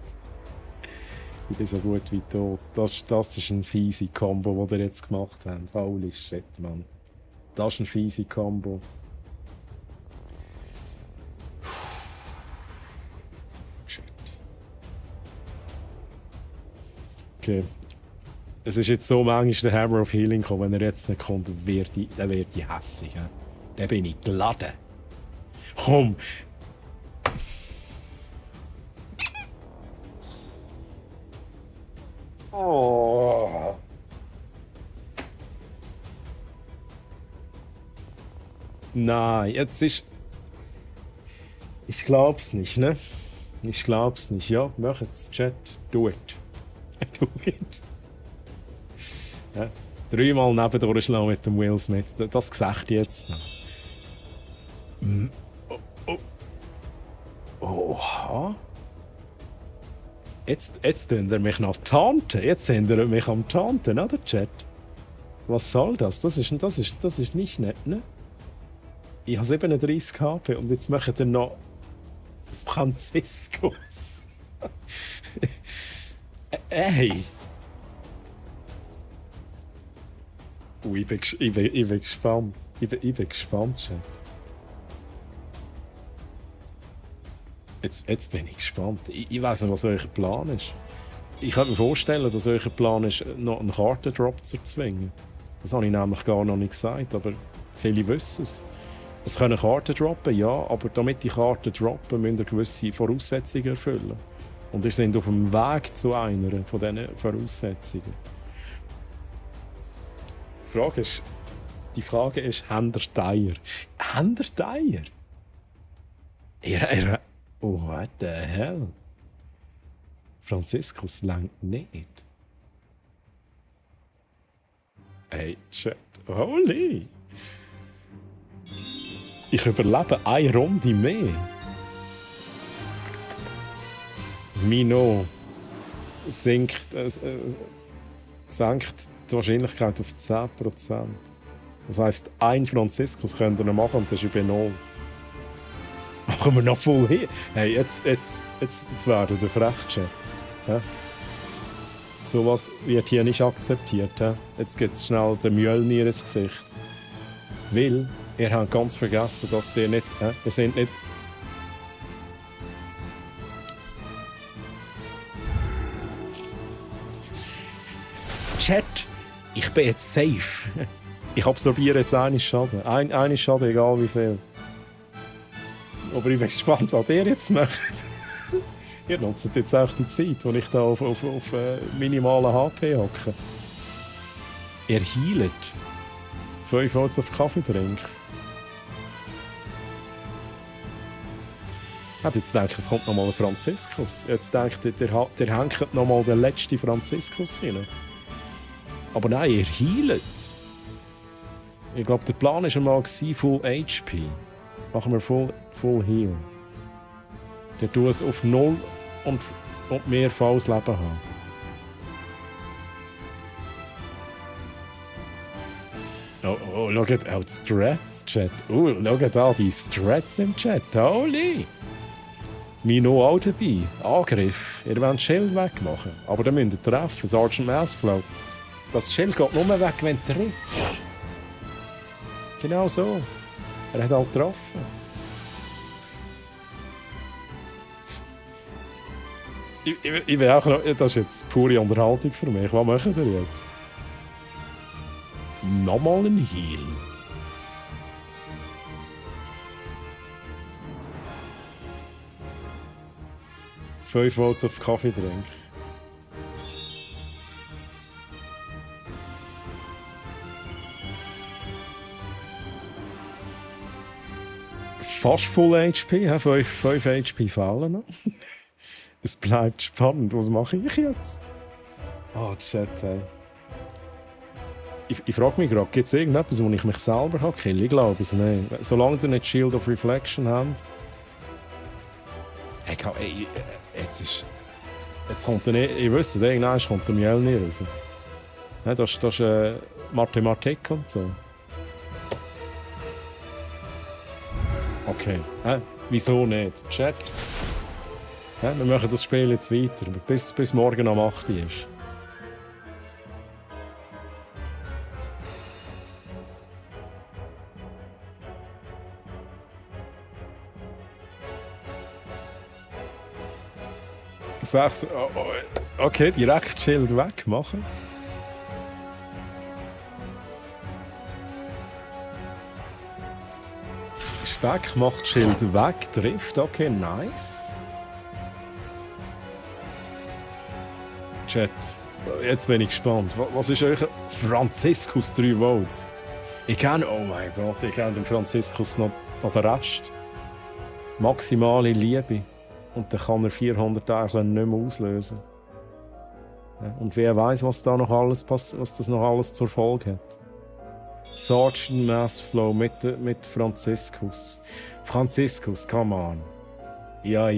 Ich bin so gut wie tot. Das ist eine fiese Combo, die ihr jetzt gemacht habt. Holy shit, Mann. Das ist eine fiese Combo. Shit. Okay. Es ist jetzt so manchmal der Hammer of Healing gekommen. Wenn er jetzt nicht kommt, dann wird ich hässig. Ja? Dann bin ich geladen. Komm! Oh. Nein, jetzt ist... Ich glaub's nicht, ne? Ich glaub's nicht. Ja, macht's, Chat. Do it. Do it. Ja, 3-mal nebendurch schlagen mit dem Will Smith. Das gesagt jetzt noch. Oha. Jetzt tun er mich noch tanten. Jetzt sind er mich am Tanten, oder, Chat? Was soll das? Das ist nicht nett, ne? Ich habe 37 HP und jetzt macht er noch Franziskus. Ey! Ich bin gespannt. Ich bin gespannt, Chat. Jetzt bin ich gespannt. Ich weiss nicht, was euer Plan ist. Ich kann mir vorstellen, dass euer Plan ist, noch einen Kartendrop zu erzwingen. Das habe ich nämlich gar noch nicht gesagt, aber viele wissen es. Es können Karten droppen, ja, aber damit die Karten droppen, müssen ihr gewisse Voraussetzungen erfüllen. Und ihr seid auf dem Weg zu einer von diesen Voraussetzungen. Die Frage ist, habt ihr Teier? Habt ihr Teier? Oh, what the hell? Franziskus langt nicht. Hey, Chat, holy! Ich überlebe eine Runde mehr. Mino senkt die Wahrscheinlichkeit auf 10%. Das heisst, ein Franziskus könnt ihr noch machen und das ist über 0. Machen wir noch voll hin. Hey, jetzt werden wir frech, Chat. Ja? Sowas wird hier nicht akzeptiert. Ja? Jetzt gibt es schnell den Mjölnir ins Gesicht. Weil, ihr habt ganz vergessen, dass ihr nicht... ihr seid nicht... Chat, ich bin jetzt safe. Ich absorbiere jetzt einen Schaden. Einen Schaden, egal wie viel. Aber ich bin gespannt, was ihr jetzt macht. Ihr nutzt jetzt auch die Zeit, wo ich da auf minimalen HP hocke. Ihr healt. 5 Holz auf Kaffee trinken. Ich hätte jetzt gedacht, es kommt nochmal ein Franziskus. Jetzt denkt ihr hängt nochmal den letzten Franziskus rein. Aber nein, ihr healt. Ich glaube, der Plan war einmal Full HP. Machen wir Full Heal. Dann tun es auf 0 und mehr volles Leben haben. Oh, schau die Strats, Chat. Oh, schau die Strats im Chat. Holy! Mino auch dabei. Angriff. Ihr wollt das Schild wegmachen. Aber dann müsst ihr treffen. Sergeant Massflow. Das Schild geht nur weg, wenn du triffst. Genau so. Er hat halt getroffen. Ich will auch noch, das ist jetzt pure Unterhaltung für mich. Was machen wir jetzt? Nochmal ein Heal. $5 Volts auf Kaffee trinken. Fast Full HP, 5 HP fehlen noch. Es bleibt spannend. Was mache ich jetzt? Oh, Chat, hey. Ich frage mich gerade, gibt es irgendetwas, wo ich mich selber killen kann? Ich glaube es nicht. Solange ihr nicht Shield of Reflection habt. Hey, jetzt kommt der... Ich wüsste, irgendwann kommt der Mjölnir raus. Ja, das ist Mathematik und so. Okay. Wieso nicht? Chat. Ja, wir machen das Spiel jetzt weiter, bis morgen am 8 Uhr ist. Okay, direkt Schild wegmachen. Speck macht Schild weg, trifft. Okay, nice. Chat, jetzt bin ich gespannt. Was ist euer Franziskus 3 Volts? Ich kenne, oh mein Gott, ich kenne den Franziskus noch den Rest. Maximale Liebe. Und dann kann er 400 Tage nicht mehr auslösen. Ja, und wer weiß, was da noch alles was das noch alles zur Folge hat. Sergeant Massflow mit Franziskus. Franziskus, come on. Ja.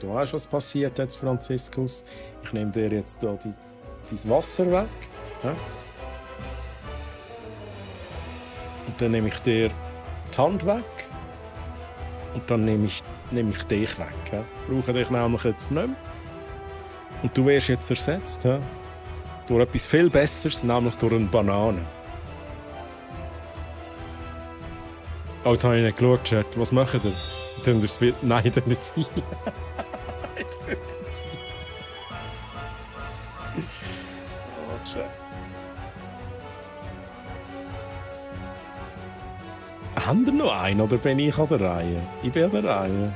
Du weißt, was passiert jetzt, Franziskus? Ich nehme dir jetzt hier dein Wasser weg. Ja? Und dann nehme ich dir die Hand weg. Und dann nehme ich dich weg. Ja? Ich brauche dich nämlich jetzt nicht mehr. Und du wirst jetzt ersetzt. Ja? Durch etwas viel Besseres, nämlich durch eine Banane. Oh, jetzt habe ich nicht geschaut, Chat. Was macht ihr? Nein, ich tue nicht sein. Oh, Chat. Haben wir noch einen oder bin ich an der Reihe? Ich bin an der Reihe.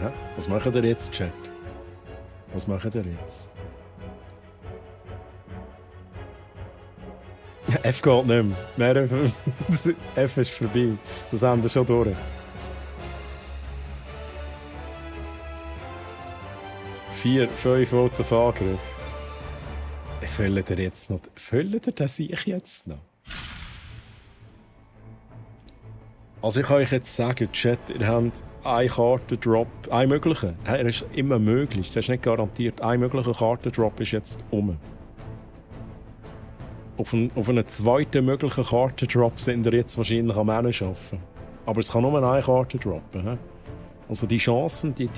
Ja, was macht ihr jetzt, Chat? Was macht ihr jetzt? F geht nicht mehr. F ist vorbei. Das haben wir schon durch. 4, 5 Volts auf Angriff. Füllt ihr jetzt noch? Füllt ihr das ich jetzt noch? Also ich kann euch jetzt sagen, Chat, ihr habt einen Kartendrop, einen möglichen. Er ist immer möglich, das ist nicht garantiert. Ein möglicher Kartendrop ist jetzt um. Auf einen zweiten möglichen Kartendrop sind ihr jetzt wahrscheinlich am Ende arbeiten. Aber es kann nur eine Karte droppen. Also die Chancen, die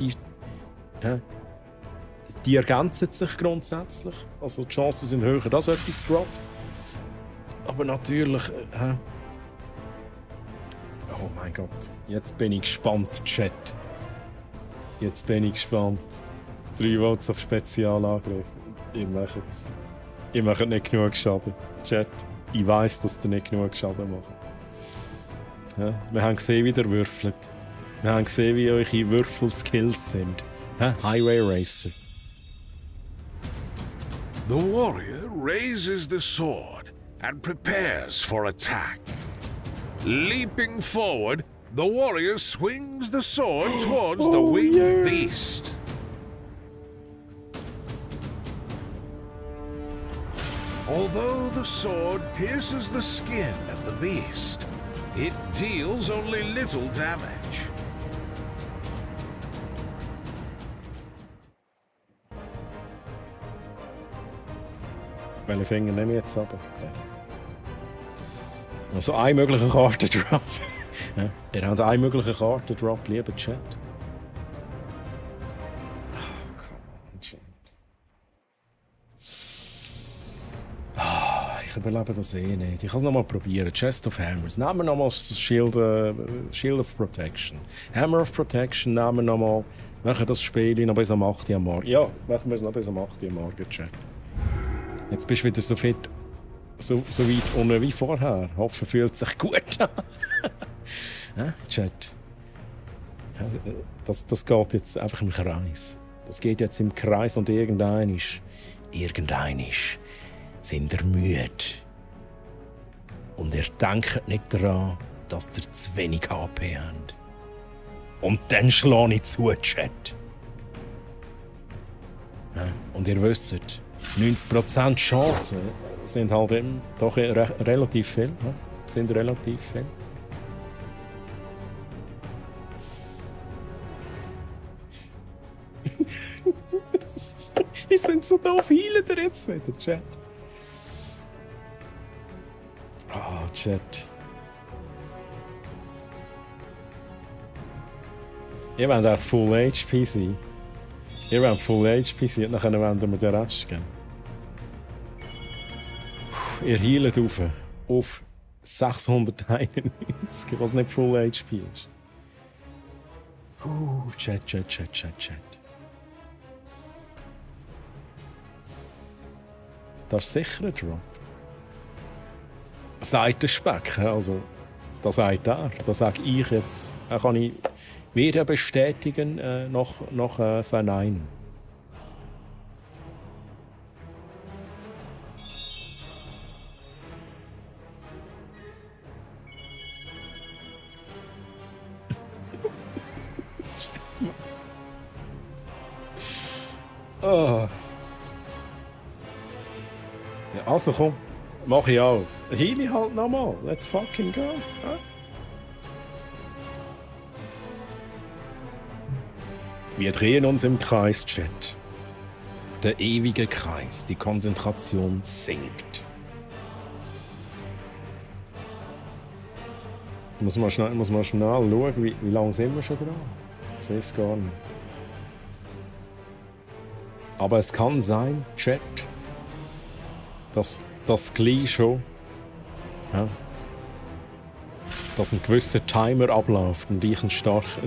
ergänzen sich grundsätzlich. Also die Chancen sind höher, dass etwas droppt. Aber natürlich... Oh mein Gott, jetzt bin ich gespannt, Chat. Jetzt bin ich gespannt. 3 Volts auf Spezialangriff. Ihr macht nicht genug Schaden. Chat, ich weiss, dass ihr nicht genug Schaden macht. Ja, wir haben gesehen, wie ihr würfelt. Wir haben gesehen, wie eure Würfelskills sind. Highway Racer. The warrior raises the sword and prepares for attack. Leaping forward, the warrior swings the sword towards the winged beast. Although the sword pierces the skin of the beast, it deals only little damage. Welche Finger nehme ich jetzt ab? Also ein möglicher Kartendrop. Ja, ihr habt einen möglichen Kartendrop, lieber Chat. Ich überlebe das eh nicht. Ich kann es nochmal probieren. Chest of Hammers. Nehmen wir nochmal das Shield of Protection. Hammer of Protection nehmen wir nochmal. Machen das Spiel noch bis am 8 Uhr am Morgen. Ja, machen wir es noch bis am 8 Uhr am Morgen, Chat. Jetzt bist du wieder so fit. So weit unten wie vorher. Hoffen, fühlt sich gut an. Ja, Chat. Ja, das geht jetzt einfach im Kreis. Das geht jetzt im Kreis und irgendein sind ihr müde. Und ihr denkt nicht daran, dass ihr zu wenig HP habt. Und dann schlage ich zu, Chat. Ja, und ihr wisst, 90% Chancen sind halt eben doch relativ viel. Ja? Sind relativ viel. Ihr seid so doof, heilt ihr jetzt wieder, Chat? Ah, Chat. Ihr wollt auch Full HP sein. Ihr wollt Full HP sein und dann wollen wir den Rest geben. Ihr heilt auf 691, was nicht Full HP ist. Chat. Das ist sicher ein Drop. Sagt der Speck, also das sagt er. Das sage ich jetzt. Kann ich weder bestätigen noch verneinen. Oh. Ja, also komm, mach ich auch. Heal ich halt nochmal. Let's fucking go. Ja? Wir drehen uns im Kreis, Chat. Der ewige Kreis. Die Konzentration sinkt. Muss man schnell schauen, wie lange sind wir schon dran? Ich sehe es gar nicht. Aber es kann sein, Chat, dass das gleich schon, ja, dass ein gewisser Timer abläuft und ich eine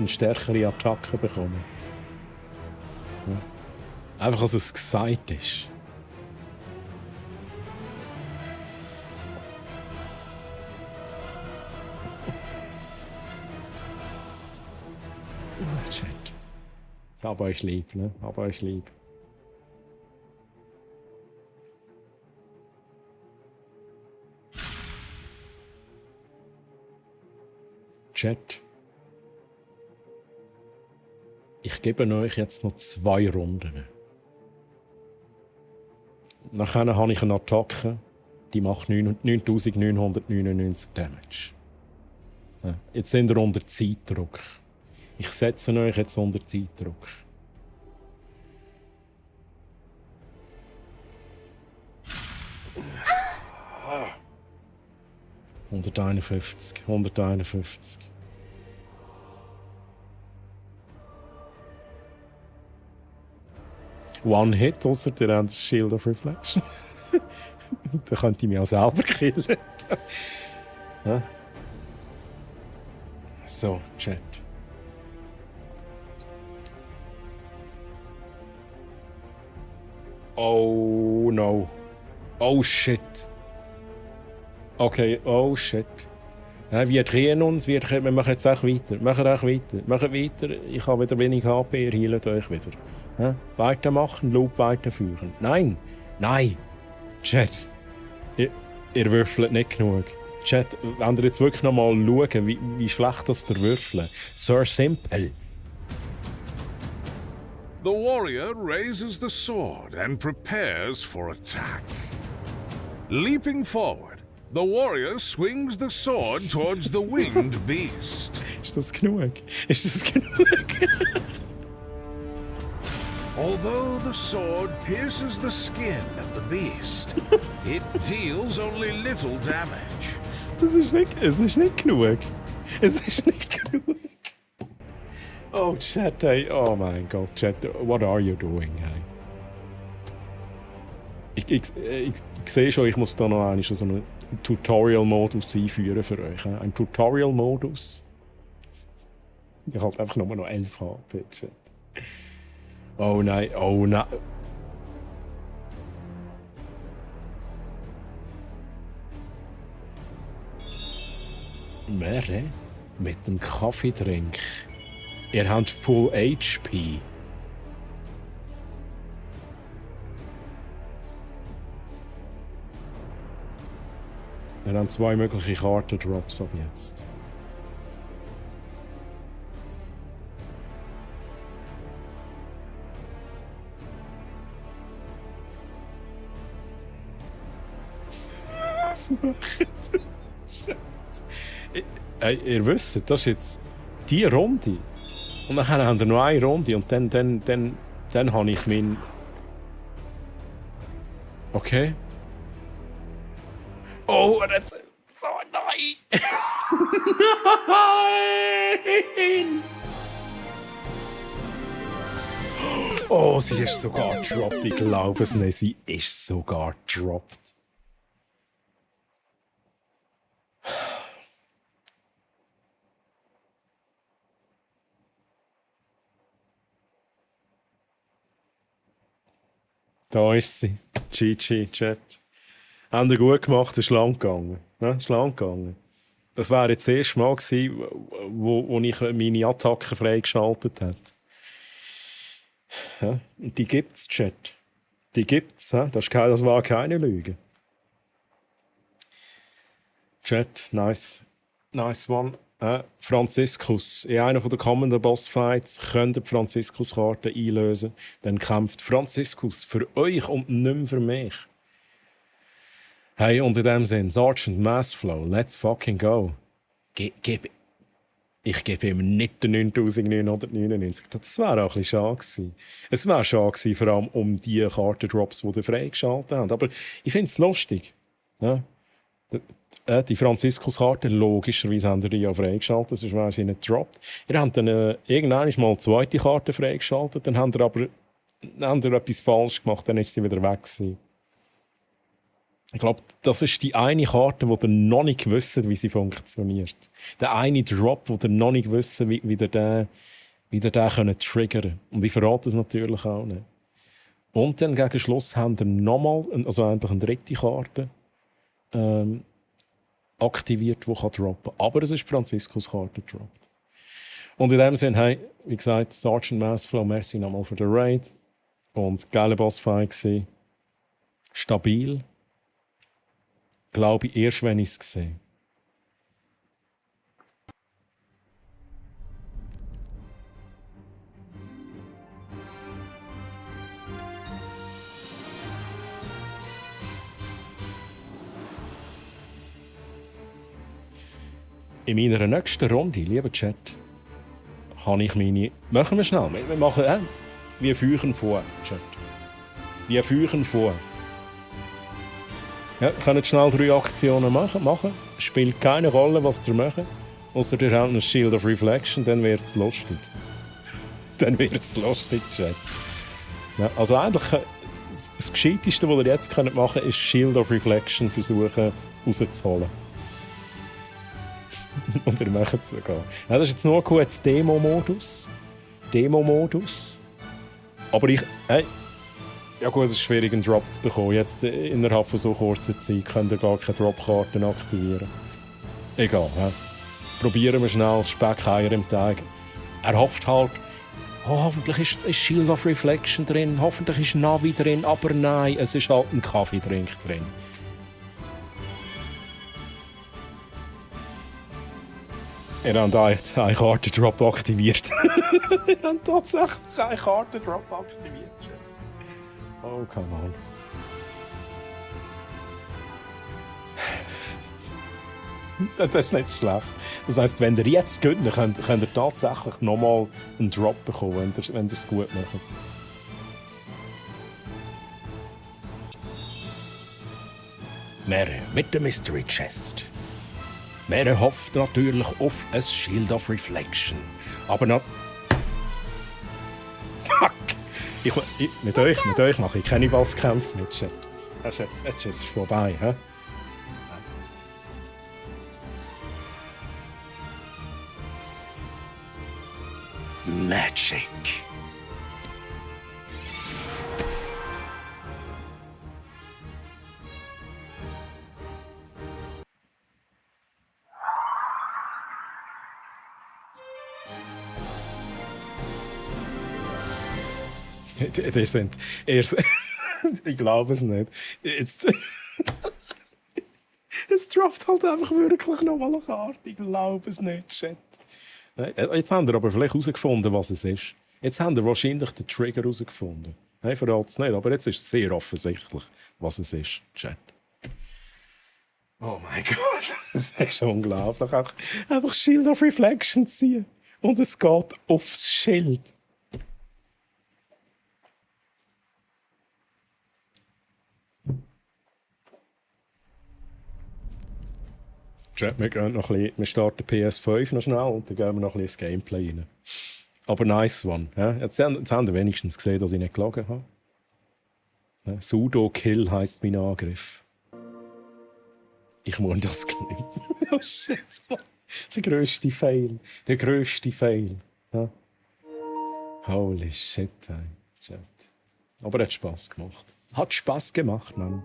stärkere Attacke bekomme. Ja. Einfach, dass es gesagt ist. Chat. Aber ich lieb, ne? Aber ich lieb. Chat. Ich gebe euch jetzt noch 2 Runden. Nachher habe ich eine Attacke, die macht 9999 Damage. Ja, jetzt sind wir unter Zeitdruck. Ich setze euch jetzt unter Zeitdruck. Ah. 151. One Hit, ausser der hat Shield of Reflection. Da könnte ich mich auch selber killen. Ja. So, Chat. Oh no. Oh shit. Okay, oh shit. Ja, wir drehen uns, wir machen jetzt auch weiter. Machen weiter. Ich habe wieder wenig HP, ihr heilt euch wieder. Ja? Weitermachen, Loop weiterführen. Nein! Chat, ihr würfelt nicht genug. Chat, wenn ihr jetzt wirklich noch mal schauen, wie schlecht das der Würfeln. Sir Simple. The warrior raises the sword and prepares for attack. Leaping forward, the warrior swings the sword towards the winged beast. Ist das genug? Although the sword pierces the skin of the beast, it deals only little damage. Es ist nicht genug. Oh, Chat, hey. Oh mein Gott, Chat, what are you doing, hey? Ich sehe schon, ich muss da noch einen Tutorial-Modus einführen für euch. Ein Tutorial-Modus. Ich habe einfach nur noch 11 HP, Chat. Oh nein. Mere mit dem Kaffeetrink. Ihr habt Full HP. Wir haben 2 mögliche Kartendrops ab jetzt. Was macht ihr wisst, das ist jetzt die Runde. Und dann haben wir noch eine Runde und dann habe ich Okay. Oh, das ist so nein! Nein! Oh, sie ist sogar gedroppt. Ich glaube es nicht. Sie ist sogar gedroppt. Da ist sie. GG-Chat. Haben ihr gut gemacht, ist lang gegangen. Ja, ist lang gegangen. Das wäre jetzt das erste Mal gewesen, wo ich meine Attacken freigeschaltet habe. Ja, und die gibt's, Chat. Die gibt's. Ja? Das war keine Lüge. Chat, nice. Nice one. Franziskus. In einer der kommenden Bossfights könnt ihr die Franziskus-Karte einlösen. Dann kämpft Franziskus für euch und nicht mehr für mich. Hey, und in dem Sinn, Sergeant Massflow, let's fucking go. Ich gebe ihm nicht den 9999. Das wäre auch ein bisschen schade gewesen. Es wäre schade gewesen, vor allem um die Kartendrops, die ihr freigeschaltet habt. Aber ich finde es lustig. Ja? Die Franziskus-Karte, logischerweise haben die ja freigeschaltet, sonst wäre sie nicht gedroppt. Ihr habt dann irgendwann mal eine zweite Karte freigeschaltet, dann habt ihr aber etwas falsch gemacht, dann ist sie wieder weg gewesen. Ich glaube, das ist die eine Karte, die ihr noch nicht wisst, wie sie funktioniert. Der eine Drop, wo ihr noch nicht wisst, wie ihr den triggern könnt. Und ich verrate es natürlich auch nicht. Und dann gegen Schluss haben wir nochmal, also eigentlich eine dritte Karte, aktiviert, die droppen kann. Aber es ist die Franziskus-Karte gedroppt. Und in dem Sinne, hey, wie gesagt, Sergeant Massflow, merci nochmal für den Raid. Und geile Bossfight gewesen. Stabil. Glaube ich, erst wenn ich es gesehen. In meiner nächsten Runde, lieber Chat, habe ich meine... Machen wir schnell. Wir machen... wir führen vor, Chat. Wir führen vor. Ja, ihr könnt schnell 3 Aktionen machen. Spielt keine Rolle, was ihr macht. Außer ihr habt ein Shield of Reflection, dann wird es lustig. Dann wird es lustig, Chat. Ja, also eigentlich, das Gescheiteste, was ihr jetzt machen könnt, ist Shield of Reflection versuchen rauszuholen. Und ihr macht es sogar. Ja, das ist jetzt nur kurz Demo-Modus. Aber ich... ja gut, es ist schwierig, einen Drop zu bekommen. Jetzt innerhalb von so kurzer Zeit könnt ihr gar keine Drop-Karten aktivieren. Egal, ja. Probieren wir schnell Speckeier im Tag. Er hofft halt, hoffentlich ist Shield of Reflection drin, hoffentlich ist Navi drin, aber nein, es ist halt ein Kaffeetrink drin. Ihr habt einen Kartendrop aktiviert. Ihr habt tatsächlich einen Kartendrop aktiviert. Oh, come on. Das ist nicht schlecht. Das heisst, wenn ihr jetzt gönnt, könnt ihr tatsächlich nochmal einen Drop bekommen, wenn ihr es gut macht. Mary mit der Mystery Chest. Mary hofft natürlich auf ein Shield of Reflection. Aber noch... Fuck! Mit euch mache ich keine Bosskämpfe mit Chat. Jetzt ist es vorbei, hä? Magic. Die sind erst. Ich glaube es nicht. Jetzt. Es droppt halt einfach wirklich nochmal eine Karte. Ich glaube es nicht, Chat. Jetzt haben wir aber vielleicht herausgefunden, was es ist. Jetzt haben wir wahrscheinlich den Trigger herausgefunden. Hey, verrate es nicht, aber jetzt ist es sehr offensichtlich, was es ist, Chat. Oh mein Gott, das ist unglaublich. Einfach Shield of Reflection ziehen. Und es geht aufs Schild. Chat, wir starten PS5 noch schnell und dann gehen wir noch ein bisschen ins Gameplay rein. Aber nice one. Ja? Jetzt haben wir wenigstens gesehen, dass ich nicht gelogen habe. Ja? Sudo-Kill heisst mein Angriff. Ich muss das gewinnen. Oh shit, man. Der grösste Fail. Der grösste Fail. Ja? Holy shit, ey. Chat. Aber er hat Spass gemacht. Hat Spass gemacht, Mann.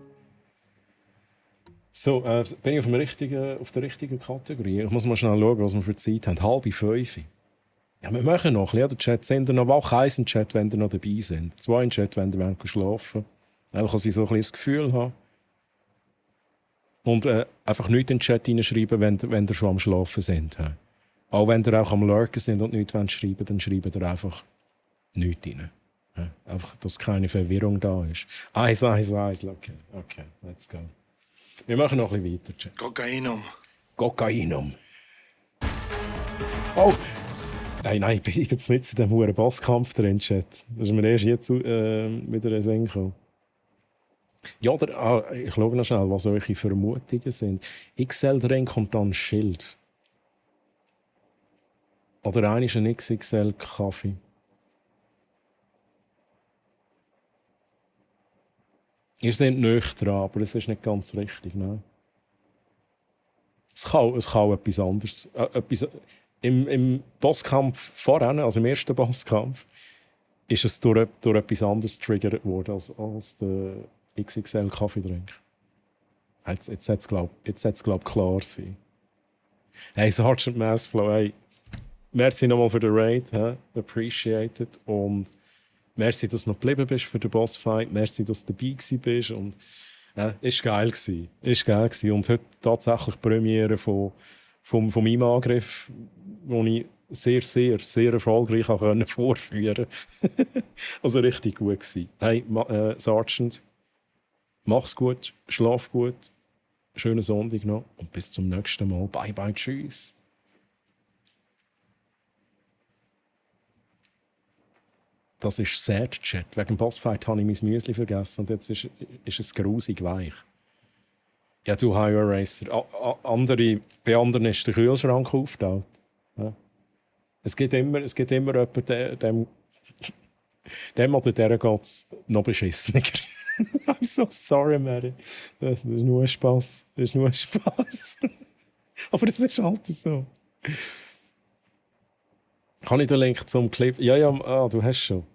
So, bin ich auf der richtigen Kategorie? Ich muss mal schnell schauen, was wir für Zeit haben. 4:30. Ja, wir machen noch ein bisschen, oder? Chat, sind ihr noch wach? 1 im Chat, wenn ihr noch dabei sind. 2 im Chat, wenn ihr schlafen wollt. Einfach, dass ich so ein bisschen das Gefühl habe. Und einfach nichts in den Chat reinschreiben, wenn ihr schon am Schlafen sind. He. Auch wenn ihr auch am Lurken sind und nichts schreiben wollt, dann schreibt ihr einfach nichts rein. He. Einfach, dass keine Verwirrung da ist. 1. Okay, let's go. Wir machen noch ein bisschen weiter, Chat. Kokainum. Oh! Nein, ich bin jetzt mit in diesem hohen Bosskampf drin, Chat. Das ist mir erst jetzt wieder ein Sinn gekommen. Ja, ich schaue noch schnell, was eure Vermutungen sind. XL-Drink und dann Schild. Oder einer ist ein XXL-Kaffee. Ihr seid nicht dran, aber es ist nicht ganz richtig, nein. Es kann etwas anderes. Im Bosskampf voran, also im ersten Bosskampf, ist es durch etwas anderes getriggert worden als der XXL-Kaffeedrink. Jetzt hat es, glaube ich, klar sein. Hey, Sergeant Massflow, hey, merci nochmal für den Raid, appreciated. Und merci, dass du noch geblieben bist für den Bossfight. Merci, dass du dabei bist. Und ist geil gewesen. Und heute tatsächlich die Premiere von meinem Angriff, den ich sehr, sehr, sehr erfolgreich vorführen konnte. Also richtig gut gewesen. Hey, Sergeant, mach's gut, schlaf gut, schönen Sonntag noch und bis zum nächsten Mal. Bye, bye, tschüss. Das ist sad, Chat. Wegen dem Bossfight habe ich mein Müsli vergessen und jetzt ist es grusig weich. Ja, du High Eraser. Bei anderen ist der Kühlschrank aufgetaucht. Ja. Es gibt immer jemanden, dem oder der geht es noch beschissener. I'm so sorry, Mary. Das ist nur ein Spass. Aber das ist halt so. Kann ich den Link zum Clip? Ja, du hast schon.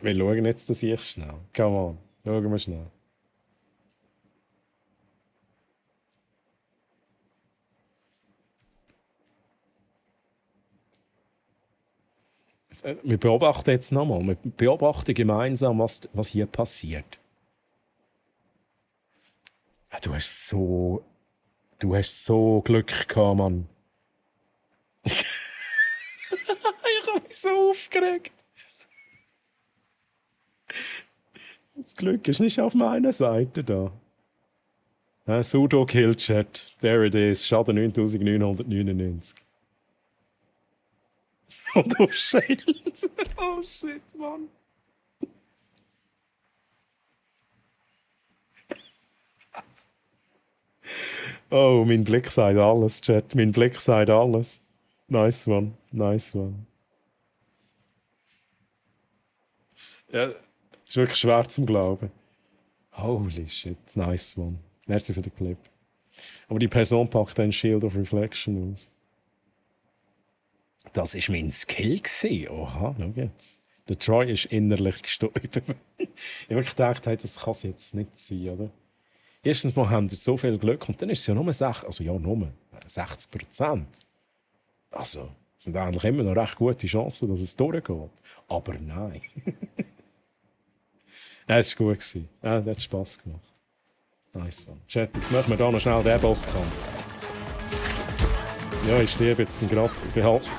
Wir schauen jetzt, dass ich schnell. Come on, schauen wir schnell. Wir beobachten jetzt nochmal. Wir beobachten gemeinsam, was hier passiert. Du hast so Glück gehabt, Mann. Ich habe mich so aufgeregt. Das Glück ist nicht auf meiner Seite da. Sudo Kill Chat. There it is. Schaden 9999. Und auf Schild. Oh shit, Mann. Oh, mein Blick sagt alles, Chat. Mein Blick sagt alles. Nice one. Ja, ist wirklich schwer zum Glauben. Holy shit, nice one. Merci für den Clip. Aber die Person packt ein Shield of Reflection aus. Das war mein Skill. Oha, schau jetzt. Der Troy ist innerlich gestorben. Ich habe gedacht, hey, das kann es jetzt nicht sein, oder? Erstens mal haben wir so viel Glück und dann ist es ja nur 60%. Also, es sind eigentlich immer noch recht gute Chancen, dass es durchgeht. Aber nein. Es war gut. Das hat Spass gemacht. Nice one. Chat, jetzt machen wir da noch schnell den Bosskampf. Ja, ich sterbe jetzt gerade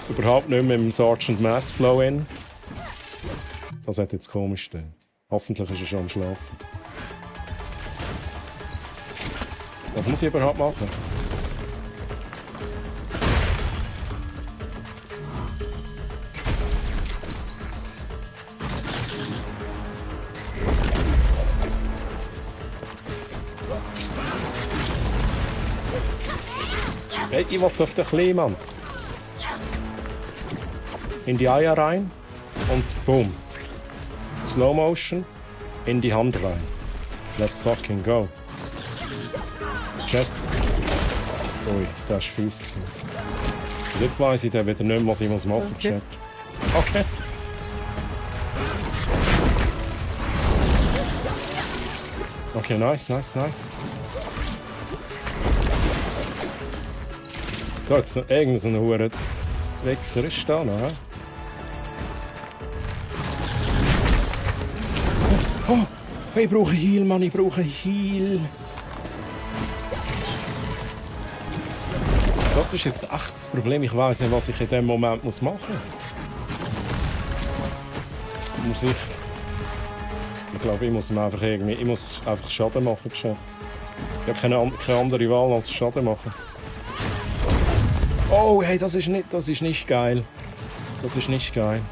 überhaupt nicht mehr im Sergeant Massflow in. Das hat jetzt komisch stehen. Hoffentlich ist er schon am Schlafen. Was muss ich überhaupt machen? Hey, ich will auf den Kleinen, Mann. In die Eier rein und boom. Slow Motion in die Hand rein. Let's fucking go. Chat. Ui, das war fies gewesen. Und jetzt weiss ich dann wieder nicht mehr, was ich machen muss, Chat. Okay. Okay, nice. Da jetzt noch irgendein Huren Wichser ist da noch, hä? Oh, ich brauche Heal, Mann, ich brauche Heal. Das ist jetzt echt das Problem. Ich weiss nicht, was ich in dem Moment machen muss. Ich glaube, ich muss einfach Schaden machen, Chat. Ich habe keine andere Wahl als Schaden machen. Oh, hey, das ist nicht geil. Das ist nicht geil.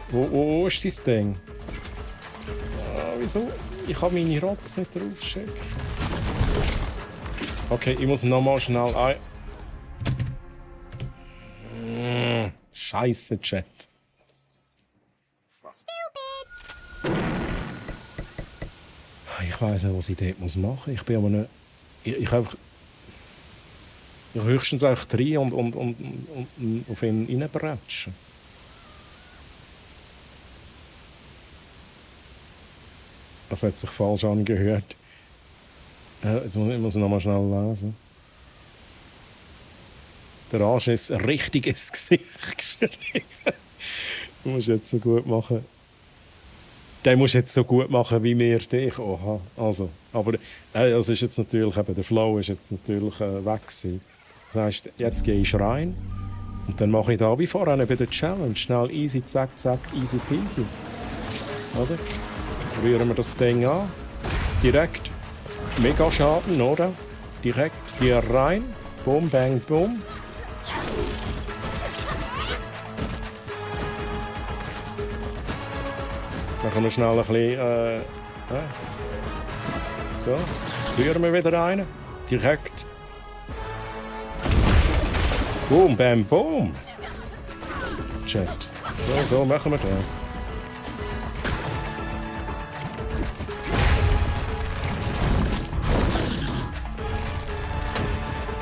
Wo ist das Ding? Wieso? Ich kann meine Rotz nicht draufschicken. Okay, ich muss nochmal schnell ein... Scheiße, Chat. Ich weiss nicht, was ich dort machen muss. Ich bin aber nicht... Ich einfach... Ich höchstens einfach rein und auf ihn reinbretschen. Das hat sich falsch angehört. Jetzt muss ich nochmal schnell lesen. Der Arsch ist ein richtiges Gesicht geschrieben. Du musst jetzt so gut machen. Den musst jetzt so gut machen wie wir dich. Oha. Also, aber also ist jetzt natürlich eben, der Flow ist jetzt natürlich weg gewesen. Das heisst, jetzt gehe ich rein und dann mache ich da wie vorhin bei der Challenge. Schnell easy, zack, zack, easy peasy. Oder? Rühren wir das Ding an. Direkt. Mega Schaden, oder? Direkt hier rein. Boom, bang, boom. Dann können wir schnell ein bisschen... So. Rühren wir wieder rein. Direkt. Boom, bam, boom. Chat. So machen wir das.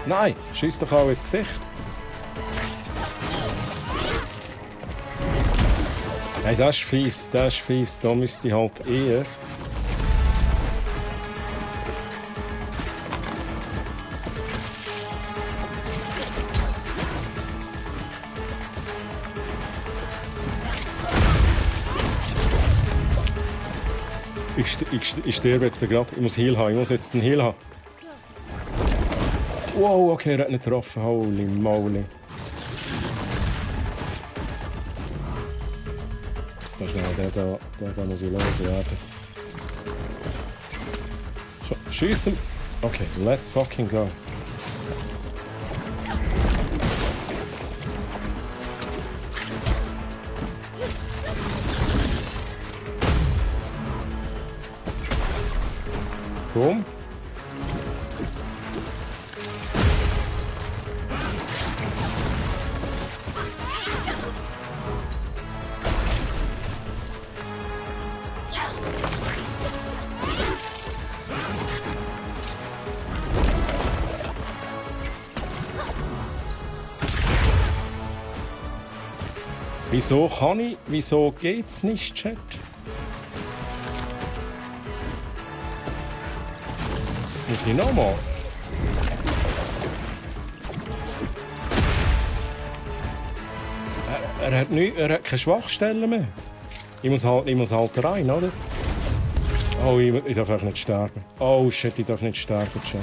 Nein, schieß doch auch ins Gesicht. Nein, das ist fies. Da müsste ich halt eher... Ich sterbe jetzt gerade. Ich muss Heal haben. Ich muss jetzt einen Heal haben. Wow, okay, er hat nicht getroffen. Holy moly. Jetzt da schnell, der muss ich loswerden. Schiessen! Okay, let's fucking go. Boom. Wieso geht's nicht, Chat? Muss ich nochmal? Er hat keine Schwachstellen mehr. Ich muss halt rein, oder? Oh, ich darf einfach nicht sterben. Oh shit, ich darf nicht sterben, Chat.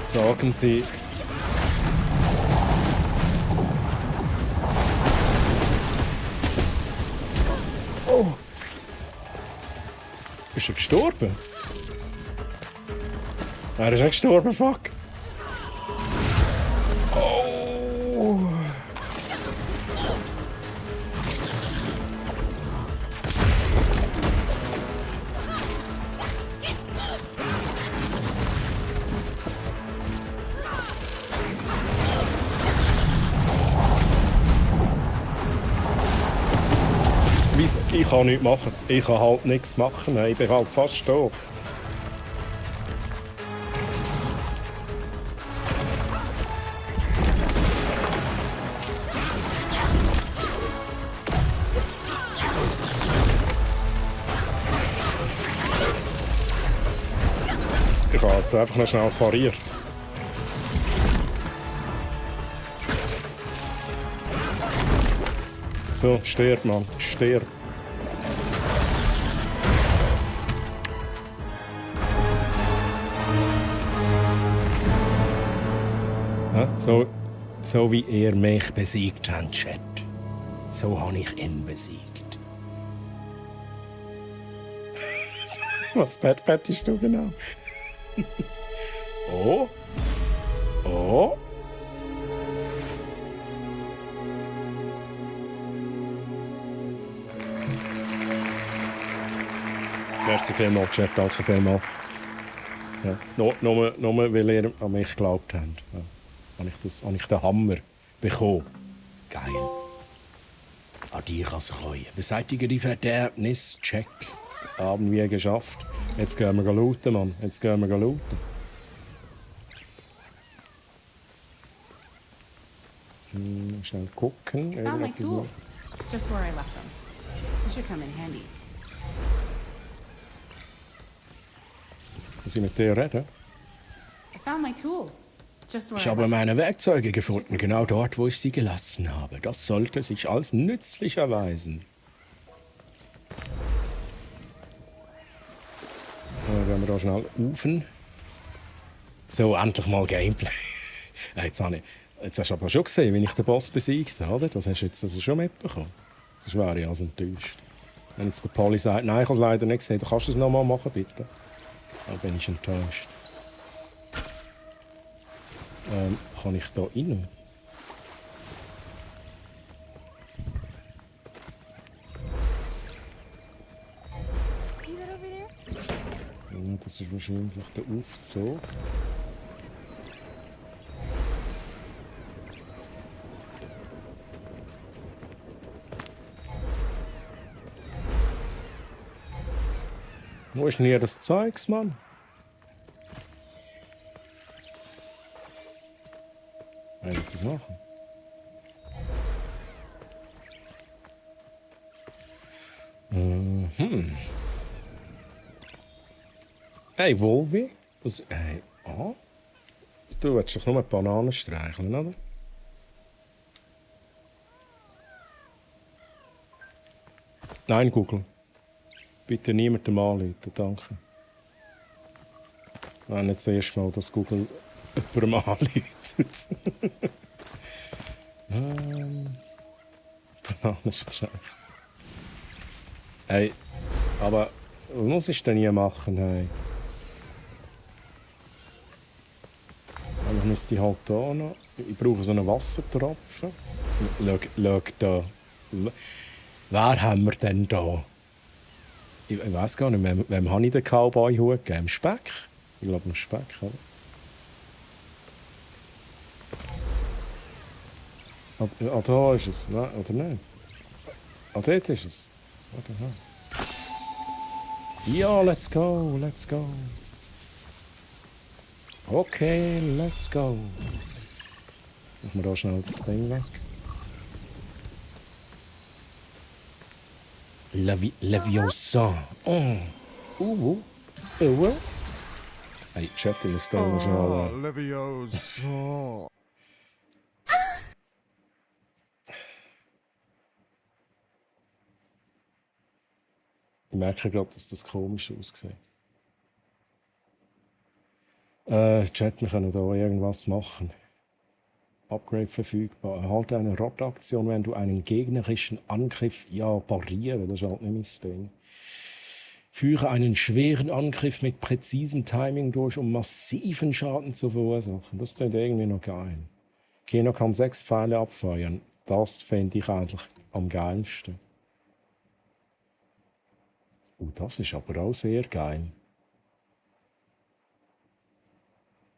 Sagen Sie... Oh! Ist er gestorben? Er ist nicht gestorben, fuck. Oh. Ich kann nichts machen. Ich kann halt nichts machen. Ich bin halt fast tot. Ich habe jetzt einfach noch schnell pariert. So, stirb, Mann. Stirb. Ja, so wie ihr mich besiegt habt, Chat. So habe ich ihn besiegt. Was bettest du genau? Oh. Oh. Merci vielmals, Chat. Danke vielmals. Ja. Nur weil ihr an mich geglaubt habt. Ja. Habe ich den Hammer bekommen. Geil. An dich kann sich freuen. Beseitige die Verderbnis. Check. Haben wir geschafft. Jetzt gehen wir looten, Mann. Jetzt gehen wir looten. Schnell gucken. Found my tools. Just where I left them. They should come in handy. Muss ich mit dir reden? I found my tools. Just where Ich I habe left meine Werkzeuge gefunden, genau dort, wo ich sie gelassen habe. Das sollte sich als nützlich erweisen. Dann gehen wir da schnell rauf. So, endlich mal Gameplay. Jetzt hast du aber schon gesehen, wie ich den Boss besiegt habe, oder? Das hast du jetzt also schon mitbekommen. Das wäre ich also enttäuscht. Wenn jetzt der Poli sagt, nein, ich habe es leider nicht gesehen, dann kannst du es nochmal machen, bitte. Dann bin ich enttäuscht. Kann ich da rein? See that over there? Ja, das ist wahrscheinlich der Aufzug. Wo ist denn hier das Zeugs, Mann? Kann ich das machen? Hey, Volvi? Hey, ah? Du willst doch nur Bananen streicheln, oder? Nein, Google. Bitte niemandem anrufen, danke. Nein, nicht zuerst mal, dass Google jemandem anruft. Bananenstreich. Hey, aber was muss ich denn hier machen? Hey? Ich müsste halt da noch. Ich brauche so einen Wassertropfen. Schau da. Wer haben wir denn da? Ich weiß gar nicht, wem habe ich den Cowboy-Hut gegeben? Speck? Ich glaube, Speck, oder? Ah, da ist es. Nein, oder nicht? Ah, dort ist es. Oder, ja, let's go, let's go. Okay, let's go. Machen wir da schnell das Ding weg. Leviosa. Oh. Wo? Hey, Chat, ich muss da noch schnell... Leviosa. Ich merke gerade, dass das komisch aussieht. Chat, wir können da irgendwas machen. Upgrade verfügbar. Erhalte eine Rotaktion, wenn du einen gegnerischen Angriff parieren. Das ist halt nicht mein Ding. Führe einen schweren Angriff mit präzisem Timing durch, um massiven Schaden zu verursachen. Das klingt irgendwie noch geil. Keno kann 6 Pfeile abfeuern. Das fände ich eigentlich am geilsten. Das ist aber auch sehr geil.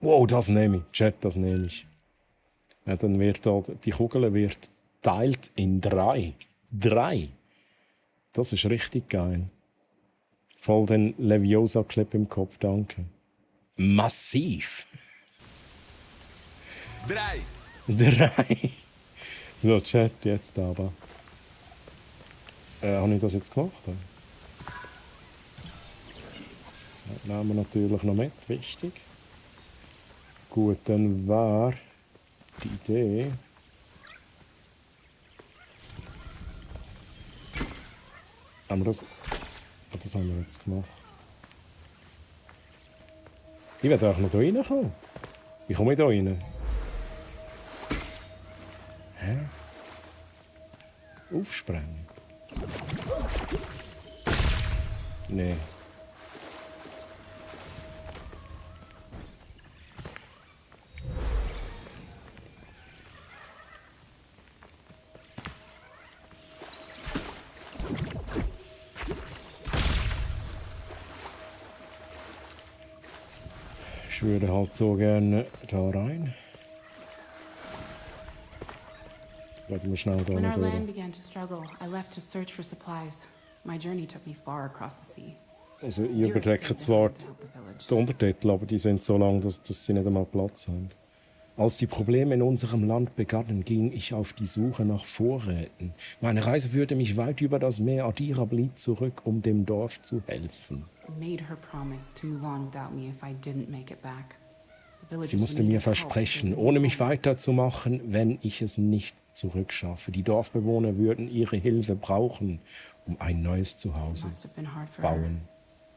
Wow, das nehme ich. Chat, das nehme ich. Ja, dann wird da, die Kugel wird teilt in 3. 3. Das ist richtig geil. Voll den Leviosa-Clip im Kopf, danke. Massiv. 3. 3. So, Chat, jetzt aber. Habe ich das jetzt gemacht? Ja, nehmen wir natürlich noch mit, wichtig. Gut, dann war die Idee. Haben wir das? Das haben wir jetzt gemacht. Ich werde auch noch hier reinkommen. Wie komme ich da rein? Hä? Aufsprengen? Nee. Ich würde halt so gerne da rein. Werden wir schnell da When our durch. land began to struggle, I left to search for supplies. My journey took me far across the sea. Also ich überdecke zwar die Untertitel, aber die sind so lang, dass sie nicht einmal Platz haben. Als die Probleme in unserem Land begannen, ging ich auf die Suche nach Vorräten. Meine Reise führte mich weit über das Meer. Adira blieb zurück, um dem Dorf zu helfen. Made her promise to move on without me if I didn't make it back. The villagers Sie musste needed mir help to versprechen, get me ohne mich home. weiterzumachen, wenn ich es nicht zurückschaffe. Die Dorfbewohner würden ihre Hilfe brauchen, um ein neues Zuhause Must have been hard for bauen.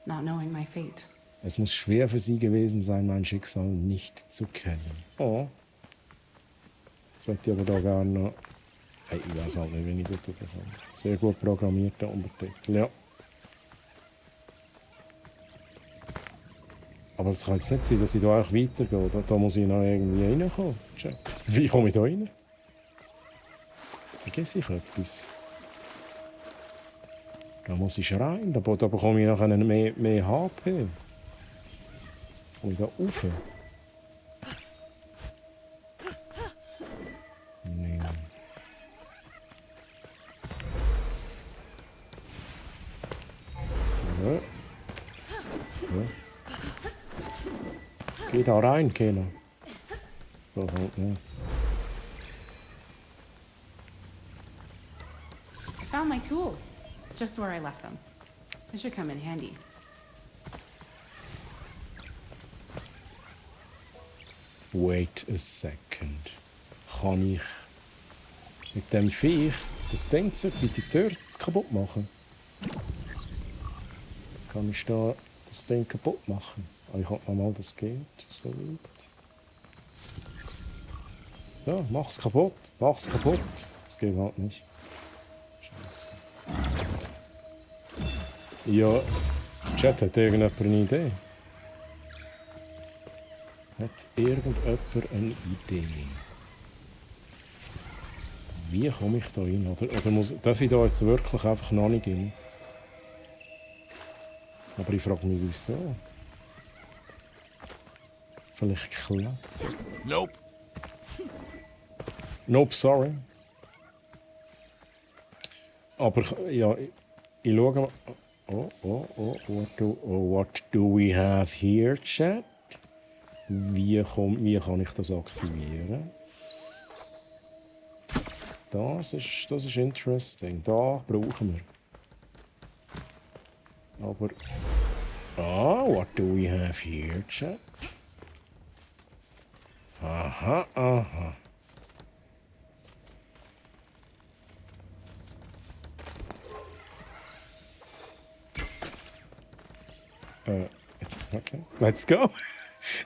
her, not knowing my fate. Es muss schwer für sie gewesen sein, mein Schicksal nicht zu kennen. Oh. Jetzt möchte ich aber da gerne noch... Hey, ich weiß halt nicht, wie ich dort bekomme. Sehr gut programmierter Untertitel, ja. Aber es kann jetzt nicht sein, dass ich da auch weitergehe. Da muss ich noch irgendwie reinkommen. Tja. Wie komme ich da rein? Vergesse ich etwas? Da muss ich rein. Da bekomme ich nachher mehr HP. Komme ich da rauf? Nee. Ja. Ja. Geh da rein, Kena. So, ja. I found my tools, just where I left them. They should come in handy. Wait a second. Kann ich mit dem Viech das Ding die Tür kaputt machen? Kann ich da das Ding kaputt machen? Ich hoffe mal, das geht so weit. Ja, mach's kaputt. Mach's kaputt. Das geht halt nicht. Scheiße. Ja, Chat, hat irgendjemand eine Idee? Hat irgendjemand eine Idee? Wie komme ich da rein? Oder darf ich da jetzt wirklich einfach noch nicht rein? Aber ich frage mich, wieso? Vielleicht klettern. Nope. Nope, sorry. Aber ja, ich schaue mal. What do we have here, Chat? Wie kann ich das aktivieren? Das ist interesting. Da brauchen wir. Aber... what do we have here, Chat? Aha, aha. Okay, let's go.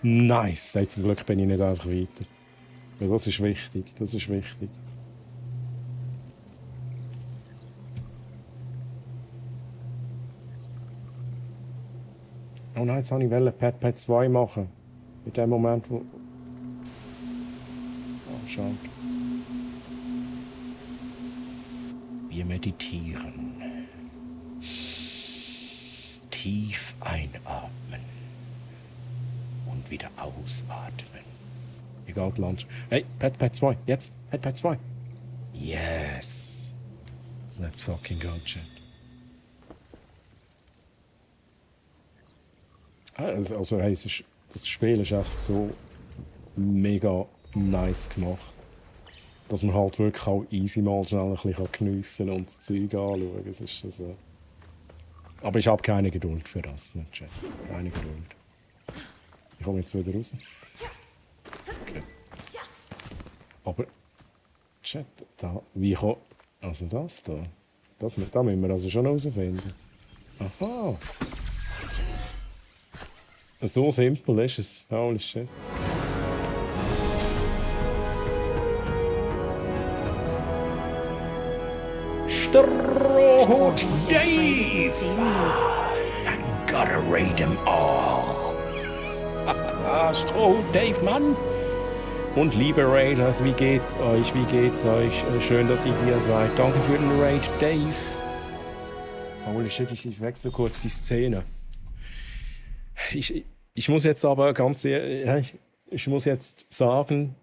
Nice. Hey, zum Glück bin ich nicht einfach weiter. Ja, das ist wichtig, das ist wichtig. Oh nein, jetzt wollte ich Pet 2 machen. In dem Moment, wo... Oh, schade. Wir meditieren. Tief einatmen. Und wieder ausatmen. Egal, Lunch. Hey, Pet 2, jetzt, Pet 2. Yes. Let's fucking go, Chat. Also, hey, das Spiel ist echt so mega nice gemacht, dass man halt wirklich auch easy mal schnell ein bisschen geniessen und das Zeug anschauen. Es ist so. Aber ich habe keine Geduld für das, nicht, Chat. Keine Geduld. Ich komme jetzt wieder raus. Okay. Aber, Chat, da, wie kommt... Also das da. Da müssen wir also schon herausfinden. Aha. So simpel ist es. Holy shit. Strohhut Dave! I gotta raid them all. Strohhut Dave, Mann! Und liebe Raiders, wie geht's euch? Wie geht's euch? Schön, dass ihr hier seid. Danke für den Raid, Dave. Holy shit, ich wechsle kurz die Szene. Ich muss jetzt aber ganz ehrlich, ich muss jetzt sagen,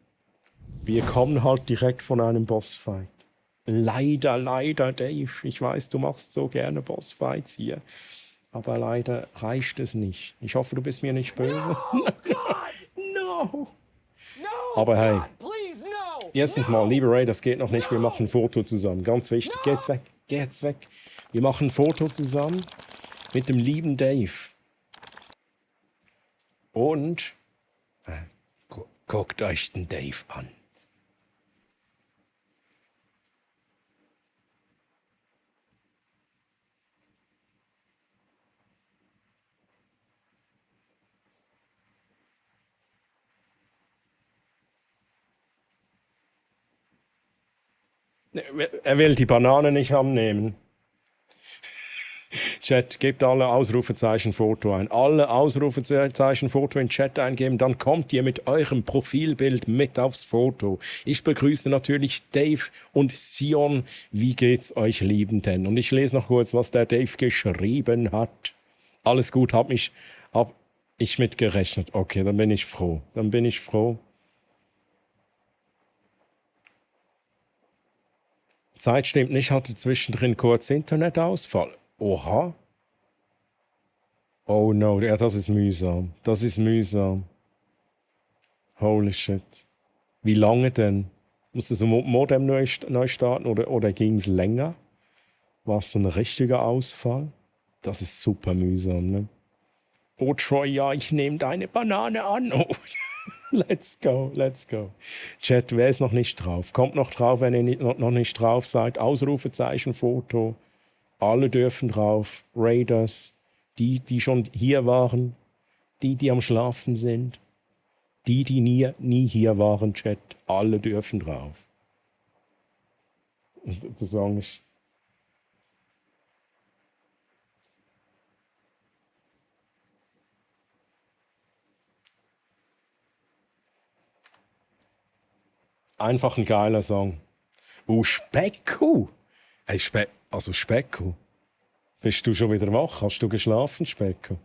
wir kommen halt direkt von einem Bossfight. Leider, Dave. Ich weiß, du machst so gerne Bossfights hier. Aber leider reicht es nicht. Ich hoffe, du bist mir nicht böse. No. Aber hey, erstens mal, liebe Ray, das geht noch nicht. Wir machen ein Foto zusammen. Ganz wichtig. Geh jetzt weg. Wir machen ein Foto zusammen mit dem lieben Dave. Und guckt euch den Dave an. Er will die Banane nicht annehmen. Chat, gebt alle Ausrufezeichen Foto ein. Alle Ausrufezeichen Foto in Chat eingeben, dann kommt ihr mit eurem Profilbild mit aufs Foto. Ich begrüße natürlich Dave und Sion. Wie geht's euch Liebenden? Und ich lese noch kurz, was der Dave geschrieben hat. Alles gut, hab ich mit gerechnet. Okay, dann bin ich froh. Zeit stimmt nicht, hatte zwischendrin kurz Internetausfall. Oha. Oh no, ja, das ist mühsam. Holy shit. Wie lange denn? Muss das Modem neu starten oder ging es länger? War es so ein richtiger Ausfall? Das ist super mühsam, ne? Oh Troy, ja, ich nehme deine Banane an. Oh. Let's go. Chat, wer ist noch nicht drauf? Kommt noch drauf, wenn ihr noch nicht drauf seid. Ausrufezeichen, Foto. Alle dürfen drauf. Raiders, die schon hier waren, die am Schlafen sind, die nie hier waren, Chat. Alle dürfen drauf. Und der Song ist... Einfach ein geiler Song. Specku! Hey, Specku. Bist du schon wieder wach? Hast du geschlafen, Specku?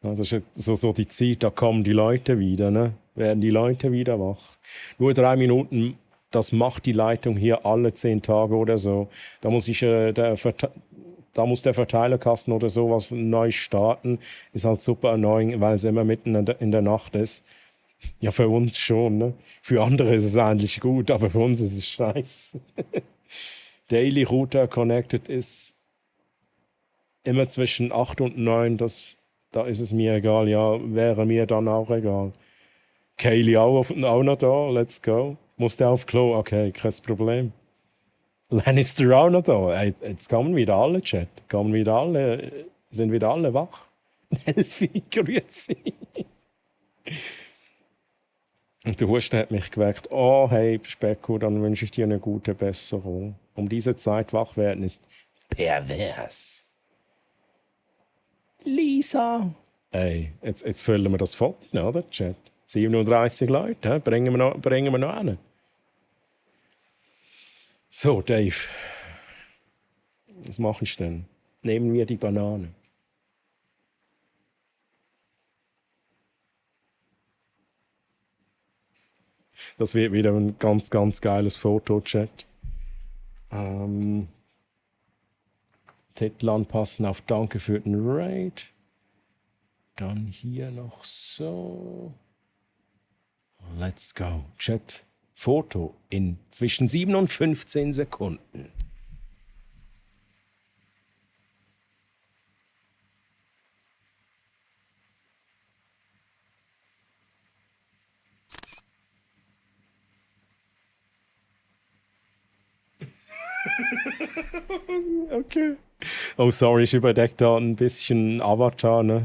Ja, das ist jetzt so die Zeit, da kommen die Leute wieder, ne? Werden die Leute wieder wach. Nur 3 Minuten, das macht die Leitung hier alle 10 Tage oder so. Da muss da muss der Verteilerkasten oder sowas neu starten. Ist halt super annoying, weil es immer mitten in der Nacht ist. Ja, für uns schon, ne? Für andere ist es eigentlich gut, aber für uns ist es scheiße. Daily Router Connected ist immer zwischen 8 und 9, da ist es mir egal, ja, wäre mir dann auch egal. Kaylee auch noch da, let's go. Muss der auf Klo? Okay, kein Problem. Lannister auch noch da. Jetzt kommen wieder alle, Chat. Sind wieder alle wach. Elfi, grüezi. Und der Husten hat mich geweckt. Oh, hey, Specko, dann wünsche ich dir eine gute Besserung. Um diese Zeit wach werden ist pervers. Lisa. Ey, jetzt füllen wir das Foto, oder, Chat? 37 Leute, bringen wir noch hin. So, Dave. Was mache ich denn? Nehmen wir die Banane. Das wird wieder ein ganz, ganz geiles Foto, Chat. Titel anpassen auf Danke für den Raid. Dann hier noch so. Let's go. Chat. Foto in zwischen 7 und 15 Sekunden. Okay. Oh, sorry, ich überdecke da ein bisschen Avatar, ne?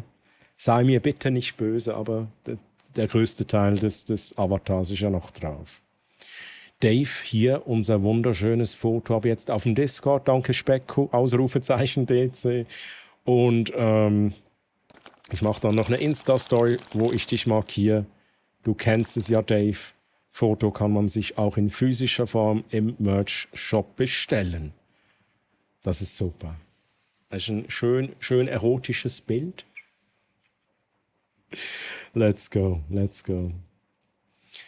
Sei mir bitte nicht böse, aber der größte Teil des Avatars ist ja noch drauf. Dave, hier unser wunderschönes Foto, aber jetzt auf dem Discord. Danke, Specko, Ausrufezeichen DC. Und ich mache dann noch eine Insta-Story, wo ich dich markiere. Du kennst es ja, Dave. Foto kann man sich auch in physischer Form im Merch-Shop bestellen. Das ist super. Das ist ein schön erotisches Bild. Let's go, let's go.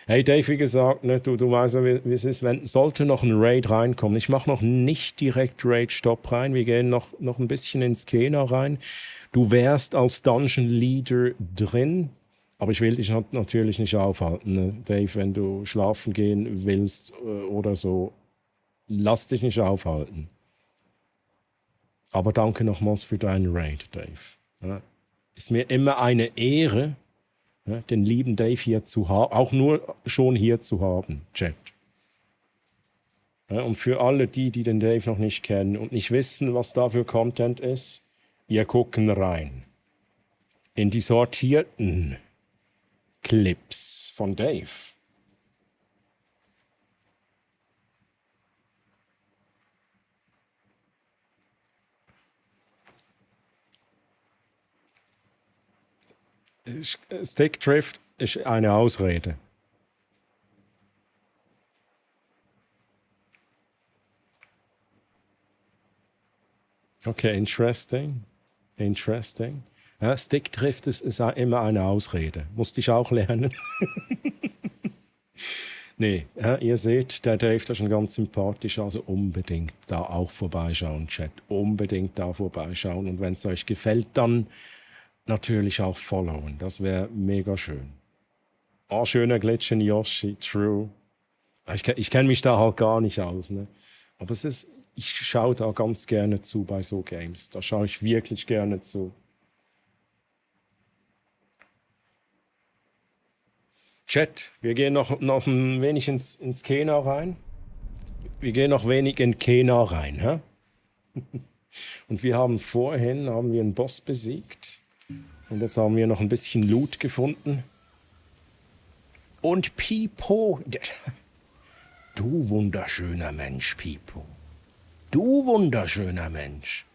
Hey Dave, wie gesagt, ne, du weißt ja, wie es ist, sollte noch ein Raid reinkommen. Ich mache noch nicht direkt Raid-Stop rein, wir gehen noch ein bisschen ins Kena rein. Du wärst als Dungeon Leader drin, aber ich will dich natürlich nicht aufhalten. Ne? Dave, wenn du schlafen gehen willst oder so, lass dich nicht aufhalten. Aber danke nochmals für deinen Raid, Dave. Ja, ist mir immer eine Ehre, ja, den lieben Dave hier zu haben, auch nur schon hier zu haben, Chat. Ja, und für alle die den Dave noch nicht kennen und nicht wissen, was da für Content ist, wir gucken rein in die sortierten Clips von Dave. Stickdrift ist eine Ausrede. Okay, interesting. Ja, Stickdrift ist immer eine Ausrede. Musste ich auch lernen. Nee, ja, ihr seht, der Dave ist schon ganz sympathisch, also unbedingt da auch vorbeischauen, Chat. Unbedingt da vorbeischauen. Und wenn es euch gefällt, dann natürlich auch followen. Das wäre mega schön. Oh, schöner Glitch in Yoshi, true. Ich kenne mich da halt gar nicht aus, ne? Aber ich schaue da ganz gerne zu bei so Games. Da schaue ich wirklich gerne zu. Chat, wir gehen noch ein wenig ins Kena rein. Wir gehen noch wenig in Kena rein, hä? Und wir haben einen Boss besiegt. Und jetzt haben wir noch ein bisschen Loot gefunden. Und Pipo. Du wunderschöner Mensch, Pipo. Du wunderschöner Mensch.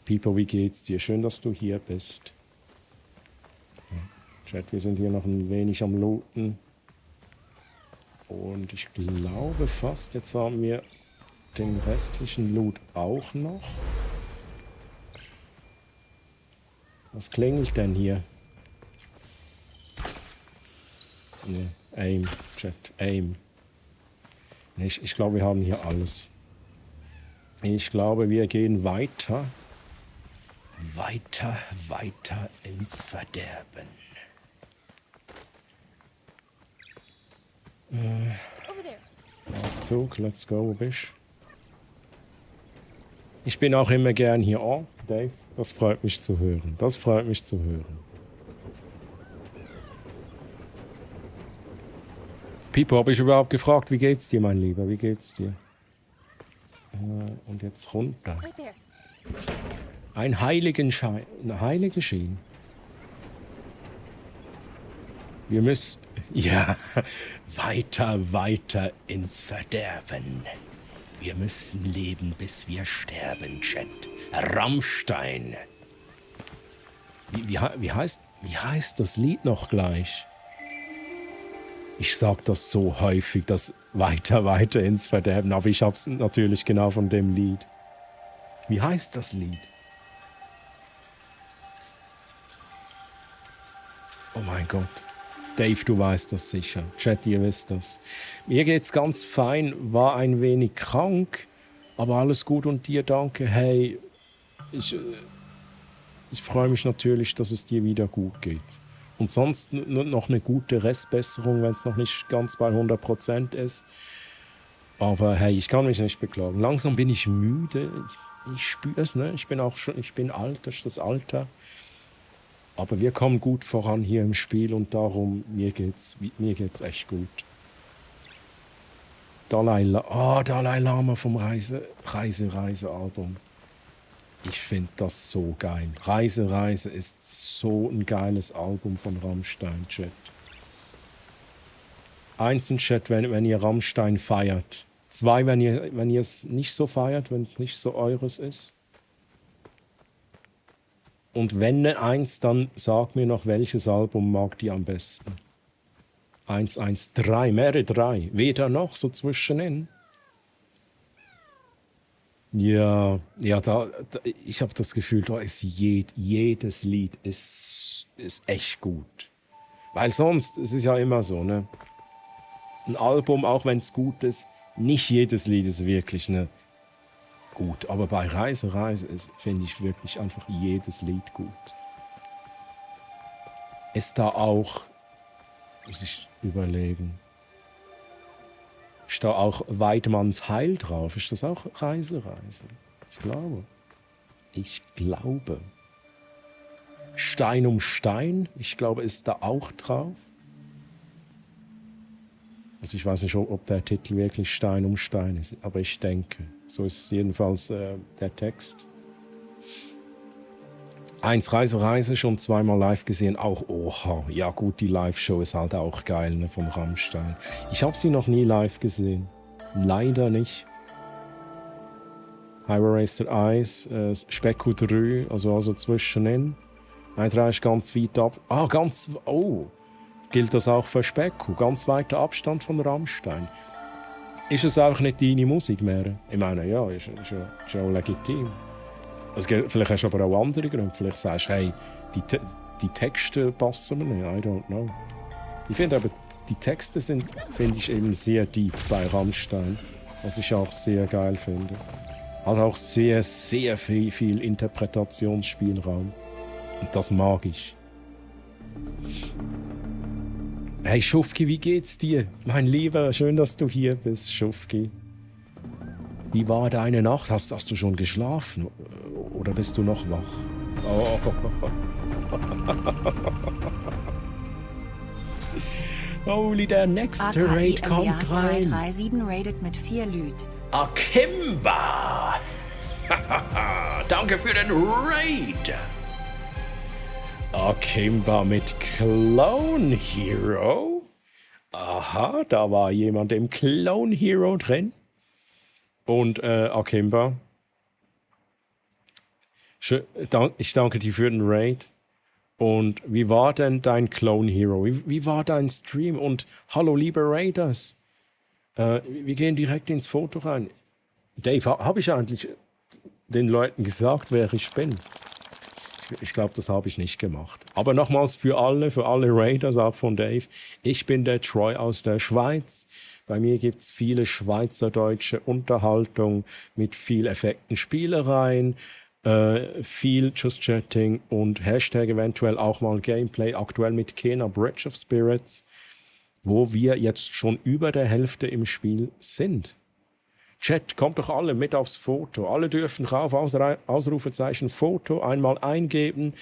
Pipo, wie geht's dir? Schön, dass du hier bist. Chat, wir sind hier noch ein wenig am Looten. Und ich glaube fast, jetzt haben wir den restlichen Loot auch noch. Was klingelt denn hier? Ne, Aim, Chat, Aim. Nee, ich glaube, wir haben hier alles. Ich glaube, wir gehen weiter. Weiter ins Verderben. Aufzug, let's go, wo bist du? Ich bin auch immer gern hier. Oh, Dave, das freut mich zu hören. Pipo, habe ich überhaupt gefragt, wie geht's dir, mein Lieber? Wie geht's dir? Und jetzt runter. Ein Heiligenschein. Eine heilige Schien. Wir müssen... Ja, weiter ins Verderben. Wir müssen leben, bis wir sterben, Chat. Rammstein. Wie heißt das Lied noch gleich? Ich sag das so häufig, das weiter ins Verderben, aber ich hab's natürlich genau von dem Lied. Wie heißt das Lied? Oh mein Gott. Dave, du weißt das sicher. Chat, ihr wisst das. Mir geht's ganz fein, war ein wenig krank, aber alles gut und dir, danke. Hey, ich freue mich natürlich, dass es dir wieder gut geht. Und sonst noch eine gute Restbesserung, wenn es noch nicht ganz bei 100% ist. Aber hey, ich kann mich nicht beklagen. Langsam bin ich müde. Ich spüre es, ne? Ich bin alt, das ist das Alter. Aber wir kommen gut voran hier im Spiel und darum, mir geht's echt gut. Dalai Lama vom Reise-Album. Ich finde das so geil. Reise ist so ein geiles Album von Rammstein, Chat. Eins in Chat, wenn ihr Rammstein feiert. 2, wenn ihr es nicht so feiert, wenn es nicht so eures ist. Und wenn ne 1, dann sag mir noch, welches Album mag die am besten. 1, 3, mehrere 3. Weder noch, so zwischenin. Ja, ich habe das Gefühl, da ist jedes Lied ist echt gut. Weil sonst, es ist ja immer so, ne? Ein Album, auch wenn es gut ist, nicht jedes Lied ist wirklich gut. Aber bei Reise finde ich wirklich einfach jedes Lied gut. Ist da auch, muss ich überlegen, ist da auch Weidmanns Heil drauf? Ist das auch Reise? Ich glaube. Stein um Stein, ich glaube, ist da auch drauf. Also ich weiß nicht, ob der Titel wirklich Stein um Stein ist, aber ich denke. So ist jedenfalls der Text. 1 Reise, schon 2-mal live gesehen, auch oha. Ja gut, die Live-Show ist halt auch geil, ne, von Rammstein. Ich habe sie noch nie live gesehen. Leider nicht. Highway Racer 1, Specco 3, also zwischenin. 1-3 ist ganz weit ab. Gilt das auch für Specco? Ganz weiter Abstand von Rammstein. Ist es auch nicht deine Musik mehr? Ich meine, ja, ist ja auch legitim. Vielleicht hast du aber auch andere Gründe. Vielleicht sagst du, hey, die Texte passen mir nicht. I don't know. Ich finde aber, die Texte finde ich eben sehr deep bei Rammstein. Was ich auch sehr geil finde. Hat auch sehr, sehr viel Interpretationsspielraum. Und das mag ich. Hey Schufki, wie geht's dir? Mein Lieber, schön, dass du hier bist, Schufki. Wie war deine Nacht? Hast du schon geschlafen? Oder bist du noch wach? Oh. Holy, der nächste Raid kommt rein. 237 raided mit 4 Lüt. Akimba! Danke für den Raid! Akimba mit Clone Hero? Aha, da war jemand im Clone Hero drin. Und Akimba, ich danke dir für den Raid. Und wie war denn dein Clone Hero? Wie war dein Stream? Und hallo liebe Raiders. Wir gehen direkt ins Foto rein. Dave, habe ich eigentlich den Leuten gesagt, wer ich bin? Ich glaube, das habe ich nicht gemacht. Aber nochmals für alle Raiders, auch von Dave. Ich bin der Troy aus der Schweiz. Bei mir gibt es viele schweizerdeutsche Unterhaltung mit viel Effekten, Spielereien, viel Just Chatting und Hashtag eventuell auch mal Gameplay. Aktuell mit Kena Bridge of Spirits, wo wir jetzt schon über der Hälfte im Spiel sind. Chat, kommt doch alle mit aufs Foto. Alle dürfen rauf, Ausrufezeichen Foto einmal eingeben.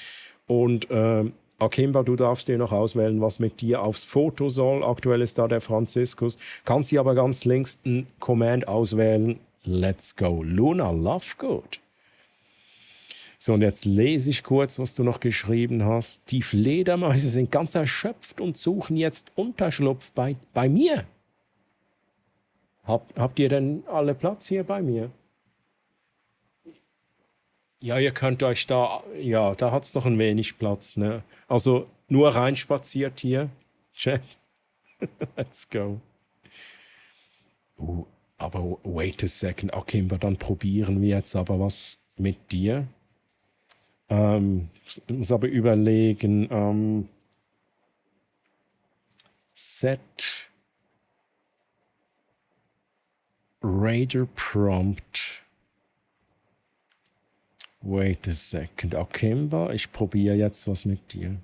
Und Akimba, du darfst dir noch auswählen, was mit dir aufs Foto soll. Aktuell ist da der Franziskus. Kannst dir aber ganz links einen Command auswählen. Let's go. Luna Lovegood. So, und jetzt lese ich kurz, was du noch geschrieben hast. Die Fledermäuse sind ganz erschöpft und suchen jetzt Unterschlupf bei mir. Habt ihr denn alle Platz hier bei mir? Ja, ihr könnt euch da, ja, da hat es noch ein wenig Platz, ne? Also nur reinspaziert hier. Chat. Let's go. Aber wait a second. Okay, dann probieren wir jetzt aber was mit dir. Muss aber überlegen. Set Raider Prompt. Wait a second. Akimba, ich probiere jetzt was mit dir.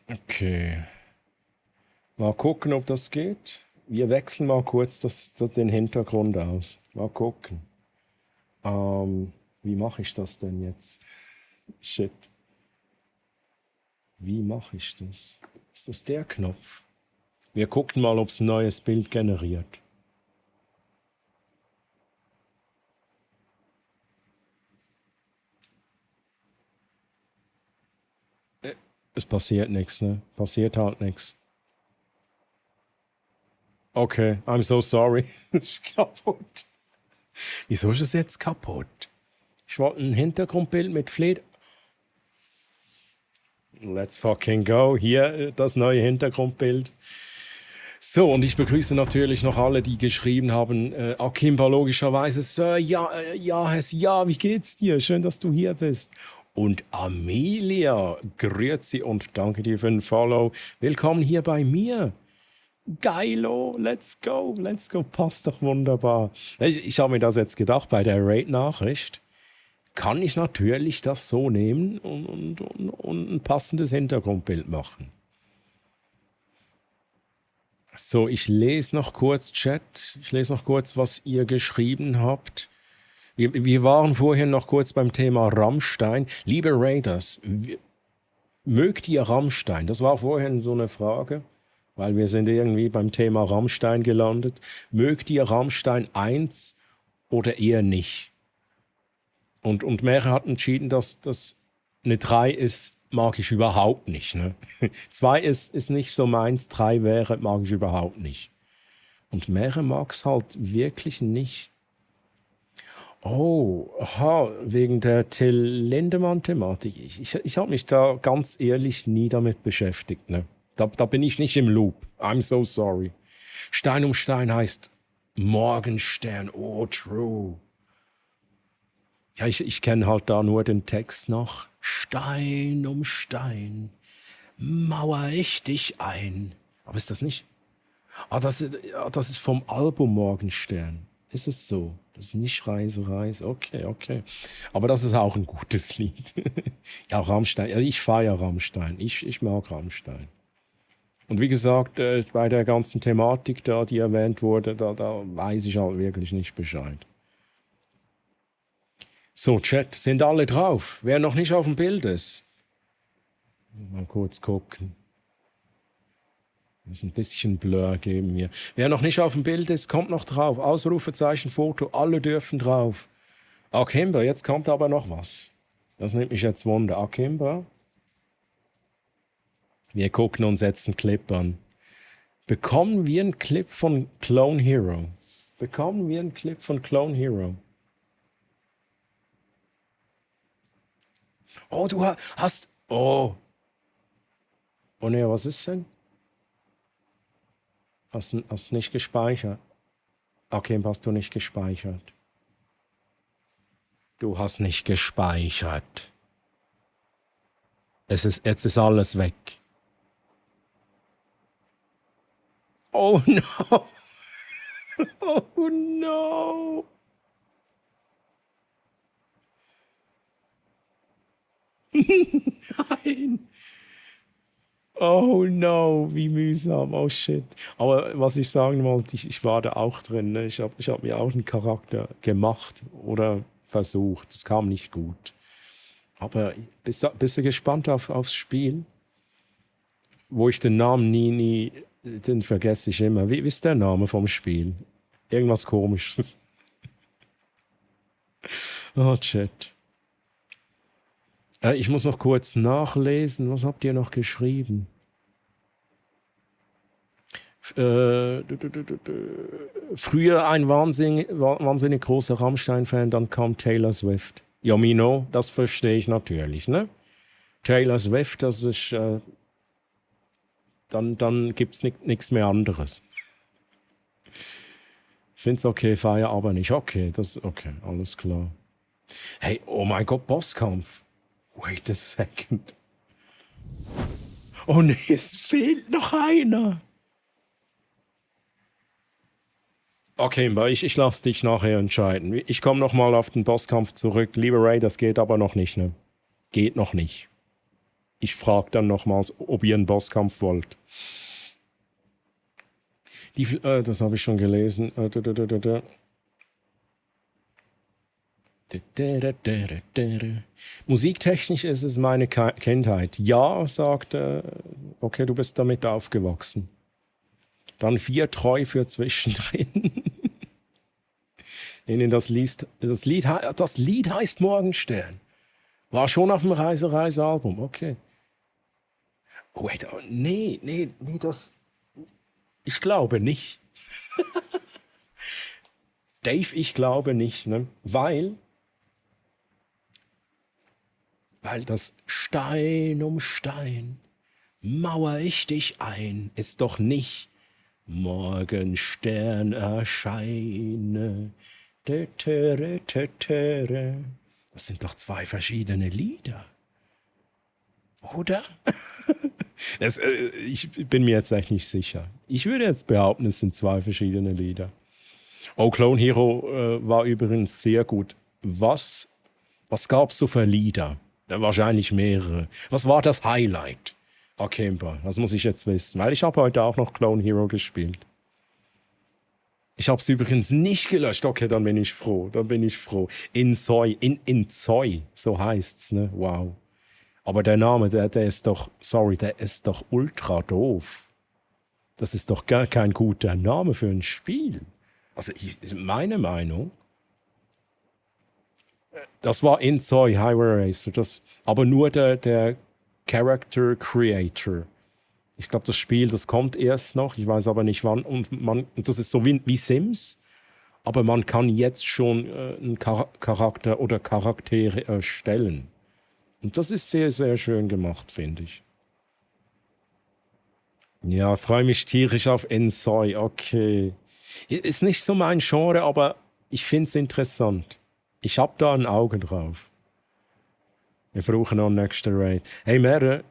Okay. Mal gucken, ob das geht. Wir wechseln mal kurz den Hintergrund aus. Mal gucken. Wie mache ich das denn jetzt? Shit. Wie mache ich das? Ist das der Knopf? Wir gucken mal, ob es ein neues Bild generiert. Es passiert nichts, ne? Passiert halt nichts. Okay, I'm so sorry. Das ist kaputt. Wieso ist es jetzt kaputt? Ich wollte ein Hintergrundbild mit Fleder. Let's fucking go. Hier das neue Hintergrundbild. So, und ich begrüße natürlich noch alle, die geschrieben haben. Akimba logischerweise. Sir, ja, wie geht's dir? Schön, dass du hier bist. Und Amelia, grüezi und danke dir für den Follow. Willkommen hier bei mir. Geilo, let's go, passt doch wunderbar. Ich habe mir das jetzt gedacht, bei der Raid-Nachricht kann ich natürlich das so nehmen und ein passendes Hintergrundbild machen. So, ich lese noch kurz Chat, was ihr geschrieben habt. Wir waren vorhin noch kurz beim Thema Rammstein. Liebe Raiders, mögt ihr Rammstein? Das war vorhin so eine Frage, weil wir sind irgendwie beim Thema Rammstein gelandet. Mögt ihr Rammstein 1 oder eher nicht? Und mehrere hatten entschieden, dass das eine 3 ist, mag ich überhaupt nicht. Ne? 2 ist nicht so meins, 3 wäre, mag ich überhaupt nicht. Und mehrere mag es halt wirklich nicht. Oh, aha, wegen der Till Lindemann-Thematik. Ich habe mich da ganz ehrlich nie damit beschäftigt. Ne? Da bin ich nicht im Loop. I'm so sorry. Stein um Stein heißt Morgenstern. Oh, true. Ja, ich kenne halt da nur den Text noch. Stein um Stein mauer ich dich ein. Aber ist das nicht? Das ist vom Album Morgenstern. Ist es so? Das ist nicht Reise. Okay. Aber das ist auch ein gutes Lied. Ja, Rammstein. Ja, ich feiere Rammstein. Ich mag Rammstein. Und wie gesagt, bei der ganzen Thematik da, die erwähnt wurde, da weiß ich halt wirklich nicht Bescheid. So, Chat, sind alle drauf? Wer noch nicht auf dem Bild ist? Mal kurz gucken. Ein bisschen Blur geben wir. Wer noch nicht auf dem Bild ist, kommt noch drauf. Ausrufezeichen, Foto, alle dürfen drauf. Akimba, jetzt kommt aber noch was. Das nimmt mich jetzt Wunder. Akimba. Wir gucken uns jetzt einen Clip an. Bekommen wir einen Clip von Clone Hero? Oh, du hast... Oh. Oh ne, was ist denn? Hast nicht gespeichert? Okay, hast du nicht gespeichert? Du hast nicht gespeichert. Jetzt ist alles weg. Oh no! Oh no! Nein! Oh no, wie mühsam, oh shit. Aber was ich sagen wollte, ich war da auch drin. Ne? Ich hab mir auch einen Charakter gemacht oder versucht. Das kam nicht gut. Aber bist du gespannt aufs Spiel? Wo ich den Namen nie, den vergesse ich immer. Wie ist der Name vom Spiel? Irgendwas Komisches. Oh shit. Ich muss noch kurz nachlesen. Was habt ihr noch geschrieben? Früher ein wahnsinnig großer Rammstein-Fan, dann kam Taylor Swift. Ja, Mino, das verstehe ich natürlich, ne? Taylor Swift, das ist, dann gibt es nichts mehr anderes. Ich finde es okay, feier aber nicht. Okay, okay, alles klar. Hey, oh mein Gott, Bosskampf. Wait a second. Oh nee, es fehlt noch einer. Okay, ich lasse dich nachher entscheiden. Ich komme nochmal auf den Bosskampf zurück. Lieber Ray, das geht aber noch nicht, ne? Geht noch nicht. Ich frage dann nochmals, ob ihr einen Bosskampf wollt. Das habe ich schon gelesen. Musiktechnisch ist es meine Kindheit. Ja, sagt er. Okay, du bist damit aufgewachsen. Dann 4 treu für zwischendrin. Das Lied heißt Morgenstern. War schon auf dem Reise-Album, okay. Wait, nee, das... Ich glaube nicht. Dave, ich glaube nicht, ne? Weil das Stein um Stein mauer ich dich ein, ist doch nicht Morgenstern erscheine. Das sind doch 2 verschiedene Lieder. Oder? Ich bin mir jetzt echt nicht sicher. Ich würde jetzt behaupten, es sind 2 verschiedene Lieder. Oh, Clone Hero war übrigens sehr gut. Was gab es so für Lieder? Wahrscheinlich mehrere. Was war das Highlight? Akimba, das muss ich jetzt wissen, weil ich habe heute auch noch Clone Hero gespielt. Ich habe es übrigens nicht gelöscht. Okay, dann bin ich froh. Inzoi, so heißt's, ne? Wow. Aber der Name, der ist doch ultra doof. Das ist doch gar kein guter Name für ein Spiel. Also meine Meinung, das war Inzoi Highway Racer, aber nur der Character Creator. Ich glaube, das Spiel, das kommt erst noch, ich weiß aber nicht wann. Und das ist so wie Sims, aber man kann jetzt schon einen Charakter oder Charaktere erstellen. Und das ist sehr, sehr schön gemacht, finde ich. Ja, freue mich tierisch auf Inzoi, okay. Ist nicht so mein Genre, aber ich finde es interessant. Ich habe da ein Auge drauf. Wir brauchen noch einen nächsten Raid. Hey Mere,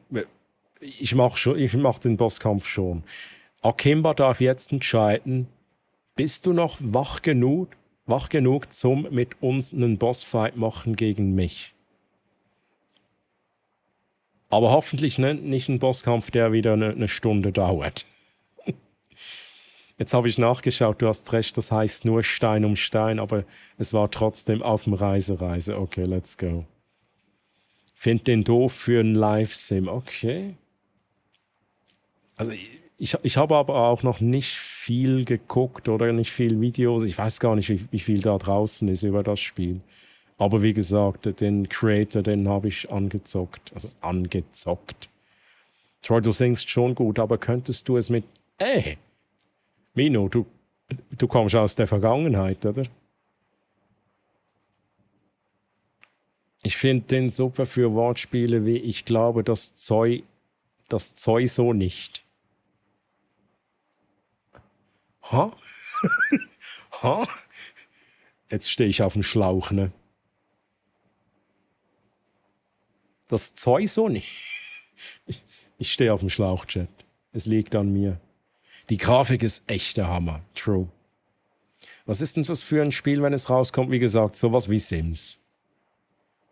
ich mach den Bosskampf schon. Akimba darf jetzt entscheiden, bist du noch wach genug zum mit uns einen Bossfight machen gegen mich? Aber hoffentlich nicht ein Bosskampf, der wieder eine Stunde dauert. Jetzt habe ich nachgeschaut, du hast recht, das heißt nur Stein um Stein, aber es war trotzdem auf dem Reise. Okay, let's go. Find den doof für einen Live-Sim. Okay. Also ich habe aber auch noch nicht viel geguckt oder nicht viel Videos. Ich weiß gar nicht, wie viel da draußen ist über das Spiel. Aber wie gesagt, den Creator, den habe ich angezockt. Also angezockt. Troy, du singst schon gut, aber könntest du es mit... Mino, du kommst aus der Vergangenheit, oder? Ich finde den super für Wortspiele wie ich glaube, das Zeug so nicht. Ha? Ha? Jetzt stehe ich auf dem Schlauch, ne? Das Zeug so nicht. Ich stehe auf dem Schlauch, Chat. Es liegt an mir. Die Grafik ist echt der Hammer. True. Was ist denn das für ein Spiel, wenn es rauskommt? Wie gesagt, sowas wie Sims.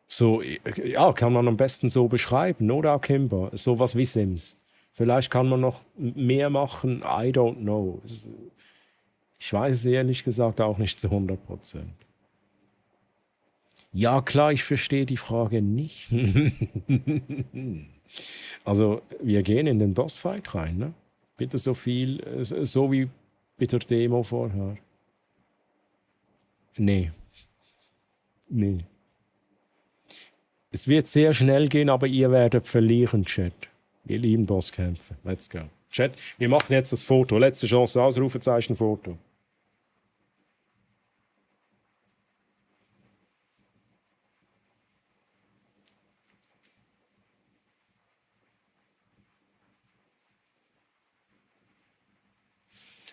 So, ja, kann man am besten so beschreiben, oder Akimba? Sowas wie Sims. Vielleicht kann man noch mehr machen, I don't know. Ich weiß es ehrlich gesagt auch nicht zu 100%. Ja, klar, ich verstehe die Frage nicht. Also, wir gehen in den Bossfight rein, ne? Bitte so wie bei der Demo vorher. Nee. Es wird sehr schnell gehen, aber ihr werdet verlieren, Chat. Wir lieben Bosskämpfe. Let's go. Chat, wir machen jetzt das Foto. Letzte Chance, Ausrufezeichen, Foto.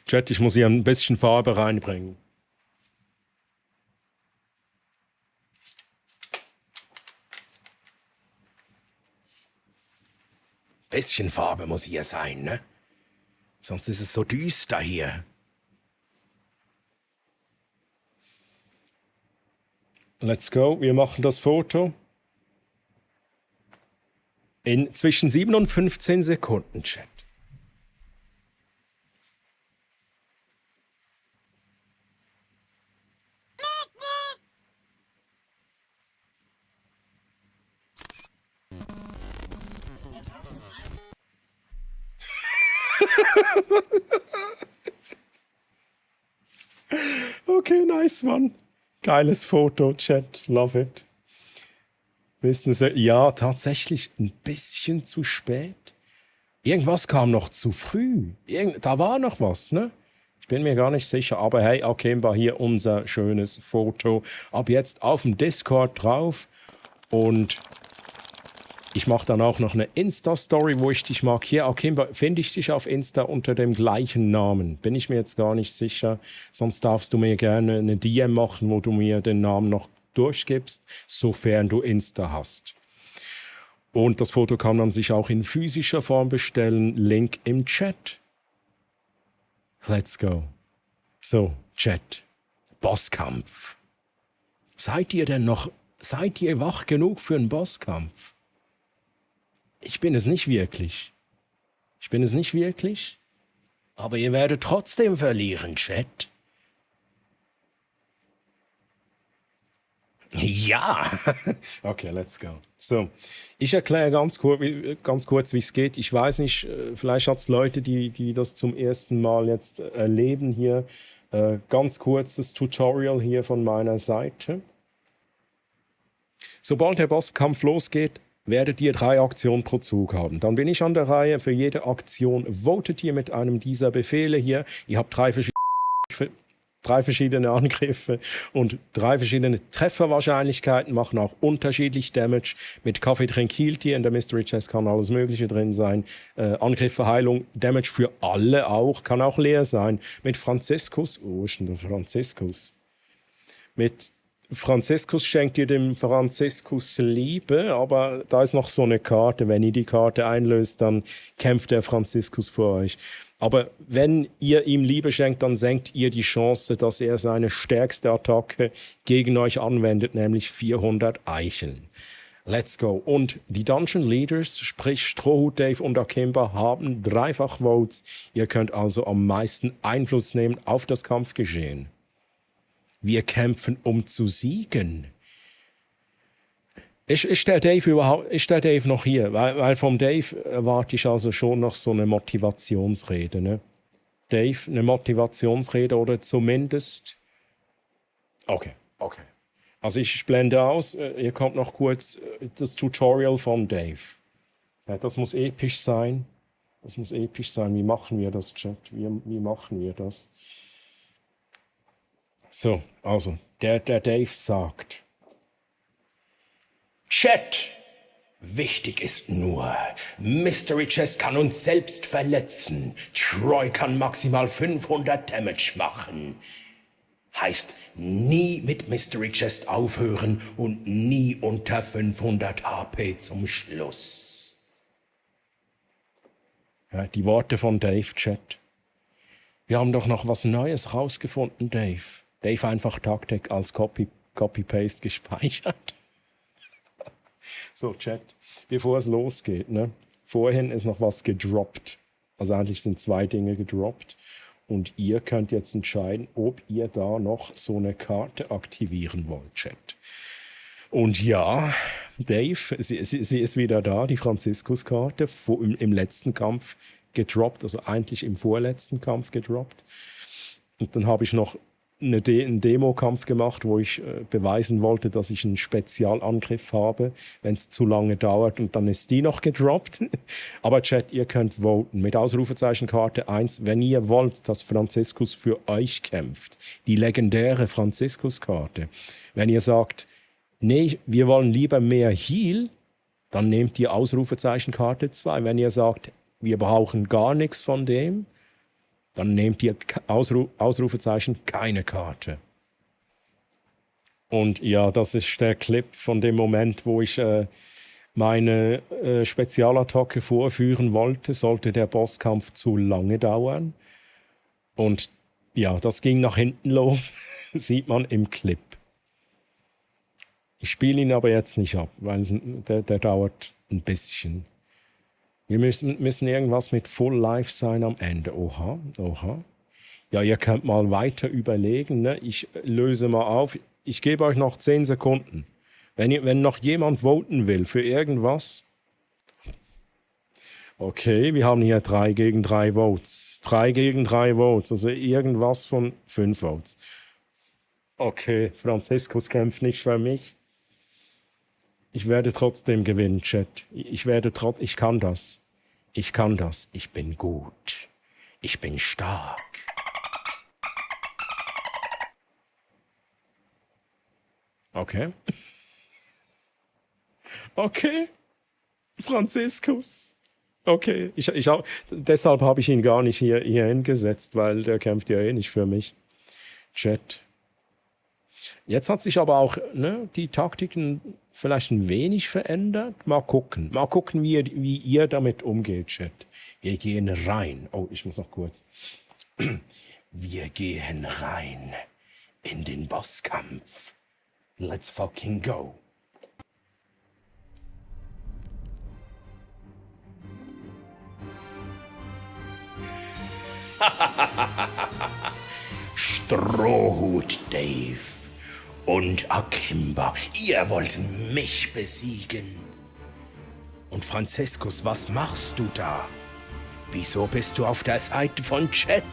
Chat, ich muss hier ein bisschen Farbe reinbringen. Bisschen Farbe muss hier sein, ne? Sonst ist es so düster hier. Let's go, wir machen das Foto. In zwischen 7 und 15 Sekunden, Chat. Okay, nice one. Geiles Foto, Chat. Love it. Wissen Sie, ja, tatsächlich ein bisschen zu spät. Irgendwas kam noch zu früh. Da war noch was, ne? Ich bin mir gar nicht sicher. Aber hey, Akimba, hier unser schönes Foto. Ab jetzt auf dem Discord drauf. Und ich mache dann auch noch eine Insta-Story, wo ich dich markiere. Akimba, finde ich dich auf Insta unter dem gleichen Namen? Bin ich mir jetzt gar nicht sicher. Sonst darfst du mir gerne eine DM machen, wo du mir den Namen noch durchgibst, sofern du Insta hast. Und das Foto kann man sich auch in physischer Form bestellen. Link im Chat. Let's go. So, Chat. Bosskampf. Seid ihr wach genug für einen Bosskampf? Ich bin es nicht wirklich. Aber ihr werdet trotzdem verlieren, Chat. Ja. Okay, let's go. So, ich erkläre ganz kurz, wie es geht. Ich weiß nicht, vielleicht hat es Leute, die das zum ersten Mal jetzt erleben hier. Ganz kurzes Tutorial hier von meiner Seite. Sobald der Bosskampf losgeht, werdet ihr 3 Aktionen pro Zug haben. Dann bin ich an der Reihe. Für jede Aktion votet ihr mit einem dieser Befehle hier. Ihr habt 3 verschiedene Angriffe und 3 verschiedene Trefferwahrscheinlichkeiten, machen auch unterschiedlich Damage. Mit Kaffee Tranquility in der Mystery Chest kann alles Mögliche drin sein. Angriffe, Heilung, Damage für alle auch, kann auch leer sein. Mit Franziskus, wo ist denn der Franziskus? Mit Franziskus schenkt ihr dem Franziskus Liebe, aber da ist noch so eine Karte. Wenn ihr die Karte einlöst, dann kämpft der Franziskus für euch. Aber wenn ihr ihm Liebe schenkt, dann senkt ihr die Chance, dass er seine stärkste Attacke gegen euch anwendet, nämlich 400 Eicheln. Let's go. Und die Dungeon Leaders, sprich Strohhut Dave und Akimba, haben 3-fach Votes. Ihr könnt also am meisten Einfluss nehmen auf das Kampfgeschehen. Wir kämpfen, um zu siegen. Ist der Dave noch hier? Weil vom Dave erwarte ich also schon noch so eine Motivationsrede. Ne? Dave, eine Motivationsrede oder zumindest... Okay. Also ich blende aus, hier kommt noch kurz das Tutorial von Dave. Ja, das muss episch sein. Wie machen wir das, Chat? Wie machen wir das? So, also, der Dave sagt... Chat, wichtig ist nur, Mystery Chest kann uns selbst verletzen. Troy kann maximal 500 Damage machen. Heißt, nie mit Mystery Chest aufhören und nie unter 500 HP zum Schluss. Ja, die Worte von Dave, Chat. Wir haben doch noch was Neues rausgefunden, Dave. Dave einfach Taktik als Copy-Paste gespeichert. So, Chat, bevor es losgeht, ne? Vorhin ist noch was gedroppt. Also eigentlich sind 2 Dinge gedroppt. Und ihr könnt jetzt entscheiden, ob ihr da noch so eine Karte aktivieren wollt, Chat. Und ja, Dave, sie ist wieder da, die Franziskus-Karte, im letzten Kampf gedroppt, also eigentlich im vorletzten Kampf gedroppt. Und dann habe ich noch einen Demokampf gemacht, wo ich beweisen wollte, dass ich einen Spezialangriff habe, wenn es zu lange dauert, und dann ist die noch gedroppt. Aber Chat, ihr könnt voten mit Ausrufezeichenkarte 1, wenn ihr wollt, dass Franziskus für euch kämpft. Die legendäre Franziskus-Karte. Wenn ihr sagt, nee, wir wollen lieber mehr Heal, dann nehmt ihr Ausrufezeichenkarte 2. Wenn ihr sagt, wir brauchen gar nichts von dem, dann nehmt ihr Ausrufezeichen keine Karte. Und ja, das ist der Clip von dem Moment, wo ich meine Spezialattacke vorführen wollte, sollte der Bosskampf zu lange dauern. Und ja, das ging nach hinten los, sieht man im Clip. Ich spiele ihn aber jetzt nicht ab, weil der dauert ein bisschen. Wir müssen irgendwas mit Full Life sein am Ende. Oha. Ja, ihr könnt mal weiter überlegen. Ne? Ich löse mal auf. Ich gebe euch noch 10 Sekunden. Wenn noch jemand voten will für irgendwas. Okay, wir haben hier 3 gegen 3 Votes. 3 gegen 3 Votes. Also irgendwas von 5 Votes. Okay, Franziskus kämpft nicht für mich. Ich werde trotzdem gewinnen, Chat. Ich kann das. Ich kann das. Ich bin gut. Ich bin stark. Okay. Okay. Franziskus. Okay. Deshalb habe ich ihn gar nicht hier hingesetzt, weil der kämpft ja eh nicht für mich. Chat. Jetzt hat sich aber auch die Taktiken vielleicht ein wenig verändert. Mal gucken, wie ihr damit umgeht, Chat. Wir gehen rein. Oh, ich muss noch kurz. Wir gehen rein in den Bosskampf. Let's fucking go. Strohhut Dave und Akimba, ihr wollt mich besiegen. Und Franziskus, was machst du da? Wieso bist du auf der Seite von Chat?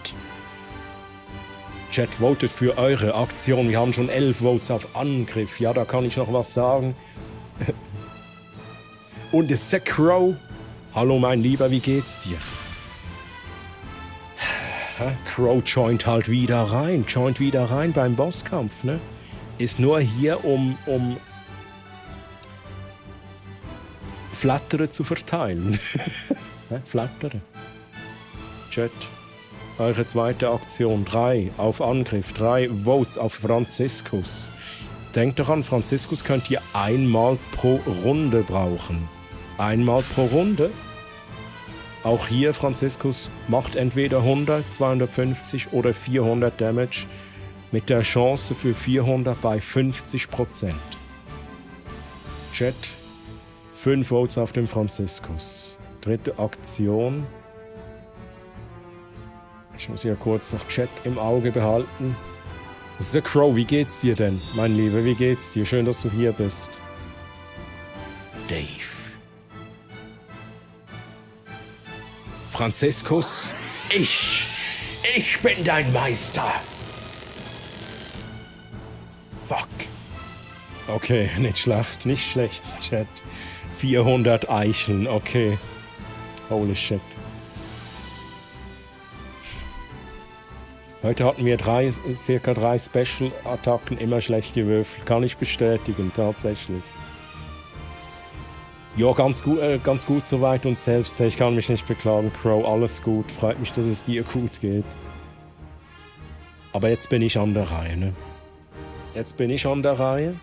Chat votet für eure Aktion. Wir haben schon 11 Votes auf Angriff. Ja, da kann ich noch was sagen. Und The Crow. Hallo mein Lieber, wie geht's dir? Crow joint halt wieder rein. Joint wieder rein beim Bosskampf, ne? Ist nur hier, um Flattere zu verteilen. Flattere. Chat. Eure zweite Aktion. 3 auf Angriff. 3 Votes auf Franziskus. Denkt daran, Franziskus könnt ihr einmal pro Runde brauchen. Einmal pro Runde. Auch hier, Franziskus macht entweder 100, 250 oder 400 Damage mit der Chance für 400 bei 50%. Chat, 5 Votes auf den Franziskus. Dritte Aktion. Ich muss hier kurz noch Chat im Auge behalten. The Crow, wie geht's dir denn, mein Lieber? Wie geht's dir? Schön, dass du hier bist. Dave. Franziskus, ich bin dein Meister. Fuck. Okay, nicht schlecht, Chat. 400 Eicheln, okay. Holy shit. Heute hatten wir circa 3 Special-Attacken, immer schlecht gewürfelt. Kann ich bestätigen, tatsächlich. Ja, ganz gut soweit und selbst. Ich kann mich nicht beklagen, Crow. Alles gut. Freut mich, dass es dir gut geht. Aber jetzt bin ich an der Reihe, ne? Jetzt bin ich an der Reihe.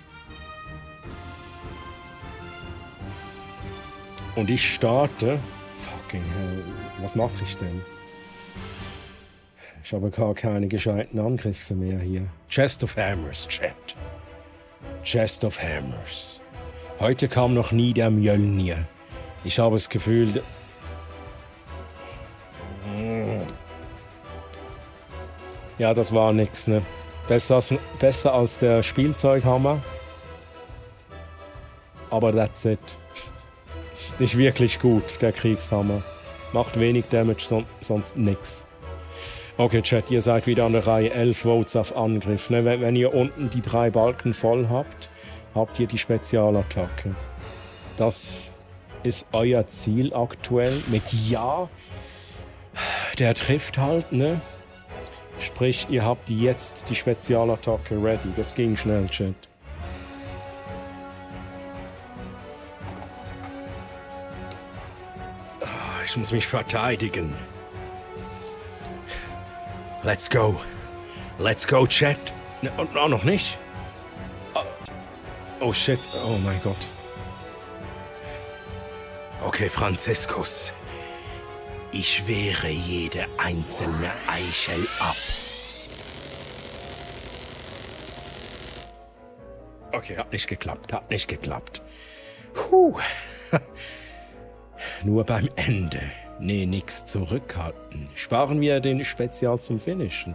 Und ich starte... Fucking hell. Was mache ich denn? Ich habe gar keine gescheiten Angriffe mehr hier. Chest of Hammers, Chat. Chest of Hammers. Heute kam noch nie der Mjölnir. Ich habe das Gefühl... Ja, das war nix, ne? Besser als der Spielzeughammer. Aber that's it. Nicht wirklich gut, der Kriegshammer. Macht wenig Damage, sonst nix. Okay, Chat, ihr seid wieder an der Reihe 11 Votes auf Angriff. Ne? Wenn ihr unten die 3 Balken voll habt, habt ihr die Spezialattacke. Das ist euer Ziel aktuell. Mit Ja, der trifft halt, ne? Sprich, ihr habt jetzt die Spezialattacke ready. Das ging schnell, Chat. Ich muss mich verteidigen. Let's go. Let's go, Chat. Oh, noch nicht? Oh, shit. Oh mein Gott. Okay, Franziskus. Ich wehre jede einzelne Eichel ab. Okay, hat nicht geklappt. Puh. Nur beim Ende. Nee, nix zurückhalten. Sparen wir den Spezial zum Finishen.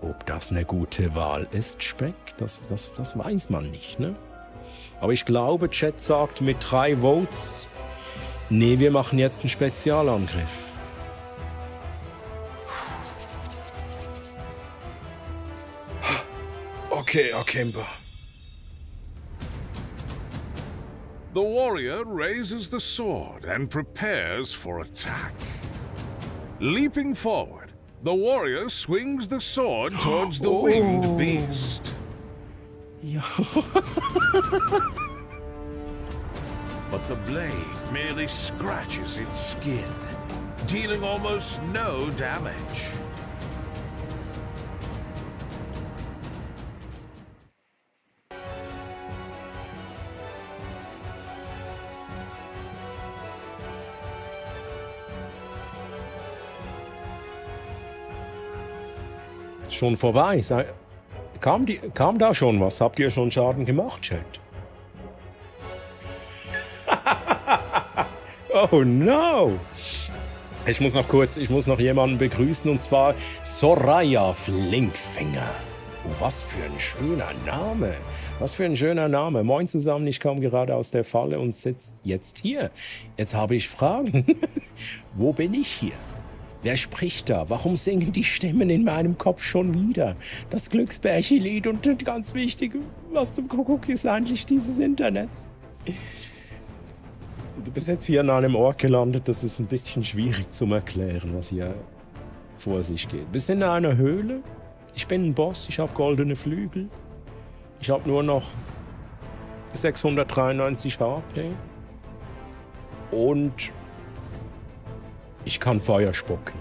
Ob das eine gute Wahl ist, Speck, das weiß man nicht, ne? Aber ich glaube, Chat sagt mit 3 Votes, nee, wir machen jetzt einen Spezialangriff. Okay, Akemba. The warrior raises the sword and prepares for attack. Leaping forward, the warrior swings the sword towards the winged beast. Ja. But the blade merely scratches its skin, dealing almost no damage. Schon vorbei. Kam da schon was? Habt ihr schon Schaden gemacht, Chat? Oh no! Ich muss noch jemanden begrüßen, und zwar Soraya Flinkfinger. Oh, was für ein schöner Name. Was für ein schöner Name. Moin zusammen, ich komme gerade aus der Falle und sitze jetzt hier. Jetzt habe ich Fragen. Wo bin ich hier? Wer spricht da? Warum singen die Stimmen in meinem Kopf schon wieder? Das Glücksbärchen-Lied und ganz wichtig, was zum Kuckuck ist eigentlich dieses Internet? Du bist jetzt hier an einem Ort gelandet, das ist ein bisschen schwierig zu erklären, was hier vor sich geht. Wir sind in einer Höhle. Ich bin ein Boss, ich habe goldene Flügel. Ich habe nur noch 693 HP. Und ich kann Feuer spucken.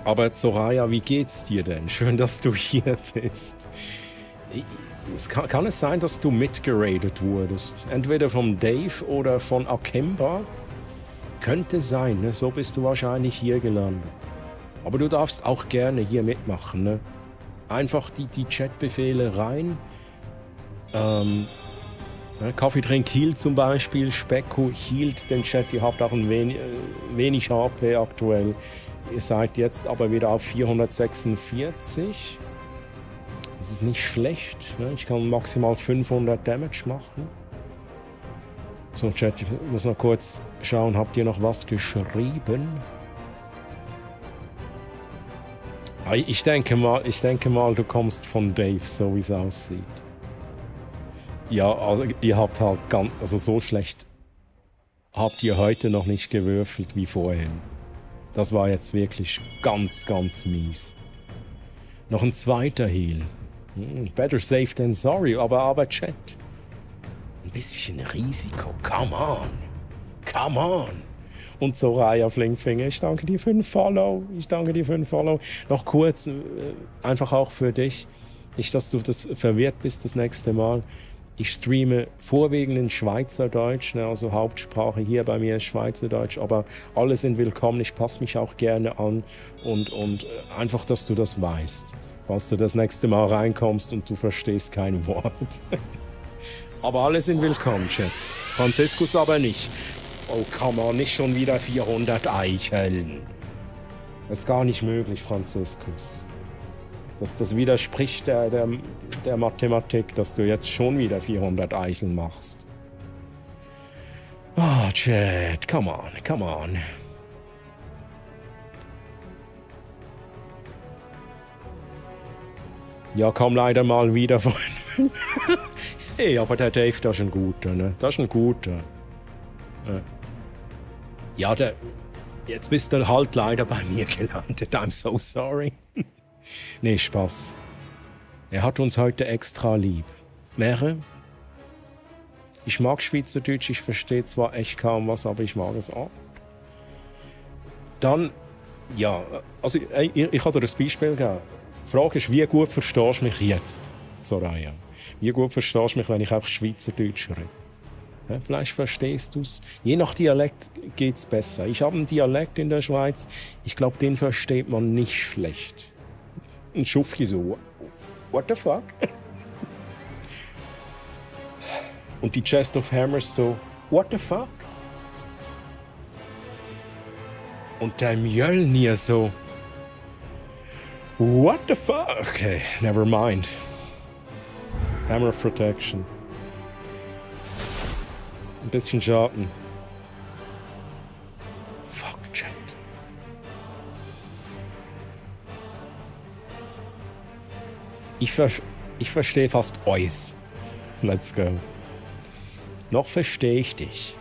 Aber Soraya, wie geht's dir denn? Schön, dass du hier bist. Kann es sein, dass du mitgeradet wurdest? Entweder vom Dave oder von Akemba? Könnte sein, ne? So bist du wahrscheinlich hier gelandet. Aber du darfst auch gerne hier mitmachen, ne? Einfach die Chatbefehle rein. Kaffee Trink Heal zum Beispiel. Specko hielt den Chat. Ihr habt auch ein wenig HP aktuell. Ihr seid jetzt aber wieder auf 446. Das ist nicht schlecht. Ne? Ich kann maximal 500 Damage machen. So, Chat, ich muss noch kurz schauen. Habt ihr noch was geschrieben? Ich denke mal, du kommst von Dave, so wie es aussieht. Ja, also ihr habt halt so schlecht habt ihr heute noch nicht gewürfelt wie vorhin. Das war jetzt wirklich ganz, ganz mies. Noch ein zweiter Heal. Better safe than sorry, aber Chat. Ein bisschen Risiko. Come on. Come on. Und Soraya Flinkfinger, ich danke dir für den Follow. Noch kurz, einfach auch für dich. Nicht, dass du das verwirrt bist das nächste Mal. Ich streame vorwiegend in Schweizerdeutsch, ne, also Hauptsprache hier bei mir ist Schweizerdeutsch, aber alle sind willkommen, ich passe mich auch gerne an und einfach, dass du das weißt, falls du das nächste Mal reinkommst und du verstehst kein Wort. Aber alle sind willkommen, Chat. Franziskus aber nicht. Oh, come on, nicht schon wieder 400 Eicheln. Das ist gar nicht möglich, Franziskus. Das widerspricht der Mathematik, dass du jetzt schon wieder 400 Eicheln machst. Oh, Chat, come on. Ja, komm leider mal wieder von... Hey, aber der Dave, das ist ein guter, ne? Das ist ein guter. Ja, jetzt bist du halt leider bei mir gelandet. I'm so sorry. Nee, Spaß. Er hat uns heute extra lieb. Mere? Ich mag Schweizerdeutsch, ich verstehe zwar echt kaum was, aber ich mag es auch. Dann, ja, also ich kann dir ein Beispiel geben. Die Frage ist, wie gut verstehst du mich jetzt, Soraya? Wie gut verstehst du mich, wenn ich einfach Schweizerdeutsch rede? Ja, vielleicht verstehst du es. Je nach Dialekt geht es besser. Ich habe einen Dialekt in der Schweiz, ich glaube, den versteht man nicht schlecht. Ein Schuffi so, what the fuck? Und die Chest of Hammers so, what the fuck? Und der Mjölnir so, what the fuck? Okay, never mind. Hammer of Protection. Ein bisschen Schaden. Fuck, Chat. Ich verstehe fast alles. Let's go. Noch verstehe ich dich.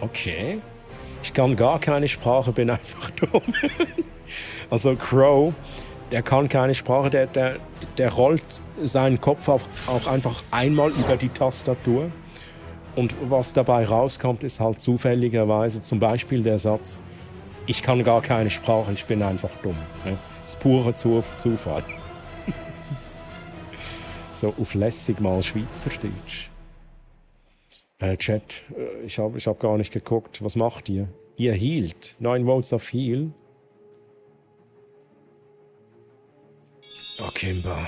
Okay. Ich kann gar keine Sprache, bin einfach dumm. Also Crow, der kann keine Sprache, der rollt seinen Kopf auch einfach einmal über die Tastatur. Und was dabei rauskommt, ist halt zufälligerweise zum Beispiel der Satz, ich kann gar keine Sprache, ich bin einfach dumm. Das ist pure Zufall. So auf lässig mal Schweizerdeutsch. Chat, ich hab gar nicht geguckt. Was macht ihr? Ihr healt. 9 Votes auf Heal. Akimba,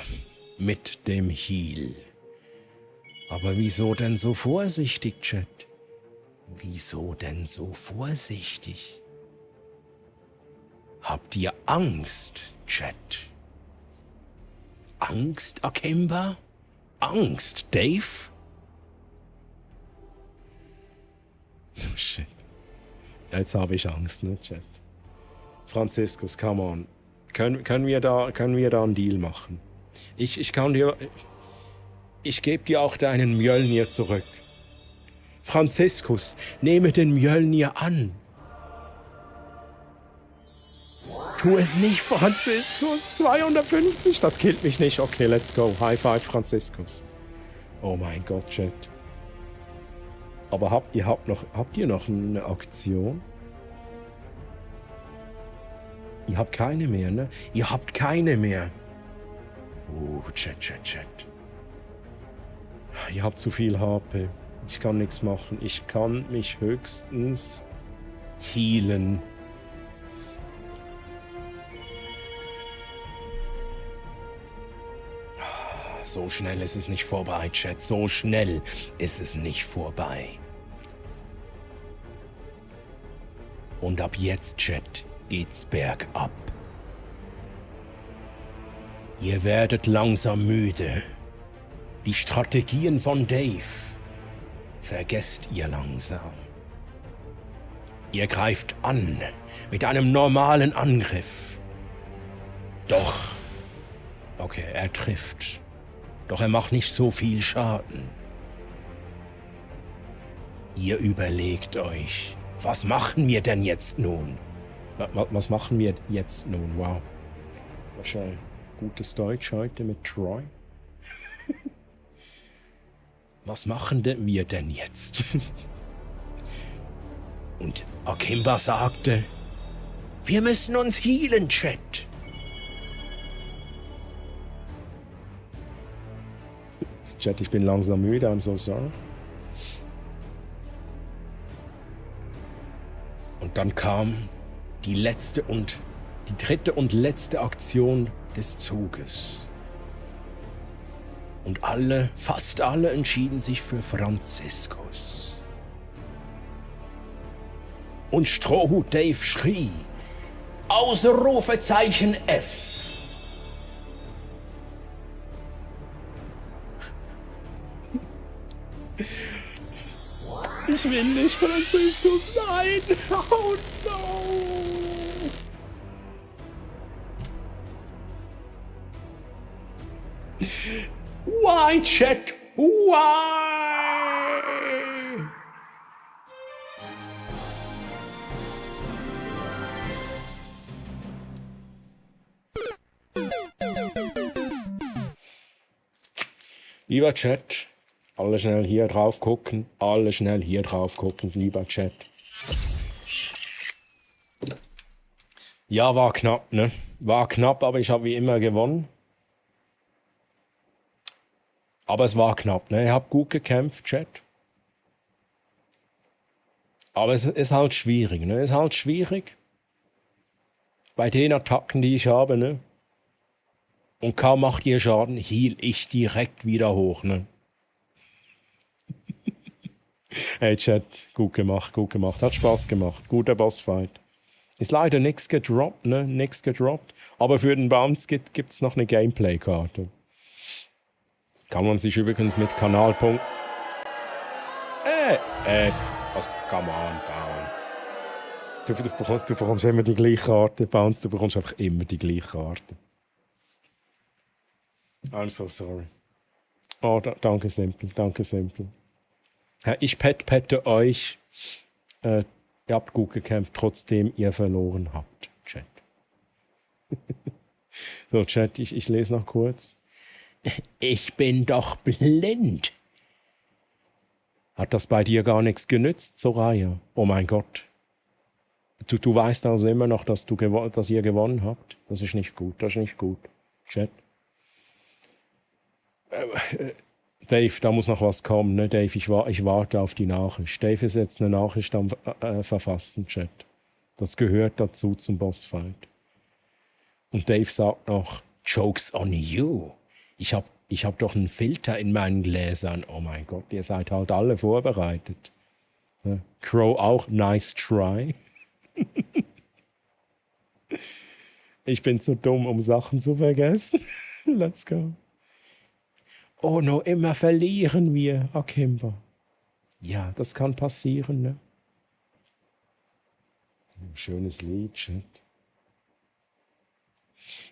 mit dem Heal. Aber wieso denn so vorsichtig, Chat? Wieso denn so vorsichtig? Habt ihr Angst, Chat? Angst, Akimba? Angst, Dave? Oh shit. Jetzt habe ich Angst, ne, Chat? Franziskus, come on. Können wir da einen Deal machen? Ich gebe dir auch deinen Mjölnir zurück. Franziskus, nehme den Mjölnir an. Tu es nicht, Franziskus. 250, das killt mich nicht. Okay, let's go. High five, Franziskus. Oh mein Gott, Chat. Aber habt ihr noch eine Aktion? Ihr habt keine mehr, ne? Ihr habt keine mehr. Chat. Ihr habt zu viel HP. Ich kann nichts machen. Ich kann mich höchstens healen. So schnell ist es nicht vorbei, Chat. So schnell ist es nicht vorbei. Und ab jetzt, Chat, geht's bergab. Ihr werdet langsam müde. Die Strategien von Dave vergesst ihr langsam. Ihr greift an mit einem normalen Angriff. Doch, okay, er trifft. Doch er macht nicht so viel Schaden. Ihr überlegt euch, was machen wir denn jetzt nun? Was machen wir jetzt nun? Wow. Wahrscheinlich gutes Deutsch heute mit Troy. Was machen wir denn jetzt? Und Akimba sagte, wir müssen uns healen, Chat. Chat, ich bin langsam müde, I'm so sorry. Und dann kam die dritte und letzte Aktion des Zuges. Und fast alle entschieden sich für Franziskus. Und Strohhut Dave schrie, Ausrufezeichen F. ich will nicht, Franziskus, nein! Oh no! Why, Chat? Why? Lieber Chat, alle schnell hier drauf gucken, lieber Chat. Ja, war knapp, ne? War knapp, aber ich habe wie immer gewonnen. Aber es war knapp, ne? Ich habe gut gekämpft, Chat. Aber es ist halt schwierig, ne? Es ist halt schwierig. Bei den Attacken, die ich habe, ne? Und kaum macht ihr Schaden, heal ich direkt wieder hoch, ne? Hey Chat, gut gemacht. Hat Spaß gemacht. Guter Bossfight. Ist leider nichts gedroppt, ne? Nichts gedroppt. Aber für den Bounce gibt's noch eine Gameplay-Karte. Kann man sich übrigens mit Kanalpunkt... come on, Bounce. Du bekommst immer die gleiche Karte, Bounce. Du bekommst einfach immer die gleiche Karte. I'm so sorry. Oh, danke, Simple. Ich pette euch. Ihr habt gut gekämpft, trotzdem ihr verloren habt, Chat. So, Chat, ich lese noch kurz. Ich bin doch blind. Hat das bei dir gar nichts genützt, Soraya? Oh mein Gott. Du weißt also immer noch, dass ihr gewonnen habt? Das ist nicht gut, Chat. Dave, da muss noch was kommen, ne? Dave, ich warte auf die Nachricht. Dave ist jetzt eine Nachricht am Verfassen, Chat. Das gehört dazu zum Bossfight. Und Dave sagt noch, Jokes on you. Ich hab doch einen Filter in meinen Gläsern. Oh mein Gott, ihr seid halt alle vorbereitet. Ne? Crow auch, nice try. Ich bin zu dumm, um Sachen zu vergessen. Let's go. Oh no, immer verlieren wir, Akimba. Ja, das kann passieren, ne? Schönes Lied, Chat.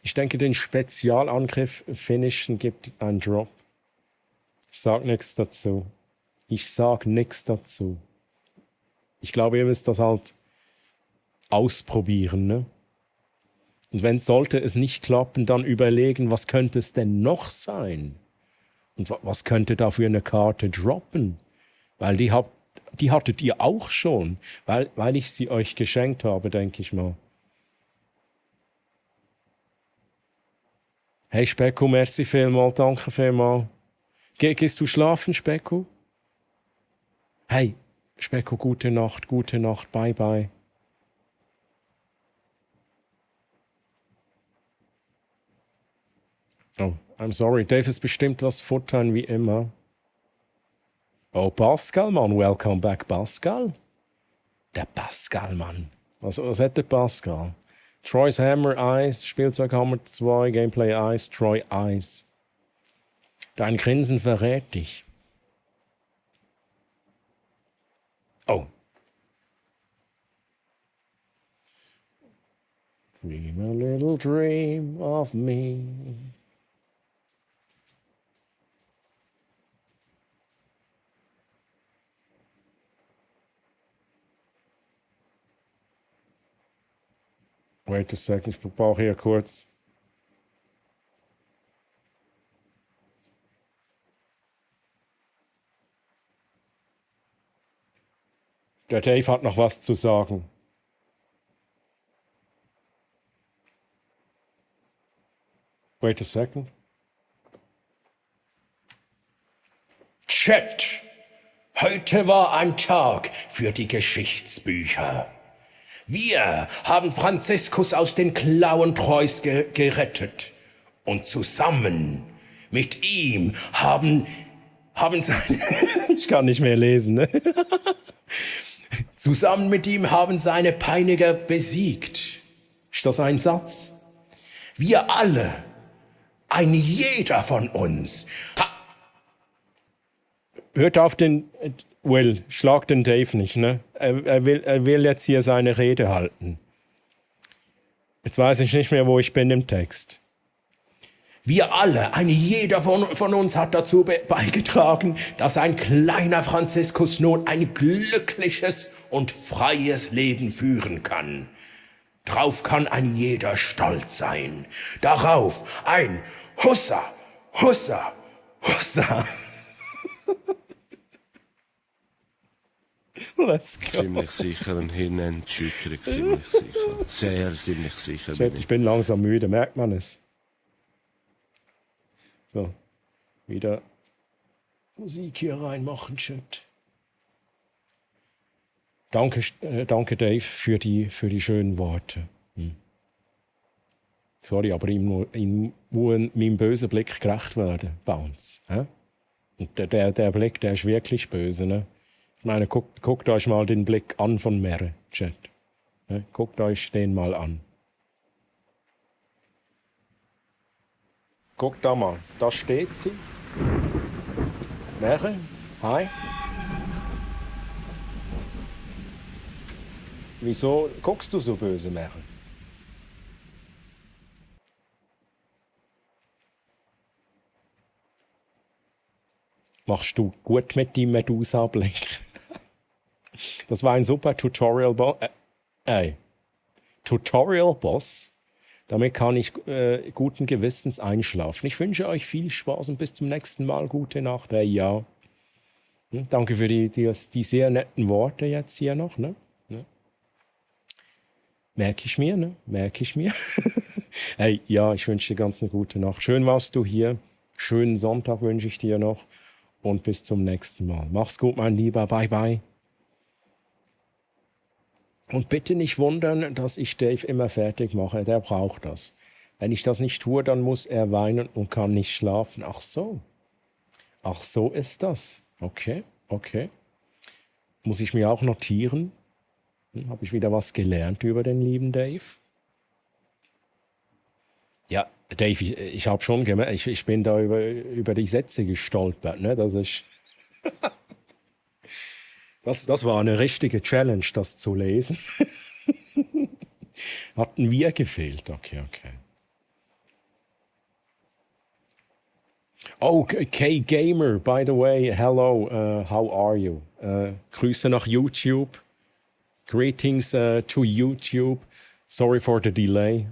Ich denke, den Spezialangriff finishen gibt ein Drop. Ich sag nichts dazu. Ich glaube, ihr müsst das halt ausprobieren, ne? Und sollte es nicht klappen, dann überlegen, was könnte es denn noch sein? Und was könnte da für eine Karte droppen? Weil die hattet ihr auch schon, weil ich sie euch geschenkt habe, denke ich mal. Hey Specko, merci vielmal, danke vielmal. Gehst du schlafen, Specko? Hey, Specko, gute Nacht, bye bye. Oh, I'm sorry, Dave ist bestimmt was futtern wie immer. Oh, Pascal, Mann, welcome back, Pascal. Der Pascal, Mann. Was hat der Pascal? Troy's Hammer Eis, Spielzeughammer 2, Gameplay Eis, Troy Eis. Dein Grinsen verrät dich. Oh. Dream a little dream of me. Wait a second, ich brauche hier kurz. Der Dave hat noch was zu sagen. Wait a second. Chat, heute war ein Tag für die Geschichtsbücher. Wir haben Franziskus aus den Klauen Treus gerettet. Und zusammen mit ihm haben seine... Ich kann nicht mehr lesen, ne? Zusammen mit ihm haben seine Peiniger besiegt. Ist das ein Satz? Wir alle, ein jeder von uns... Hört auf den... Will, schlag den Dave nicht, ne? Er will jetzt hier seine Rede halten. Jetzt weiß ich nicht mehr, wo ich bin im Text. Wir alle, jeder von uns hat dazu beigetragen, dass ein kleiner Franziskus nun ein glückliches und freies Leben führen kann. Drauf kann ein jeder stolz sein. Darauf ein Hussa, Hussa, Hussa. Let's go. Ziemlich sicher ein Hirnentschütterung, ziemlich sicher. Sehr ziemlich sicher. Chat, ich bin langsam müde, merkt man es? So, wieder Musik hier reinmachen, Chat. Danke Dave, für die schönen Worte. Sorry, aber ihm muss meinem bösen Blick gerecht werden, Bounce. Und der Blick, der ist wirklich böse, ne? Ich meine, guckt euch mal den Blick an von Merre, Chat. Guckt euch den mal an. Guckt da mal, da steht sie. Merre, hi. Wieso guckst du so böse, Merre? Machst du gut mit deinem Medusa-Blick? Das war ein super Tutorial-Boss. Damit kann ich guten Gewissens einschlafen. Ich wünsche euch viel Spaß und bis zum nächsten Mal. Gute Nacht. Hey, ja. Danke für die sehr netten Worte jetzt hier noch. Ne? Merke ich mir, ne? Merke ich mir. Hey, ja, ich wünsche dir ganz eine gute Nacht. Schön warst du hier. Schönen Sonntag wünsche ich dir noch. Und bis zum nächsten Mal. Mach's gut, mein Lieber. Bye, bye. Und bitte nicht wundern, dass ich Dave immer fertig mache. Der braucht das. Wenn ich das nicht tue, dann muss er weinen und kann nicht schlafen. Ach so. Ach so ist das. Okay, okay. Muss ich mir auch notieren? Habe ich wieder was gelernt über den lieben Dave? Ja, Dave, ich habe schon gemerkt, ich bin da über die Sätze gestolpert. Ne? Das war eine richtige Challenge, das zu lesen. Hatten wir gefehlt. Okay. Oh, K-Gamer, by the way, hello, how are you? Grüße nach YouTube. Greetings to YouTube. Sorry for the delay.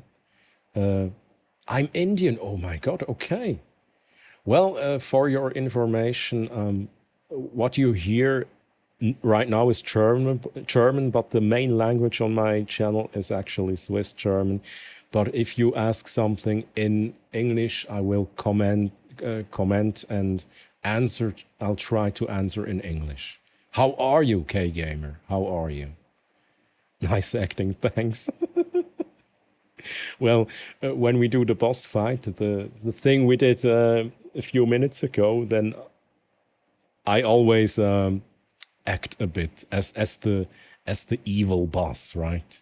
I'm Indian. Oh my God, okay. Well, for your information, what you hear right now is German, but the main language on my channel is actually Swiss German. But if you ask something in English, I will comment and answer. I'll try to answer in English. How are you, K-Gamer? How are you? Nice acting, thanks. Well, when we do the boss fight, the thing we did a few minutes ago, then I always act a bit as the evil boss, right?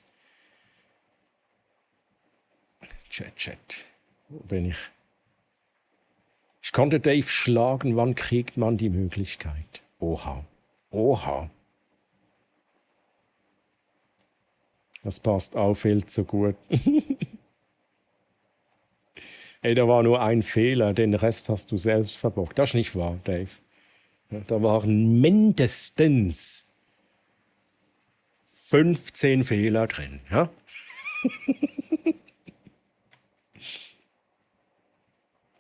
Chat. Wo bin ich? Ich konnte Dave schlagen, wann kriegt man die Möglichkeit? Oha. Das passt auch viel zu gut. Ey, da war nur ein Fehler, den Rest hast du selbst verbockt. Das ist nicht wahr, Dave. Da waren mindestens 15 Fehler drin. Ja?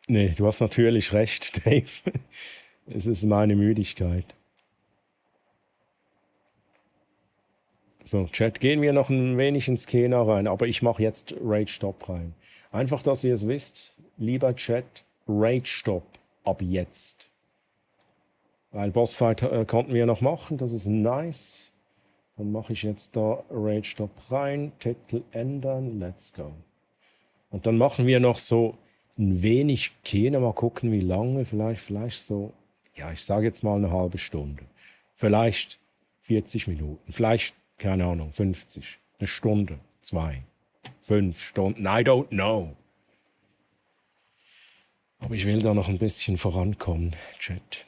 Nee, du hast natürlich recht, Dave. Es ist meine Müdigkeit. So, Chat, gehen wir noch ein wenig ins Kena rein, aber ich mache jetzt Rage Stop rein. Einfach, dass ihr es wisst, lieber Chat, Rage Stop ab jetzt. Weil Bossfight konnten wir noch machen, das ist nice. Dann mache ich jetzt da Rage Stop rein, Titel ändern, let's go. Und dann machen wir noch so ein wenig Kena, mal gucken wie lange, vielleicht so, ja, ich sage jetzt mal eine halbe Stunde. Vielleicht 40 Minuten, vielleicht keine Ahnung, 50, eine Stunde, 2, 5 Stunden, I don't know. Aber ich will da noch ein bisschen vorankommen, Chat.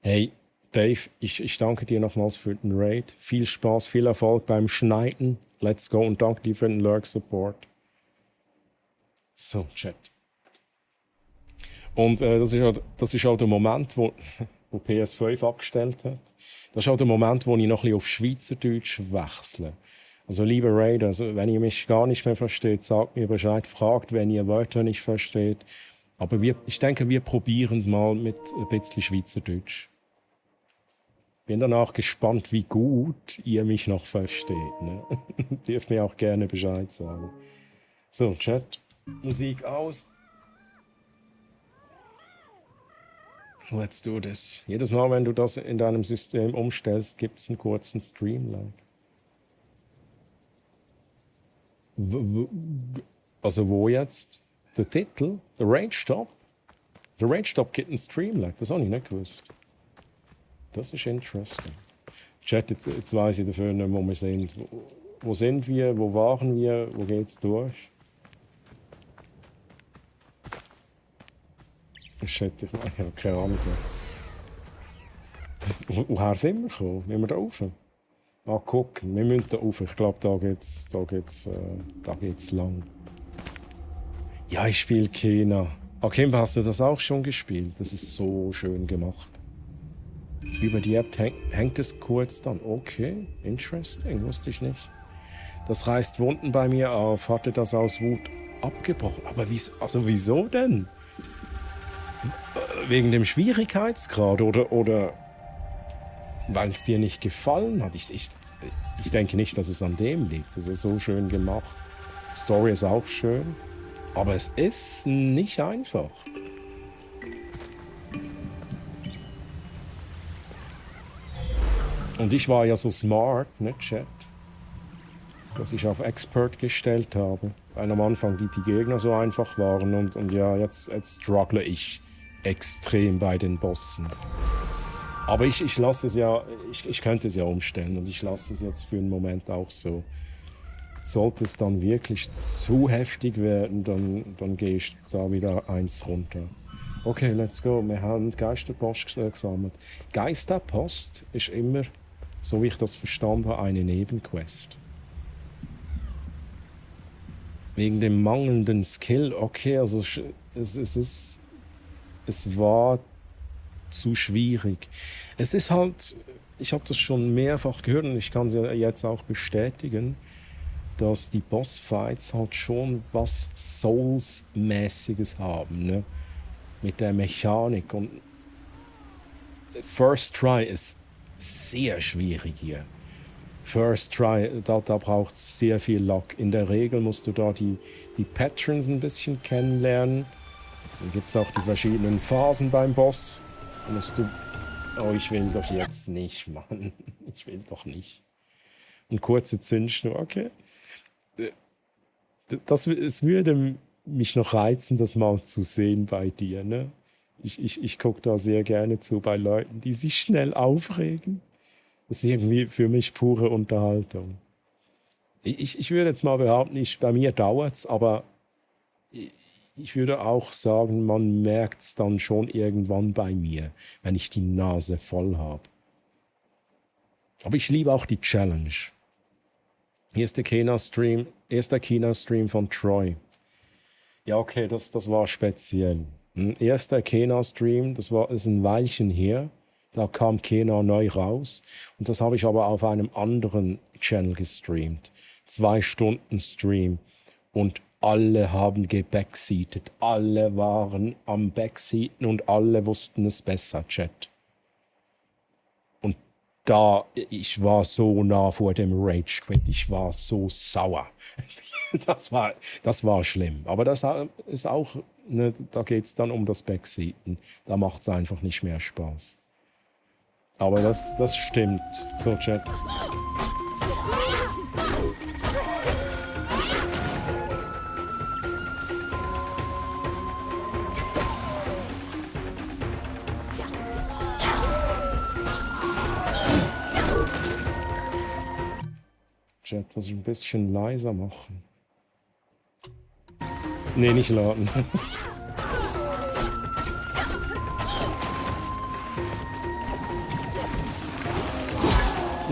Hey, Dave, ich danke dir nochmals für den Raid. Viel Spaß, viel Erfolg beim Schneiden. Let's go und danke dir für den Lurk-Support. So, Chat. Und das ist auch der Moment, wo PS5 abgestellt hat. Das ist auch der Moment, wo ich noch ein bisschen auf Schweizerdeutsch wechsle. Also, liebe Raid, also, wenn ihr mich gar nicht mehr versteht, sagt mir Bescheid, fragt, wenn ihr Wörter nicht versteht. Aber ich denke, wir probieren es mal mit ein bisschen Schweizerdeutsch. Bin danach gespannt, wie gut ihr mich noch versteht. Ne? Dürft mir auch gerne Bescheid sagen. So, Chat, Musik aus. Let's do this. Jedes Mal, wenn du das in deinem System umstellst, gibt es einen kurzen Streamline. Also wo jetzt? Der Titel? Der Rage Stop? Der Rage Stop gibt einen Streamlag. Das habe ich nicht gewusst. Das ist interesting. Chat, jetzt weiss ich dafür nicht, wo wir sind. Wo sind wir? Wo waren wir? Wo geht's durch? Shit, ich habe keine Ahnung mehr. Woher sind wir gekommen? Müssen wir da rauf? Ah, guck, wir müssen da rauf. Ich glaube, da geht's lang. Ja, ich spiele Kena. Okay, hast du das auch schon gespielt? Das ist so schön gemacht. Über die App hängt es kurz dann. Okay, interesting, wusste ich nicht. Das reißt Wunden bei mir auf. Hatte das aus Wut abgebrochen. Aber wieso denn? Wegen dem Schwierigkeitsgrad oder weil es dir nicht gefallen hat? Ich denke nicht, dass es an dem liegt. Es ist so schön gemacht. Die Story ist auch schön. Aber es ist nicht einfach. Und ich war ja so smart, ne, Chat, dass ich auf Expert gestellt habe. Weil am Anfang die Gegner so einfach waren und ja, jetzt struggle ich extrem bei den Bossen. Aber ich lasse es ja, ich könnte es ja umstellen und ich lasse es jetzt für einen Moment auch so. Sollte es dann wirklich zu heftig werden, dann gehe ich da wieder eins runter. Okay, let's go. Wir haben Geisterpost gesammelt. Geisterpost ist immer, so wie ich das verstanden habe, eine Nebenquest. Wegen dem mangelnden Skill, okay, also es war zu schwierig. Es ist halt, ich habe das schon mehrfach gehört und ich kann es ja jetzt auch bestätigen, dass die Bossfights halt schon was Souls-mäßiges haben, ne? Mit der Mechanik. Und First Try ist sehr schwierig hier. First Try, da braucht es sehr viel Luck. In der Regel musst du da die Patterns ein bisschen kennenlernen. Dann gibt es auch die verschiedenen Phasen beim Boss. Da musst du... Oh, ich will doch jetzt nicht, Mann. Ich will doch nicht. Und kurze Zündschnur, okay. Es würde mich noch reizen, das mal zu sehen bei dir. Ne? Ich gucke da sehr gerne zu bei Leuten, die sich schnell aufregen. Das ist irgendwie für mich pure Unterhaltung. Ich würde jetzt mal behaupten, bei mir dauert es, aber ich würde auch sagen, man merkt es dann schon irgendwann bei mir, wenn ich die Nase voll habe. Aber ich liebe auch die Challenge. Hier ist der Kena-Stream, erster Kena-Stream von Troy. Ja, okay, das war speziell. Erster Kena-Stream, das ist ein Weilchen her. Da kam Kena neu raus. Und das habe ich aber auf einem anderen Channel gestreamt. 2 Stunden Stream. Und alle haben gebackseatet. Alle waren am Backseaten und alle wussten es besser, Chat. Ich war so nah vor dem Rage Quit, ich war so sauer. Das war schlimm. Aber das ist auch, ne, da geht es dann um das Backseaten. Da macht es einfach nicht mehr Spaß. Aber das stimmt. So, Chat. Chat, muss ich ein bisschen leiser machen. Nee, nicht laden.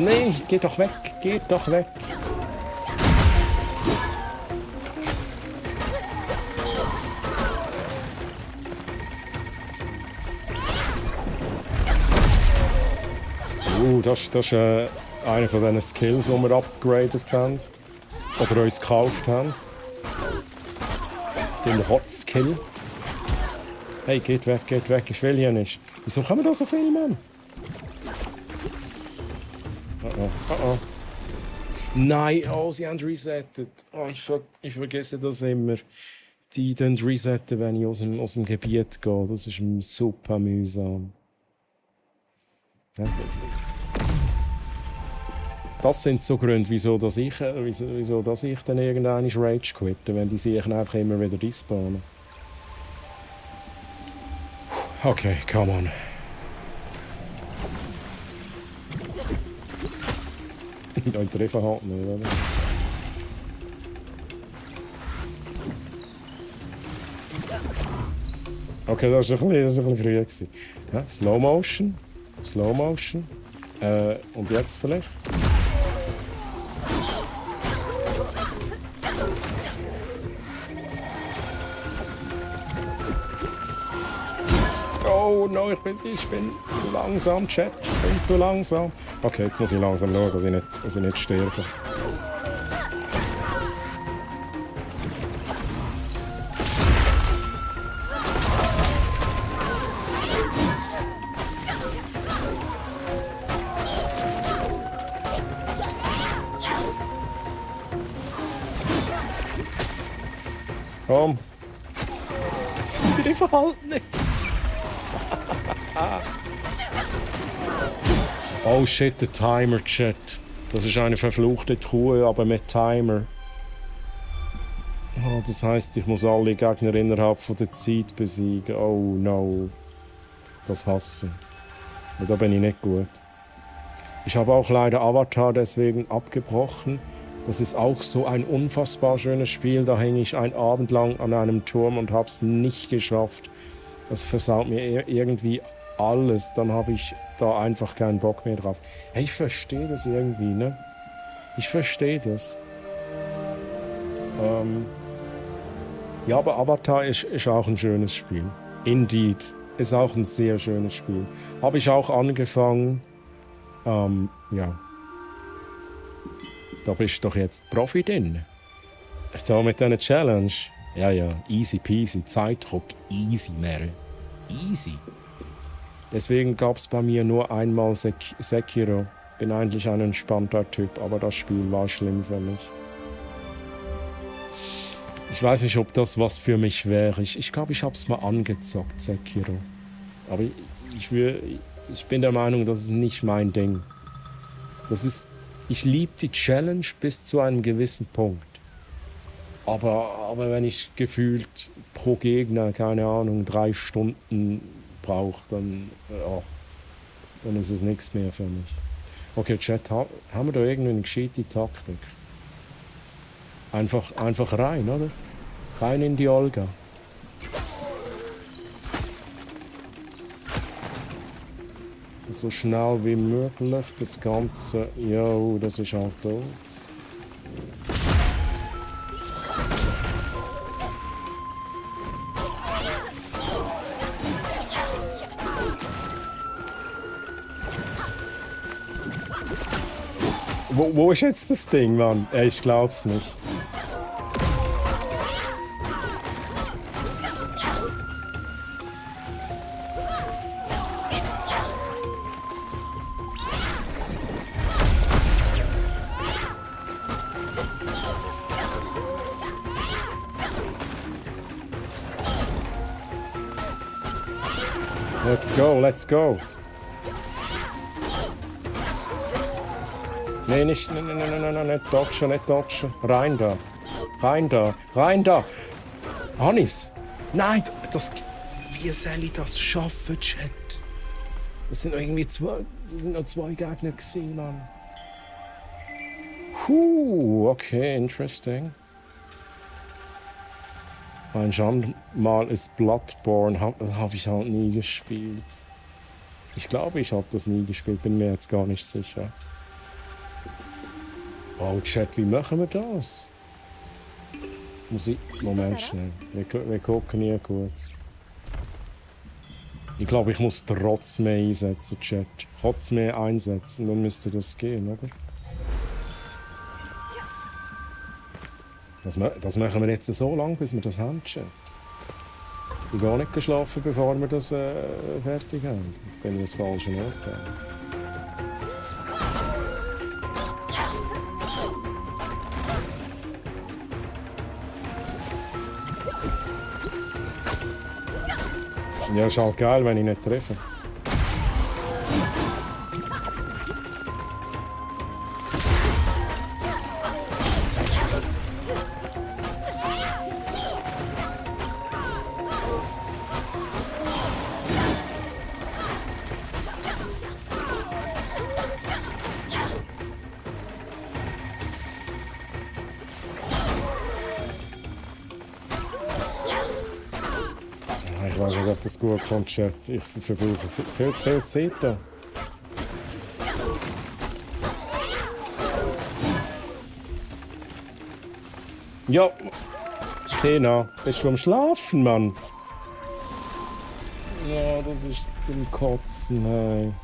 Nee, geht doch weg. Geht doch weg. Das ist einer von diesen Skills, die wir upgraded haben. Oder uns gekauft haben. Den Hot Skill. Hey, geht weg, ich will hier nicht. Wieso kann man da so viel, Mann? Oh. Nein, oh, sie haben resettet. Oh, ich vergesse das immer. Die dann resetten, wenn ich aus dem Gebiet gehe. Das ist super mühsam. Ja. Das sind so Gründe, wieso dass ich dann irgendwann Rage quitte, wenn die sich einfach immer wieder respawnen. Okay, come on. Ich treffe halt nicht, oder? Okay, das war ein bisschen früh gewesen. Ja, Slow Motion. Und jetzt vielleicht? Oh no, ich bin zu langsam, Chat. Ich bin zu langsam. Okay, jetzt muss ich langsam schauen, dass ich nicht sterbe. Komm. Ich finde Verhalten nicht. Oh shit, der Timer, Chat. Das ist eine verfluchte Truhe, aber mit Timer. Oh, das heisst, ich muss alle Gegner innerhalb von der Zeit besiegen. Oh no. Das hasse ich. Da bin ich nicht gut. Ich habe auch leider Avatar deswegen abgebrochen. Das ist auch so ein unfassbar schönes Spiel. Da hänge ich einen Abend lang an einem Turm und habe es nicht geschafft. Das versaut mir irgendwie alles. Dann habe ich da einfach keinen Bock mehr drauf. Hey, ich verstehe das irgendwie, ne? Ich verstehe das. Ja, aber Avatar ist auch ein schönes Spiel. Indeed. Ist auch ein sehr schönes Spiel. Habe ich auch angefangen. Ja. Da bist du doch jetzt Profi drin. So mit dieser Challenge. Ja, easy peasy. Zeitdruck, easy, Mary. Easy. Deswegen gab es bei mir nur einmal Sekiro. Bin eigentlich ein entspannter Typ, aber das Spiel war schlimm für mich. Ich weiß nicht, ob das was für mich wäre. Ich glaube, ich habe es mal angezockt, Sekiro. Aber ich bin der Meinung, das ist nicht mein Ding. Ich liebe die Challenge bis zu einem gewissen Punkt. Aber wenn ich gefühlt pro Gegner, keine Ahnung, 3 Stunden brauche, dann ist es nichts mehr für mich. Okay, Chat, haben wir da irgendeine gescheite Taktik? Einfach rein, oder? Rein in die Olga. So schnell wie möglich das Ganze. Jo, das ist halt doof. Wo ist jetzt das Ding, Mann? Ich glaub's nicht. Let's go. Nee, nicht dodgen. Rein da. Hannes! Nein, wie soll ich das schaffen, Chat? Das sind irgendwie noch 2 Gegner gewesen, Mann. Okay, interesting. Ein Mal ist Bloodborne, habe ich halt nie gespielt. Ich glaube, ich habe das nie gespielt, bin mir jetzt gar nicht sicher. Oh, Chat, wie machen wir das? Musik. Moment schnell. Wir gucken hier kurz. Ich glaube, ich muss trotz mehr einsetzen, Chat. Trotz mehr einsetzen, dann müsste das gehen, oder? Das machen wir jetzt so lange, bis wir das haben, Chat. Ich bin auch nicht geschlafen, bevor wir das fertig haben. Jetzt bin ich das falsche Ort. Ja, ist halt geil, wenn ich nicht treffe. Ich weiß nicht, ob das gut kommt, Chat. Ich verbrauche viel zu viel Zeit da. Ja, Kena, bist du am Schlafen, Mann? Ja, das ist zum Kotzen, hey.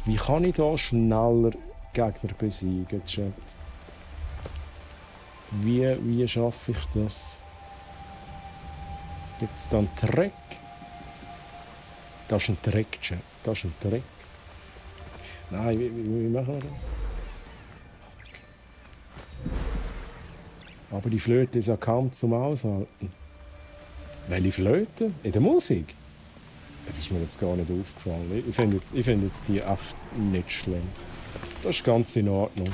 Wie kann ich da schneller Gegner besiegen, Chat? Wie schaffe ich das? Gibt es da einen Trick? Das ist ein Trick, Chat. Das ist ein Trick. Nein, wie machen wir das? Aber die Flöte ist ja kaum zum Aushalten. Welche Flöte? In der Musik? Das ist mir jetzt gar nicht aufgefallen. Ich finde jetzt die echt nicht schlimm. Das ist ganz in Ordnung.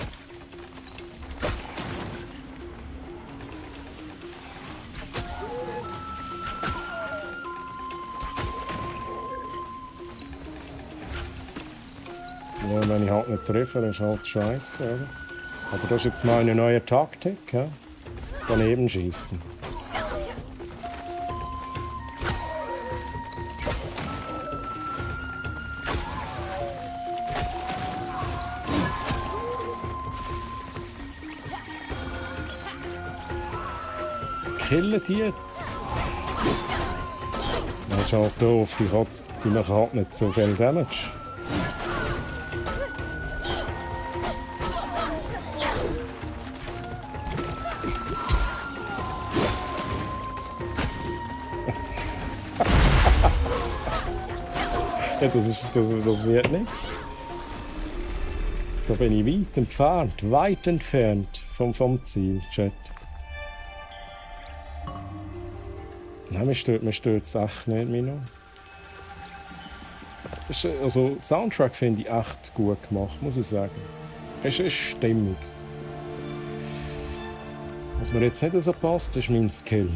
Ja, wenn ich halt nicht treffe, dann ist halt scheiße, oder? Aber das ist jetzt meine neue Taktik, ja? Daneben schießen. Killen die? Das ist halt doof, die machen halt nicht so viel Damage. Ja, das wird nichts. Da bin ich weit entfernt vom Ziel, Chat. Nein, mir stört es echt nicht, Mino. Also, Soundtrack finde ich echt gut gemacht, muss ich sagen. Es ist stimmig. Was mir jetzt nicht so passt, ist mein Skill.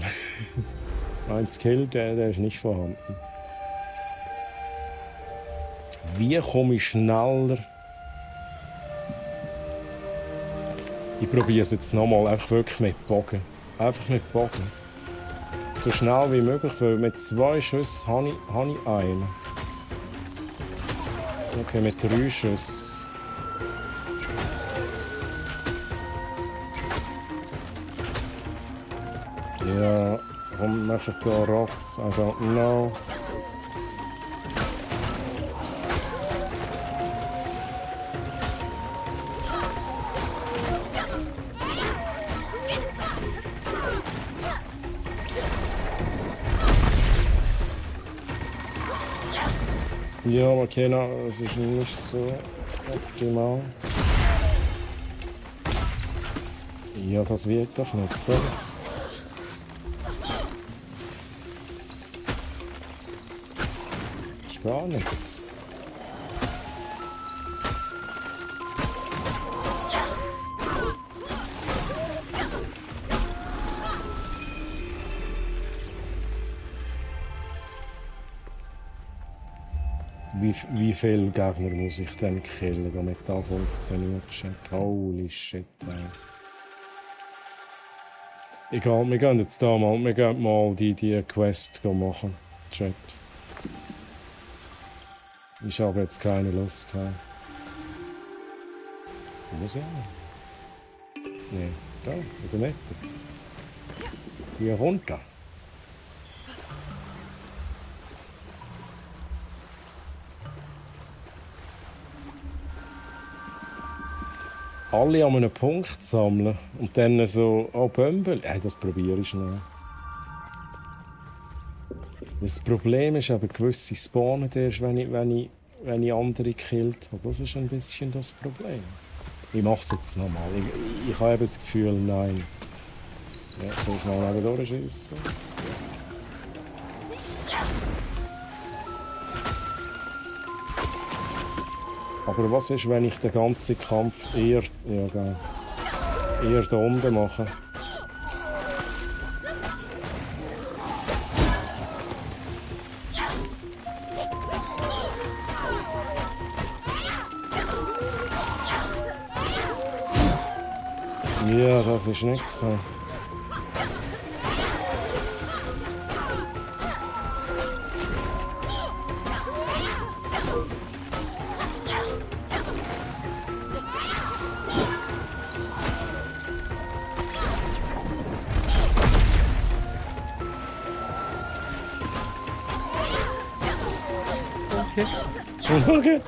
Mein Skill, der ist nicht vorhanden. Wie komme ich schneller? Ich probiere es jetzt nochmal, einfach wirklich mit Bogen. Einfach mit Bogen. So schnell wie möglich, weil mit 2 Schüssen habe ich einen. Okay, mit 3 Schüssen. Ja, warum mache ich da Rocks? I don't know. Ja, okay, es ist nicht so optimal. Ja, das wird doch nicht so. Ist gar nichts. Wie viele Gegner muss ich denn killen, damit das funktioniert? Holy shit, ey. Egal, wir gehen jetzt mal die Quest machen. Chat. Ich habe jetzt keine Lust. Hey. Wo sind wir? Nee, da, in der Mitte. Hier runter. Alle an einem Punkt sammeln und dann so, oh, Bömbel. Das probiere ich schnell. Das Problem ist aber, gewisse spawnen erst, wenn ich andere gekillt habe. Das ist ein bisschen das Problem. Ich mache es jetzt nochmal. Ich habe eben das Gefühl, nein. Ja, soll ich mal eben durchschiessen? Aber was ist, wenn ich den ganzen Kampf eher da unten mache? Ja, das ist nichts. Okay.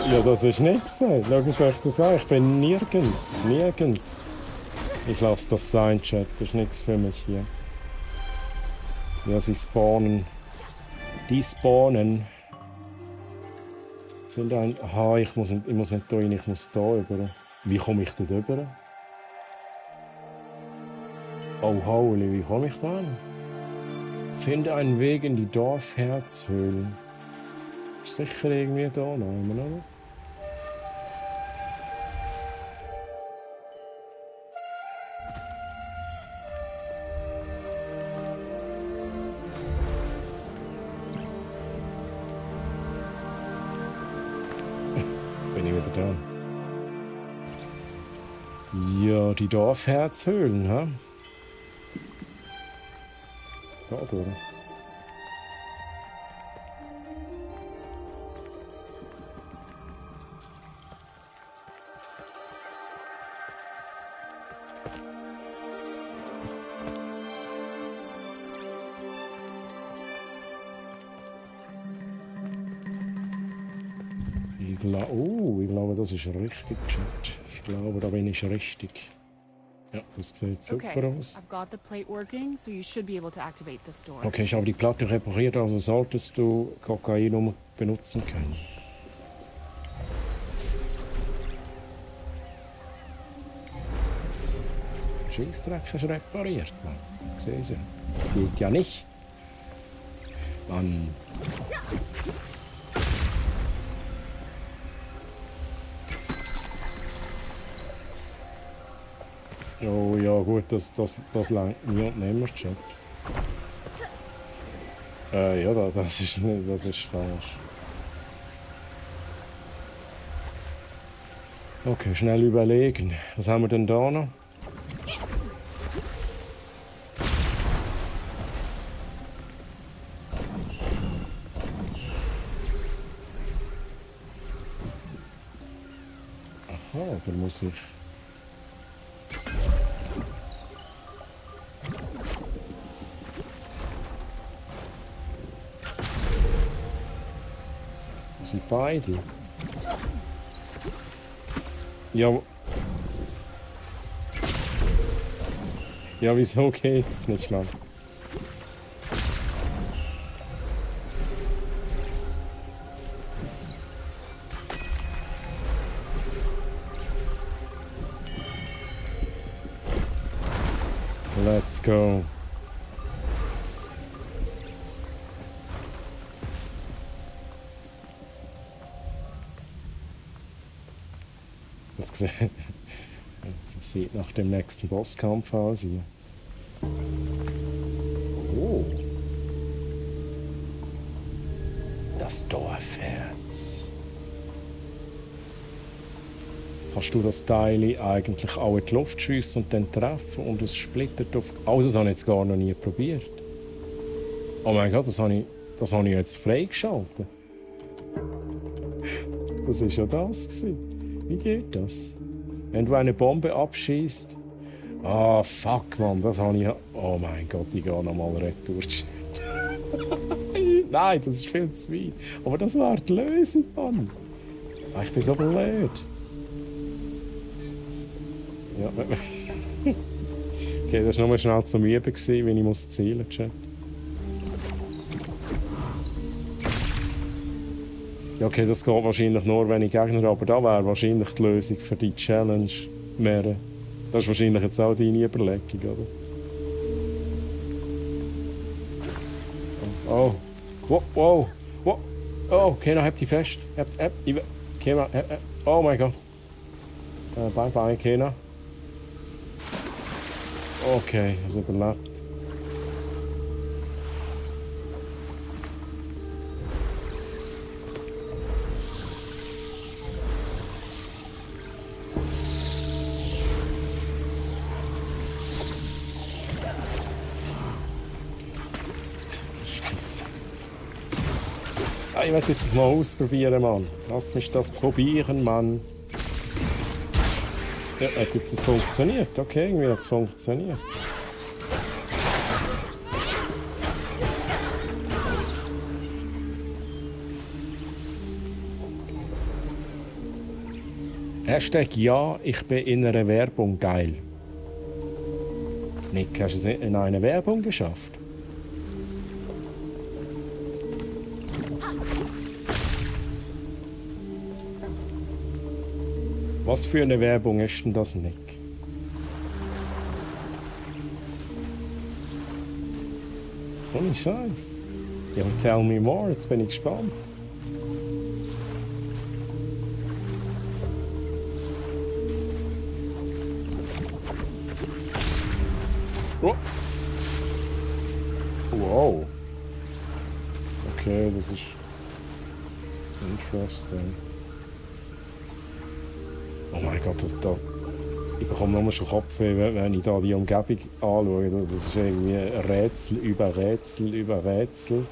Ja, das ist nichts. Schaut euch das an. Ich bin nirgends. Ich lasse das sein, Chat. Das ist nichts für mich hier. Ja, sie spawnen. Die spawnen. Ich finde ein... Aha, ich muss nicht da rein, ich muss da rüber. Wie komme ich da rüber? Oh, holy, wie komme ich da hin? Finde einen Weg in die Dorfherzhöhle. Ist sicher irgendwie da noch, oder? Jetzt bin ich wieder da. Ja, die Dorfherzhöhlen, hä? Da durch. Ich glaube, das ist richtig, Chat. Ich glaube, da bin ich richtig. Ja, das sieht super aus. I've got the plate working, so you should be able to activate this door. Okay, ich habe die Platte repariert, also solltest du Kokain benutzen können. Scheissdreck hast du repariert, Mann. Sehen Sie? Das geht ja nicht. Mann. Oh ja, gut, das langt nie und nimmer, Chat. Ja, das ist falsch. Okay, schnell überlegen. Was haben wir denn da noch? Aha, da muss ich... Sie beide. Ja. Ja, wieso geht's nicht, Mann? Let's go. Das sieht nach dem nächsten Bosskampf aus hier. Oh. Das Dorfherz. Kannst du das Teil eigentlich auch in die Luft schiessen und dann treffen und es splittert auf... Oh, das habe ich jetzt gar noch nie probiert. Oh mein Gott, das habe ich jetzt freigeschaltet. Das war ja das gewesen. Wie geht das? Wenn du eine Bombe abschießt. Ah, fuck, Mann, das habe ich. Oh mein Gott, ich gehe nochmal retour. Nein, das ist viel zu weit. Aber das war die Lösung, Mann. Ah, ich bin so blöd. Ja, okay, das war nur schnell zum Üben, wie ich muss zielen muss. Ja, okay, das geht wahrscheinlich nur, wenn ich Gegner habe, aber da wäre wahrscheinlich die Lösung für die Challenge mehr. Das ist wahrscheinlich jetzt auch deine Überlegung, oder? Oh. Wow, wow, wow. Oh, Kena, hab dich fest. Kena, oh mein Gott. Bye bye, Kena. Okay, er hat überlebt. Ich werde jetzt mal ausprobieren, Mann. Lass mich das probieren, Mann. Ja, hat jetzt das funktioniert? Okay, irgendwie hat es funktioniert. Hashtag ja, ich bin in einer Werbung geil. Nick, hast du es in einer Werbung geschafft? Was für eine Werbung ist denn das, Nick? Ohne Scheiß. Ja, tell me more, jetzt bin ich gespannt. Oh. Wow. Okay, das ist interesting. Oh mein Gott, ich bekomme nur schon Kopfweh, wenn ich da die Umgebung anschaue. Das ist irgendwie Rätsel über Rätsel über Rätsel.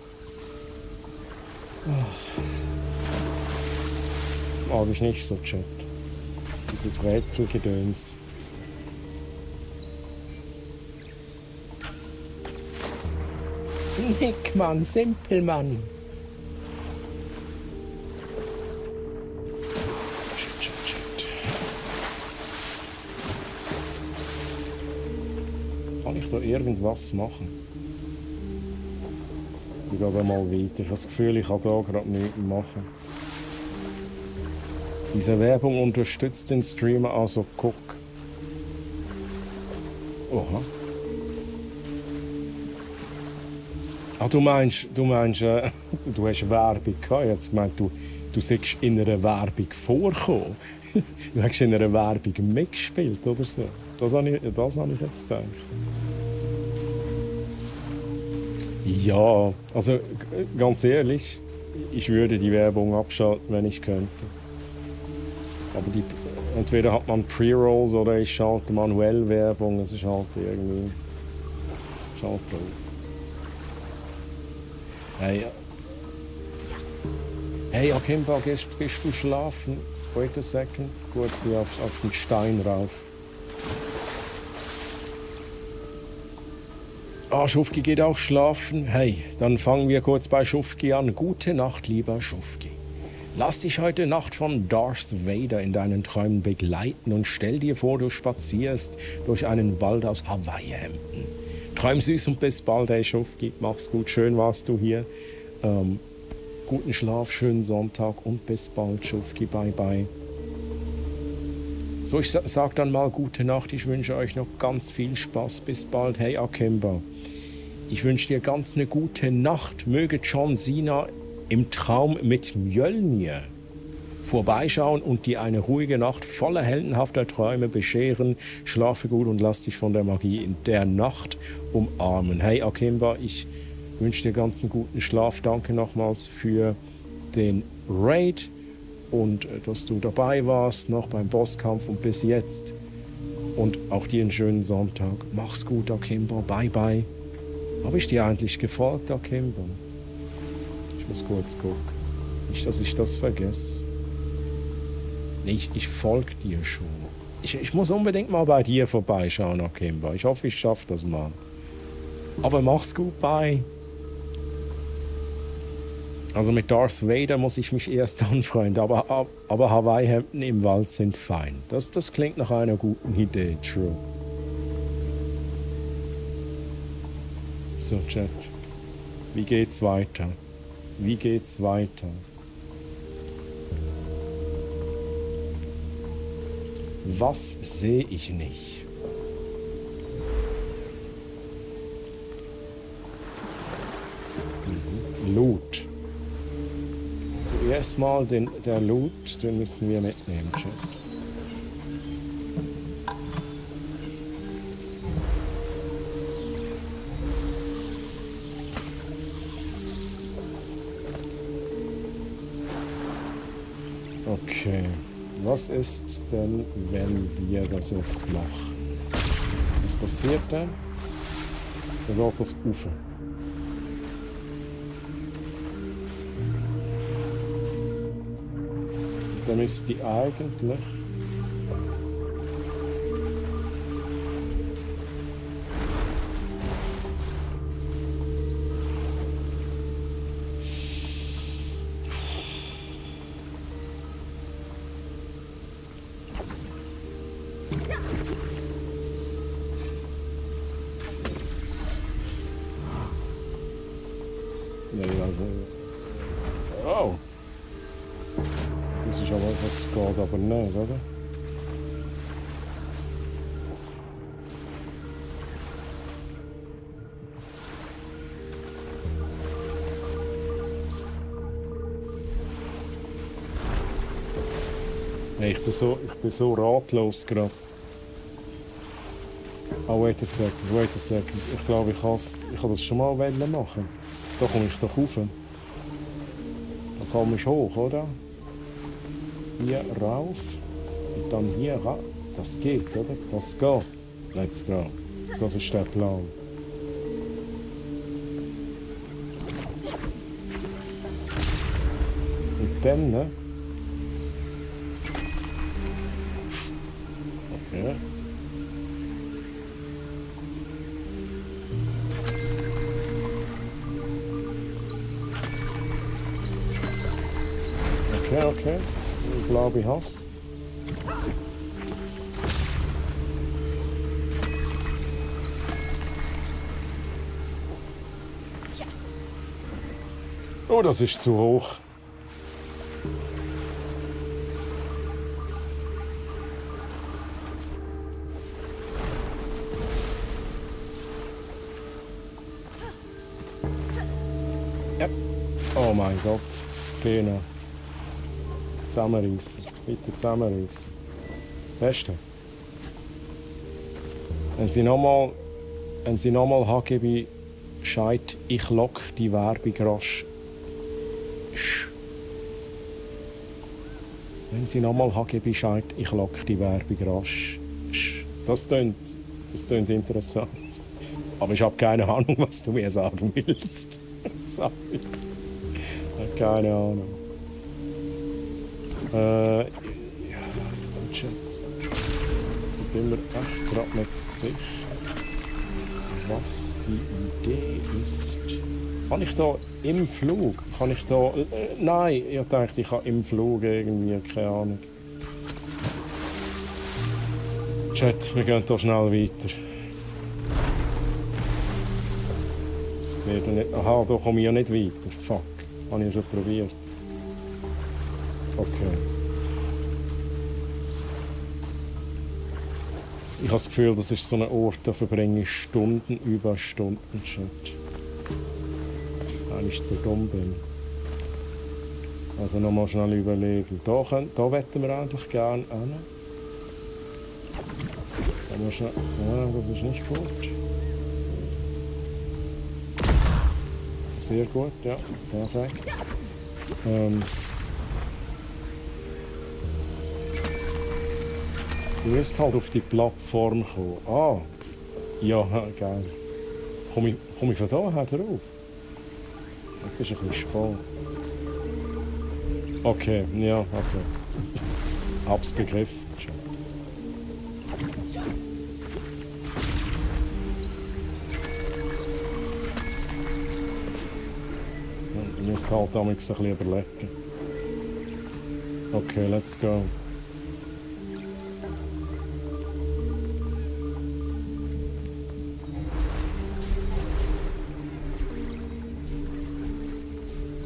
Das mag ich nicht so, Chat. Dieses Rätselgedöns. Nick, Mann, simpel, Mann. Kann ich da irgendwas machen? Ich gehe da mal weiter. Ich habe das Gefühl, ich kann da gerade nichts machen. Diese Werbung unterstützt den Streamer, also guck. Oha. Ah, du meinst, du hast Werbung gehabt. Jetzt gemeint, du sollst in einer Werbung vorkommen. Du hast in einer Werbung mitgespielt oder so. Das habe ich jetzt gedacht. Ja, also ganz ehrlich, ich würde die Werbung abschalten, wenn ich könnte. Aber entweder hat man Pre-Rolls oder ich schalte manuell Werbung. Es ist halt irgendwie. Schalt drauf. Hey, Akimba, gehst du schlafen? Wait a second. Gut, sie auf den Stein rauf. Ah, Schufki geht auch schlafen. Hey, dann fangen wir kurz bei Schufki an. Gute Nacht, lieber Schufki. Lass dich heute Nacht von Darth Vader in deinen Träumen begleiten und stell dir vor, du spazierst durch einen Wald aus Hawaii-Hemden. Träum süß und bis bald, hey Schufki. Mach's gut, schön warst du hier. Guten Schlaf, schönen Sonntag und bis bald, Schufki. Bye, bye. So, ich sag dann mal gute Nacht. Ich wünsche euch noch ganz viel Spaß. Bis bald. Hey Akimba. Ich wünsche dir ganz eine gute Nacht. Möge John Cena im Traum mit Mjölnir vorbeischauen und dir eine ruhige Nacht voller heldenhafter Träume bescheren. Schlafe gut und lass dich von der Magie in der Nacht umarmen. Hey Akimba, ich wünsche dir ganz einen guten Schlaf. Danke nochmals für den Raid. Und dass du dabei warst, noch beim Bosskampf und bis jetzt. Und auch dir einen schönen Sonntag. Mach's gut, Akimba. Bye, bye. Habe ich dir eigentlich gefolgt, Akimba? Ich muss kurz gucken. Nicht, dass ich das vergesse. Nee, ich folge dir schon. Ich muss unbedingt mal bei dir vorbeischauen, Akimba. Ich hoffe, ich schaffe das mal. Aber mach's gut, bye. Also mit Darth Vader muss ich mich erst anfreunden, aber Hawaii-Hemden im Wald sind fein. Das klingt nach einer guten Idee, true. So, Chat. Wie geht's weiter? Wie geht's weiter? Was sehe ich nicht? Loot. Zuerst mal der Loot, den müssen wir mitnehmen, Chat. Okay. Was ist denn, wenn wir das jetzt machen? Was passiert dann? Dann geht das rauf. Dann müsste die eigentlich... Nee, also... Oh! Das ist aber... Das geht aber nicht, oder? Hey, ich bin so ratlos gerade. Oh, wait a second. Ich glaube, ich kann das schon mal machen. Da komme ich doch rauf. Da komme ich hoch, oder? Hier rauf. Und dann hier rauf. Das geht, oder? Das geht. Let's go. Das ist der Plan. Und dann, ne? Okay. Okay. Ich glaube, ich hasse. Oh, das ist zu hoch. Ja. Oh mein Gott. Genau. Zusammenreißen. Bitte zusammenreißen. Beste. Wenn sie nochmal HGB scheit, ich lock die Werbung rasch. Wenn sie nochmal HGB scheit, ich lock die Werbung rasch. Das tönt interessant. Aber ich habe keine Ahnung, was du mir sagen willst. Sorry. Ich habe keine Ahnung. Ja, Chat. Ich bin mir echt gerade nicht sicher, was die Idee ist. Kann ich da im Flug? Nein, ich dachte, ich kann im Flug irgendwie, keine Ahnung. Chat, wir gehen hier schnell weiter. Aha, da komme ich ja nicht weiter. Fuck, habe ich ja schon probiert. Okay. Ich habe das Gefühl, das ist so ein Ort, da verbringe ich Stunden über Stunden. Chat. Wenn ich zu dumm bin. Also nochmal schnell überlegen. Da wetten wir eigentlich gerne hin. Ja, das ist nicht gut. Sehr gut, ja. Perfekt. Du musst halt auf die Plattform kommen. Ah! Ja, geil. Komm ich von da her drauf? Jetzt ist ein bisschen spät. Okay, ja, okay. Hab's begriffen. musst halt damals ein bisschen überlegen. Okay, let's go.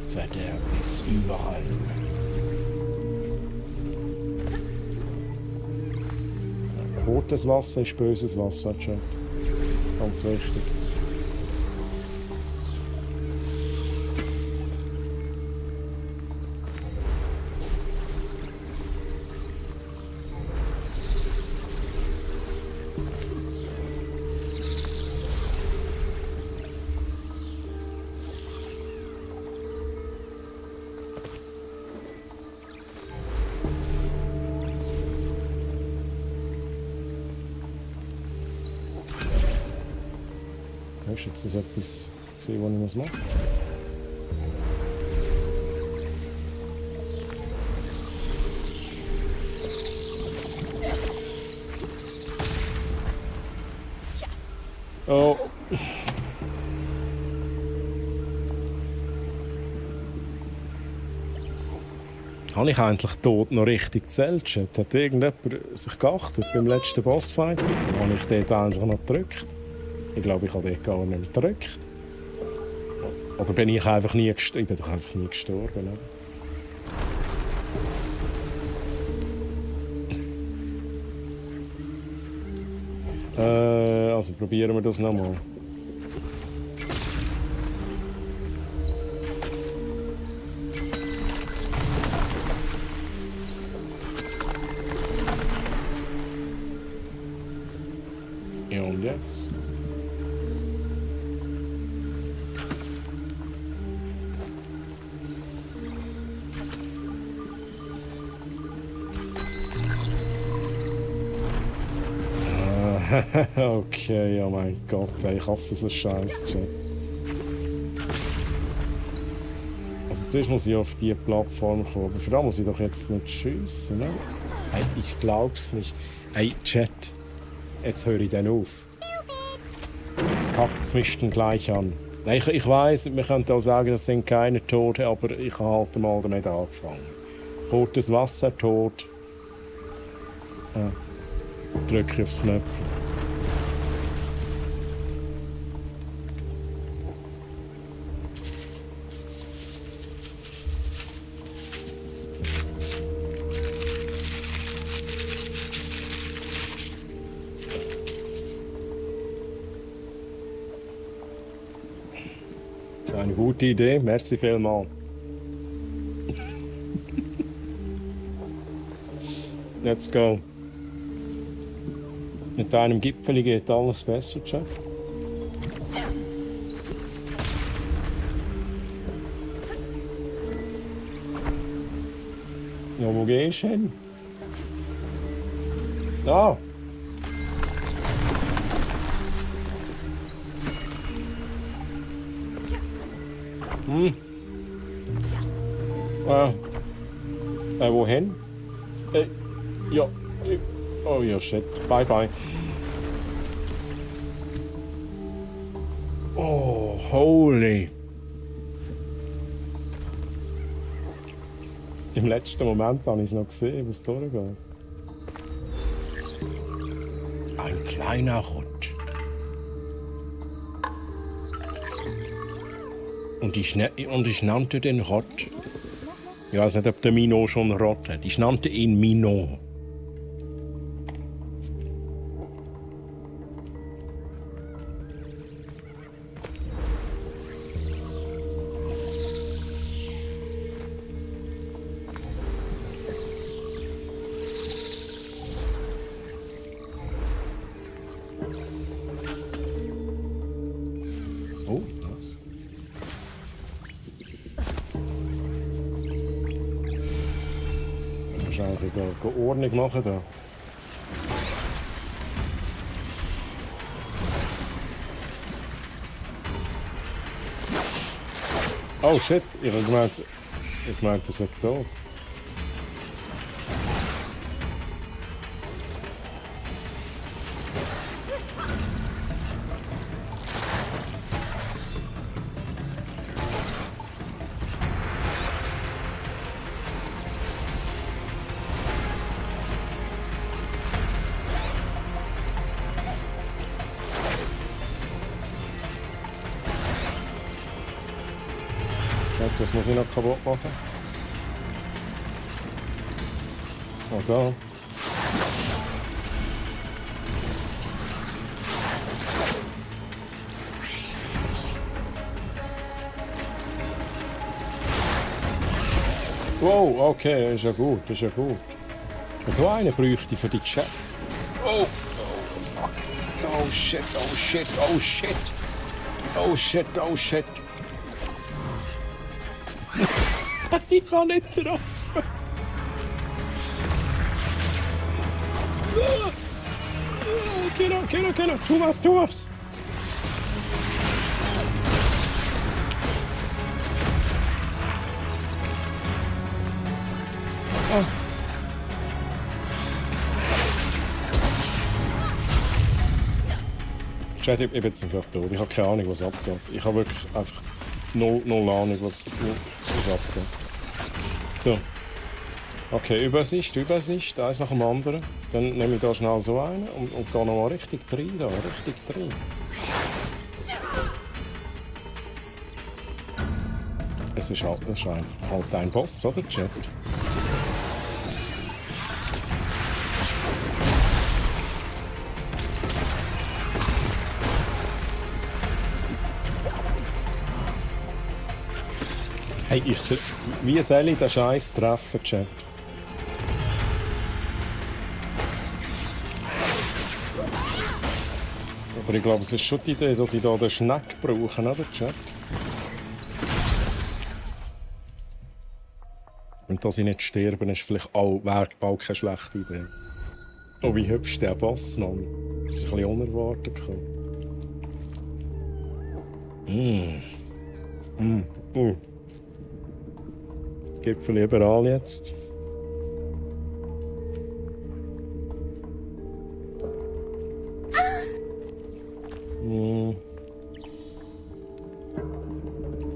Verderbnis überall. Rotes Wasser ist böses Wasser, schon. Ganz wichtig. Ist jetzt das etwas gesehen, was ich machen muss? Oh. Habe ich eigentlich tot noch richtig gezählt? Hat irgendjemand sich geachtet beim letzten Bossfight? Jetzt habe ich dort eigentlich noch gedrückt. Ich glaube, ich habe dort gar nicht mehr gedrückt. Oder bin ich einfach nie gestorben? Ich bin doch einfach nie gestorben. Oder? Also probieren wir das nochmal. Ja, und jetzt? Okay, oh mein Gott, ey, ich hasse so Scheiß, Chat. Also zuerst muss ich auf diese Plattform kommen, aber vor allem muss ich doch jetzt nicht schiessen, ne? Hey, ich glaub's nicht. Ey, Chat, jetzt höre ich dann auf. Jetzt kackt's mich dann gleich an. Nein, ich weiss, wir könnten auch sagen, das sind keine Tote, aber ich habe halt mal damit angefangen. Rotes Wasser, tot. Ja. Drücke aufs Knöpfchen. Eine gute Idee, merci vielmals. Let's go. Mit einem Gipfel geht alles besser, Jack. Ja, wo gehst du hin? Da! Wohin? Ja. Oh ja, shit. Bye, bye. Oh, holy. Im letzten Moment habe ich es noch gesehen, was durchgeht. Ein kleiner Rott. Und ich nannte den Rott. Ich weiß nicht, ob der Mino schon Rott hat. Ich nannte ihn Mino. Oh, was? Wahrscheinlich eine Ordnung machen da. Oh shit, ich meinte, er sei tot. Chat, was muss ich noch kaputt machen? Oh, da. Wow, okay, ist ja gut, ist ja gut. So einen bräuchte ich für die Chat. Oh, oh, fuck. Oh shit, oh shit, oh shit. Oh shit, oh shit. Ich kann nicht treffen. Genau. Tu was. Oh. Chat, ich bin jetzt gerade tot. Ich habe keine Ahnung, was abgeht. Ich habe wirklich einfach null Ahnung, was abgeht. So. Okay, Übersicht, eins nach dem anderen. Dann nehme ich da schnell so einen und gehe nochmal richtig rein da, richtig rein. Es ist halt ein Boss, oder, Chat? Hey, wie soll ich den Scheiß treffen, Chat? Aber ich glaube, es ist schon die Idee, dass ich hier den Schneck brauche, oder, Chat? Und dass ich nicht sterbe, ist vielleicht auch keine schlechte Idee. Oh, wie hübsch der Boss, Mann. Das ist ein bisschen unerwartet gekommen. Gipfel überall jetzt.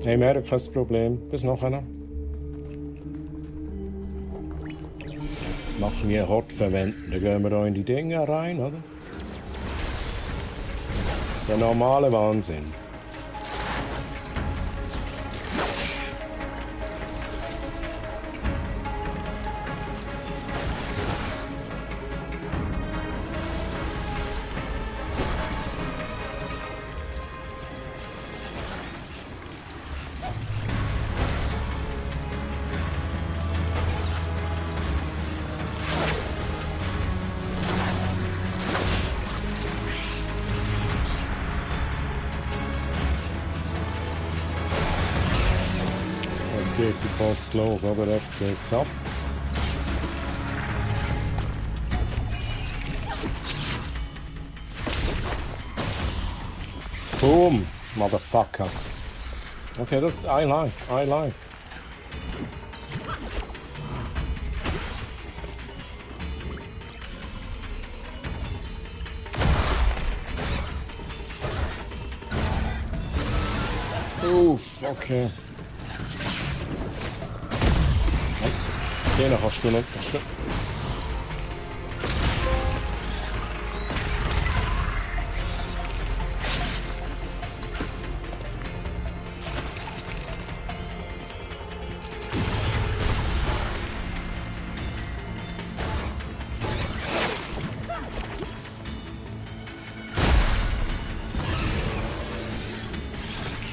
Hey, mehr kein Problem. Bis nachher. Jetzt machen wir Hort verwenden. Dann gehen wir da in die Dinge rein, oder? Der normale Wahnsinn. Jetzt geht die Post los, aber jetzt geht's ab. Boom, Motherfuckers. Okay, das I like. Uff, okay. Den hast du noch.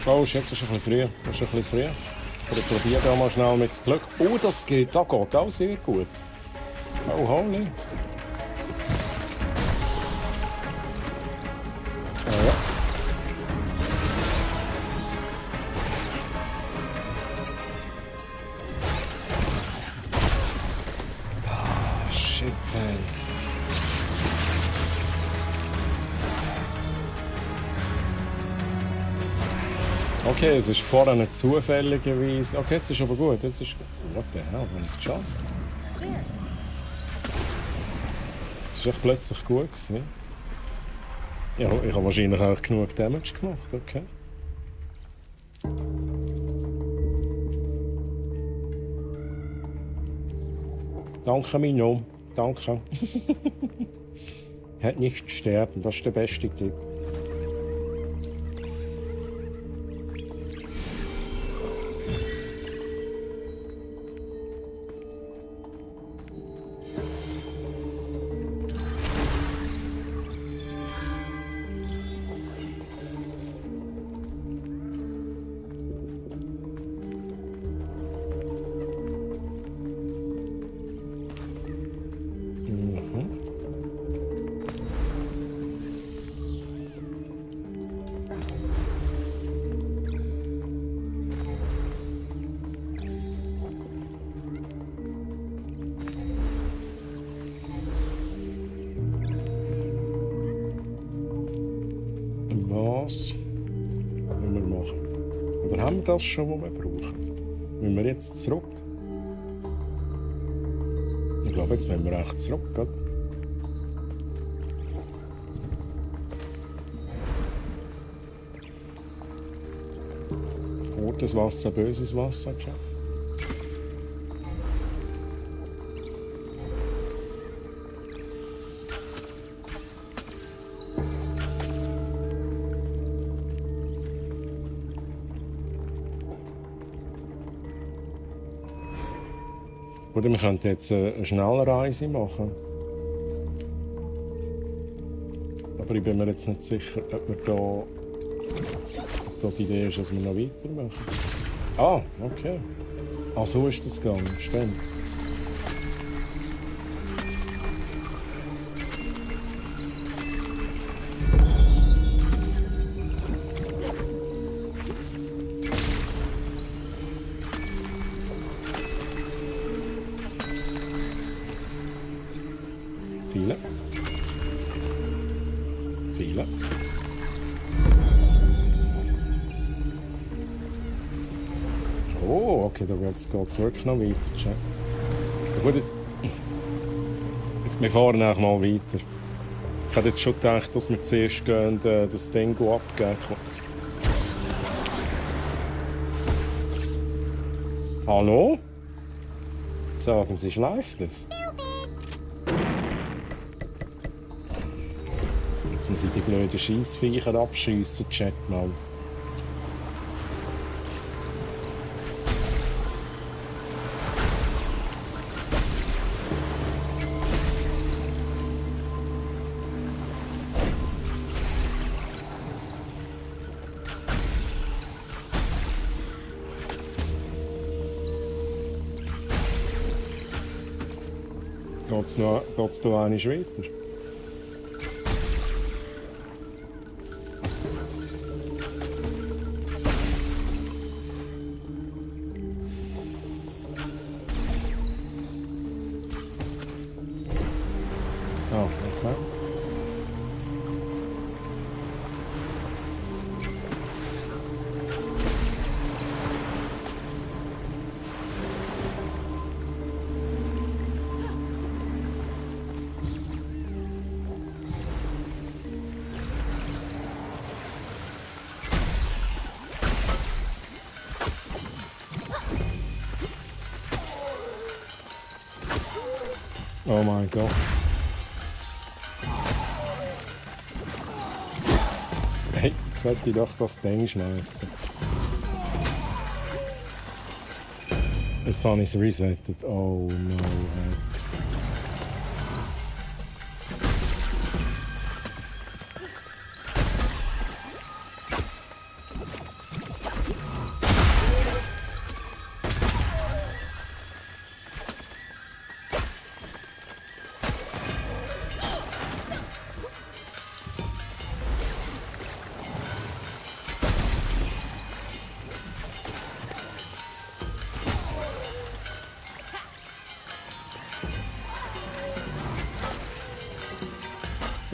Oh shit, das ist ein bisschen früh. Ich probiere da mal schnell mein Glück. Oh, das geht, da geht auch sehr gut. Oh, holy. Oh, ja. Ah, shit, ey. Okay, es ist vorher nicht zufälligerweise. Okay, jetzt ist aber gut. Jetzt ist gut. What the hell, haben wir es geschafft? Es war echt plötzlich gut gewesen. Ja, ich habe wahrscheinlich auch genug Damage gemacht, okay. Danke, Mignon. Danke. Hat nicht sterben, das ist der beste Tipp. Was wollen wir machen? Oder haben wir das schon, was wir brauchen? Müssen wir jetzt zurück? Ich glaube, jetzt müssen wir echt zurück, oder? Gutes Wasser, böses Wasser, Jeff. Oder wir könnten jetzt eine schnelle Reise machen. Aber ich bin mir jetzt nicht sicher, ob wir da die Idee ist, dass wir noch weitermachen. Ah, okay. Ah, so ist das gegangen, stimmt. Viele. Viele. Oh, okay, da geht's wirklich noch weiter. Ja, gut, wir fahren auch mal weiter. Ich hätte jetzt schon gedacht, dass wir zuerst gehen, das Ding abgeben. Hallo? Sagen Sie, schleift es? Jetzt muss ich die blöden Scheissviecher abschiessen, check mal. Geht's da einmal weiter? Oh, okay. Oh mein Gott. Hey, jetzt wollte ich doch das Ding schmeißen. Jetzt habe ich es resettet. Oh no. Hey.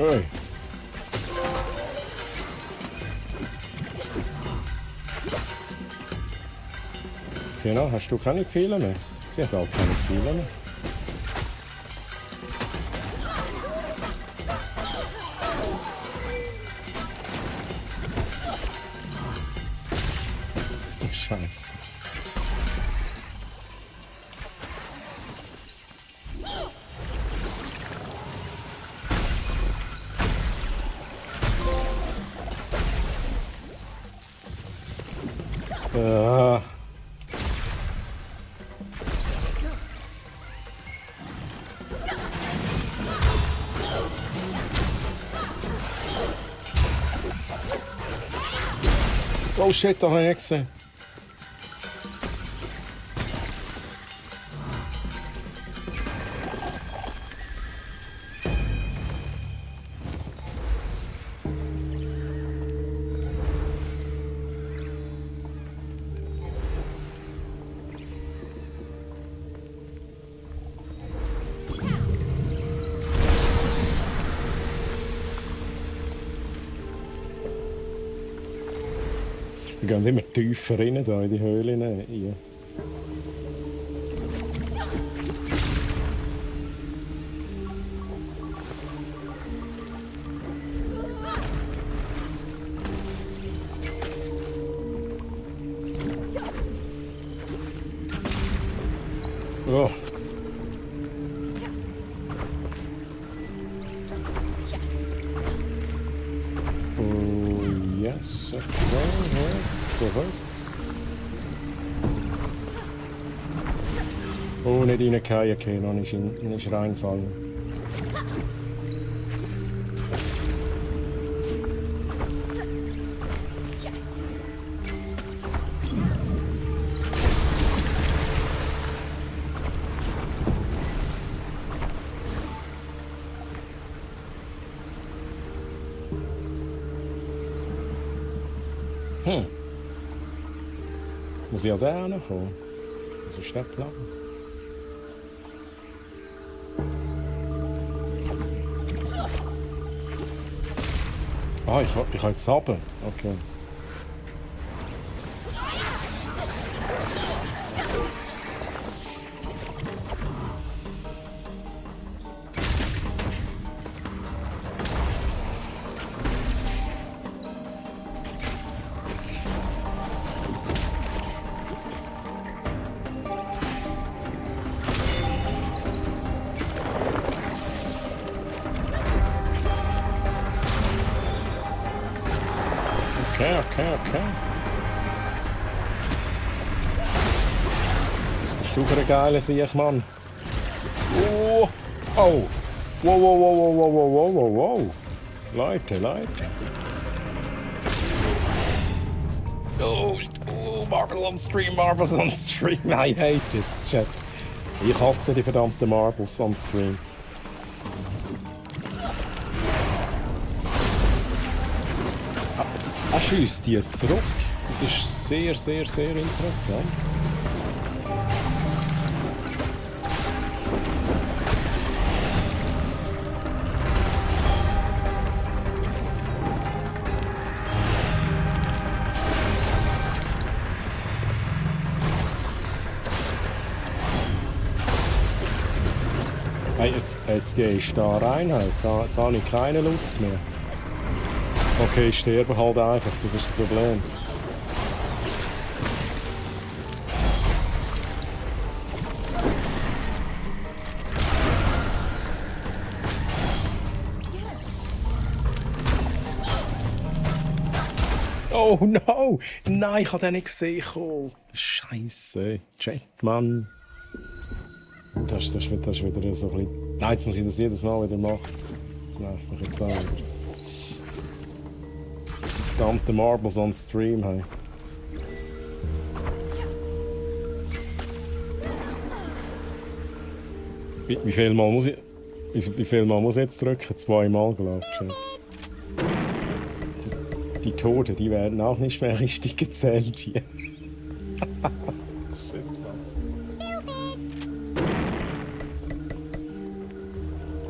Oi. Genau, hast du keine Fehler mehr? Sie hat auch keine Fehler mehr. Scheiße. Oh shit, da habe ich gesehen. Wir gehen immer tiefer rein da in die Höhlen. Rein. Oh. Oh, yes, okay, zurück. Oh, nicht reingefallen, okay, noch nicht reinfallen. Muss ich an den herkommen? Was ist der Plan? Ah, ich kann jetzt runter. Okay. Okay. Was bist du für ein geiler Sieg, Mann? Oh! Oh! Wow! Leute! Oh, Marbles on Stream! I hate it, Chat. Ich hasse die verdammten Marbles on Stream. Er schiesst die zurück. Das ist sehr interessant. Hey, jetzt gehe ich da rein. Jetzt habe ich keine Lust mehr. Okay, ich sterbe halt einfach, das ist das Problem. Oh no! Nein, ich habe den nicht gesehen. Scheiße. Jetman. Das ist wieder so ein bisschen... Nein, jetzt muss ich das jedes Mal wieder machen. Das nervt mich jetzt auch. Verdammte Marbles on Stream, hey. Wie viel Mal muss ich jetzt drücken? 2 Mal, glaube ich. Die Tote, die werden auch nicht mehr richtig gezählt hier. Shit, Mann.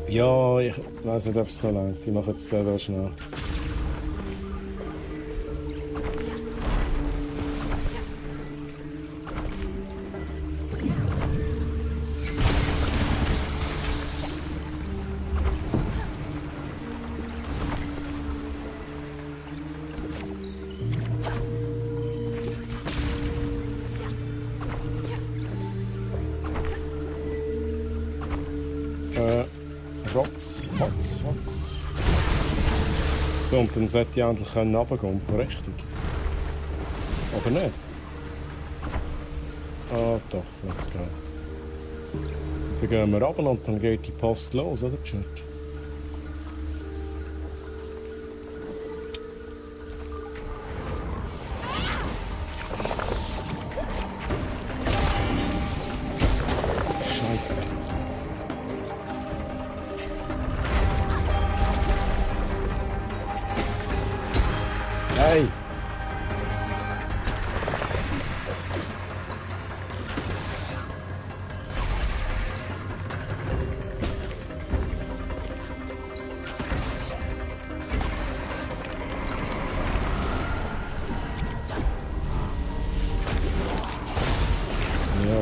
Ja, ich weiß nicht, ob es noch langt. Ich mache jetzt den da schnell. Rotz. So, und dann sollte ich endlich runtergehen, richtig? Oder nicht? Ah, doch, let's go. Dann gehen wir runter und dann geht die Post los, oder, Chat? Scheiße. Hey!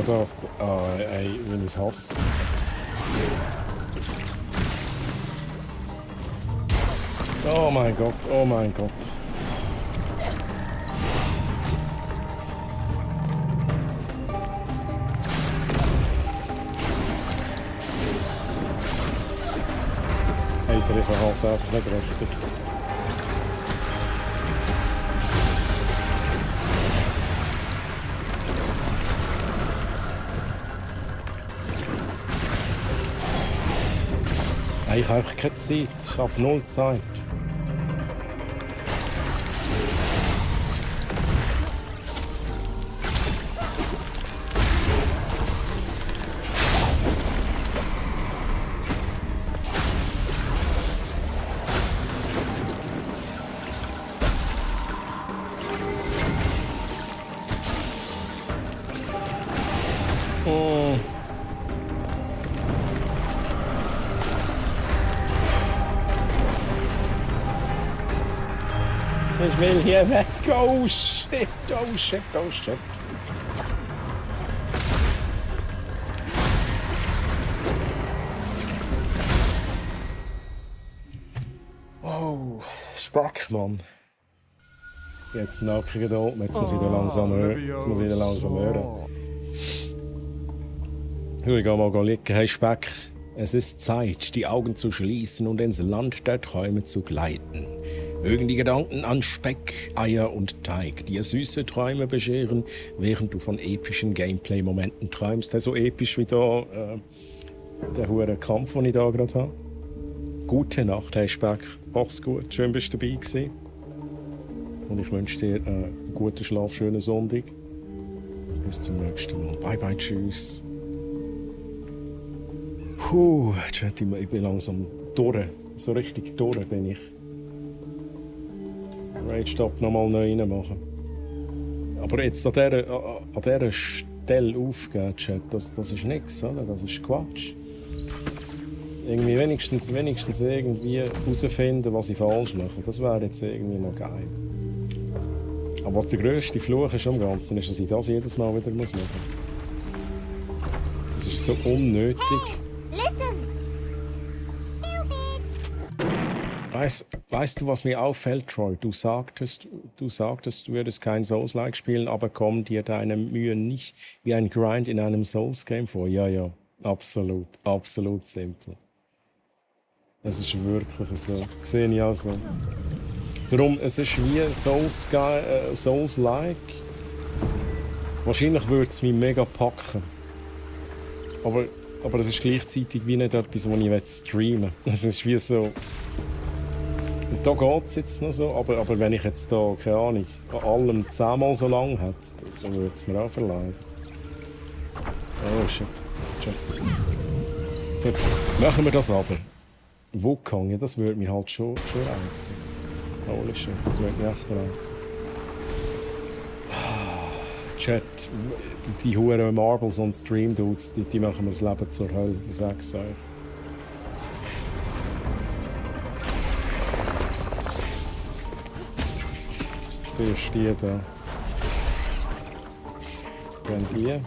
das. Ey, wenn ich es hasse. Oh mein Gott, oh mein Gott. Hey, der treffe halt einfach nicht richtig. Ich habe einfach keine Zeit. Ich habe null Zeit. Ich will hier weg. Oh shit, oh shit, oh shit. Oh, Speck, Mann. Jetzt nackige da oben, jetzt muss ich da langsam hören. Jetzt muss ich da langsam hören. Ich gehe mal liegen. Hey Speck, es ist Zeit, die Augen zu schließen und ins Land der Träume zu gleiten. Mögen die Gedanken an Speck, Eier und Teig dir süße Träume bescheren, während du von epischen Gameplay-Momenten träumst. So episch wie da der hure Kampf, den ich da gerade habe. Gute Nacht, hey Speck. Mach's gut. Schön, bist du dabei gewesen. Und ich wünsche dir einen guten Schlaf, schönen Sonntag. Bis zum nächsten Mal. Bye, bye, tschüss. Ich bin langsam durch. So richtig durch bin ich. Rage Stop nochmal neu reinmachen. Aber jetzt an dieser Stelle aufgeben, Chat, das ist nichts, oder? Das ist Quatsch. Irgendwie wenigstens irgendwie herausfinden, was ich falsch mache. Das wäre jetzt irgendwie noch geil. Aber was der grösste Fluch ist am Ganzen, ist, dass ich das jedes Mal wieder machen muss. Das ist so unnötig. Weißt du, was mir auffällt, Troy? Du sagtest, du würdest kein Souls-like spielen, aber kommen dir deine Mühen nicht wie ein Grind in einem Souls-Game vor? Ja, absolut simpel. Es ist wirklich so. Sehe ich auch so. Darum, es ist wie Souls-like. Wahrscheinlich würde es mich mega packen. Aber es ist gleichzeitig wie nicht etwas, was ich streamen will. Es ist wie so... Und da geht es jetzt noch so, aber wenn ich jetzt da, keine Ahnung, an allem 10-mal so lang hätte, dann würde es mir auch verleiden. Oh shit. So, jetzt machen wir das aber. Wukong, ja, das würde mich halt schon reizen. Holy shit, das würde mich echt reizen. Chat, die huren Marbles und Stream-Dudes, die machen mir das Leben zur Hölle, ich sag's euch. Zuerst die da. Dann die.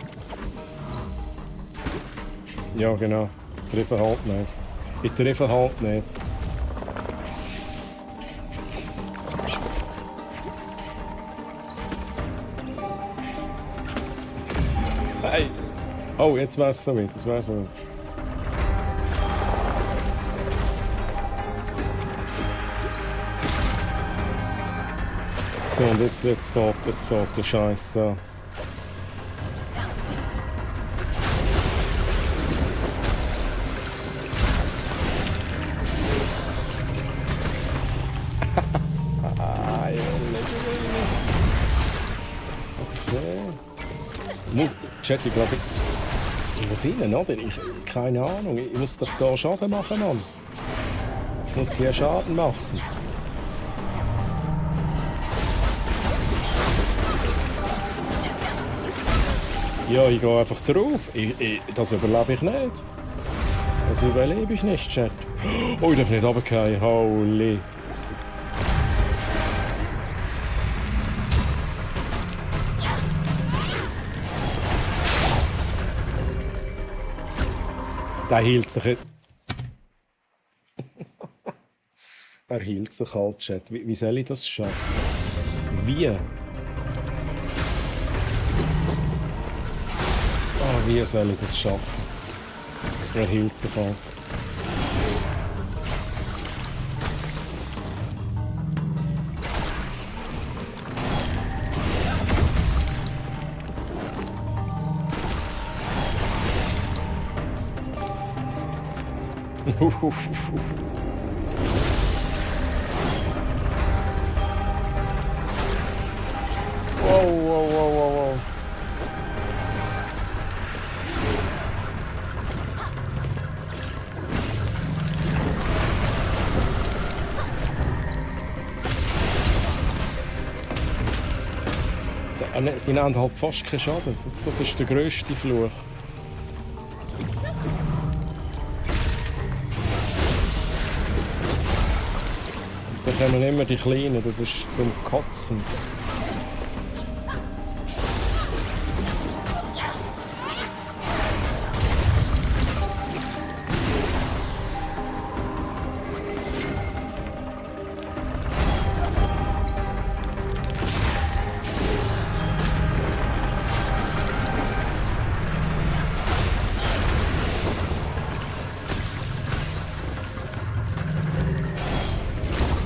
Ja, genau. Treffen halt nicht. Ich treffe halt nicht. Hey! Oh, jetzt wär's so weit. So, und jetzt fährt der Scheiß an. Okay. Chat, ich glaube, ich muss rein, oder? Keine Ahnung, ich muss doch da Schaden machen, Mann. Ich muss hier Schaden machen. Ja, ich gehe einfach drauf. Das überlebe ich nicht. Das überlebe ich nicht, Chat. Oh, ich darf nicht runterfallen. Holy. Der hielt sich jetzt. Er hielt sich halt, Chat. Wie soll ich das schaffen? Wie? Wie soll ich das schaffen? Er hielt sich halt. Wow. Sie nehmen halt fast keinen Schaden. Das ist der grösste Fluch. Da kommen immer die Kleinen, das ist zum Kotzen.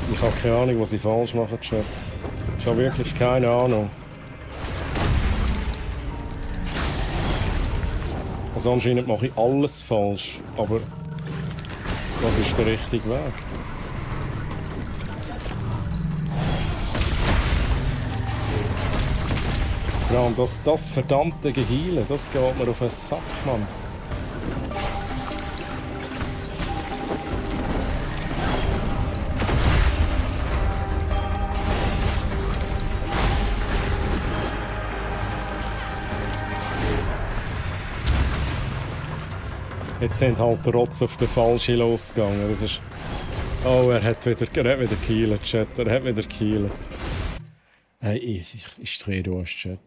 Ich habe keine Ahnung, was ich falsch mache, Chat. Ich habe wirklich keine Ahnung. Also anscheinend mache ich alles falsch, aber was ist der richtige Weg? Vor allem das verdammte Geheile, das geht mir auf den Sack, Mann. Jetzt sind halt der Rotz auf den Falschen losgegangen. Das ist... Oh, er hat wieder gekillt, Chat. Er hat wieder gekillt. Hey, ich drehe durch, Chat.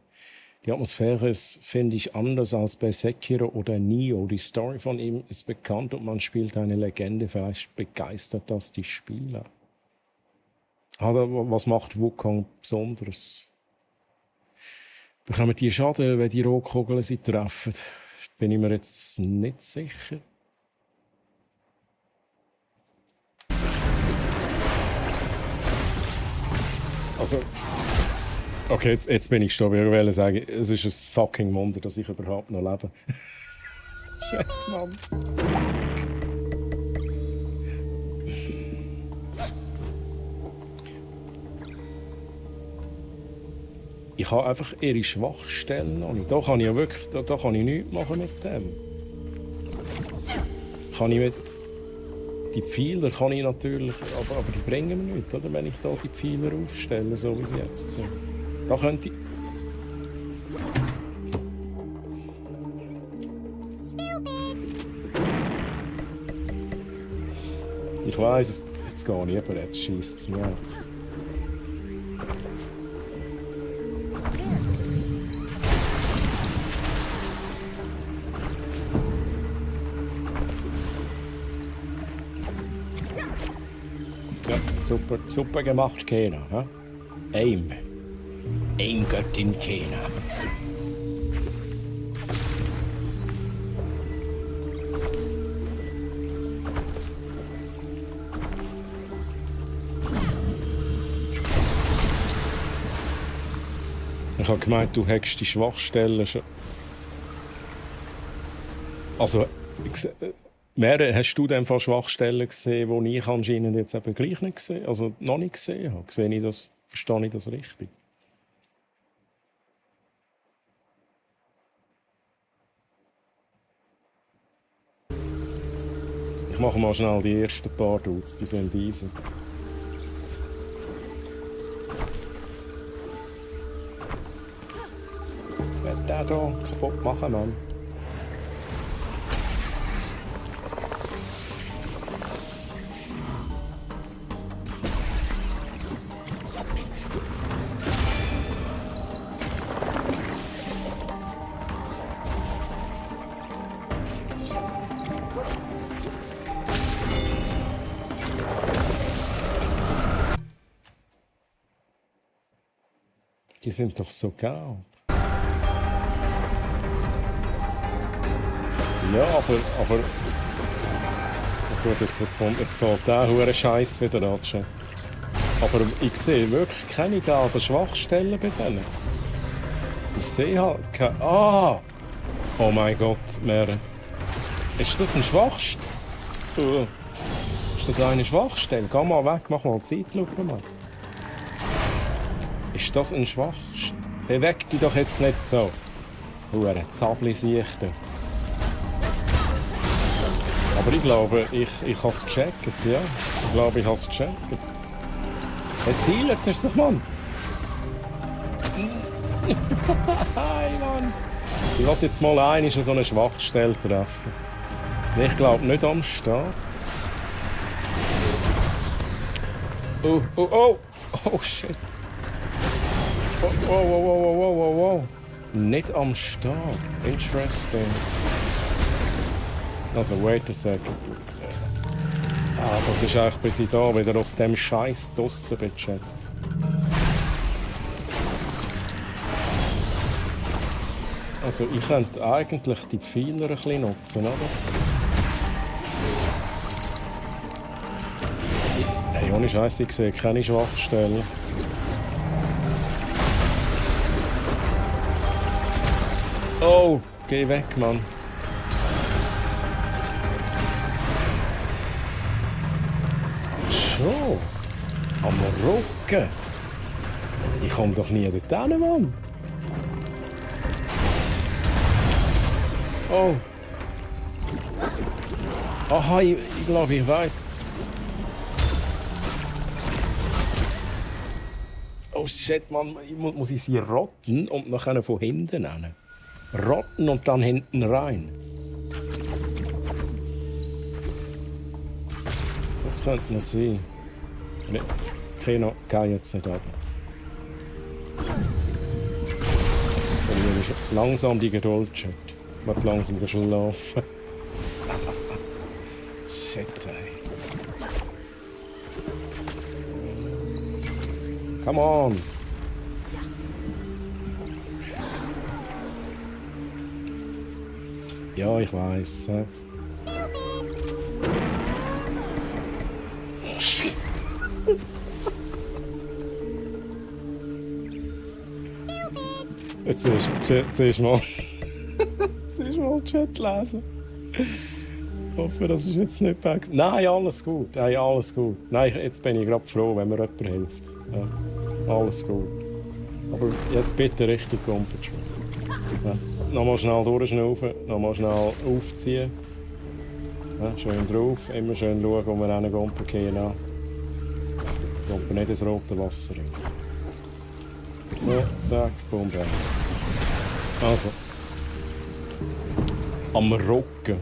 Die Atmosphäre ist, finde ich, anders als bei Sekiro oder Nioh. Die Story von ihm ist bekannt und man spielt eine Legende. Vielleicht begeistert das die Spieler. Was macht Wukong besonders? Bekommen die Schaden, wenn die Rohkugeln sie treffen? Bin ich mir jetzt nicht sicher. Also, okay, jetzt bin ich stehen. Ich wollte sagen, es ist ein fucking Wunder, dass ich überhaupt noch lebe. Shit, Mann. Ich habe einfach ihre Schwachstellen noch nicht. Da kann ich ja wirklich, da kann ich nichts machen mit dem. Kann ich mit... Die Pfeiler kann ich natürlich, aber die bringen mir nichts, oder? Wenn ich da die Pfeiler aufstelle, so wie sie jetzt sind. Da könnte ich... Ich weiss, jetzt gehe ich aber, jetzt scheisst es mir an. Super gemacht, Kena. Ja? Aim-Göttin Kena. Ich habe gemeint, du hättest die Schwachstellen schon. Also, hast du denn von Schwachstellen gesehen, die ich anscheinend jetzt eben gleich nicht gesehen, also noch nicht gesehen habe? Verstehe ich das richtig? Ich mache mal schnell die ersten paar Dudes, die sind easy. Ich werde den hier kaputt machen, Mann. Die sind doch so gelb. Ja, aber... Gut, jetzt fällt der hure Scheiß wieder an. Aber ich sehe wirklich keine gelben Schwachstellen bei denen. Ich sehe halt keine... Ah! Oh mein Gott, Mere. Ist das ein Schwachstelle? Ist das eine Schwachstelle? Geh mal weg, mach mal Zeitlupe, Mann. Ist das ein Schwachstelle? Beweg dich doch jetzt nicht so. Hure Zabli-Sichte. Aber ich glaube, ich habe es gecheckt, ja. Ich glaube, ich habe es gecheckt. Jetzt heilt er sich, Mann. Hey, Mann. Ich will jetzt mal einmal so eine Schwachstelle treffen. Ich glaube nicht am Start. Oh, oh, oh. Oh, shit. Oh, oh, oh, oh, oh, oh, oh. Nicht am Start. Interesting. Also, wait a second. Ah, das ist eigentlich bis ich da wieder aus dem Scheiß draussen bin. Also, ich könnte eigentlich die Pfeiler ein bisschen nutzen, oder? Hey, ohne Scheiß, ich sehe keine Schwachstellen. Oh, geh weg, Mann. So, am Rücken. Ich komme doch nie dorthin, Mann. Oh. Aha, ich glaube, ich weiß. Oh shit, Mann, muss ich sie rotten und nachher von hinten nehmen? Rotten und dann hinten rein. Das könnte noch sein. Kino, geh jetzt nicht runter. Jetzt verliere ich langsam die Geduld, Chat. Ich muss langsam schlafen. Shit, ey. Come on! Ja, ich weiß. Jetzt zuerst mal Chat lesen. Ich hoffe, das ist jetzt nicht weg. Nein, alles gut. Nein, alles gut. Nein, jetzt bin ich gerade froh, wenn mir jemand hilft. Ja, alles gut. Aber jetzt bitte richtig Gumpetschwung. Ja. Nochmal schnell durchschnaufen, nochmal schnell aufziehen. Ja, schön drauf, immer schön schauen, wo wir einen Gumpen gehen. Gumpen nicht ins rote Wasser rein. So, zack, boom, bam. Also. Am Rücken.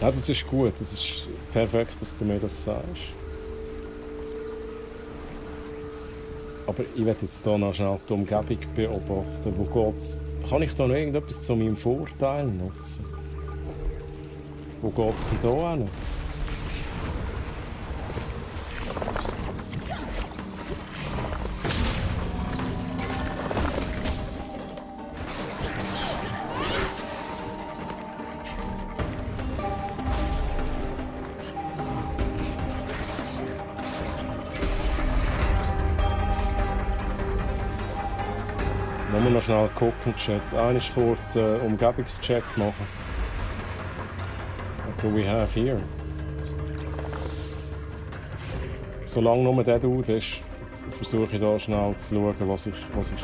Ja, das ist gut, das ist perfekt, dass du mir das sagst. Aber ich werde jetzt hier noch schnell die Umgebung beobachten. Wo geht's? Kann ich da noch irgendetwas zu meinem Vorteil nutzen? Wo geht es denn hier hin? Nur noch schnell gucken, Chat. Einmal kurz Umgebungscheck machen. What do we have here? Solange nur der Dude ist, versuche ich da schnell zu schauen, was ich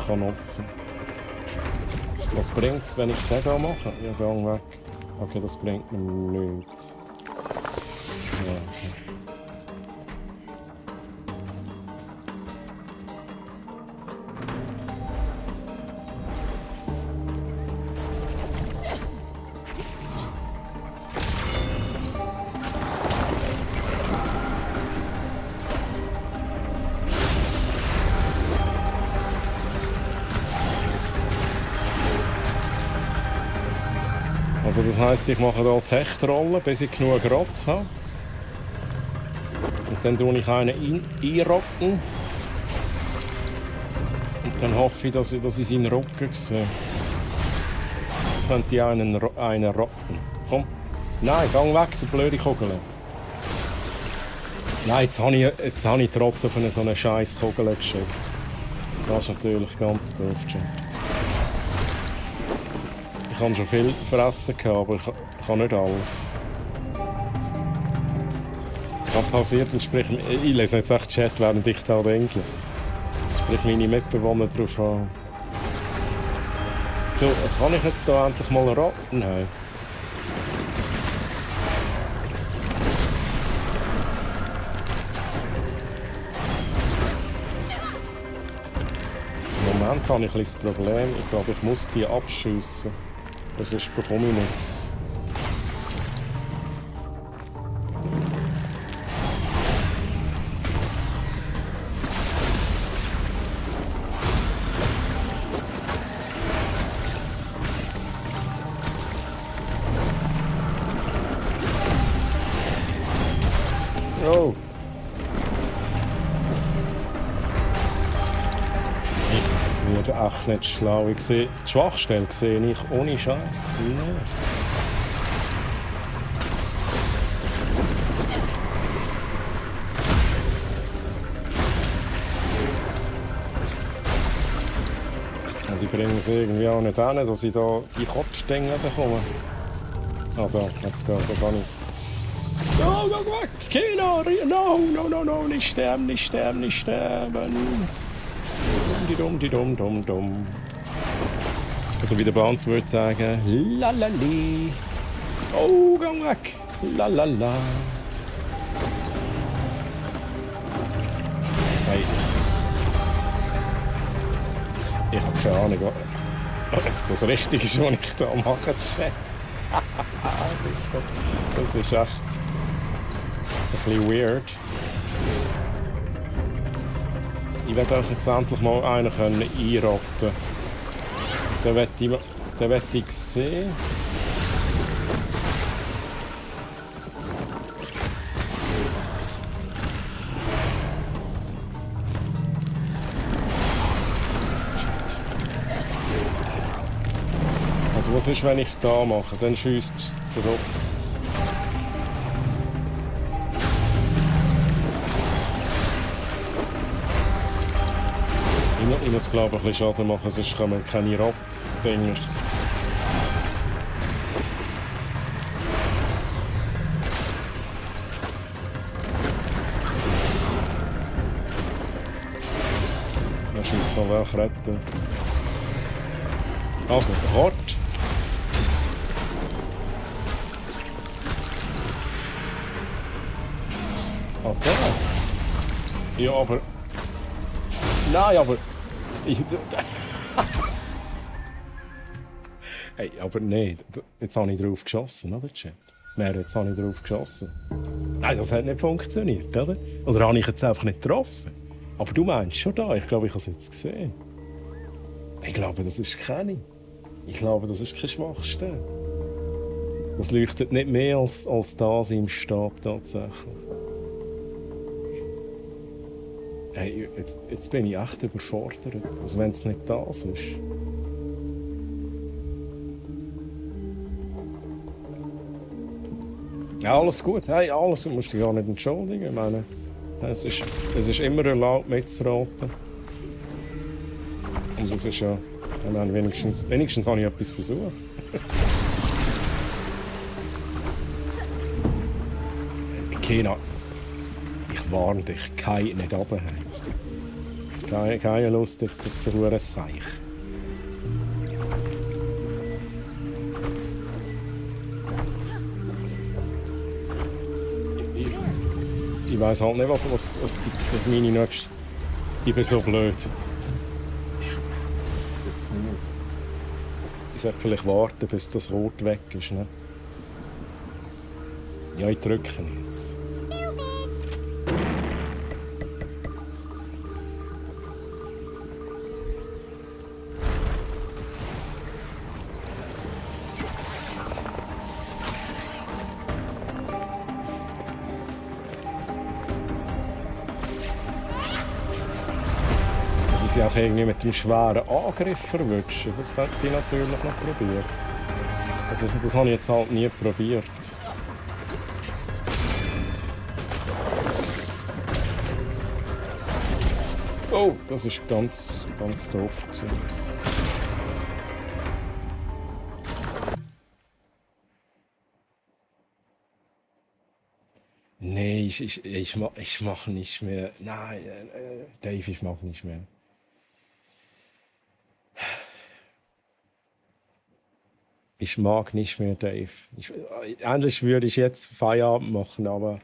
kann nutzen kann. Was bringt es, wenn ich den hier mache? Ja, gang weg. Okay, das bringt mir nichts. Ja, okay. Also das heisst, ich mache hier die Hechtrollen, bis ich genug Rotz habe. Und dann tue ich einen einrotten. Und Dann hoffe ich, dass ich seinen Rücken sehe. Jetzt könnte ich einen rotten. Komm. Nein, geh weg, du blöde Kugel. Nein, jetzt habe ich trotzdem auf so eine scheiß Kugel geschickt. Das ist natürlich ganz doof, Jim. Ich habe schon viel fressen, aber ich kann nicht alles. Was passiert, dann sprich ich lese jetzt echt Chat, während ich da Insel. Sprich meine Mitbewohner drauf an. So, kann ich jetzt da endlich mal raten? Nein. Im Moment habe ich ein bisschen das Problem. Ich glaube, ich muss die abschiessen. Sonst bekomme ich nichts. Oh. Ich werde echt nicht schlau. Ich sehe, die Schwachstelle sehe ich ohne Scheiß nicht. Und die bringen es irgendwie auch nicht hin, dass ich da die Kopfstänge bekomme. Ah, da, jetzt geht das auch nicht. No, go weg! Keiner! No, nicht sterben, nicht sterben, nicht sterben! Dumm. Oder wie der Banz würde sagen, lalali. Oh, geh weg! Lalala. Hey. Ich habe keine Ahnung, ob das richtig ist, was ich da mache, Chat. Das ist echt ein bisschen weird. Ich werde euch jetzt endlich mal einen einraten. Den will ich sehen. Also was ist, wenn ich da mache? Dann schießt es zurück. Ich muss glaube ich ein bisschen Schaden machen, sonst kommen keine Rot-Dingers. Dann schießt es auch retten. Also, Rot. Ah, da. Ja, aber... Nein, aber... Hey, aber nein, jetzt habe ich drauf geschossen, oder, Chat? Jetzt habe ich drauf geschossen. Nein, das hat nicht funktioniert, oder? Oder habe ich jetzt einfach nicht getroffen? Aber du meinst schon da, ich glaube, ich habe es jetzt gesehen. Ich glaube, das ist keine. Ich glaube, das ist keine Schwachstelle. Das leuchtet nicht mehr als das im Stab tatsächlich. Hey, jetzt bin ich echt überfordert. Also wenn es nicht das ist. Ja, alles gut. Hey, alles. Du musst dich gar nicht entschuldigen. Ich meine, es ist immer erlaubt mitzuraten. Und das ist ja... Ich meine, wenigstens habe ich etwas versucht. Kena, ich warne dich, Kai nicht runterheim. Keine Lust jetzt auf so ein Seich. Ich weiss halt nicht, was meine nächste... Ich bin so blöd. Ich sollte vielleicht warten, bis das Rot weg ist. Ne? Ja, ich drücke jetzt. sie auch irgendwie mit dem schweren Angriff verwutschen. Das könnte ich natürlich noch probieren. Also das habe ich jetzt halt nie probiert. Oh, das ist ganz doof gewesen. Nee, ich mach nicht mehr. Nein, Dave, ich mach nicht mehr. Ich mag nicht mehr, Dave. Eigentlich würde ich jetzt Feierabend machen, aber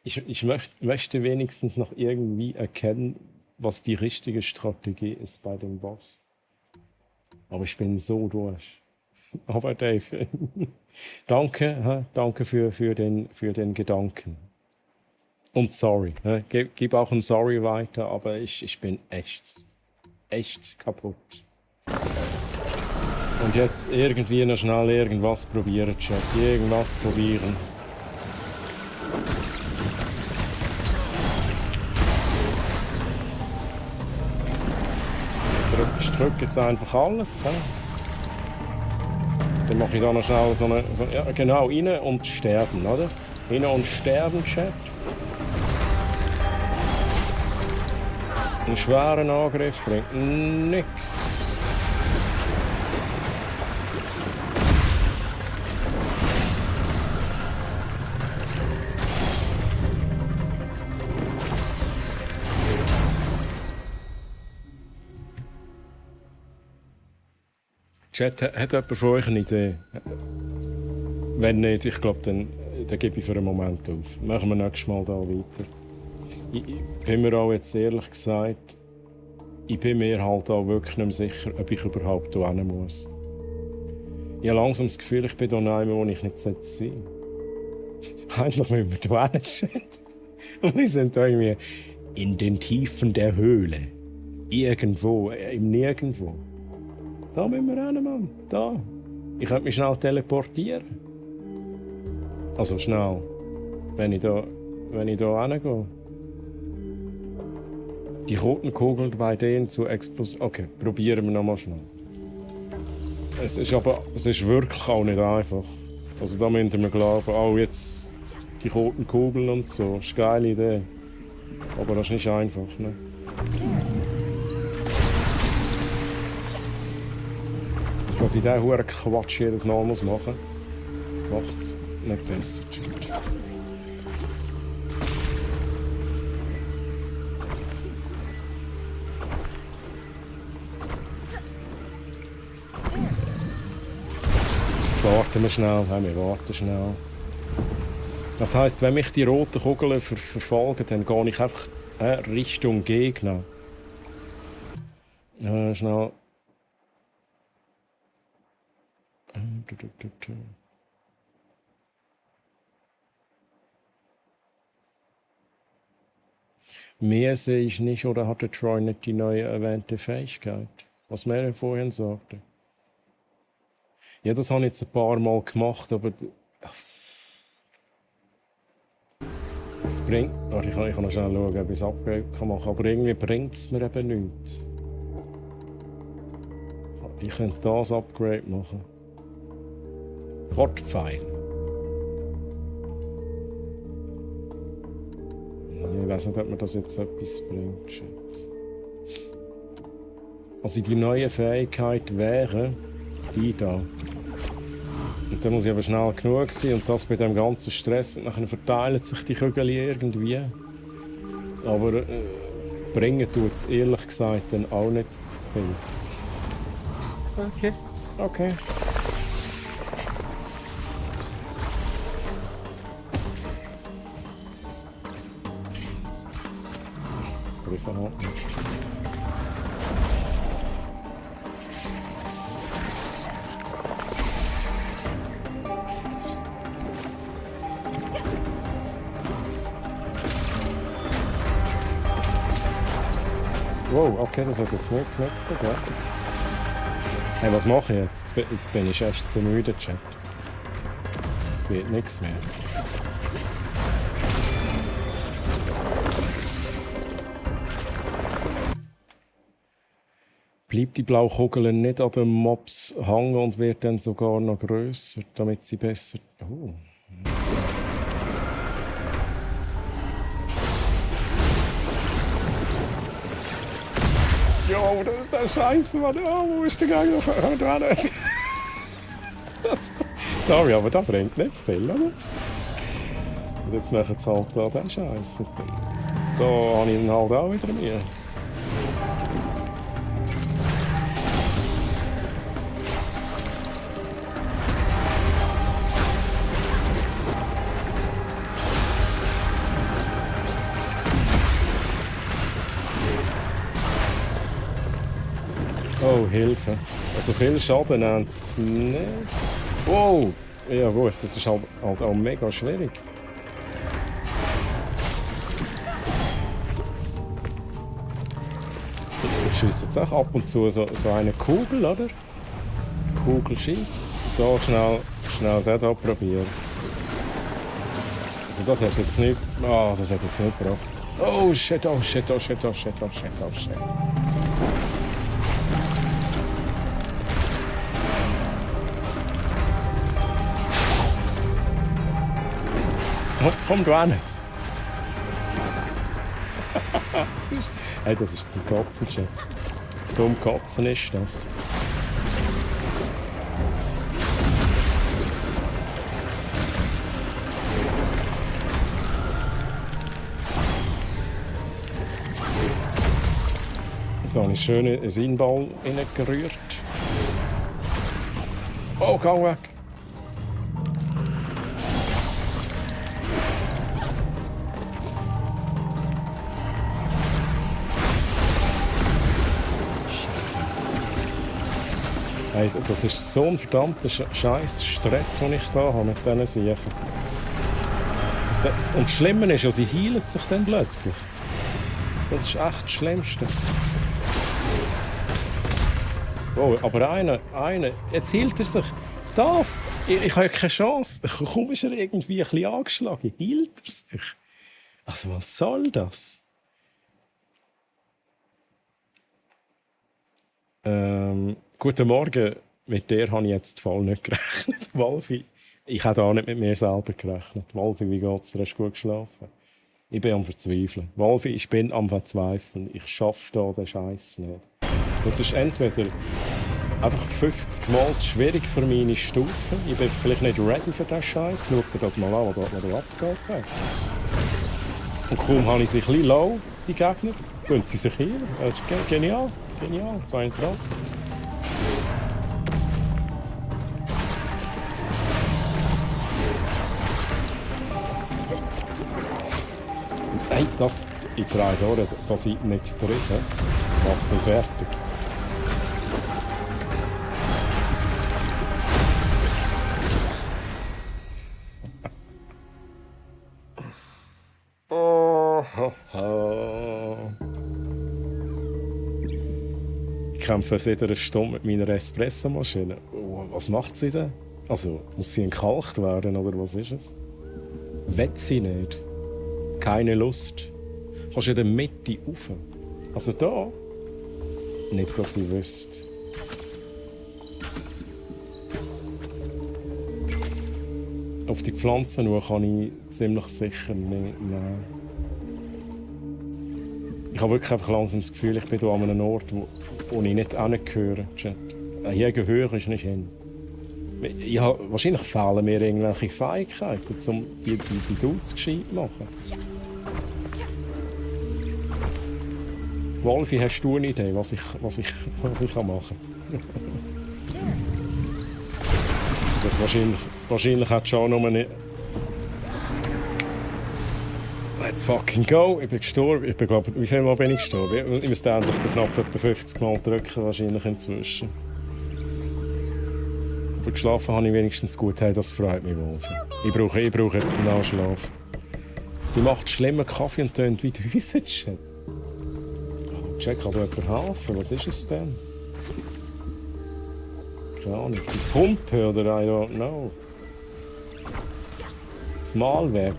ich möchte wenigstens noch irgendwie erkennen, was die richtige Strategie ist bei dem Boss. Aber ich bin so durch. Aber Dave, danke für den Gedanken. Und sorry. Gib auch ein Sorry weiter, aber ich bin echt kaputt. Und jetzt irgendwie noch schnell irgendwas probieren, Chat. Irgendwas probieren. Ich drücke jetzt einfach alles. Dann mache ich da noch schnell ja, genau, rein und sterben, oder? Rein und sterben, Chat. Ein schweren Angriff bringt nichts. Chat, hat jemand von euch eine Idee? Wenn nicht, ich glaube, dann gebe ich für einen Moment auf. Machen wir nächstes Mal da weiter. Ich bin mir auch jetzt ehrlich gesagt, ich bin mir halt auch wirklich nicht mehr sicher, ob ich überhaupt hier hin muss. Ich habe langsam das Gefühl, ich bin hier nicht wo ich nicht sein sollte. Eigentlich müssen wir hier hin. Und wir sind da irgendwie in den Tiefen der Höhle. Irgendwo, im Nirgendwo. Da müssen wir hin, Mann. Da. Ich könnte mich schnell teleportieren. Also schnell. Wenn ich da hingehe. Die roten Kugeln bei denen zu Explosion. Okay, probieren wir nochmal schnell. Es ist wirklich auch nicht einfach. Also da müssen wir glauben, oh jetzt die roten Kugeln und so. Das ist eine geile Idee. Aber das ist nicht einfach, ne? Dass ich diesen huren Quatsch jedes Mal machen muss, macht es nicht besser. Jetzt warten wir schnell, wir warten schnell. Das heisst, wenn mich die roten Kugeln verfolgen, dann gehe ich einfach Richtung Gegner. Schnell. Mehr sehe ich nicht, oder hatte Troy nicht die neue erwähnte Fähigkeit? Was Mary vorhin sagte. Ja, das habe ich jetzt ein paar Mal gemacht, aber es bringt. Ach, ich kann noch schnell schauen, ob ich es Upgrade machen kann, aber irgendwie bringt es mir eben nichts. Ich könnte das Upgrade machen. Rottpfeil. Ich weiß nicht, ob mir das jetzt etwas bringt. Shit. Also die neue Fähigkeit wäre die da. Und dann muss ich aber schnell genug sein und das bei dem ganzen Stress. Und dann verteilen sich die Kügel irgendwie. Aber bringen tut es ehrlich gesagt dann auch nicht viel. Okay. Verhalten. Wow, okay, das hat jetzt nicht genutzt. Hey, was mache ich jetzt? Jetzt bin ich echt zu müde, Chat. Es wird nichts mehr. Bleibt die blaue Kugel nicht an den Mobs hängen und wird dann sogar noch grösser, damit sie besser... Oh. Jo, das ist der Scheiße, Mann. Oh, wo ist der Gang noch? Da nicht. Sorry, aber das bringt nicht viel, oder? Und jetzt machen sie halt da den Scheiß. Da habe ich dann halt auch wieder mehr. Oh, Hilfe. Also viel Schaden haben sie nicht. Wow! Ja gut, das ist halt auch mega schwierig. Ich schiesse jetzt auch ab und zu so eine Kugel, oder? Kugel schießen. Da schnell den hier probieren. Also das hat jetzt nicht... Ah, das hat jetzt nicht gebracht. Oh shit, oh shit, oh shit, oh shit, oh shit, oh shit. Komm du hin! Das ist zum Kotzen, Chat. Zum Kotzen ist das. Jetzt habe ich schön einen Sinnball reingerührt. Oh, geh weg! Hey, das ist so ein verdammter scheiß Stress, den ich da habe mit diesen Siechen. Und das Schlimme ist ja, sie heilen sich dann plötzlich. Das ist echt das Schlimmste. Oh, aber einer, jetzt hielt er sich. Das! Ich habe ja keine Chance. Kaum ist er irgendwie ein bisschen angeschlagen. Hielt er sich? Also was soll das? Guten Morgen. Mit der habe ich jetzt voll nicht gerechnet. Wolfi, ich habe auch nicht mit mir selber gerechnet. Wolfi, wie geht's dir? Hast du gut geschlafen? Ich bin am Verzweifeln. Wolfi, ich bin am Verzweifeln. Ich schaffe da den Scheiß nicht. Das ist entweder einfach 50 Mal zu schwierig für meine Stufe. Ich bin vielleicht nicht ready für diesen Scheiß. Schau dir das mal an, was da abgeht. Und kaum habe ich sie ein bisschen low, die Gegner, tun sie sich hin. Das ist genial. Genial. So ein getroffen. Hey, das in 3 Jahren, dass ich nicht treffe, das macht mich fertig. Ich kämpfe seit einer Stunde mit meiner Espressomaschine. Was macht sie denn? Also, muss sie entkalkt werden, oder was ist es? Will sie nicht? Keine Lust. Kannst du in der Mitte rauf. Also da? Nicht, dass ich wüsste. Auf die Pflanzen nur kann ich ziemlich sicher nicht. Nein. Ich habe wirklich einfach langsam das Gefühl, ich bin hier an einem Ort, wo ich nicht hingehöre. Hier gehöre ich nicht hin. Wahrscheinlich fehlen mir irgendwelche Fähigkeiten, um die Dudes gescheit zu machen. Wolfi, hast du eine Idee, was ich machen kann? Wahrscheinlich hat schon nur eine... Let's fucking go! Ich bin gestorben. Ich glaube, wie viel Mal bin ich gestorben? Ich müsste endlich den Knopf etwa 50 Mal drücken, wahrscheinlich inzwischen. Aber geschlafen habe ich wenigstens gut. Hey, das freut mich, Wolfi. Ich brauche jetzt einen Nachschlaf. Sie macht schlimmen Kaffee und tönt wie die Häuser. Check, kann da jemand helfen? Was ist es denn? Keine Ahnung. Die Pumpe oder I don't know. Das Mahlwerk.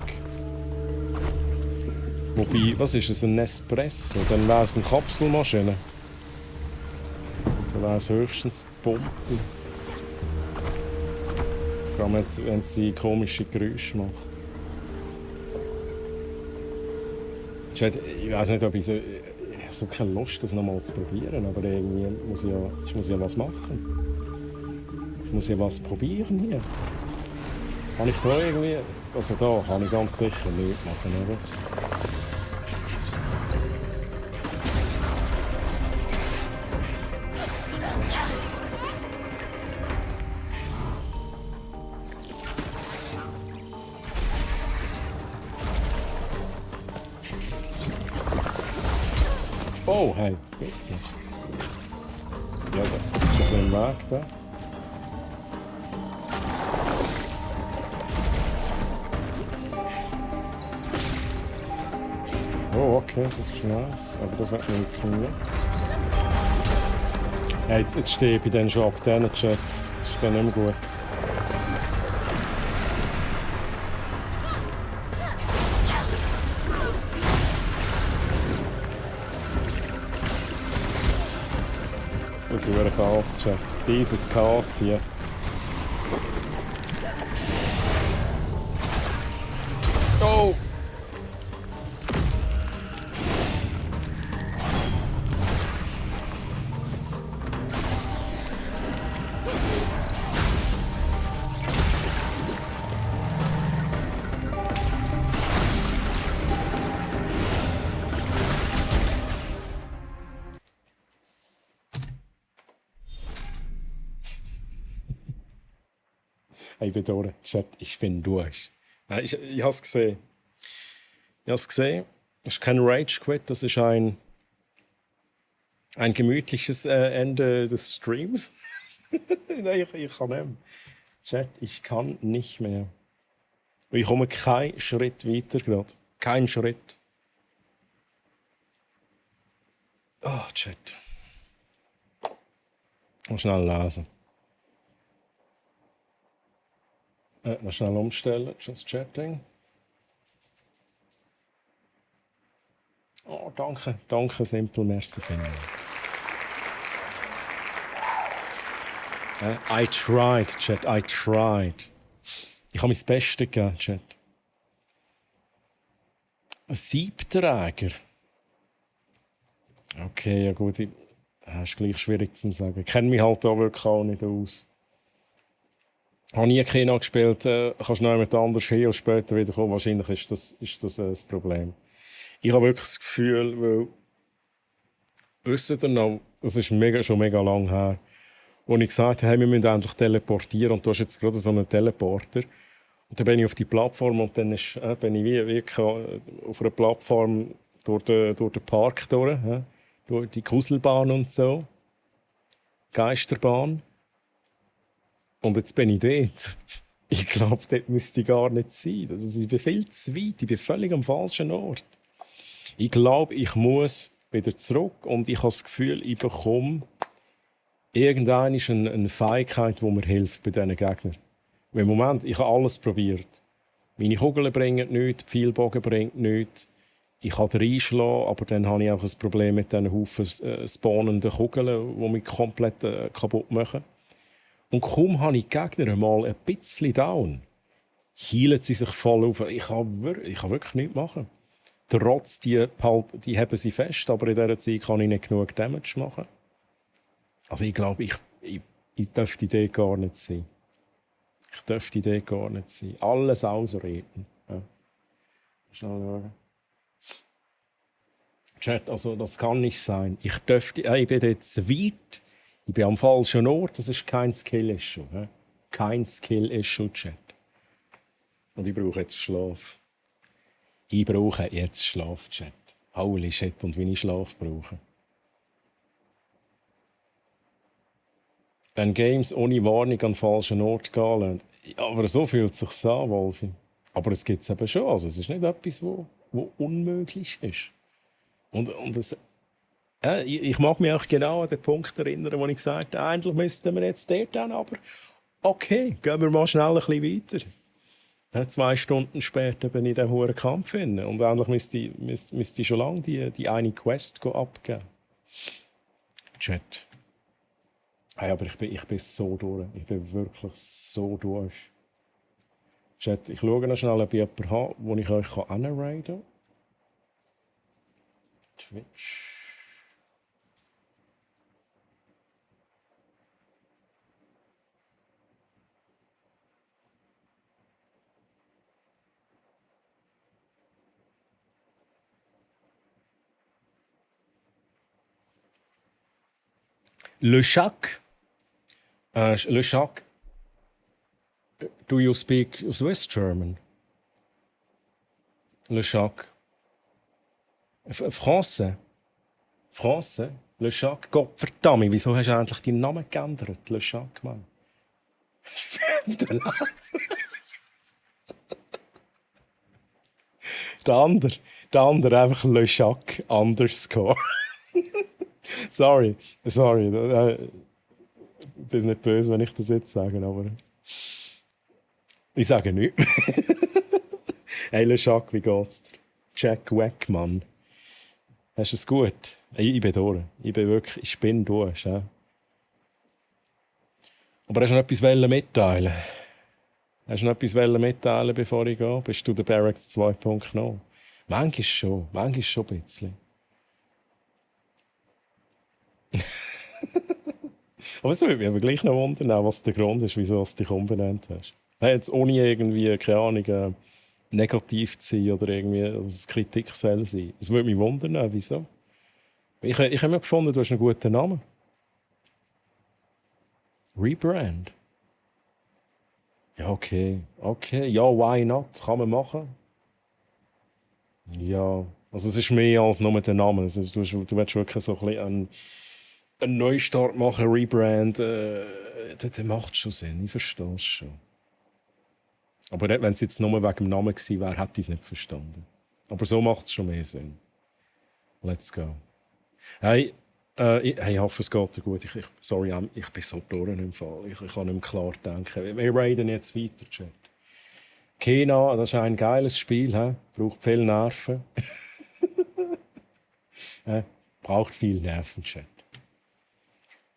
Wobei, was ist es? Ein Espresso? Dann wäre es eine Kapselmaschine. Da wäre es höchstens Pumpen. Vor allem, wenn sie komische Geräusche macht. Ich weiß nicht, ob ich so keine Lust, das nochmal zu probieren, aber irgendwie muss ja was machen. Ich muss ja was probieren hier. Kann ich da irgendwie... Also da kann ich ganz sicher nichts machen, oder? Oh, hey, geht's nicht. Ja, da ist ein bisschen Weg da. Oh, okay, das ist nice. Aber das hat mich genutzt. Ja, jetzt stehe ich bei denen schon ab diesen Chat. Das ist dann nicht mehr gut. Das ist ein Chaos-Chat. Dieses Chaos hier. Oh! Ich bin durch. Chat, ich bin durch. Nein, ich habe es gesehen. Das ist kein Rage-Quit, das ist ein gemütliches Ende des Streams. Nein, ich kann nicht mehr. Chat, ich kann nicht mehr. Ich komme keinen Schritt weiter gerade. Kein Schritt. Oh, Chat. Mal schnell lesen. Noch schnell umstellen, just chatting. Oh, danke, Simple, merci vielmals. I tried, Chat, I tried. Ich habe mein Bestes gegeben, Chat. Ein Siebträger. Okay, ja gut, das ist gleich schwierig zu sagen. Ich kenne mich halt da wirklich auch nicht aus. Ich habe nie Kino gespielt, kannst noch jemand anders hin und später wieder kommen. Wahrscheinlich ist das das Problem. Ich habe wirklich das Gefühl, weil, wisst ihr noch, das ist schon mega lang her, wo ich gesagt habe, hey, wir müssen endlich teleportieren und du hast jetzt gerade so einen Teleporter. Und dann bin ich auf die Plattform und dann bin ich wirklich auf einer Plattform durch den Park durch die Kuselbahn und so. Geisterbahn. Und jetzt bin ich dort. Ich glaube, dort müsste ich gar nicht sein. Ich bin viel zu weit. Ich bin völlig am falschen Ort. Ich glaube, ich muss wieder zurück und ich habe das Gefühl, ich bekomme irgendeine Fähigkeit, die mir hilft bei diesen Gegnern. Weil im Moment, ich habe alles probiert. Meine Kugeln bringen nichts, die Pfeilbogen bringt nichts. Ich kann reinschlagen, aber dann habe ich auch ein Problem mit diesen Haufen spawnenden Kugeln, die mich komplett kaputt machen. Und kaum habe ich die Gegner mal ein bisschen down, heilen sie sich voll auf. Ich kann wirklich nichts machen. Trotz, die haben sie fest, aber in dieser Zeit kann ich nicht genug Damage machen. Also ich glaube, ich dürfte die Idee gar nicht sein. Alles ausreden. Ja. Schnell schauen. Chat, also das kann nicht sein. Ich bin jetzt weit. Ich bin am falschen Ort, das ist kein Skill-Issue. Kein Skill-Issue, Chat. Und ich brauche jetzt Schlaf. Chat. Holy shit, und wie ich Schlaf brauche. Wenn Games ohne Warnung an den falschen Ort gehen, aber so fühlt es sich an, Wolfi. Aber es gibt es eben schon. Also es ist nicht etwas, wo unmöglich ist. Und es, ich mag mich auch genau an den Punkt erinnern, wo ich gesagt habe, eigentlich müssten wir jetzt dort hin, aber okay, gehen wir mal schnell ein bisschen weiter. 2 Stunden später bin ich in diesem hohen Kampf hin und eigentlich müsste ich schon lange die eine Quest abgeben. Chat. Hey, aber ich bin so durch. Ich bin wirklich so durch. Chat, ich schaue noch schnell, ob ich jemanden habe, wo ich euch anraiden kann. Twitch. Le Jacques. Le Jacques. Do you speak Swiss German? Le Jacques. Français. Français. Le Jacques. Gott verdammt, wieso hast du endlich deinen Namen geändert? Le Jacques, Mann. Der andere einfach Le Jacques underscore. Sorry. Ich bin nicht böse, wenn ich das jetzt sage, aber ich sage nichts. Hey, Le Jacques, wie geht's dir? Jack Wackmann. Hast du es gut? Ich bin durch. Ich bin durch. Ja. Aber hast du noch etwas mitteilen? Hast du noch etwas mitteilen, bevor ich gehe? Bist du der Barracks 2.0? Manchmal schon ein bisschen. Aber es würde mich aber gleich noch wundern, was der Grund ist, wieso du dich umbenannt hast. Hey, jetzt ohne irgendwie, keine Ahnung, negativ zu sein oder irgendwie, dass es Kritik soll sein. Es würde mich wundern, wieso. Ich habe mir gefunden, du hast einen guten Namen. Rebrand. Ja, okay. Ja, why not? Kann man machen. Ja, also es ist mehr als nur der Name. Also, du willst wirklich so ein bisschen einen Neustart machen, Rebrand. Das macht schon Sinn, ich verstehe es schon. Aber wenn es jetzt nur wegen dem Namen gewesen wäre, hätte ich es nicht verstanden. Aber so macht es schon mehr Sinn. Let's go. Hey, ich hoffe, es geht dir gut. Sorry, ich bin so durch im Fall. Ich kann nicht mehr klar denken. Wir raiden jetzt weiter, Chat. Kena, das ist ein geiles Spiel. Braucht viel Nerven. Braucht viel Nerven, Chat.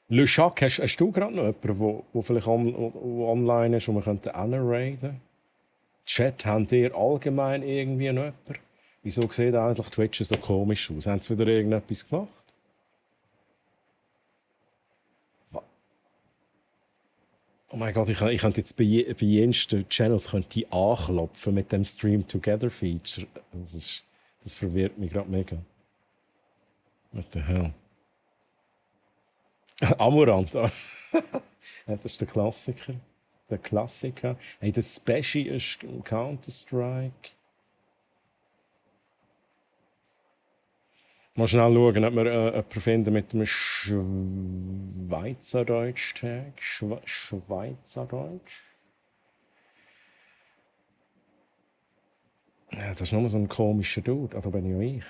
Le Jacques, hast du gerade noch jemanden, der vielleicht online ist, wo wir raiden? Chat, habt ihr allgemein irgendwie noch jemanden? Wieso sieht eigentlich Twitch so komisch aus? Haben sie wieder irgendetwas gemacht? Oh mein Gott, ich könnte jetzt bei jensten Channels anklopfen mit dem Stream Together Feature. Das verwirrt mich gerade mega. What the hell? Amorant. Ja, das ist der Klassiker. Der Klassiker. Hey, der Special ist Counter-Strike. Mal schnell schauen, ob wir jemanden finden mit dem Schweizerdeutsch-Tag. Schweizerdeutsch. Ja, das ist nur so ein komischer Dude. Da bin ja ich.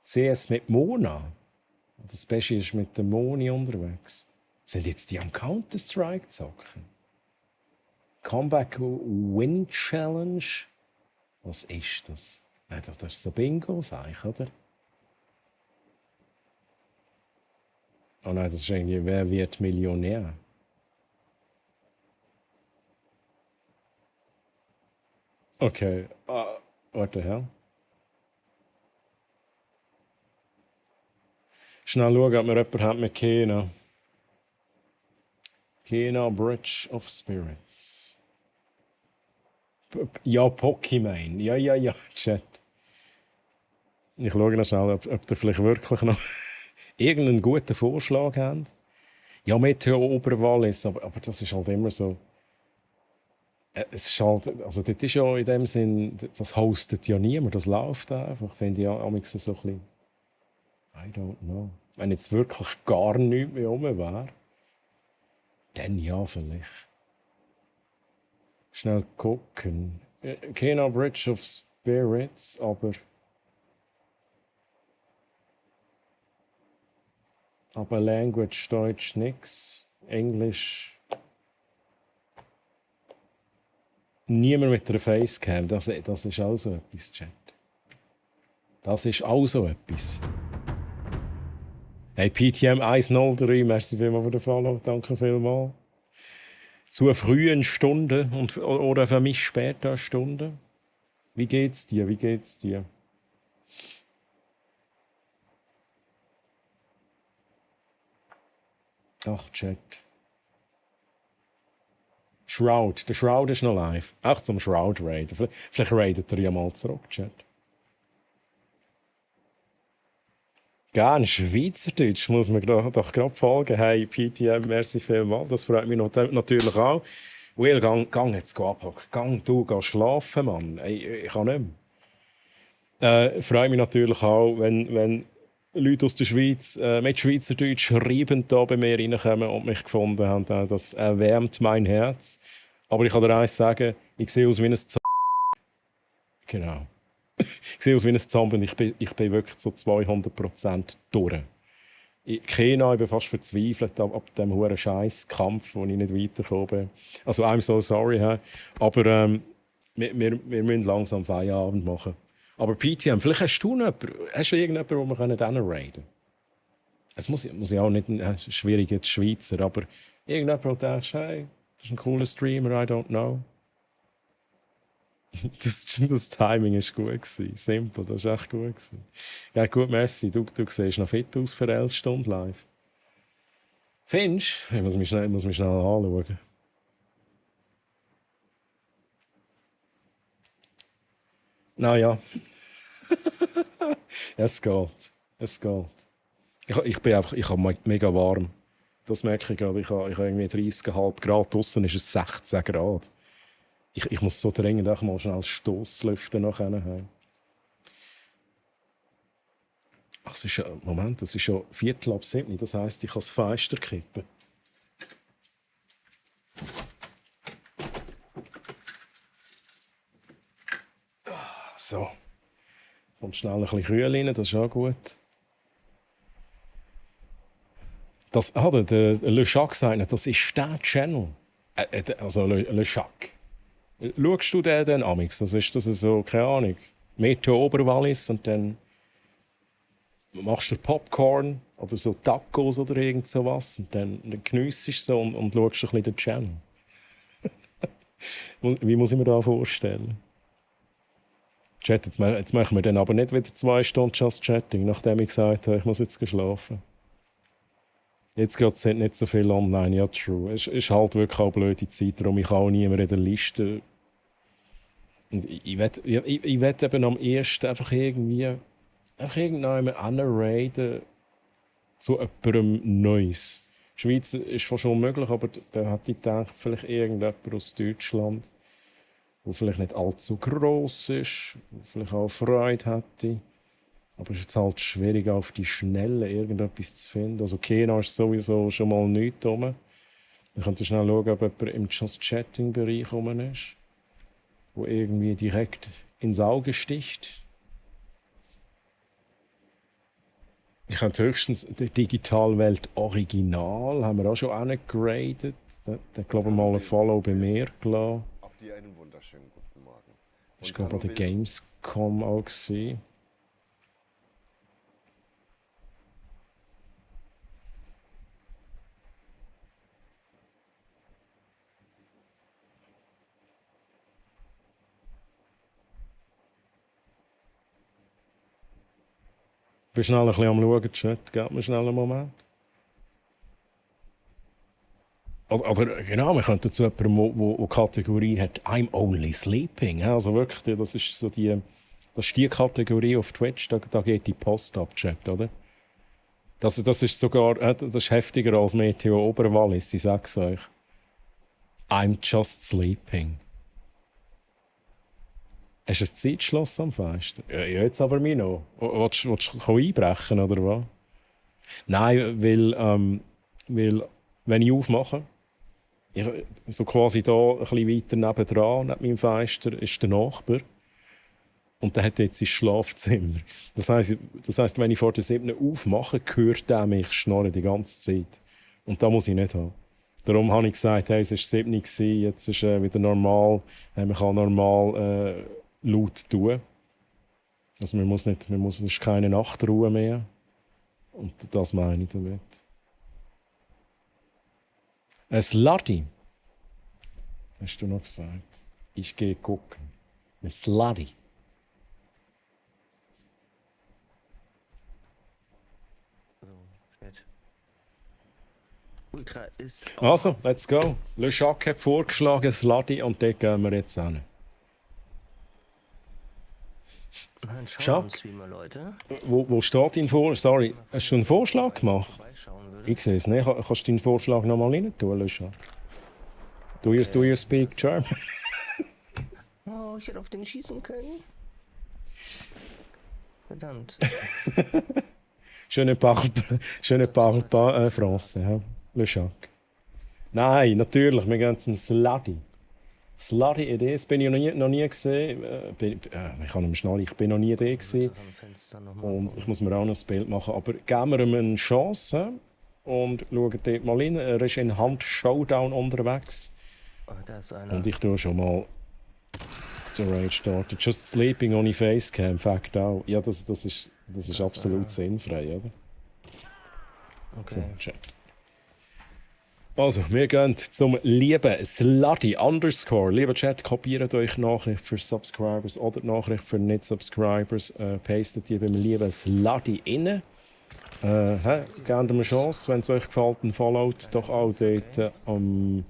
CS mit Mona. Der Special ist mit der Moni unterwegs. Sind jetzt die am Counter-Strike zocken? Comeback Win Challenge? Was ist das? Nein, das ist so Bingo, sag ich, oder? Oh nein, das ist irgendwie, wer wird Millionär? Okay, what the hell? Schnell schauen, ob wir jemanden haben mit Kena. Kena Bridge of Spirits. Ja, Pokémon. Ja, Chat. Ich schaue noch schnell, ob ihr vielleicht wirklich noch irgendeinen guten Vorschlag habt. Ja, Meteor Oberwallis, aber das ist halt immer so. Es ist halt, also das ist ja in dem Sinn, das hostet ja niemand, das läuft einfach. Finde ich ja amigs so ein bisschen. I don't know. Wenn jetzt wirklich gar nichts mehr rum wäre, dann ja, vielleicht. Schnell gucken. Kena Bridge of Spirits, aber Language Deutsch nix. Englisch. Niemand mit einer Facecam. Das ist auch so etwas, Chat. Das ist auch so etwas. Hey, PTM 103, merci vielmals für den Follow. Danke vielmals. Zu frühen Stunden oder für mich später Stunden. Wie geht's dir? Wie geht's dir? Ach, Chat. Shroud. Der Shroud ist noch live. Auch zum Shroud raiden. Vielleicht raidet er ja mal zurück, Chat. Gerne Schweizerdeutsch muss man doch gerade folgen. Hey, PTM, merci vielmals. Das freut mich natürlich auch. Will, gang jetzt abhocken. Gang, du geh schlafen, Mann. Ich kann nicht mehr. Freut mich natürlich auch, wenn Leute aus der Schweiz mit Schweizerdeutsch schreibend da bei mir reinkommen und mich gefunden haben. Das erwärmt mein Herz. Aber ich kann dir eins sagen, ich sehe aus wie ein Genau. Ich sehe aus wie ein Zombie und ich bin wirklich zu 200% durch. Ich bin fast verzweifelt ab dem huren Scheiß-Kampf, wo ich nicht weitergekommen bin. Also, I'm so sorry. Aber wir müssen langsam Feierabend machen. Aber PTM, vielleicht hast du irgendjemanden, wo wir dann raiden können? Es muss ja auch nicht schwierig jetzt Schweizer, aber irgendjemand, wo du denkst, hey, das ist ein cooler Streamer, I don't know. Das Timing war gut gewesen. Simpel, das war echt gut gewesen. Ja, gut, merci. Du siehst noch fit aus für 11 Stunden live. Findest du? Ich muss mich schnell anschauen. Naja. Es geht. Ich habe mega warm. Das merke ich gerade. Ich habe irgendwie 30,5 Grad. Draussen ist es 16 Grad. Ich muss so dringend auch mal schnell Stoßlüften nachher haben. Ach, es ist Moment, es ist schon 6:45. Das heisst, ich kann das Fenster kippen. So. Kommt schnell ein bisschen Kühl rein, das ist auch gut. Der Le Chac sagt, das ist der Channel. Also Le Chac. Schaust du den dann amix? Das ist das so, keine Ahnung, Meteo Oberwallis und dann machst du Popcorn oder so Tacos oder irgend sowas und dann geniessest du so und schaust ein bisschen den Channel. Wie muss ich mir das vorstellen? Chat, jetzt machen wir dann aber nicht wieder 2 Stunden Just Chatting, nachdem ich gesagt habe, ich muss jetzt schlafen. Jetzt gerade sind nicht so viel online, ja true. Es ist halt wirklich auch eine blöde Zeit, darum ich auch niemand in der Liste. Und ich will eben am ersten einfach irgendjemanden anraiden zu jemandem Neues. Die Schweiz ist fast unmöglich, aber da hätte ich gedacht, vielleicht irgendjemand aus Deutschland, der vielleicht nicht allzu gross ist, der vielleicht auch Freude hätte. Aber es ist jetzt halt schwierig, auf die Schnelle irgendetwas zu finden. Also Kena ist sowieso schon mal nichts rum. Wir könnten schnell schauen, ob jemand im Just-Chatting-Bereich rum ist, wo irgendwie direkt ins Auge sticht. Ich habe höchstens die Digitalwelt Original, haben wir auch schon angegradet. Da glaube ich mal ein Follow bei mir gelassen. Auch dir einen wunderschönen guten Morgen. Das war glaube ich bei der Gamescom auch gewesen. Ich bin schnell ein bisschen am Schauen, Chat. Gib mir schnell einen Moment. Aber genau, wir könnten zu jemandem, der Kategorie hat «I'm only sleeping». Also wirklich, das ist so die Kategorie auf Twitch, da geht die Post ab, Chat, oder? Das ist sogar das ist heftiger als Meteo Oberwallis, ich sag's euch. «I'm just sleeping». Hast du ein Zeitschloss am Fenster? Ja, jetzt aber mir noch. Willst du einbrechen, oder was? Nein, weil wenn ich aufmache, so quasi da ein bisschen weiter nebendran, neben meinem Fenster, ist der Nachbar. Und der hat jetzt sein Schlafzimmer. Das heisst, wenn ich vor der 7. aufmache, hört der mich schnarren die ganze Zeit. Und da muss ich nicht haben. Darum habe ich gesagt, hey, es war 7 gewesen, jetzt ist wieder normal. Man kann normal laut tun. Also es ist keine Nachtruhe mehr. Und das meine ich damit. Ein Slutty. Hast du noch gesagt? Ich gehe gucken. Ein Slutty. Ultra ist. Also, let's go. Le Jacques hat vorgeschlagen, ein Slutty, und dort gehen wir jetzt hin. Dann schauen wir Jacques? uns wie mal, Leute. Wo steht dein Vorschlag? Sorry, hast du einen Vorschlag gemacht? Ich sehe es nicht. Kannst du deinen Vorschlag noch mal rein tun, Le Jacques? Do you speak German? Oh, ich hätte auf den schießen können. Verdammt. Je ne parle pas français, hein? Le Jacques. Nein, natürlich, wir gehen zum Slutty. Slutty Idee, das bin ich noch nie gesehen. Ich kann nicht schnell, ich bin noch nie da gewesen. Und ich muss mir auch noch ein Bild machen. Aber geben wir ihm eine Chance und schauen dort mal rein. Er ist in Hand-Showdown unterwegs. Oh, da ist einer. Und ich tue schon mal den Rage starten. Just sleeping ohne Facecam, fact out. Ja, das ist absolut sinnfrei, oder? Okay. So, also, wir gehen zum lieben Slutty _ Lieber Chat, kopiert euch Nachricht für Subscribers oder die Nachricht für Nicht-Subscribers. Pastet die beim lieben Slutty rein. Gebt ihm eine Chance, wenn es euch gefällt, dann followt doch auch dort. Und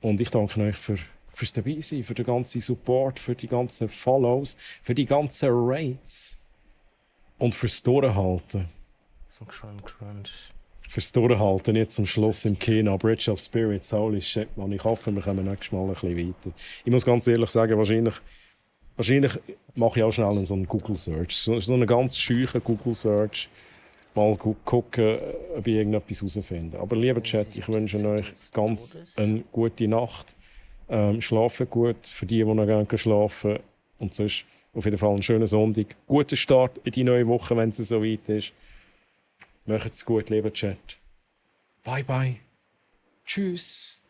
ich danke euch fürs Dabeisein, für den ganzen Support, für die ganzen Follows, für die ganzen Rates und fürs Durchhalten. So ein Crunch. Fürs Durchhalten jetzt zum Schluss im Kino. Bridge of Spirits, holy shit, man. Ich hoffe, wir kommen nächstes Mal ein bisschen weiter. Ich muss ganz ehrlich sagen, wahrscheinlich mache ich auch schnell so einen Google-Search. So einen ganz scheuchen Google-Search. Mal gucken, ob ich irgendetwas herausfinde. Aber lieber Chat, ich wünsche euch ganz eine gute Nacht. Schlafen gut, für die noch gerne schlafen. Und sonst auf jeden Fall einen schönen Sonntag. Guten Start in die neue Woche, wenn es so weit ist. Macht's gut, lieber Chat. Bye, bye. Tschüss.